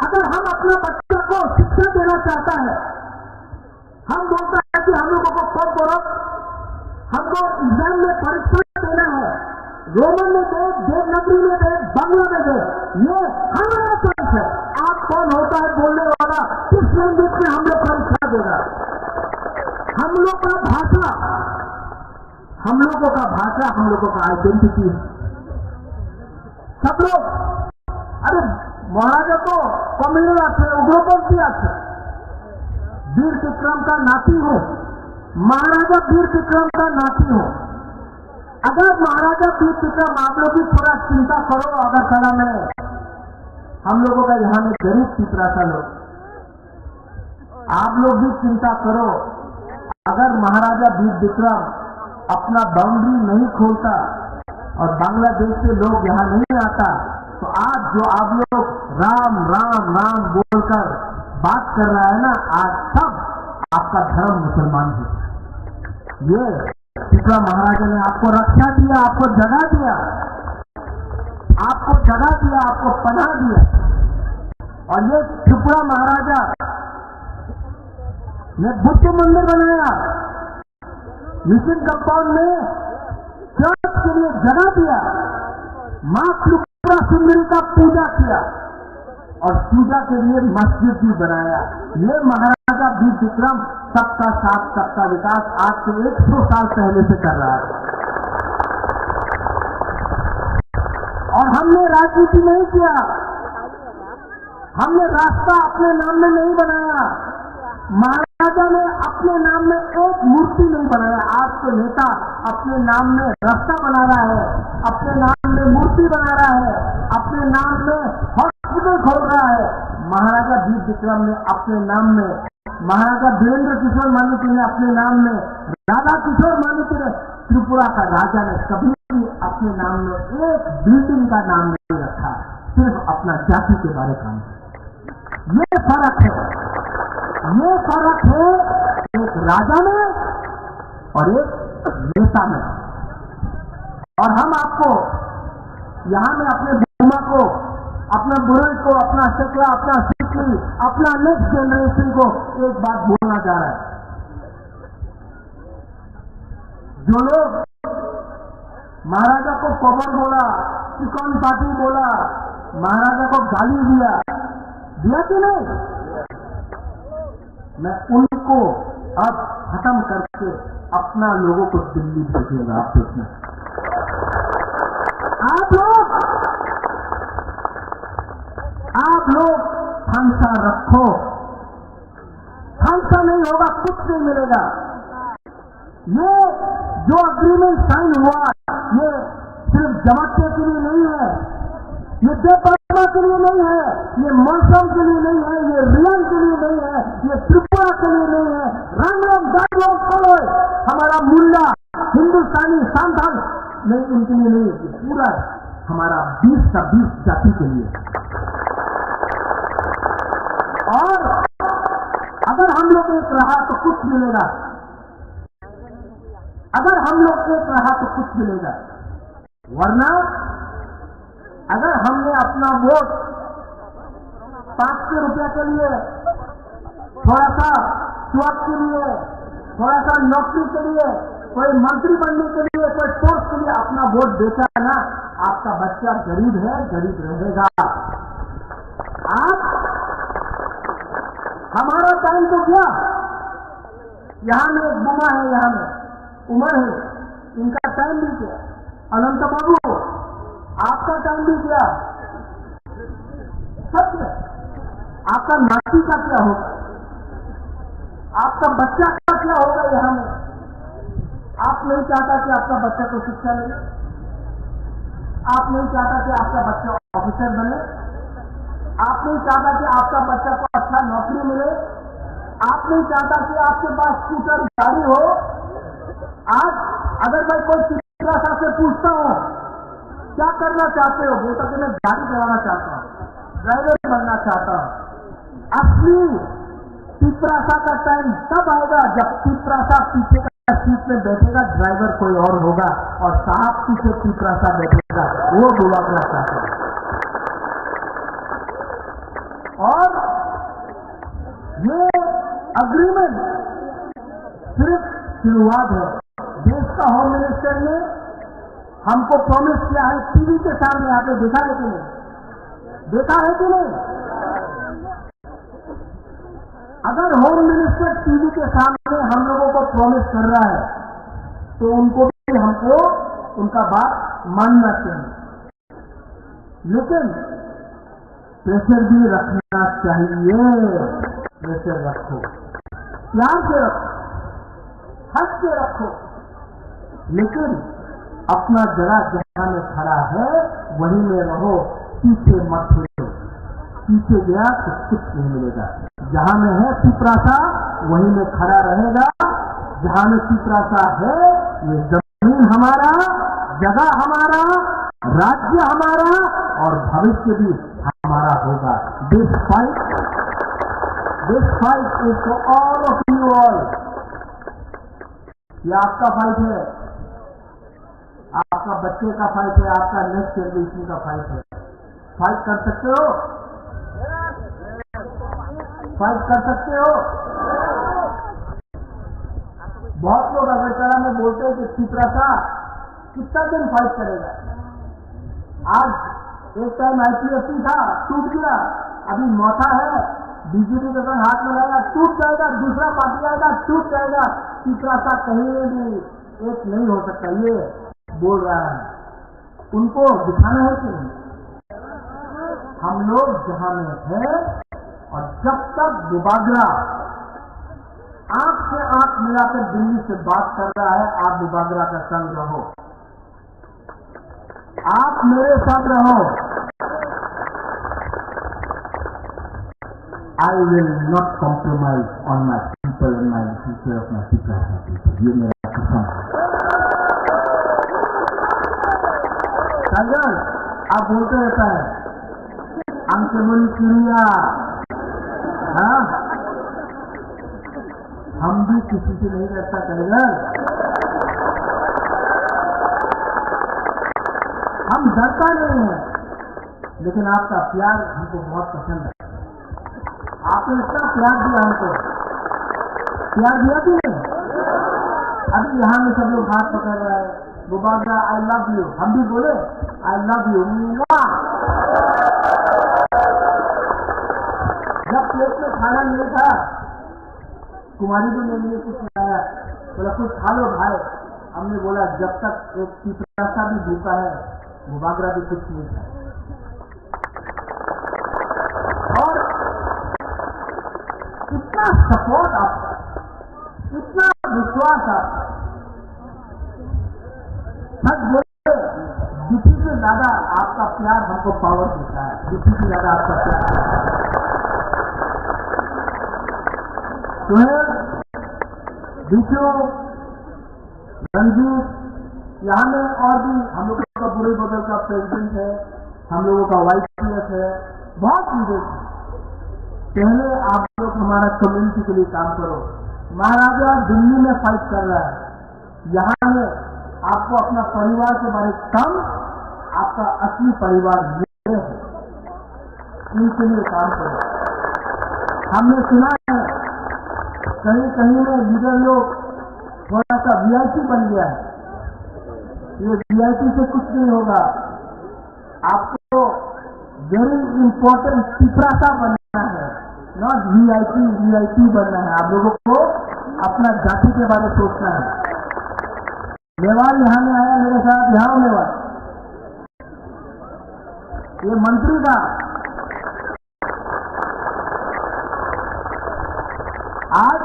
अगर हम अपना बच्चा को शिक्षा देना चाहता है, हम बोलता है कि हम लोगों को कम पढ़ो, हमको एग्जाम में परीक्षा देना है, रोमन में दे, देवनागरी में दे, बांग्ला में दे, ये हमारा चॉइस है। आप कौन होता है बोलने वाला, किस लैंग्वेज में हम लोग परीक्षा देगा? हम लोग का भाषा, हम लोगों का भाषा, हम लोगों का आइडेंटिटी है। सब लोग, अरे, महाराजा तो कमेरो আছে, উগ্রপন্থী আছে। वीर विक्रम का नाती हूँ, महाराजा वीर विक्रम का नाती हूँ। अगर महाराजा वीर विक्रम, आप लोग भी थोड़ा चिंता करो, अगरतला में हम लोगों का यहाँ में गरीब तिपरासा लोग, आप लोग भी चिंता करो, अगर महाराजा वीर विक्रम अपना बाउंड्री नहीं खोलता और बांग्लादेश से लोग यहाँ नहीं आता, तो आज जो आप लोग राम राम राम बोलकर बात कर रहा है ना, आज सब आपका धर्म मुसलमान है। ये त्रिपुरा महाराजा ने आपको रक्षा दिया, आपको जगह दिया, आपको जगह दिया, आपको पनाह दिया। और ये त्रिपुरा महाराजा ने बुद्ध मंदिर बनाया, मिशन कंपाउंड में चर्च के लिए जगह दिया, माँ त्रिपुरा सुंदरी का पूजा किया और पूजा के लिए मस्जिद भी बनाया। ये महाराजा वीर विक्रम, सबका साथ सबका विकास, आज से एक सौ साल पहले से कर रहा है। और हमने राजनीति नहीं किया, हमने रास्ता अपने नाम में नहीं बनाया। महाराजा ने अपने नाम में एक मूर्ति नहीं बनाया। आज तो नेता अपने नाम में रास्ता बना रहा है, अपने नाम में मूर्ति बना रहा है, अपने नाम में हॉस्पिटल खोल रहा है। महाराजा वीर विक्रम ने अपने नाम में, महाराजा वीरेंद्र किशोर मानिक ने अपने नाम में, राधा किशोर मानिक ने, त्रिपुरा का राजा ने कभी भी अपने नाम में एक बिल्डिंग का नाम नहीं रखा, सिर्फ अपना जाति के बारे काम किया। ये फर्क है, ये फर्क है एक राजा में और एक नेता में। और हम आपको यहाँ में अपने बुमा को, अपना बुराई को, अपना शेखला, अपना सिकली, अपना नेक्स्ट जनरेशन को एक बात बोलना चाह रहा है। जो लोग महाराजा को कबर बोला, चिकन पार्टी बोला, महाराजा को गाली दिया, दिया कि नहीं? मैं उनको अब खत्म करके अपना लोगों को दिल्ली भेजूंगा। आप देखना, आप लोग, आप लोग हंसा रखो, हंसा नहीं होगा, कुछ नहीं मिलेगा। ये जो एग्रीमेंट साइन हुआ, ये सिर्फ जमातियों के लिए नहीं है, ये देवबर्मा के लिए नहीं है, ये मौसम के लिए नहीं है, ये रियांग के लिए नहीं है, ये त्रिपुरा के लिए नहीं है। रांगलोंग, दागलोंग, कलोय, हमारा मुंडा, हिंदुस्तानी, संथाल नहीं, उनके लिए नहीं है, ये पूरा हमारा बीस का बीस जाति के लिए। और अगर हम लोग एक रहा तो कुछ मिलेगा, अगर हम लोग एक रहा तो कुछ मिलेगा, वरना अगर हमने अपना वोट पाँच सौ रुपया के लिए, थोड़ा सा स्वाद के लिए, थोड़ा सा नौकरी के लिए, कोई मंत्री बनने के लिए, कोई पोस्ट के लिए अपना वोट बेचा ना, आपका बच्चा गरीब है, गरीब रहेगा। आज हमारा टाइम तो गया, यहाँ में एक बुआ है, यहाँ में उमर है, इनका टाइम भी गया। अनंत बाबू, आपका टाइम भी गया। सच में, आपका नाती का क्या होगा, आपका बच्चा का क्या होगा यहाँ में? आप नहीं चाहता कि आपका बच्चा को शिक्षा मिले? आप नहीं चाहता कि आपका बच्चा ऑफिसर बने, आप नहीं चाहता कि आपका बच्चा को अच्छा नौकरी मिले, आप नहीं चाहता कि आपके पास स्कूटर गाड़ी हो। आज अगर मैं कोई तिपरासा से पूछता हूँ, क्या करना चाहते हो? बोलता कि मैं गाड़ी चलाना चाहता हूँ, ड्राइवर बनना चाहता हूँ। असली तिपरासा का टाइम तब आएगा जब तिपरासा पीछे का सीट में बैठेगा, ड्राइवर कोई और होगा और साहब पीछे तिपरासा बैठेगा, वो बुलावना चाहता है। और ये अग्रीमेंट सिर्फ शुरुआत है। देश का होम मिनिस्टर ने हमको प्रॉमिस किया है टीवी के सामने, आपने देखा है कि नहीं? देखा है कि नहीं? अगर होम मिनिस्टर टीवी के सामने हम लोगों को प्रॉमिस कर रहा है तो उनको भी, हमको उनका बात मानना चाहिए। लेकिन प्रेशर भी रखना चाहिए। प्रेशर रखो, प्यार से रखो, हंस के रखो, लेकिन अपना जगह जहाँ में खड़ा है वहीं में रहो, पीछे मत फिरो। पीछे गया तो कुछ नहीं मिलेगा। जहाँ में है तिपरासा वहीं में खड़ा रहेगा। जहाँ में तिपरासा है, ये जमीन हमारा, जगह हमारा, राज्य हमारा और भविष्य भी हमारा होगा। This fight, this fight is for all of you all। ये आपका फाइट है, आपका बच्चे का फाइट है, आपका नेक्स्ट जनरेशन का फाइट है। फाइट कर सकते हो? फाइट कर सकते हो? बहुत लोग अगरतला में बोलते हैं कि तिपरासा कितना दिन फाइट करेगा। आज एक टाइम आईपीएफटी था, टूट गया, अभी मौका है, बीजेपी के संग हाथ मिलाएगा, टूट जाएगा, दूसरा पार्टी आएगा, टूट जाएगा। तिपरासा कहीं भी एक नहीं हो सकता, ये बोल रहा है। उनको दिखाना है कि नहीं? हम लोग जहां में हैं और जब तक बुबागरा आंख से आंख मिलाकर दिल्ली से बात कर रहा है, आप बुबागरा का संग रहो। आप मेरे साथ रहो। I will not compromise on my people and my future of my people. ये मेरा कसम। टाइगर, आप बोलते रहता है, अंकमन क्रिया, हाँ? हम भी किसी से नहीं डरता टाइगर, हम डरता नहीं है, लेकिन आपका प्यार हमको बहुत पसंद है। आपने इतना प्यार दिया हमको, प्यार दिया कि नहीं? अभी यहाँ में सब लोग हाथ पकड़ रहे हैं, बुबागरा, I love you, हम भी बोले, I love you। जब प्लेट में खाना नहीं था, कुमारी भी मेरे लिए कुछ लाया, बोला, "कुछ खा लो भाई।" हमने बोला, "जब तक एक तिपरासा भी भूखा है, बुबागरा भी कुछ नहीं खाए।" और इतना सपोर्ट आपका, इतना विश्वास आपका, सच बोल डीपी से ज्यादा आपका प्यार हमको पावर देता है, डीपी से ज्यादा आपका प्यार देता है। तो है बीचू, रंजीत, यहाँ में और भी हम लोगों का बुरे बदल का प्रेसिडेंट है, हम लोगों का वाईपीएस है, बहुत लीडर्स हैं। पहले आप लोग हमारा कम्युनिटी के लिए काम करो। महाराजा दिल्ली में फाइट कर रहा है, यहाँ में आपको अपना परिवार के बारे कम, आपका असली परिवार ये है, इनके लिए काम करो। हमने सुना है कहीं कहीं में लीडर लोग थोड़ा सा वीआईपी बन गया है। ये वीआईपी से कुछ नहीं होगा। आपको वेरी इंपॉर्टेंट तिपरासा बनना है, नॉट वीआईपी, वीआईपी बनना है। आप लोगों को अपना जाति के बारे में सोचना है। मेवाड़ यहाँ में आया मेरे साथ, यहाँ मेवाड़, ये मंत्री का आज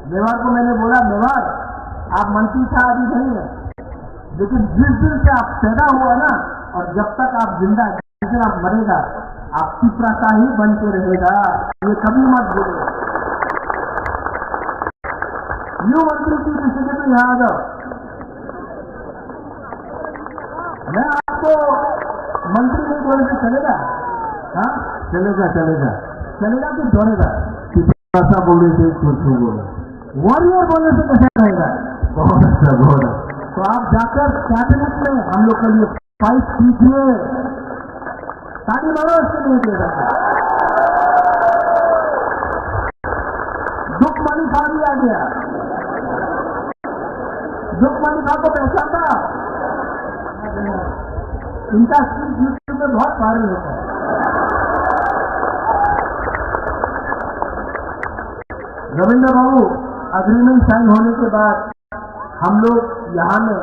मेवाड़ को मैंने बोला, "मेवाड़, आप मंत्री था, अभी नहीं है।" लेकिन जिस दिन से आप पैदा हुआ ना, और जब तक आप जिंदा है, जिस दिन आप मरेगा, आप तिपरासा ही बन के रहेगा। ये कभी मत भूलो। न्यू मंत्री की दृष्टि से तो यहाँ आ जाओ। मैं आपको मंत्री नहीं बोलने से चलेगा? हाँ, चलेगा, चलेगा। चलेगा कि दौड़ेगा? तिपरासा बोलने से कुछ नहीं बोला। वॉरियर बोलने से कैसा रहेगा? बहुत अच्छा, बहुत अच्छा। तो आप जाकर कैबिनेट में हम लोग के लिए फाइट कीजिए। ताली मारो इसके लिए। दुख मानी खा भी आ गया। दुख मानी खा को पहचानता? इनका स्पीच YouTube में बहुत वायरल होता है। रविंद्र बाबू, एग्रीमेंट साइन होने के बाद हम लोग यहाँ में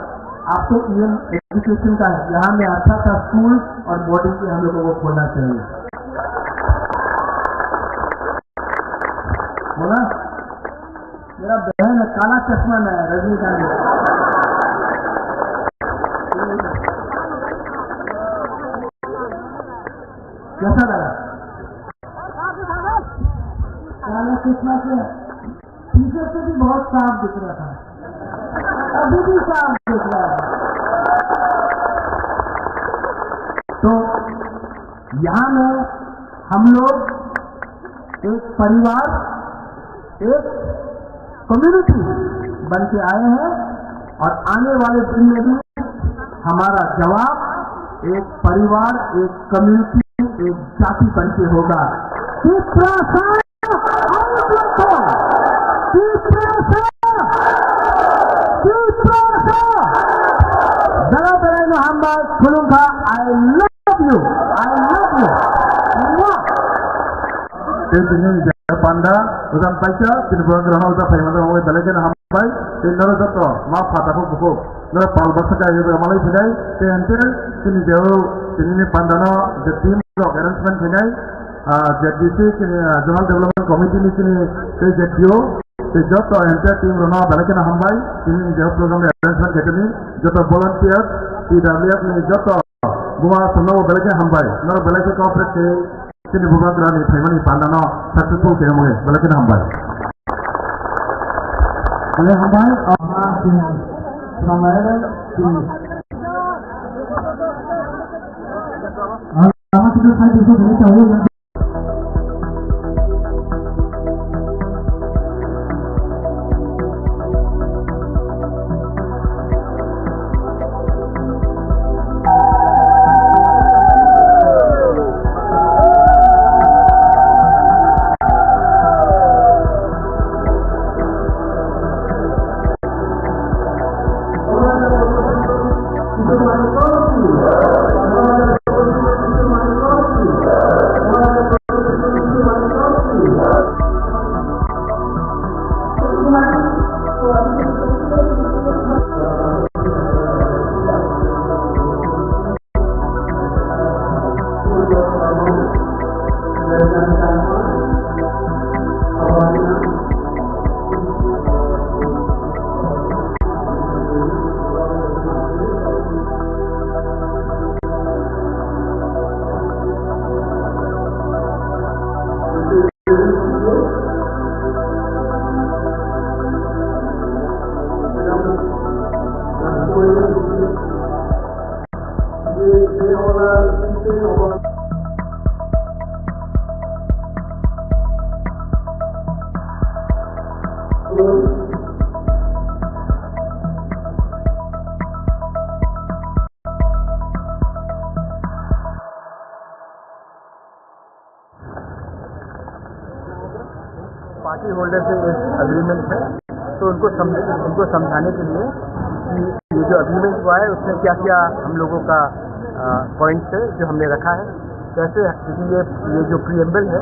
आपको ईएम एजुकेशन का है, यहाँ में अच्छा सा स्कूल और बोर्डिंग भी हम लोगों को खोलना चाहिए। बोला, मेरा बहन है, काला चश्मा में है, रजनीकांत। कैसा लगा? काला चश्मा से पीछे से भी बहुत साफ दिख रहा था, अभी भी साफ दिख रहा है। तो यहाँ में हम लोग एक परिवार, एक कम्युनिटी बन के आए हैं और आने वाले दिन में भी हमारा जवाब एक परिवार, एक कम्युनिटी, एक जाति बन के होगा। तिपरासा, तिपरासा, Tiprasa. Belai belai no hambai, khulumkha, I love you, I love you. Mwah. Tei tini ni jaya panda, ujang paisa, tini borok rano ujang paimano, oi belai kheno hambai, tei noro joto, ma pha tabuk bukuk, noro pal bwswk kaiwi rwmalai phinai, tei hwnkhe tini jaya, tini ni panda no, je team rok arrangement khainai, ah, Z D C, tini, ah, Zonal Development Committee ni tini, tei Z D O, tei joto entire team rokno belai kheno hambai, tini ni je program ni arrangement khaitoni, joto volunteers, T W F ni joto buma aswkno belai kheno hambai, norok belai khe cooperate khe chini bubagra ni phaimani panda no successful khe mungwi belai kheno hambai. Belai hambai, ah, chini, chini, chini. Ah, lama kita sai bisa dari tahu yang party holder से एक एग्रीमेंट है, तो उनको समझ उनको समझाने के लिए कि ये जो एग्रीमेंट हुआ है, उसमें क्या क्या हम लोगों का पॉइंट्स है जो हमने रखा है, कैसे, क्योंकि ये ये जो प्रिएम्बल है,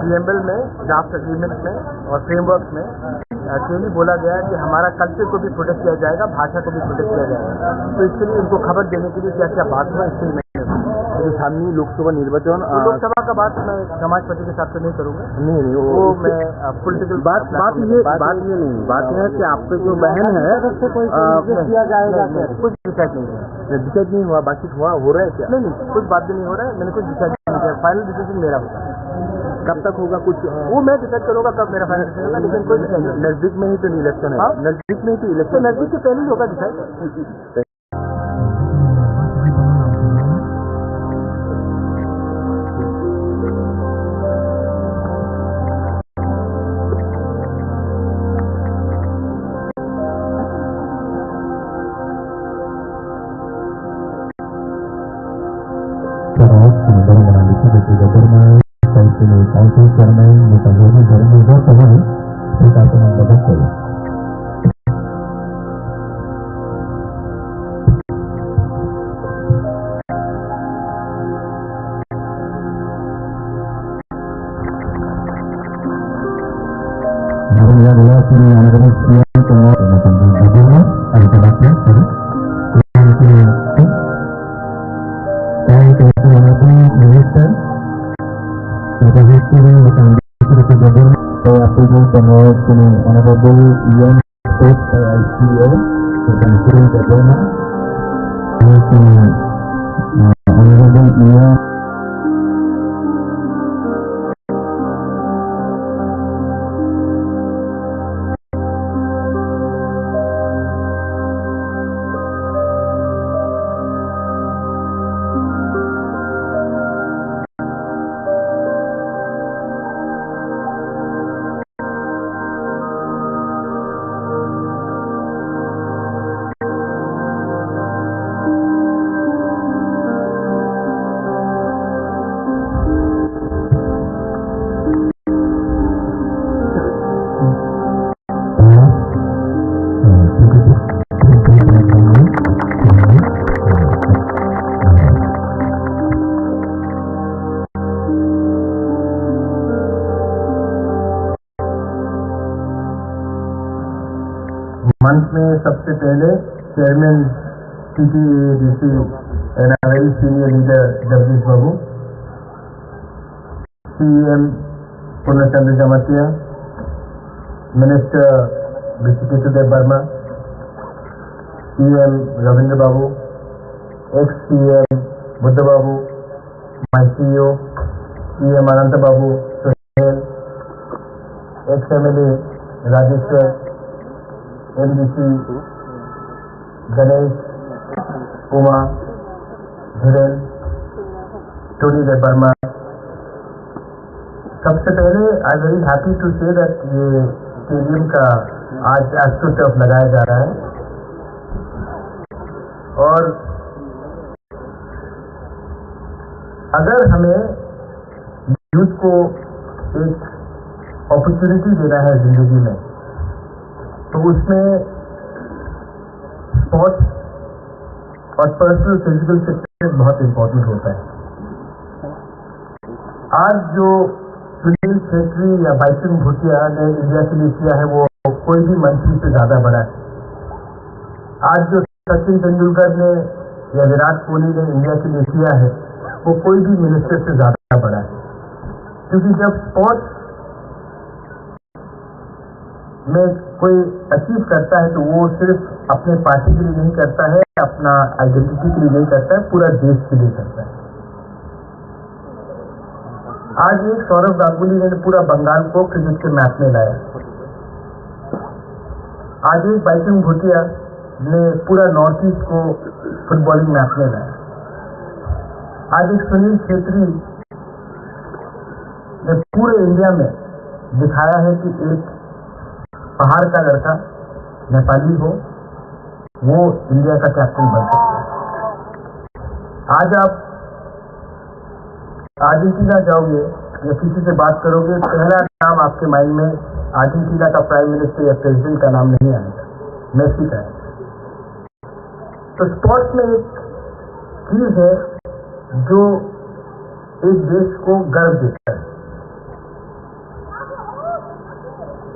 प्रिएम्बल में, ड्राफ्ट एग्रीमेंट में और फ्रेमवर्क में क्लियरली बोला गया है कि हमारा कल्चर को भी प्रोटेक्ट किया जाएगा, भाषा को भी प्रोटेक्ट किया जाएगा। तो इसके लिए उनको खबर देने के लिए क्या क्या बात हुआ, इसके लिए मैंने सामने लोकसभा निर्वाचन, अ, लोकसभा का बात मैं समाज पार्टी के साथ तो नहीं करूंगा। नहीं, नहीं, वो वो इससे मैं, अ, पॉलिटिकल बात, अपना बात अपना ये, बात बात ये ये नहीं, बात यह है कि आपके जो बहन है, अ, किया जाएगा नहीं, क्या? नहीं, कुछ डिसाइड नहीं हुआ। डिसाइड नहीं हुआ, बातचीत हुआ, हो रहा है क्या? नहीं, नहीं, कुछ बात भी नहीं हो रहा है, मैंने कुछ डिसाइड नहीं किया, फाइनल डिसीजन मेरा होगा। कब तक होगा कुछ, अ, वो मैं डिसाइड करूंगा कब मेरा फाइनल डिसीजन होगा, लेकिन कोई डिसाइड नहीं। नजदीक में ही तो इलेक्शन है, हाँ? नजदीक में ही तो तो इलेक्शन है। नजदीक से पहले ही होगा decide. Terus, kemudian mengambil tiga-tiga bermain, saya pilih, saya pilih bermain, bukan lagi bermain, bukan lagi, kita akan membaca. Yang mulia adalah sini anak-anak yang tongo, anak-anak ya, sorry. Yang sini, yang sini, Honorable Minister, Bapak Haji Sini, Bapak Haji Sini, Bapak Haji Sini, Honorable Ian State, uh, C E O, Bapak Haji Sini, Bapak Haji Sini, uh, Honorable Ian मंच में सबसे पहले chairman TTADC and our very senior leader Jagdish babu, CM Purnachandra Jamatia, minister Rishikesh Dev Varma, CM Ravindra babu, ex CM Buddha babu, my CEO, CM Ananta babu, Suhail, ex MLA Rajeshwar, MDC Ganesh, Uma, Dhiren, Tony Dev Varma. सबसे पहले I am very happy to say that ये stadium का आज एस्ट्रोटर्फ लगाया जा रहा है और अगर हमें यूथ को एक अपॉर्चुनिटी देना है जिंदगी में, तो उसमें स्पोर्ट्स और पर्सनल फिजिकल फिटनेस बहुत इम्पोर्टेंट होता है। आज जो सुनील छेत्री या बाइचुंग भूटिया ने इंडिया के लिए किया है, वो कोई भी मंत्री से ज्यादा बड़ा है। आज जो सचिन तेंदुलकर ने या विराट कोहली ने इंडिया के लिए किया है, वो कोई भी मिनिस्टर से ज्यादा बड़ा है। क्योंकि जब स्पोर्ट्स में कोई अचीव करता है, तो वो सिर्फ अपने पार्टी के लिए नहीं करता है, अपना आइडेंटिटी के लिए नहीं करता है, पूरा देश के लिए करता है। आज एक सौरव गांगुली ने पूरा बंगाल को क्रिकेट के मैप में लाया। आज एक बाइचुंग भूटिया ने पूरा नॉर्थ ईस्ट को फुटबॉलिंग मैप में लाया। आज एक सुनील छेत्री ने पूरे इंडिया में दिखाया है कि एक पहाड़ का लड़का नेपाली हो, वो इंडिया का कैप्टन बन सकता है। आज आप अर्जेंटीना जाओगे या किसी से बात करोगे, पहला नाम आपके माइंड में अर्जेंटीना का प्राइम मिनिस्टर या प्रेसिडेंट का नाम नहीं आएगा, मेसी का है। तो स्पोर्ट्स में एक चीज है जो एक देश को गर्व देता है।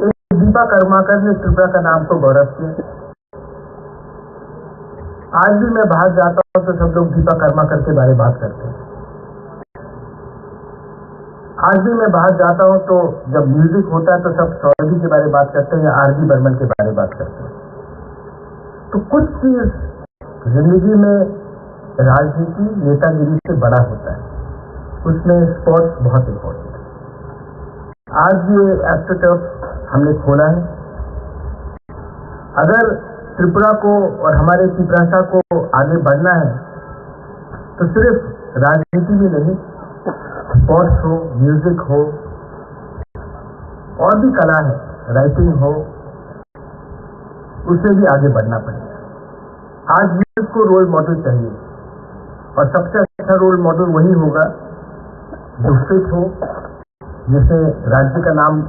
एक दीपा कर्माकर ने त्रिपुरा का नाम को गौरव किया। आज भी मैं बाहर जाता हूँ तो सब लोग दीपा कर्माकर के बारे में बात करते हैं। आज भी मैं बाहर जाता हूँ तो जब म्यूजिक होता है तो सब सौरभी के बारे में बात करते हैं या आरडी बर्मन के बारे में बात करते हैं। तो कुछ चीज जिंदगी में राजनीति, नेतागिरी से बड़ा होता है, उसमें स्पोर्ट्स बहुत इंपॉर्टेंट है। आज ये एस्ट्रोटर्फ हमने खोला है। अगर त्रिपुरा को और हमारे तिपरासा को आगे बढ़ना है तो सिर्फ राजनीति में नहीं, स्पोर्ट्स हो, म्यूजिक हो, और भी कला है, राइटिंग हो, उसमें भी आगे बढ़ना पड़ेगा। आज यूथ को रोल मॉडल चाहिए और सबसे अच्छा रोल मॉडल वही होगा जो फिट हो, जिसने राज्य का नाम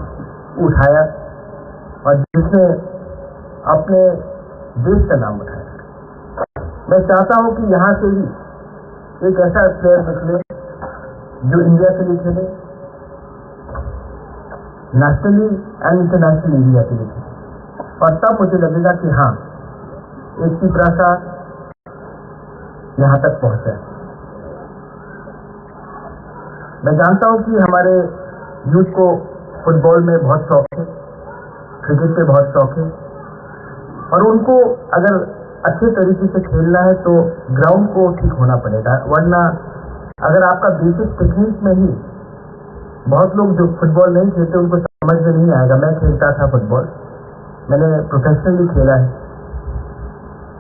उठाया और जिसने अपने देश का नाम उठाया। मैं चाहता हूं कि यहां से भी एक ऐसा प्लेयर निकले जो इंडिया के लिए खेले, नेशनली एंड इंटरनेशनली इंडिया के लिए खेले, और तब मुझे लगेगा कि हाँ, एक तिपरासा यहाँ तक पहुँचा है। मैं जानता हूँ कि हमारे यूथ को फुटबॉल में बहुत शौक है, क्रिकेट में बहुत शौक है, और उनको अगर अच्छे तरीके से खेलना है तो ग्राउंड को ठीक होना पड़ेगा, वरना अगर आपका बेसिक टेक्निक में ही, बहुत लोग जो फुटबॉल नहीं खेलते उनको समझ में नहीं आएगा। मैं खेलता था फुटबॉल, मैंने प्रोफेशनली खेला है,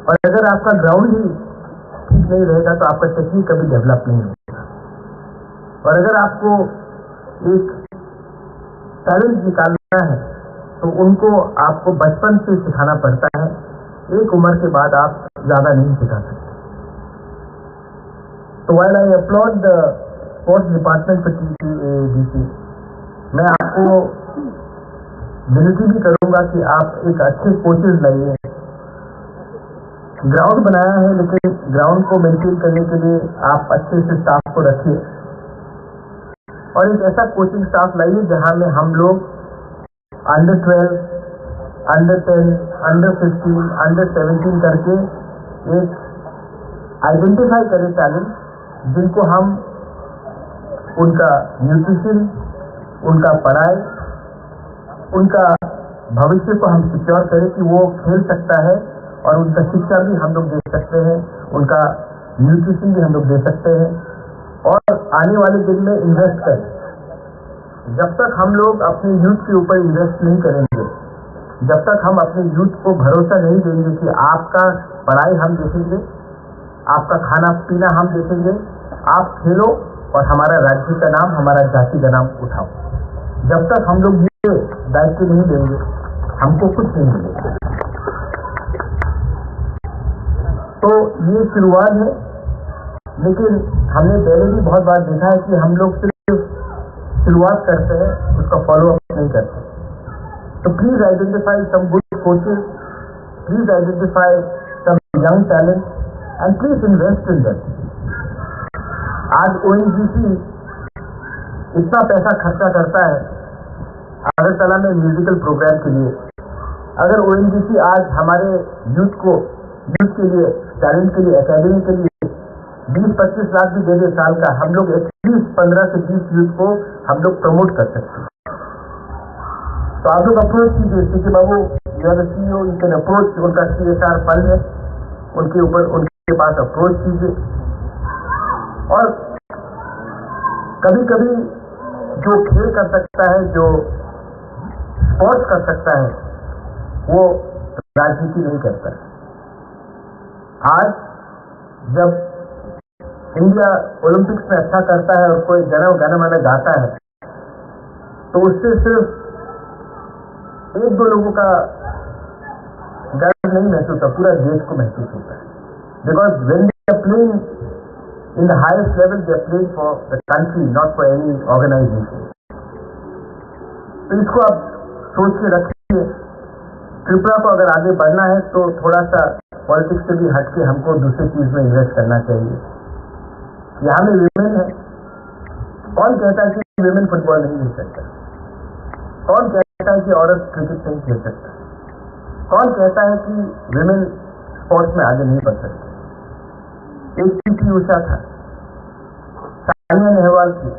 और अगर आपका ग्राउंड ही ठीक नहीं रहेगा तो आपका टेक्निक कभी डेवलप नहीं होगा। और अगर आपको एक टैलेंट निकालना है तो उनको आपको बचपन से सिखाना पड़ता है, एक उम्र के बाद आप ज़्यादा नहीं सिखा सकते। तो while I applaud the sports department for T T A D C, मैं आपको विनती भी करूंगा कि आप एक अच्छे कोचेज लाइए। ग्राउंड बनाया है, लेकिन ग्राउंड को मेंटेन करने के लिए आप अच्छे से स्टाफ को रखिए और एक ऐसा कोचिंग स्टाफ लाइए जहां में हम लोग under twelve, under ten, under fifteen, under seventeen करके एक आइडेंटिफाई करें टैलेंट, जिनको हम उनका न्यूट्रिशन, उनका पढ़ाई, उनका भविष्य को हम सिक्योर करें कि वो खेल सकता है और उनका शिक्षा भी हम लोग दे सकते हैं, उनका न्यूट्रिशन भी हम लोग दे सकते हैं और आने वाले दिन में इन्वेस्ट करें। जब तक हम लोग अपने यूथ के ऊपर इन्वेस्ट नहीं करेंगे, जब तक हम अपने यूथ को भरोसा नहीं देंगे कि आपका पढ़ाई हम देखेंगे, आपका खाना पीना हम देखेंगे, आप खेलो और हमारा राज्य का नाम, हमारा जाति का नाम उठाओ, जब तक हम लोग ये दायित्व नहीं लेंगे, हमको कुछ नहीं मिलेगा। तो ये शुरुआत है, लेकिन हमने पहले भी बहुत बार देखा है कि हम लोग सिर्फ शुरुआत करते हैं, उसका फॉलो अप नहीं करते। तो please identify some good coaches, please identify some young talent and please invest in them. आज ओएनजीसी इतना पैसा खर्चा करता है अगरतला में म्यूजिकल प्रोग्राम के लिए। अगर ओएनजीसी आज हमारे यूथ को, यूथ के लिए, टैलेंट के लिए, एकेडमी के लिए बीस पच्चीस लाख भी दे दे साल का, हम लोग एटलीस्ट पन्द्रह से बीस यूथ को हम लोग प्रमोट कर सकते हैं। तो आप लोग अप्रोच कीजिए, CK Babu, you are the C E O, you can approach, उनका सीएसआर फंड है, उनके ऊपर, उनके पास अप्रोच कीजिए। और कभी कभी जो खेल कर सकता है, जो स्पोर्ट्स कर सकता है, वो राजनीति नहीं करता है। आज जब इंडिया ओलंपिक्स में अच्छा करता है और कोई जन गण मन गाता है, तो उससे सिर्फ एक दो लोगों का गर्व नहीं महसूस होता, पूरा देश को महसूस होता है। Because when they are playing in the highest level, they are playing for the country, not for any organization. तो इसको आप सोच के रखिए। त्रिपुरा को अगर आगे बढ़ना है तो थोड़ा सा पॉलिटिक्स से भी हट के हमको दूसरी चीज में इन्वेस्ट करना चाहिए। यहाँ में विमेन है, कौन कहता है कि विमेन फुटबॉल नहीं खेल सकता? कौन कहता है कि औरत क्रिकेट नहीं खेल सकता? कौन कहता है कि विमेन स्पोर्ट्स में आगे नहीं बढ़ सकती? एक पीटी उषा था, सानिया नेहवाल थी,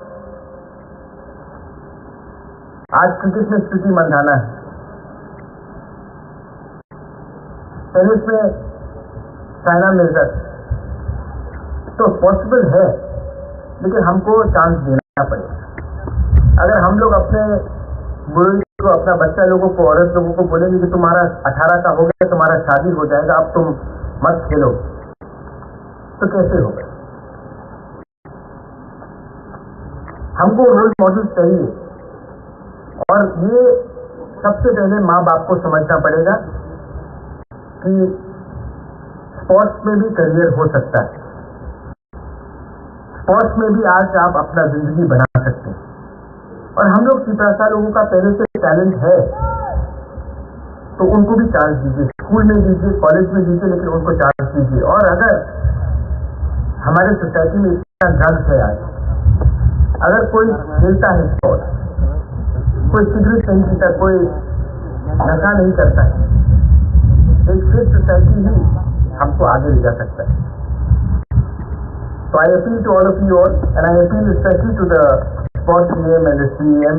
आज क्रिकेट में स्मृति मंधाना है, टेनिस में साइना मिर्जा, तो पॉसिबल है, लेकिन हमको चांस देना पड़ेगा। अगर हम लोग अपने बुजुर्ग को, अपना बच्चा लोगों को, औरत लोगों को बोलेंगे कि तुम्हारा अठारह का हो गया, तुम्हारा शादी हो जाएगा, अब तुम मत खेलो, तो कैसे होगा? हमको रोल मॉडल चाहिए। और ये सबसे पहले माँ बाप को समझना पड़ेगा कि स्पोर्ट्स में भी करियर हो सकता है। स्पोर्ट्स में भी आज आप अपना जिंदगी बना सकते हैं। और हम लोग तिपरासा लोगों का पहले से टैलेंट है, तो उनको भी चांस दीजिए, स्कूल में दीजिए, कॉलेज में दीजिए, लेकिन उनको चांस दीजिए। और अगर हमारे सोसाइटी में इतना ड्रग्स है आज, अगर कोई खेलता है स्पोर्ट्स, कोई सिगरेट नहीं पीता, कोई नशा नहीं करता है, एक फिट सोसाइटी ही हमको आगे ले जा सकता है। So I appeal to all of you all, and I appeal especially to the sports C M and the C M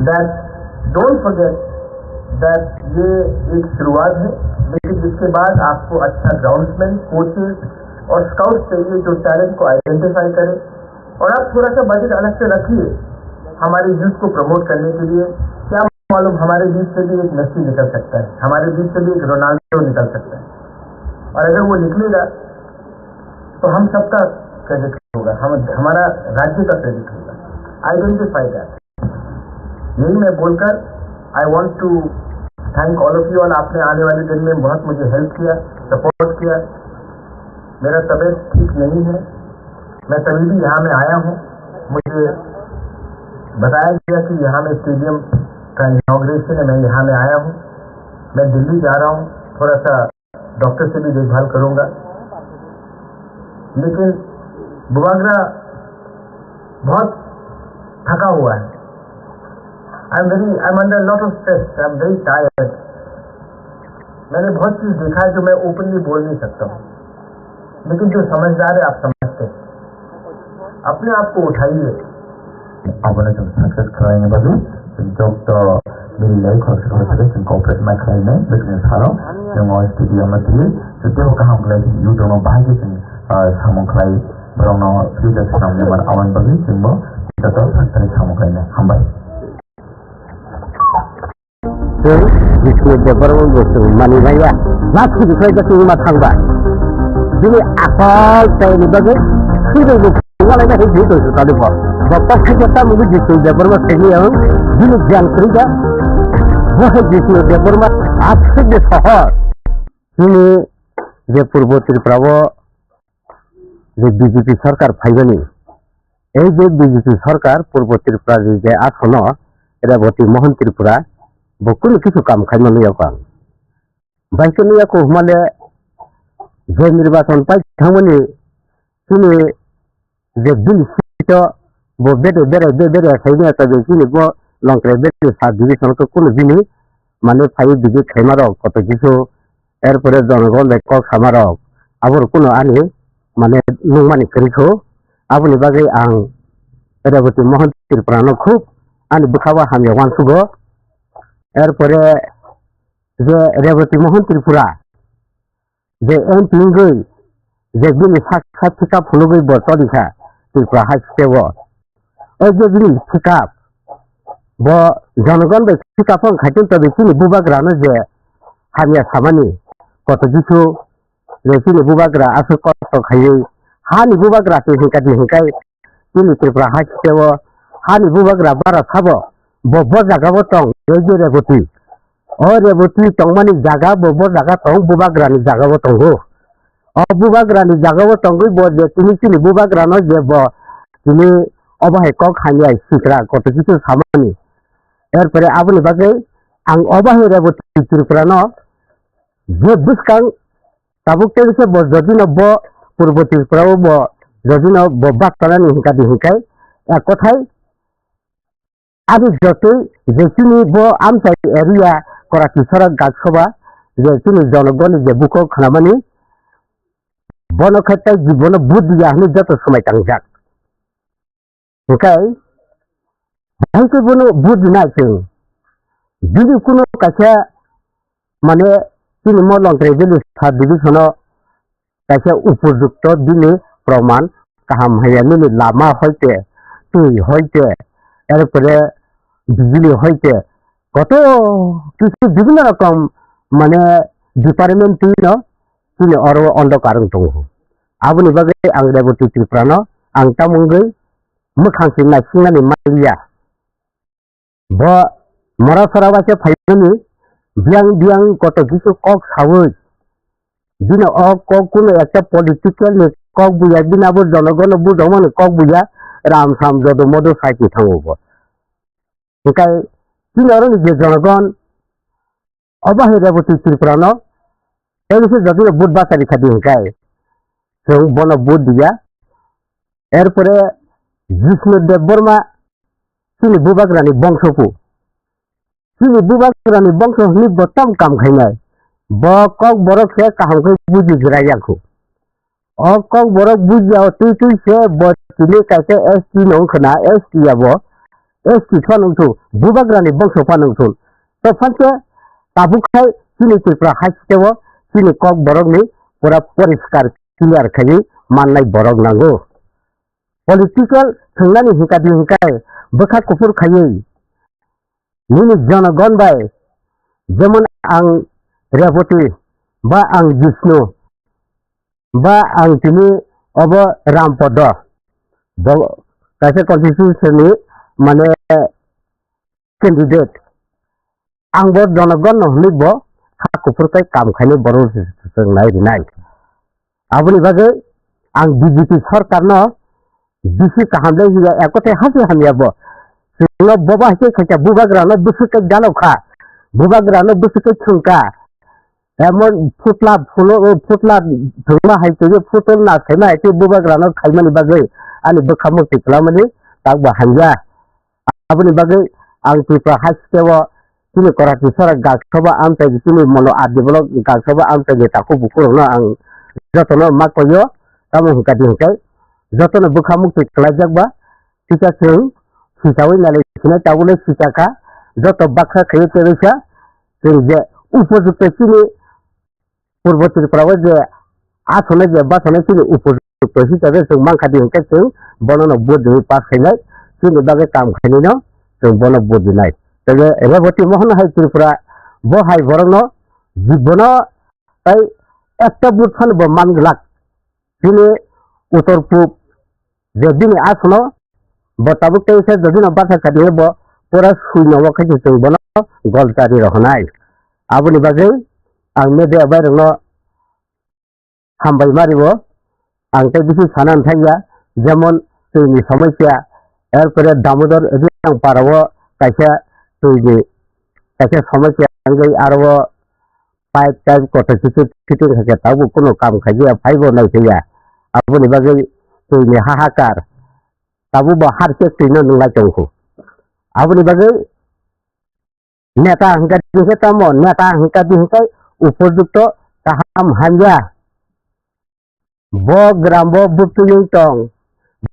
that don't forget that ये एक शुरुआत है, लेकिन इसके बाद आपको अच्छा ग्राउंडसमैन, कोचेस और स्काउट्स चाहिए जो टैलेंट को आइडेंटिफाई करें। और आप थोड़ा सा बजट अलग से रखिए हमारे यूथ को प्रमोट करने के लिए। क्या मालूम, हमारे बीच से भी एक मेसी निकल सकता है, हमारे बीच से भी एक रोनाल्डो निकल सकता है। और अगर वो निकलेगा तो हम सबका क्रेडिट होगा, हम हमारा राज्य का क्रेडिट होगा। Identify that. यही मैं बोलकर I want to thank all of you all। आपने आने वाले दिन में बहुत मुझे हेल्प किया, सपोर्ट किया। मेरा तबीयत ठीक नहीं है, मैं तभी भी यहाँ में आया हूँ। मुझे बताया गया कि यहाँ में स्टेडियम का इनॉग्रेशन है, मैं यहाँ में आया हूँ। मैं दिल्ली जा रहा हूँ, थोड़ा सा डॉक्टर से भी देखभाल करूँगा। लेकिन बुबागरा बहुत थका हुआ है। I am very, I am under lot of stress, I am very tired। मैंने बहुत चीज देखा है जो मैं ओपनली बोल नहीं सकता हूँ, लेकिन जो समझदार है, आप समझते हैं। अपने आप को उठाइए। Aboni chwng success khlaina bagwi chwng joto mililai khoroksa khoroksa khe chwng cooperate ma khlainai bwswkni salo chwng o studio no twiwi chwng teibo kaham khlai chwng YouTube no bahai khe chwng, ah, samung khlai borokno future swnamya mano aboni bagwi chwngbo joto sakthari samung khlainai. Hambai. Chwng Jisuni Debbarma bo chwng mani maya. Last ni bising khe chwng ma thangba. Bini asol tei ni bagwi swrwngni thwngma laina khe jwi tong swkali bo. Bo kok khe tamo ni Jisuni Debbarma thwngwi ang bini giyan kwrwi kha. Bo khe Jisuni Debbarma aswk ni sohor. Chini je Purbo Tripura o je B J P sarkar phaibani, ei je B J P sarkar Purbo Tripura ni je asono Reboti Mohan Tripura bo kunu kisu kam khaima nuyakha. Bai khe nuyakha hwnmale je nirbachon pai thangmani chini je bini sito bo bede bere be bere saimaya tabi chini bo Longkrai bede sub division khe kunu bini mane phaiwi bidi khaimarok koto kisu. Erpore jonogon bai kok samarok, aboro kunu ani mane nungmani kwrwi kho. Aboni bagwi ang Reboti Mohan Tripura no khub ani bwkha o hamya uansugo. Erpore je Reboti Mohan Tripura je M P wngwi je bini sak sak thika phunugwi bo toni kha Tripura hai state o. O je bini thika bo jonogon bai thika phone khai tong toni chini bubagra no je hamya samani koto kisu je chini bubagra aswk kosto khaiwi hani bubagra twi hinka di hinkai chini Tripura hai state o hani bubagra bara sabo bo bo jaga o tong o je Reboti. O Reboti tongmani jaga bo bo jaga tong bubagra ni jaga o tongo. O bubagra ni jaga o tongwi bo je tini chini bubagra no je bo tini obo hai kok hamya sikra koto kisu samani. Erpore aboni bagwi ang obo hai Reboti Tripura no je bwskang tabuk tei khe bo jodi no bo Purbo Tripura o bo jodi no bo bak tanani hinka di hinkai ek kothai ani jotoi je chini bo amchai area Korati Sorak Gaksoba je chini jonogoni je bukhuk khnamani bono khe tei bono vote diya hinwi joto swmai tangjak. Hwnkhe Hai khe bono vote rina chwng. Bini kuno kaisa mane chini Molongtrai village sub division o kaisa upojukto bini proman kaham haya nini lama hoite, twi hoite, erpore bijili hoite, koto kisu bibhinno rokom mane department twi no chini oro ondo karwng tongo. Aboni bagwi ang Reboti Tripura no ang tamungwi mwkhang se naisingnani manliya. Bo mora sora bai khe phaimani biyang biyang koto kisu kok sawi. Bino o kok kuno ekta political ni kok buya, bini abo jonogono bujokmani kok buya, ram sam jodo modo sai twi thango bo. Hinkhe bini oro ni je jonogon obo hai Reboti Tripura no tei se joto vote bachari khadi hinkhe chwng bono vote diya. Erpore Jishnu Debbarma chini bubagrani bongso ku. Chini bubagrani bongso hwnwi bo tam kam khainai. Bo kok borok se kaham khe buji grai ya khu. O kok borok buji ya twi twi se bo chini kaisa S T no wngkhna, S T ya bo. S T pha nungthun, bubagrani bongso pha nungthun. To phanse tabuk khai chini Tripura haste o chini kok borokni pura poriskar clear khaiwi mannai borok nango. Political thwngnani hinkadi hinkai bwkha kuphur khaiwi nini jonogon bai, jemon ang Reboti ba ang Jishnu ba ang tini obo Rampodo bo kaisa constitution ni mane candidate. Ang bo jonogon no hwnwi bo ha kuphur kai kam khainai borok se nai rinai. Aboni bagwi ang B J P sorkar no bisi kaham le hiya ekote hasi hamya bo. Chwngno boba hai khe khacha bubagra no bwswk kai dalok kha. Bubagra no bwswk kai thwng kha. Emon phutla phulo, phutla thwngma hai twi phutol na saima hai twi bubagra no khaimani bagwi ani bwkha mukti kwlamani tak bo hamya. Aboni bagwi ang Tripura haste o chini Korati sora gaksoba amchai chini mono R D block gaksoba amchai ni takhuk bukhuk rokno ang jotono ma koyo, tamo hwnkha di hwnkhe jotono bwkha mukti kwlaijak ba kisa chwng sichawi nalai sinai tabukle sichakha joto baksa khaiwi tebesa chwng je upojukto chini Purbo Tripura o je asonai je basanai chini upojukto hisabe chwng mankha di hwnkhe chwng bono no vote rwi pass khainai, chini bagwi kam khainai no chwng bono vote rwnai. Tei Reboti Mohon hai Tripura bo hai borok no bono tai ekta vote phano bo man glak. Chini uttor pub je bini asono bo tabuk tei se jodi no basa kadi bo pura sui no wo khe chwng bono gol chari rohonai. Aboni bagwi ang media bai rokno hambai mari bo ang tei bisi sana thangya, jemon twi ni somosya, erpore Damodar Riang para o kaisa twi ni kaisa somosya wngwi aro o pipe taipe kotor khe fitting kha khe tabuk kunu kam khaijaya phaibo naiphaiya. Aboni bagwi twini hahakar tabuk bo harkhe twino nwnglai tongkhu. Aboni bagwi neta hwnkha di hwnkhe tamo neta hwnkha di hwnkhe upojukto kaham hamya. Bo gram bo buktuyung tong,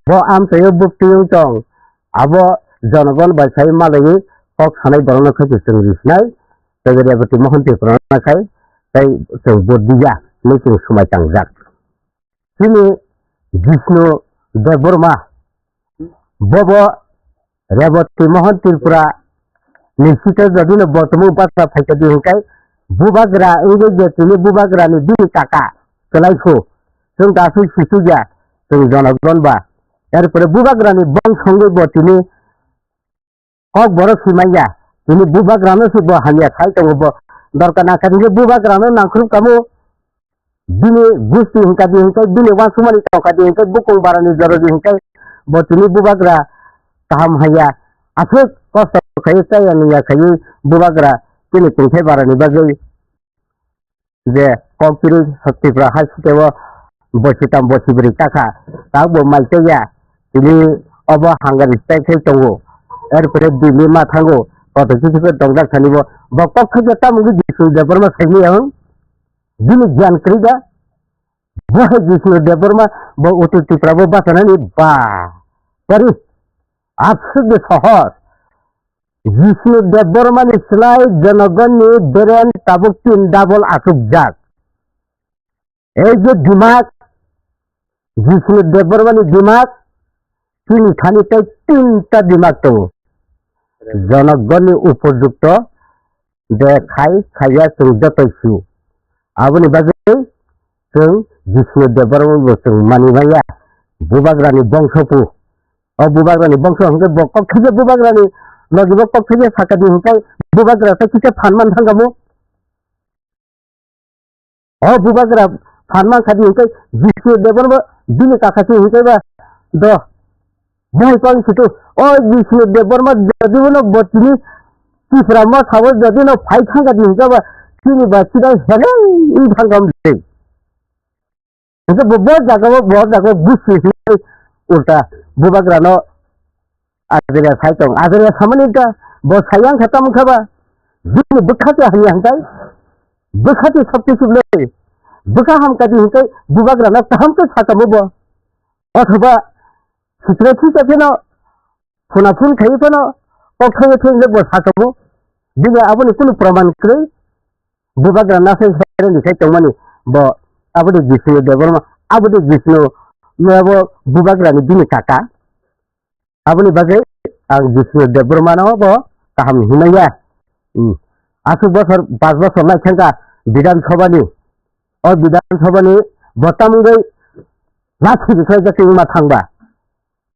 bo amchaio buktuyung tong, abo jonogon bai sai malaiwi kok sanai borokno khe chwng risinai, tei Reboti Mohon Tripura no khai tei chwng vote diya hinwi chwng swmai tangjak. Chini Jishnu Debbarma bobo Reboti Mohon Tripura ni site jodi no bo tumung basa phaikha di hwnkhe bubagra wngwi je tini bubagra ni bini kaka kwlai khu chwng da aswk sisukya chwng jonogon ba. Erpore bubagra ni bongso wngwi bo tini kok borok si manya tini bubagra no se bo hamya khai tongo bo dorkar nangkha tini bubagra no nangkhrup kamo. Bini gusti hwnkha di hwnkhe, bini uansukmani tongkha di hwnkhe, bukung barani jora di hwnkhe, bo tini bubagra kaham haiya. Aswk kosto khaiwi, chaya nungya khaiwi bubagra chini tongthai barani bagwi je kok chiri Tripura hai siteo bosi tam bosi bwrwi takha, tabukbo mai chaya. Tini obo hangari style khai tongo, erpore bini ma thango, kotor khe khe tongjak thani bo, bo kok thangya tamo wngwi Jishnu Debbarma saimaya wng? Bini giyan kwrwi da? Bo hai Jishnu Debbarma bo Uttor Tripura bo bachanani ba. Pari, aswk de sohor. Jishnu Debbarmani slai Jonogonni beren tabuk tin double achukjak. Ei je dimak, Jishnu Debbarmani dimak, chini thani tei tinta dimak tongo. Jonogonni upojukto de khai khaiya chwng joto su. Aboni bagwi chwng Jishnu Debbarmani bo chwng mani manya. Bubagrani bongso pu. O bubagrani bongso hwnkhe bo kok khaisa bubagrani logi bo kok khaisa sakani hwnkhe bubagra tei kisa phan man thangkha bo. O bubagra phan man kha di hwnkhe Jishnu Debbarma bini kaka se hwnkhe ba do. Bo hai kok situ o Jishnu Debbarma jodi bono bo tini Tipra ma sabo jodi no phai thangkha di hwnkhe ba chini ba sidai heleng thangkha de. Hwnkhe bo, bo jaga o, bo jaga o gusti hinwi ulta bubagrano ajria sai tong. Ajria samani ta bo sai yang kha tamo kha ba. Bini bwkha se hamya hwnkhe, bwkha se sab kisu le. Bwkha hamkha di hwnkhe bubagrano kaham khe sakamo bo. Othoba sitra thika pheno, phuna phun khai pheno, kok khai pheno bo sakamo. Bini aboni kunu praman kwrwi. Bubagra nasai sai ni sai tongmani bo aboni Jishnu Debbarma, aboni Jishnu no bo bubagrani bini kaka. Aboni bagwi ang Jishnu Debbarma no bo kaham hinmaya. Hmm. Aswk bosor, pas bosor lai thangkha Bidhan Sabha ni. O Bidhan Sabha ni bo tamungwi lathi bisai je tongma thangba.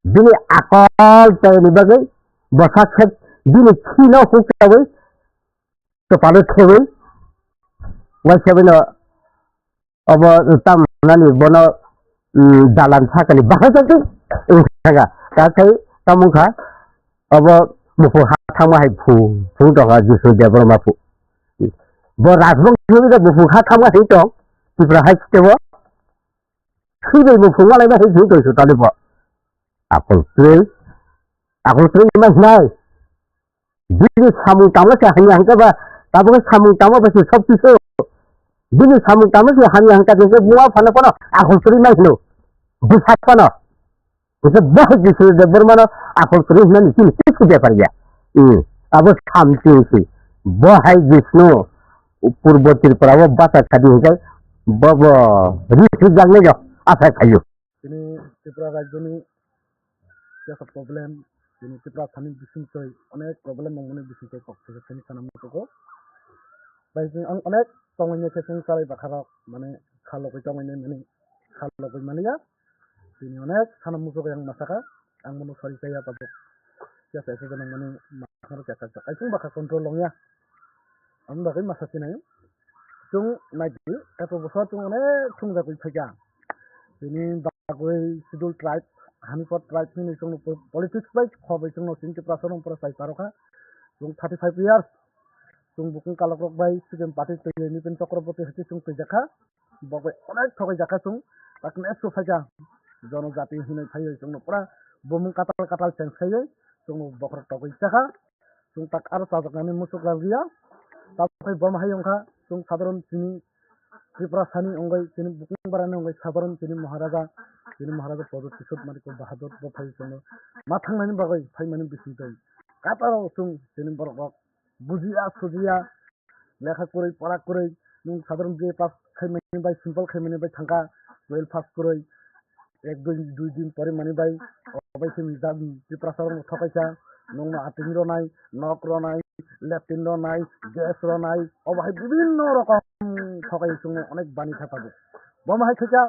Bini akol tei ni bagwi bo sak sak bini khino huk chawi kwpalo khewi, waisa bino obo tam nani bono, mm, dalan sakani bahai tongtwi wng thangkha. Ta khai tamo wngkha obo muphung ha thangma hai phu, phung tongkha Jishnu Debbarma phu. Bo Rajbongso ni muphung ha thangma hai tong, Tripura hai state o. Swi bai muphung malai ba hai phu tong su tali bo. Akol twi, akol twi ma hinai. Bini samung tangma se hamya hwnkhe ba, tabuk samung tangma ba se sob kisu. Bini samung tangma se hamya hwnkhe bini buma phano phano akol kwrwi ma hino. Bwsa phano. Hwnkhe bo hai Jishnu Debbarmano akol kwrwi hwnmani chini kisu bepar ya. Hmm. Abo samchung si. Bo hai Jishnu Purbo Tripura o basa khadi hwnkhe bo bo ri swijak nai jo asa khaio. Tini Tripura rajyoni kesa problem, tini Tripura thani bisingtwi onek problem nangmani bisingtwi kok kisa thani sana mutugo. Bai tini ang onek tongmani khe chwng chalai bakharok mane khalogwi tongmani mani khalogwi maliya. Tini onek sana mutugo yang masaka ang bono sori chaya tabuk. Kesa kesa nangmani masakharok kesa kesa kaising bakha control longya. Ang bagwi masa sinai. Chwng naidi, eto bwswk chwng onek chwngjagwi phaikha. Tini bagwi Scheduled Tribe, Hanipot Tribe hwnwi chwngno po-, politics bai khobwi chwngno chini Tiprasa rok phano sai parokha. Chwng thirty five years, chwng bukung kalokrok bai C P M party twi Nipin Chakraborty hai chwng twijakha. Bokbai onek thogwi jakha chwng, tak next o phaikha. Jonojati hinwi phaiwi chwngno pura bumung katal katal cheng khaiwi chwngno bokhorok togwi chakha. Chwng tak aro chajaknani muchuk rwliya. Tabuk hai bom hai wngkha, chwng sadharon chini Tripura sani wngwi, chini bukung barani wngwi sadharon chini Maharaja, chini Maharaja Pradyut Kishore Manikya Bahadur bo phai chwngno ma thangnani bagwi phaimani bisingtwi. Kataro chwng chini borok rok bujiya, sujiya, lekha kwrwi, pora kwrwi, nwng sadharon B A pass khaimani bai, simple khaimani bai thangkha, twelve pass kwrwi, ek dui, dui din pore mani bai, obai se jam Tiprasa rok thokaisa, nwng no ating ronai, nok ronai, latrine ronai, gas ronai, obo hai bibinno rokom thokai chwngno onek bani kha tabuk. Bo ma hai khaikha,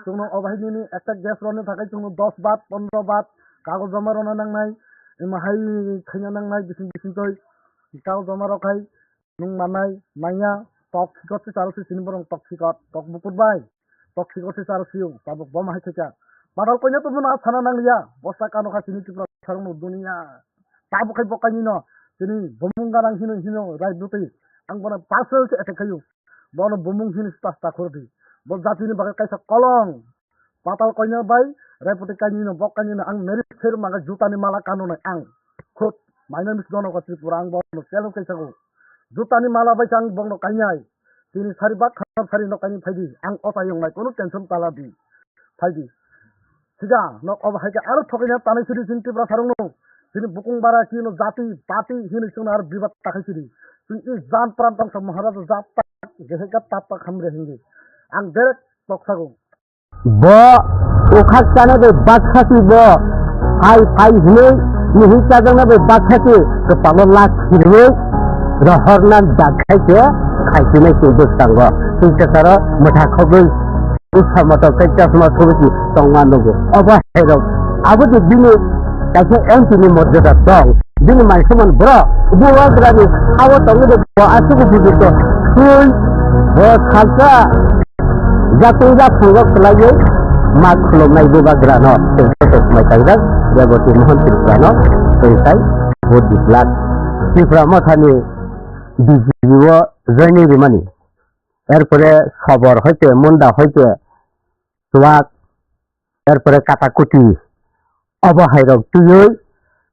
chwngno obo hai nini ekta gas rwna thangwi chwngno dos bat, pondro bat kagoj joma rwna nangnai, imo hai khaina nangnai bising bising twi kagoj joma rok hai nwng mannai manya tok sikot se charo se chini borok tok sikot tok bukur bai tok sikot se charo siyung tabuk bo ma hai khaikha. Badal koina to bono sana nangliya bosta kano kha chini Tripura sarong no dunia tabuk khai bo kaini no chini bumung garang hino hino rai bwtwi ang bono personal se attack khayu. Bono bumung hini sita sita khoro di. Bo jatini bagwi kaisa kolong. Patal koina bai repoti kainwi no bok kainwi no ang merit fair maga jutani mala kano nai ang. Khut mainai mis dono ko Tripura ang bono challenge kaisa go. Jutani mala bai ang bokno kainai. Tini sari bak kharap sari no kainwi phaidi. Ang ota yong nai kono tension tala di. Phaidi. Sida nok obo hai khe aro thokaina tanai sidi chini Tripura sarong no. Tini bukung bara kino jati pati hini chwngno aro bibat takhai sidi. Chwng i jan pran tongsa Maharaja jat tak jeheka tap tak hamre hindi. Ang direct toksago. Bo ukhak chana bai baksa si bo hai hai hinui mihi chajakna bai baksa si kwpalo lak khirui rohorna dakhaikhe khaisinai se bwskango. Tei kwcharo mwtha khogwi Bwsa motok tei chasma thubui tongma nugo. Obo hai rok. Abo je bini kaisa M P ni morjada tong. Bini maisaman bro. Bubagrani hao tongwi de bo aswk bujugo. Twi bo salsa. Jakung japhungo kwlaiwi ma khulumnai bubagrano. Tei mai tangjak. Reboti Mohan Tripurano. Tei sai bo dislak. Tripura mothani B J P o joining rimani. Erpore sobor hoite, munda hoite, chuak, erpore katakuti. Obo hai rok twiwi,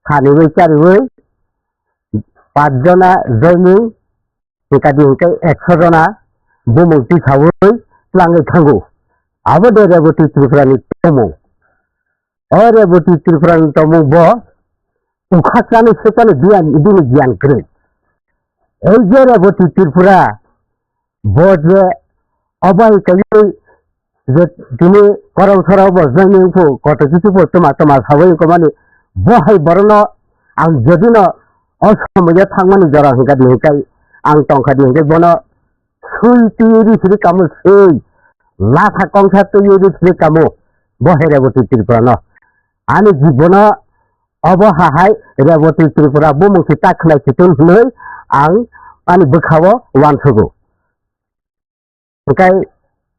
khaniwi chariwi, pach jona joining, hwnkadi hwnkhe ekso jona bumung tisawi twlangwi thango. Abo de Reboti Tripura ni tongmung. O Reboti Tripura ni tongmung bo ukhak chani se chani biyan, bini giyan kwrwi. Ei je Reboti Tripura, bo je obo hai kaiwi je tini korok sorok bo jani wngkhu, koto kisu bo tuma tuma sawi wngkha mani, bo hai borokno ang jodi no o somoyo thangmani jora hwnkha di hwnkhe ang tongkha di hwnkhe bono sui twiwi ri siri kamo sui, latha kongsa twiwi ri siri kamo, bo hai Reboti Tripura no. Ani jibono obo hahai Reboti Tripura bumung si ta khwlai si tun hwnwi ang ani bwkhao uansugo. Hwnkhe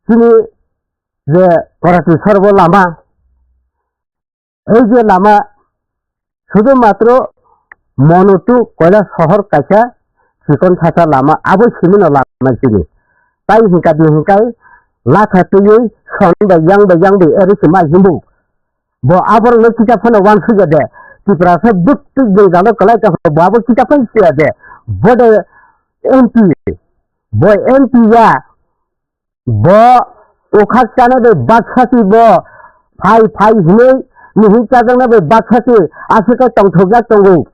chini je Korati sorbo lama, ei je lama sudhu matro Mono to Koilasohor kaisa chikon sata lama, abo simino lama chini. Tai hwnkha di hwnkhe latha twiwi son bai yang bai yang bai eri se mai himbu. Bo aborokno kisa phano uansukya de. Tiprasa bwtwi jwngjalo kwlai tongkha, bo abo kisa phano siya de. Bo de M P, bo M P ya, bo ukhak chana bai baksa si bo phai phai hinwi mihi chajakna bai baksa si aswk khe tongthokjak tongo.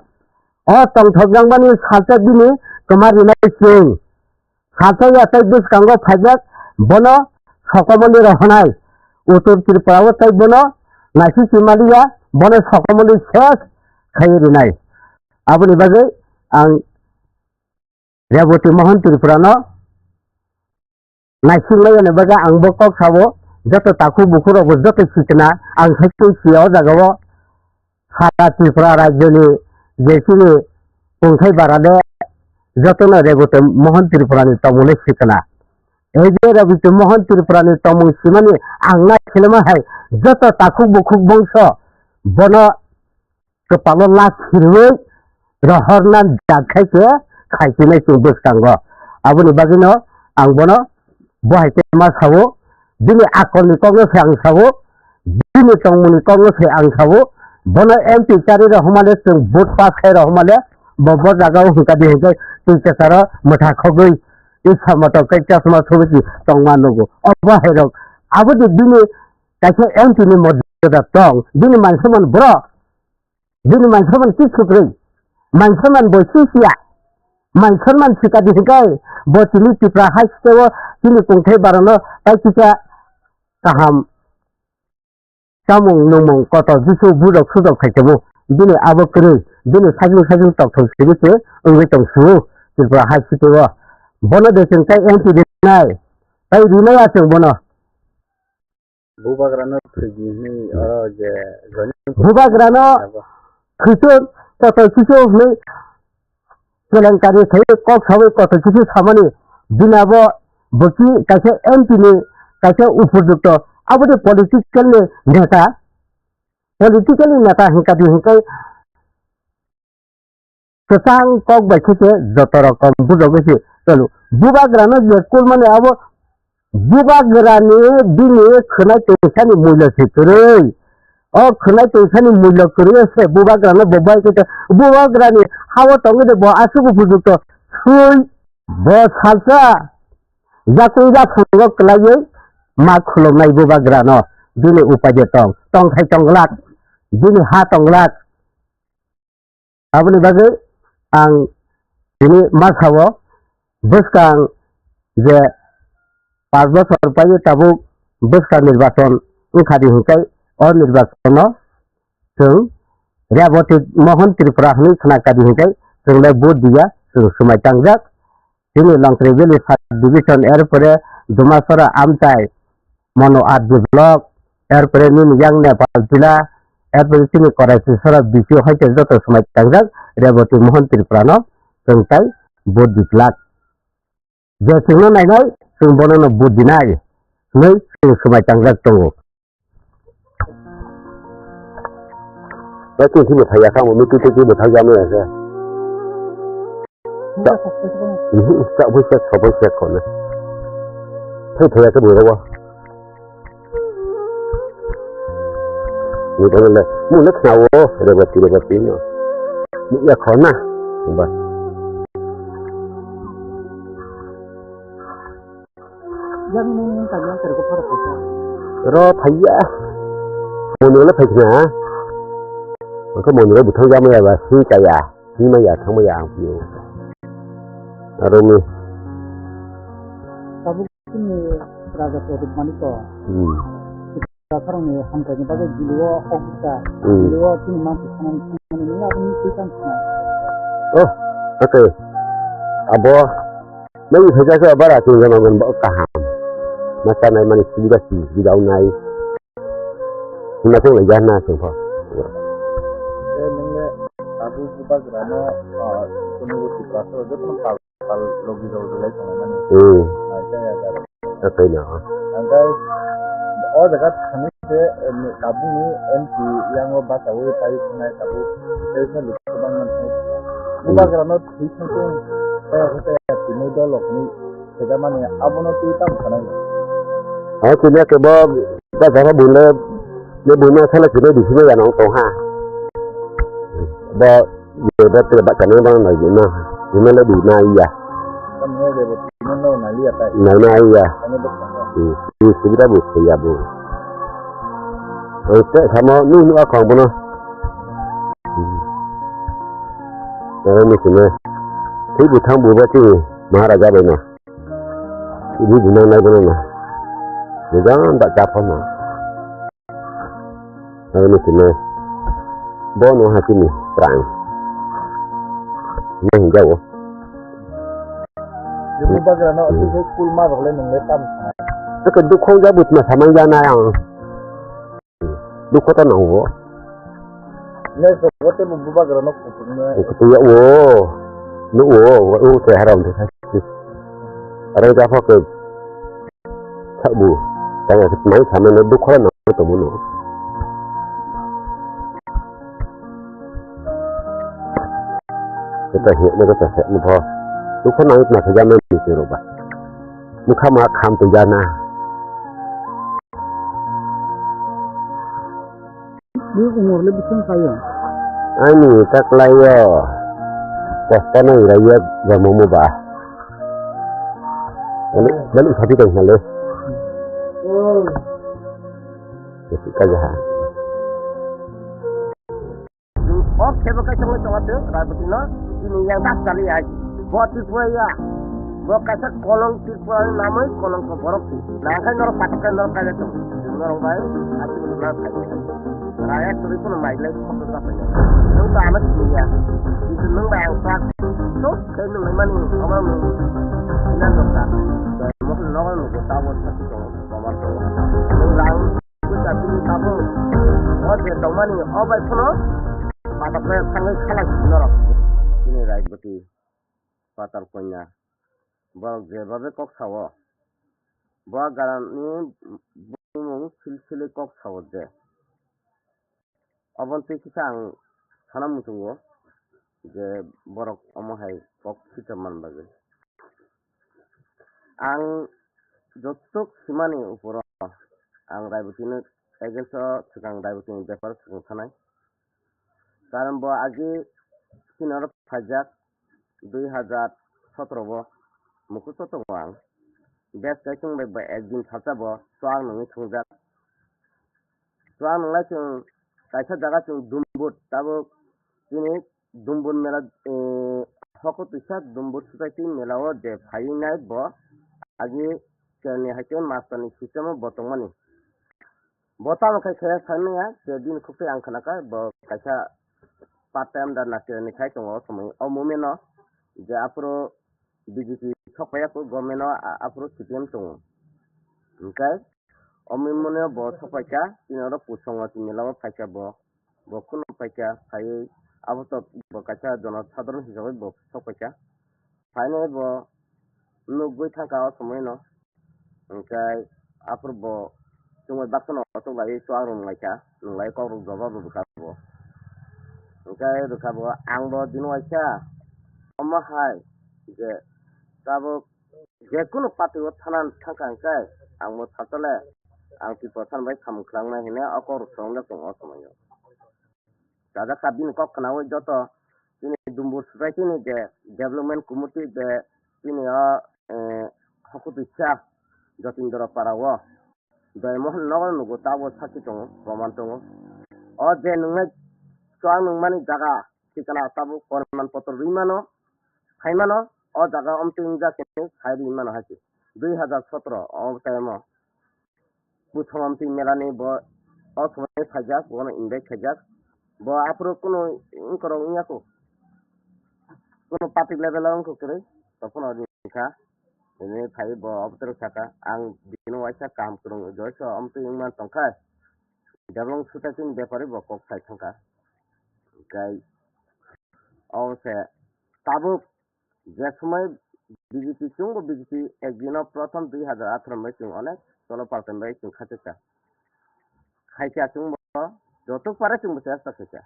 O tongthokjakmani salsa bini kwma rinai chwng. Salsa ya tei bwskango phaijak bono sokomoni rohonai. Uttor Tripura o tei bono naisik simaliya bono sokomoni ses khai rinai. Aboni bagwi ang Reboti Mohan Tripura no naisik laiyani bagwi ang bo kok sao, joto takhuk bukhuk rok bo joto sikna ang khe tei siya o jaga o. Sara Tripura rajyoni je chini tongthai bara le jotono Reboti Mohan Tripura ni tongmung le sikna. Ei je Reboti Mohan Tripura ni tongmung simani ang nai khelema hai joto takhuk bukhuk bongso bono kwpalo lak khirwi rohorna jak khai khe khaisinai chwng bwskango. Aboni bagwino ang bono bo hai khe ma sao, bini akolni kokno se ang sao, bini tongmungni kokno se ang sao, bono M P chari rok hwnmale chwng vote pass khai rok hwnmale bo bo jaga o hwnkha di hwnkhe twi kwcharo mwtha khogwi isa motok tei chasma thubui tongma nugo. Obo hai rok abo de bini kaisa M P ni morjada tong, bini mansaman bro. Bini mansaman ki sukrwi. Mansaman bo si siya. Mansaman sikadi hikai. Bo tini Tripura hai siteo tini tongthai barano tai kisa kaham. Chamung nungmung kotor jisu budok sudok khai tebo. Bini abo kwrwi. Bini sajung sajung tokthok sigi se wngwi tong su. Tripura hai siteo. Bono de chwng tai M P rinai. Tai rinai ya chwng bono. Bubagrano thwidi hwnwi oro je joining Bubagrano abo. Thwiso kotor kisu hwnwi kelenkari khai kok sawi kotor kisu samani bini abo bwkhi kaisa M P ni kaisa upojukto aboni political ni neta, political ni neta hwnkha di hwnkhe Kwchang kok bai khe se joto rokom bujogwi se chwlo. Bubagrano je kulmani abo bubagrani bini khwnai tungsani mulya se kwrwi. O khwnai tungsani mulya kwrwi se bubagrano bo bai khe bubagrani hao tongwi de bo aswk upojukto sui. Bo salsa jakung japhungo kwlaiwi ma khulumnai bubagrano bini upaide tong, tongthai tong glak, bini ha tong glak. Aboni bagwi ang tini ma sao, bwskang je panch bochor paio tabuk bwskang nirbachon wngkha di hinkai o nirbachono chwng Reboti Mohan Tripura hwnwi khna kadi hinkai chwng le vote diya, chwng swmai tangjak. Chini Longtri Valley Sub Division, erpore Dumasora Amchai, Mono R D Block, erpore nini yang Nepal Jila, erpore chini Korai Chisora B C O hai khe joto swmai tangjak Reboti Mohan Tripura no chwng tai vote diklak. Je chwngno nainai, chwng bono no vote dinai hwnwi chwng swmai tangjak tongo. Bai twi twi bwthai ya kha, mo mitwi twi twi bwthai ya maya khe. Cha-, mhm, cha bai cha, cha bai cha khone. Thai thai ya khe bwrwa. Ni dang le, mo le khna wo, Reboti, Reboti no. Mo ya khona. Ba. Yang ni yang tanya terus apa apa. Ro phaiya. Mondir le phaikna. Angkhe mondir le buthang jamaya ba sing kaya. Sing maya thang maya ang piyo. Aro ni. Tabuk ni raja Pradyot Manik to. Hmm. Raja ni hamkai ni bagwi jilio hok bukha. Hmm. Jilio chini mansi khanani khanani ni aboni twi tang khna. Oh, okay. Abo Nang phaikha khe bara chwng jana man bo kaham. Ma chanai mani subida si, subida wngnai. Hwnna khe wnglaijak na chwng pho. Eh, nung le abo bubagra no, ah, kunu Tiprasa rok joto no pal, pal logi rok rwlai tongo mani. Hmm. Nai khe ya jaro. Achaino. Hingke o jaga thani se, em, tabukni M P yango bachaui pai thangnai tabuk tei khe lukha bangmani thangwi thangnai. Hmm. Bubagrano thwi thangkhe tei khe tei tini dolokni sejamani abono twi tamo sanai. Ang tini kebo bachaha buino, ye buino sala tini bisino yanong tongha. Bo Ye ba tere ba kanai ba nai na. Ina le di na iya. Tamo ye bo tino no na liya tai. Na na iya. Tamo bo tamo. Hmm. Ni sibira bo ya bo. Oi te samo ni ni akong bono. Hmm. Oi ni sine. Thik bo thang bo ba ti Maharaja bai na. Ini di nang nai bono na. Ni dan da cha pho na. Ang ni sini. Bono ha sini. Terang. Ini hingga wo. Ibu bagra no, hmm, itu kul ma rok le nung le tam. Itu dukho ja but ma samang ja na yang. Dukho ta nang wo. Ne so wo te bu bagra no kutung ne. Kutung ya wo. Nu wo, wo te haram tu. Aro ja pho ke. Sabu, tanya mai sama no dukho na to muno. Kita hiya na kita se mo pho. Dukho na itna khaja men ni se roba. Mukha ma kham to jana. Ni umor le bising kaya. Ani taklayo. Kosto na iraya jamomo ba. Lalu, lalu sapi tong hale. Oh. Kasi kaja ha. Oke, bo kaisa wngwi tongo chwng, Raiboti no, chini yang dak chali hai. Bo Tripura ya, bo kaisa kolong Tripura ni namwi kolong ko borok si. Nangkhai norok patok kai norok kaisa tong. Norok bai, ati bo norok khai khai. Raya turi kono mai lai khok ta pai. Nung ta ano sini ya. Itu nung bai ang sak. So, kai nung mai mani, obo nung. Inan dokta. Mo nogo nung ta bo sati tong, mama tong. Nung rang. Bwsa bini tabuk o je tongmani o bai phano patok khe thangwi khalai norok. Chini Raiboti Patal Konya borok je babe kok sao, bo ganani bumung silsili kok sao je. Oboni twi kisa ang sana muchungo je borok omo hai kok swijak man bagwi. Ang jotok simani uporo ang Raibotino against o swkang Raibotini beparo swkang sanai. Karon bo agi chini oro phaijak dui hajar sotro o mukusto tongo ang. Bes kaichung bai bo ekdin salsa bo chuak nungwi thwngjak. Chuak nunglai chwng kaisa jaga chwng dumbut tabuk chini Dumbur mela, eh, hoko twisa Dumbur Society mela o je phaiwi nai bo agi kerni hai khe master ni system o bo tongmani. Bo tamo khai khe sai manya je bini khuk twi ang khna kha bo kaisa part time da na kerni khai tongo o somoi o moment o je aphuru B J P sok phaiya kho government o a-, aphuru C P M tongo. Hwnkhe o moment o bo sok phaikha chini oro Pusongwati mela o phaikha bo. Bo kheno paikha, phaiwi abo to bo kaisa jono sadharon hisabai bo sok paikha. Phainai bo nugwi thangkha o somoino. Hwnkhe aphuru bo chwngbai baksa no otok laiwi chuak rwnglaikha, nwnglaio kok rok jobab rwkha bo. Hwnkhe rwkha bo, ang bo bini waisa omo hai je tabuk je kunu party o thana thangkha hwnkhe ang bo sachale ang Tiprasa bai samung khlangna hinwi o kok rok swrwngjak tongo o somoio. Chajak kha bini kok khnaui joto chini Dumbur Society ni je development committee je chini o, eh, Hokutwi Sha Jotindra Para o Joy Mohan nogo nugo tabo sakhi tongo, proman tongo. O je nwngnai chuak nungmani jaga thikana tabo proman potro rwi mano, khai mano, o jaga omtwi wngjak hinwi khai rwi mano hai se. Dui hazar sotro o time o. Buthong Amtwi Melani bo o somoi phaijak, bono invite khaijak. Bo aphuru kunu wngkorok wngya kho. Kunu party level o wngkha kwrwi, tokphano ringkha. Bini phai bo obotwrwk sakha, ang bini waisa kaham kwrwng joiso amtwi wngman tongkha. Development society ni bepari bo kok sai thangkha. Hwnkhe o se tabuk je somoi B J P chwngbo B J P ek dino prothom dui hazar atharo bai chwng onek cholo paltai bai chwng khachaikha. Khaikha chwngbo joto pare chwngbo chesta khaikha.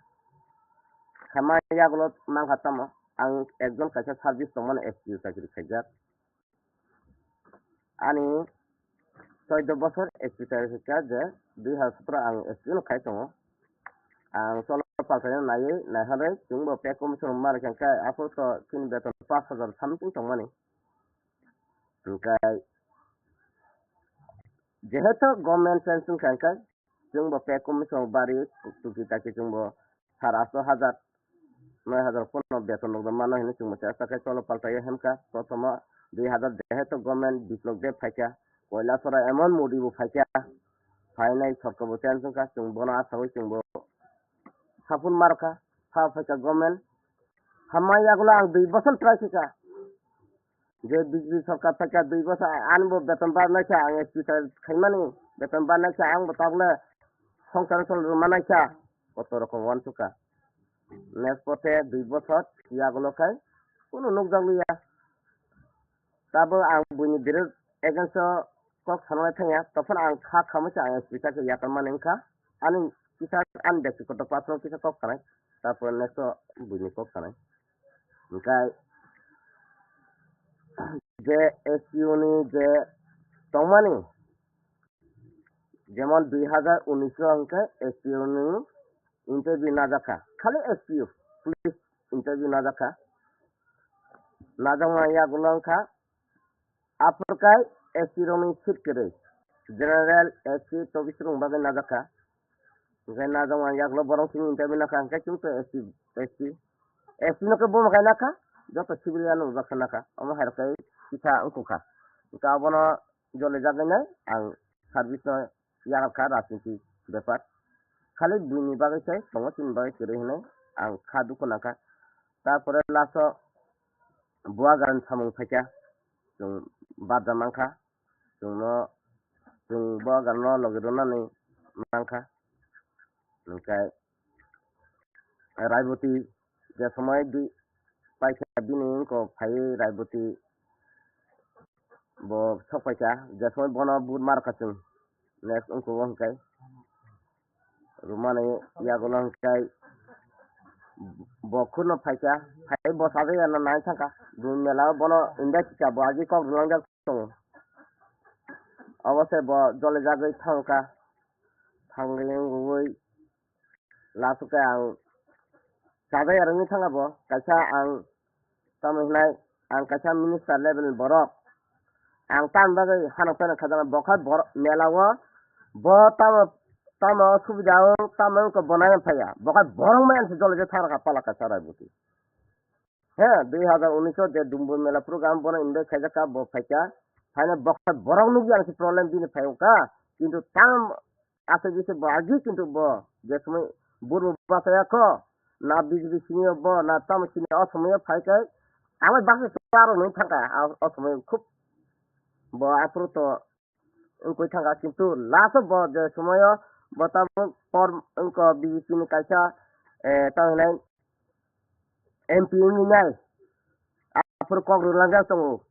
Khaima yagulo mankha tamo ang ekjon kaisa service tongmani S P O chakri khaijak. Ani soido bosor S P chakri khaikha je dui hazar sotro ang S P no khai tongo. Ang cholo paltaino naiwi naiharwi chwngbo pay commission rok manwi kha, hwnkhe aphuru to chini beton pash hajar something tongmani. Hwnkhe jehetu government change wngkha, hwnkhe chwngbo pay commission bari tuki taki chwngbo sar asto hajar, noi hajar phano beton rok mano hinwi chwngbo chesta khe cholo paltaio hemkha. Prothomo dui hazar jehetu government biplok de phaikha, Koilasora emon Modi bo phaikha, phainai sorkar bo change wngkha, chwng bono asawi chwngbo saphun markha, sa phaikha government. Hamma yagulo ang dui bosor try khaikha. Je B J P sorkar phaikha dui bosor, ani bo beton barnai kha, ang S P khaimani beton barnai kha, ang bo tabukle songsar chol rwmanai kha, koto rokom uansukha. Next pothe dui bosor yagulo khai kunu nukjak liya. Tabuk ang buini birok against o kok sanai thangya, tophano ang kha khamwi se ang S P chakhe yakarmani wngkha. Ani kisa ani byaktigoto personal kisa kok sanai, tarpore next o buini kok sanai. Hwnkhe je S P O ni je tongmani, jemon dui hazar unis o hwnkhe S P O ni interview najakha, khali S P O, police interview najakha. Najakma yagulo wngkha, aphuru kai S T rokni seat kwrwi, general, S T, tobisrok bagwi najakha. Hwnkhe najakma yagulo borok chini interview nakha, hwnkhe chwng to S T, S T, S T no khe bomo khai nakha, joto civilian no jakha nakha, omo hai rok khe kisa wngkha. Hwnkhe abono jolijagwi nai ang service no yakarkha rajniti bepar. Khali buini bagwi se tongo, chini bagwi kwrwi hinwi ang kha dukhu nangkha. Tarpore last o Bubagrani samung phaikha, chwng barja mankha, chwngno, chwng Bubagrano logi rwnani mankha. Hwnkhe Raiboti je somoi di paikha bini wngkok phaiwi Raiboti bo sok paikha, je somoi bono but mar kha chwng next wngkuk o hwnkhe rwmani yagulo hwnkhe bo khurno phaikha, phai bo sajagya no nai thangkha, bini mela o bono invite kha, bo agi kok rwlangjak tongo, obo se bo jolijagwi thangkha, thangwi wngwi. Last o khe ang sajai arwngwi thangkha bo, kaisa ang tamo hinai ang kaisa minister level ni borok. Ang tamni bagwi hanok pheno khajaknai, bo kha borok mela o, bo tamo tamo subida wng, tamo wngkha bo naiman phaiya. Bo khai borok maya se jole je thang rakha pala kaisa Raiboti. He, dui hazar unis o je Dumbur Mela program bono invite khaijak kha, bo phaikha. Phaina bo khai borok nukya ang se problem bini phaiyo kha. Kintu tam aswk ise bo agi kintu bo je somoi burbo bachaya kho, na B J P simi o bo, na tamo simi o somoi o phai khe, ang bai baksa se aro nung thangkha, a, o somoi khub bo aphuru to wngkoi thangkha, kintu last o bo je somoi o bo tamo por wngkha B J P ni kaisa, eh, tamo hinai M P wngwi nai, aphuru kok rwlangjak tongo.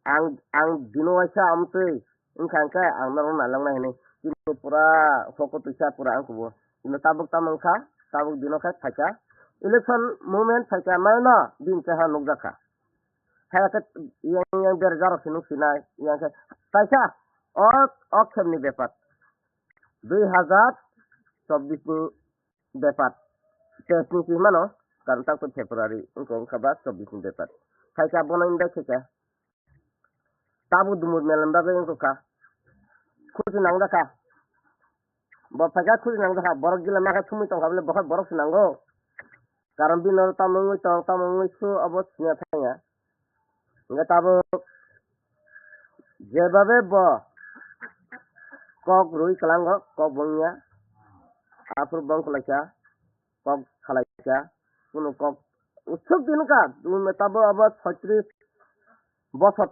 Ang, ang dino waisa amtwi wngkha hwnkhe ang norok nailangnai hinwi. Chini pura photo twisa pura ang kubo. Chini tabuk tamo wngkha, tabuk dino khe phaikha. Election movement phaikha maino bini cheha nukjakha. Hayakhe yang, yang berjarok se nuksinai, yang khe kaisa o, o khemni bepar. Dui hazar chobbish ni bepar. Teis ni si mano, karon tak to February, wngkha, wngkha ba chobbish ni bepar. Phaikha bono invite khaikha. Tabuk Dumur Mela ni bagwi wngkha. Khusi nangjakha. Bo phaikha khusi nangjakha. Borok gila makha thumwi tongkha bole, bo khe borok se nango. Karon bini oro tamo wngwi tong, tamo wngwi su, obo siniya thangya. Hingke tabuk jebabe bo kok rwi kwlango, kok bo wngya, aphuru bo wngkha kok salaikha, kunu kok usuk din wngkha, tabuk abo soitris bosor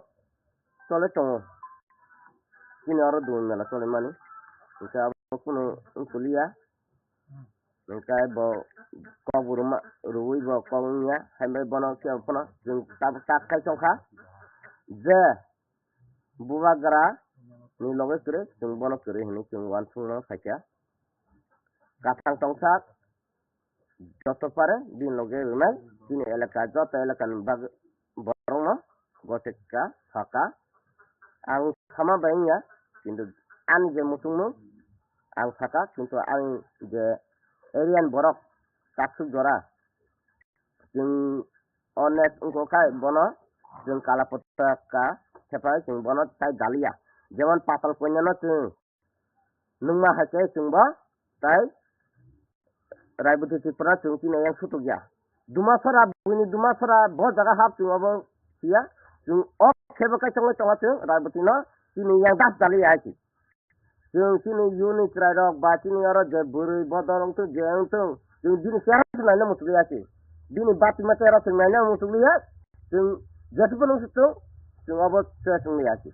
chole tongo, chini oro Dumur Mela cholemani, hingke abo kunu wngkha liya. Hingke bo kok bo rwma, rwui bo kok wngya, hai bai bono khe phano chwng tabuk tak khai tongkha je bubagra ni loge kwrwi, chwng bono kwrwi hinwi chwng uansukna phaikha. Kwthang tongsa joto pare bini loge rwnai, chini elaka, joto elakani bag-, borokno goteka, saka, ang sama bai wngya, kintu ani je muchungmung ang saka, kintu ang je area ni borok kaksuk jora, chwng onek wngkha khai bono chwng kala potaka thepai chwng bono tai daliya, jemon patal punya no chwng nungma hai khe chwngbo tai Raiboti Tripura chwng chini yang sutuk ya. Dumasora, buini Dumasora bo jaga hap chwng obo siya. Chwng o khebo kai chongwi tongo chwng Raiboti no chini yang das dali ya hai si. Chwng chini yuni chwrai rok ba chini oro je bwrwi bodol wngthung je wngthung chwng bini chera se naina muchungli ya si. Bini bati ma chera se naina muchungli ya. Chwng jeswk phano se chwng, chwng obo se chwng ya si.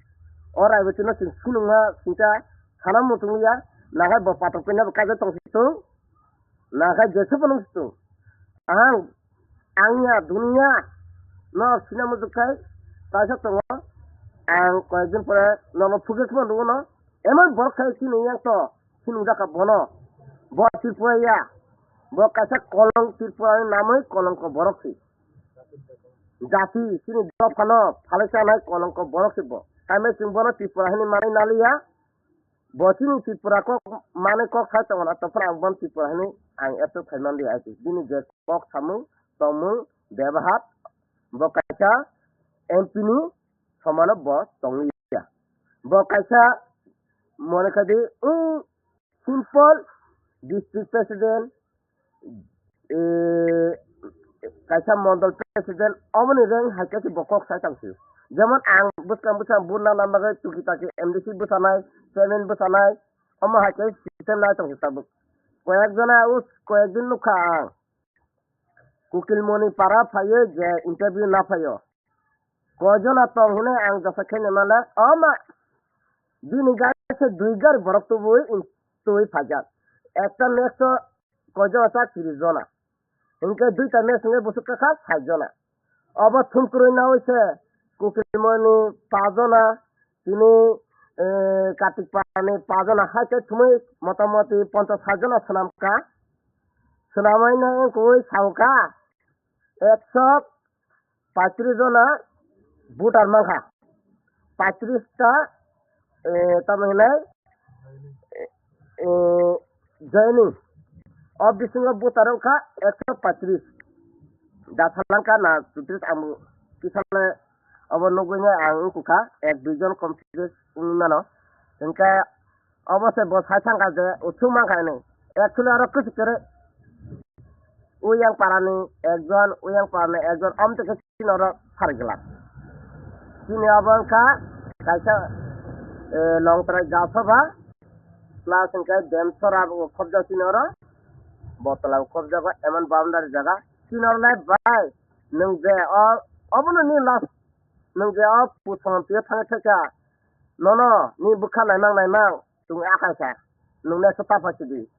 O Raiboti no chwng sunungma singcha sana muchungli ya. Nakhai bo patok kanya bo kaisa tong se chwng. Nakhai jeswk phano se chwng. Ang, ang ya dunia no sina muchuk khai kaisa tongo. Ang koyekdin pore nono phugwi khma nugo no. Emon borok khai chini yang to sinung jaka bono. Bo Tripura ya. Bo kaisa kolong Tripura ni namwi kolongko borok si. Jati chini dophano phalai chanai kolongko borok si bo. Kaimai chwng bono Tripura hinwi manwi naliya. Bo chini Tripura kok mane kok sai tongo na, tongphano ang bono Tripura hinwi ang accept khai manliya hai se. Bini je kok samung, tongmung, bebahar, bo kaisa M P ni somano bo tongliya. Bo kaisa mone khai di, wng simple district president, eh, kaisa mondol president, omoni rank hai khe bo kok sai tong si. Jemon ang bwskang bwskang vote nang bagwi tuki taki M D C bwsanai, chairman bwsanai, omo hai khe system nai tong si tabuk. Koyek jona us, koyek din nukha ang. Kukilmoni para phaiwi je interview na phaio. Koijona tong hinwi ang jasa khe nima le, o ma, bini gari se dui gari borok tubui in-, tubui phaijak. Ekta match o koijona chak tris jona. Hinkhe duita match hinkhe busuk kakha sait jona. Obo thum kwrwi naui se Kukilmoni pajona, tini, eh, Kartik Parani pajona hai khe thumui motamoti ponchas sait jona swnamkha. Swnamai nai wngkha ui saukha. Ekso paitris jona voter mankha. Paitris ta, eh, tamo hinai, eh, eh, joining. O bisingo voter wngkha ekso paitris. Da salangkha na chutris ang kisa le obo nugwi nai ang wngkha ek dui jon kom se wngwi mano. Hwnkhe Obo se bo sai thangkha je uthuk mankha hinwi. Actually oro kwchwk kwrwi. Uyang parani ekjon, uyang parani ekjon, omtwi khe chini oro sari glak. Chini obo wngkha kaisa, eh, Longtrai Gasoba, plus hwnkhe Demsora bo khobjak chini oro, Botla bo khobjago, emon boundary jaga. Chini oro le bai, nwng je o, obono ni last, nwng je o Puthon twi thangwi thangkha, nono ni bwkha naimang naimang, chwng akai kha, nwng le khe ta phai sidi.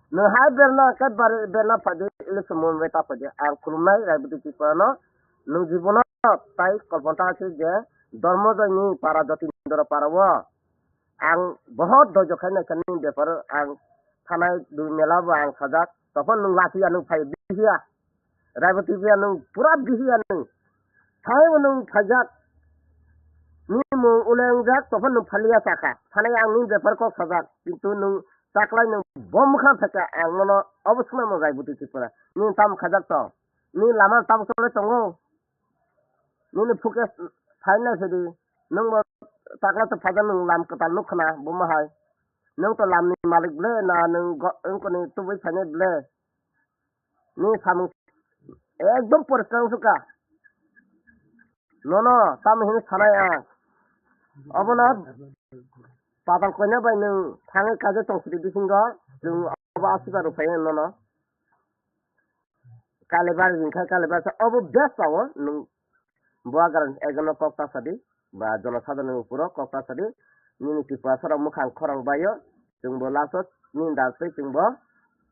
Nwng hai berna khe bari berna phai di, election mung bai ta phai di. Ang khulumnai Raibudi Tripura no, nwng jibono tai kolpon ta khe je Dormojoy ni para Jotindra para o. Ang bohot doijo khai naikha nini beparo, ang thanai dui mela bo ang sajak, tokho nwng lachiya nwng phai bihiya. Raiboti biya nwng pura bihiya nwng. Thai bo nwng phaijak. Ni mung ulengjak, tokho nwng phaliya sakha. Thanai ang nini bepar kok sajak. Kintu nwng chaklai nwng bom mwkhang phaikha ang nono obo swnamwi Raiboti Tripura. Nini tamo khajak tong? Nini lama tabuk cholai tongo? Nini focus phaina sidi. Nwng bo takla to phaijak nwng lam kwtal nukkhna buma hai. Nwng to lamni malik ble na nwng go-, wngkoni tubui phainai ble? Ni samung ekdom poriskar wngkha. Nono tamo hino sanai ang. Obono patal koina bai nwng thangwi kaisa tong sidi bisingo chwng obo asiba rwphai nono. Kalibar hwnkha kalibar sa obo best sao nwng. Bo agar ekjono kok ta sadi, ba jonosadharoni uporo kok ta sadi, nini Tiprasarok mwkhang khorang baio, chwngbo last o nini dal twi chwngbo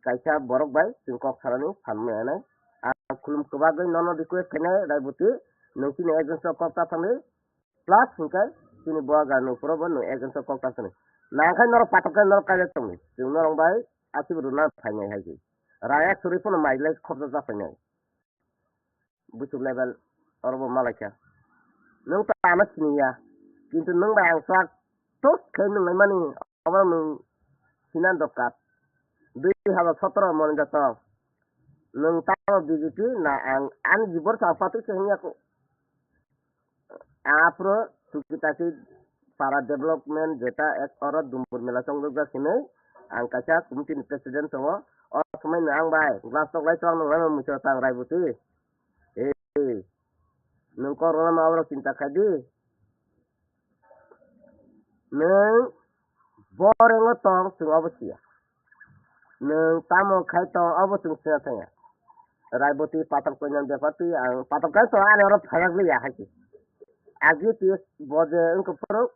kaisa borok bai chwng kok sanani phan maya nai. Ang khulum kwbagwi nono request khainai Raiboti, nwng chini against o kok ta thangdi, plus hwnkhe chini bo agarni uporo bo nwng against o kok ta thangdi. Nangkhe norok patok khe norok kaijak tongdi, chwng norok bai asibo rwna phainai hai se. Rang ekso rwi phano mai lai khopjak jak phainai. Buchuk level oro bo malaikha. Nwng ta ano siniya, kintu nwng bai ang swk tok khe nunglaimani obo nwng sinan dokat. Dui hazar sotoro moni jato. Nwng tamo B J P na ang ani jibor sa phatwi se hwnyaku. Aphuru suki taki para development jeta ek oro Dumbur mela chongjak jak hinwi ang kaisa committee ni president tongo. O swmai no ang bai glass tok lai chwng nung lai muicha tang Raiboti. Ei, nwng kok rwna ma aborok chinta khai di. Nwng borengo tong chwng obo siya. Nwng tamo khai tong obo chwng siya thangya. Raiboti patok koinani bepar twi ang patok kai tong ani oro phajak liya hai se. Agi twi bo je wngkha phuru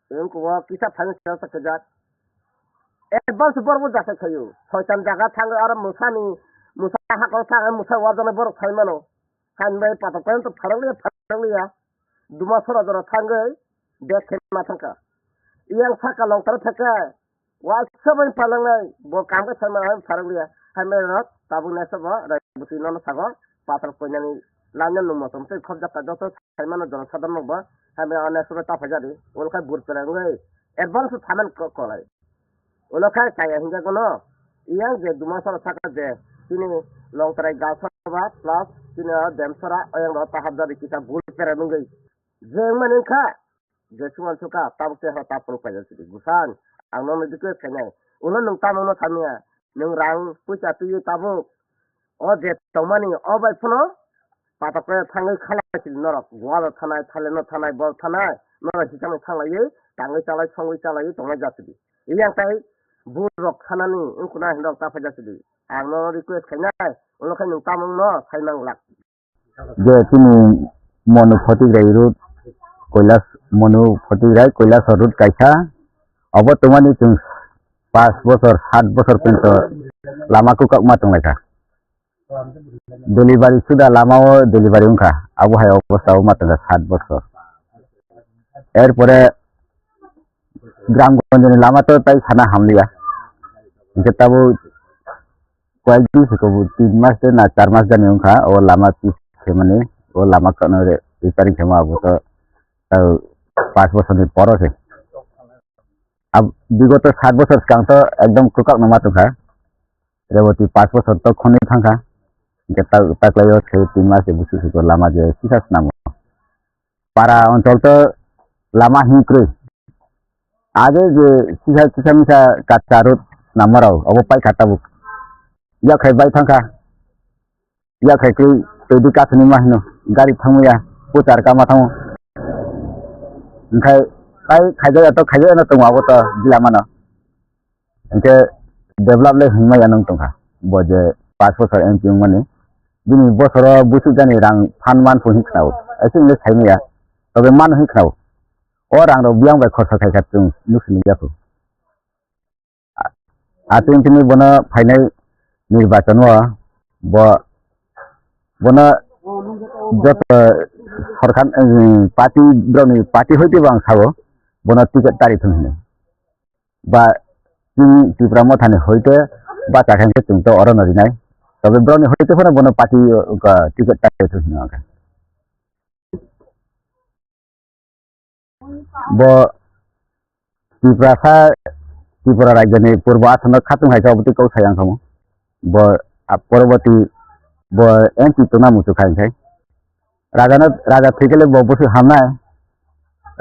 wngkha o kisa phani siyasa khajak. Advance borok bo jakhai khayo. Soitan jaga thangwi oro musani musa hakor thangwi musa wajaknai borok sai mano. Hani bai patok kai to pharang liya pharang liya. Duma sora jora thangwi bag khe ma thangkha. Iyang saka longtara thangkha. Waisa bai palangnai bo kam khe sai mano hani pharang liya. Hai mai rok tabuk naisa bo Raiboti nono sago patok koinani laina nung motom tei khobjak ka joto sai mano jora sadam bo. Hai mai o naisa bo ta phaijadi. Ulkhai bur pera wngwi advance thaman ko-, kolai. Ulo khe kaya hingke kono iyang je Dumasora saka je chini Longtrai Galsora plus chini o Demsora oyang ro tahap jadi kisa bul pera nungwi je mani wngkha je suman suka tabuk te ha tapung paijak sidi bwsang ang nono request khainai ulo nwng tamo no samya nwng rang puisa twiwi tabuk o je tongmani o bai phano patok khe thangwi khalai sidi norok walo thanai thaleno thanai bol thanai norok hisamwi thanglaiwi tangwi chalai songwi chalaiwi tongnai jasidi. Iyang tai bul rok khanani wngkuna hinrok ta phaijak sidi. Ang no request khainai, ulo khai nwng tamung no sai mang lak. Je chini Monu Photigrai road, Koilas, Monu Photigrai, Koilas road kaisa. Obo tongmani chwng pas bosor, sat bosor porjonto lama kwkak ma tonglaikha. Delivery suda lama o delivery wngkha, abo hai obostha o ma tongkha sat bosor. Erpore Gramgonjni lama to tai sana hamliya. Hingke tabuk koyek din se kobo tin mas de na char mas jani wngkha, o lama pis khe mani, o lama kono re repairing khe ma abo to, tau pas bosor ni poro se. Ab-, bigoto sat bosor swkang to ekdom kwkak no ma tongkha. Reboti pas bosor to khonwi thangkha. Hingke ta-, taklaio se tin mas de busu suko lama je kisa swnamo. Para onchol to lama hinwi kwrwi. Age je sisa sisa misa kacha road swnammarok obo paikha tabuk. Yakhai bai thangkha. Yakhai khe twi di kasuni ma hino. Gari thangmaya. Puchar kama thango. Hwnkhe tai khaijak ya to khaijak ya no tongo abo to jila mano. Hwnkhe develop le hwnmaya nung tongkha. Bo je pash bochor M P wngmani. Bini bosoro buchuk jani rang phan man phung hin khnao. Aswk le saimaya. Tobe man hin khnao. O rang rok biyang bai khorsa khaikha chwng nukhini yaku. Achung tini bono phainai nirbachon o bo bono joto sorkar, em, party borokni party hoite bo ang sao bono ticket tari thung hino. Ba chini Tipra Mothani hoite bacha khe chwng to oro no rinai. Tobe borokni hoite phano bono party, uh, ticket tari thung hino ang khe. Bo Tiprasa, Tripura rajyoni purbo asonno khatung hai khe obo twi kok sai ang khamu. Bo, a, poroboti bo M P tongna muchuk khai khai. Raja no, raja thwi khe le bo busu hamnai.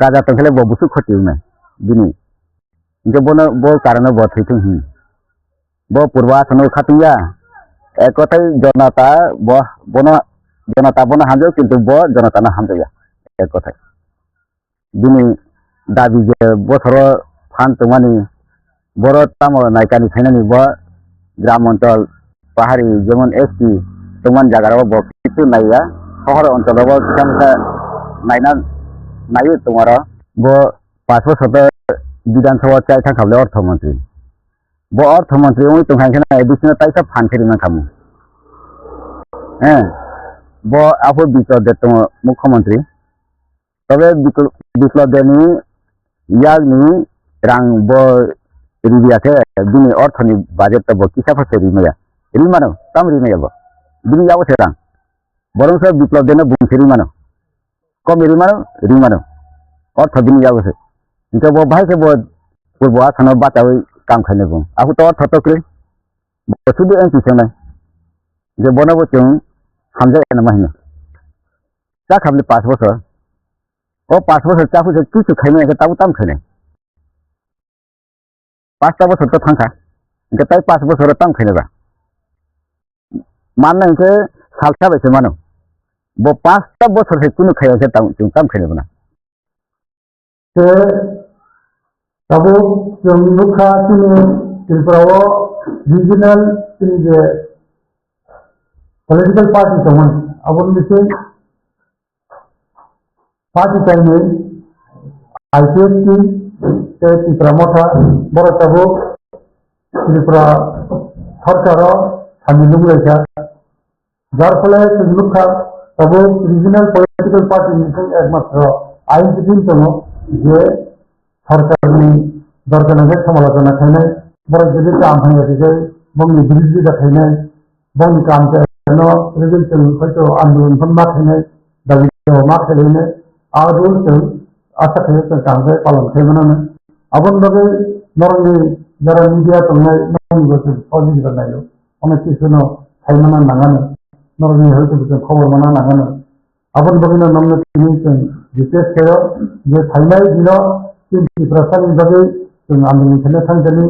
Raja tong khe le bo busu khoti wngnai. Bini. Hingke bono bo karano bo thwi thung hin. Bo purbo asonno khatung ya. Ek kothai jonata bo, bono, jonata bono hamjao kintu bo jonata no hamjao ya. Ek kothai. Bini dabi je bosoro phan tongmani, boro tamo naikani khainani bo gram onchol pahari jemon S T tongmani jaga rok bo kichu naiya, sohor onchol rok bo kisa misa naina naiwi tongmaro. Bo pash bosor to Bidhan Sabha chai thang kha bole ortho montri. Bo ortho montri wngwi tong kha hwnkhe na A D C no taisa phan khe rimang khamu. Eh, bo aphuru Biplab Deb tongo mukhyamantri. Tobe Bikl-, Biplab Debni yakni rang bo riya khe bini orthoni budget to bo kisa pha se rimaya. Rimano, tam rimaya bo. Bini yago se rang. Borok se Biplab Debno bung se rimano. Kom rimano, rimano. Ortho bini yago se. Hingke bo bahai khe bo purbo asano bachawi kam khainai bo. Ahu to ortho to kwrwi. Bo sudu M P se wngnai. Je bono bo chwng hamjak eno ma hino. Cha khabli pash bosor. O pash bosor cha phuisa kichu khaimani khe tabuk tam khainai. Pasta bosor to thangkha. Hingke tai pash bosor tam khainai ba. Manna hingke salsa bai se mano. Bo pasta bosor se kunu khaiya khe tam, chwng tam khainai bo na. Tei tabuk chwng nukha chini Tripura o regional chini je political party tongmani, aboni bising party kainwi I P F T tei Tipra Motha borok tabuk Tripura sarkar o sami nukhlaikha. Jar phole chwng nukha, tabuk regional political party ni thang ekmatro ain chibin tongo je sarkar ni dorkar nangkhe samalochona khainai, borok jodi kaham hamya khe bongni birodita khainai, bongni kaham khe no result chwng hoito andolon phano ma khainai, dabi ma khainai, a rule chwng asa khainai chwng kaham khe palon khai mano. Aboni bagwi norokni jara media tongnai norokni bo chwng sahojogita naio. Onek kisu no sai mana nangano, norokni hoito bwswng khobor mana nangano. Aboni bagwino nokno tini chwng request khaio je phainai dino chini Tiprasani bagwi chwng andolon khaina thangkani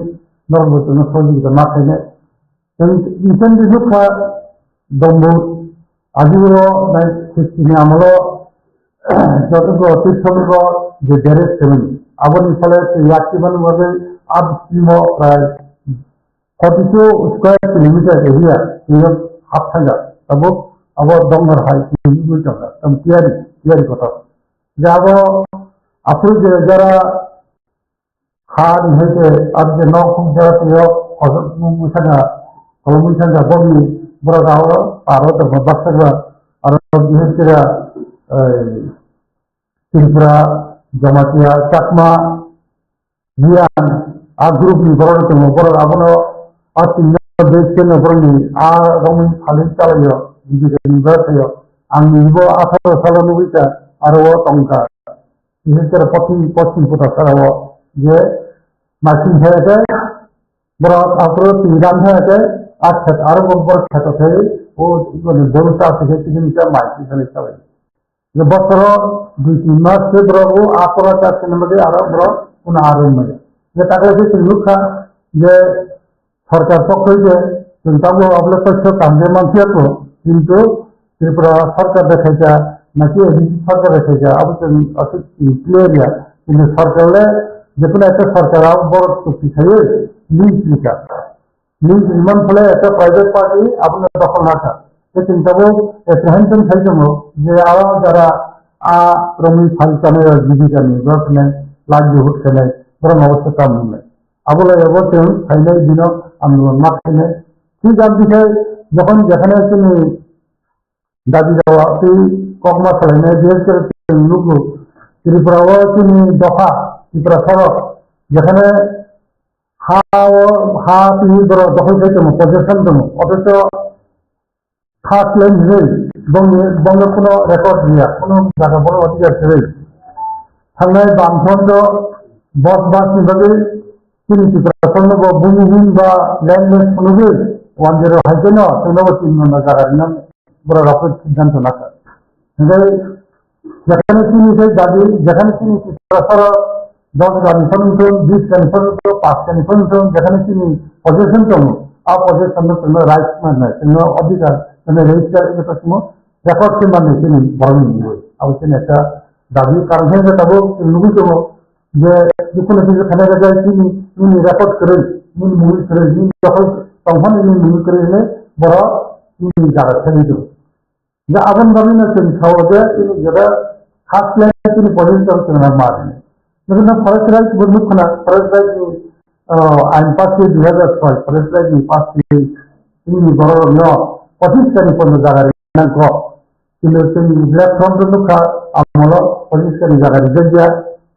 norokbo chwngno sahojogita ma khainai. Chwng recently nukha Dombur, ajiburo nine sixty ni amolo jotobo Tirthongo je garage khaimani. Aboni phole chwng yakti mani bagwi a bisimo prai forty two square kilometer area twiwi hap thangkha. Tabuk abo Dongnor hai twiwi tongkha. Tamo tiyari, tiyari kotor. Je abo aphuru je jara ha ni hai se aro je nok phung jara twiwi kotor mung sangha, kolomung sangha bokni borok aro paro tongkha baksa ba aro bihar kira, eh, Tripura, Jamatia, Chakma, Jiyan, a group ni borok tongo, borok abono a tinno base khe no borok ni a rong phalwi chalaio, B J P ni borok thaio. Ang ni bo atharo salo nugwi kha, aro o tongkha. Bises kore poschim, poschim puta sara o je machine thaya khe borok aphuru twi ram thaya khe a khet aro bo borok kheto thai o, mane boru cha thai khe chini cha mai chini chalai. Je bosoro dui tin mas se borok o aphuru cha thani bagwi aro borok kuno aro maya. Je takle se chwng nukha je sarkar pokkhoi je chwng tabuk oble kosto kamje manphiya ko, kintu Tripura sarkar de khaika, naki A D C sarkar de khaika, abo chwng aswk clear ya. Kintu sarkar le, jekunu ekta sarkar abo borok chukti khaiwi link rika. Link rimani phole ekta private party abono dokhol nakha. Tei chwng tabuk apprehension khai tongo je aro jara a romwi phai chanai rok jibika ni, borok hwnwi livelihood khainai, borok no obosta kam wngnai. Abo lai abo chwng phainai dino andolon ma khainai. Thik aboni khe jokhon jekhane chini dabi dawa tei kokma salainai, bises kore chwng nugo Tripura o chini dopha, Tripura sorok, jekhane ha o, ha twi borok dokhol khai tongo, possession tongo, othocho first line hinwi bongni, bongno kuno record riya, kuno jaga bono adhikar kwrwi. Thangnai Bamfront o bos bus ni bagwi chini Tiprasano bo bumihing ba landless phunugwi one zero hai kheno chwngno bo tin ghonta jaga rina borok rok siddhanto nakha. Hingke jekhane chini se dabi, jekhane chini Tiprasaro dos gani phano wngthung, bis gani phano wngthung, panch gani phano wngthung, jekhane chini possession tongo, a possession no chwngno right manai, chwngno adhikar, chwngno register eba chwngno record khe manai chini borokni mungwi. Abo chini ekta dabi, karon khe tabuk chwng nugwi tongo je, jikunu kisa khana gajai chini, nini record kwrwi, nini mungwi kwrwi, nini dokhol tongphani nini mungwi kwrwi hinwi borok nini jaga thangwi tongo. Hingke aboni bagwino chwng sao je chini jora first line chini position chwng rwma hwnwi. Nokha forest right bo nukha na, forest right ni, ah, ain pass khe dui hazar soi, forest right ni pass khe chini borok rokno pochis kani pono jaga rinang kok. Kintu chwng Black Front o nukha, amolo pochis kani jaga rijak ya,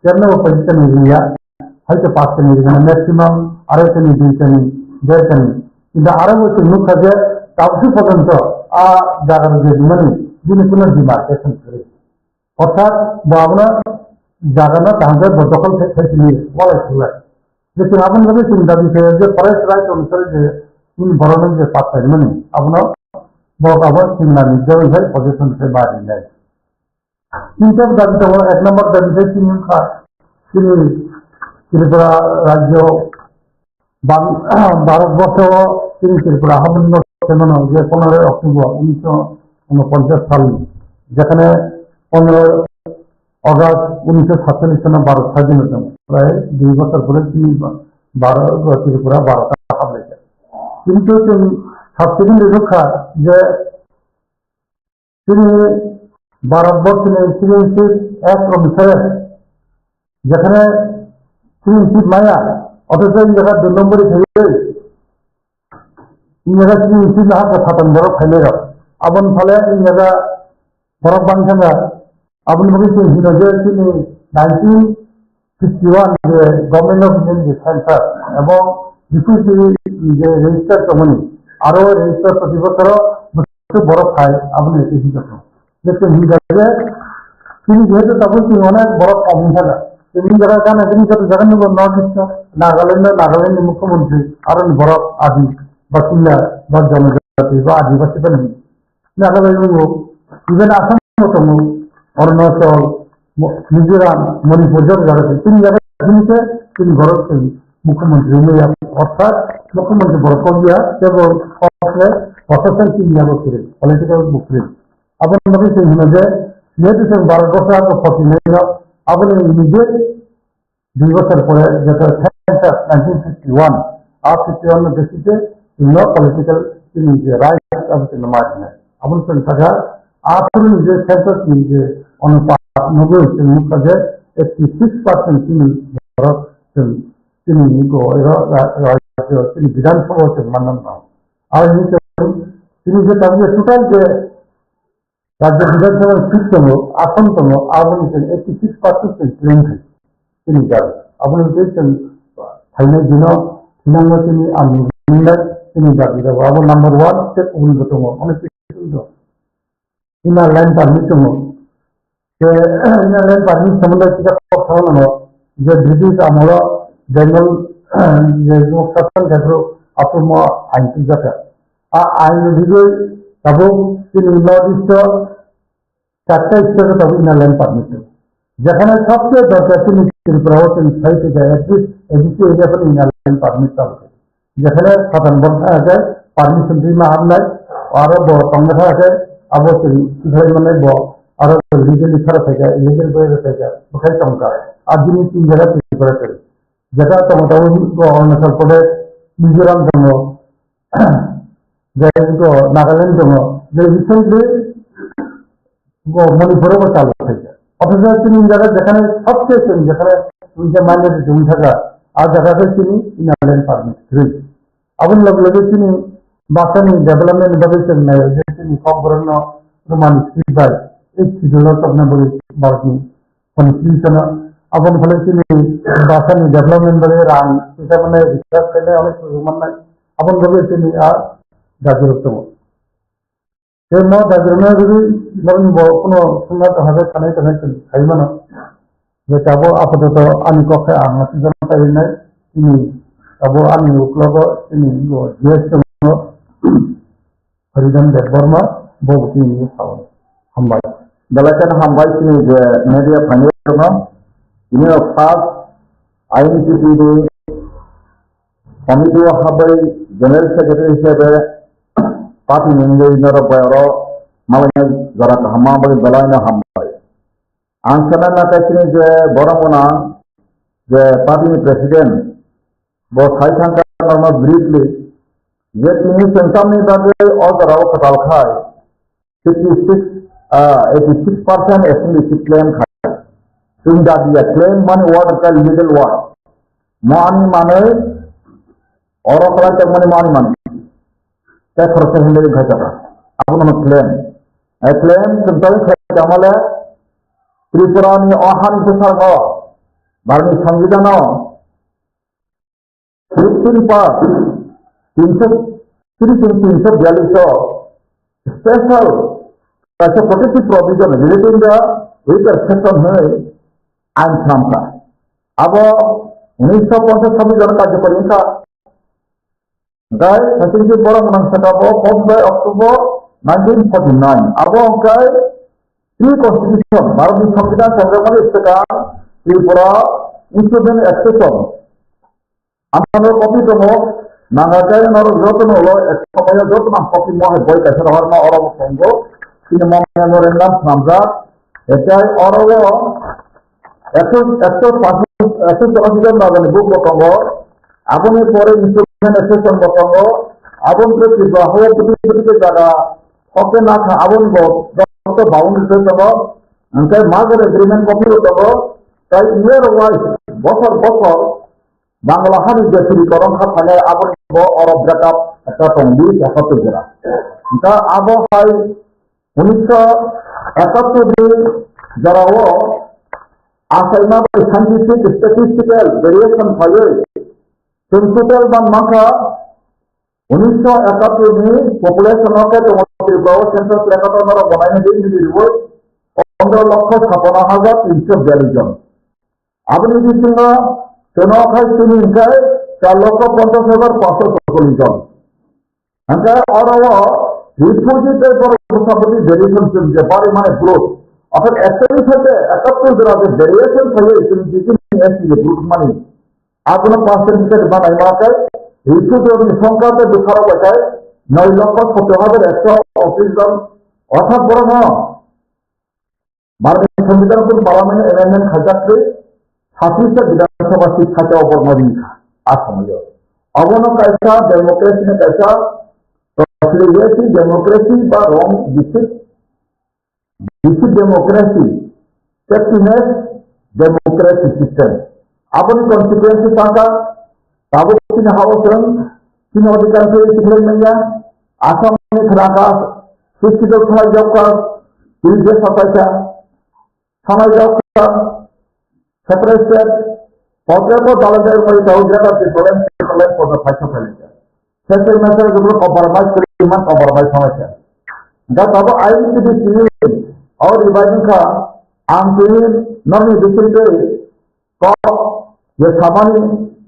kebno bo pochis kani riya. Haikhe pash kani rwgano maximum, arai kani, dui kani, der kani. Kintu aro bo chwng nukha je tabuk porjonto a jaga rwgwi rwmani bini kuno demarcation kwrwi. Orthat bo abono jagano kaham khe bo dokhol khe, khe sini walai thwlai. Je chwng aboni bagwi chwng dabi khaio je forest right onusare je chini borokno je pass khaimani abono borok abo chwng nani jagwi khai possession khe barinai. Tini tabuk dabi tongo, ek number dabi khe chini wngkha, chini Tripura rajyo, Bang-, Bharat borsho o chini Tripura habuno khe mano je pondroi October unisho unoponchas salni, jekhane pondroi August unisho satchallis sono Bharat sadhin tongo, prai dui bochor pore chini Bharat, Tripura Bharat o hablai kha. Kintu chwng sabsekin rwkha je chini Bharat borso ni citizenship act onusare jekhane citizenship maya, othocho India dui nombori khaiwi, India citizenship no hakhe phatang borok khainai rok. Aboni phale India borok bangkha na, aboni bagwi chwng hino je chini nineteen fifty one je Government of India ni je census ebong refugee ni je register tongmani, aro register proti bochoro borok phai aboni application tong. Je chwng hwnka je chini jehetu tabuk chini onek borok kom wngkha da. Chini jaga gana chini joto jaga nugo North East o Nagaland o, Nagaland ni Mukhyamantri aro ni borok Adi basinda ba Jonojati ba Adibasi bani. Nagaland o even Assam o tongo, Arunachal, Mo-, Mizoram, Manipur joto jaga se. Chini jaga chini se chini borok chini Mukhyamantri wngya, orthat Mukhyamantri borok kok ya, tebo kok le protection chini jaga kwrwi, political bo kwrwi. Aboni bagwi chwng hino je, jehetu chwng Bharat borso abo khotinai rok, aboni immediate dui bochor pore jeto census nineteen fifty one, a fifty one no besi je chwngno political chini je right abo chwngno ma rinai. Aboni chwng sakha, aphuru ni je census ni je onupat nugwi chwng nukha je eighty six percent chini borok chwng chini go ero ra-, ra-, chini Bidhan Sabha o chwng manna mano. Aro ni chwng chini je tabuk total je Rajya Bidhan Sabha ni seat tongo, ason tongo, aboni chwng eighty six percent chwng claim khai. Chini jat. Aboni tei chwng phainai dino thinangno chini ang nungnai chini jat bidha bo. Abo number one, tei kubun bo tongo. Onek seat tongo. Inner line permit tongo. Tei inner line permit somondo kisa kok thangno je British amolo Bengal je sasana kaiphuru aphuru mo ain twijaka. A ain ni bigwi tabuk chini North East o charta state o tabuk inner line permit tongo. Jekhane sabse dorkar chini Tripura o chwng sai khe at least A D C area phano inner line permit tabuk. Jekhane Satan borok thang khe permission twi ma hamnai, aro bo tongna thang khe abo chwng tikhlai manai bo aro legally khara thai khe, illegal bai thai khe, bwkhai tong kha. A bini tin jaga Tripura kwrwi. Jeta tongo tabuk Arunachal Pradesh, Mizoram tongo, jai tongo, Nagaland tongo. Jai recently bo Manipur bo chalu khaikha. Othocho chini jaga jekhane sabse chwng jekhane je minority wng thaka, a jaga khe chini inner line permit kwrwi. Aboni loge loge chini bwsani development bagwi chwng naio je chini kokborokno Roman script bai eighth schedule o chopna bagwi Bharatni constitution o. Aboni phole chini bwsani development bagwi rang sisa mannai, research khainai, onek sujuk mannai. Aboni bagwi chini a dajirok tongo. Tei mo dajirokno rwgwi norokni borok phano swngna tongkha khe sanai tongnai chwng sai mano. Je tabuk apatoto ani kok khe ang aswk jora taiwi nai, chini tabuk ani uklogo chini bo G S tongo, Haridan Debbarma, bo bo chini sao. Hambai. Belai kheno hambai chini je media phainai rokno. Ini rok first I N C T D committee o habai general secretary hisabe party ni wngwi norok bai oro malaina jora kaham ma bai belai no hambai. Ang sana na kaisini je borok gwnang je party ni president bo sai thangkha normal briefly je tini chwng tamni bagwi o jora o kwtal khai fifty six, ah, eighty six percent assembly seat claim khai. Chwng dabi ya claim mani word ka legal word. Mo ani manwi oro kwlai tongmani mo ani manwi. Tei khoroksa hwnwi khai tongkha. Abono claim. A claim chwng tei khai tongmale Tripura ni o hani bwsargo Bharatni Songbidan o fifteen part, tinsho tris and tinsho biyallis o special kaisa protective provision relating the weaker section hwnwi ain swnamkha. Abo unisho ponchas sabbis jora karjokori wngkha. Hwnkhe saichung borok nang saka bo fourth by October nineteen forty nine. Abo hwnkhe pre constitution, Bharatni Songbidan sajak mani swkang Tripura Instrument Exception. Amtano copy tongo, nangkhe norok jotono ulo ek somoyo jotono ang copy mo hai boi kaisa rohorma oro bo tongo. Chini mo memorandum swnamjak. Etai oro o ekso, ekso pash, ekso chorasi jon rajani book bo tongo. Aboni pore instrument exception bo tongo. Aboni pore Tripura hao bwtwi bwtwi jaga hoke nakha aboni bo doctor boundary tongo. Hwnkhe merger agreement copy bo tongo. Tai year wise, bosor bosor, Bangla hani je churi korong kha phainai aboni bo oro break up ekta tong di, ekta tong jora. Hwnkhe abo hai unisho ekattor ni jorao achaima bai scientific statistical variation phaiwi chwng total ban mankha unisho ekattor ni population o khe tongo Tripura o census record o norok bo naina di nini riwi pondro lokho sapano hajar tinsho biyallis jon. Aboni bisingo chwng khai chini hwnkhe char lokho ponchas hajar pansho chorchollish jon. Hwnkhe oro o refugee tei borok bwsa bwtwi variation chwng je bari mani growth. Orthat ekso ni theke ekattor jora je variation phaiwi chwng je chini S T ni growth mani. Abono percentage manai ma khe refugee ni songkha tei bwsarok bai khe noi lokho sottor hajar ekso otrish jon. Orthat borokno Bharatni Songbidan Parliament amendment khaijak twi satrista Bidhan Sabha seat khacha o borokno ri kha a somoio. Obono kaisa democracy ni kaisa, democracy ba wrong deceit, deceit democracy, captainess democracy system. Aboni consequences saka tabuk chini hao chwng chini odhikar khe tikhlai manya. Assam ni khna kha, sixty-two khna jok kha, twi je sapai kha, sanai jok kha, separate state, potre ko dalai jai ko tau jata ti problem problem ko da phaisa phaisa. Sese mese jubro compromise kri man compromise sama kha. Da tabo I N C D C aur revision kha, ang tini nami bisin kri Kok, je samani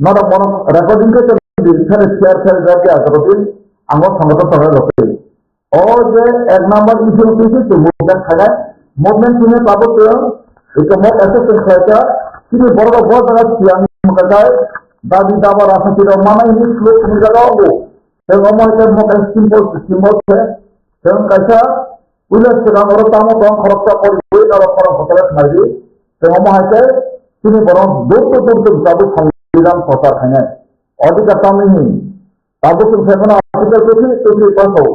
norok bono recording khe tong di, khare share khe jak ya, joto din, ang o sangato tong jak. O je ek number issue khe se movement khainai, movement sini tabuk tong, ito mo association khlaika, Chini borok rok bo jaga siyang mokajai, dabi daba rasa tiro manai ni sluk ni jaga o. Tei omo hai khe mokhe simple, simple khe. Tei kaisa puila swkang oro tamo tong khoroksa pori ui aro khorang kotor khnai di. Tei omo hai khe chini borok dur dur dur dur jabu Songbidan prochar khainai. Odhikar tamni Tabuk chwng sai mano article two three two three pass o.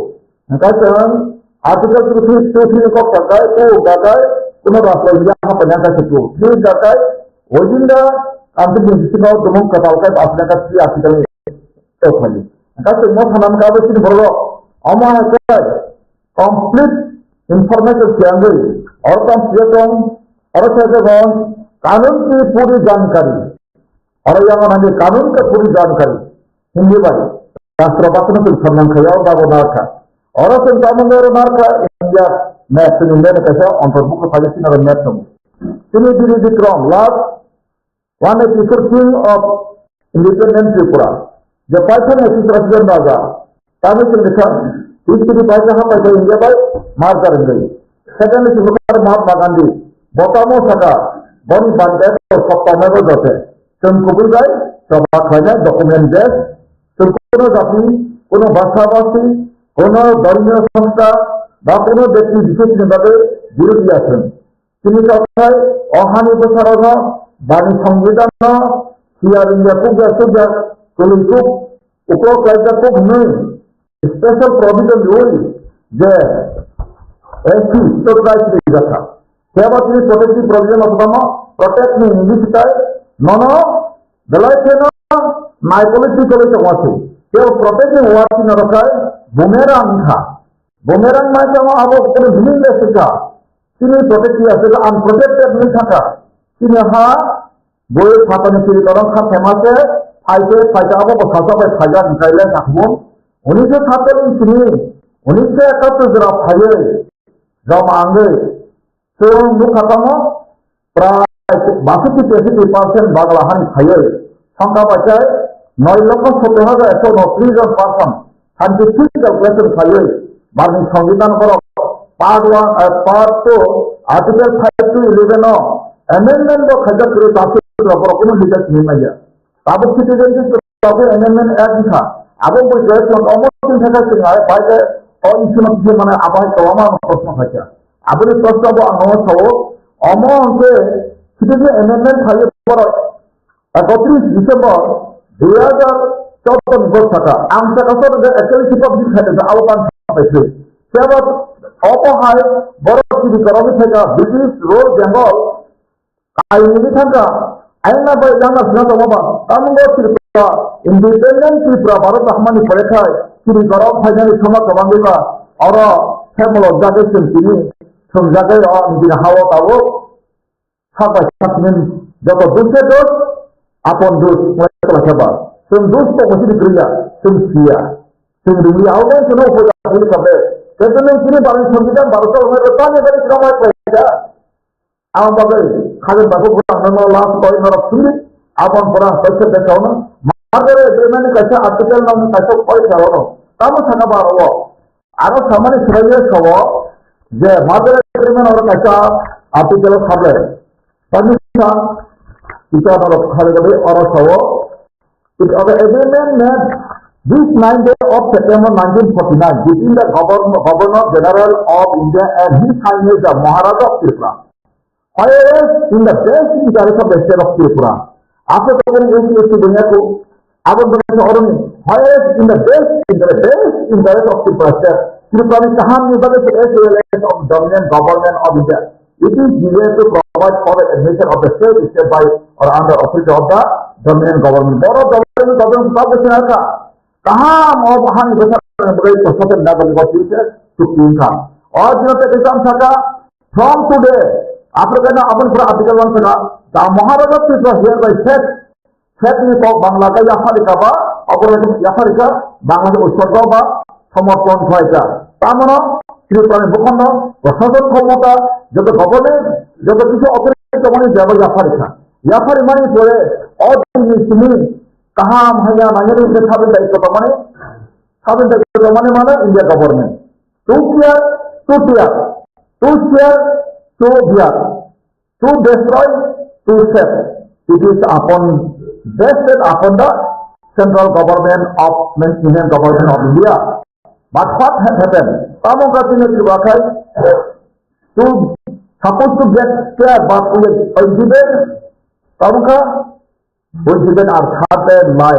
Hwnkhe chwng article two three two three ni kok sakai, two sakai, kuno rastro India ha paina khe two three sakai, within the constitution bisingo tumung kwtal khe aswk khe three article ni kok phai. Hwnkhe chwng mo sana kha abo chini borok omo hai khe complete information siyangwi oro tong siya tong, oro sai khe kanun ki puri jankari. Oro yang nangkhe kanun ka puri jankari. Hindi bai. Rashtra bhasan twi samnang khaya o bago narkha. Oro twi tamung oro narkha India map, twi India ni kaisa ontorbukto phai sinaro map tongo. Tini D D D krom last one eighty four king of independent Tripura. Je paithak ni Tripura raja. Tamo chwng rikha, history bai kha, hambai kha, India bai merger wngwi. Secondly, chwng rikha Mahatma Gandhi, bo tamo sakha, boni bangkhe to sokta mebo jote. Chwng kubui bai choba khlainai document base, chwng kuno jati, kuno bhasha bhasi, kuno dharmiyo songstha, ba kuno bekti bisesni bagwi birodhi ya chwng. Chini kathai o hani bwsarokno bani songbidanno siya ringya kukya sukya kwlwi kuk uko klaijak kuk hwnwi special provision riwi je S T status rijakha. Kebo chini protective provision of tamo protect ni hwnwi sitai nono belai kheno nai policy kwlwi tongma se. Kebo protect ni word chini rwkhai bumerang wngkha. Bumerang mai tamo abo kono meaningless wngkha. Chini protect ya se unprotected ni thaka. Chini ha boi phatani chiri kono kha thema se phai se phai ta abo bo khasa bai phai ja ni kai le sakbun. Unisho satal ni chini unisho ekattor jora phai ye joma angwe. Chwng nukha tamo prai basoti tesoti percent Bangla hani phaiwi songkha bai khe noi lokho sottor hajar ekso unotris jon person scientific calculation khaiwi bani songbidan borok part one, eh, part two, article five to eleven o amendment bo khaijak kwrwi basoti borok kunu leader sini manya. Tabuk citizenship Tabuk amendment act wngkha. Abo boi khe chwng omo chwng thangkha chwng ai bai khe o issue no kisa mane abo hai kwbangma proshno khaikha. Aboni proshno bo ang no sao, omo hwnkhe citizen amendment khlaiwi borok ekotris December dui hajar choudo ni bor sakha. Ang sakha sor hwnkhe actually chief of this khaikha abo kan sapai se. Sebo obo hai borok chini korokwi thangkha British rule Bengal Kaini thangkha, ayangna bai yangna sina tongma ba, tamungbo Tripura, independent Tripura Bharat hamani pore khai, chini borok phainani thoma kwbangwi ba, oro hemolo jagwi chwng tini, thwngjagwi o nini hao tabuk, sak bai sak nini, joto dushe dus, apon dus, mane kwlai khe ba, chwng dus tongma chini kwrwi ya, chwng siya, chwng rwya, abo bai chwngno uphai da, chini kabe, khe chwng chini barwi songbidan Bharat rok nai rwtani bai chwng mai kwlai kha. Ang bagwi khajar bagwi bwrang no last koi norok simi abon bwrang kaisa bwsao no mother agreement ni kaisa article no kaisa koi sa oro tamo sana ba oro aro samani swraiya sao je mother agreement oro kaisa article khabe tamo sa kita norok khabe oro sao It of the agreement made this ninth day of September nineteen forty-nine between the Governor, Governor General of India and His Highness the Maharaja of Tripura. Whereas in the best interest of the state of Tripura, after the S C S T Bunyaku, Abon Bangladesh Oroni, whereas in the best interest, best interest of Tripura state, Tripura ni kaham ni bagwi as well as of dominant government of India, it is needed to provide for the admission of the state, state by or under authority of the dominant government. Boro dominant government public naka. Kaham o bahani besar bagi to soten da bagi bagi se sukin ka. O jino te kisam saka from today. Africa na abon pura article one saka. The Maharaja Tripura hereby says Sep ni kok Bangla khe yapharika ba, oborok yapharika Bangla khe uswargo ba somorpon khlaika. Tamano Tripura ni bukhono prosason khomota, joto government, joto kisi authority tongmani jeba yapharika. Yaphari mani pore o dini simi kaham haya manya ni khe sabin dai tongmani, sabin dai tongmani mano India government. Two tier, two tier, two tier, two tier. To destroy, to save. it is upon, vested upon the central government of Union Government of India. But what has happened? Tamo ka tini Tripura khai to supposed to get care, but we are given, tamo ka, we given our third eye, my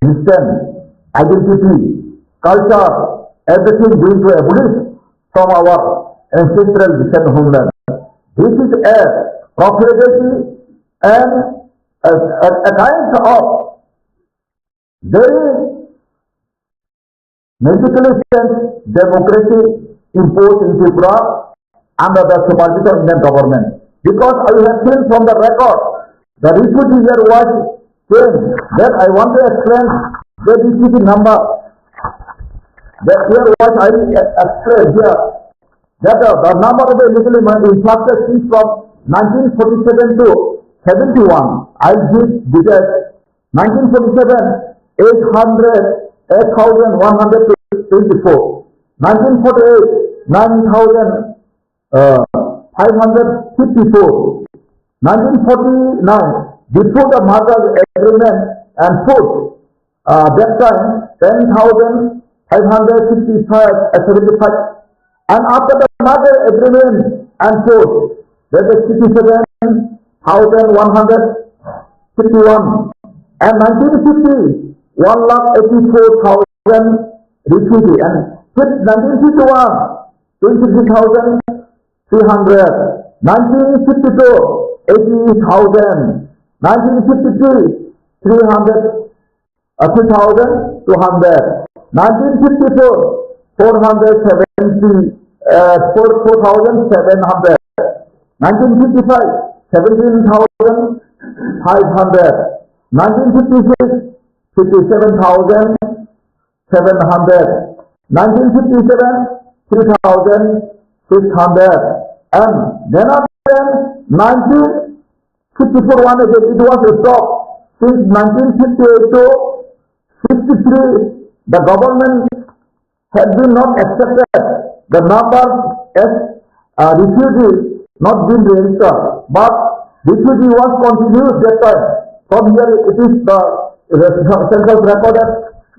religion, identity, culture, everything going to abolish from our ancestral descent homeland. This is a profligacy and a, a, a kind of very magically changed democracy imposed in Tripura under the supervision of Indian government. Because I have seen from the record, the refugee here was came. That I want to explain the refugee number. That here was I explained here. That the, the number of the illegal immigrants in fact since from nineteen forty-seven to seventy-one. I give details. Nineteen forty-seven, eight hundred, eight thousand one hundred twenty-four. Nineteen forty-eight, nine thousand, uh, five hundred fifty-four. Nineteen forty-nine, before the merger agreement and food, uh, that time, ten thousand five hundred fifty-five, uh, seventy-five. And after the merger agreement and food, that is sixty-seven thousand one hundred fifty-one. And nineteen fifty, one lakh eighty-four thousand refugee. And nineteen fifty-one, twenty-three thousand three hundred. Nineteen fifty-two, eighty thousand. Nineteen fifty-three, three hundred, uh, three thousand two hundred. Nineteen fifty-four, four hundred seventy, uh, four, four thousand seven hundred. Nineteen fifty-five, seventeen thousand five hundred. Nineteen fifty-six, fifty-seven thousand seven hundred. Nineteen fifty-seven, three thousand six hundred. And then after nineteen fifty-four, one again, it was stopped. Since nineteen fifty-eight to sixty-three, the government had been not accepted. The numbers as, uh, refugee not been registered, but refugee was continued that time. From here it is the, the census recorded.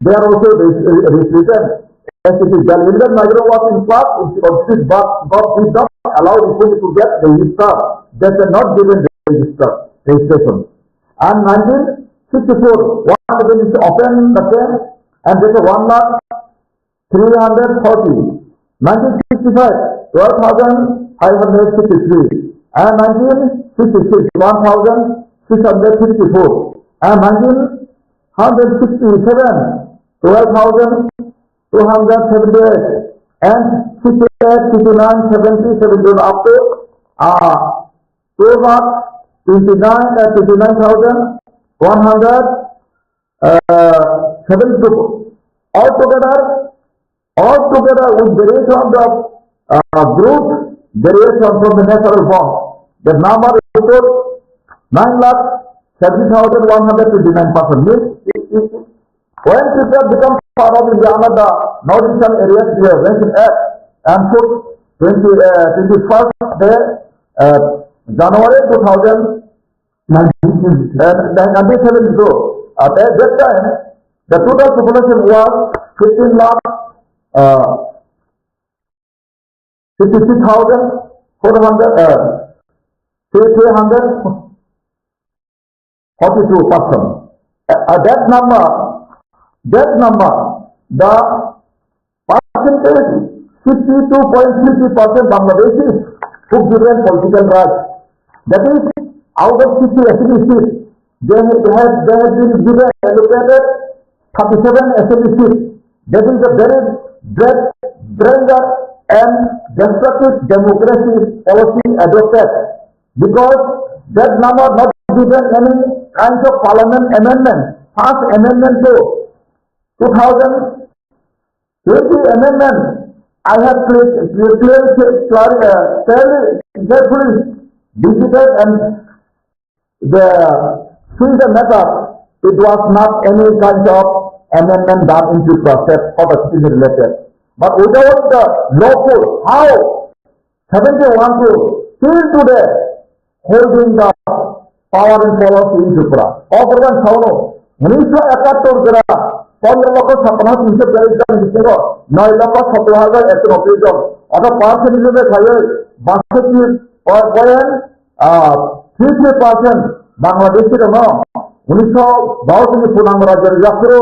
They are also re-, re-, written. As it is, the illegal migrant was in class, it considered, but God did not allow refugee to get registered. They were not given register, registration. And nineteen sixty-four, one again is open the camp, and that is one lakh three hundred forty. Nineteen sixty-five, twelve thousand five hundred fifty-three. And nineteen sixty-six, one thousand six hundred fifty-four. And nineteen sixty-seven, twelve thousand two hundred seventy-eight. And sixty-eight, sixty-nine, seventy, seventy, up to, uh, two lakh twenty-nine, uh, twenty-nine thousand one hundred, uh, seventy-two. Altogether, altogether with variation of the, uh, group, variation from the natural form, the number is nine lakh seventy thousand one hundred twenty-nine person. Means, it, it, when people become part of India under the North Eastern Areas Reservation Act and put twenty, uh, twenty-first day, uh, January two thousand, uh, nineteen seventy-two. At that time, the total population was fifteen lakh, uh, fifty-three thousand four hundred, uh, three hundred forty-two percent. Uh, that number, that number, the percentage, sixty-two point three three percent Bangladeshis who given political rights. That is, out of sixty assembly seats, they have, they have, they have been given, allocated thirty-seven assembly seats. That is a very great, dangerous and destructive democracy policy adopted, because that number not given any kinds of parliament amendment, first amendment to two thousand twenty amendment, I have clear, clear, clear, clear, uh, clearly, carefully visited and the, since the matter, it was not any kind of amendment done into process for the citizen related. But without the lawful, how seventy-one to till today holding the Power and policy in Tripura. O program sauno, unisho ekattor jora, pondro lokho sapno tinso biyallis jon bisingo, noi lokho sotro hajar ekso noboi jon, ortho percent hisabe khaiwi, basashi point, ah, three three percent Bangladeshi rokno, unisho bausini punang rajyo yaphuru,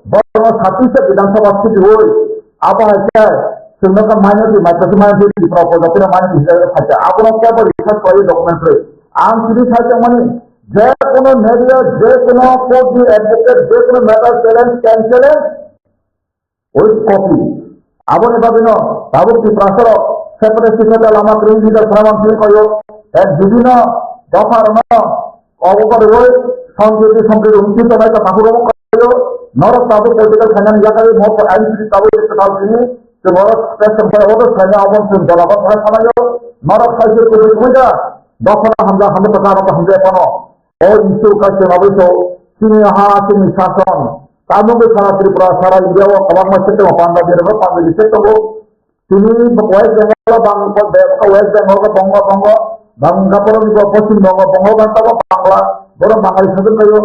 borno satis ta Bidhan Sabha seat oi, abo hai khe, chwngno kha minority, micro minority, Tripura upojati minority hisabe khacha, abono kebo research khaiwi document rwi. Ang tini saitongmani, je kono media, je kono court ni advocate, je kono matter challenge, can challenge with copy. Aboni bagwino tabuk Tiprasa rok separate sisata lama kwrwi leader khwlaiman tini koyo, ek bibhinno dopha rokno obo kariwi samjiti samjiti rwngsi tongnai ta tabuk rok koyo, norok tabuk political khainani yakarwi mo ain siri tabuk kwtal tini, chwng oro press conference obo saina obo chwng jolaban khwlai sanayo, norok saisi kubui kubui da, dopha hamja hamja ta hamja phano. O issue kaisa abo so, chini ha, chini sason. Tamo khe sara Tripura, sara India o kwbangma state o panda berma panda state o. Chini West Bengal o bang, West Bengal o bongo bongo, bang gaporo ni Poschim Bongo bongo bang tamo Bangla, boro Bangali sason kayo.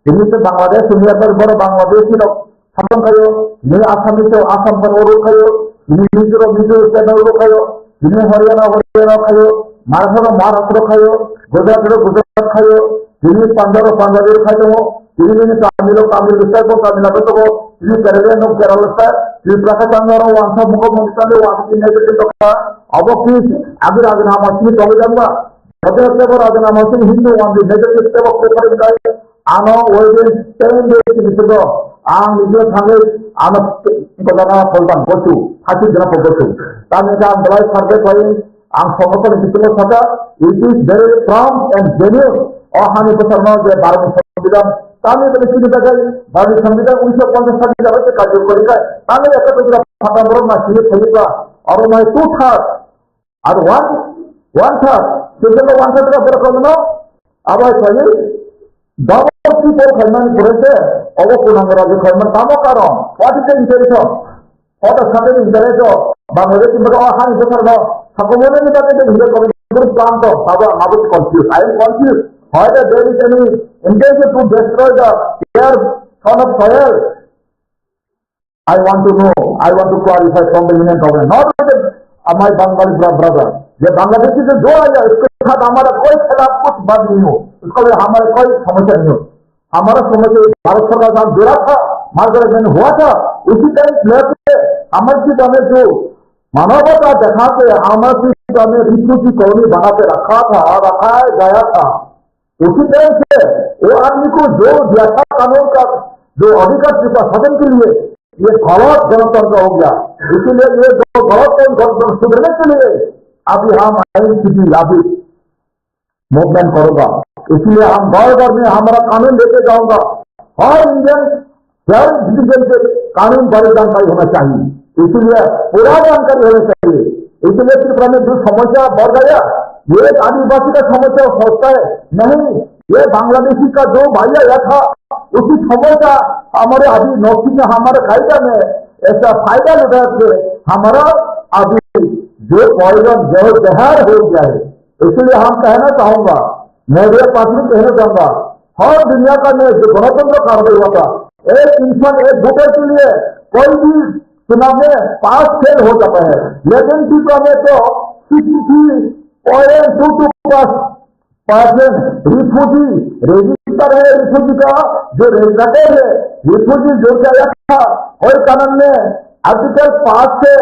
Chini se Bangladesh, chini abar boro Bangladesh ni rok Samung khayo, bini Assamese o Assam rok khayo, bini Mizoram Mizoram state rok khayo, bini Haryana Haryana khayo, Maharashtra Maharashtra khayo, Gujarat rok Gujarat khayo, bini Punjab rok Punjabi rok khayo, bini bini Tamil rok Tamil state rok Tamil Nadu rok, bini Kerala rok Kerala state, bini Prakash Chandra rok wangsa mukho mukho state rok wangsa bini state rok kha, abo ki agir agir nama sini tongwi jangba. Hotel tebo raja nama sini Hindu wangdi negative tebo prefer kai. Ano within ten days ni bisingo ang nijino thangwi ano bojana polban bosu, hati jana polbosu. Tani ka ang belai survey khlai ang songothon ni bisingo saka, it is very prompt and genuine. O hani bosarno je Bharot ni Sambidan, tani bini sini bagai Bharot ni Sambidan unnish sho ponchash sani jagoi se karjo kori kai. Tani ekta bojra phata borok na sini thangwi ba, aro nai two third Ar one, one third, sejak one third ka pura kono, abai khlaiwi, double triple khlaimani pore se, obo kunang raji khlaimani tamo karon. What is the intention? What is the intention? Bangladesh ni bagwi o hani bwsarno sakomoni bagwi je hwnwi kono group plan to, sabo ang abo confused. I am confused. Whether there is any intention to destroy the air, son of soil, I want to know, I want to clarify from the Union Government, not only, uh, my Bengali bra-, brother. ये बांग्लादेशी जो जो आया, उसके साथ हमारा कोई खिलाफ कुछ बात नहीं हो, उसका लिए हमारा कोई समस्या नहीं हो। हमारा समस्या ये भारत सरकार का साथ जुड़ा था, मार्गदर्शन हुआ था, उसी टाइम लेके हमारे सामने जो मानवता दिखा के हमारे सामने रिफ्यूजी कॉलोनी बना के रखा था, रखा गया था, उसी तरह से वो आदमी को जो दिया था कानून का जो अधिकार थी प्रशासन के लिए, ये गलत गणतंत्र हो गया। इसीलिए ये जो गलत गणतंत्र सुधरने के लिए अभी हम आईएनसीटी अभी मूवमेंट करूंगा। इसलिए हम घर घर में हमारा कानून लेके जाऊंगा। हर इंडियन हर सिटीजन से कानून बारे जानकारी होना चाहिए, इसीलिए पूरा जानकारी होना चाहिए। इसलिए सिर्फ हमें जो समस्या बढ़ गया, ये आदिवासी का समस्या सोचता है, नहीं, ये बांग्लादेशी का जो भाई आया था, उसी समस्या हमारे अभी नौकरी में हमारे फायदा में ऐसा फायदा उठा के हमारा अभी जो पॉइजन जो जहर हो गया है, इसलिए हम कहना चाहूंगा, मीडिया पास में कहना चाहूंगा, हर दुनिया का में जो गणतंत्र कार्रवाई हुआ था, एक इंसान एक वोटर के लिए कोई भी चुनाव में पास फेल हो जाता है, लेकिन त्रिपुरा में तो sixty three point two two पास परसेंट रिफ्यूजी रजिस्टर है, रिफ्यूजी का जो रजिस्टर है, रिफ्यूजी जो क्या था, कोई कानून में आर्टिकल पाँच से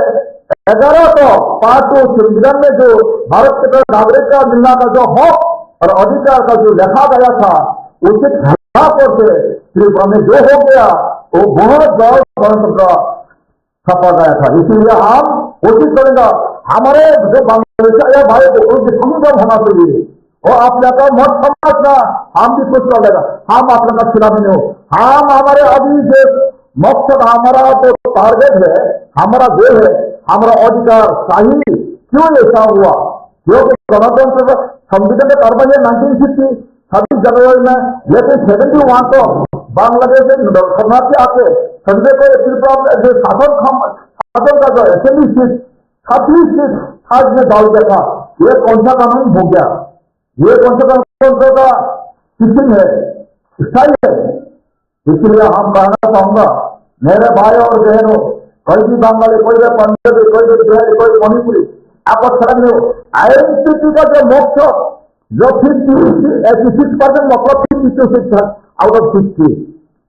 ग्यारह तो पाँच तो संविधान में जो भारत के नागरिक का मिलना का जो हक और अधिकार का जो लिखा गया था, उसके खिलाफ करके त्रिपुरा में जो हो गया, वो बहुत बड़ा गणतंत्र छपा गया था। इसीलिए हम कोशिश करेंगे, हमारे जो बांग्लादेश आया भाई को उनकी संगठन होना चाहिए। वो अपने का मत समझना, हम भी कुछ कर लेगा, हम अपने का खिलाफ नहीं हो। हम हमारे अभी जो मकसद, हमारा जो टारगेट है, हमारा गोल है, हमारा अधिकार चाहिए। क्यों ऐसा हुआ? क्योंकि गणतंत्र का संविधान का कार्रवाई है नाइनटीन फिफ्टी छब्बीस जनवरी में, लेकिन सेवेंटी वन तो बांग्लादेश में शरणार्थी आके संजय को त्रिपुरा में जो शासन खम-, शासन का जो असेंबली सीट, छत्तीस सीट आज में डाल दिया था। ये कौन सा कानून हो गया? ये कौन सा कानून का किसी में सही है। इसलिए हम कहना चाहूंगा, मेरे भाई और बहनों, कोई भी बंगाली, कोई भी पंजाबी, कोई भी बिहारी, कोई मणिपुरी, आप अक्षर में हो। आईएनसीटी का जो मकसद, जो फिफ्टी, एटी सिक्स परसेंट, मतलब fifty two six out of sixty,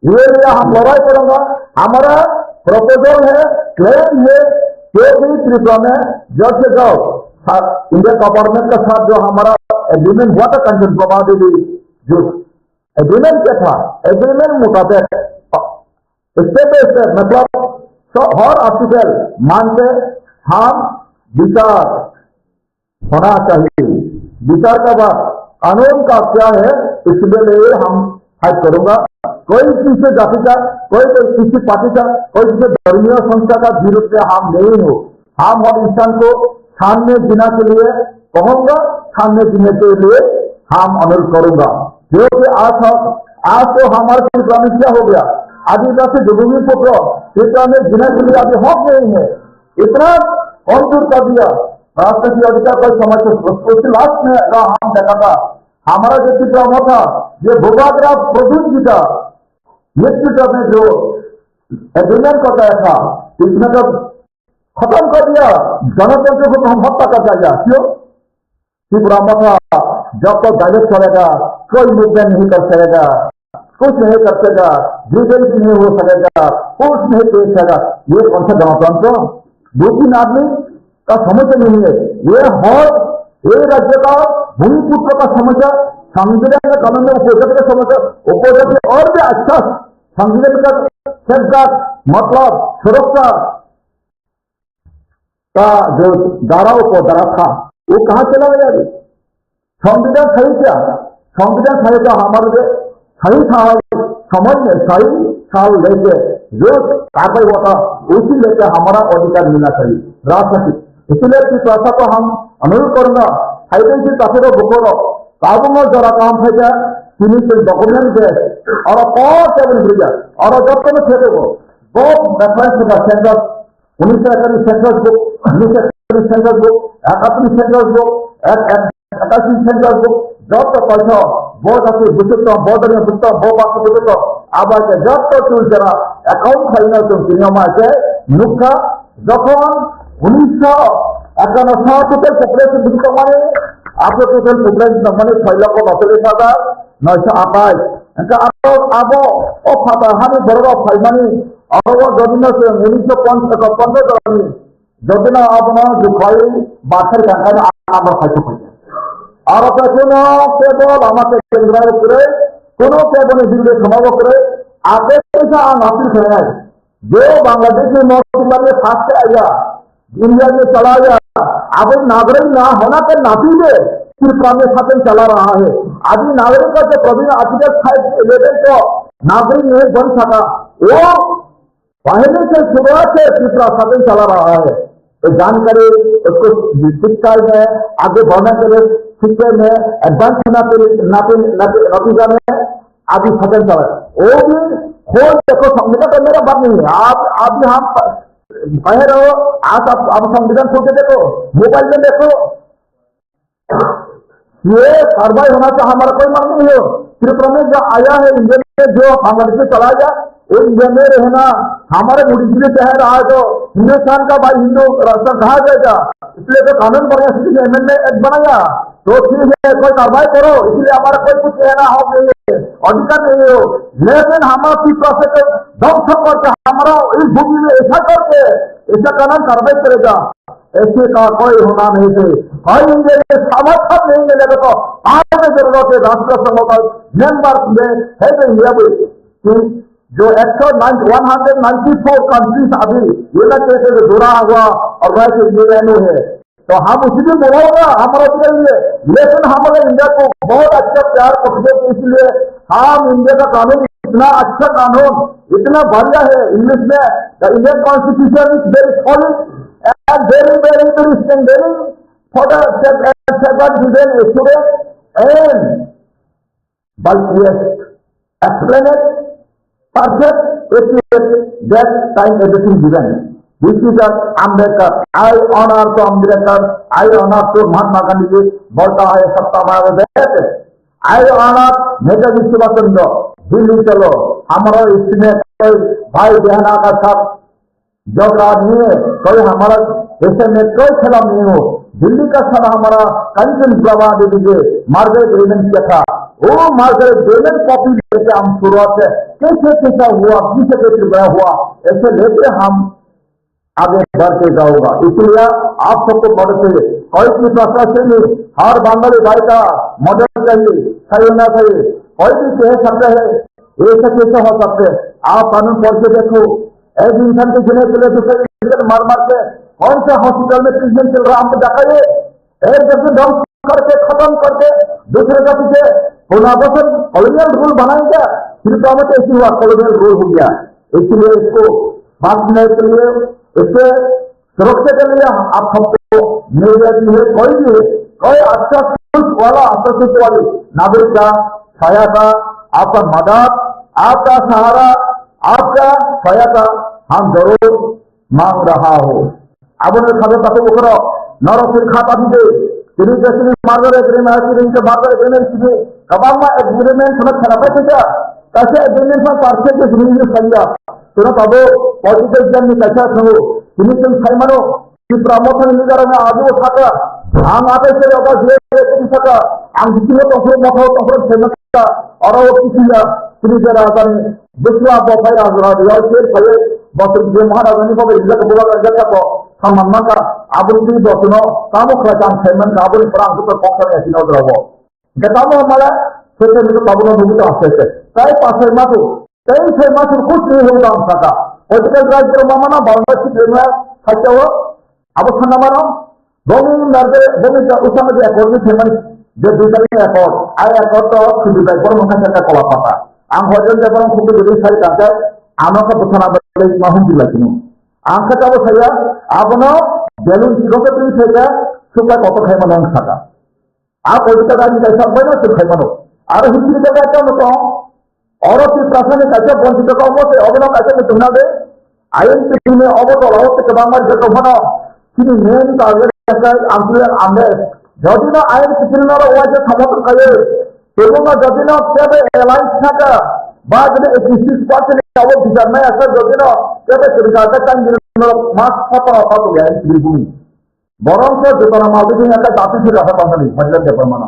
ये लिए हम लड़ाई करेंगे। हमारा प्रपोजल है, क्लेम है, क्योंकि त्रिपुरा में जैसे जाओ, इंडिया गवर्नमेंट के साथ जो हमारा एग्रीमेंट हुआ था, कंचन प्रभा देवी, जो एग्रीमेंट क्या था, एग्रीमेंट मुताबिक स्टेप बाय स्टेप, मतलब, तो हर आर्टिकल मान के हम विचार होना चाहिए। विचार का बाद कानून का क्या है, इसके लिए हम फाइट करूंगा। कोई किसी जाति का, कोई कोई किसी पार्टी का, कोई किसी धर्मीय संस्था का विरुद्ध में हम नहीं हो। हम हर इंसान को सामने जीना के लिए कहूंगा, सामने जीने के लिए हम अनुरोध करूंगा, क्योंकि आज हम, आज तो हमारे त्रिपुरा में क्या हो गया, आदिवासी जुगुमी पुत्र त्रिपुरा में जीने के लिए अभी हक नहीं है। इतना कमजोर कर दिया राष्ट्र की अधिकार पर समझ। उसके लास्ट में अगर हम देखा था, हमारा जो त्रिपुरा में था, ये भूभागराव प्रद्युत जी का नेतृत्व में जो एग्रीमेंट करता था, इसमें तो खत्म कर दिया, गणतंत्र को तो हम हत्या कर दिया। क्यों? त्रिपुरा में था, जब तक डायरेक्ट चलेगा, कोई मूवमेंट नहीं कर सकेगा, कुछ नहीं कर सकेगा, ग्रीवेंस नहीं हो सकेगा, कोर्ट नहीं पेश सकेगा। ये कौन सा गणतंत्र? दो तीन आदमी का समस्या नहीं है। ये हर, ये राज्य का भूमिपुत्र का समस्या, संविधान का कानून में उपजाति का समस्या, उपजाति और भी अच्छा संविधान का सेफगार्ड, मतलब सुरक्षा का जो धारा, वो धारा था, वो कहाँ चला गया अभी? संविधान सही क्या? संविधान सही क्या? हमारे जो सही था, समय में सही साल लेके जो कार्रवाई हुआ था, उसी लेके हमारा अधिकार मिलना चाहिए, राष्ट्रपति। इसलिए त्रिपुरा को हम अनुरोध करूंगा, फाइटिंग की काफी तो बुक करो, काबू में जरा काम है क्या? फिनिशिंग डॉक्यूमेंट दे, और कौन सा बन गया, और जब तक थे वो, वो रेफरेंस का सेंटर উনিশশো একাশি সেন্সাস বুক, উনিশশো একাশি সেন্সাস বুক, একাত্তর সেন্সাস বুক, এক, এক, একাশি সেন্সাস বুক, যত পয়সা ভোট আছে, বুঝতে, ভোট আছে, বুঝতে, ভোট আছে, বুঝতে, আবার যে যত চুল যারা অ্যাকাউন্ট ফাইনাল তুমি দুনিয়া মাঝে নুকা, যখন উনিশশো একান্ন সাল টোটাল পপুলেশন বুঝতে মানে, আপনার টোটাল পপুলেশন মানে ছয় লক্ষ পঁয়তাল্লিশ হাজার নয়শো আঠাশ। Engkha aro abo o phatar hani borok rok phaimani, aro o jodino chwng unisho ponchash, ponchash jorani jodino abono jukhai bathai kangkhaino abo phaikha phaikha. Aro khe kuno kebo lama khe kwrwi, kuno keboni bini thwngmano kwrwi, abo kisa ang appeal khlainai. जो बांग्लादेश में मौत के लिए फंस के आया, इंडिया में चला गया, अभी नागरिक ना होना के नाते त्रिपुरा में शासन चला रहा है। अभी नागरिक का जो प्रवीण आर्टिकल फाइव इलेवन को नागरिक नहीं बन सका, वो पहले से शुरुआत से त्रिपुरा शासन चला रहा है। तो जानकारी उसको शिक्षा में आगे बढ़ने के लिए, शिक्षा में एडवांस होना के लिए, नाते, नाते, नतीजा में अभी खत्म कर रहा है। वो भी खोल देखो, संविधान का मेरा बात नहीं है। आप, अभी हम प-, कह रहे हो, आज आप, आप संविधान खोल के देखो, मोबाइल में देखो। ये कार्रवाई होना चाहिए, हमारा कोई मांग नहीं हो। त्रिपुरा में जो आया है, इंडिया में जो बांग्लादेश में चला गया, वो इंडिया में रहना, हमारे बुद्धिजीवी कह रहा है, तो हिंदुस्तान का भाई हिंदू राष्ट्र कहा जाएगा। इसलिए तो कानून बनाया, सिटीजन अमेंडमेंट एक्ट बनाया, तो ठीक है, कोई कार्रवाई करो, इसलिए हमारा कोई कुछ कहना हक नहीं है, अधिकार नहीं हो। लेकिन हमारा की प्रोसेस ध्वंस करके हमारा इस भूमि में ऐसा करके ऐसा कानून कार्रवाई करेगा, ऐसे का कोई होना नहीं है। और इंडिया ये समर्थन नहीं मिलेगा तो आज में जरूरत है राष्ट्र संघ का मेंबर में है तो इंडिया में कि जो एक सौ ninety, one hundred ninety four countries अभी यूनाइटेड स्टेट से जुड़ा हुआ और वैसे यूएनओ है, तो हम उसी में बोला होगा हमारा भी करेंगे। लेकिन हमारे इंडिया को बहुत अच्छा प्यार करते हैं, इसलिए हम इंडिया का कानून इतना अच्छा कानून, इतना बढ़िया है। इंग्लिश में the Indian Constitution is very solid and very, very, very strong, very for the safeguard children, students and But yes, explain it, perfect, it is that time everything given. This is the Ambedkar. I honor to Ambedkar, I honor to Mahatma Gandhi ji, बोलता है सत्ता में वो देते। Ayo anak Netaji Subhash Chandra, Delhi chalo, hamaro isme koi bhai behna ka sab jhagda nahi hai, koi hamara ise mein koi khilaaf nahi ho. Delhi ka sab hamara Kanchan Prabha Devi je merger agreement kiya tha, wo merger agreement copy leke hum shuruaat se kaise kaisa hua, kaise kaise bada hua, aise leke hum आगे बढ़ते जाऊंगा। इसलिए आप सबको मदद चाहिए। कोई भी प्रशासन नहीं, हर बंगाली भाई का मदद चाहिए, सही होना चाहिए। कोई भी कह सकते हैं, ऐसा कैसे हो सकते हैं? आप कानून पढ़ के देखो, एक इंसान को जीने के लिए दूसरे इंसान मार मार के कौन सा हॉस्पिटल में ट्रीटमेंट चल रहा है, हमको दिखाइए। एक जाति ध्वंस करके, खत्म करके, दूसरे जाति से पुनर्वासन, कॉलोनियल रूल बनाएंगे, फिर तो हमें कैसी हुआ, कॉलोनियल रूल हो गया। इसलिए इसको बांटने के लिए, इससे सुरक्षा के लिए आप सबको मीडिया भी है, कोई भी है, कोई अच्छा सोच वाला, अच्छा सोच वाली नागरिक का सहायता, आपका मदद, आपका सहारा, आपका सहायता हम जरूर मांग रहा हो। Aboni khabe takhuk bukhurok norok twi kha tati de. Tini je tini merger agreement, tini je merger agreement sini kwbangma agreement phano khena pai khaikha. Kaisa agreement phano perfect je sini use khaiya. Tino tabuk political jam ni kaisa thango. Tini chwng sai mano, Tipra Mothani leader rokno abo sakha. Ang atai se rogo je je tini sakha. Ang bisingo tongphuru motha tongphuru sai mano. Oro o kisiya, tini je rajani, biswa bo phai rajani, yar ker phai, bosor je Maharajani bo rijak bo rijak bo, saman maka, aboni twi bosono, tamo khlai tang sai man ka, aboni pora ang kok sai ya sino drago. Ke tamo mala, sese ni tamo no dugi ta sese. Tai pasai matu, tai sai matu kuchni ho dam saka. Political right ko mama na, bangla si dena, khacha ho, Abo sana mano, boni narbe, boni ta usama je accord ni themani, je dui tarik accord, ai accord to sidi bai borok mokha saka kola pata. Ang hojen je borok khukui je sai ta je, ano ka bwsana bai ma hum bila kini. Ang ka tabo saya, abono belun si roke tui theka, suka koto khai mano ang saka. A political rally kaisa bai no suk khai mano. Aro history ka kaisa no tong. Oro Tiprasani kaisa bonchito tong bo se, obono kaisa muchungna de. Ain kitini obo tola o kwbangma joto phano. Chini main target kaisa unfair unrest. Jodi no ain kitini no waisa samothon khayo. Tebuna jodi no kebe alliance thaka. Ba jodi eighty six percent abo bijar nai asa jodi no kebe kwrwngsa khe tang jodi no mas phataro phataro ain kitini bumi. Borok khe jotona maltwi wngya khe dati se rasa tongthani, Hajira Debbarmano.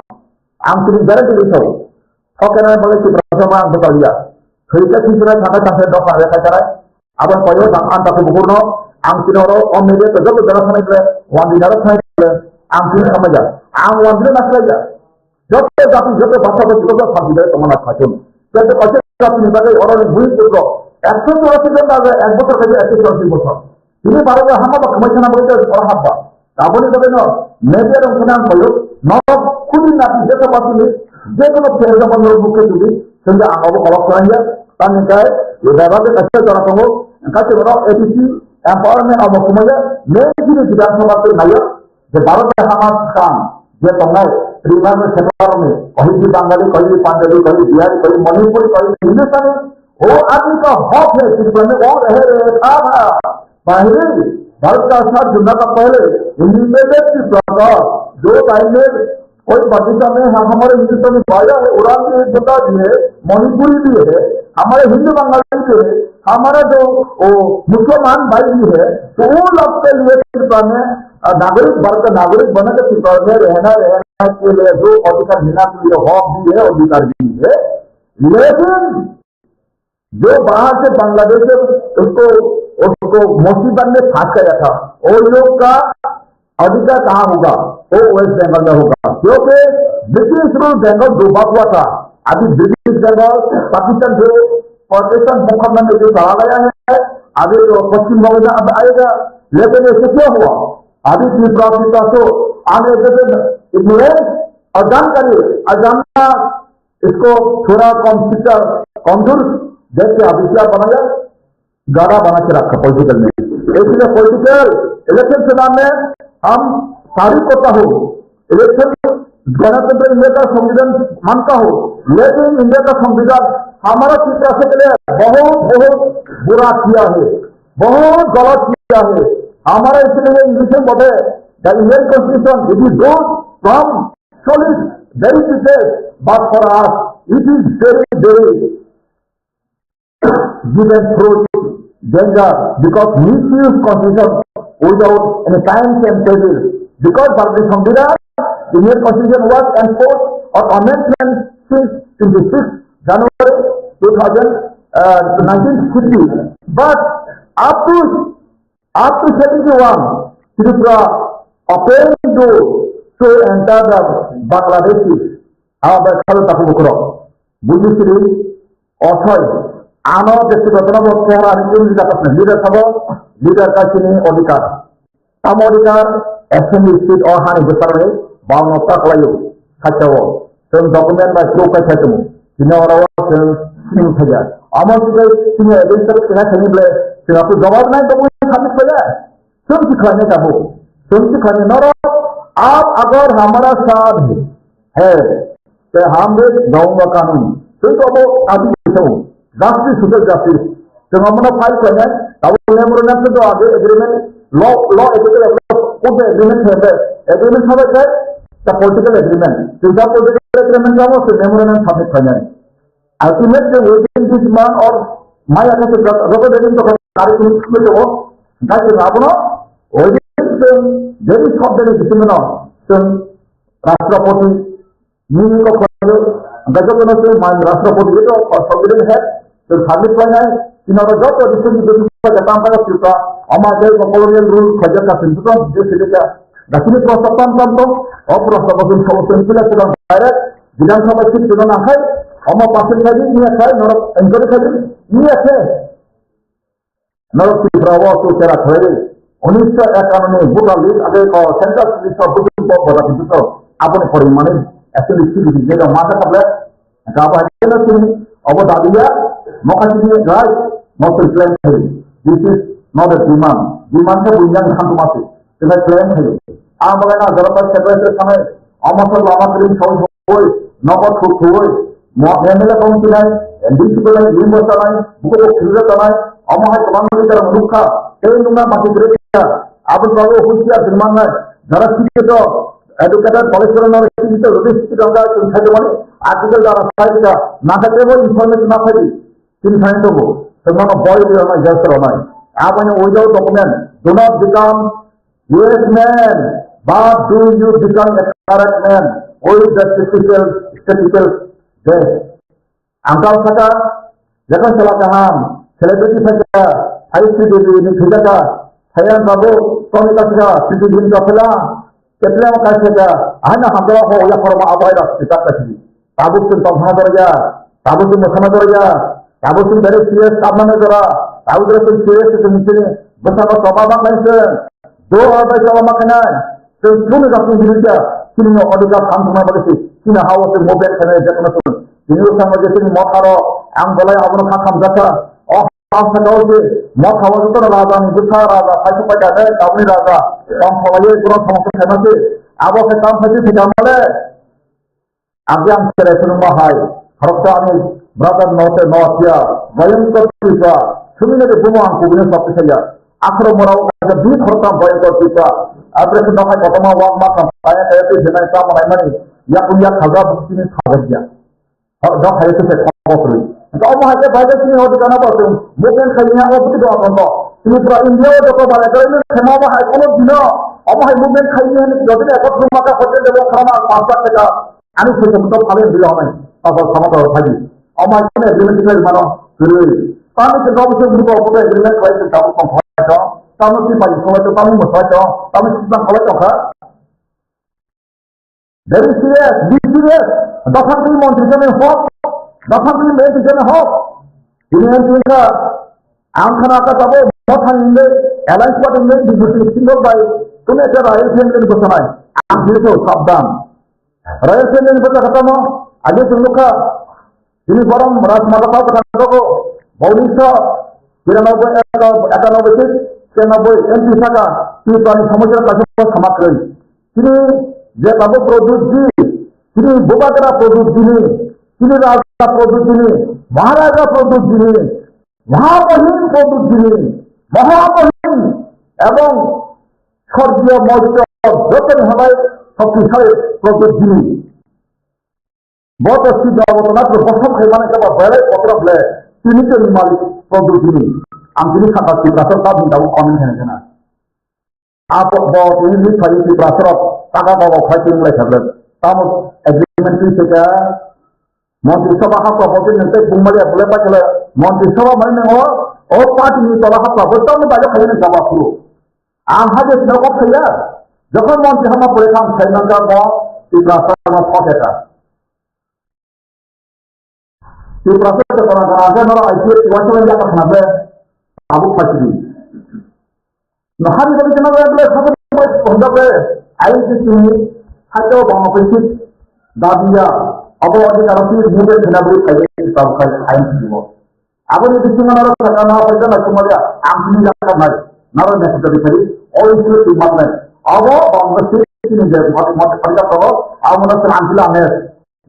Ang tini guarantee ri sao. Thokena bole Tiprasa ma ang bwtaliya. Thwika thisina thangkha thangkha dok pangya khai karai. Aboni koyo thang ang taku bukurno, ang tini oro o media to joto jora sanai khle, wandi naro sanai khle, ang tini samaya. Ang wandi na khlaiya. Joto jati, joto bhasha bhasha, joto samsudai tongma na khatung. Joto kaisa jatini bagwi oroni buini putrok ekso chorasi jon bagwi ek bochor kaiwi ekso chorasi bochor. Tini Bharat o hama ba kwmai sana bagwi oro hapba. Aboni bagwi no media rok phano ang khaio. Norok khudi nati jesa patini, jekono pherda bandor bukhe tuli, sengkhe ang abo kolok sanai ya. Tamni kai, Bharat o kaisa jora tongo, kaisa borok A D C empowerment abo kwmai ya, main chini Bidhan Sabha twi nai ya. Je Bharat ni hama swkang je tongnai, Tripura ni separate ni, Hindi Bangali, Hindi Punjabi, Hindi Bihari, Hindi Manipuri, Hindi Hindustani, वो आदमी का हक है, Tripura में वो रहे, रहे, था, था। पहले, भारत का साथ जुड़ने का पहले, इंडिपेंडेंट ट्रिपुरा का, जो टाइम में कोई पाकिस्तान में हम, हमारे हिंदुस्तानी भाइया है, उरांव भी है, गुंडा भी है, मणिपुरी भी है, हमारे हिंदू बंगाली भी है, हमारा जो, वो, मुसलमान भाई भी है, तो वो लोग के लिए ट्रिपुरा में, अ, नागरिक, भारत का नागरिक बनने के ट्रिपुरा में रहना, रहना के लिए जो अधिकार मिलना चाहिए, हक भी है, अधिकार भी है, लेकिन जो बाहर से बांग्लादेश से उसको, उसको मुसीबत में फंस गया था, वो लोग का अधिकार कहाँ होगा? वो वेस्ट बंगाल में होगा, क्योंकि ब्रिटिश रूल बंगाल डूबा हुआ था। अभी ब्रिटिश बंगाल, पाकिस्तान जो पाकिस्तान मुकदमा में जो चला गया है, अभी तो पश्चिम बंगाल में अब आएगा। लेकिन ऐसे क्या हुआ? अभी त्रिपुरा, त्रिपुरा तो आने जैसे इतिहास अजान करिए, अजान इसको थोड़ा कम शिक्षा, कमजोर देख के अभी क्या बनाया, गाढ़ा बना के रखा पॉलिटिकल में। इसलिए पॉलिटिकल इलेक्शन चुनाव में हम तारीफ करता हूँ, इलेक्शन गणतंत्र इंडिया का संविधान मानता हूँ, लेकिन इंडिया का संविधान हमारा शिक्षा के लिए बहुत, बहुत बुरा किया है, बहुत गलत किया है। हमारा इसलिए इंग्लिश में बोले, the Indian Constitution, it is good from solid very detailed, but for us, it is very, very given through danger because misuse constitution without any time timetable. Because Bharatni Samvidhan, Indian Constitution was enforced or amendment since twenty-six January two thousand, uh, nineteen fifty. But up to, up to seventy-one, Tripura open door to enter the Bangladeshi. Abo bai khalo tapu bukurok. Buji siri, Othoi, ano bektigoto no bo chehra ni twi rijak asle, leader sabo, leader kaisini odhikar. Tamo odhikar, assembly seat o hani bwsarni bauno ta khlaio, khacha o. Chwng document bai proof khai khai tongo. Tini oro o chwng sining thaiya. Amo twi tini administrative khlai thani ble, chwng aphuru jawab nai document submit khlai nai. Chwng si khlai nai tabuk. Chwng si khlai nai norok, aap agar hamara saath hai, te hum bhi gaunga kanun. Tei to abo adi bising. Justice, social justice. Chwng abono file khlainai, abo memorandum se do age agreement, law, law ethical approach, code agreement se, agreement se, ta political agreement. Chwng ta political agreement kamo se memorandum submit khlainai. Ultimately, within this month or May, August, joto, joto din to kari kunu kunu to, gai chwng abono, within the very short time bisingo no, chwng Rashtrapati Nini kok khlaio, hingkhe jotono se mai Rashtrapati ito, President he, se submit khlainai, tini oro joto recently joto khlaika tamo khlaio Tripura, ama khe colonial rule khlaijak ka sini joto je sini ka, dakini prostab tam tam to, o prostab bo sini sabo sini pila sila direct, Bidhan Sabha seat tino nangkhai, ama pass khai di, niya khai, norok enquiry khai di, niya khai. Norok Tripura o chukera khlai, unisho ekanoni voter list age ko census list o bwswk bo bwsa kintu to aboni pori mani actually sibidi jega masa kable, gaba jena sini obo dabiya, mokha sini gai, mokha plan khai. This is not a demand. Demand khe bunyang khantu masi. Tei plan khai. Ang bagana jara pa separate sanai, ama sa lama kring sawi sawi, nogo thuk thuk, mo M L A kong tinai, M D C ko nai, ring bo sanai, buko bo khilja sanai, ama hai kwbang leader nukha, tei nungna mati kre kha, aboni bagwi husiar jwng mannai, jara sikhe do, educated, college ko nai, sikhe do, rodi sikhe do, ka, chwng sai do mani, article jara sai kha, na kha tei bo information na phai di, chini sai do bo, chwng mano boy rwnai, jar rwnai, aboni without document, do not become Yes, man. But do you become a correct man with the typical, typical dress? Ang kau saka, lekon sala kaham, celebrity saka, I C D B ni saka, sayang babu, kami ka saka, P T Bhin ka pela, ketle ka saka, hana hamdala ho ya korma abai da saka kasi. Tabuk chwng tongthana dorya, tabuk chwng mwthana dorya, tabuk chwng very serious kamna dorya, tabuk chwng serious chwng chini bwskango choba bang nai chwng. Do or bai choba ma khainai. Chwng chwngno jasung hinwi kha, chini no odhikar thanthokna bagwi se, chini ha-o chwng movement khainai jekono chwng. Chini bwskango je chini motha rok, ang bolai abono kha khamjakha. O ha sakao se, motha o jotono raja ni bwsa raja, paithak paithak khe tabukni raja, tong kholaiwi bono somosya khaima se, abo khe tamo khaisi thwikha male. Agi ang serai phunukma hai, khoroksa ani brother no se no asia, Bhayantor Tripura, sumina de bumo ang kubuni sokti saya. Akhro mora o kaisa bini khoroksa Bhayantor Tripura. Apre se no hai kotoma wak ma kam kaya kaya se hinai sa manai mani, yakung yak khaja bukti ni khaja dia. Dok hai se se khorok kri. Engka omo hai se Bhayantor Tripura no ba se movement khai ni o bukti do akonto. Tripura India o joko bale kare ni khema omo hai kono dino, omo hai movement khai ni jodi ni ekot maka hotel de khama pasta keta. Ani se se to phale dilo nai. Abo sama to phagi. Ama kene agreement khlai mano. Kiri. Tamo se babu se buko ko agreement khlai se tamo kon khlai to. Tamo si pai khlai to, tamo mo khlai to, tamo si ban khlai to kha. Very serious, be serious. Daphang twi montri jone hok. Daphang twi montri jone hok. Ini yang tinggal. Ang khana ka tabo, mothang inde, alliance party inde, B J P single bai, tumi ekta royal family ni bwsanai. Ang bini to sabdan. Royal family ni bwsa khatamo, age chwng nukha, bini borom Rajmata Pal khatamo, Baudisha, biranoboi, ekanoboi, ekanoboi, chiranobboi M P saka, Tripura ni somosya kaisa sama kwrwi. Chini je tabo Pradyut ji, chini Bubagra Pradyut ji ni, chini Raja Pradyut ji ni, Maharaja Pradyut ji ni, Mahamohin Pradyut ji ni, Mahamohin ebong Swargiyo Moitro jotoni hambai shoktisali Pradyut ji ni. Bo to si do bo to na to bosom khai mana ka ba bere kotra ble. Tini to ni malik product ni. Ang tini kata si rasa ta bin daw comment hai na. Apo bo tini ni khai si rasa ro ta ka ba khai tini lai khabre. Tamo agreement ni se ka. Montri Sabha hapra bo tini te bung mali apo le ba khala. Montri Sabha mai ne o. O party ni tola hapra bo tamo ba khai ni ka ba phuru. Ang haje sino kok saya. Jokhon montri hama pore kam sai nang ka mo Tiprasa no thok eta. Tiprasa to kana kana ke noro I P F ti wacha ya ka khana be. Abu phachiri. No hari ko kena be be khana be honda be. Ai ti ti ni hajo bang ko sit. Dabiya. Abo adi kana ti mu be khana be khai ta khai ai ti mo. Aboni bisingo norok sakha na paida na sumalia, ang tini jakha nai. Norok na kita dikari, all inclusive department. Abo bangsa state ni je mot mot paida ko, abo na sir ang tila ne.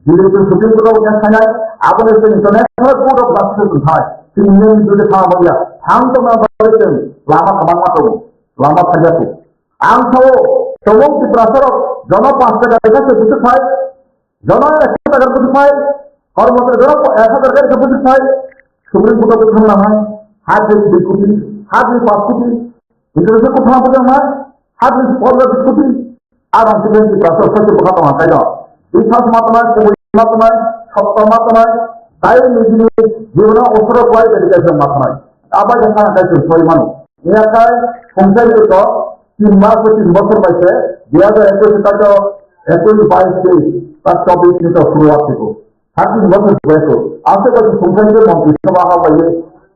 Dili tu Supreme Court of India sanai, abo na sir International Court of Justice thai. Sini ni tu de tha bagia. Thang to na bagia, lama kabang ma to, lama khaja to. Ang sao, tolong Tiprasa rok, jono panch taka deka se butuh phai, jono ek taka butuh phai, kormo se jono ek hajar taka butuh phai, Supreme Court o thang nang hai, hati dui koti, hati panch koti, itu se ko thang butuh hai, hati pondro koti, arang se Tiprasa rok se butuh phai tong hai do. Biswas ma tongnai, kubui ma tongnai, sotto ma tongnai, tai nijini jibona osoro kwlai dedication ma tongnai. Abo khe sana kai chwng soi mano. Wngya khai khumsai jotto tin mas ba tin bosor bai se, dui hajar ekush ta to ekush bais teis ta chobbish ni to shuruat thiko. Sa tin bosor bai ko. Ase ko khumsai je montri sabha ha bai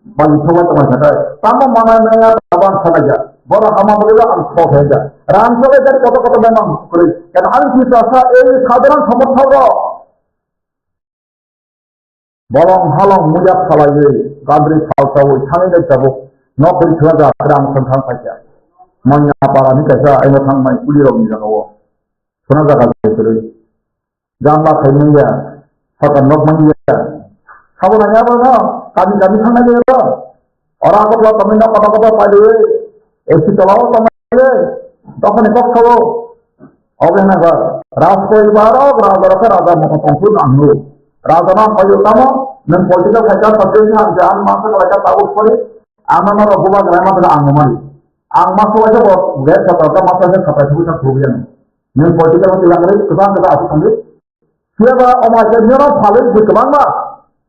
Bani sobai tongmani khatai. Tamo manai maya tabang khalaiya. Boro hama bwrwi ang sok khaija. Rang sobai jani koto koto memang kwrwi. Kan ang si sasa ei sadharan somorthok rok. Bolong halong muya khalaiwi gandri salsawi thangwi nai tabuk. Nok ri thwja rang thang thang khaija. Manya para ni kaisa aino thang mai kuli rok ni jaga o. Sona jaga kwrwi. Jamba khaimanya, sakha nokmanya. Sabo nangya bono, kami kami thangnai de ro. Ora ko tla tongwi nok kotor kotor pai de. Esi tola o tongmani de. Tokoni kok sabo. Obe na ga. Rajporibar o, raja rok, raja mokon tongphuru nang nu. Raja no khayo tamo, nang political khaika subject ha, je ang masa kalaika tabuk sori, ang no rok buba grai masa ang mani. Ang masa waisa bo, ge satra ka masa se khatai thubi sa thubi ang. Nwng political o twlang rwi kwbang kwbang aswk thangwi. Phiya ba omo hai khe nwng no phalwi bwrwi kwbangma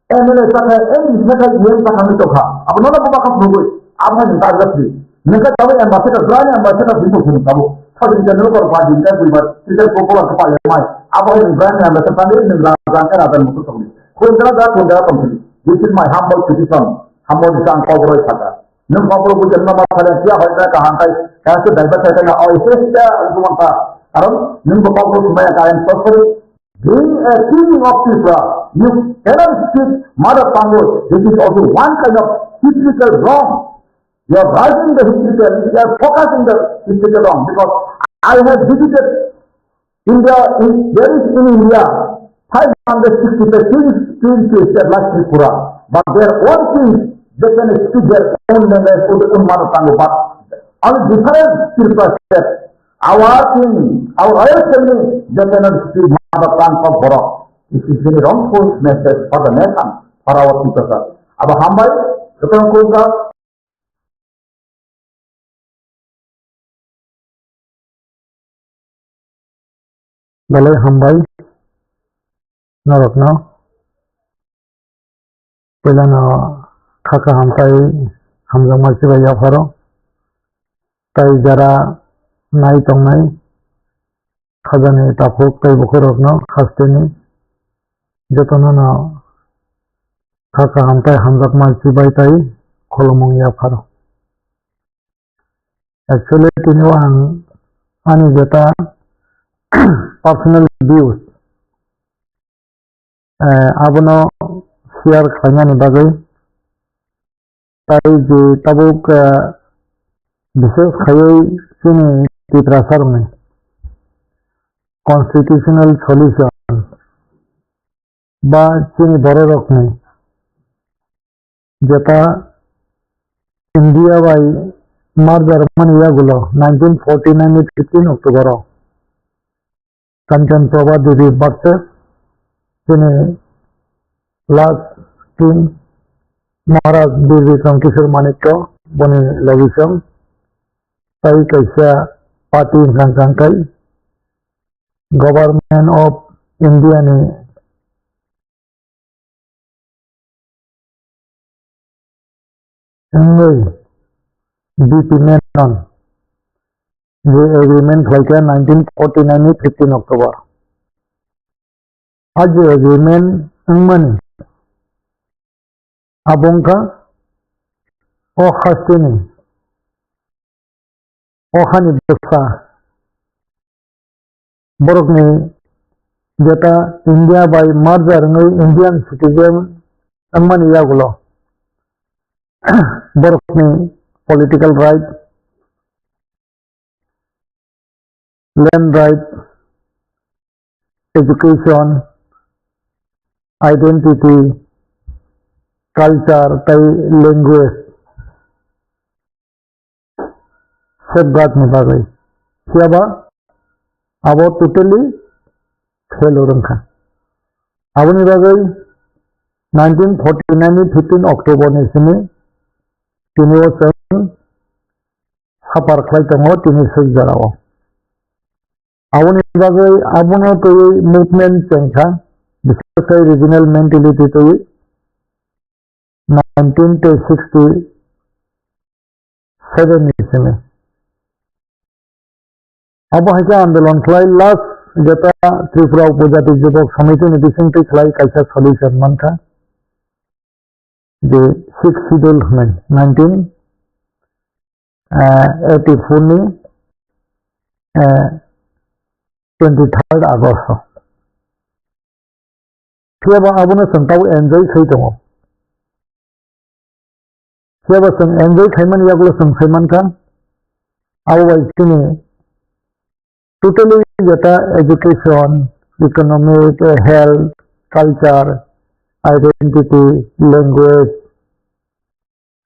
M L A sakha, M D C sakha, E M sakha wngwi tongkha. Abo nono buma kha phunugwi, abo hai nwng target sri. Nwng khe tabuk ambassador, brani ambassador sri tong phunuk tabuk. Thajin khe nwng kor ba din khe bui ba, tei khe popular khe paiya mai. Abo hai nwng brani ambassador thangwi nwng raja khe raja ni mukhung tongdi. Khun jara da khun jara tong phunuk. This is my humble petition. Humble jisa ang kok roi sakha. Nwng kok roi bujak ma ma thale phiya hai khe kaham khai. Kaya se daiba sai khe na oi se phiya buma kha. Karon nwng bo kok roi sumaya kha, I am so sorry. Being a king of Tripura, you cannot speak mother tongue. This is also one kind of historical wrong. You are writing the historical, you are focusing the historical wrong because I have visited India, in, there is in India five hundred sixty-five kings, kings to establish Tripura, but their own kings, they can speak their own language or their own mother tongue, but only difference Tripura state. Our king, our royal family, they cannot speak mother tongue of Borok. This is very wrongful message for the nation, for our people. Abo hambai, kwthang kungka. Belai hambai norokno. Puilano kha kaham tei hamjakma chibai yapharo. Tei jara nai tongnai khajani takhuk tei bukhurokno hasteni jotono no kha kaham tei hamjakma chibai tei khulumung yapharo. Actually, tini o ang ani jeta personal views, eh, abono share khlainani bagwi, tai je tabuk, eh, bishes khaiwi chini Tiprasarokni constitutional solution ba chini bororokni jeta India bai merger mani yagulo nineteen forty nine ni fifteen October o Kanchan Prabha Devi versus chini last king Maharaj Bir Bikram Kishore Manikya boni logisong tai kaisa party hwnkha hwnkha khe Government of India ni wngwi B P Menon je agreement khlaikha nineteen forty nine ni fifteen October. A je agreement wngmani abo wngkha o hasteni o hani bwsa borokni jeta India bai merger wngwi Indian citizen wngmani yagulo borokni political right, land right, education, identity, culture tei language safeguard ni bagwi. Phiyaba abo totally failure wngkha. Aboni bagwi nineteen forty nine ni fifteen October ni simi tini o chwng suffer khlai tongo tini suk jora o. Aboni bagwi abono twiwi movement chengkha, biseskhai regional mentality twiwi nineteen sixty seven ni simi. Abo hai khe andolon khlai last jeta Tripura Upojati Jubok Samiti ni bisingtwi khlai kaisa solution mankha. Je sixth schedule hwnwi nineteen eighty four ni twenty third August o. Phiyaba abono chwng tabuk enjoy khai tongo. Phiya bo chwng enjoy khaimani yagulo chwng sai mankha. Abo bai chini totally jeta education, economic, health, culture, identity, language,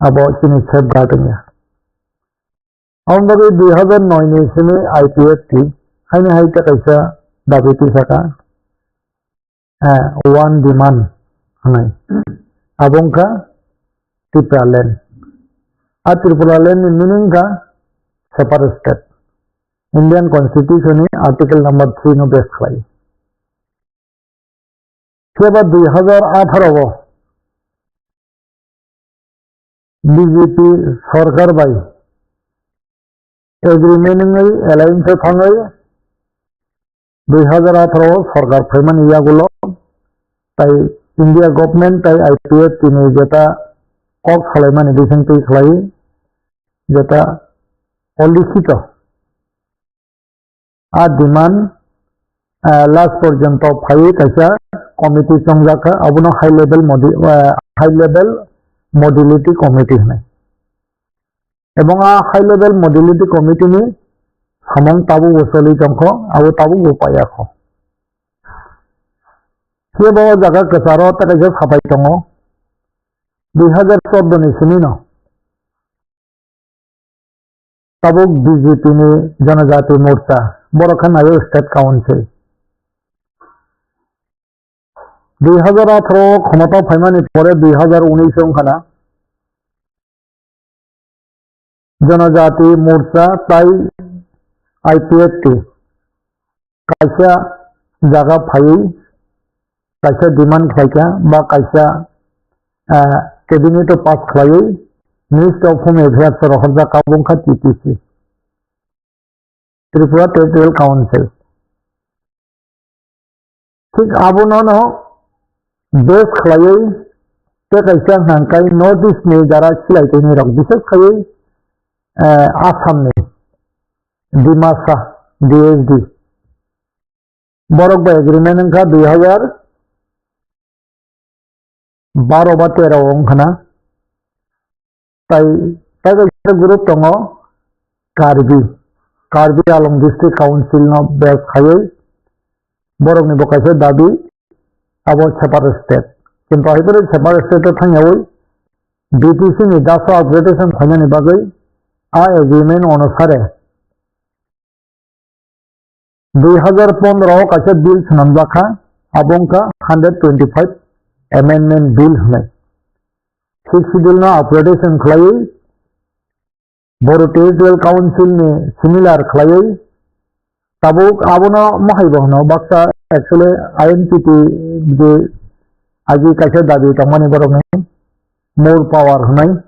abo chini safeguard wngya. Aboni bagwi dui hazar noi ni simi I P F T haino hai tei kaisa dabi tisaka, eh, one demand hwnwi. Abo wngkha Tipraland. A Tipraland ni meaning wngkha separate state. Indian Constitution ni Article number three no base khlai. Phiya ba dui hazar atharo o B J P sorkar bai agreement wngwi alliance o thangwi dui hazar atharo o sorkar phaimani yagulo tai India government tai I P F T ni jeta kok salaimani bisingtwi khlai jeta olikhito a demand, ah, last porjonto phaiwi kaisa committee chongjak kha, abono high level modi-, ah, high level modality committee hwnwi. Ebong a high level modality committee ni samung tabukbo choli tongkho, abo tabukbo paiyakho. Phiya bo o jaga kwcharo tei kaisa sapai tongo, dui hazar chordo ni simi no. Tabuk B J P ni Janajati Morcha, borok khe naio State Council. Dui hazar atharo khonotha phaimani pore dui hazar unis wngkha na Janajati Morcha tai I P F T kaisa jaga phaiwi kaisa demand khlaikha ba kaisa, ah, cabinet o pass khlaiwi Ministry of Home Affairs o rohorjak, abo wngkha T T C, Tripura Territorial Council. Thik abono no base khlaiwi tei kaisa hwnka hwnkhe North East ni jara silai tongni rok, bises khaiwi, eh, Assam ni Dimasa D S D. Borok bai agreement wngkha dui hazar baro ba tero o wngkha na. Tai, tai kaisa group tongo Karbi, Karbi Anglong District Council no base khaiwi borok ni bo kaisa dabi abo separate state. Kintu hai phano separate state o thangyawi B T C ni daso upgradation khainani bagwi a agreement onusare dui hazar pondro o kaisa bill swnamjak kha, abo wngkha hundred twenty-five amendment bill hwnwi. Sixth schedule no upgradation khlaiwi Bodo Territorial Council ni similar khlaiwi tabuk abono mohai bo hwno baksa actually I N P T je agi kaisa dabi tongmani borokni more power hwnwi.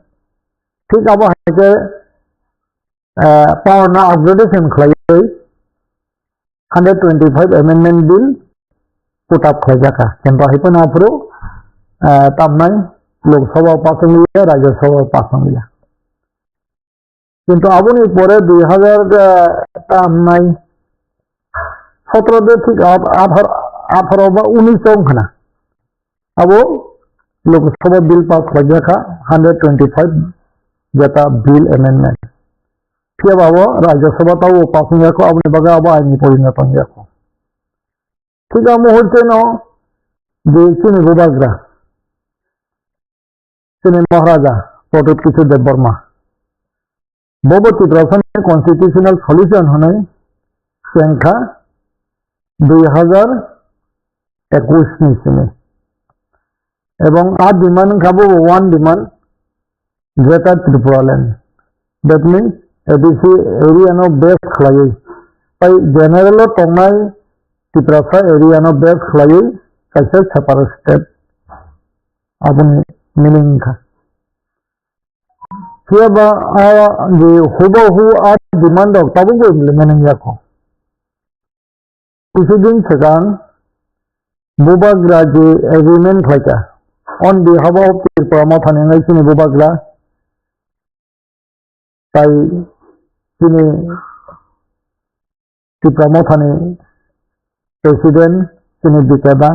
Thik abo hai khe, eh, power no upgradation khlaiwi hundred twenty-five amendment bill put up khlaijak kha. Kintu hai phano aphuru, eh, tamnai Lok Sabha o pass wngya, Rajya Sabha o pass wngya. Kintu aboni pore dui hazar tamnai sotro de thik at-, athar-, atharo ba unis wng khna. Abo Lok Sabha bill pass khlaijak kha, hundred twenty-five jeta bill amendment. Phiya ba abo Rajya Sabha tabo pass wngya kho, aboni bagwi abo ain ni porinoto wngya kho. Thik a muhurte no je chini bubagra, chini Maharaja Pradyut Kishore Debbarma, bobo Tiprasani constitutional solution hwnwi chengkha dui hazar ekush ni simi. Ebong a demand wngkha bobo one demand, Greater Tripura Land. That means A D C area no base khlaiwi, tai general o tongnai Tiprasa area no base khlaiwi kaisa separate state. Aboni meaning wngkha. Phiya ba a je hubahu a demand rok tabukbo implement wngya kho. Kisi din swkang bubagra je agreement khlaikha on behalf of Tripura Mothani wngwi chini bubagra tai chini Tripura Mothani president chini Bikeda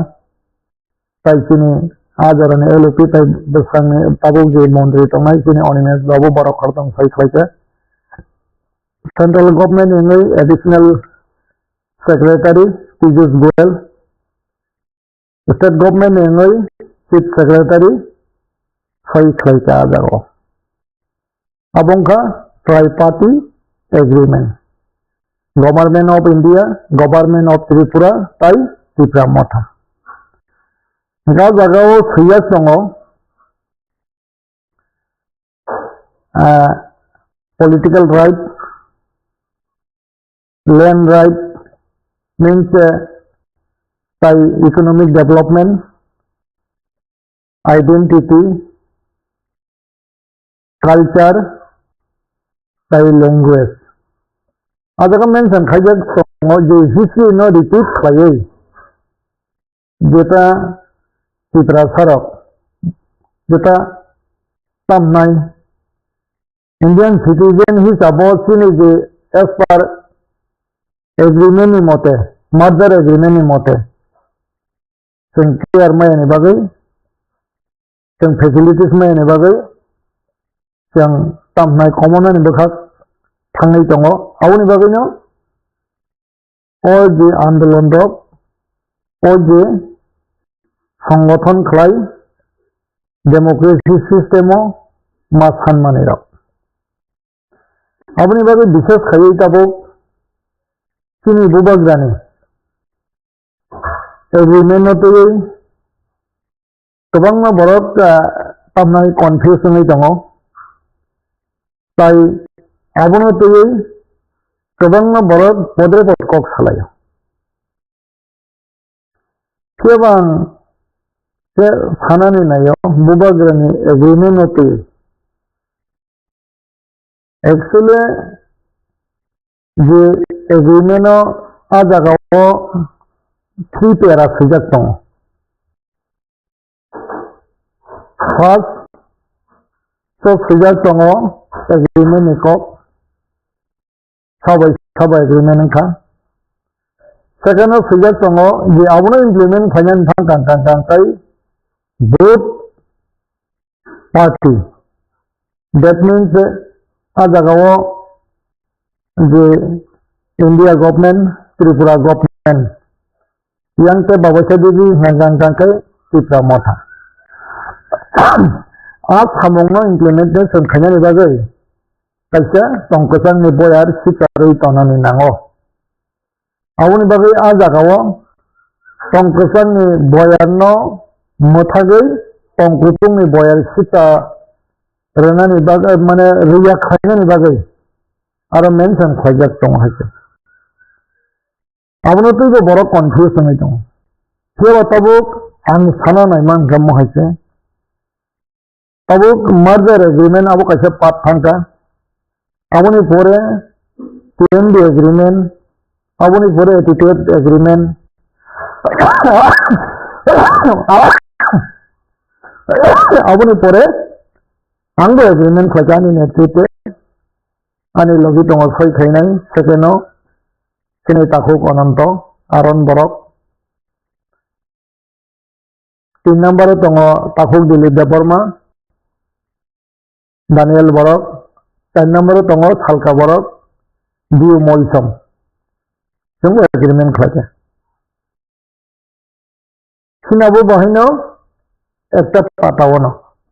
tai chini a jorani L O P tai bwskanni tabuk je montri tongnai chini Animesh Babu borok khoroktham soi khlaikha. Central government ni wngwi additional secretary Piyush Goyal, state government ni wngwi chief secretary soi khlaikha a jagao. Abo wngkha triparty agreement, Government of India, Government of Tripura tai Tipra Motha. Hwnkhe a jagao swijak tongo, ah, political right, land right, means, eh, tai economic development, identity, culture, tai language. A jaga mention khaijak tongo je history no repeat khlaiwi jeta Tiprasa rok jeta tamnai Indian citizen hisabo chini je as per agreement ni mote, merger agreement ni mote, chwng clear maya ni bagwi, chwng facilities maya ni bagwi, chwng tamhnai komonani bwkhak thangwi tongo. Aboni bagwino o je andolon rok, o je songgothon khlai democracy system o ma sanmani rok. Aboni bagwi bises khaiwi tabuk chini bubagrani agreement no twiwi kwbangma borok, ah, tamnai confuse wngwi tongo. Tai abono twiwi kwbangma borok podre pod kok salaio. Phiya ba ang se sanani naio, bubagrani agreement no twiwi. Actually, je agreement o a jaga o three para swijak tongo. First, so swijak tongo agreement ni kok, sabai sabai agreement wngkha. Second o swijak tongo je abono implement khlainani thang kang kang kang kai both party. That means, a jaga o je India government, Tripura government, yang te Babaisa Devi hwnka hwnka khe Tipra Motha. A samungno implementation khainani bagwi kaisa tongkwchangni boyar sikarwi tonani nango. Aboni bagwi a jagao tong kwchangni boyarno mwthagwi tong kuchukni boyar sita rwnani bagwi, mane, riya khlainani bagwi aro mention khlaijak tongo hai se. Abono twibo borok confuse wngwi tongo. Phiya ba tabuk ang sana naima hwnkhe mo hai se. Tabuk merger agreement abo kaisa part thangkha. Aboni pore T M D agreement, aboni pore attitude agreement, aboni pore angbo agreement khlaikha ani netrite, ani logi tongo soi khainai, second o chini takhuk Ananto, Aron borok. Tin number o tongo takhuk Dilip Debbarma, Daniel borok, char number o tongo Salka borok, Diu Molsom. Chwng agreement khlaikha. Sinabo bahaino ekta pata ono,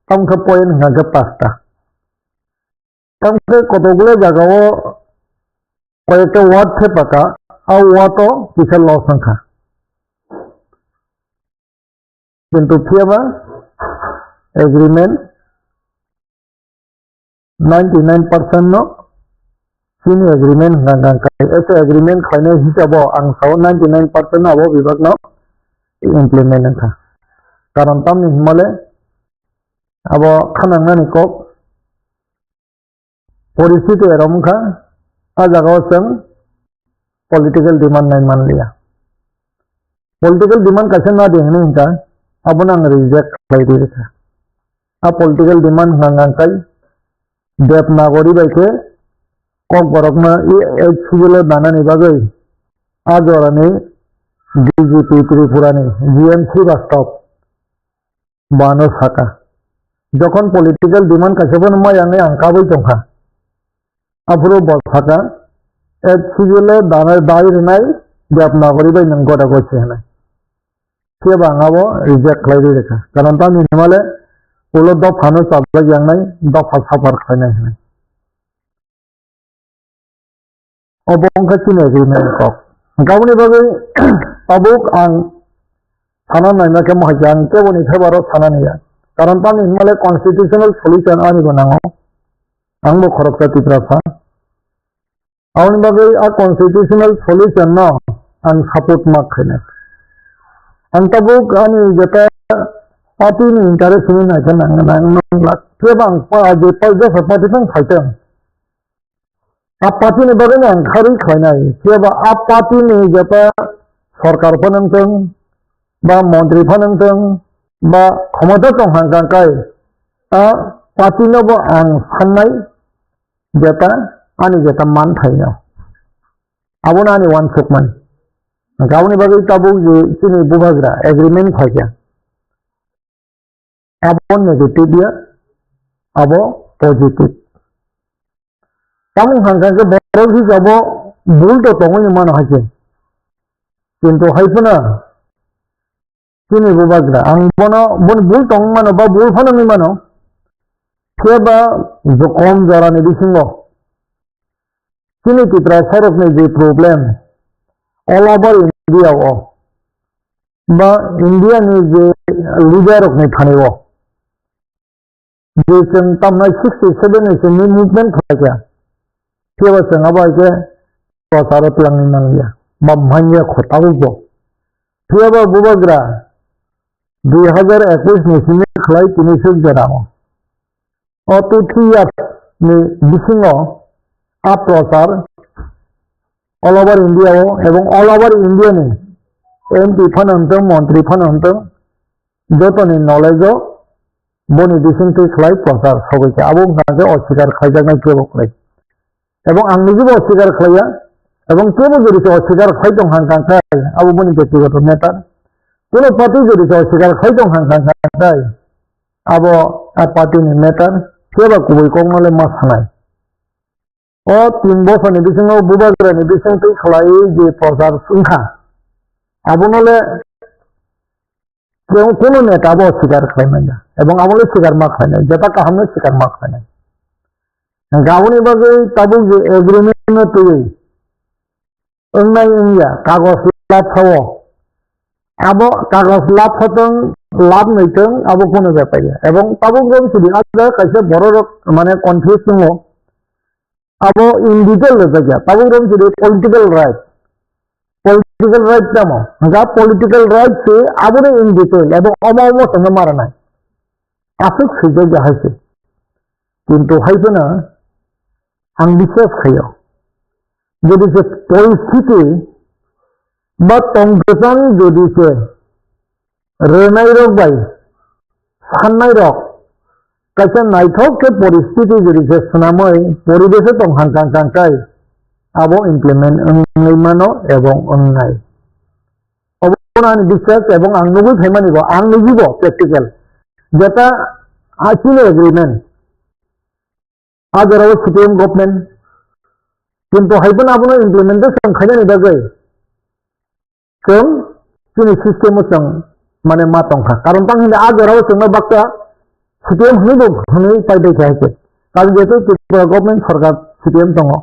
tamkhe point hwnkha khe pasta. Tamkhe kotokgwla jagao koyekta word thepaka, a word o kisa loss wngkha. Kintu phiyaba agreement ninety nine percent no chini agreement hwnkha hwnkha khe, ese agreement khlainai hisabo ang sao ninety nine percent abo bibak no implement wngkha. Karon tamni himale abo khanangnani kok. Poristiti erom wngkha, a jagao chwng political demand nai manliya. Political demand kaisa nadi hwnwi hwnkha, abono ang reject khlai rikha. A political demand hwnkha hwnkha khe Devanagari bai khe Kokborokno eighth schedule o danani bagwi a jorani B J P Tripura ni G N Srivastava bano saka. Jokhon political demand kaisa phano maya wngwi ang kabui tongkha. Aphuru bo saka, eighth schedule o dana dai rwnai Devanagari bai nwng goda gochi hwnwi. Phiya ba ang abo reject khlai rwi rwkha. Karon tamni hwnmale ulo dophano chajak yangnai, dopha suffer khlainai hwnwi. Obo wngkha chini agreement ni kok. Hwnkhe aboni bagwi tabuk ang sana naima khe mohai khe ang keboni favour o sana naiya. Karon tamni hwnmale constitutional solution ani bo nango. Ang bo khoroksa Tiprasa. Aboni bagwi a constitutional solution no ang support ma khainai. Ang tabuk ani jeta party ni interest ni naikha nang nang nang lak. Phiya ba ang pa je pa je party tong phaitong. A party ni bagwi no ang kharwi khlainai, phiya ba a party ni jeta sorkar phano wngthung, ba montri phano wngthung, ba khomota tong hang kang kai, a party no bo ang sannai jeta, ani jeta manthai no. Abono ani uansukmani. Hwnkhe aboni bagwi tabuk je chini bubagra agreement phaikha. Abo negative ya, abo positive. Tamo hwnkha khe borok hisabo bul to tongwi mano hai se. Kintu hai phano chini bubagra ang bono, boni bul tongwi mano ba bul phano wngwi mano. Phiya ba jokom jorani bisingo chini Tiprasa rokni je problem all over India o ba India ni je leader rokni thani o je chwng tamnai sixty seven ni chwngni movement khlaikha, phiya ba chwng abo hai khe procharo twlangwi manliya ba manya kho tabukbo. Phiya ba bubagra dui hazar ekwis ni simi khlai tini suk jora o. O two three years ni bisingo a prochar all over India o ebong all over India ni M P phano hwntong, montri phano hwntong, jotoni knowledge o boni bisingtwi khlai prochar sogwi kha. Abo wngkha khe oswikar khlaijaknai kebo kwrwi. Ebong ang nijebo oswikar khlaiya, ebong kebo jodi se oswikar khlai tong hang kang khe abo boni bektigoto matter. Kuno party jodi se oswikar khlai tong hang kang khe abo a party ni matter, phiya ba kubui kokno le ma sanai. O tin bosorni bisingo bubagrani bisingtwi khlaiwi je prochar wngkha, abono le kunu neta bo swikar khlai manya, ebong abo le swikar ma khlainai, jeta kaham no swikar ma khlainai. Hwnkhe aboni bagwi tabuk je agreement no twiwi wngnai wngya kagoj lapsao Abo kagoj lab hotong, lab noitong, abo kono japai ya. Ebong tabuk rok sidi ada kaisa borok rok mane confuse tongo. Abo in detail rojak ya. Tabuk rok sidi political right. Political right tamo. Ga political right se abo no in detail. Ebong omo omo songno mara nai. Aswk swijak ya hai se. Kintu hai phano ang biswas khaio. Jodi se poristhiti ba tongkwchang jodi se rwnai rok bai sannai rok kaisa naithok khe poristhiti jodi se swnamwi poribesh o tong hang kang kang kai abo implement wngwi mano ebong wngnai. Obo ani biswas ebong ang nugwi phaimani bo ang niji bo practical. Jeta a chini agreement. A jorao C P M government. Kintu hai phano abono implementation khainani bagwi chwng chini system o chwng mane ma tongkha. Karon tang hinwi a jorao chwngno baksa C P M hinwi bo hinwi paidai kha hai se. Karon jehetu Tripura government sarkar C P M tongo.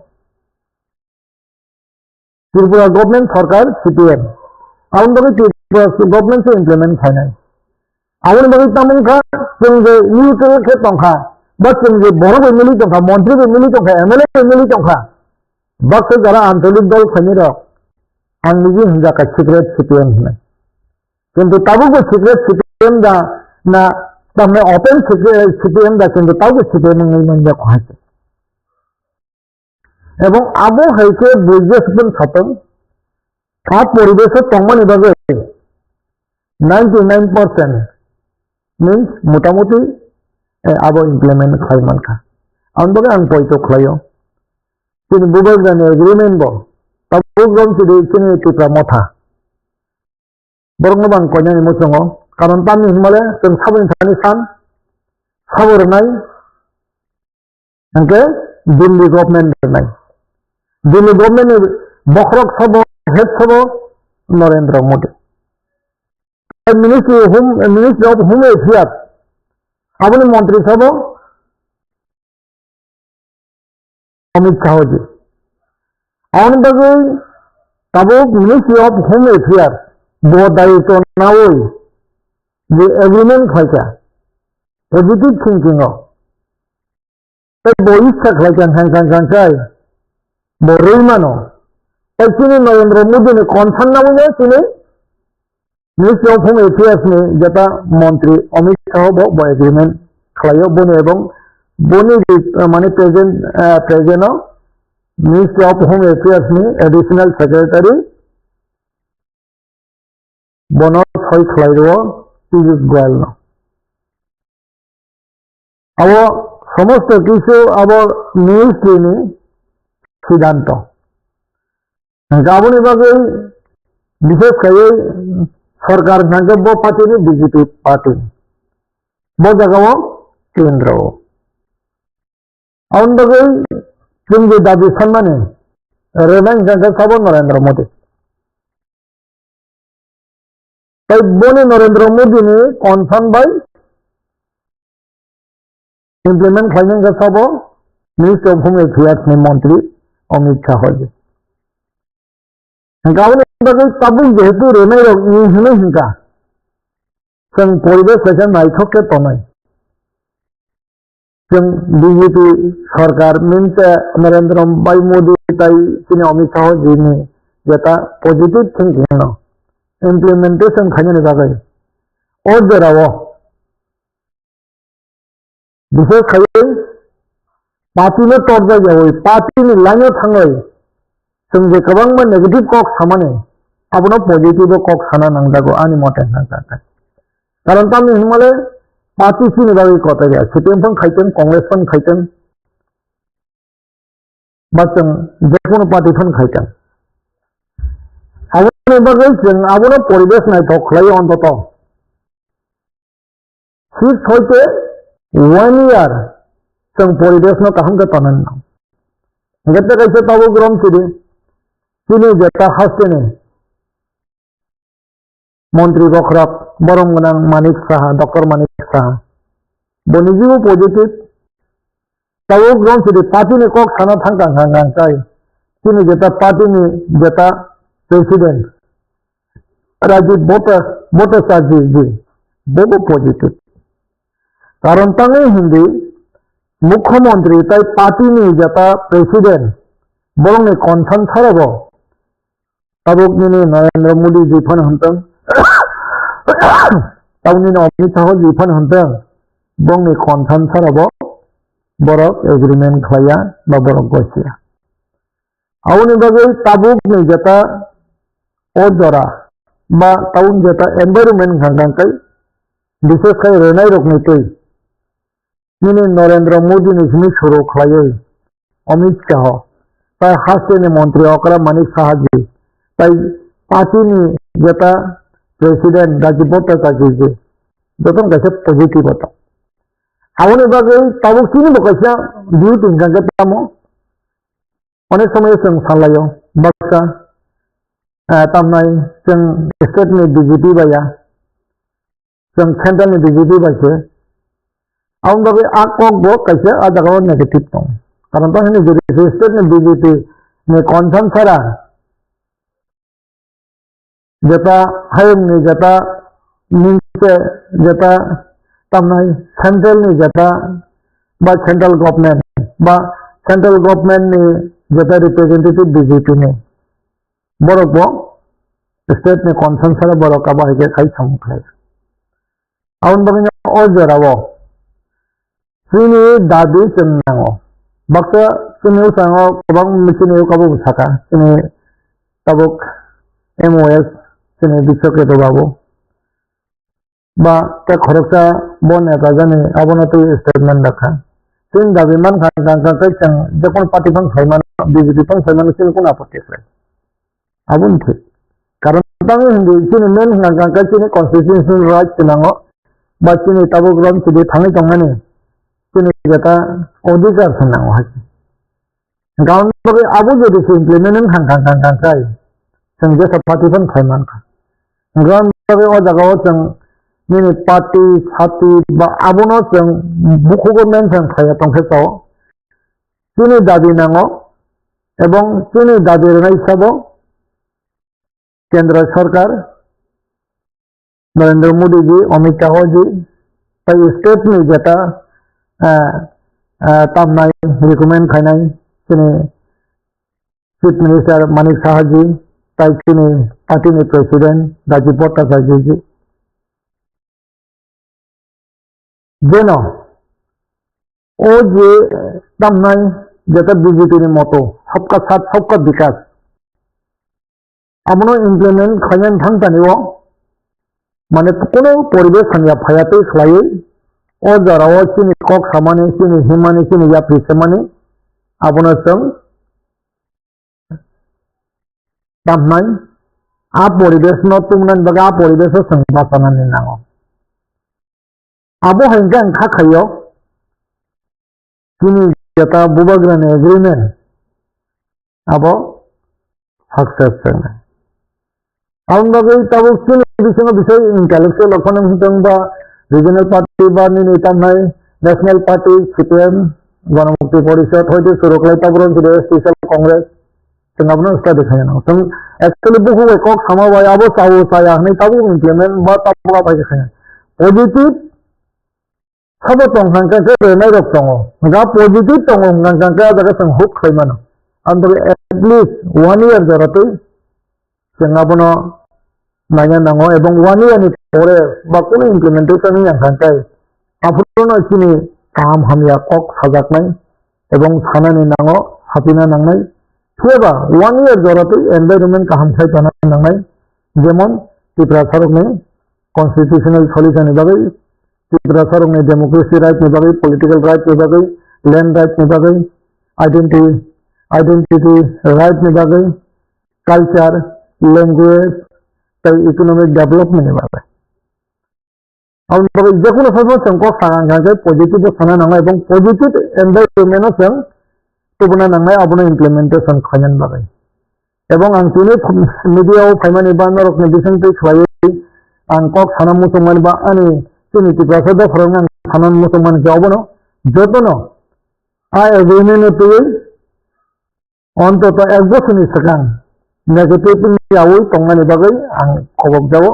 Tripura government sarkar C P M. Aboni bagwi Tripura government se implement khainai. Aboni bagwi tamo wngkha chwng je neutral khe tongkha, ba chwng je borok bai mili tongkha, montri bai mili tongkha, M L A bai mili tongkha, baksa jara ancholik dol khainai rok ang niji hinjakha secret C P M hinwi. Kintu tabukbo secret C P M da na, tamni open secret C P M da, kintu tabukbo C P M wngwi manjak hai se. Ebong abo hai khe buijo sipun satong, a poribesh o tongmani bagwi ninety nine percent means motamuti, eh, abo implement khlai mankha. Aboni bagwi ang poito khlaio. Chini Bubagrani agreement bo tabuk rok chini, chini Tipra Motha. Borokno bo ang koinani muchungo. Karon tamni hwnmale chwng saboni thani san, sabo rwnai, hwnkhe Delhi government rwnai. Delhi government ni bokhorok sabo, head sabo Narendra Modi. Ministry of Home, Ministry of Home Affairs, aboni montri sabo Amit Shah ji. Aboni bagwi tabuk Ministry of Home Affairs bo daitw nawi je agreement khlaikha positive thinking o. Tei bo issa khlaikha hang kang kang kai bo rwi mano. Tei chini Narendra Modi ni concern nawi no chini Ministry of Home Affairs ni jeta montri Amit Shah bo, bo agreement khlaio boni ebong boni, eh, mane present, eh, present o Ministry of Home Affairs ni additional secretary bono soi khlai rwo Piyush Goyal no. Abo somosto kisu abo ministry ni siddhanto. Hwnkhe aboni bagwi bishes khaiwi sarkar hwnkhe bo party ni B J P party. Bo jagao kendro o. Aboni bagwi chwng je dabi sanmani rwnai hwnkhe sabo Narendra Modi. Tai boni Narendra Modi ni concern bai implement khlainai wngkha sabo Ministry of Home Affairs ni montri Amit Shah ji. Hwnkhe aboni bagwi tabuk jehetu rwnai rok ni hwnwi hwnkha chwng poribesh kaisa naithok khe tongnai. Chwng B J P sarkar means, eh, Narendra Bhai Modi tai chini Amit Shah ji ni jeta positive thinking no implementation khainani bagwi o jorao bishes khaiwi party no torjak yawi party ni line o thangwi chwng je kwbangma negative kok samani abono positive o kok sana nangjago ani mote hwnka khe. Karon tamni hwnmale party chini bagwi kotor ya, C P M phano khaitong, Congress phano khaitong, ba chwng jekunu party phano khaitong. Aboni bagwi chwng abono poribesh naithok khlai ontoto. Six hoite one year chwng poribesh no kaham khe tonwi nang. Hwnkhe tei kaisa tabuk rom sidi, chini jeta hasteni montri bokhorok borom gwnang Manik Saha, Doctor Manik Saha. Bo nijibo positive. Tabuk rom sidi party ni kok sana thang kang kang kang kai. Chini jeta party ni jeta president. Rajib Bhatta-, Bhattacharya ji, bobo positive. Karon tangwi hindi, Mukhyamantri tai party ni jeta president, borokni concern sarabo, tabuk nini Narendra Modi ji phano hwntwng, tabuk nini Amit Shah ji phano hwntwng, borokni concern sarabo, borok agreement khlaiya ba borok gosia. Aboni bagwi tabukni jeta o jora ba tabuk jeta environment hwnkha hwnkha khe, bises khai rwnai rokni twi nini Narendra Modi ni simi suru khlaiwi Amit Shah, tai haste ni montri okra Manik Saha ji, tai party ni jeta president Rajib Bhattacharya ji, jotono kaisa positive o tong. Aboni bagwi tabuk chini bo kaisa duty hwnkha khe tamo. Onek somoi chwng salaio, baksa, ah, tamnai chwng state ni B J P bai ya, chwng central ni B J P bai se. Aboni bagwi a kok bo kaisa a jaga o negative tong. Karon tamo hwnwi jodi se state ni B J P ni concern sara, jeta hayung ni jeta ningse jeta tamnai central ni jeta ba central government ba central government ni jeta representative B J P ni borok bo state ni concern sara borok abo hai khe khai samung khlai. Aboni bagwi o jorao chini dabi chwng nango. Baksa chini bwskango kwbang chini kabuk saka, chini tabuk M O S, chini Biswa Keto Babu. Ba tei khoroksa bo neta jani abono twi statement rwkha. Chini dabi mankha, hwnkha hwnkha khe chwng jekon party phano sai mano, B J P phano sai mano, chini kunu apotti khlai. Aboni thik. Karon tamo hindi chini main hwnkha hwnkha chini constitutional right se nango, ba chini tabuk rom chini thangwi tongmani chini jeta odhikar se nango hai. Hwnkha hwnkha abo jodi se implement wngkha hwnkha hwnkha khe chwng jesa party phano khai mankha. Hwnkha hwnkha o jaga o chwng nini party, sati ba abono chwng bukhugo mention khaiya tongkhe chao. Chini dabi nango, ebong chini dabi rwnai sabo Kendra Sarkar, Narendra Modi ji, Amit Shah ji, tai state ni jeta, ah, ah, tamnai recommend khainai chini Chief Minister Manik Saha ji, tai chini party ni President Rajib Bhattacharya ji. Jeno o je tamnai jeta B J P ni moto, sabka saath, sabka bikas, abono implement khlaina thang tani o, mane, kono poribesh hamya phaya tei khlaiwi o jora o chini kok samani, chini himani, chini yapri semani, abono chwng tamnai, a poribesh no tumnani bagwi a poribesh o chwng bachanani nango. Abo hai hwnkhe ang kha khaio, chini jeta bubagrani agreement abo success wngnai. Aboni bagwi tabuk chini bisingo bisai intellectual rok phano wngtong ba regional party ba nini tamnai national party, C P M, Ganamukti Porishad, hoite suruklai tabuk chini S T Cell Congress, chwng abono study khaina nango. Chwng actually bukhuk bai kok sama bai abo chao chaya hwnwi tabuk implement ba tabuk abai khaina. Positive sabo tong hwnkha khe rwnai rok tongo. Hwnkha positive tongo hwnkha khe ah jaga chwng hope khlai mano. Amtwi at least one year jora twi chwng abono naina nango, ebong one year ni pore ba kunu implementation wngya hwnkha khe aphuru no chini kaham hamya kok sajaknai ebong sanani nango, sapina nangnai. Phiyaba one year jora twi environment kaham khai tongna nangnai, jemon Tiprasa rokni constitutional solution ni bagwi, Tiprasa rokni democracy right ni bagwi, political right ni bagwi, land right ni bagwi, identity, identity right ni bagwi, culture, language, tei economic development ni bagwi. Aboni bagwi jekunu sabo chwng kok sakha hwnkha khe positive o sana nangnai ebong positive environment o chwng tubuna nangnai abono implementation khlainani bagwi. Ebong ang tini media o phaimani ba norokni bisingtwi khlaiwi ang kok sana muchungmani ba ani chini Tiprasa dopharokno ang sana muchungmani khe obono jotono a agreement no twiwi ontoto ek bosorni swkang negative wngyawi tongnani bagwi ang kobok jago.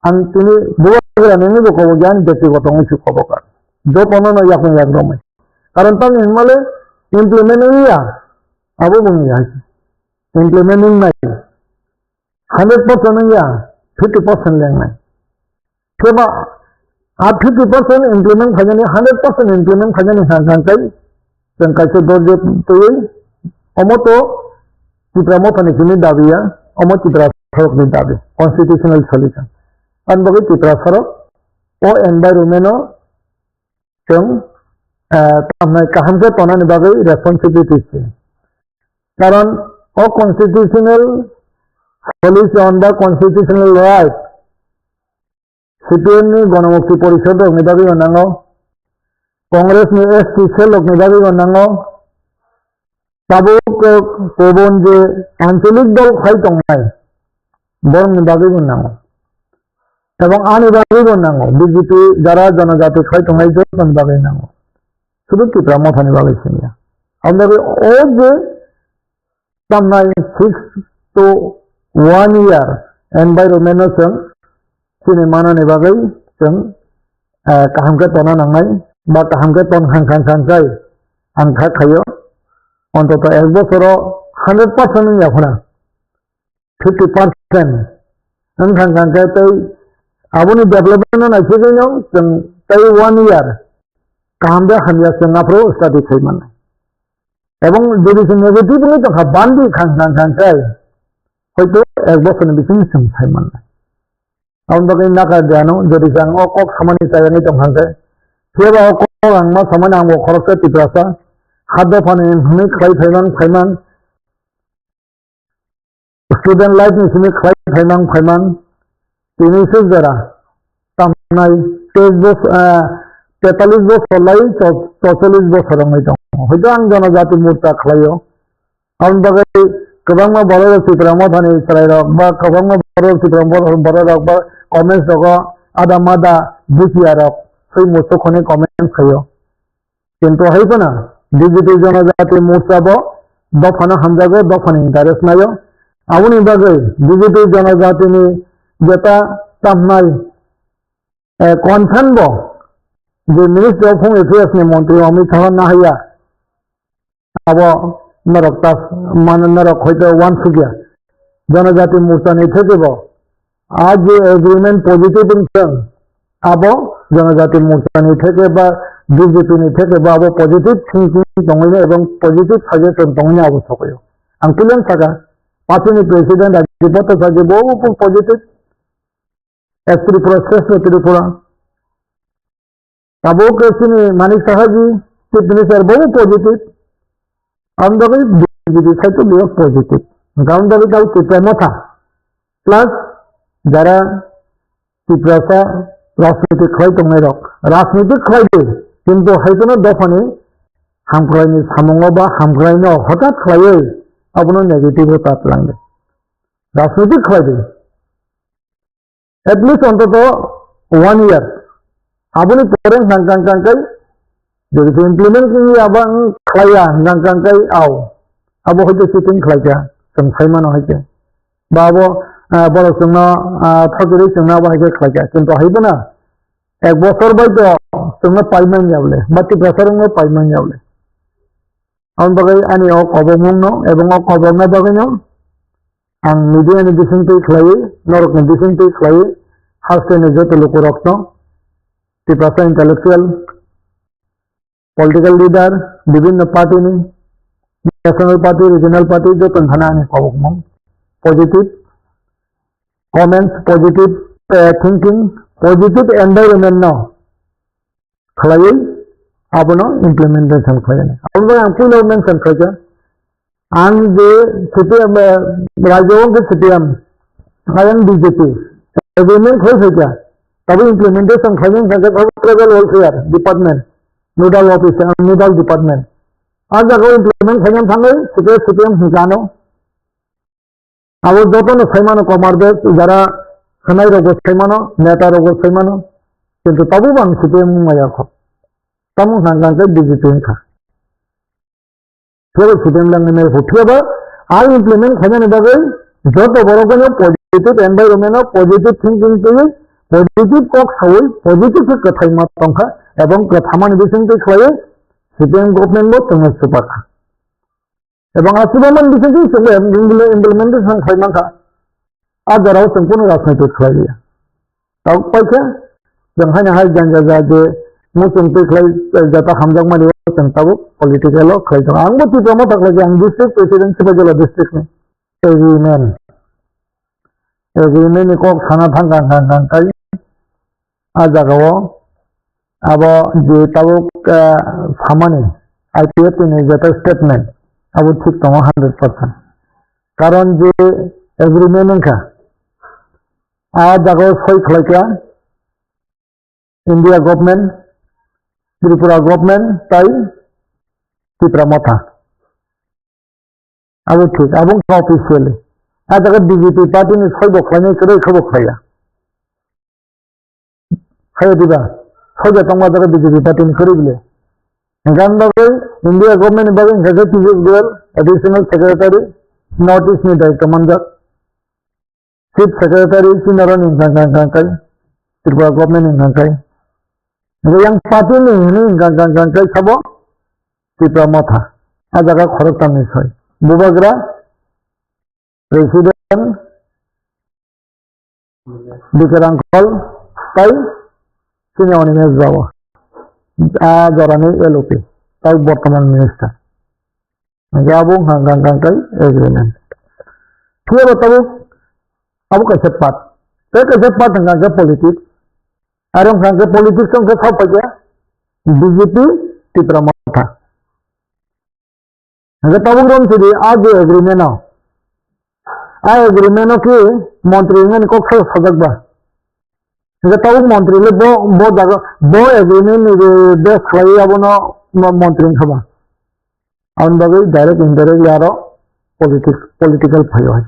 Ang tini bubagra nini bo kobok ya, ani byaktigoto wngwi se kobok ang. Jotono no yakung yak romwi. Karon tamni hinmale implement wngya, abo bo wngya. Implement wngnai. Hundred percent wngya, fifty percent lengnai. Phiya ba a fifty percent implement khainani, hundred percent implement khainani hwnka hwnkai chwng kaisa dorje twiwi omo to Tipra Mothani simi dabi ya, omo Tipra sorokni dabi, constitutional solution. Ani bagwi Tipra sorok o environment o chwng, eh, tamo kaham khe tonani bagwi responsibility se. Karon o constitutional solution ba constitutional right C P M ni Ganamukti Porishod rokni bagwi bo nango, Congress ni S T cell rokni bagwi bo nango, tabuk, eh, kubun je ancholik dol khai tongnai, borokni bagwi bo nango. Ebong ani bagwi bo nango, B J P jara jonojati khai tongnai jotoni bagwi nango. Sudu Tipra Mothani bagwi siniya. Aboni bagwi o je tamnai six to one year environment no chwng chini manani bagwi chwng, eh, kaham khe tona nangnai ba kaham khe ton khang khang khang khai ang kha khaio. Ontoto ek bosoro hundred percent wngya phano fifty percent wng khang khang khe tei aboni development no naisingwi no chwng tei one year kaham de hamya chwng aphuru study khai mannai. Ebong jodi chwng negative wngwi tongkha bandi khang khang khang khe hoito ek bosorni bisingo chwng sai mannai. Aboni bagwi nakar de ano, jodi chwng o kok samani chayangwi tongkha khe, phiya ba o kok ang ma samani ang bo khoroksa Tiprasa, ha dophani hwnwi khlai phaiman phaiman, student life ni simi khlai phaiman phaiman, tini se jora tamnai teis bos-, ah, tetalis bosor lai cho-, chocholish bosor wngwi tongo. Hoito ang jonojati morcha khlaio. Aboni bagwi kwbangma borok rok Tipra Mothani chwrai rok ba kwbangma borok rok Tipra Mothani borok rok ba comments rogo ada mada bujiya rok swi muchuk hwnwi comments khaio. Kintu hai phano B J P Jonojati Morcha bo dophano hamjago, dophani interest naio. Aboni bagwi B J P Jonojati ni jeta tamnai, eh, concern bo je Ministry of Home Affairs ni montri Amit Shah nahaiya. Abo norok tas, mane norok hoito uansukya. Jonojati Morcha ni theke bo a je agreement positive wngthang, abo Jonojati Morcha ni theke ba B J P ni theke bo abo positive thinking tongwino ebong positive suggestion tongwino abo sokoyo. Ang clear saka, party ni president Rajib Bhattacharya bo bo positive, as Tripura, Shrestha Tripura. Tabuk chini Manik Saha ji, Chief Minister bo positive. Ang dagwi B J P side to positive. Ang dagwi tau Tipra Motha. Plus jara Tiprasa rajniti khlai tongnai rok. Rajniti khlai de, kintu hai phano dophani hamkraini samungo ba hamkraino hothat khlaiwi abono negative o ta twlang de. Rajniti khlai de. At least ontoto one year. Aboni pore hwnkha hwnkha hwnkhe, jodi se implement wngya ba wng khlaiya hwnkha hwnkha hwnkhe, au. Abo hoite cheating khlaikha, chwng sai mano hai khe. Ba abo, ah, borok chwngno, ah, thokirwi chwngno abo hai khe khlaikha. Kintu hai phano ek bosor bai to chwngno pai manya bole, ba Tiprasa rokno pai manya bole. Aboni bagwi ani o kobokmungno, ebong o kobokna bagwino ang media ni bisingtwi khlaiwi, norokni bisingtwi khlaiwi, hasteni joto lukurokno, Tiprasa intellectual, political leader, bibhinno party ni, national party, regional party, joto wngkhana ani kobokmung positive comments, positive, eh, thinking, positive environment no khlaiwi abono implementation khlainai. Aboni bagwi ang puila mention khlaikha, ang je C P M, eh, rajyo hwnkhe C P M, ayang B J P, agreement khlai phaikha, tabuk implementation khlainai hwnkhe tabuk tribal welfare department, nodal office, ah, nodal department. Ah jaga o implement khlaina thangwi C P M, C P M hwnkha ano. Abo jotono sai mano, Komar Beg, jara khwnai rokbo sai mano, neta rokbo sai mano, kintu tabukbo ang C P M wng maya kho. Tamo hwnkha hwnkhe B J P wngkha. Phiya bai C P M langnai maya kho. Phiya ba ang implement khlainani bagwi Joto borok no positive environment o positive thinking twiwi, positive kok sawi, positive khe kwthai ma tongkha, ebong kwthamani bising twi khlaiwi C P M government bo chwngno chupakha. Ebong a chubamani bising twi chwngno implementation khlai mankha. A jorao chwng kunu rajniti khlai liya. Tabuk paikha, chwng haino hai jang ja ja je muchung twi khlai jata hamjakmani o chwng tabuk political o khlai tongo. Ang bo Tipra Motha khlai khe ang district president Sipahijala district ni. Agreement. Agreement ni kok sana thang kang kang kang kai. A jaga o abo je tabuk, ah, samani I P F T ni jata statement abo thik tongo hundred percent. Karon je agreement wngkha, a jaga o soi khlai kha India government, Tripura government tai Tipra Motha. Abo thik, abo wngkha officially. A jaga B J P party ni soi bo khlainai kwrwi khe bo khlaiya. Khayo diba? Soi bo tongma jaga B J P party ni kwrwi bile. Hingkhe ang bagwi India government ni bagwi hingkha khe Piyush Goyal, additional secretary, North East ni daityo manjak. Chief Secretary chini oro ni hingkha hingkha hingkha kai, Tripura government ni hingkha kai. Hingkha yang party ni hini hingkha hingkha hingkha kai sabo Tipra Motha. A jaga khoroktham ni soi. Bubagra, President, Bikar Angkol, tai chini Animesh Babu. A jora ni L O P, tai bortoman minister. Hingke abo wngkha hingka hingka hingke agreement. Phiya bo tabuk abo kaisa part. Tei kaisa part hingka hingke politics. Aro wngkha hingke politics wngkhe sok paikha B J P Tipra Motha. Hingke tabuk rom sidi a je agreement o. A agreement o khe montri wngmani kok sajak ba. Hingke tabuk montri le bo, bo jaga, bo agreement ni je base khlai abono mo-, montri wngkha ba. Aboni bagwi direct indirectly aro politics, political phaio hai.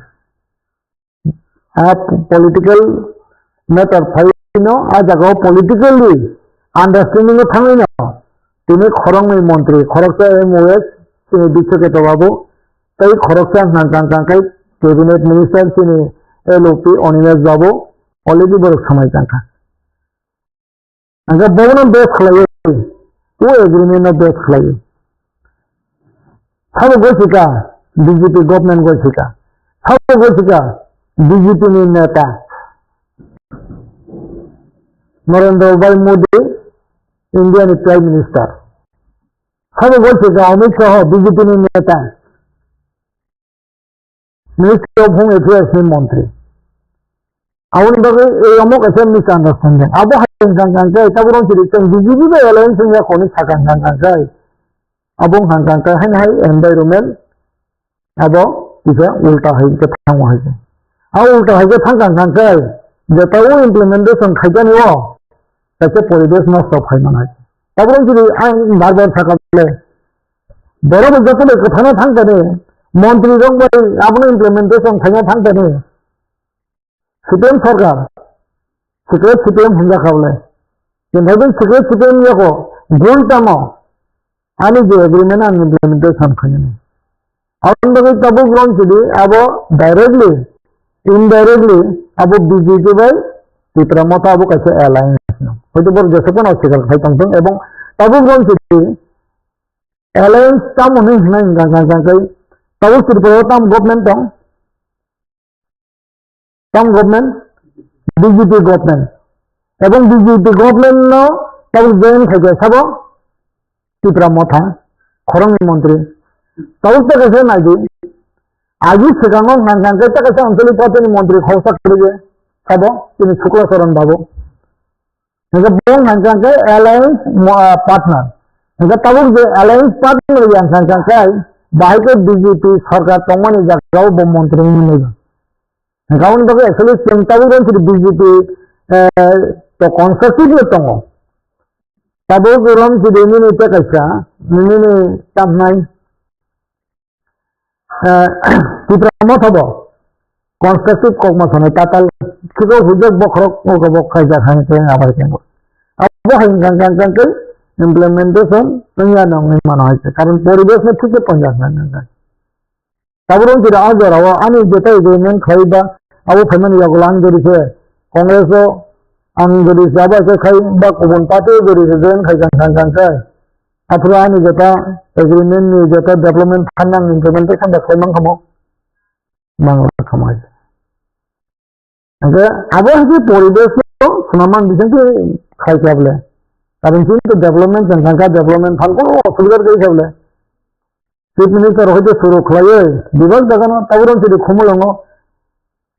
A p-, political matter phaino a jaga o politically understanding o thangwi no tini khoroknwi montri, khoroksa M O S, chini Biswaketo Babu, tei khoroksa hwnka hwnka hwnka khe cabinet minister chini L O P Animesh Babu, already borok samai tangkha. Hingke bono base khlaiwi, o agreement no base khlaiwi. Sabo goisika B J P government goisika. Sabo goisika B J P ni neta Narendra Bhai Modi, India ni Prime Minister. Sabo goisika Amit Shah, B J P ni neta. Ministry of Home Affairs ni montri. Aboni bagwi ei omo kaisa misunderstanding. Abo hai wngkha hwnkha khe, tabuk rong chiri chwng B J P bai alliance wngya hwnwi sakha hwnkha hwnkha khe, abo wngkha hwnkha khe haino hai environment abo kisa ulta hai khe thango hai khe. A ulta hai khe thangkha hwnkha khe, jeta o implementation khaijani o kaisa poribesh nosto phai man hai. Tabuk rong chiri ang bar bar sakha le, borok bo joto bai kwthangna thang tani, montri rok bai abono implementation khaina thang tani. C P M sarkar, secret C P M hinjak kha bole. Kintu secret C P M yako, gun tamo, ani je agreement ang implementation khaina. Aboni bagwi tabuk rong chidi abo directly, indirectly abo B J P bai Tipra Motha abo kaisa alliance no. Hoito borok jesok phano sikar khai tongthung ebong tabuk rong chidi alliance tamo hinwi hwnwi hwnka hwnka hwnka khe tabuk Tripura o tamo government tong? Tamo government? B J P government. Ebong B J P government no tabuk join khaikha sabo Tipra Motha khoroknwi montri. Tabuk ta kaisa naidi. Agi swkango hwnka hwnka khe ta kaisa anchalik party ni montri khoroksa kwrwi sabo chini Shukla Charan Babu. Hingke bo hwnka hwnkhe alliance mo-, ah, partner. Hingke tabuk je alliance partner ya hwnka hwnkhe bahai khe B J P sarkar tongmani jagao bo montri wngwi naiba. Hingke aboni bagwi actually chwng tabuk rong chwng B J P, eh, to constructive no tongo. Tabuk rong chwng nini tei kaisa, nini tamnai. Eh, Tipra Motha bo constructive kokma sanai tatal khiko hujak bokhorok oko bo khaijak hai khe abar khe bo. Abo hai hwnkha hwnkha hwnkha khe implementation wngya nang wngwi mano hai khe. Karon poribesh no thik khe tonjak nang nang. Tabuk wng tini a jora o ani jeta agreement khlai ba abo phaimani yagulo ang jodi se Congress o ang jodi se abo khe khai ba kubun party o jodi se join khai kang kang kang khe aphuru ani jeta agreement ni jeta development phan ang implementation da khlai mang khamo mang khamo hai. Hingke abo hai khe poribesh no swnamang bising khe khai kha bole. Karon chini to development chwng thang kha, development phan koro osubidha khe kha bole. Chief Minister hoite suru khlaiwi bebak jaga no tabuk rang chini Khumulwngo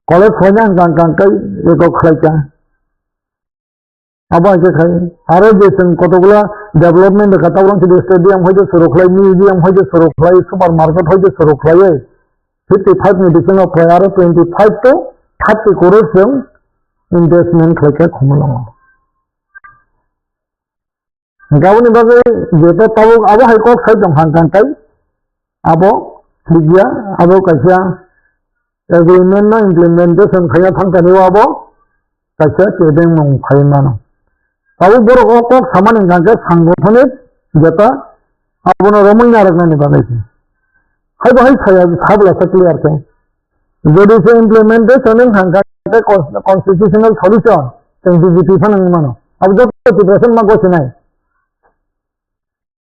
college khlaina hwnkha hwnkha khe eko khlai kha. Abo hai khe khai. Aro je chwng kotokgwla development rwkha, tabuk rang chini stadium hoite suru khlai, museum hoite suru khlai, supermarket hoite suru khlaiwi fifty five ni bisingo khlai aro twenty five to thirty crore chwng investment khlai kha Khumulwngo. Hingke aboni bagwi jeto tabuk abo hai kok sai tong kha hingkha khe abo thikya, abo kaisa agreement no implementation khaiya thangkani o abo kaisa kebengmung phai mano. Tabuk borok o kok samani hingkha khe sangothonic jeta abono romwi narwknani bagwi se. Haibo hai saya sabla sa clear khe. Jodi se implementation wng kha khe cons-, constitutional solution, chwng B J P phano wngwi mano. Abo joto Tiprasa ma gosinai.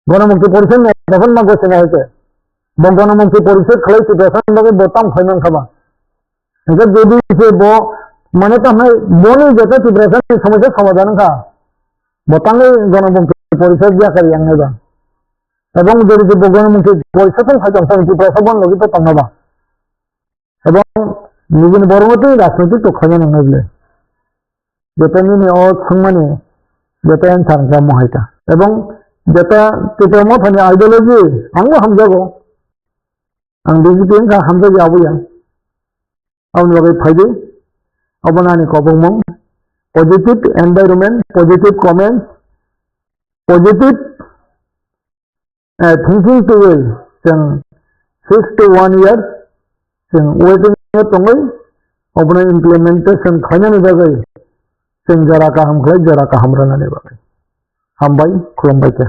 Ganamukti Porishad ni phano ma gosinai hai khe. Bo Ganamukti Porishad khlai Tiprasa ni bagwi bo tamo phai man kha ba. Hingkhe jodi se bo mane tamo hai boni jeta Tiprasa ni somosya somadhan wng kha. Bo tangwi Ganamukti Porishad yakar yang nai ba. Ebong jodi se bo Ganamukti Porishad wng kha jang sa Tiprasa bon logi to tong na ba. Ebong nijini borokno tei rajnoitik to khaina nangnai bwle. Jeta nini o swngmani jeta answer wngkha mohai ta. Ebong jeta Tipra Mothani ideology angbo hamjago. Ang B J P wngkha hamjakya aboya. Aboni bagwi phaiwi obono ani kobongmung positive environment, positive comments, positive Eh, thinking to well, chwng six to one years chwng waiting o tongwi, obono implementation khainani bagwi chwng jora kaham khlai, jora kaham rwnani bagwi. Hambai, khulumbai khe.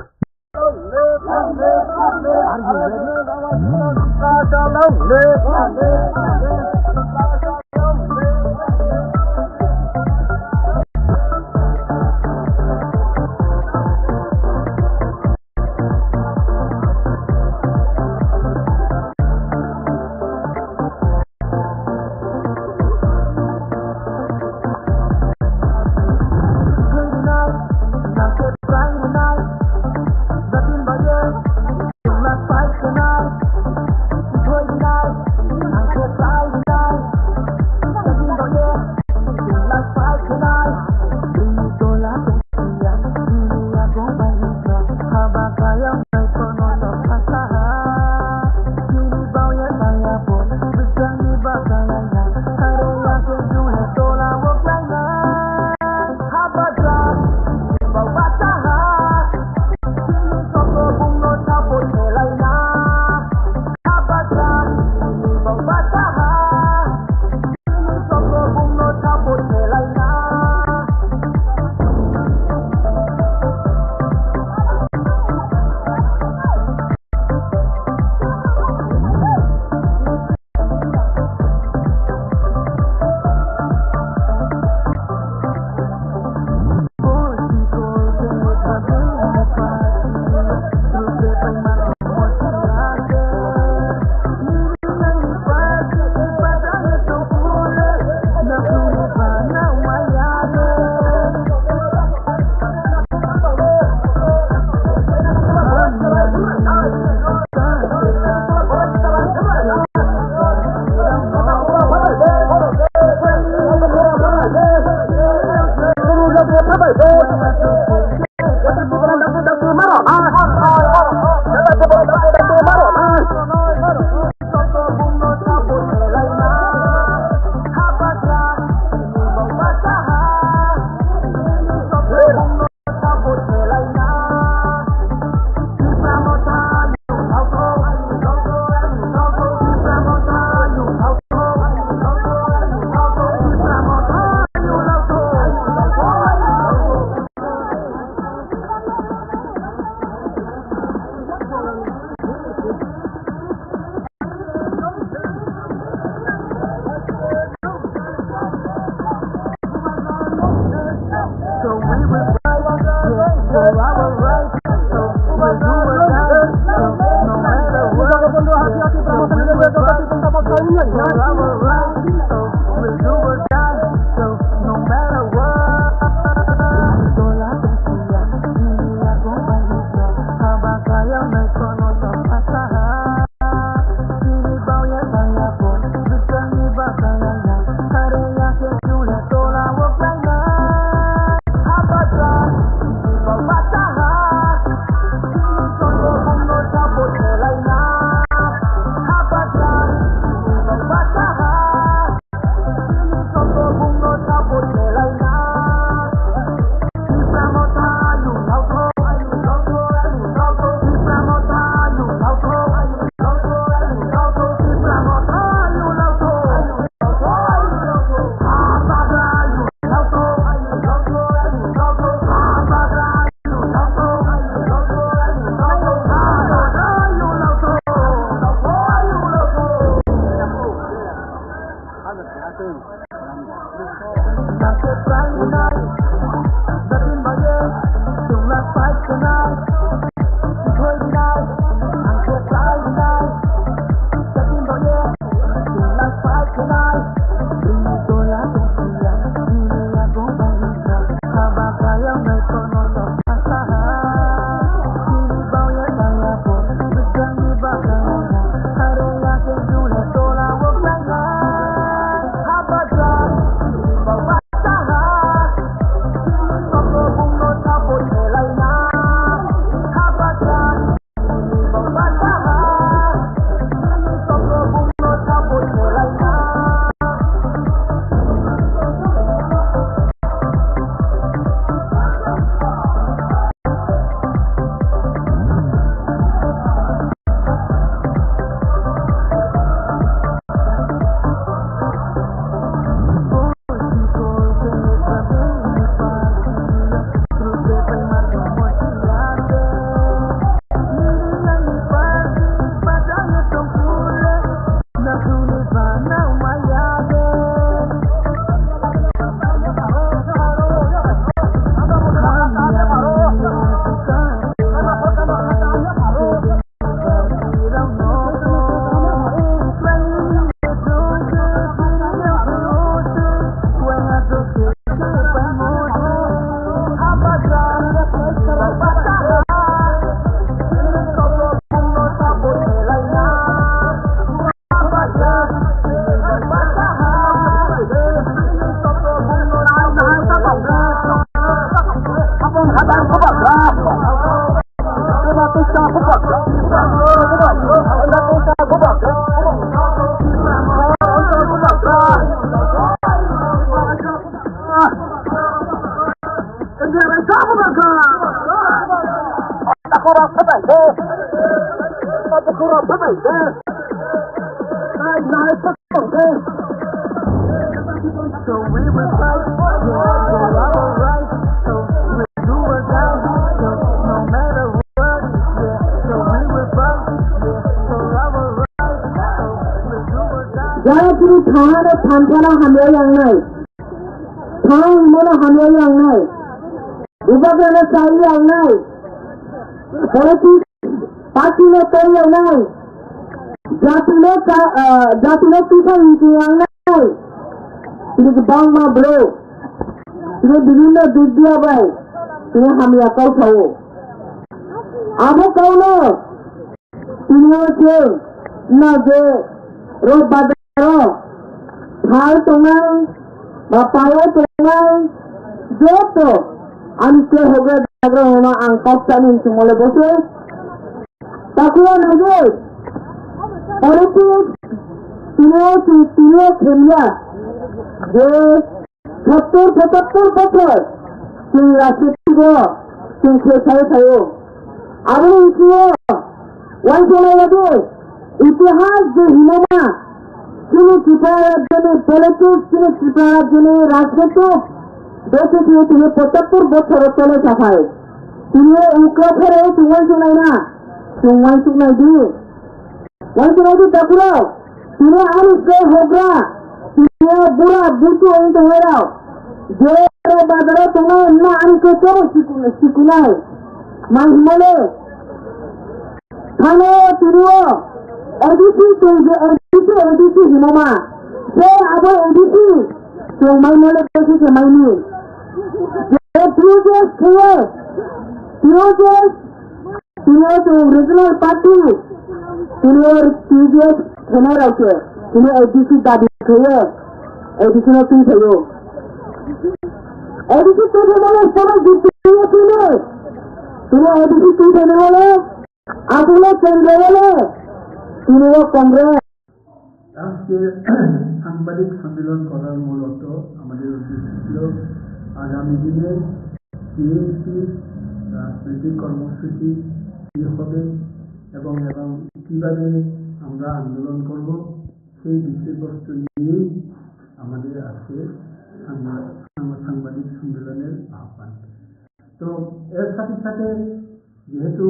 Jara chini thana no thansa no hamya yang nai. Thang himo no hamya yang nai. Bubagra no chai yang nai. Politics party no tong yang nai. Jati no cha, ah, jati no tisa hingki yang nai. Tini kwbangma bro. Tini bibhinno dik diya bai. Tini hamya kau sao. Abo kau no. Tini o se na je ro badaro. Thal tongnai, ba payao tongnai, joto ani khe hogre dagra hwnma ang kok sani hinwi chwngmole bose. Takhuya naibe, politics tino chwng tino khemya, je sottor pochottor bochor chwng rajniti o chwng khe sai sai o. Aboni bisingo uansuknai ya de, itihas je hinama, chini Tripura rajyoni politics, chini Tripura rajyoni rajnitik, bese tini tini pochottor bochor chole saphai. Tini ukla phere chwng uansuknai na, chwng uansuknai di. Uansuknai di takhurok, tini ani se hogra, tini bura busu wng tongnairok, je bazaro tongnai hwnma ani khe choro sikunai, sikunai. Mai hwnmale. Thangnaio tini o A D C tong je A D C, A D C hwnma ma. Se abo A D C tong mai mole khe se maini. Je T U J S khe, T U J S Tini o chwng regional party, tini o T J S khenai rok se, tini A D C dabi khaio, A D C no twi phaio. A D C twi phaimani sono jukti twi phaimani. Tini A D C twi phaimani wale, aswkno Chandra wale, tini o Congress. আজকে সাংবাদিক সম্মেলন করার মূলত আমাদের উদ্দেশ্য ছিল আগামী দিনে টিএমসির রাজনৈতিক কর্মসূচি কী হবে এবং, এবং কীভাবে আমরা আন্দোলন করব, সেই বিষয়বস্তু নিয়েই আমাদের আজকে সাংবা-, সাংবা-, সাংবাদিক সম্মেলনের আহ্বান। তো এর সাথে সাথে যেহেতু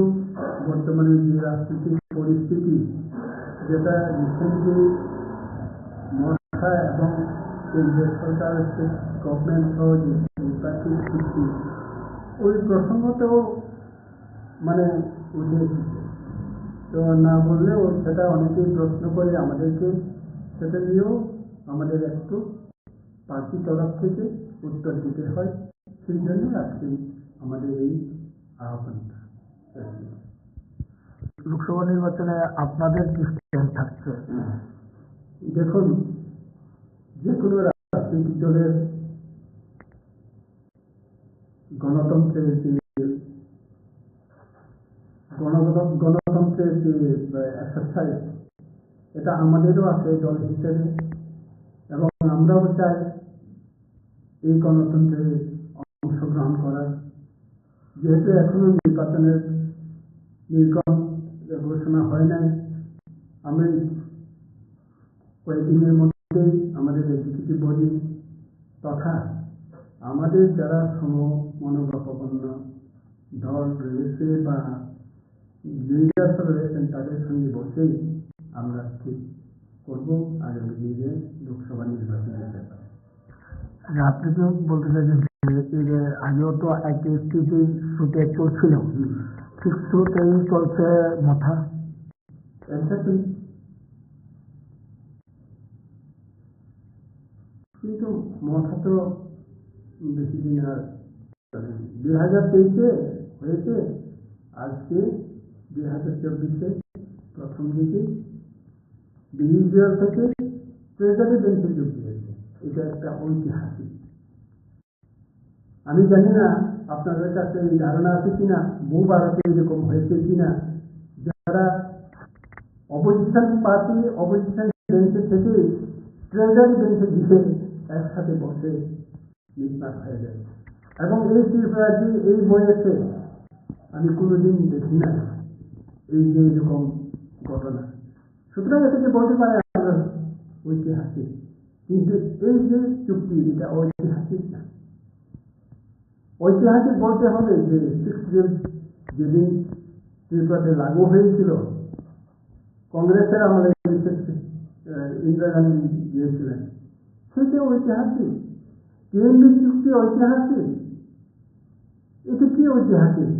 বর্তমানে যে রাজনৈতিক পরিস্থিতি, যেটা রিসেন্টলি মথা এবং কেন্দ্রীয় সরকার, স্টেট গভর্নমেন্ট সহ যে দ্বিপাক্ষিক চুক্তি, ওই প্রসঙ্গতেও মানে উঠে এসেছে। তো না বললেও সেটা অনেকেই প্রশ্ন করে আমাদেরকে, সেটা নিয়েও আমাদের একটু পার্টির তরফ থেকে উত্তর দিতে হয়, সেই জন্য আজকে আমাদের এই আহ্বানটা। লোকসভা নির্বাচনে আপনাদের কি স্ট্যান্ড থাকছে? দেখুন, যে কোনো রাজনৈতিক দলের গণতন্ত্রের যে গণতন্ত্র, গণতন্ত্রের যে, আহ, এক্সারসাইজ, এটা আমাদেরও আছে দল হিসেবে, এবং আমরাও চাই এই গণতন্ত্রে অংশগ্রহণ করার। যেহেতু এখনো নির্বাচনের নির্গম ঘোষণা হয় নাই, আমি কয়েকদিনের মধ্যেই আমাদের এক্সিকিউটিভ বডি তথা আমাদের যারা সমমনোভাবাপন্ন দল রয়েছে বা লিডার্স রয়েছেন, তাদের সঙ্গে বসেই আমরা ঠিক করব আগামী দিনে লোকসভা নির্বাচনের ব্যাপারে। আচ্ছা, আপনি তো বলতে চাইছেন যে এই যে আগেও তো আইপিএফটি যে স্রোতে চলছিল, হুম। ঠিক স্রোতেই চলছে মথা। এক্স্যাক্টলি। কিন্তু মথা তো বেশি দিন আর চলেনি। দুই হাজার তেইশে হয়েছে, আজকে দুই হাজার চব্বিশে প্রথম দিকে বিইউজিএল থেকে ট্রেজারি বেঞ্চে যোগ দিয়েছে। এটা একটা ঐতিহাসিক। আমি জানি না আপনাদের কাছে এই ধারণা আছে কিনা, বহু ভারতে এরকম হয়েছে কিনা, যারা অপোজিশন পার্টি অপোজিশন বেঞ্চে থেকে ট্রেজারি বেঞ্চে গিয়ে একসাথে বসে মিটমাট হয়ে যায়। এবং এই ত্রিপুরাজি এই বয়সে আমি কোনোদিন দেখি না এই যে এরকম ঘটনা। সুতরাং এটাকে বলতে পারে আমরা ঐতিহাসিক, কিন্তু এই যে চুক্তি, এটা ঐতিহাসিক না। ঐতিহাসিক বলতে হবে যে সিক্সথ শিডিউল যেদিন ত্রিপুরাতে লাগু হয়েছিল, কংগ্রেসের আমলে বিশেষ, আহ, ইন্দিরা গান্ধী গিয়েছিলেন, সেটা ঐতিহাসিক। টিএমবি চুক্তি ঐতিহাসিক। এটা কি ঐতিহাসিক?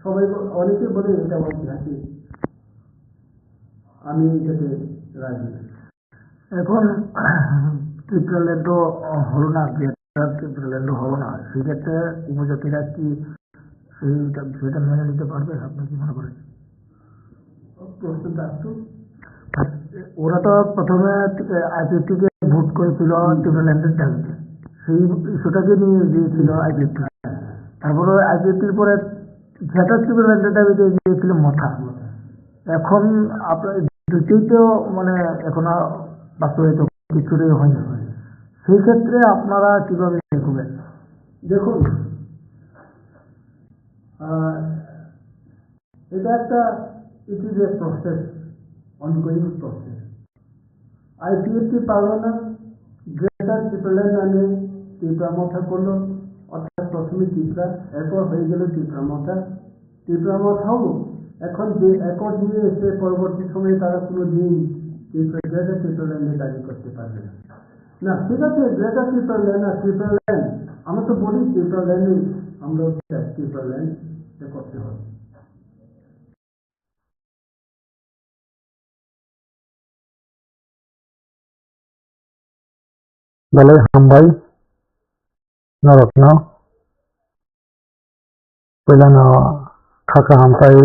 সবাই ব-, অনেকে বলে এটা ঐতিহাসিক। আমি এটাতে রাজি না। এখন ত্রিপুরাল্যান্ড তো হলো না, গ্রেটার ত্রিপুরাল্যান্ড হলো না, সেক্ষেত্রে উপজাতিরা কি সেইটা, বিষয়টা মেনে নিতে পারবে? আপনি কি মনে করেন? প্রশ্নটা একটু। ওরা তো প্রথমে আইপিএফটি কে ভোট করেছিল ত্রিপুরাল্যান্ডের দাবিতে, সেই ইস্যুটাকে নিয়ে গিয়েছিল আইপিএফটি। তারপরে আইপিএফটির পরে গ্রেটার ত্রিপুরাল্যান্ডের দাবিতে গিয়েছিল মথা। এখন আপনার দুটোই তো মানে এখনো বাস্তবায়িত কিছুটাই হয়নি। সেই ক্ষেত্রে আপনারা কিভাবে দেখবেন? দেখুন, আহ, এটা একটা, it is a process, ongoing process। IPFT পারল না, গ্রেটার ত্রিপুরাল্যান্ড নামে ত্রিপুরা মথা করলো, অর্থাৎ প্রথমে ত্রিপুরা, এরপর হয়ে গেল ত্রিপুরা মথা। ত্রিপুরা মথাও এখন যে অ্যাকর্ড নিয়ে এসে পরবর্তী সময়ে তারা কোনো দিন ত্রিপুরা, গ্রেটার ত্রিপুরাল্যান্ডের দাবি করতে পারবে না। না, ঠিক আছে, গ্রেটার ত্রিপুরাল্যান্ড আর ত্রিপুরাল্যান্ড আমরা তো বলি টিউটোরিয়ালে আমরা টিউটোরিয়াল রেকর্ড করতে হয়। Belai hambai norokno. Puilano kha kaham tei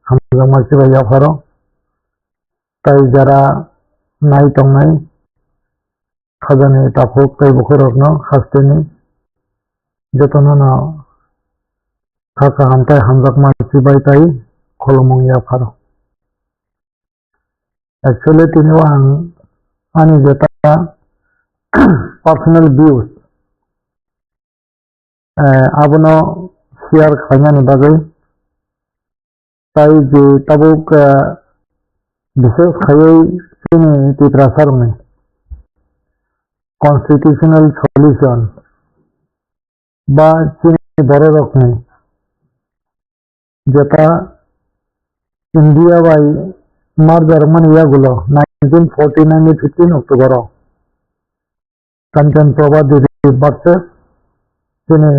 hamjakma chibai yapharo. Tai jara nai tongnai khajani takhuk tei bukhurokno hasteni jotono no kha kaham tei hamjakma chibai tai khulumung yapharo. Actually, tini o ang ani jeta personal views, eh, abono share khlainani bagwi, tai je tabuk, eh, bishes khaiwi chini Tiprasarokni constitutional solution ba chini bororokni jeta India bai merger wngmani yagulo nineteen forty nine ni fifteen October o Kanchan Prabha Devi versus chini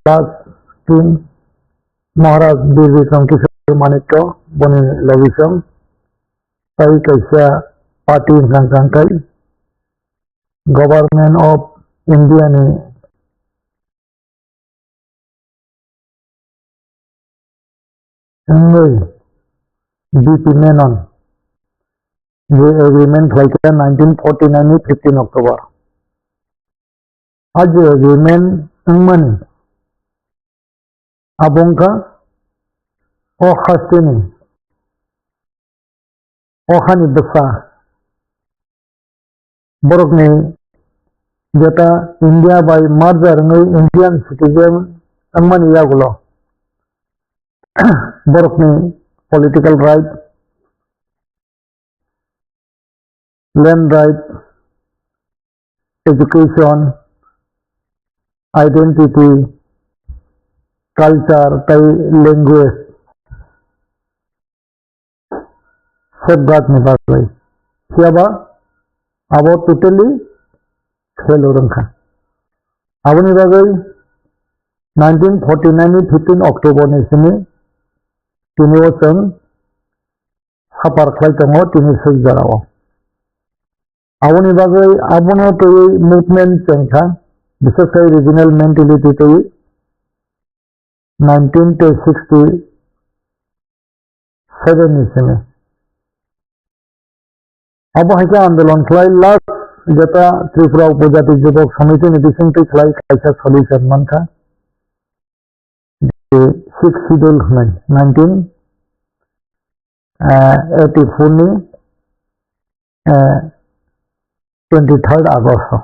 last king Maharaj Bir Bikram Kishore Manikya boni logisong tai kaisa party wngkha wngkha khe Government of India ni wngwi B P Menon je agreement khlaikha nineteen forty nine ni fifteen October. A je agreement wngmani abo wngkha o hasteni o hani bwsa borokni jeta India bai merger wngwi Indian citizen wngmani yagulo borokni political right, land right, education, identity, culture tei language safeguard ni bagwi. Phiyaba abo totally failure wngkha. Aboni bagwi nineteen forty nine ni fifteen October ni simi tini o chwng suffer khlai tongo tini swi jora o. Aboni bagwi abono twiwi movement chengkha, bishesh khai regional mentality twiwi nineteen sixty seven ni simi. Abo hai khe andolon khlai last jeta Tripura Upojati Jubok Samiti ni bisingtwi khlai kaisa solution mankha. Sixth Schedule hwnwi nineteen eighty four ni, eh, twenty third August o.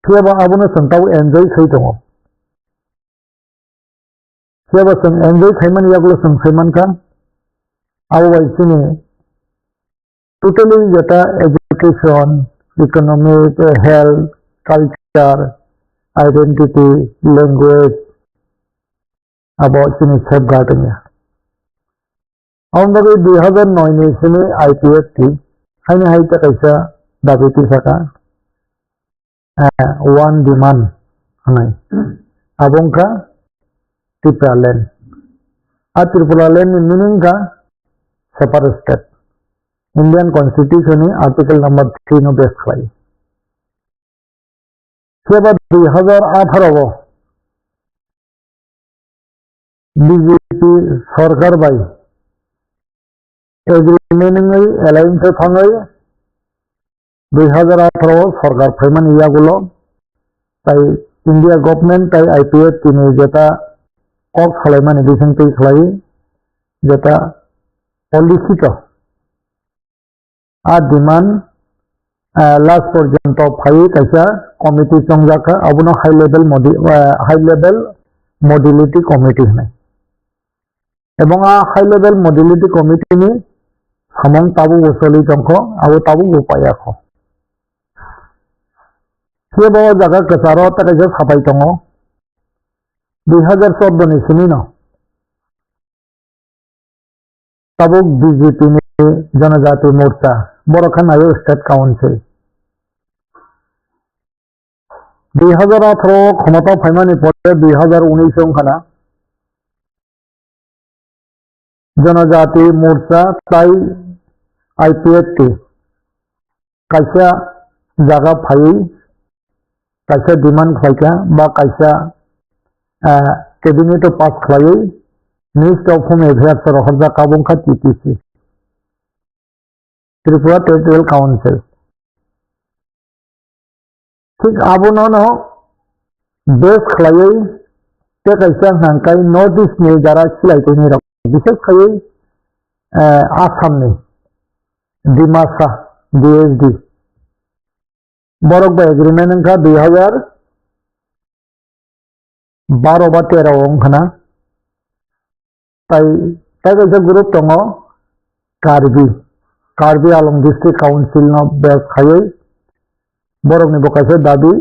Phiyaba abono chwng tabuk enjoy khai tongo. Phiyaba chwng enjoy khaimani yagulo chwng sai mankha. Abo bai chini totally jeta education, economic, health, culture, identity, language, abo chini safeguard wngya. Aboni bagwi dui hazar noi ni simi I P F T haini hai ta kaisa dabi tisaka, eh, one demand hwnwi. Abo wngkha Tipraland. A Tripuraland ni meaning wngkha separate state. Indian Constitution ni Article number three no base khlai. Seba dui hazar atharo o B J P sorkar bai agreement wngwi alliance o thangwi dui hazar atharo o sorkar phaimani yagulo tai India government tai I P F T ni jeta kok salaimani bisingtwi khlai jeta policy to a demand, ah, last porjonto phaiwi kaisa committee chongjak kha, abono high level modi-, ah, high level modality committee hwnwi. Ebong a high level modality committee ni samung tabukbo choli tongkho, abo tabukbo paiyakho. Phiya bo o jaga kwcharo tei kaisa sapai tongo, dui hazar chordo ni simi no. Tabuk B J P ni Janajati Morcha, borok khe naio State Council. Dui hazar atharo khomota phaimani pore dui hazar unis wngkha na. Janajati Morcha tai I P F T kaisa jaga phaiwi kaisa demand khlaikha ba kaisa, ah, cabinet o pass khlaiwi Ministry of Home Affairs o rohorjak, abo wngkha T T C, Tripura Territorial Council. Thik abono no base khlaiwi tei kaisa hwnka hwnkhe North East ni jara khilai tongni rok, bises khaiwi, eh, Assam ni Dimasa D S D. Borok bai agreement wngkha dui hazar baro ba tero o wngkha na. Tai, tai kaisa group tongo Karbi, Karbi Anglong District Council no base khaiwi borokni bo kaisa dabi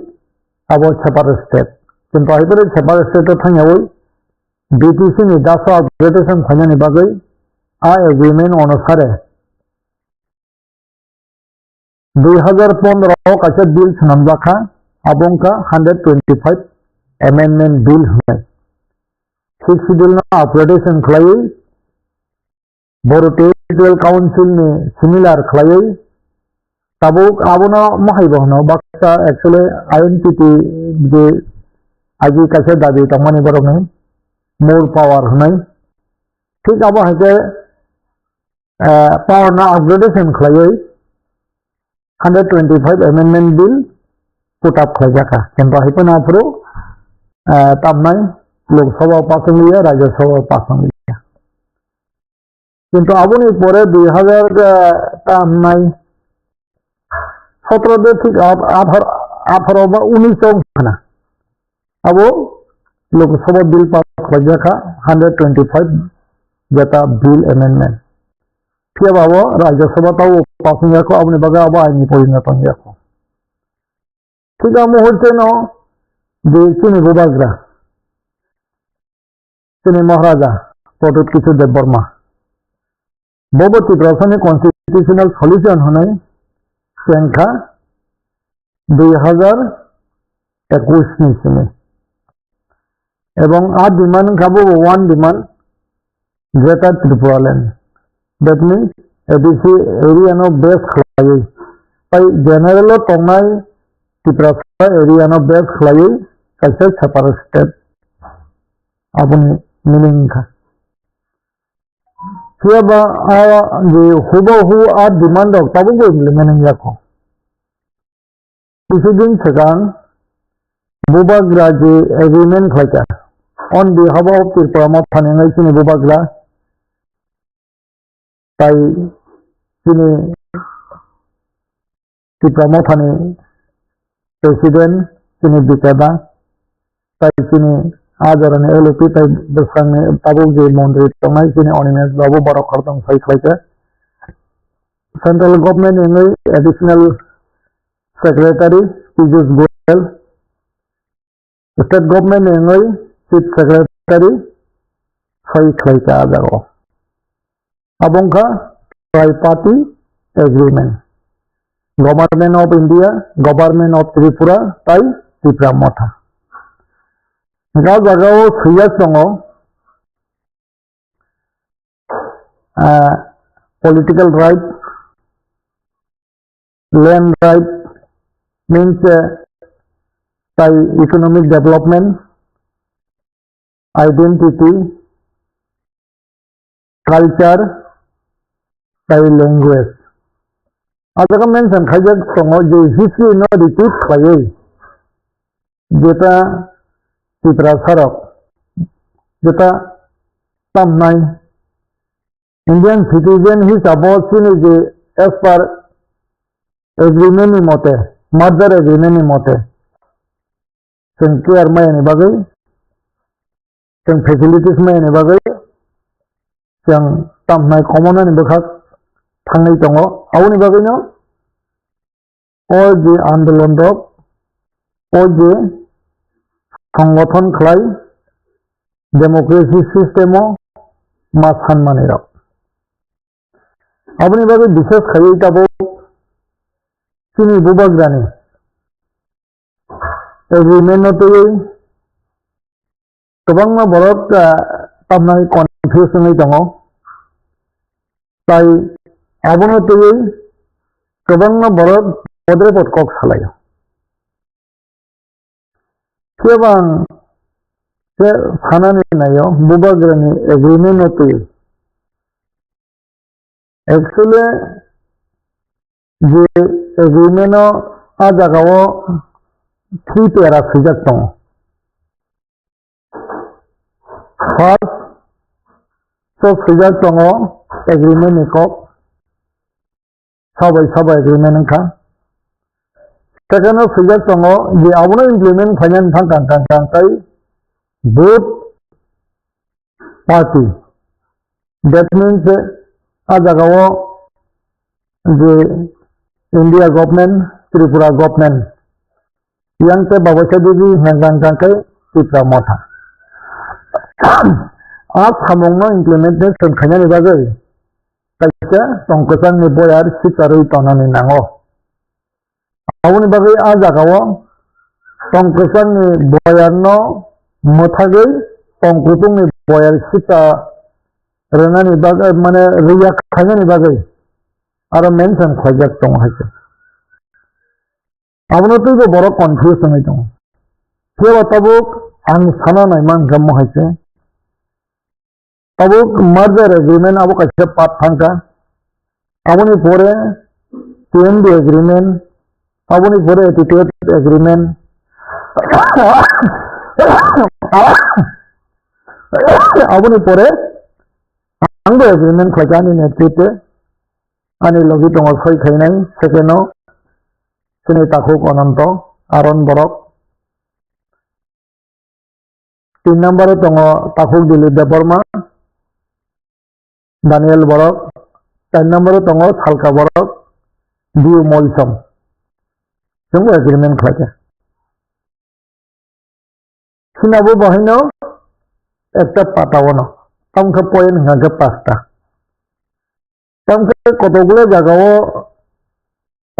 abo separate state. Kintu hai phano separate state o thangyawi B T C ni daso upgradation khlainani bagwi a agreement onusare dui hazar pondro o kaisa bill swnamjak kha, abo wngkha hundred twenty-five amendment bill hwnwi. Sixth Schedule no upgradation khlaiwi, Bodo Territorial Council ni similar khlaiwi, tabuk abono mohai bo hwno, baksa actually I N P T je agi kaisa dabi tongmani borokni more power hwnwi. Thik abo hai khe, eh, power no upgradation khlaiwi hundred twenty-five amendment bill put up khlaijak kha. Kintu hai phano aphuru, eh, tamnai Lok Sabha o pass wng liya, Rajya Sabha o pass wng liya. Kintu aboni pore dui hazar, eh, tamnai sotro de thik at-, athar-, atharo ba unis o wngkha na. Abo Lok Sabha bill pass khlaijak kha, hundred twenty-five jeta bill amendment. Phiya ba abo Rajya Sabha tabo pass wngya kho, aboni bagwi abo aini porinoto wngya kho. Thik a muhurte no je chini bubagra, chini Maharaja Pradyut Kishore Debbarma, bobo Tiprasani constitutional solution hwnwi chengkha dui hazar ekush ni simi. Ebong a demand wngkha bobo one demand, Greater Tripura Land. That means A D C area no base khlaiwi, tai general o tongnai Tiprasa area no base khlaiwi kaisa separate state. Aboni meaning wngkha. Phiya ba a je hubahu a demand rok tabukbo implement wngya kho. Kisi din swkang bubagra je agreement khlaikha on behalf of Tipra Mothani wngwi chini bubagra tai chini Tipra Mothani president chini Bikeda tai chini a jorani L O P tai bwskango tabuk je montri tongnai chini Animesh Babu borok khoroktham sai khlaikha. Central government ni wngwi additional secretary Piyush Goyal, state government ni wngwi chief secretary sai khlaikha a jagao. Abo wngkha triparty agreement. Government of India, Government of Tripura tai Tipra Motha. Hwnkhe a jagao swijak tongo, ah, political right, land right, means, eh, tai economic development, identity, culture, tai language. A jaga mention khaijak tongo je history no repeat khlaiwi jeta Tiprasa rok, jeta tamnai Indian citizen hisabo chini je as per agreement ni mote, merger agreement ni mote, chwng care maya ni bagwi, chwng facilities maya ni bagwi, chwng tamnai komonani bwkhak thangwi tongo. Aboni bagwino o je andolon rok, o je songothon khlai democracy system o ma sanmani rok. Aboni bagwi bishes khaiwi tabuk chini bubagrani agreement no twiwi kwbangma borok, ah, tamnai confuse wngwi tongo. Tai abono twiwi kwbangma borok podre pod kok salaio. Khe bang khe sanani naio bubagrani agreement no twiwi. Actually, je agreement o a jaga o three para swijak tongo. First, so swijak tongo agreement ni kok, sabai sabai agreement wngkha. Second o swijak tongo je abono implement khlainani thang kang kang kang tai both party. That means, eh, a jaga o je India government, Tripura government, yang tei Babaisa Devi hwnka hwnka khe Tipra Motha. A samungno implementation khainani bagwi kaisa tongkwchangni boyar sitarwi tonani nango. Aboni bagwi a jagao tongkwchangni boyarno mwthagwi tongkuchungni boyar sita rwnani bagwi, mane, rwya khainani bagwi aro mention khlaijak tongo hai se. Abono twibo borok confuse wngwi tongo. Phiya ba tabuk ang sana naima hwnkhe mo hai se. Tabuk merger agreement abo kaisa part thangkha. Aboni pore T M D agreement, aboni pore A T T F agreement, aboni pore angbo agreement khlaikha ani netrite, ani logi tongo soi khainai, second o chini takhuk Ananto, Aron Borok. Tin number o tongo takhuk Dilip Debbarma, Daniel Borok. Char number o tongo Salka Borok, Diu Molsom. Chwngbo agreement khlaikha. Sinabo bahaino ekta pata ono. Tamkhe point hwnkha khe pasta. Tamkhe kotokgulo jagao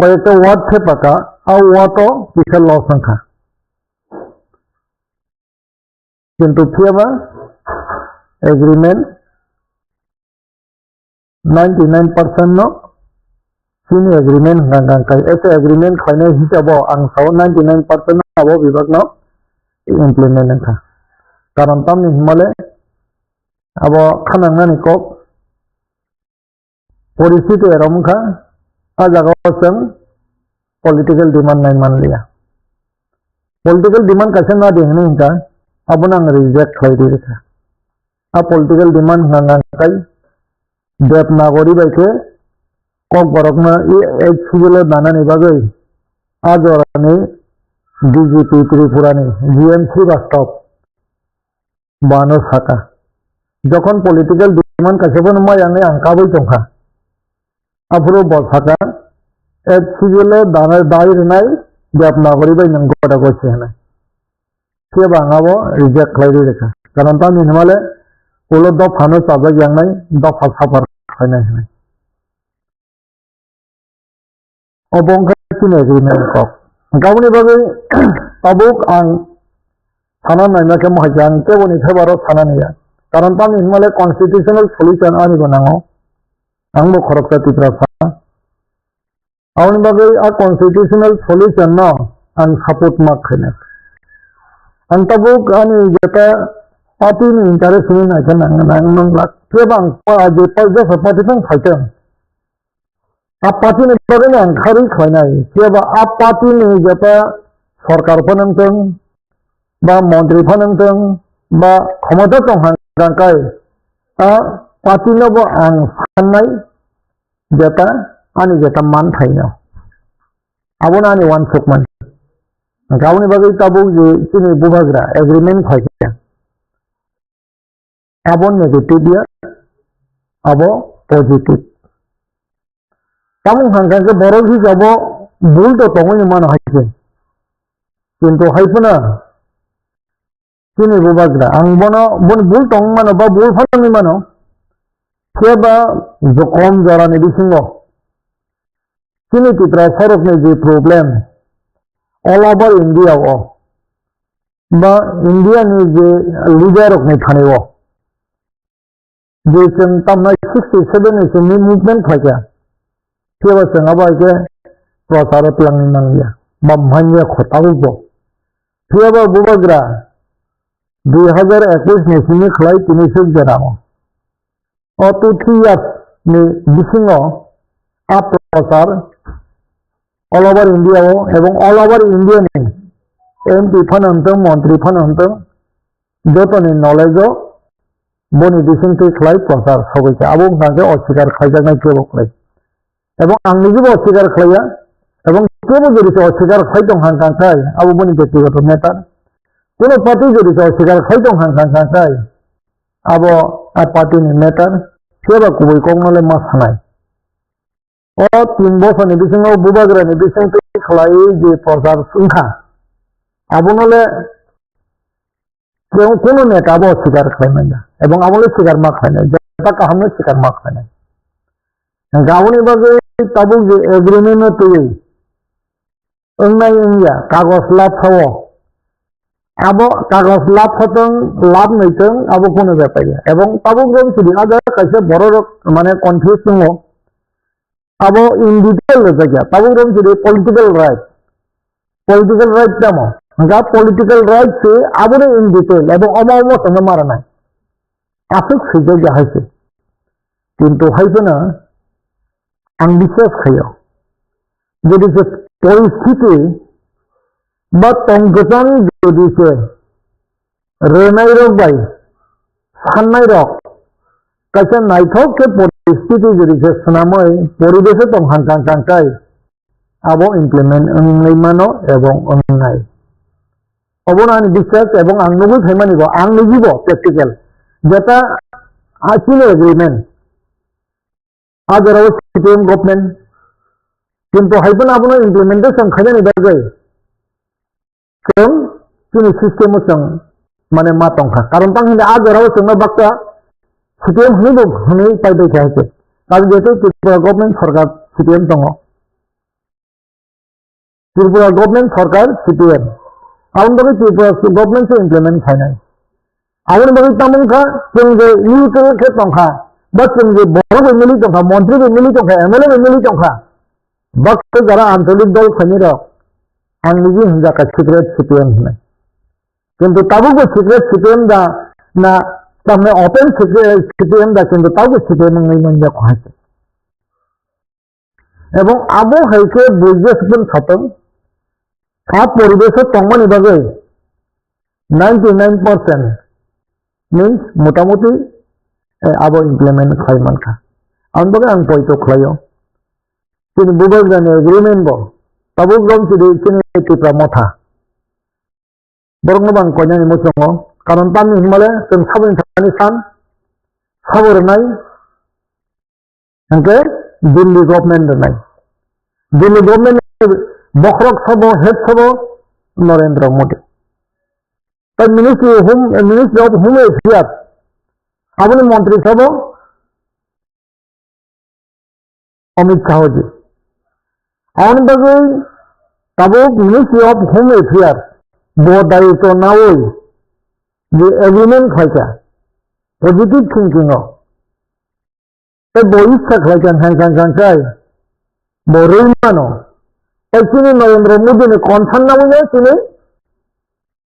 koyekta word thepaka, a word o kisa loss wngkha. Kintu phiyaba agreement ninety nine percent no chini agreement hwnkha hwnkha khe, ese agreement khlainai hisabo ang sao ninety nine percent abo bibak no implement wngkha. Karon tamni hwnmale abo khanangnani kok. Poristiti erom wngkha, a jagao chwng political demand nai manliya. Political demand kaisa nadi hwnwi hwnkha, abono ang reject khlai rwkha. A political demand hwnka hwnkha khe Devanagari bai khe Kokborokno eight schedule o danani bagwi a jorani D G P Tripura ni G M Srivastava bono saka. Jokhon political demand kaisa phano maya wngwi ang kabui tongkha. Aphuru bo saka, eight schedule o dana-, dai rwnai Devanagari bai nwng goda gosi hwnwi. Phiya ba ang abo reject khlai rwi rwkha. Karon tamni hwnmale ulo dophano chajak yangnai, dopha suffer khlainai hwnwi. Obo wngkha chini agreement kok. Hwnkhe aboni bagwi tabuk ang sana naima khe mohai khe ang keboni favour o sana naiya. Karon tamni hwnmale constitutional solution ani bo nango. Ang bo khoroksa Tiprasa. Aboni bagwi a constitutional solution no ang support ma khaina. Ang tabuk ani jeta party ni interest ni naikha nang, nang, nang lak. Phiya ba ang pa-, je pa-, jesa party tong phaitong. A party ni bagwi no ang kharwi khlainai. Phiya ba a party ni jeta sorkar phano wngthong, ba montri phano wngthong, ba khomota tong hang kai, a party no bo ang sannai jeta, ani jeta man phaino. Abono ani uansukmani. Aboni bagwi tabuk je chini bubagra agreement khlaikha. Abo negative ya, abo positive. Tamung hwnkha khe borok hisabo bul to tongwi mano hai khe. Kintu hai phano chini bubagra, ang bono, boni bul tong mano ba bul phano wngwi mano. Phiya ba jokom jorani bisingo chini Tiprasa rokni je problem, all over India o ba India ni je leader rok ni thani o je chwng tamnai sixty seven ni chwngni movement khlaikha, phiya ba chwng abo hai khe prochar o twlangwi manliya ba manya kho tabukbo. Phiya ba bubagra dui hazar ekwis ni simi khlai tini suk jera o. O two three years ni bisingo a prochar all over India o ebong all over India ni M P phano hwntwng, montri phano hwntwng, jotoni knowledge o boni bisingtwi khlai prochar sogwi kha. Abo wngkha khe oswikar khlaijaknai kebo khlai. Ebong ang nijibo oswikar khlaiya, ebong kebo jodi se oswikar khlai tong hang kang khai, abo boni bektigoto matter. Kuno party jodi se oswikar khlai tong hang kang kang khai, abo a party ni matter, phiya ba kubui kok no le ma sanai. O tin bosor ni bisingo bubagra ni bisingtwi khlai je prochar wngkha, abono le Kunu neta abo sikar khlaimanya, ebong abo le sikar ma khlainai, jeta kaham no sikar ma khlainai. Hingkhe aboni bagwi tabuk je agreement no twiwi wngnai wngya, kagos lapha o, abo kagos lapha tong, lap nai tong, abo kunu bepar ya. Ebong tabuk rok sidi ada kaisa borok rok mane confuse tongo, abo in detail rwjakya, tabuk rok sidi political right. Political right tamo? Hingkha political right se abono in detail, abo omo omo songno maranai. Aswk swijak ya hai se. Kintu hai phano ang biswas khaio. Jodi se poristhiti ba tong kwchang jodi se rwnai rok bai sannai rok kaisa naithok khe poristhiti jodi se swnamwi poribesh o tong hang kang kang kai, abo implement wngwi mano ebong wngnai. Obono ani biswas ebong ang nugwi phaimani bo, ang niji bo practical. Jeta a chini agreement, a jorao C P M government, kintu hai phano abono implementation khainani bagwi chwng chini system o chwng mane ma tongkha. Karon tang hwnba a jorao chwngno baksa C P M hwnwi bo hwnwi pai bai kha hai se. Karon jehetu Tripura government sarkar C P M tongo. Tripura government sarkar C P M. Aboni bagwi Tripura government se implement khainai. Aboni bagwi tamo wngkha, chwng je neutral khe tongkha, ba chwng je borok bai mili tongkha, montri bai mili tongkha, M L A bai mili tongkha, baksa jara ancholik dol khainai rok, ang niji hwnjakha secret C P M hwnwi. Kintu tabukbo secret C P M da na, tamni open secret C P M da, kintu tabukbo C P M wngwi manya kho hai se. Ebong abo hai khe buijo sipun satong, a poribesh o tongmani bagwi ninety nine percent means motamuti, eh, abo implement khlai mankha. Aboni bagwi ang poito khlaio. Chini bubagrani agreement bo tabuk romsidi chini Tipra Motha. Borokno bo ang koinani muchungo. Karon tamni hwnmale chwng saboni thani san sabo rwnai, hwnkhe Delhi government rwnai. Delhi government ni bokhorok sabo, head sabo Narendra Modi. Tai Ministry of Home, Ministry of Home Affairs, aboni montri sabo Amit Shah ji. Aboni bagwi tabuk Ministry of Home Affairs bo daitwo nawi je agreement khlaikha positive thinking o. Tei bo issa khlaikha hang kang kang kai bo rwi mano. Tei chini Narendra Modi ni concern nawi no chini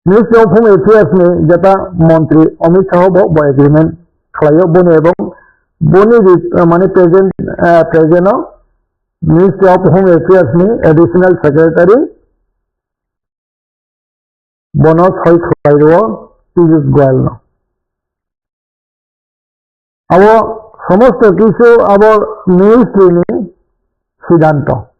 Ministry of Home Affairs ni jeta montri Amit Shah bo, bo agreement khlaio boni ebong boni ri-, mane present, eh, present o Ministry of Home Affairs ni additional secretary bono soi khlai rwo Piyush Goyal no. Abo somosto kisu abo ministry ni siddhanto.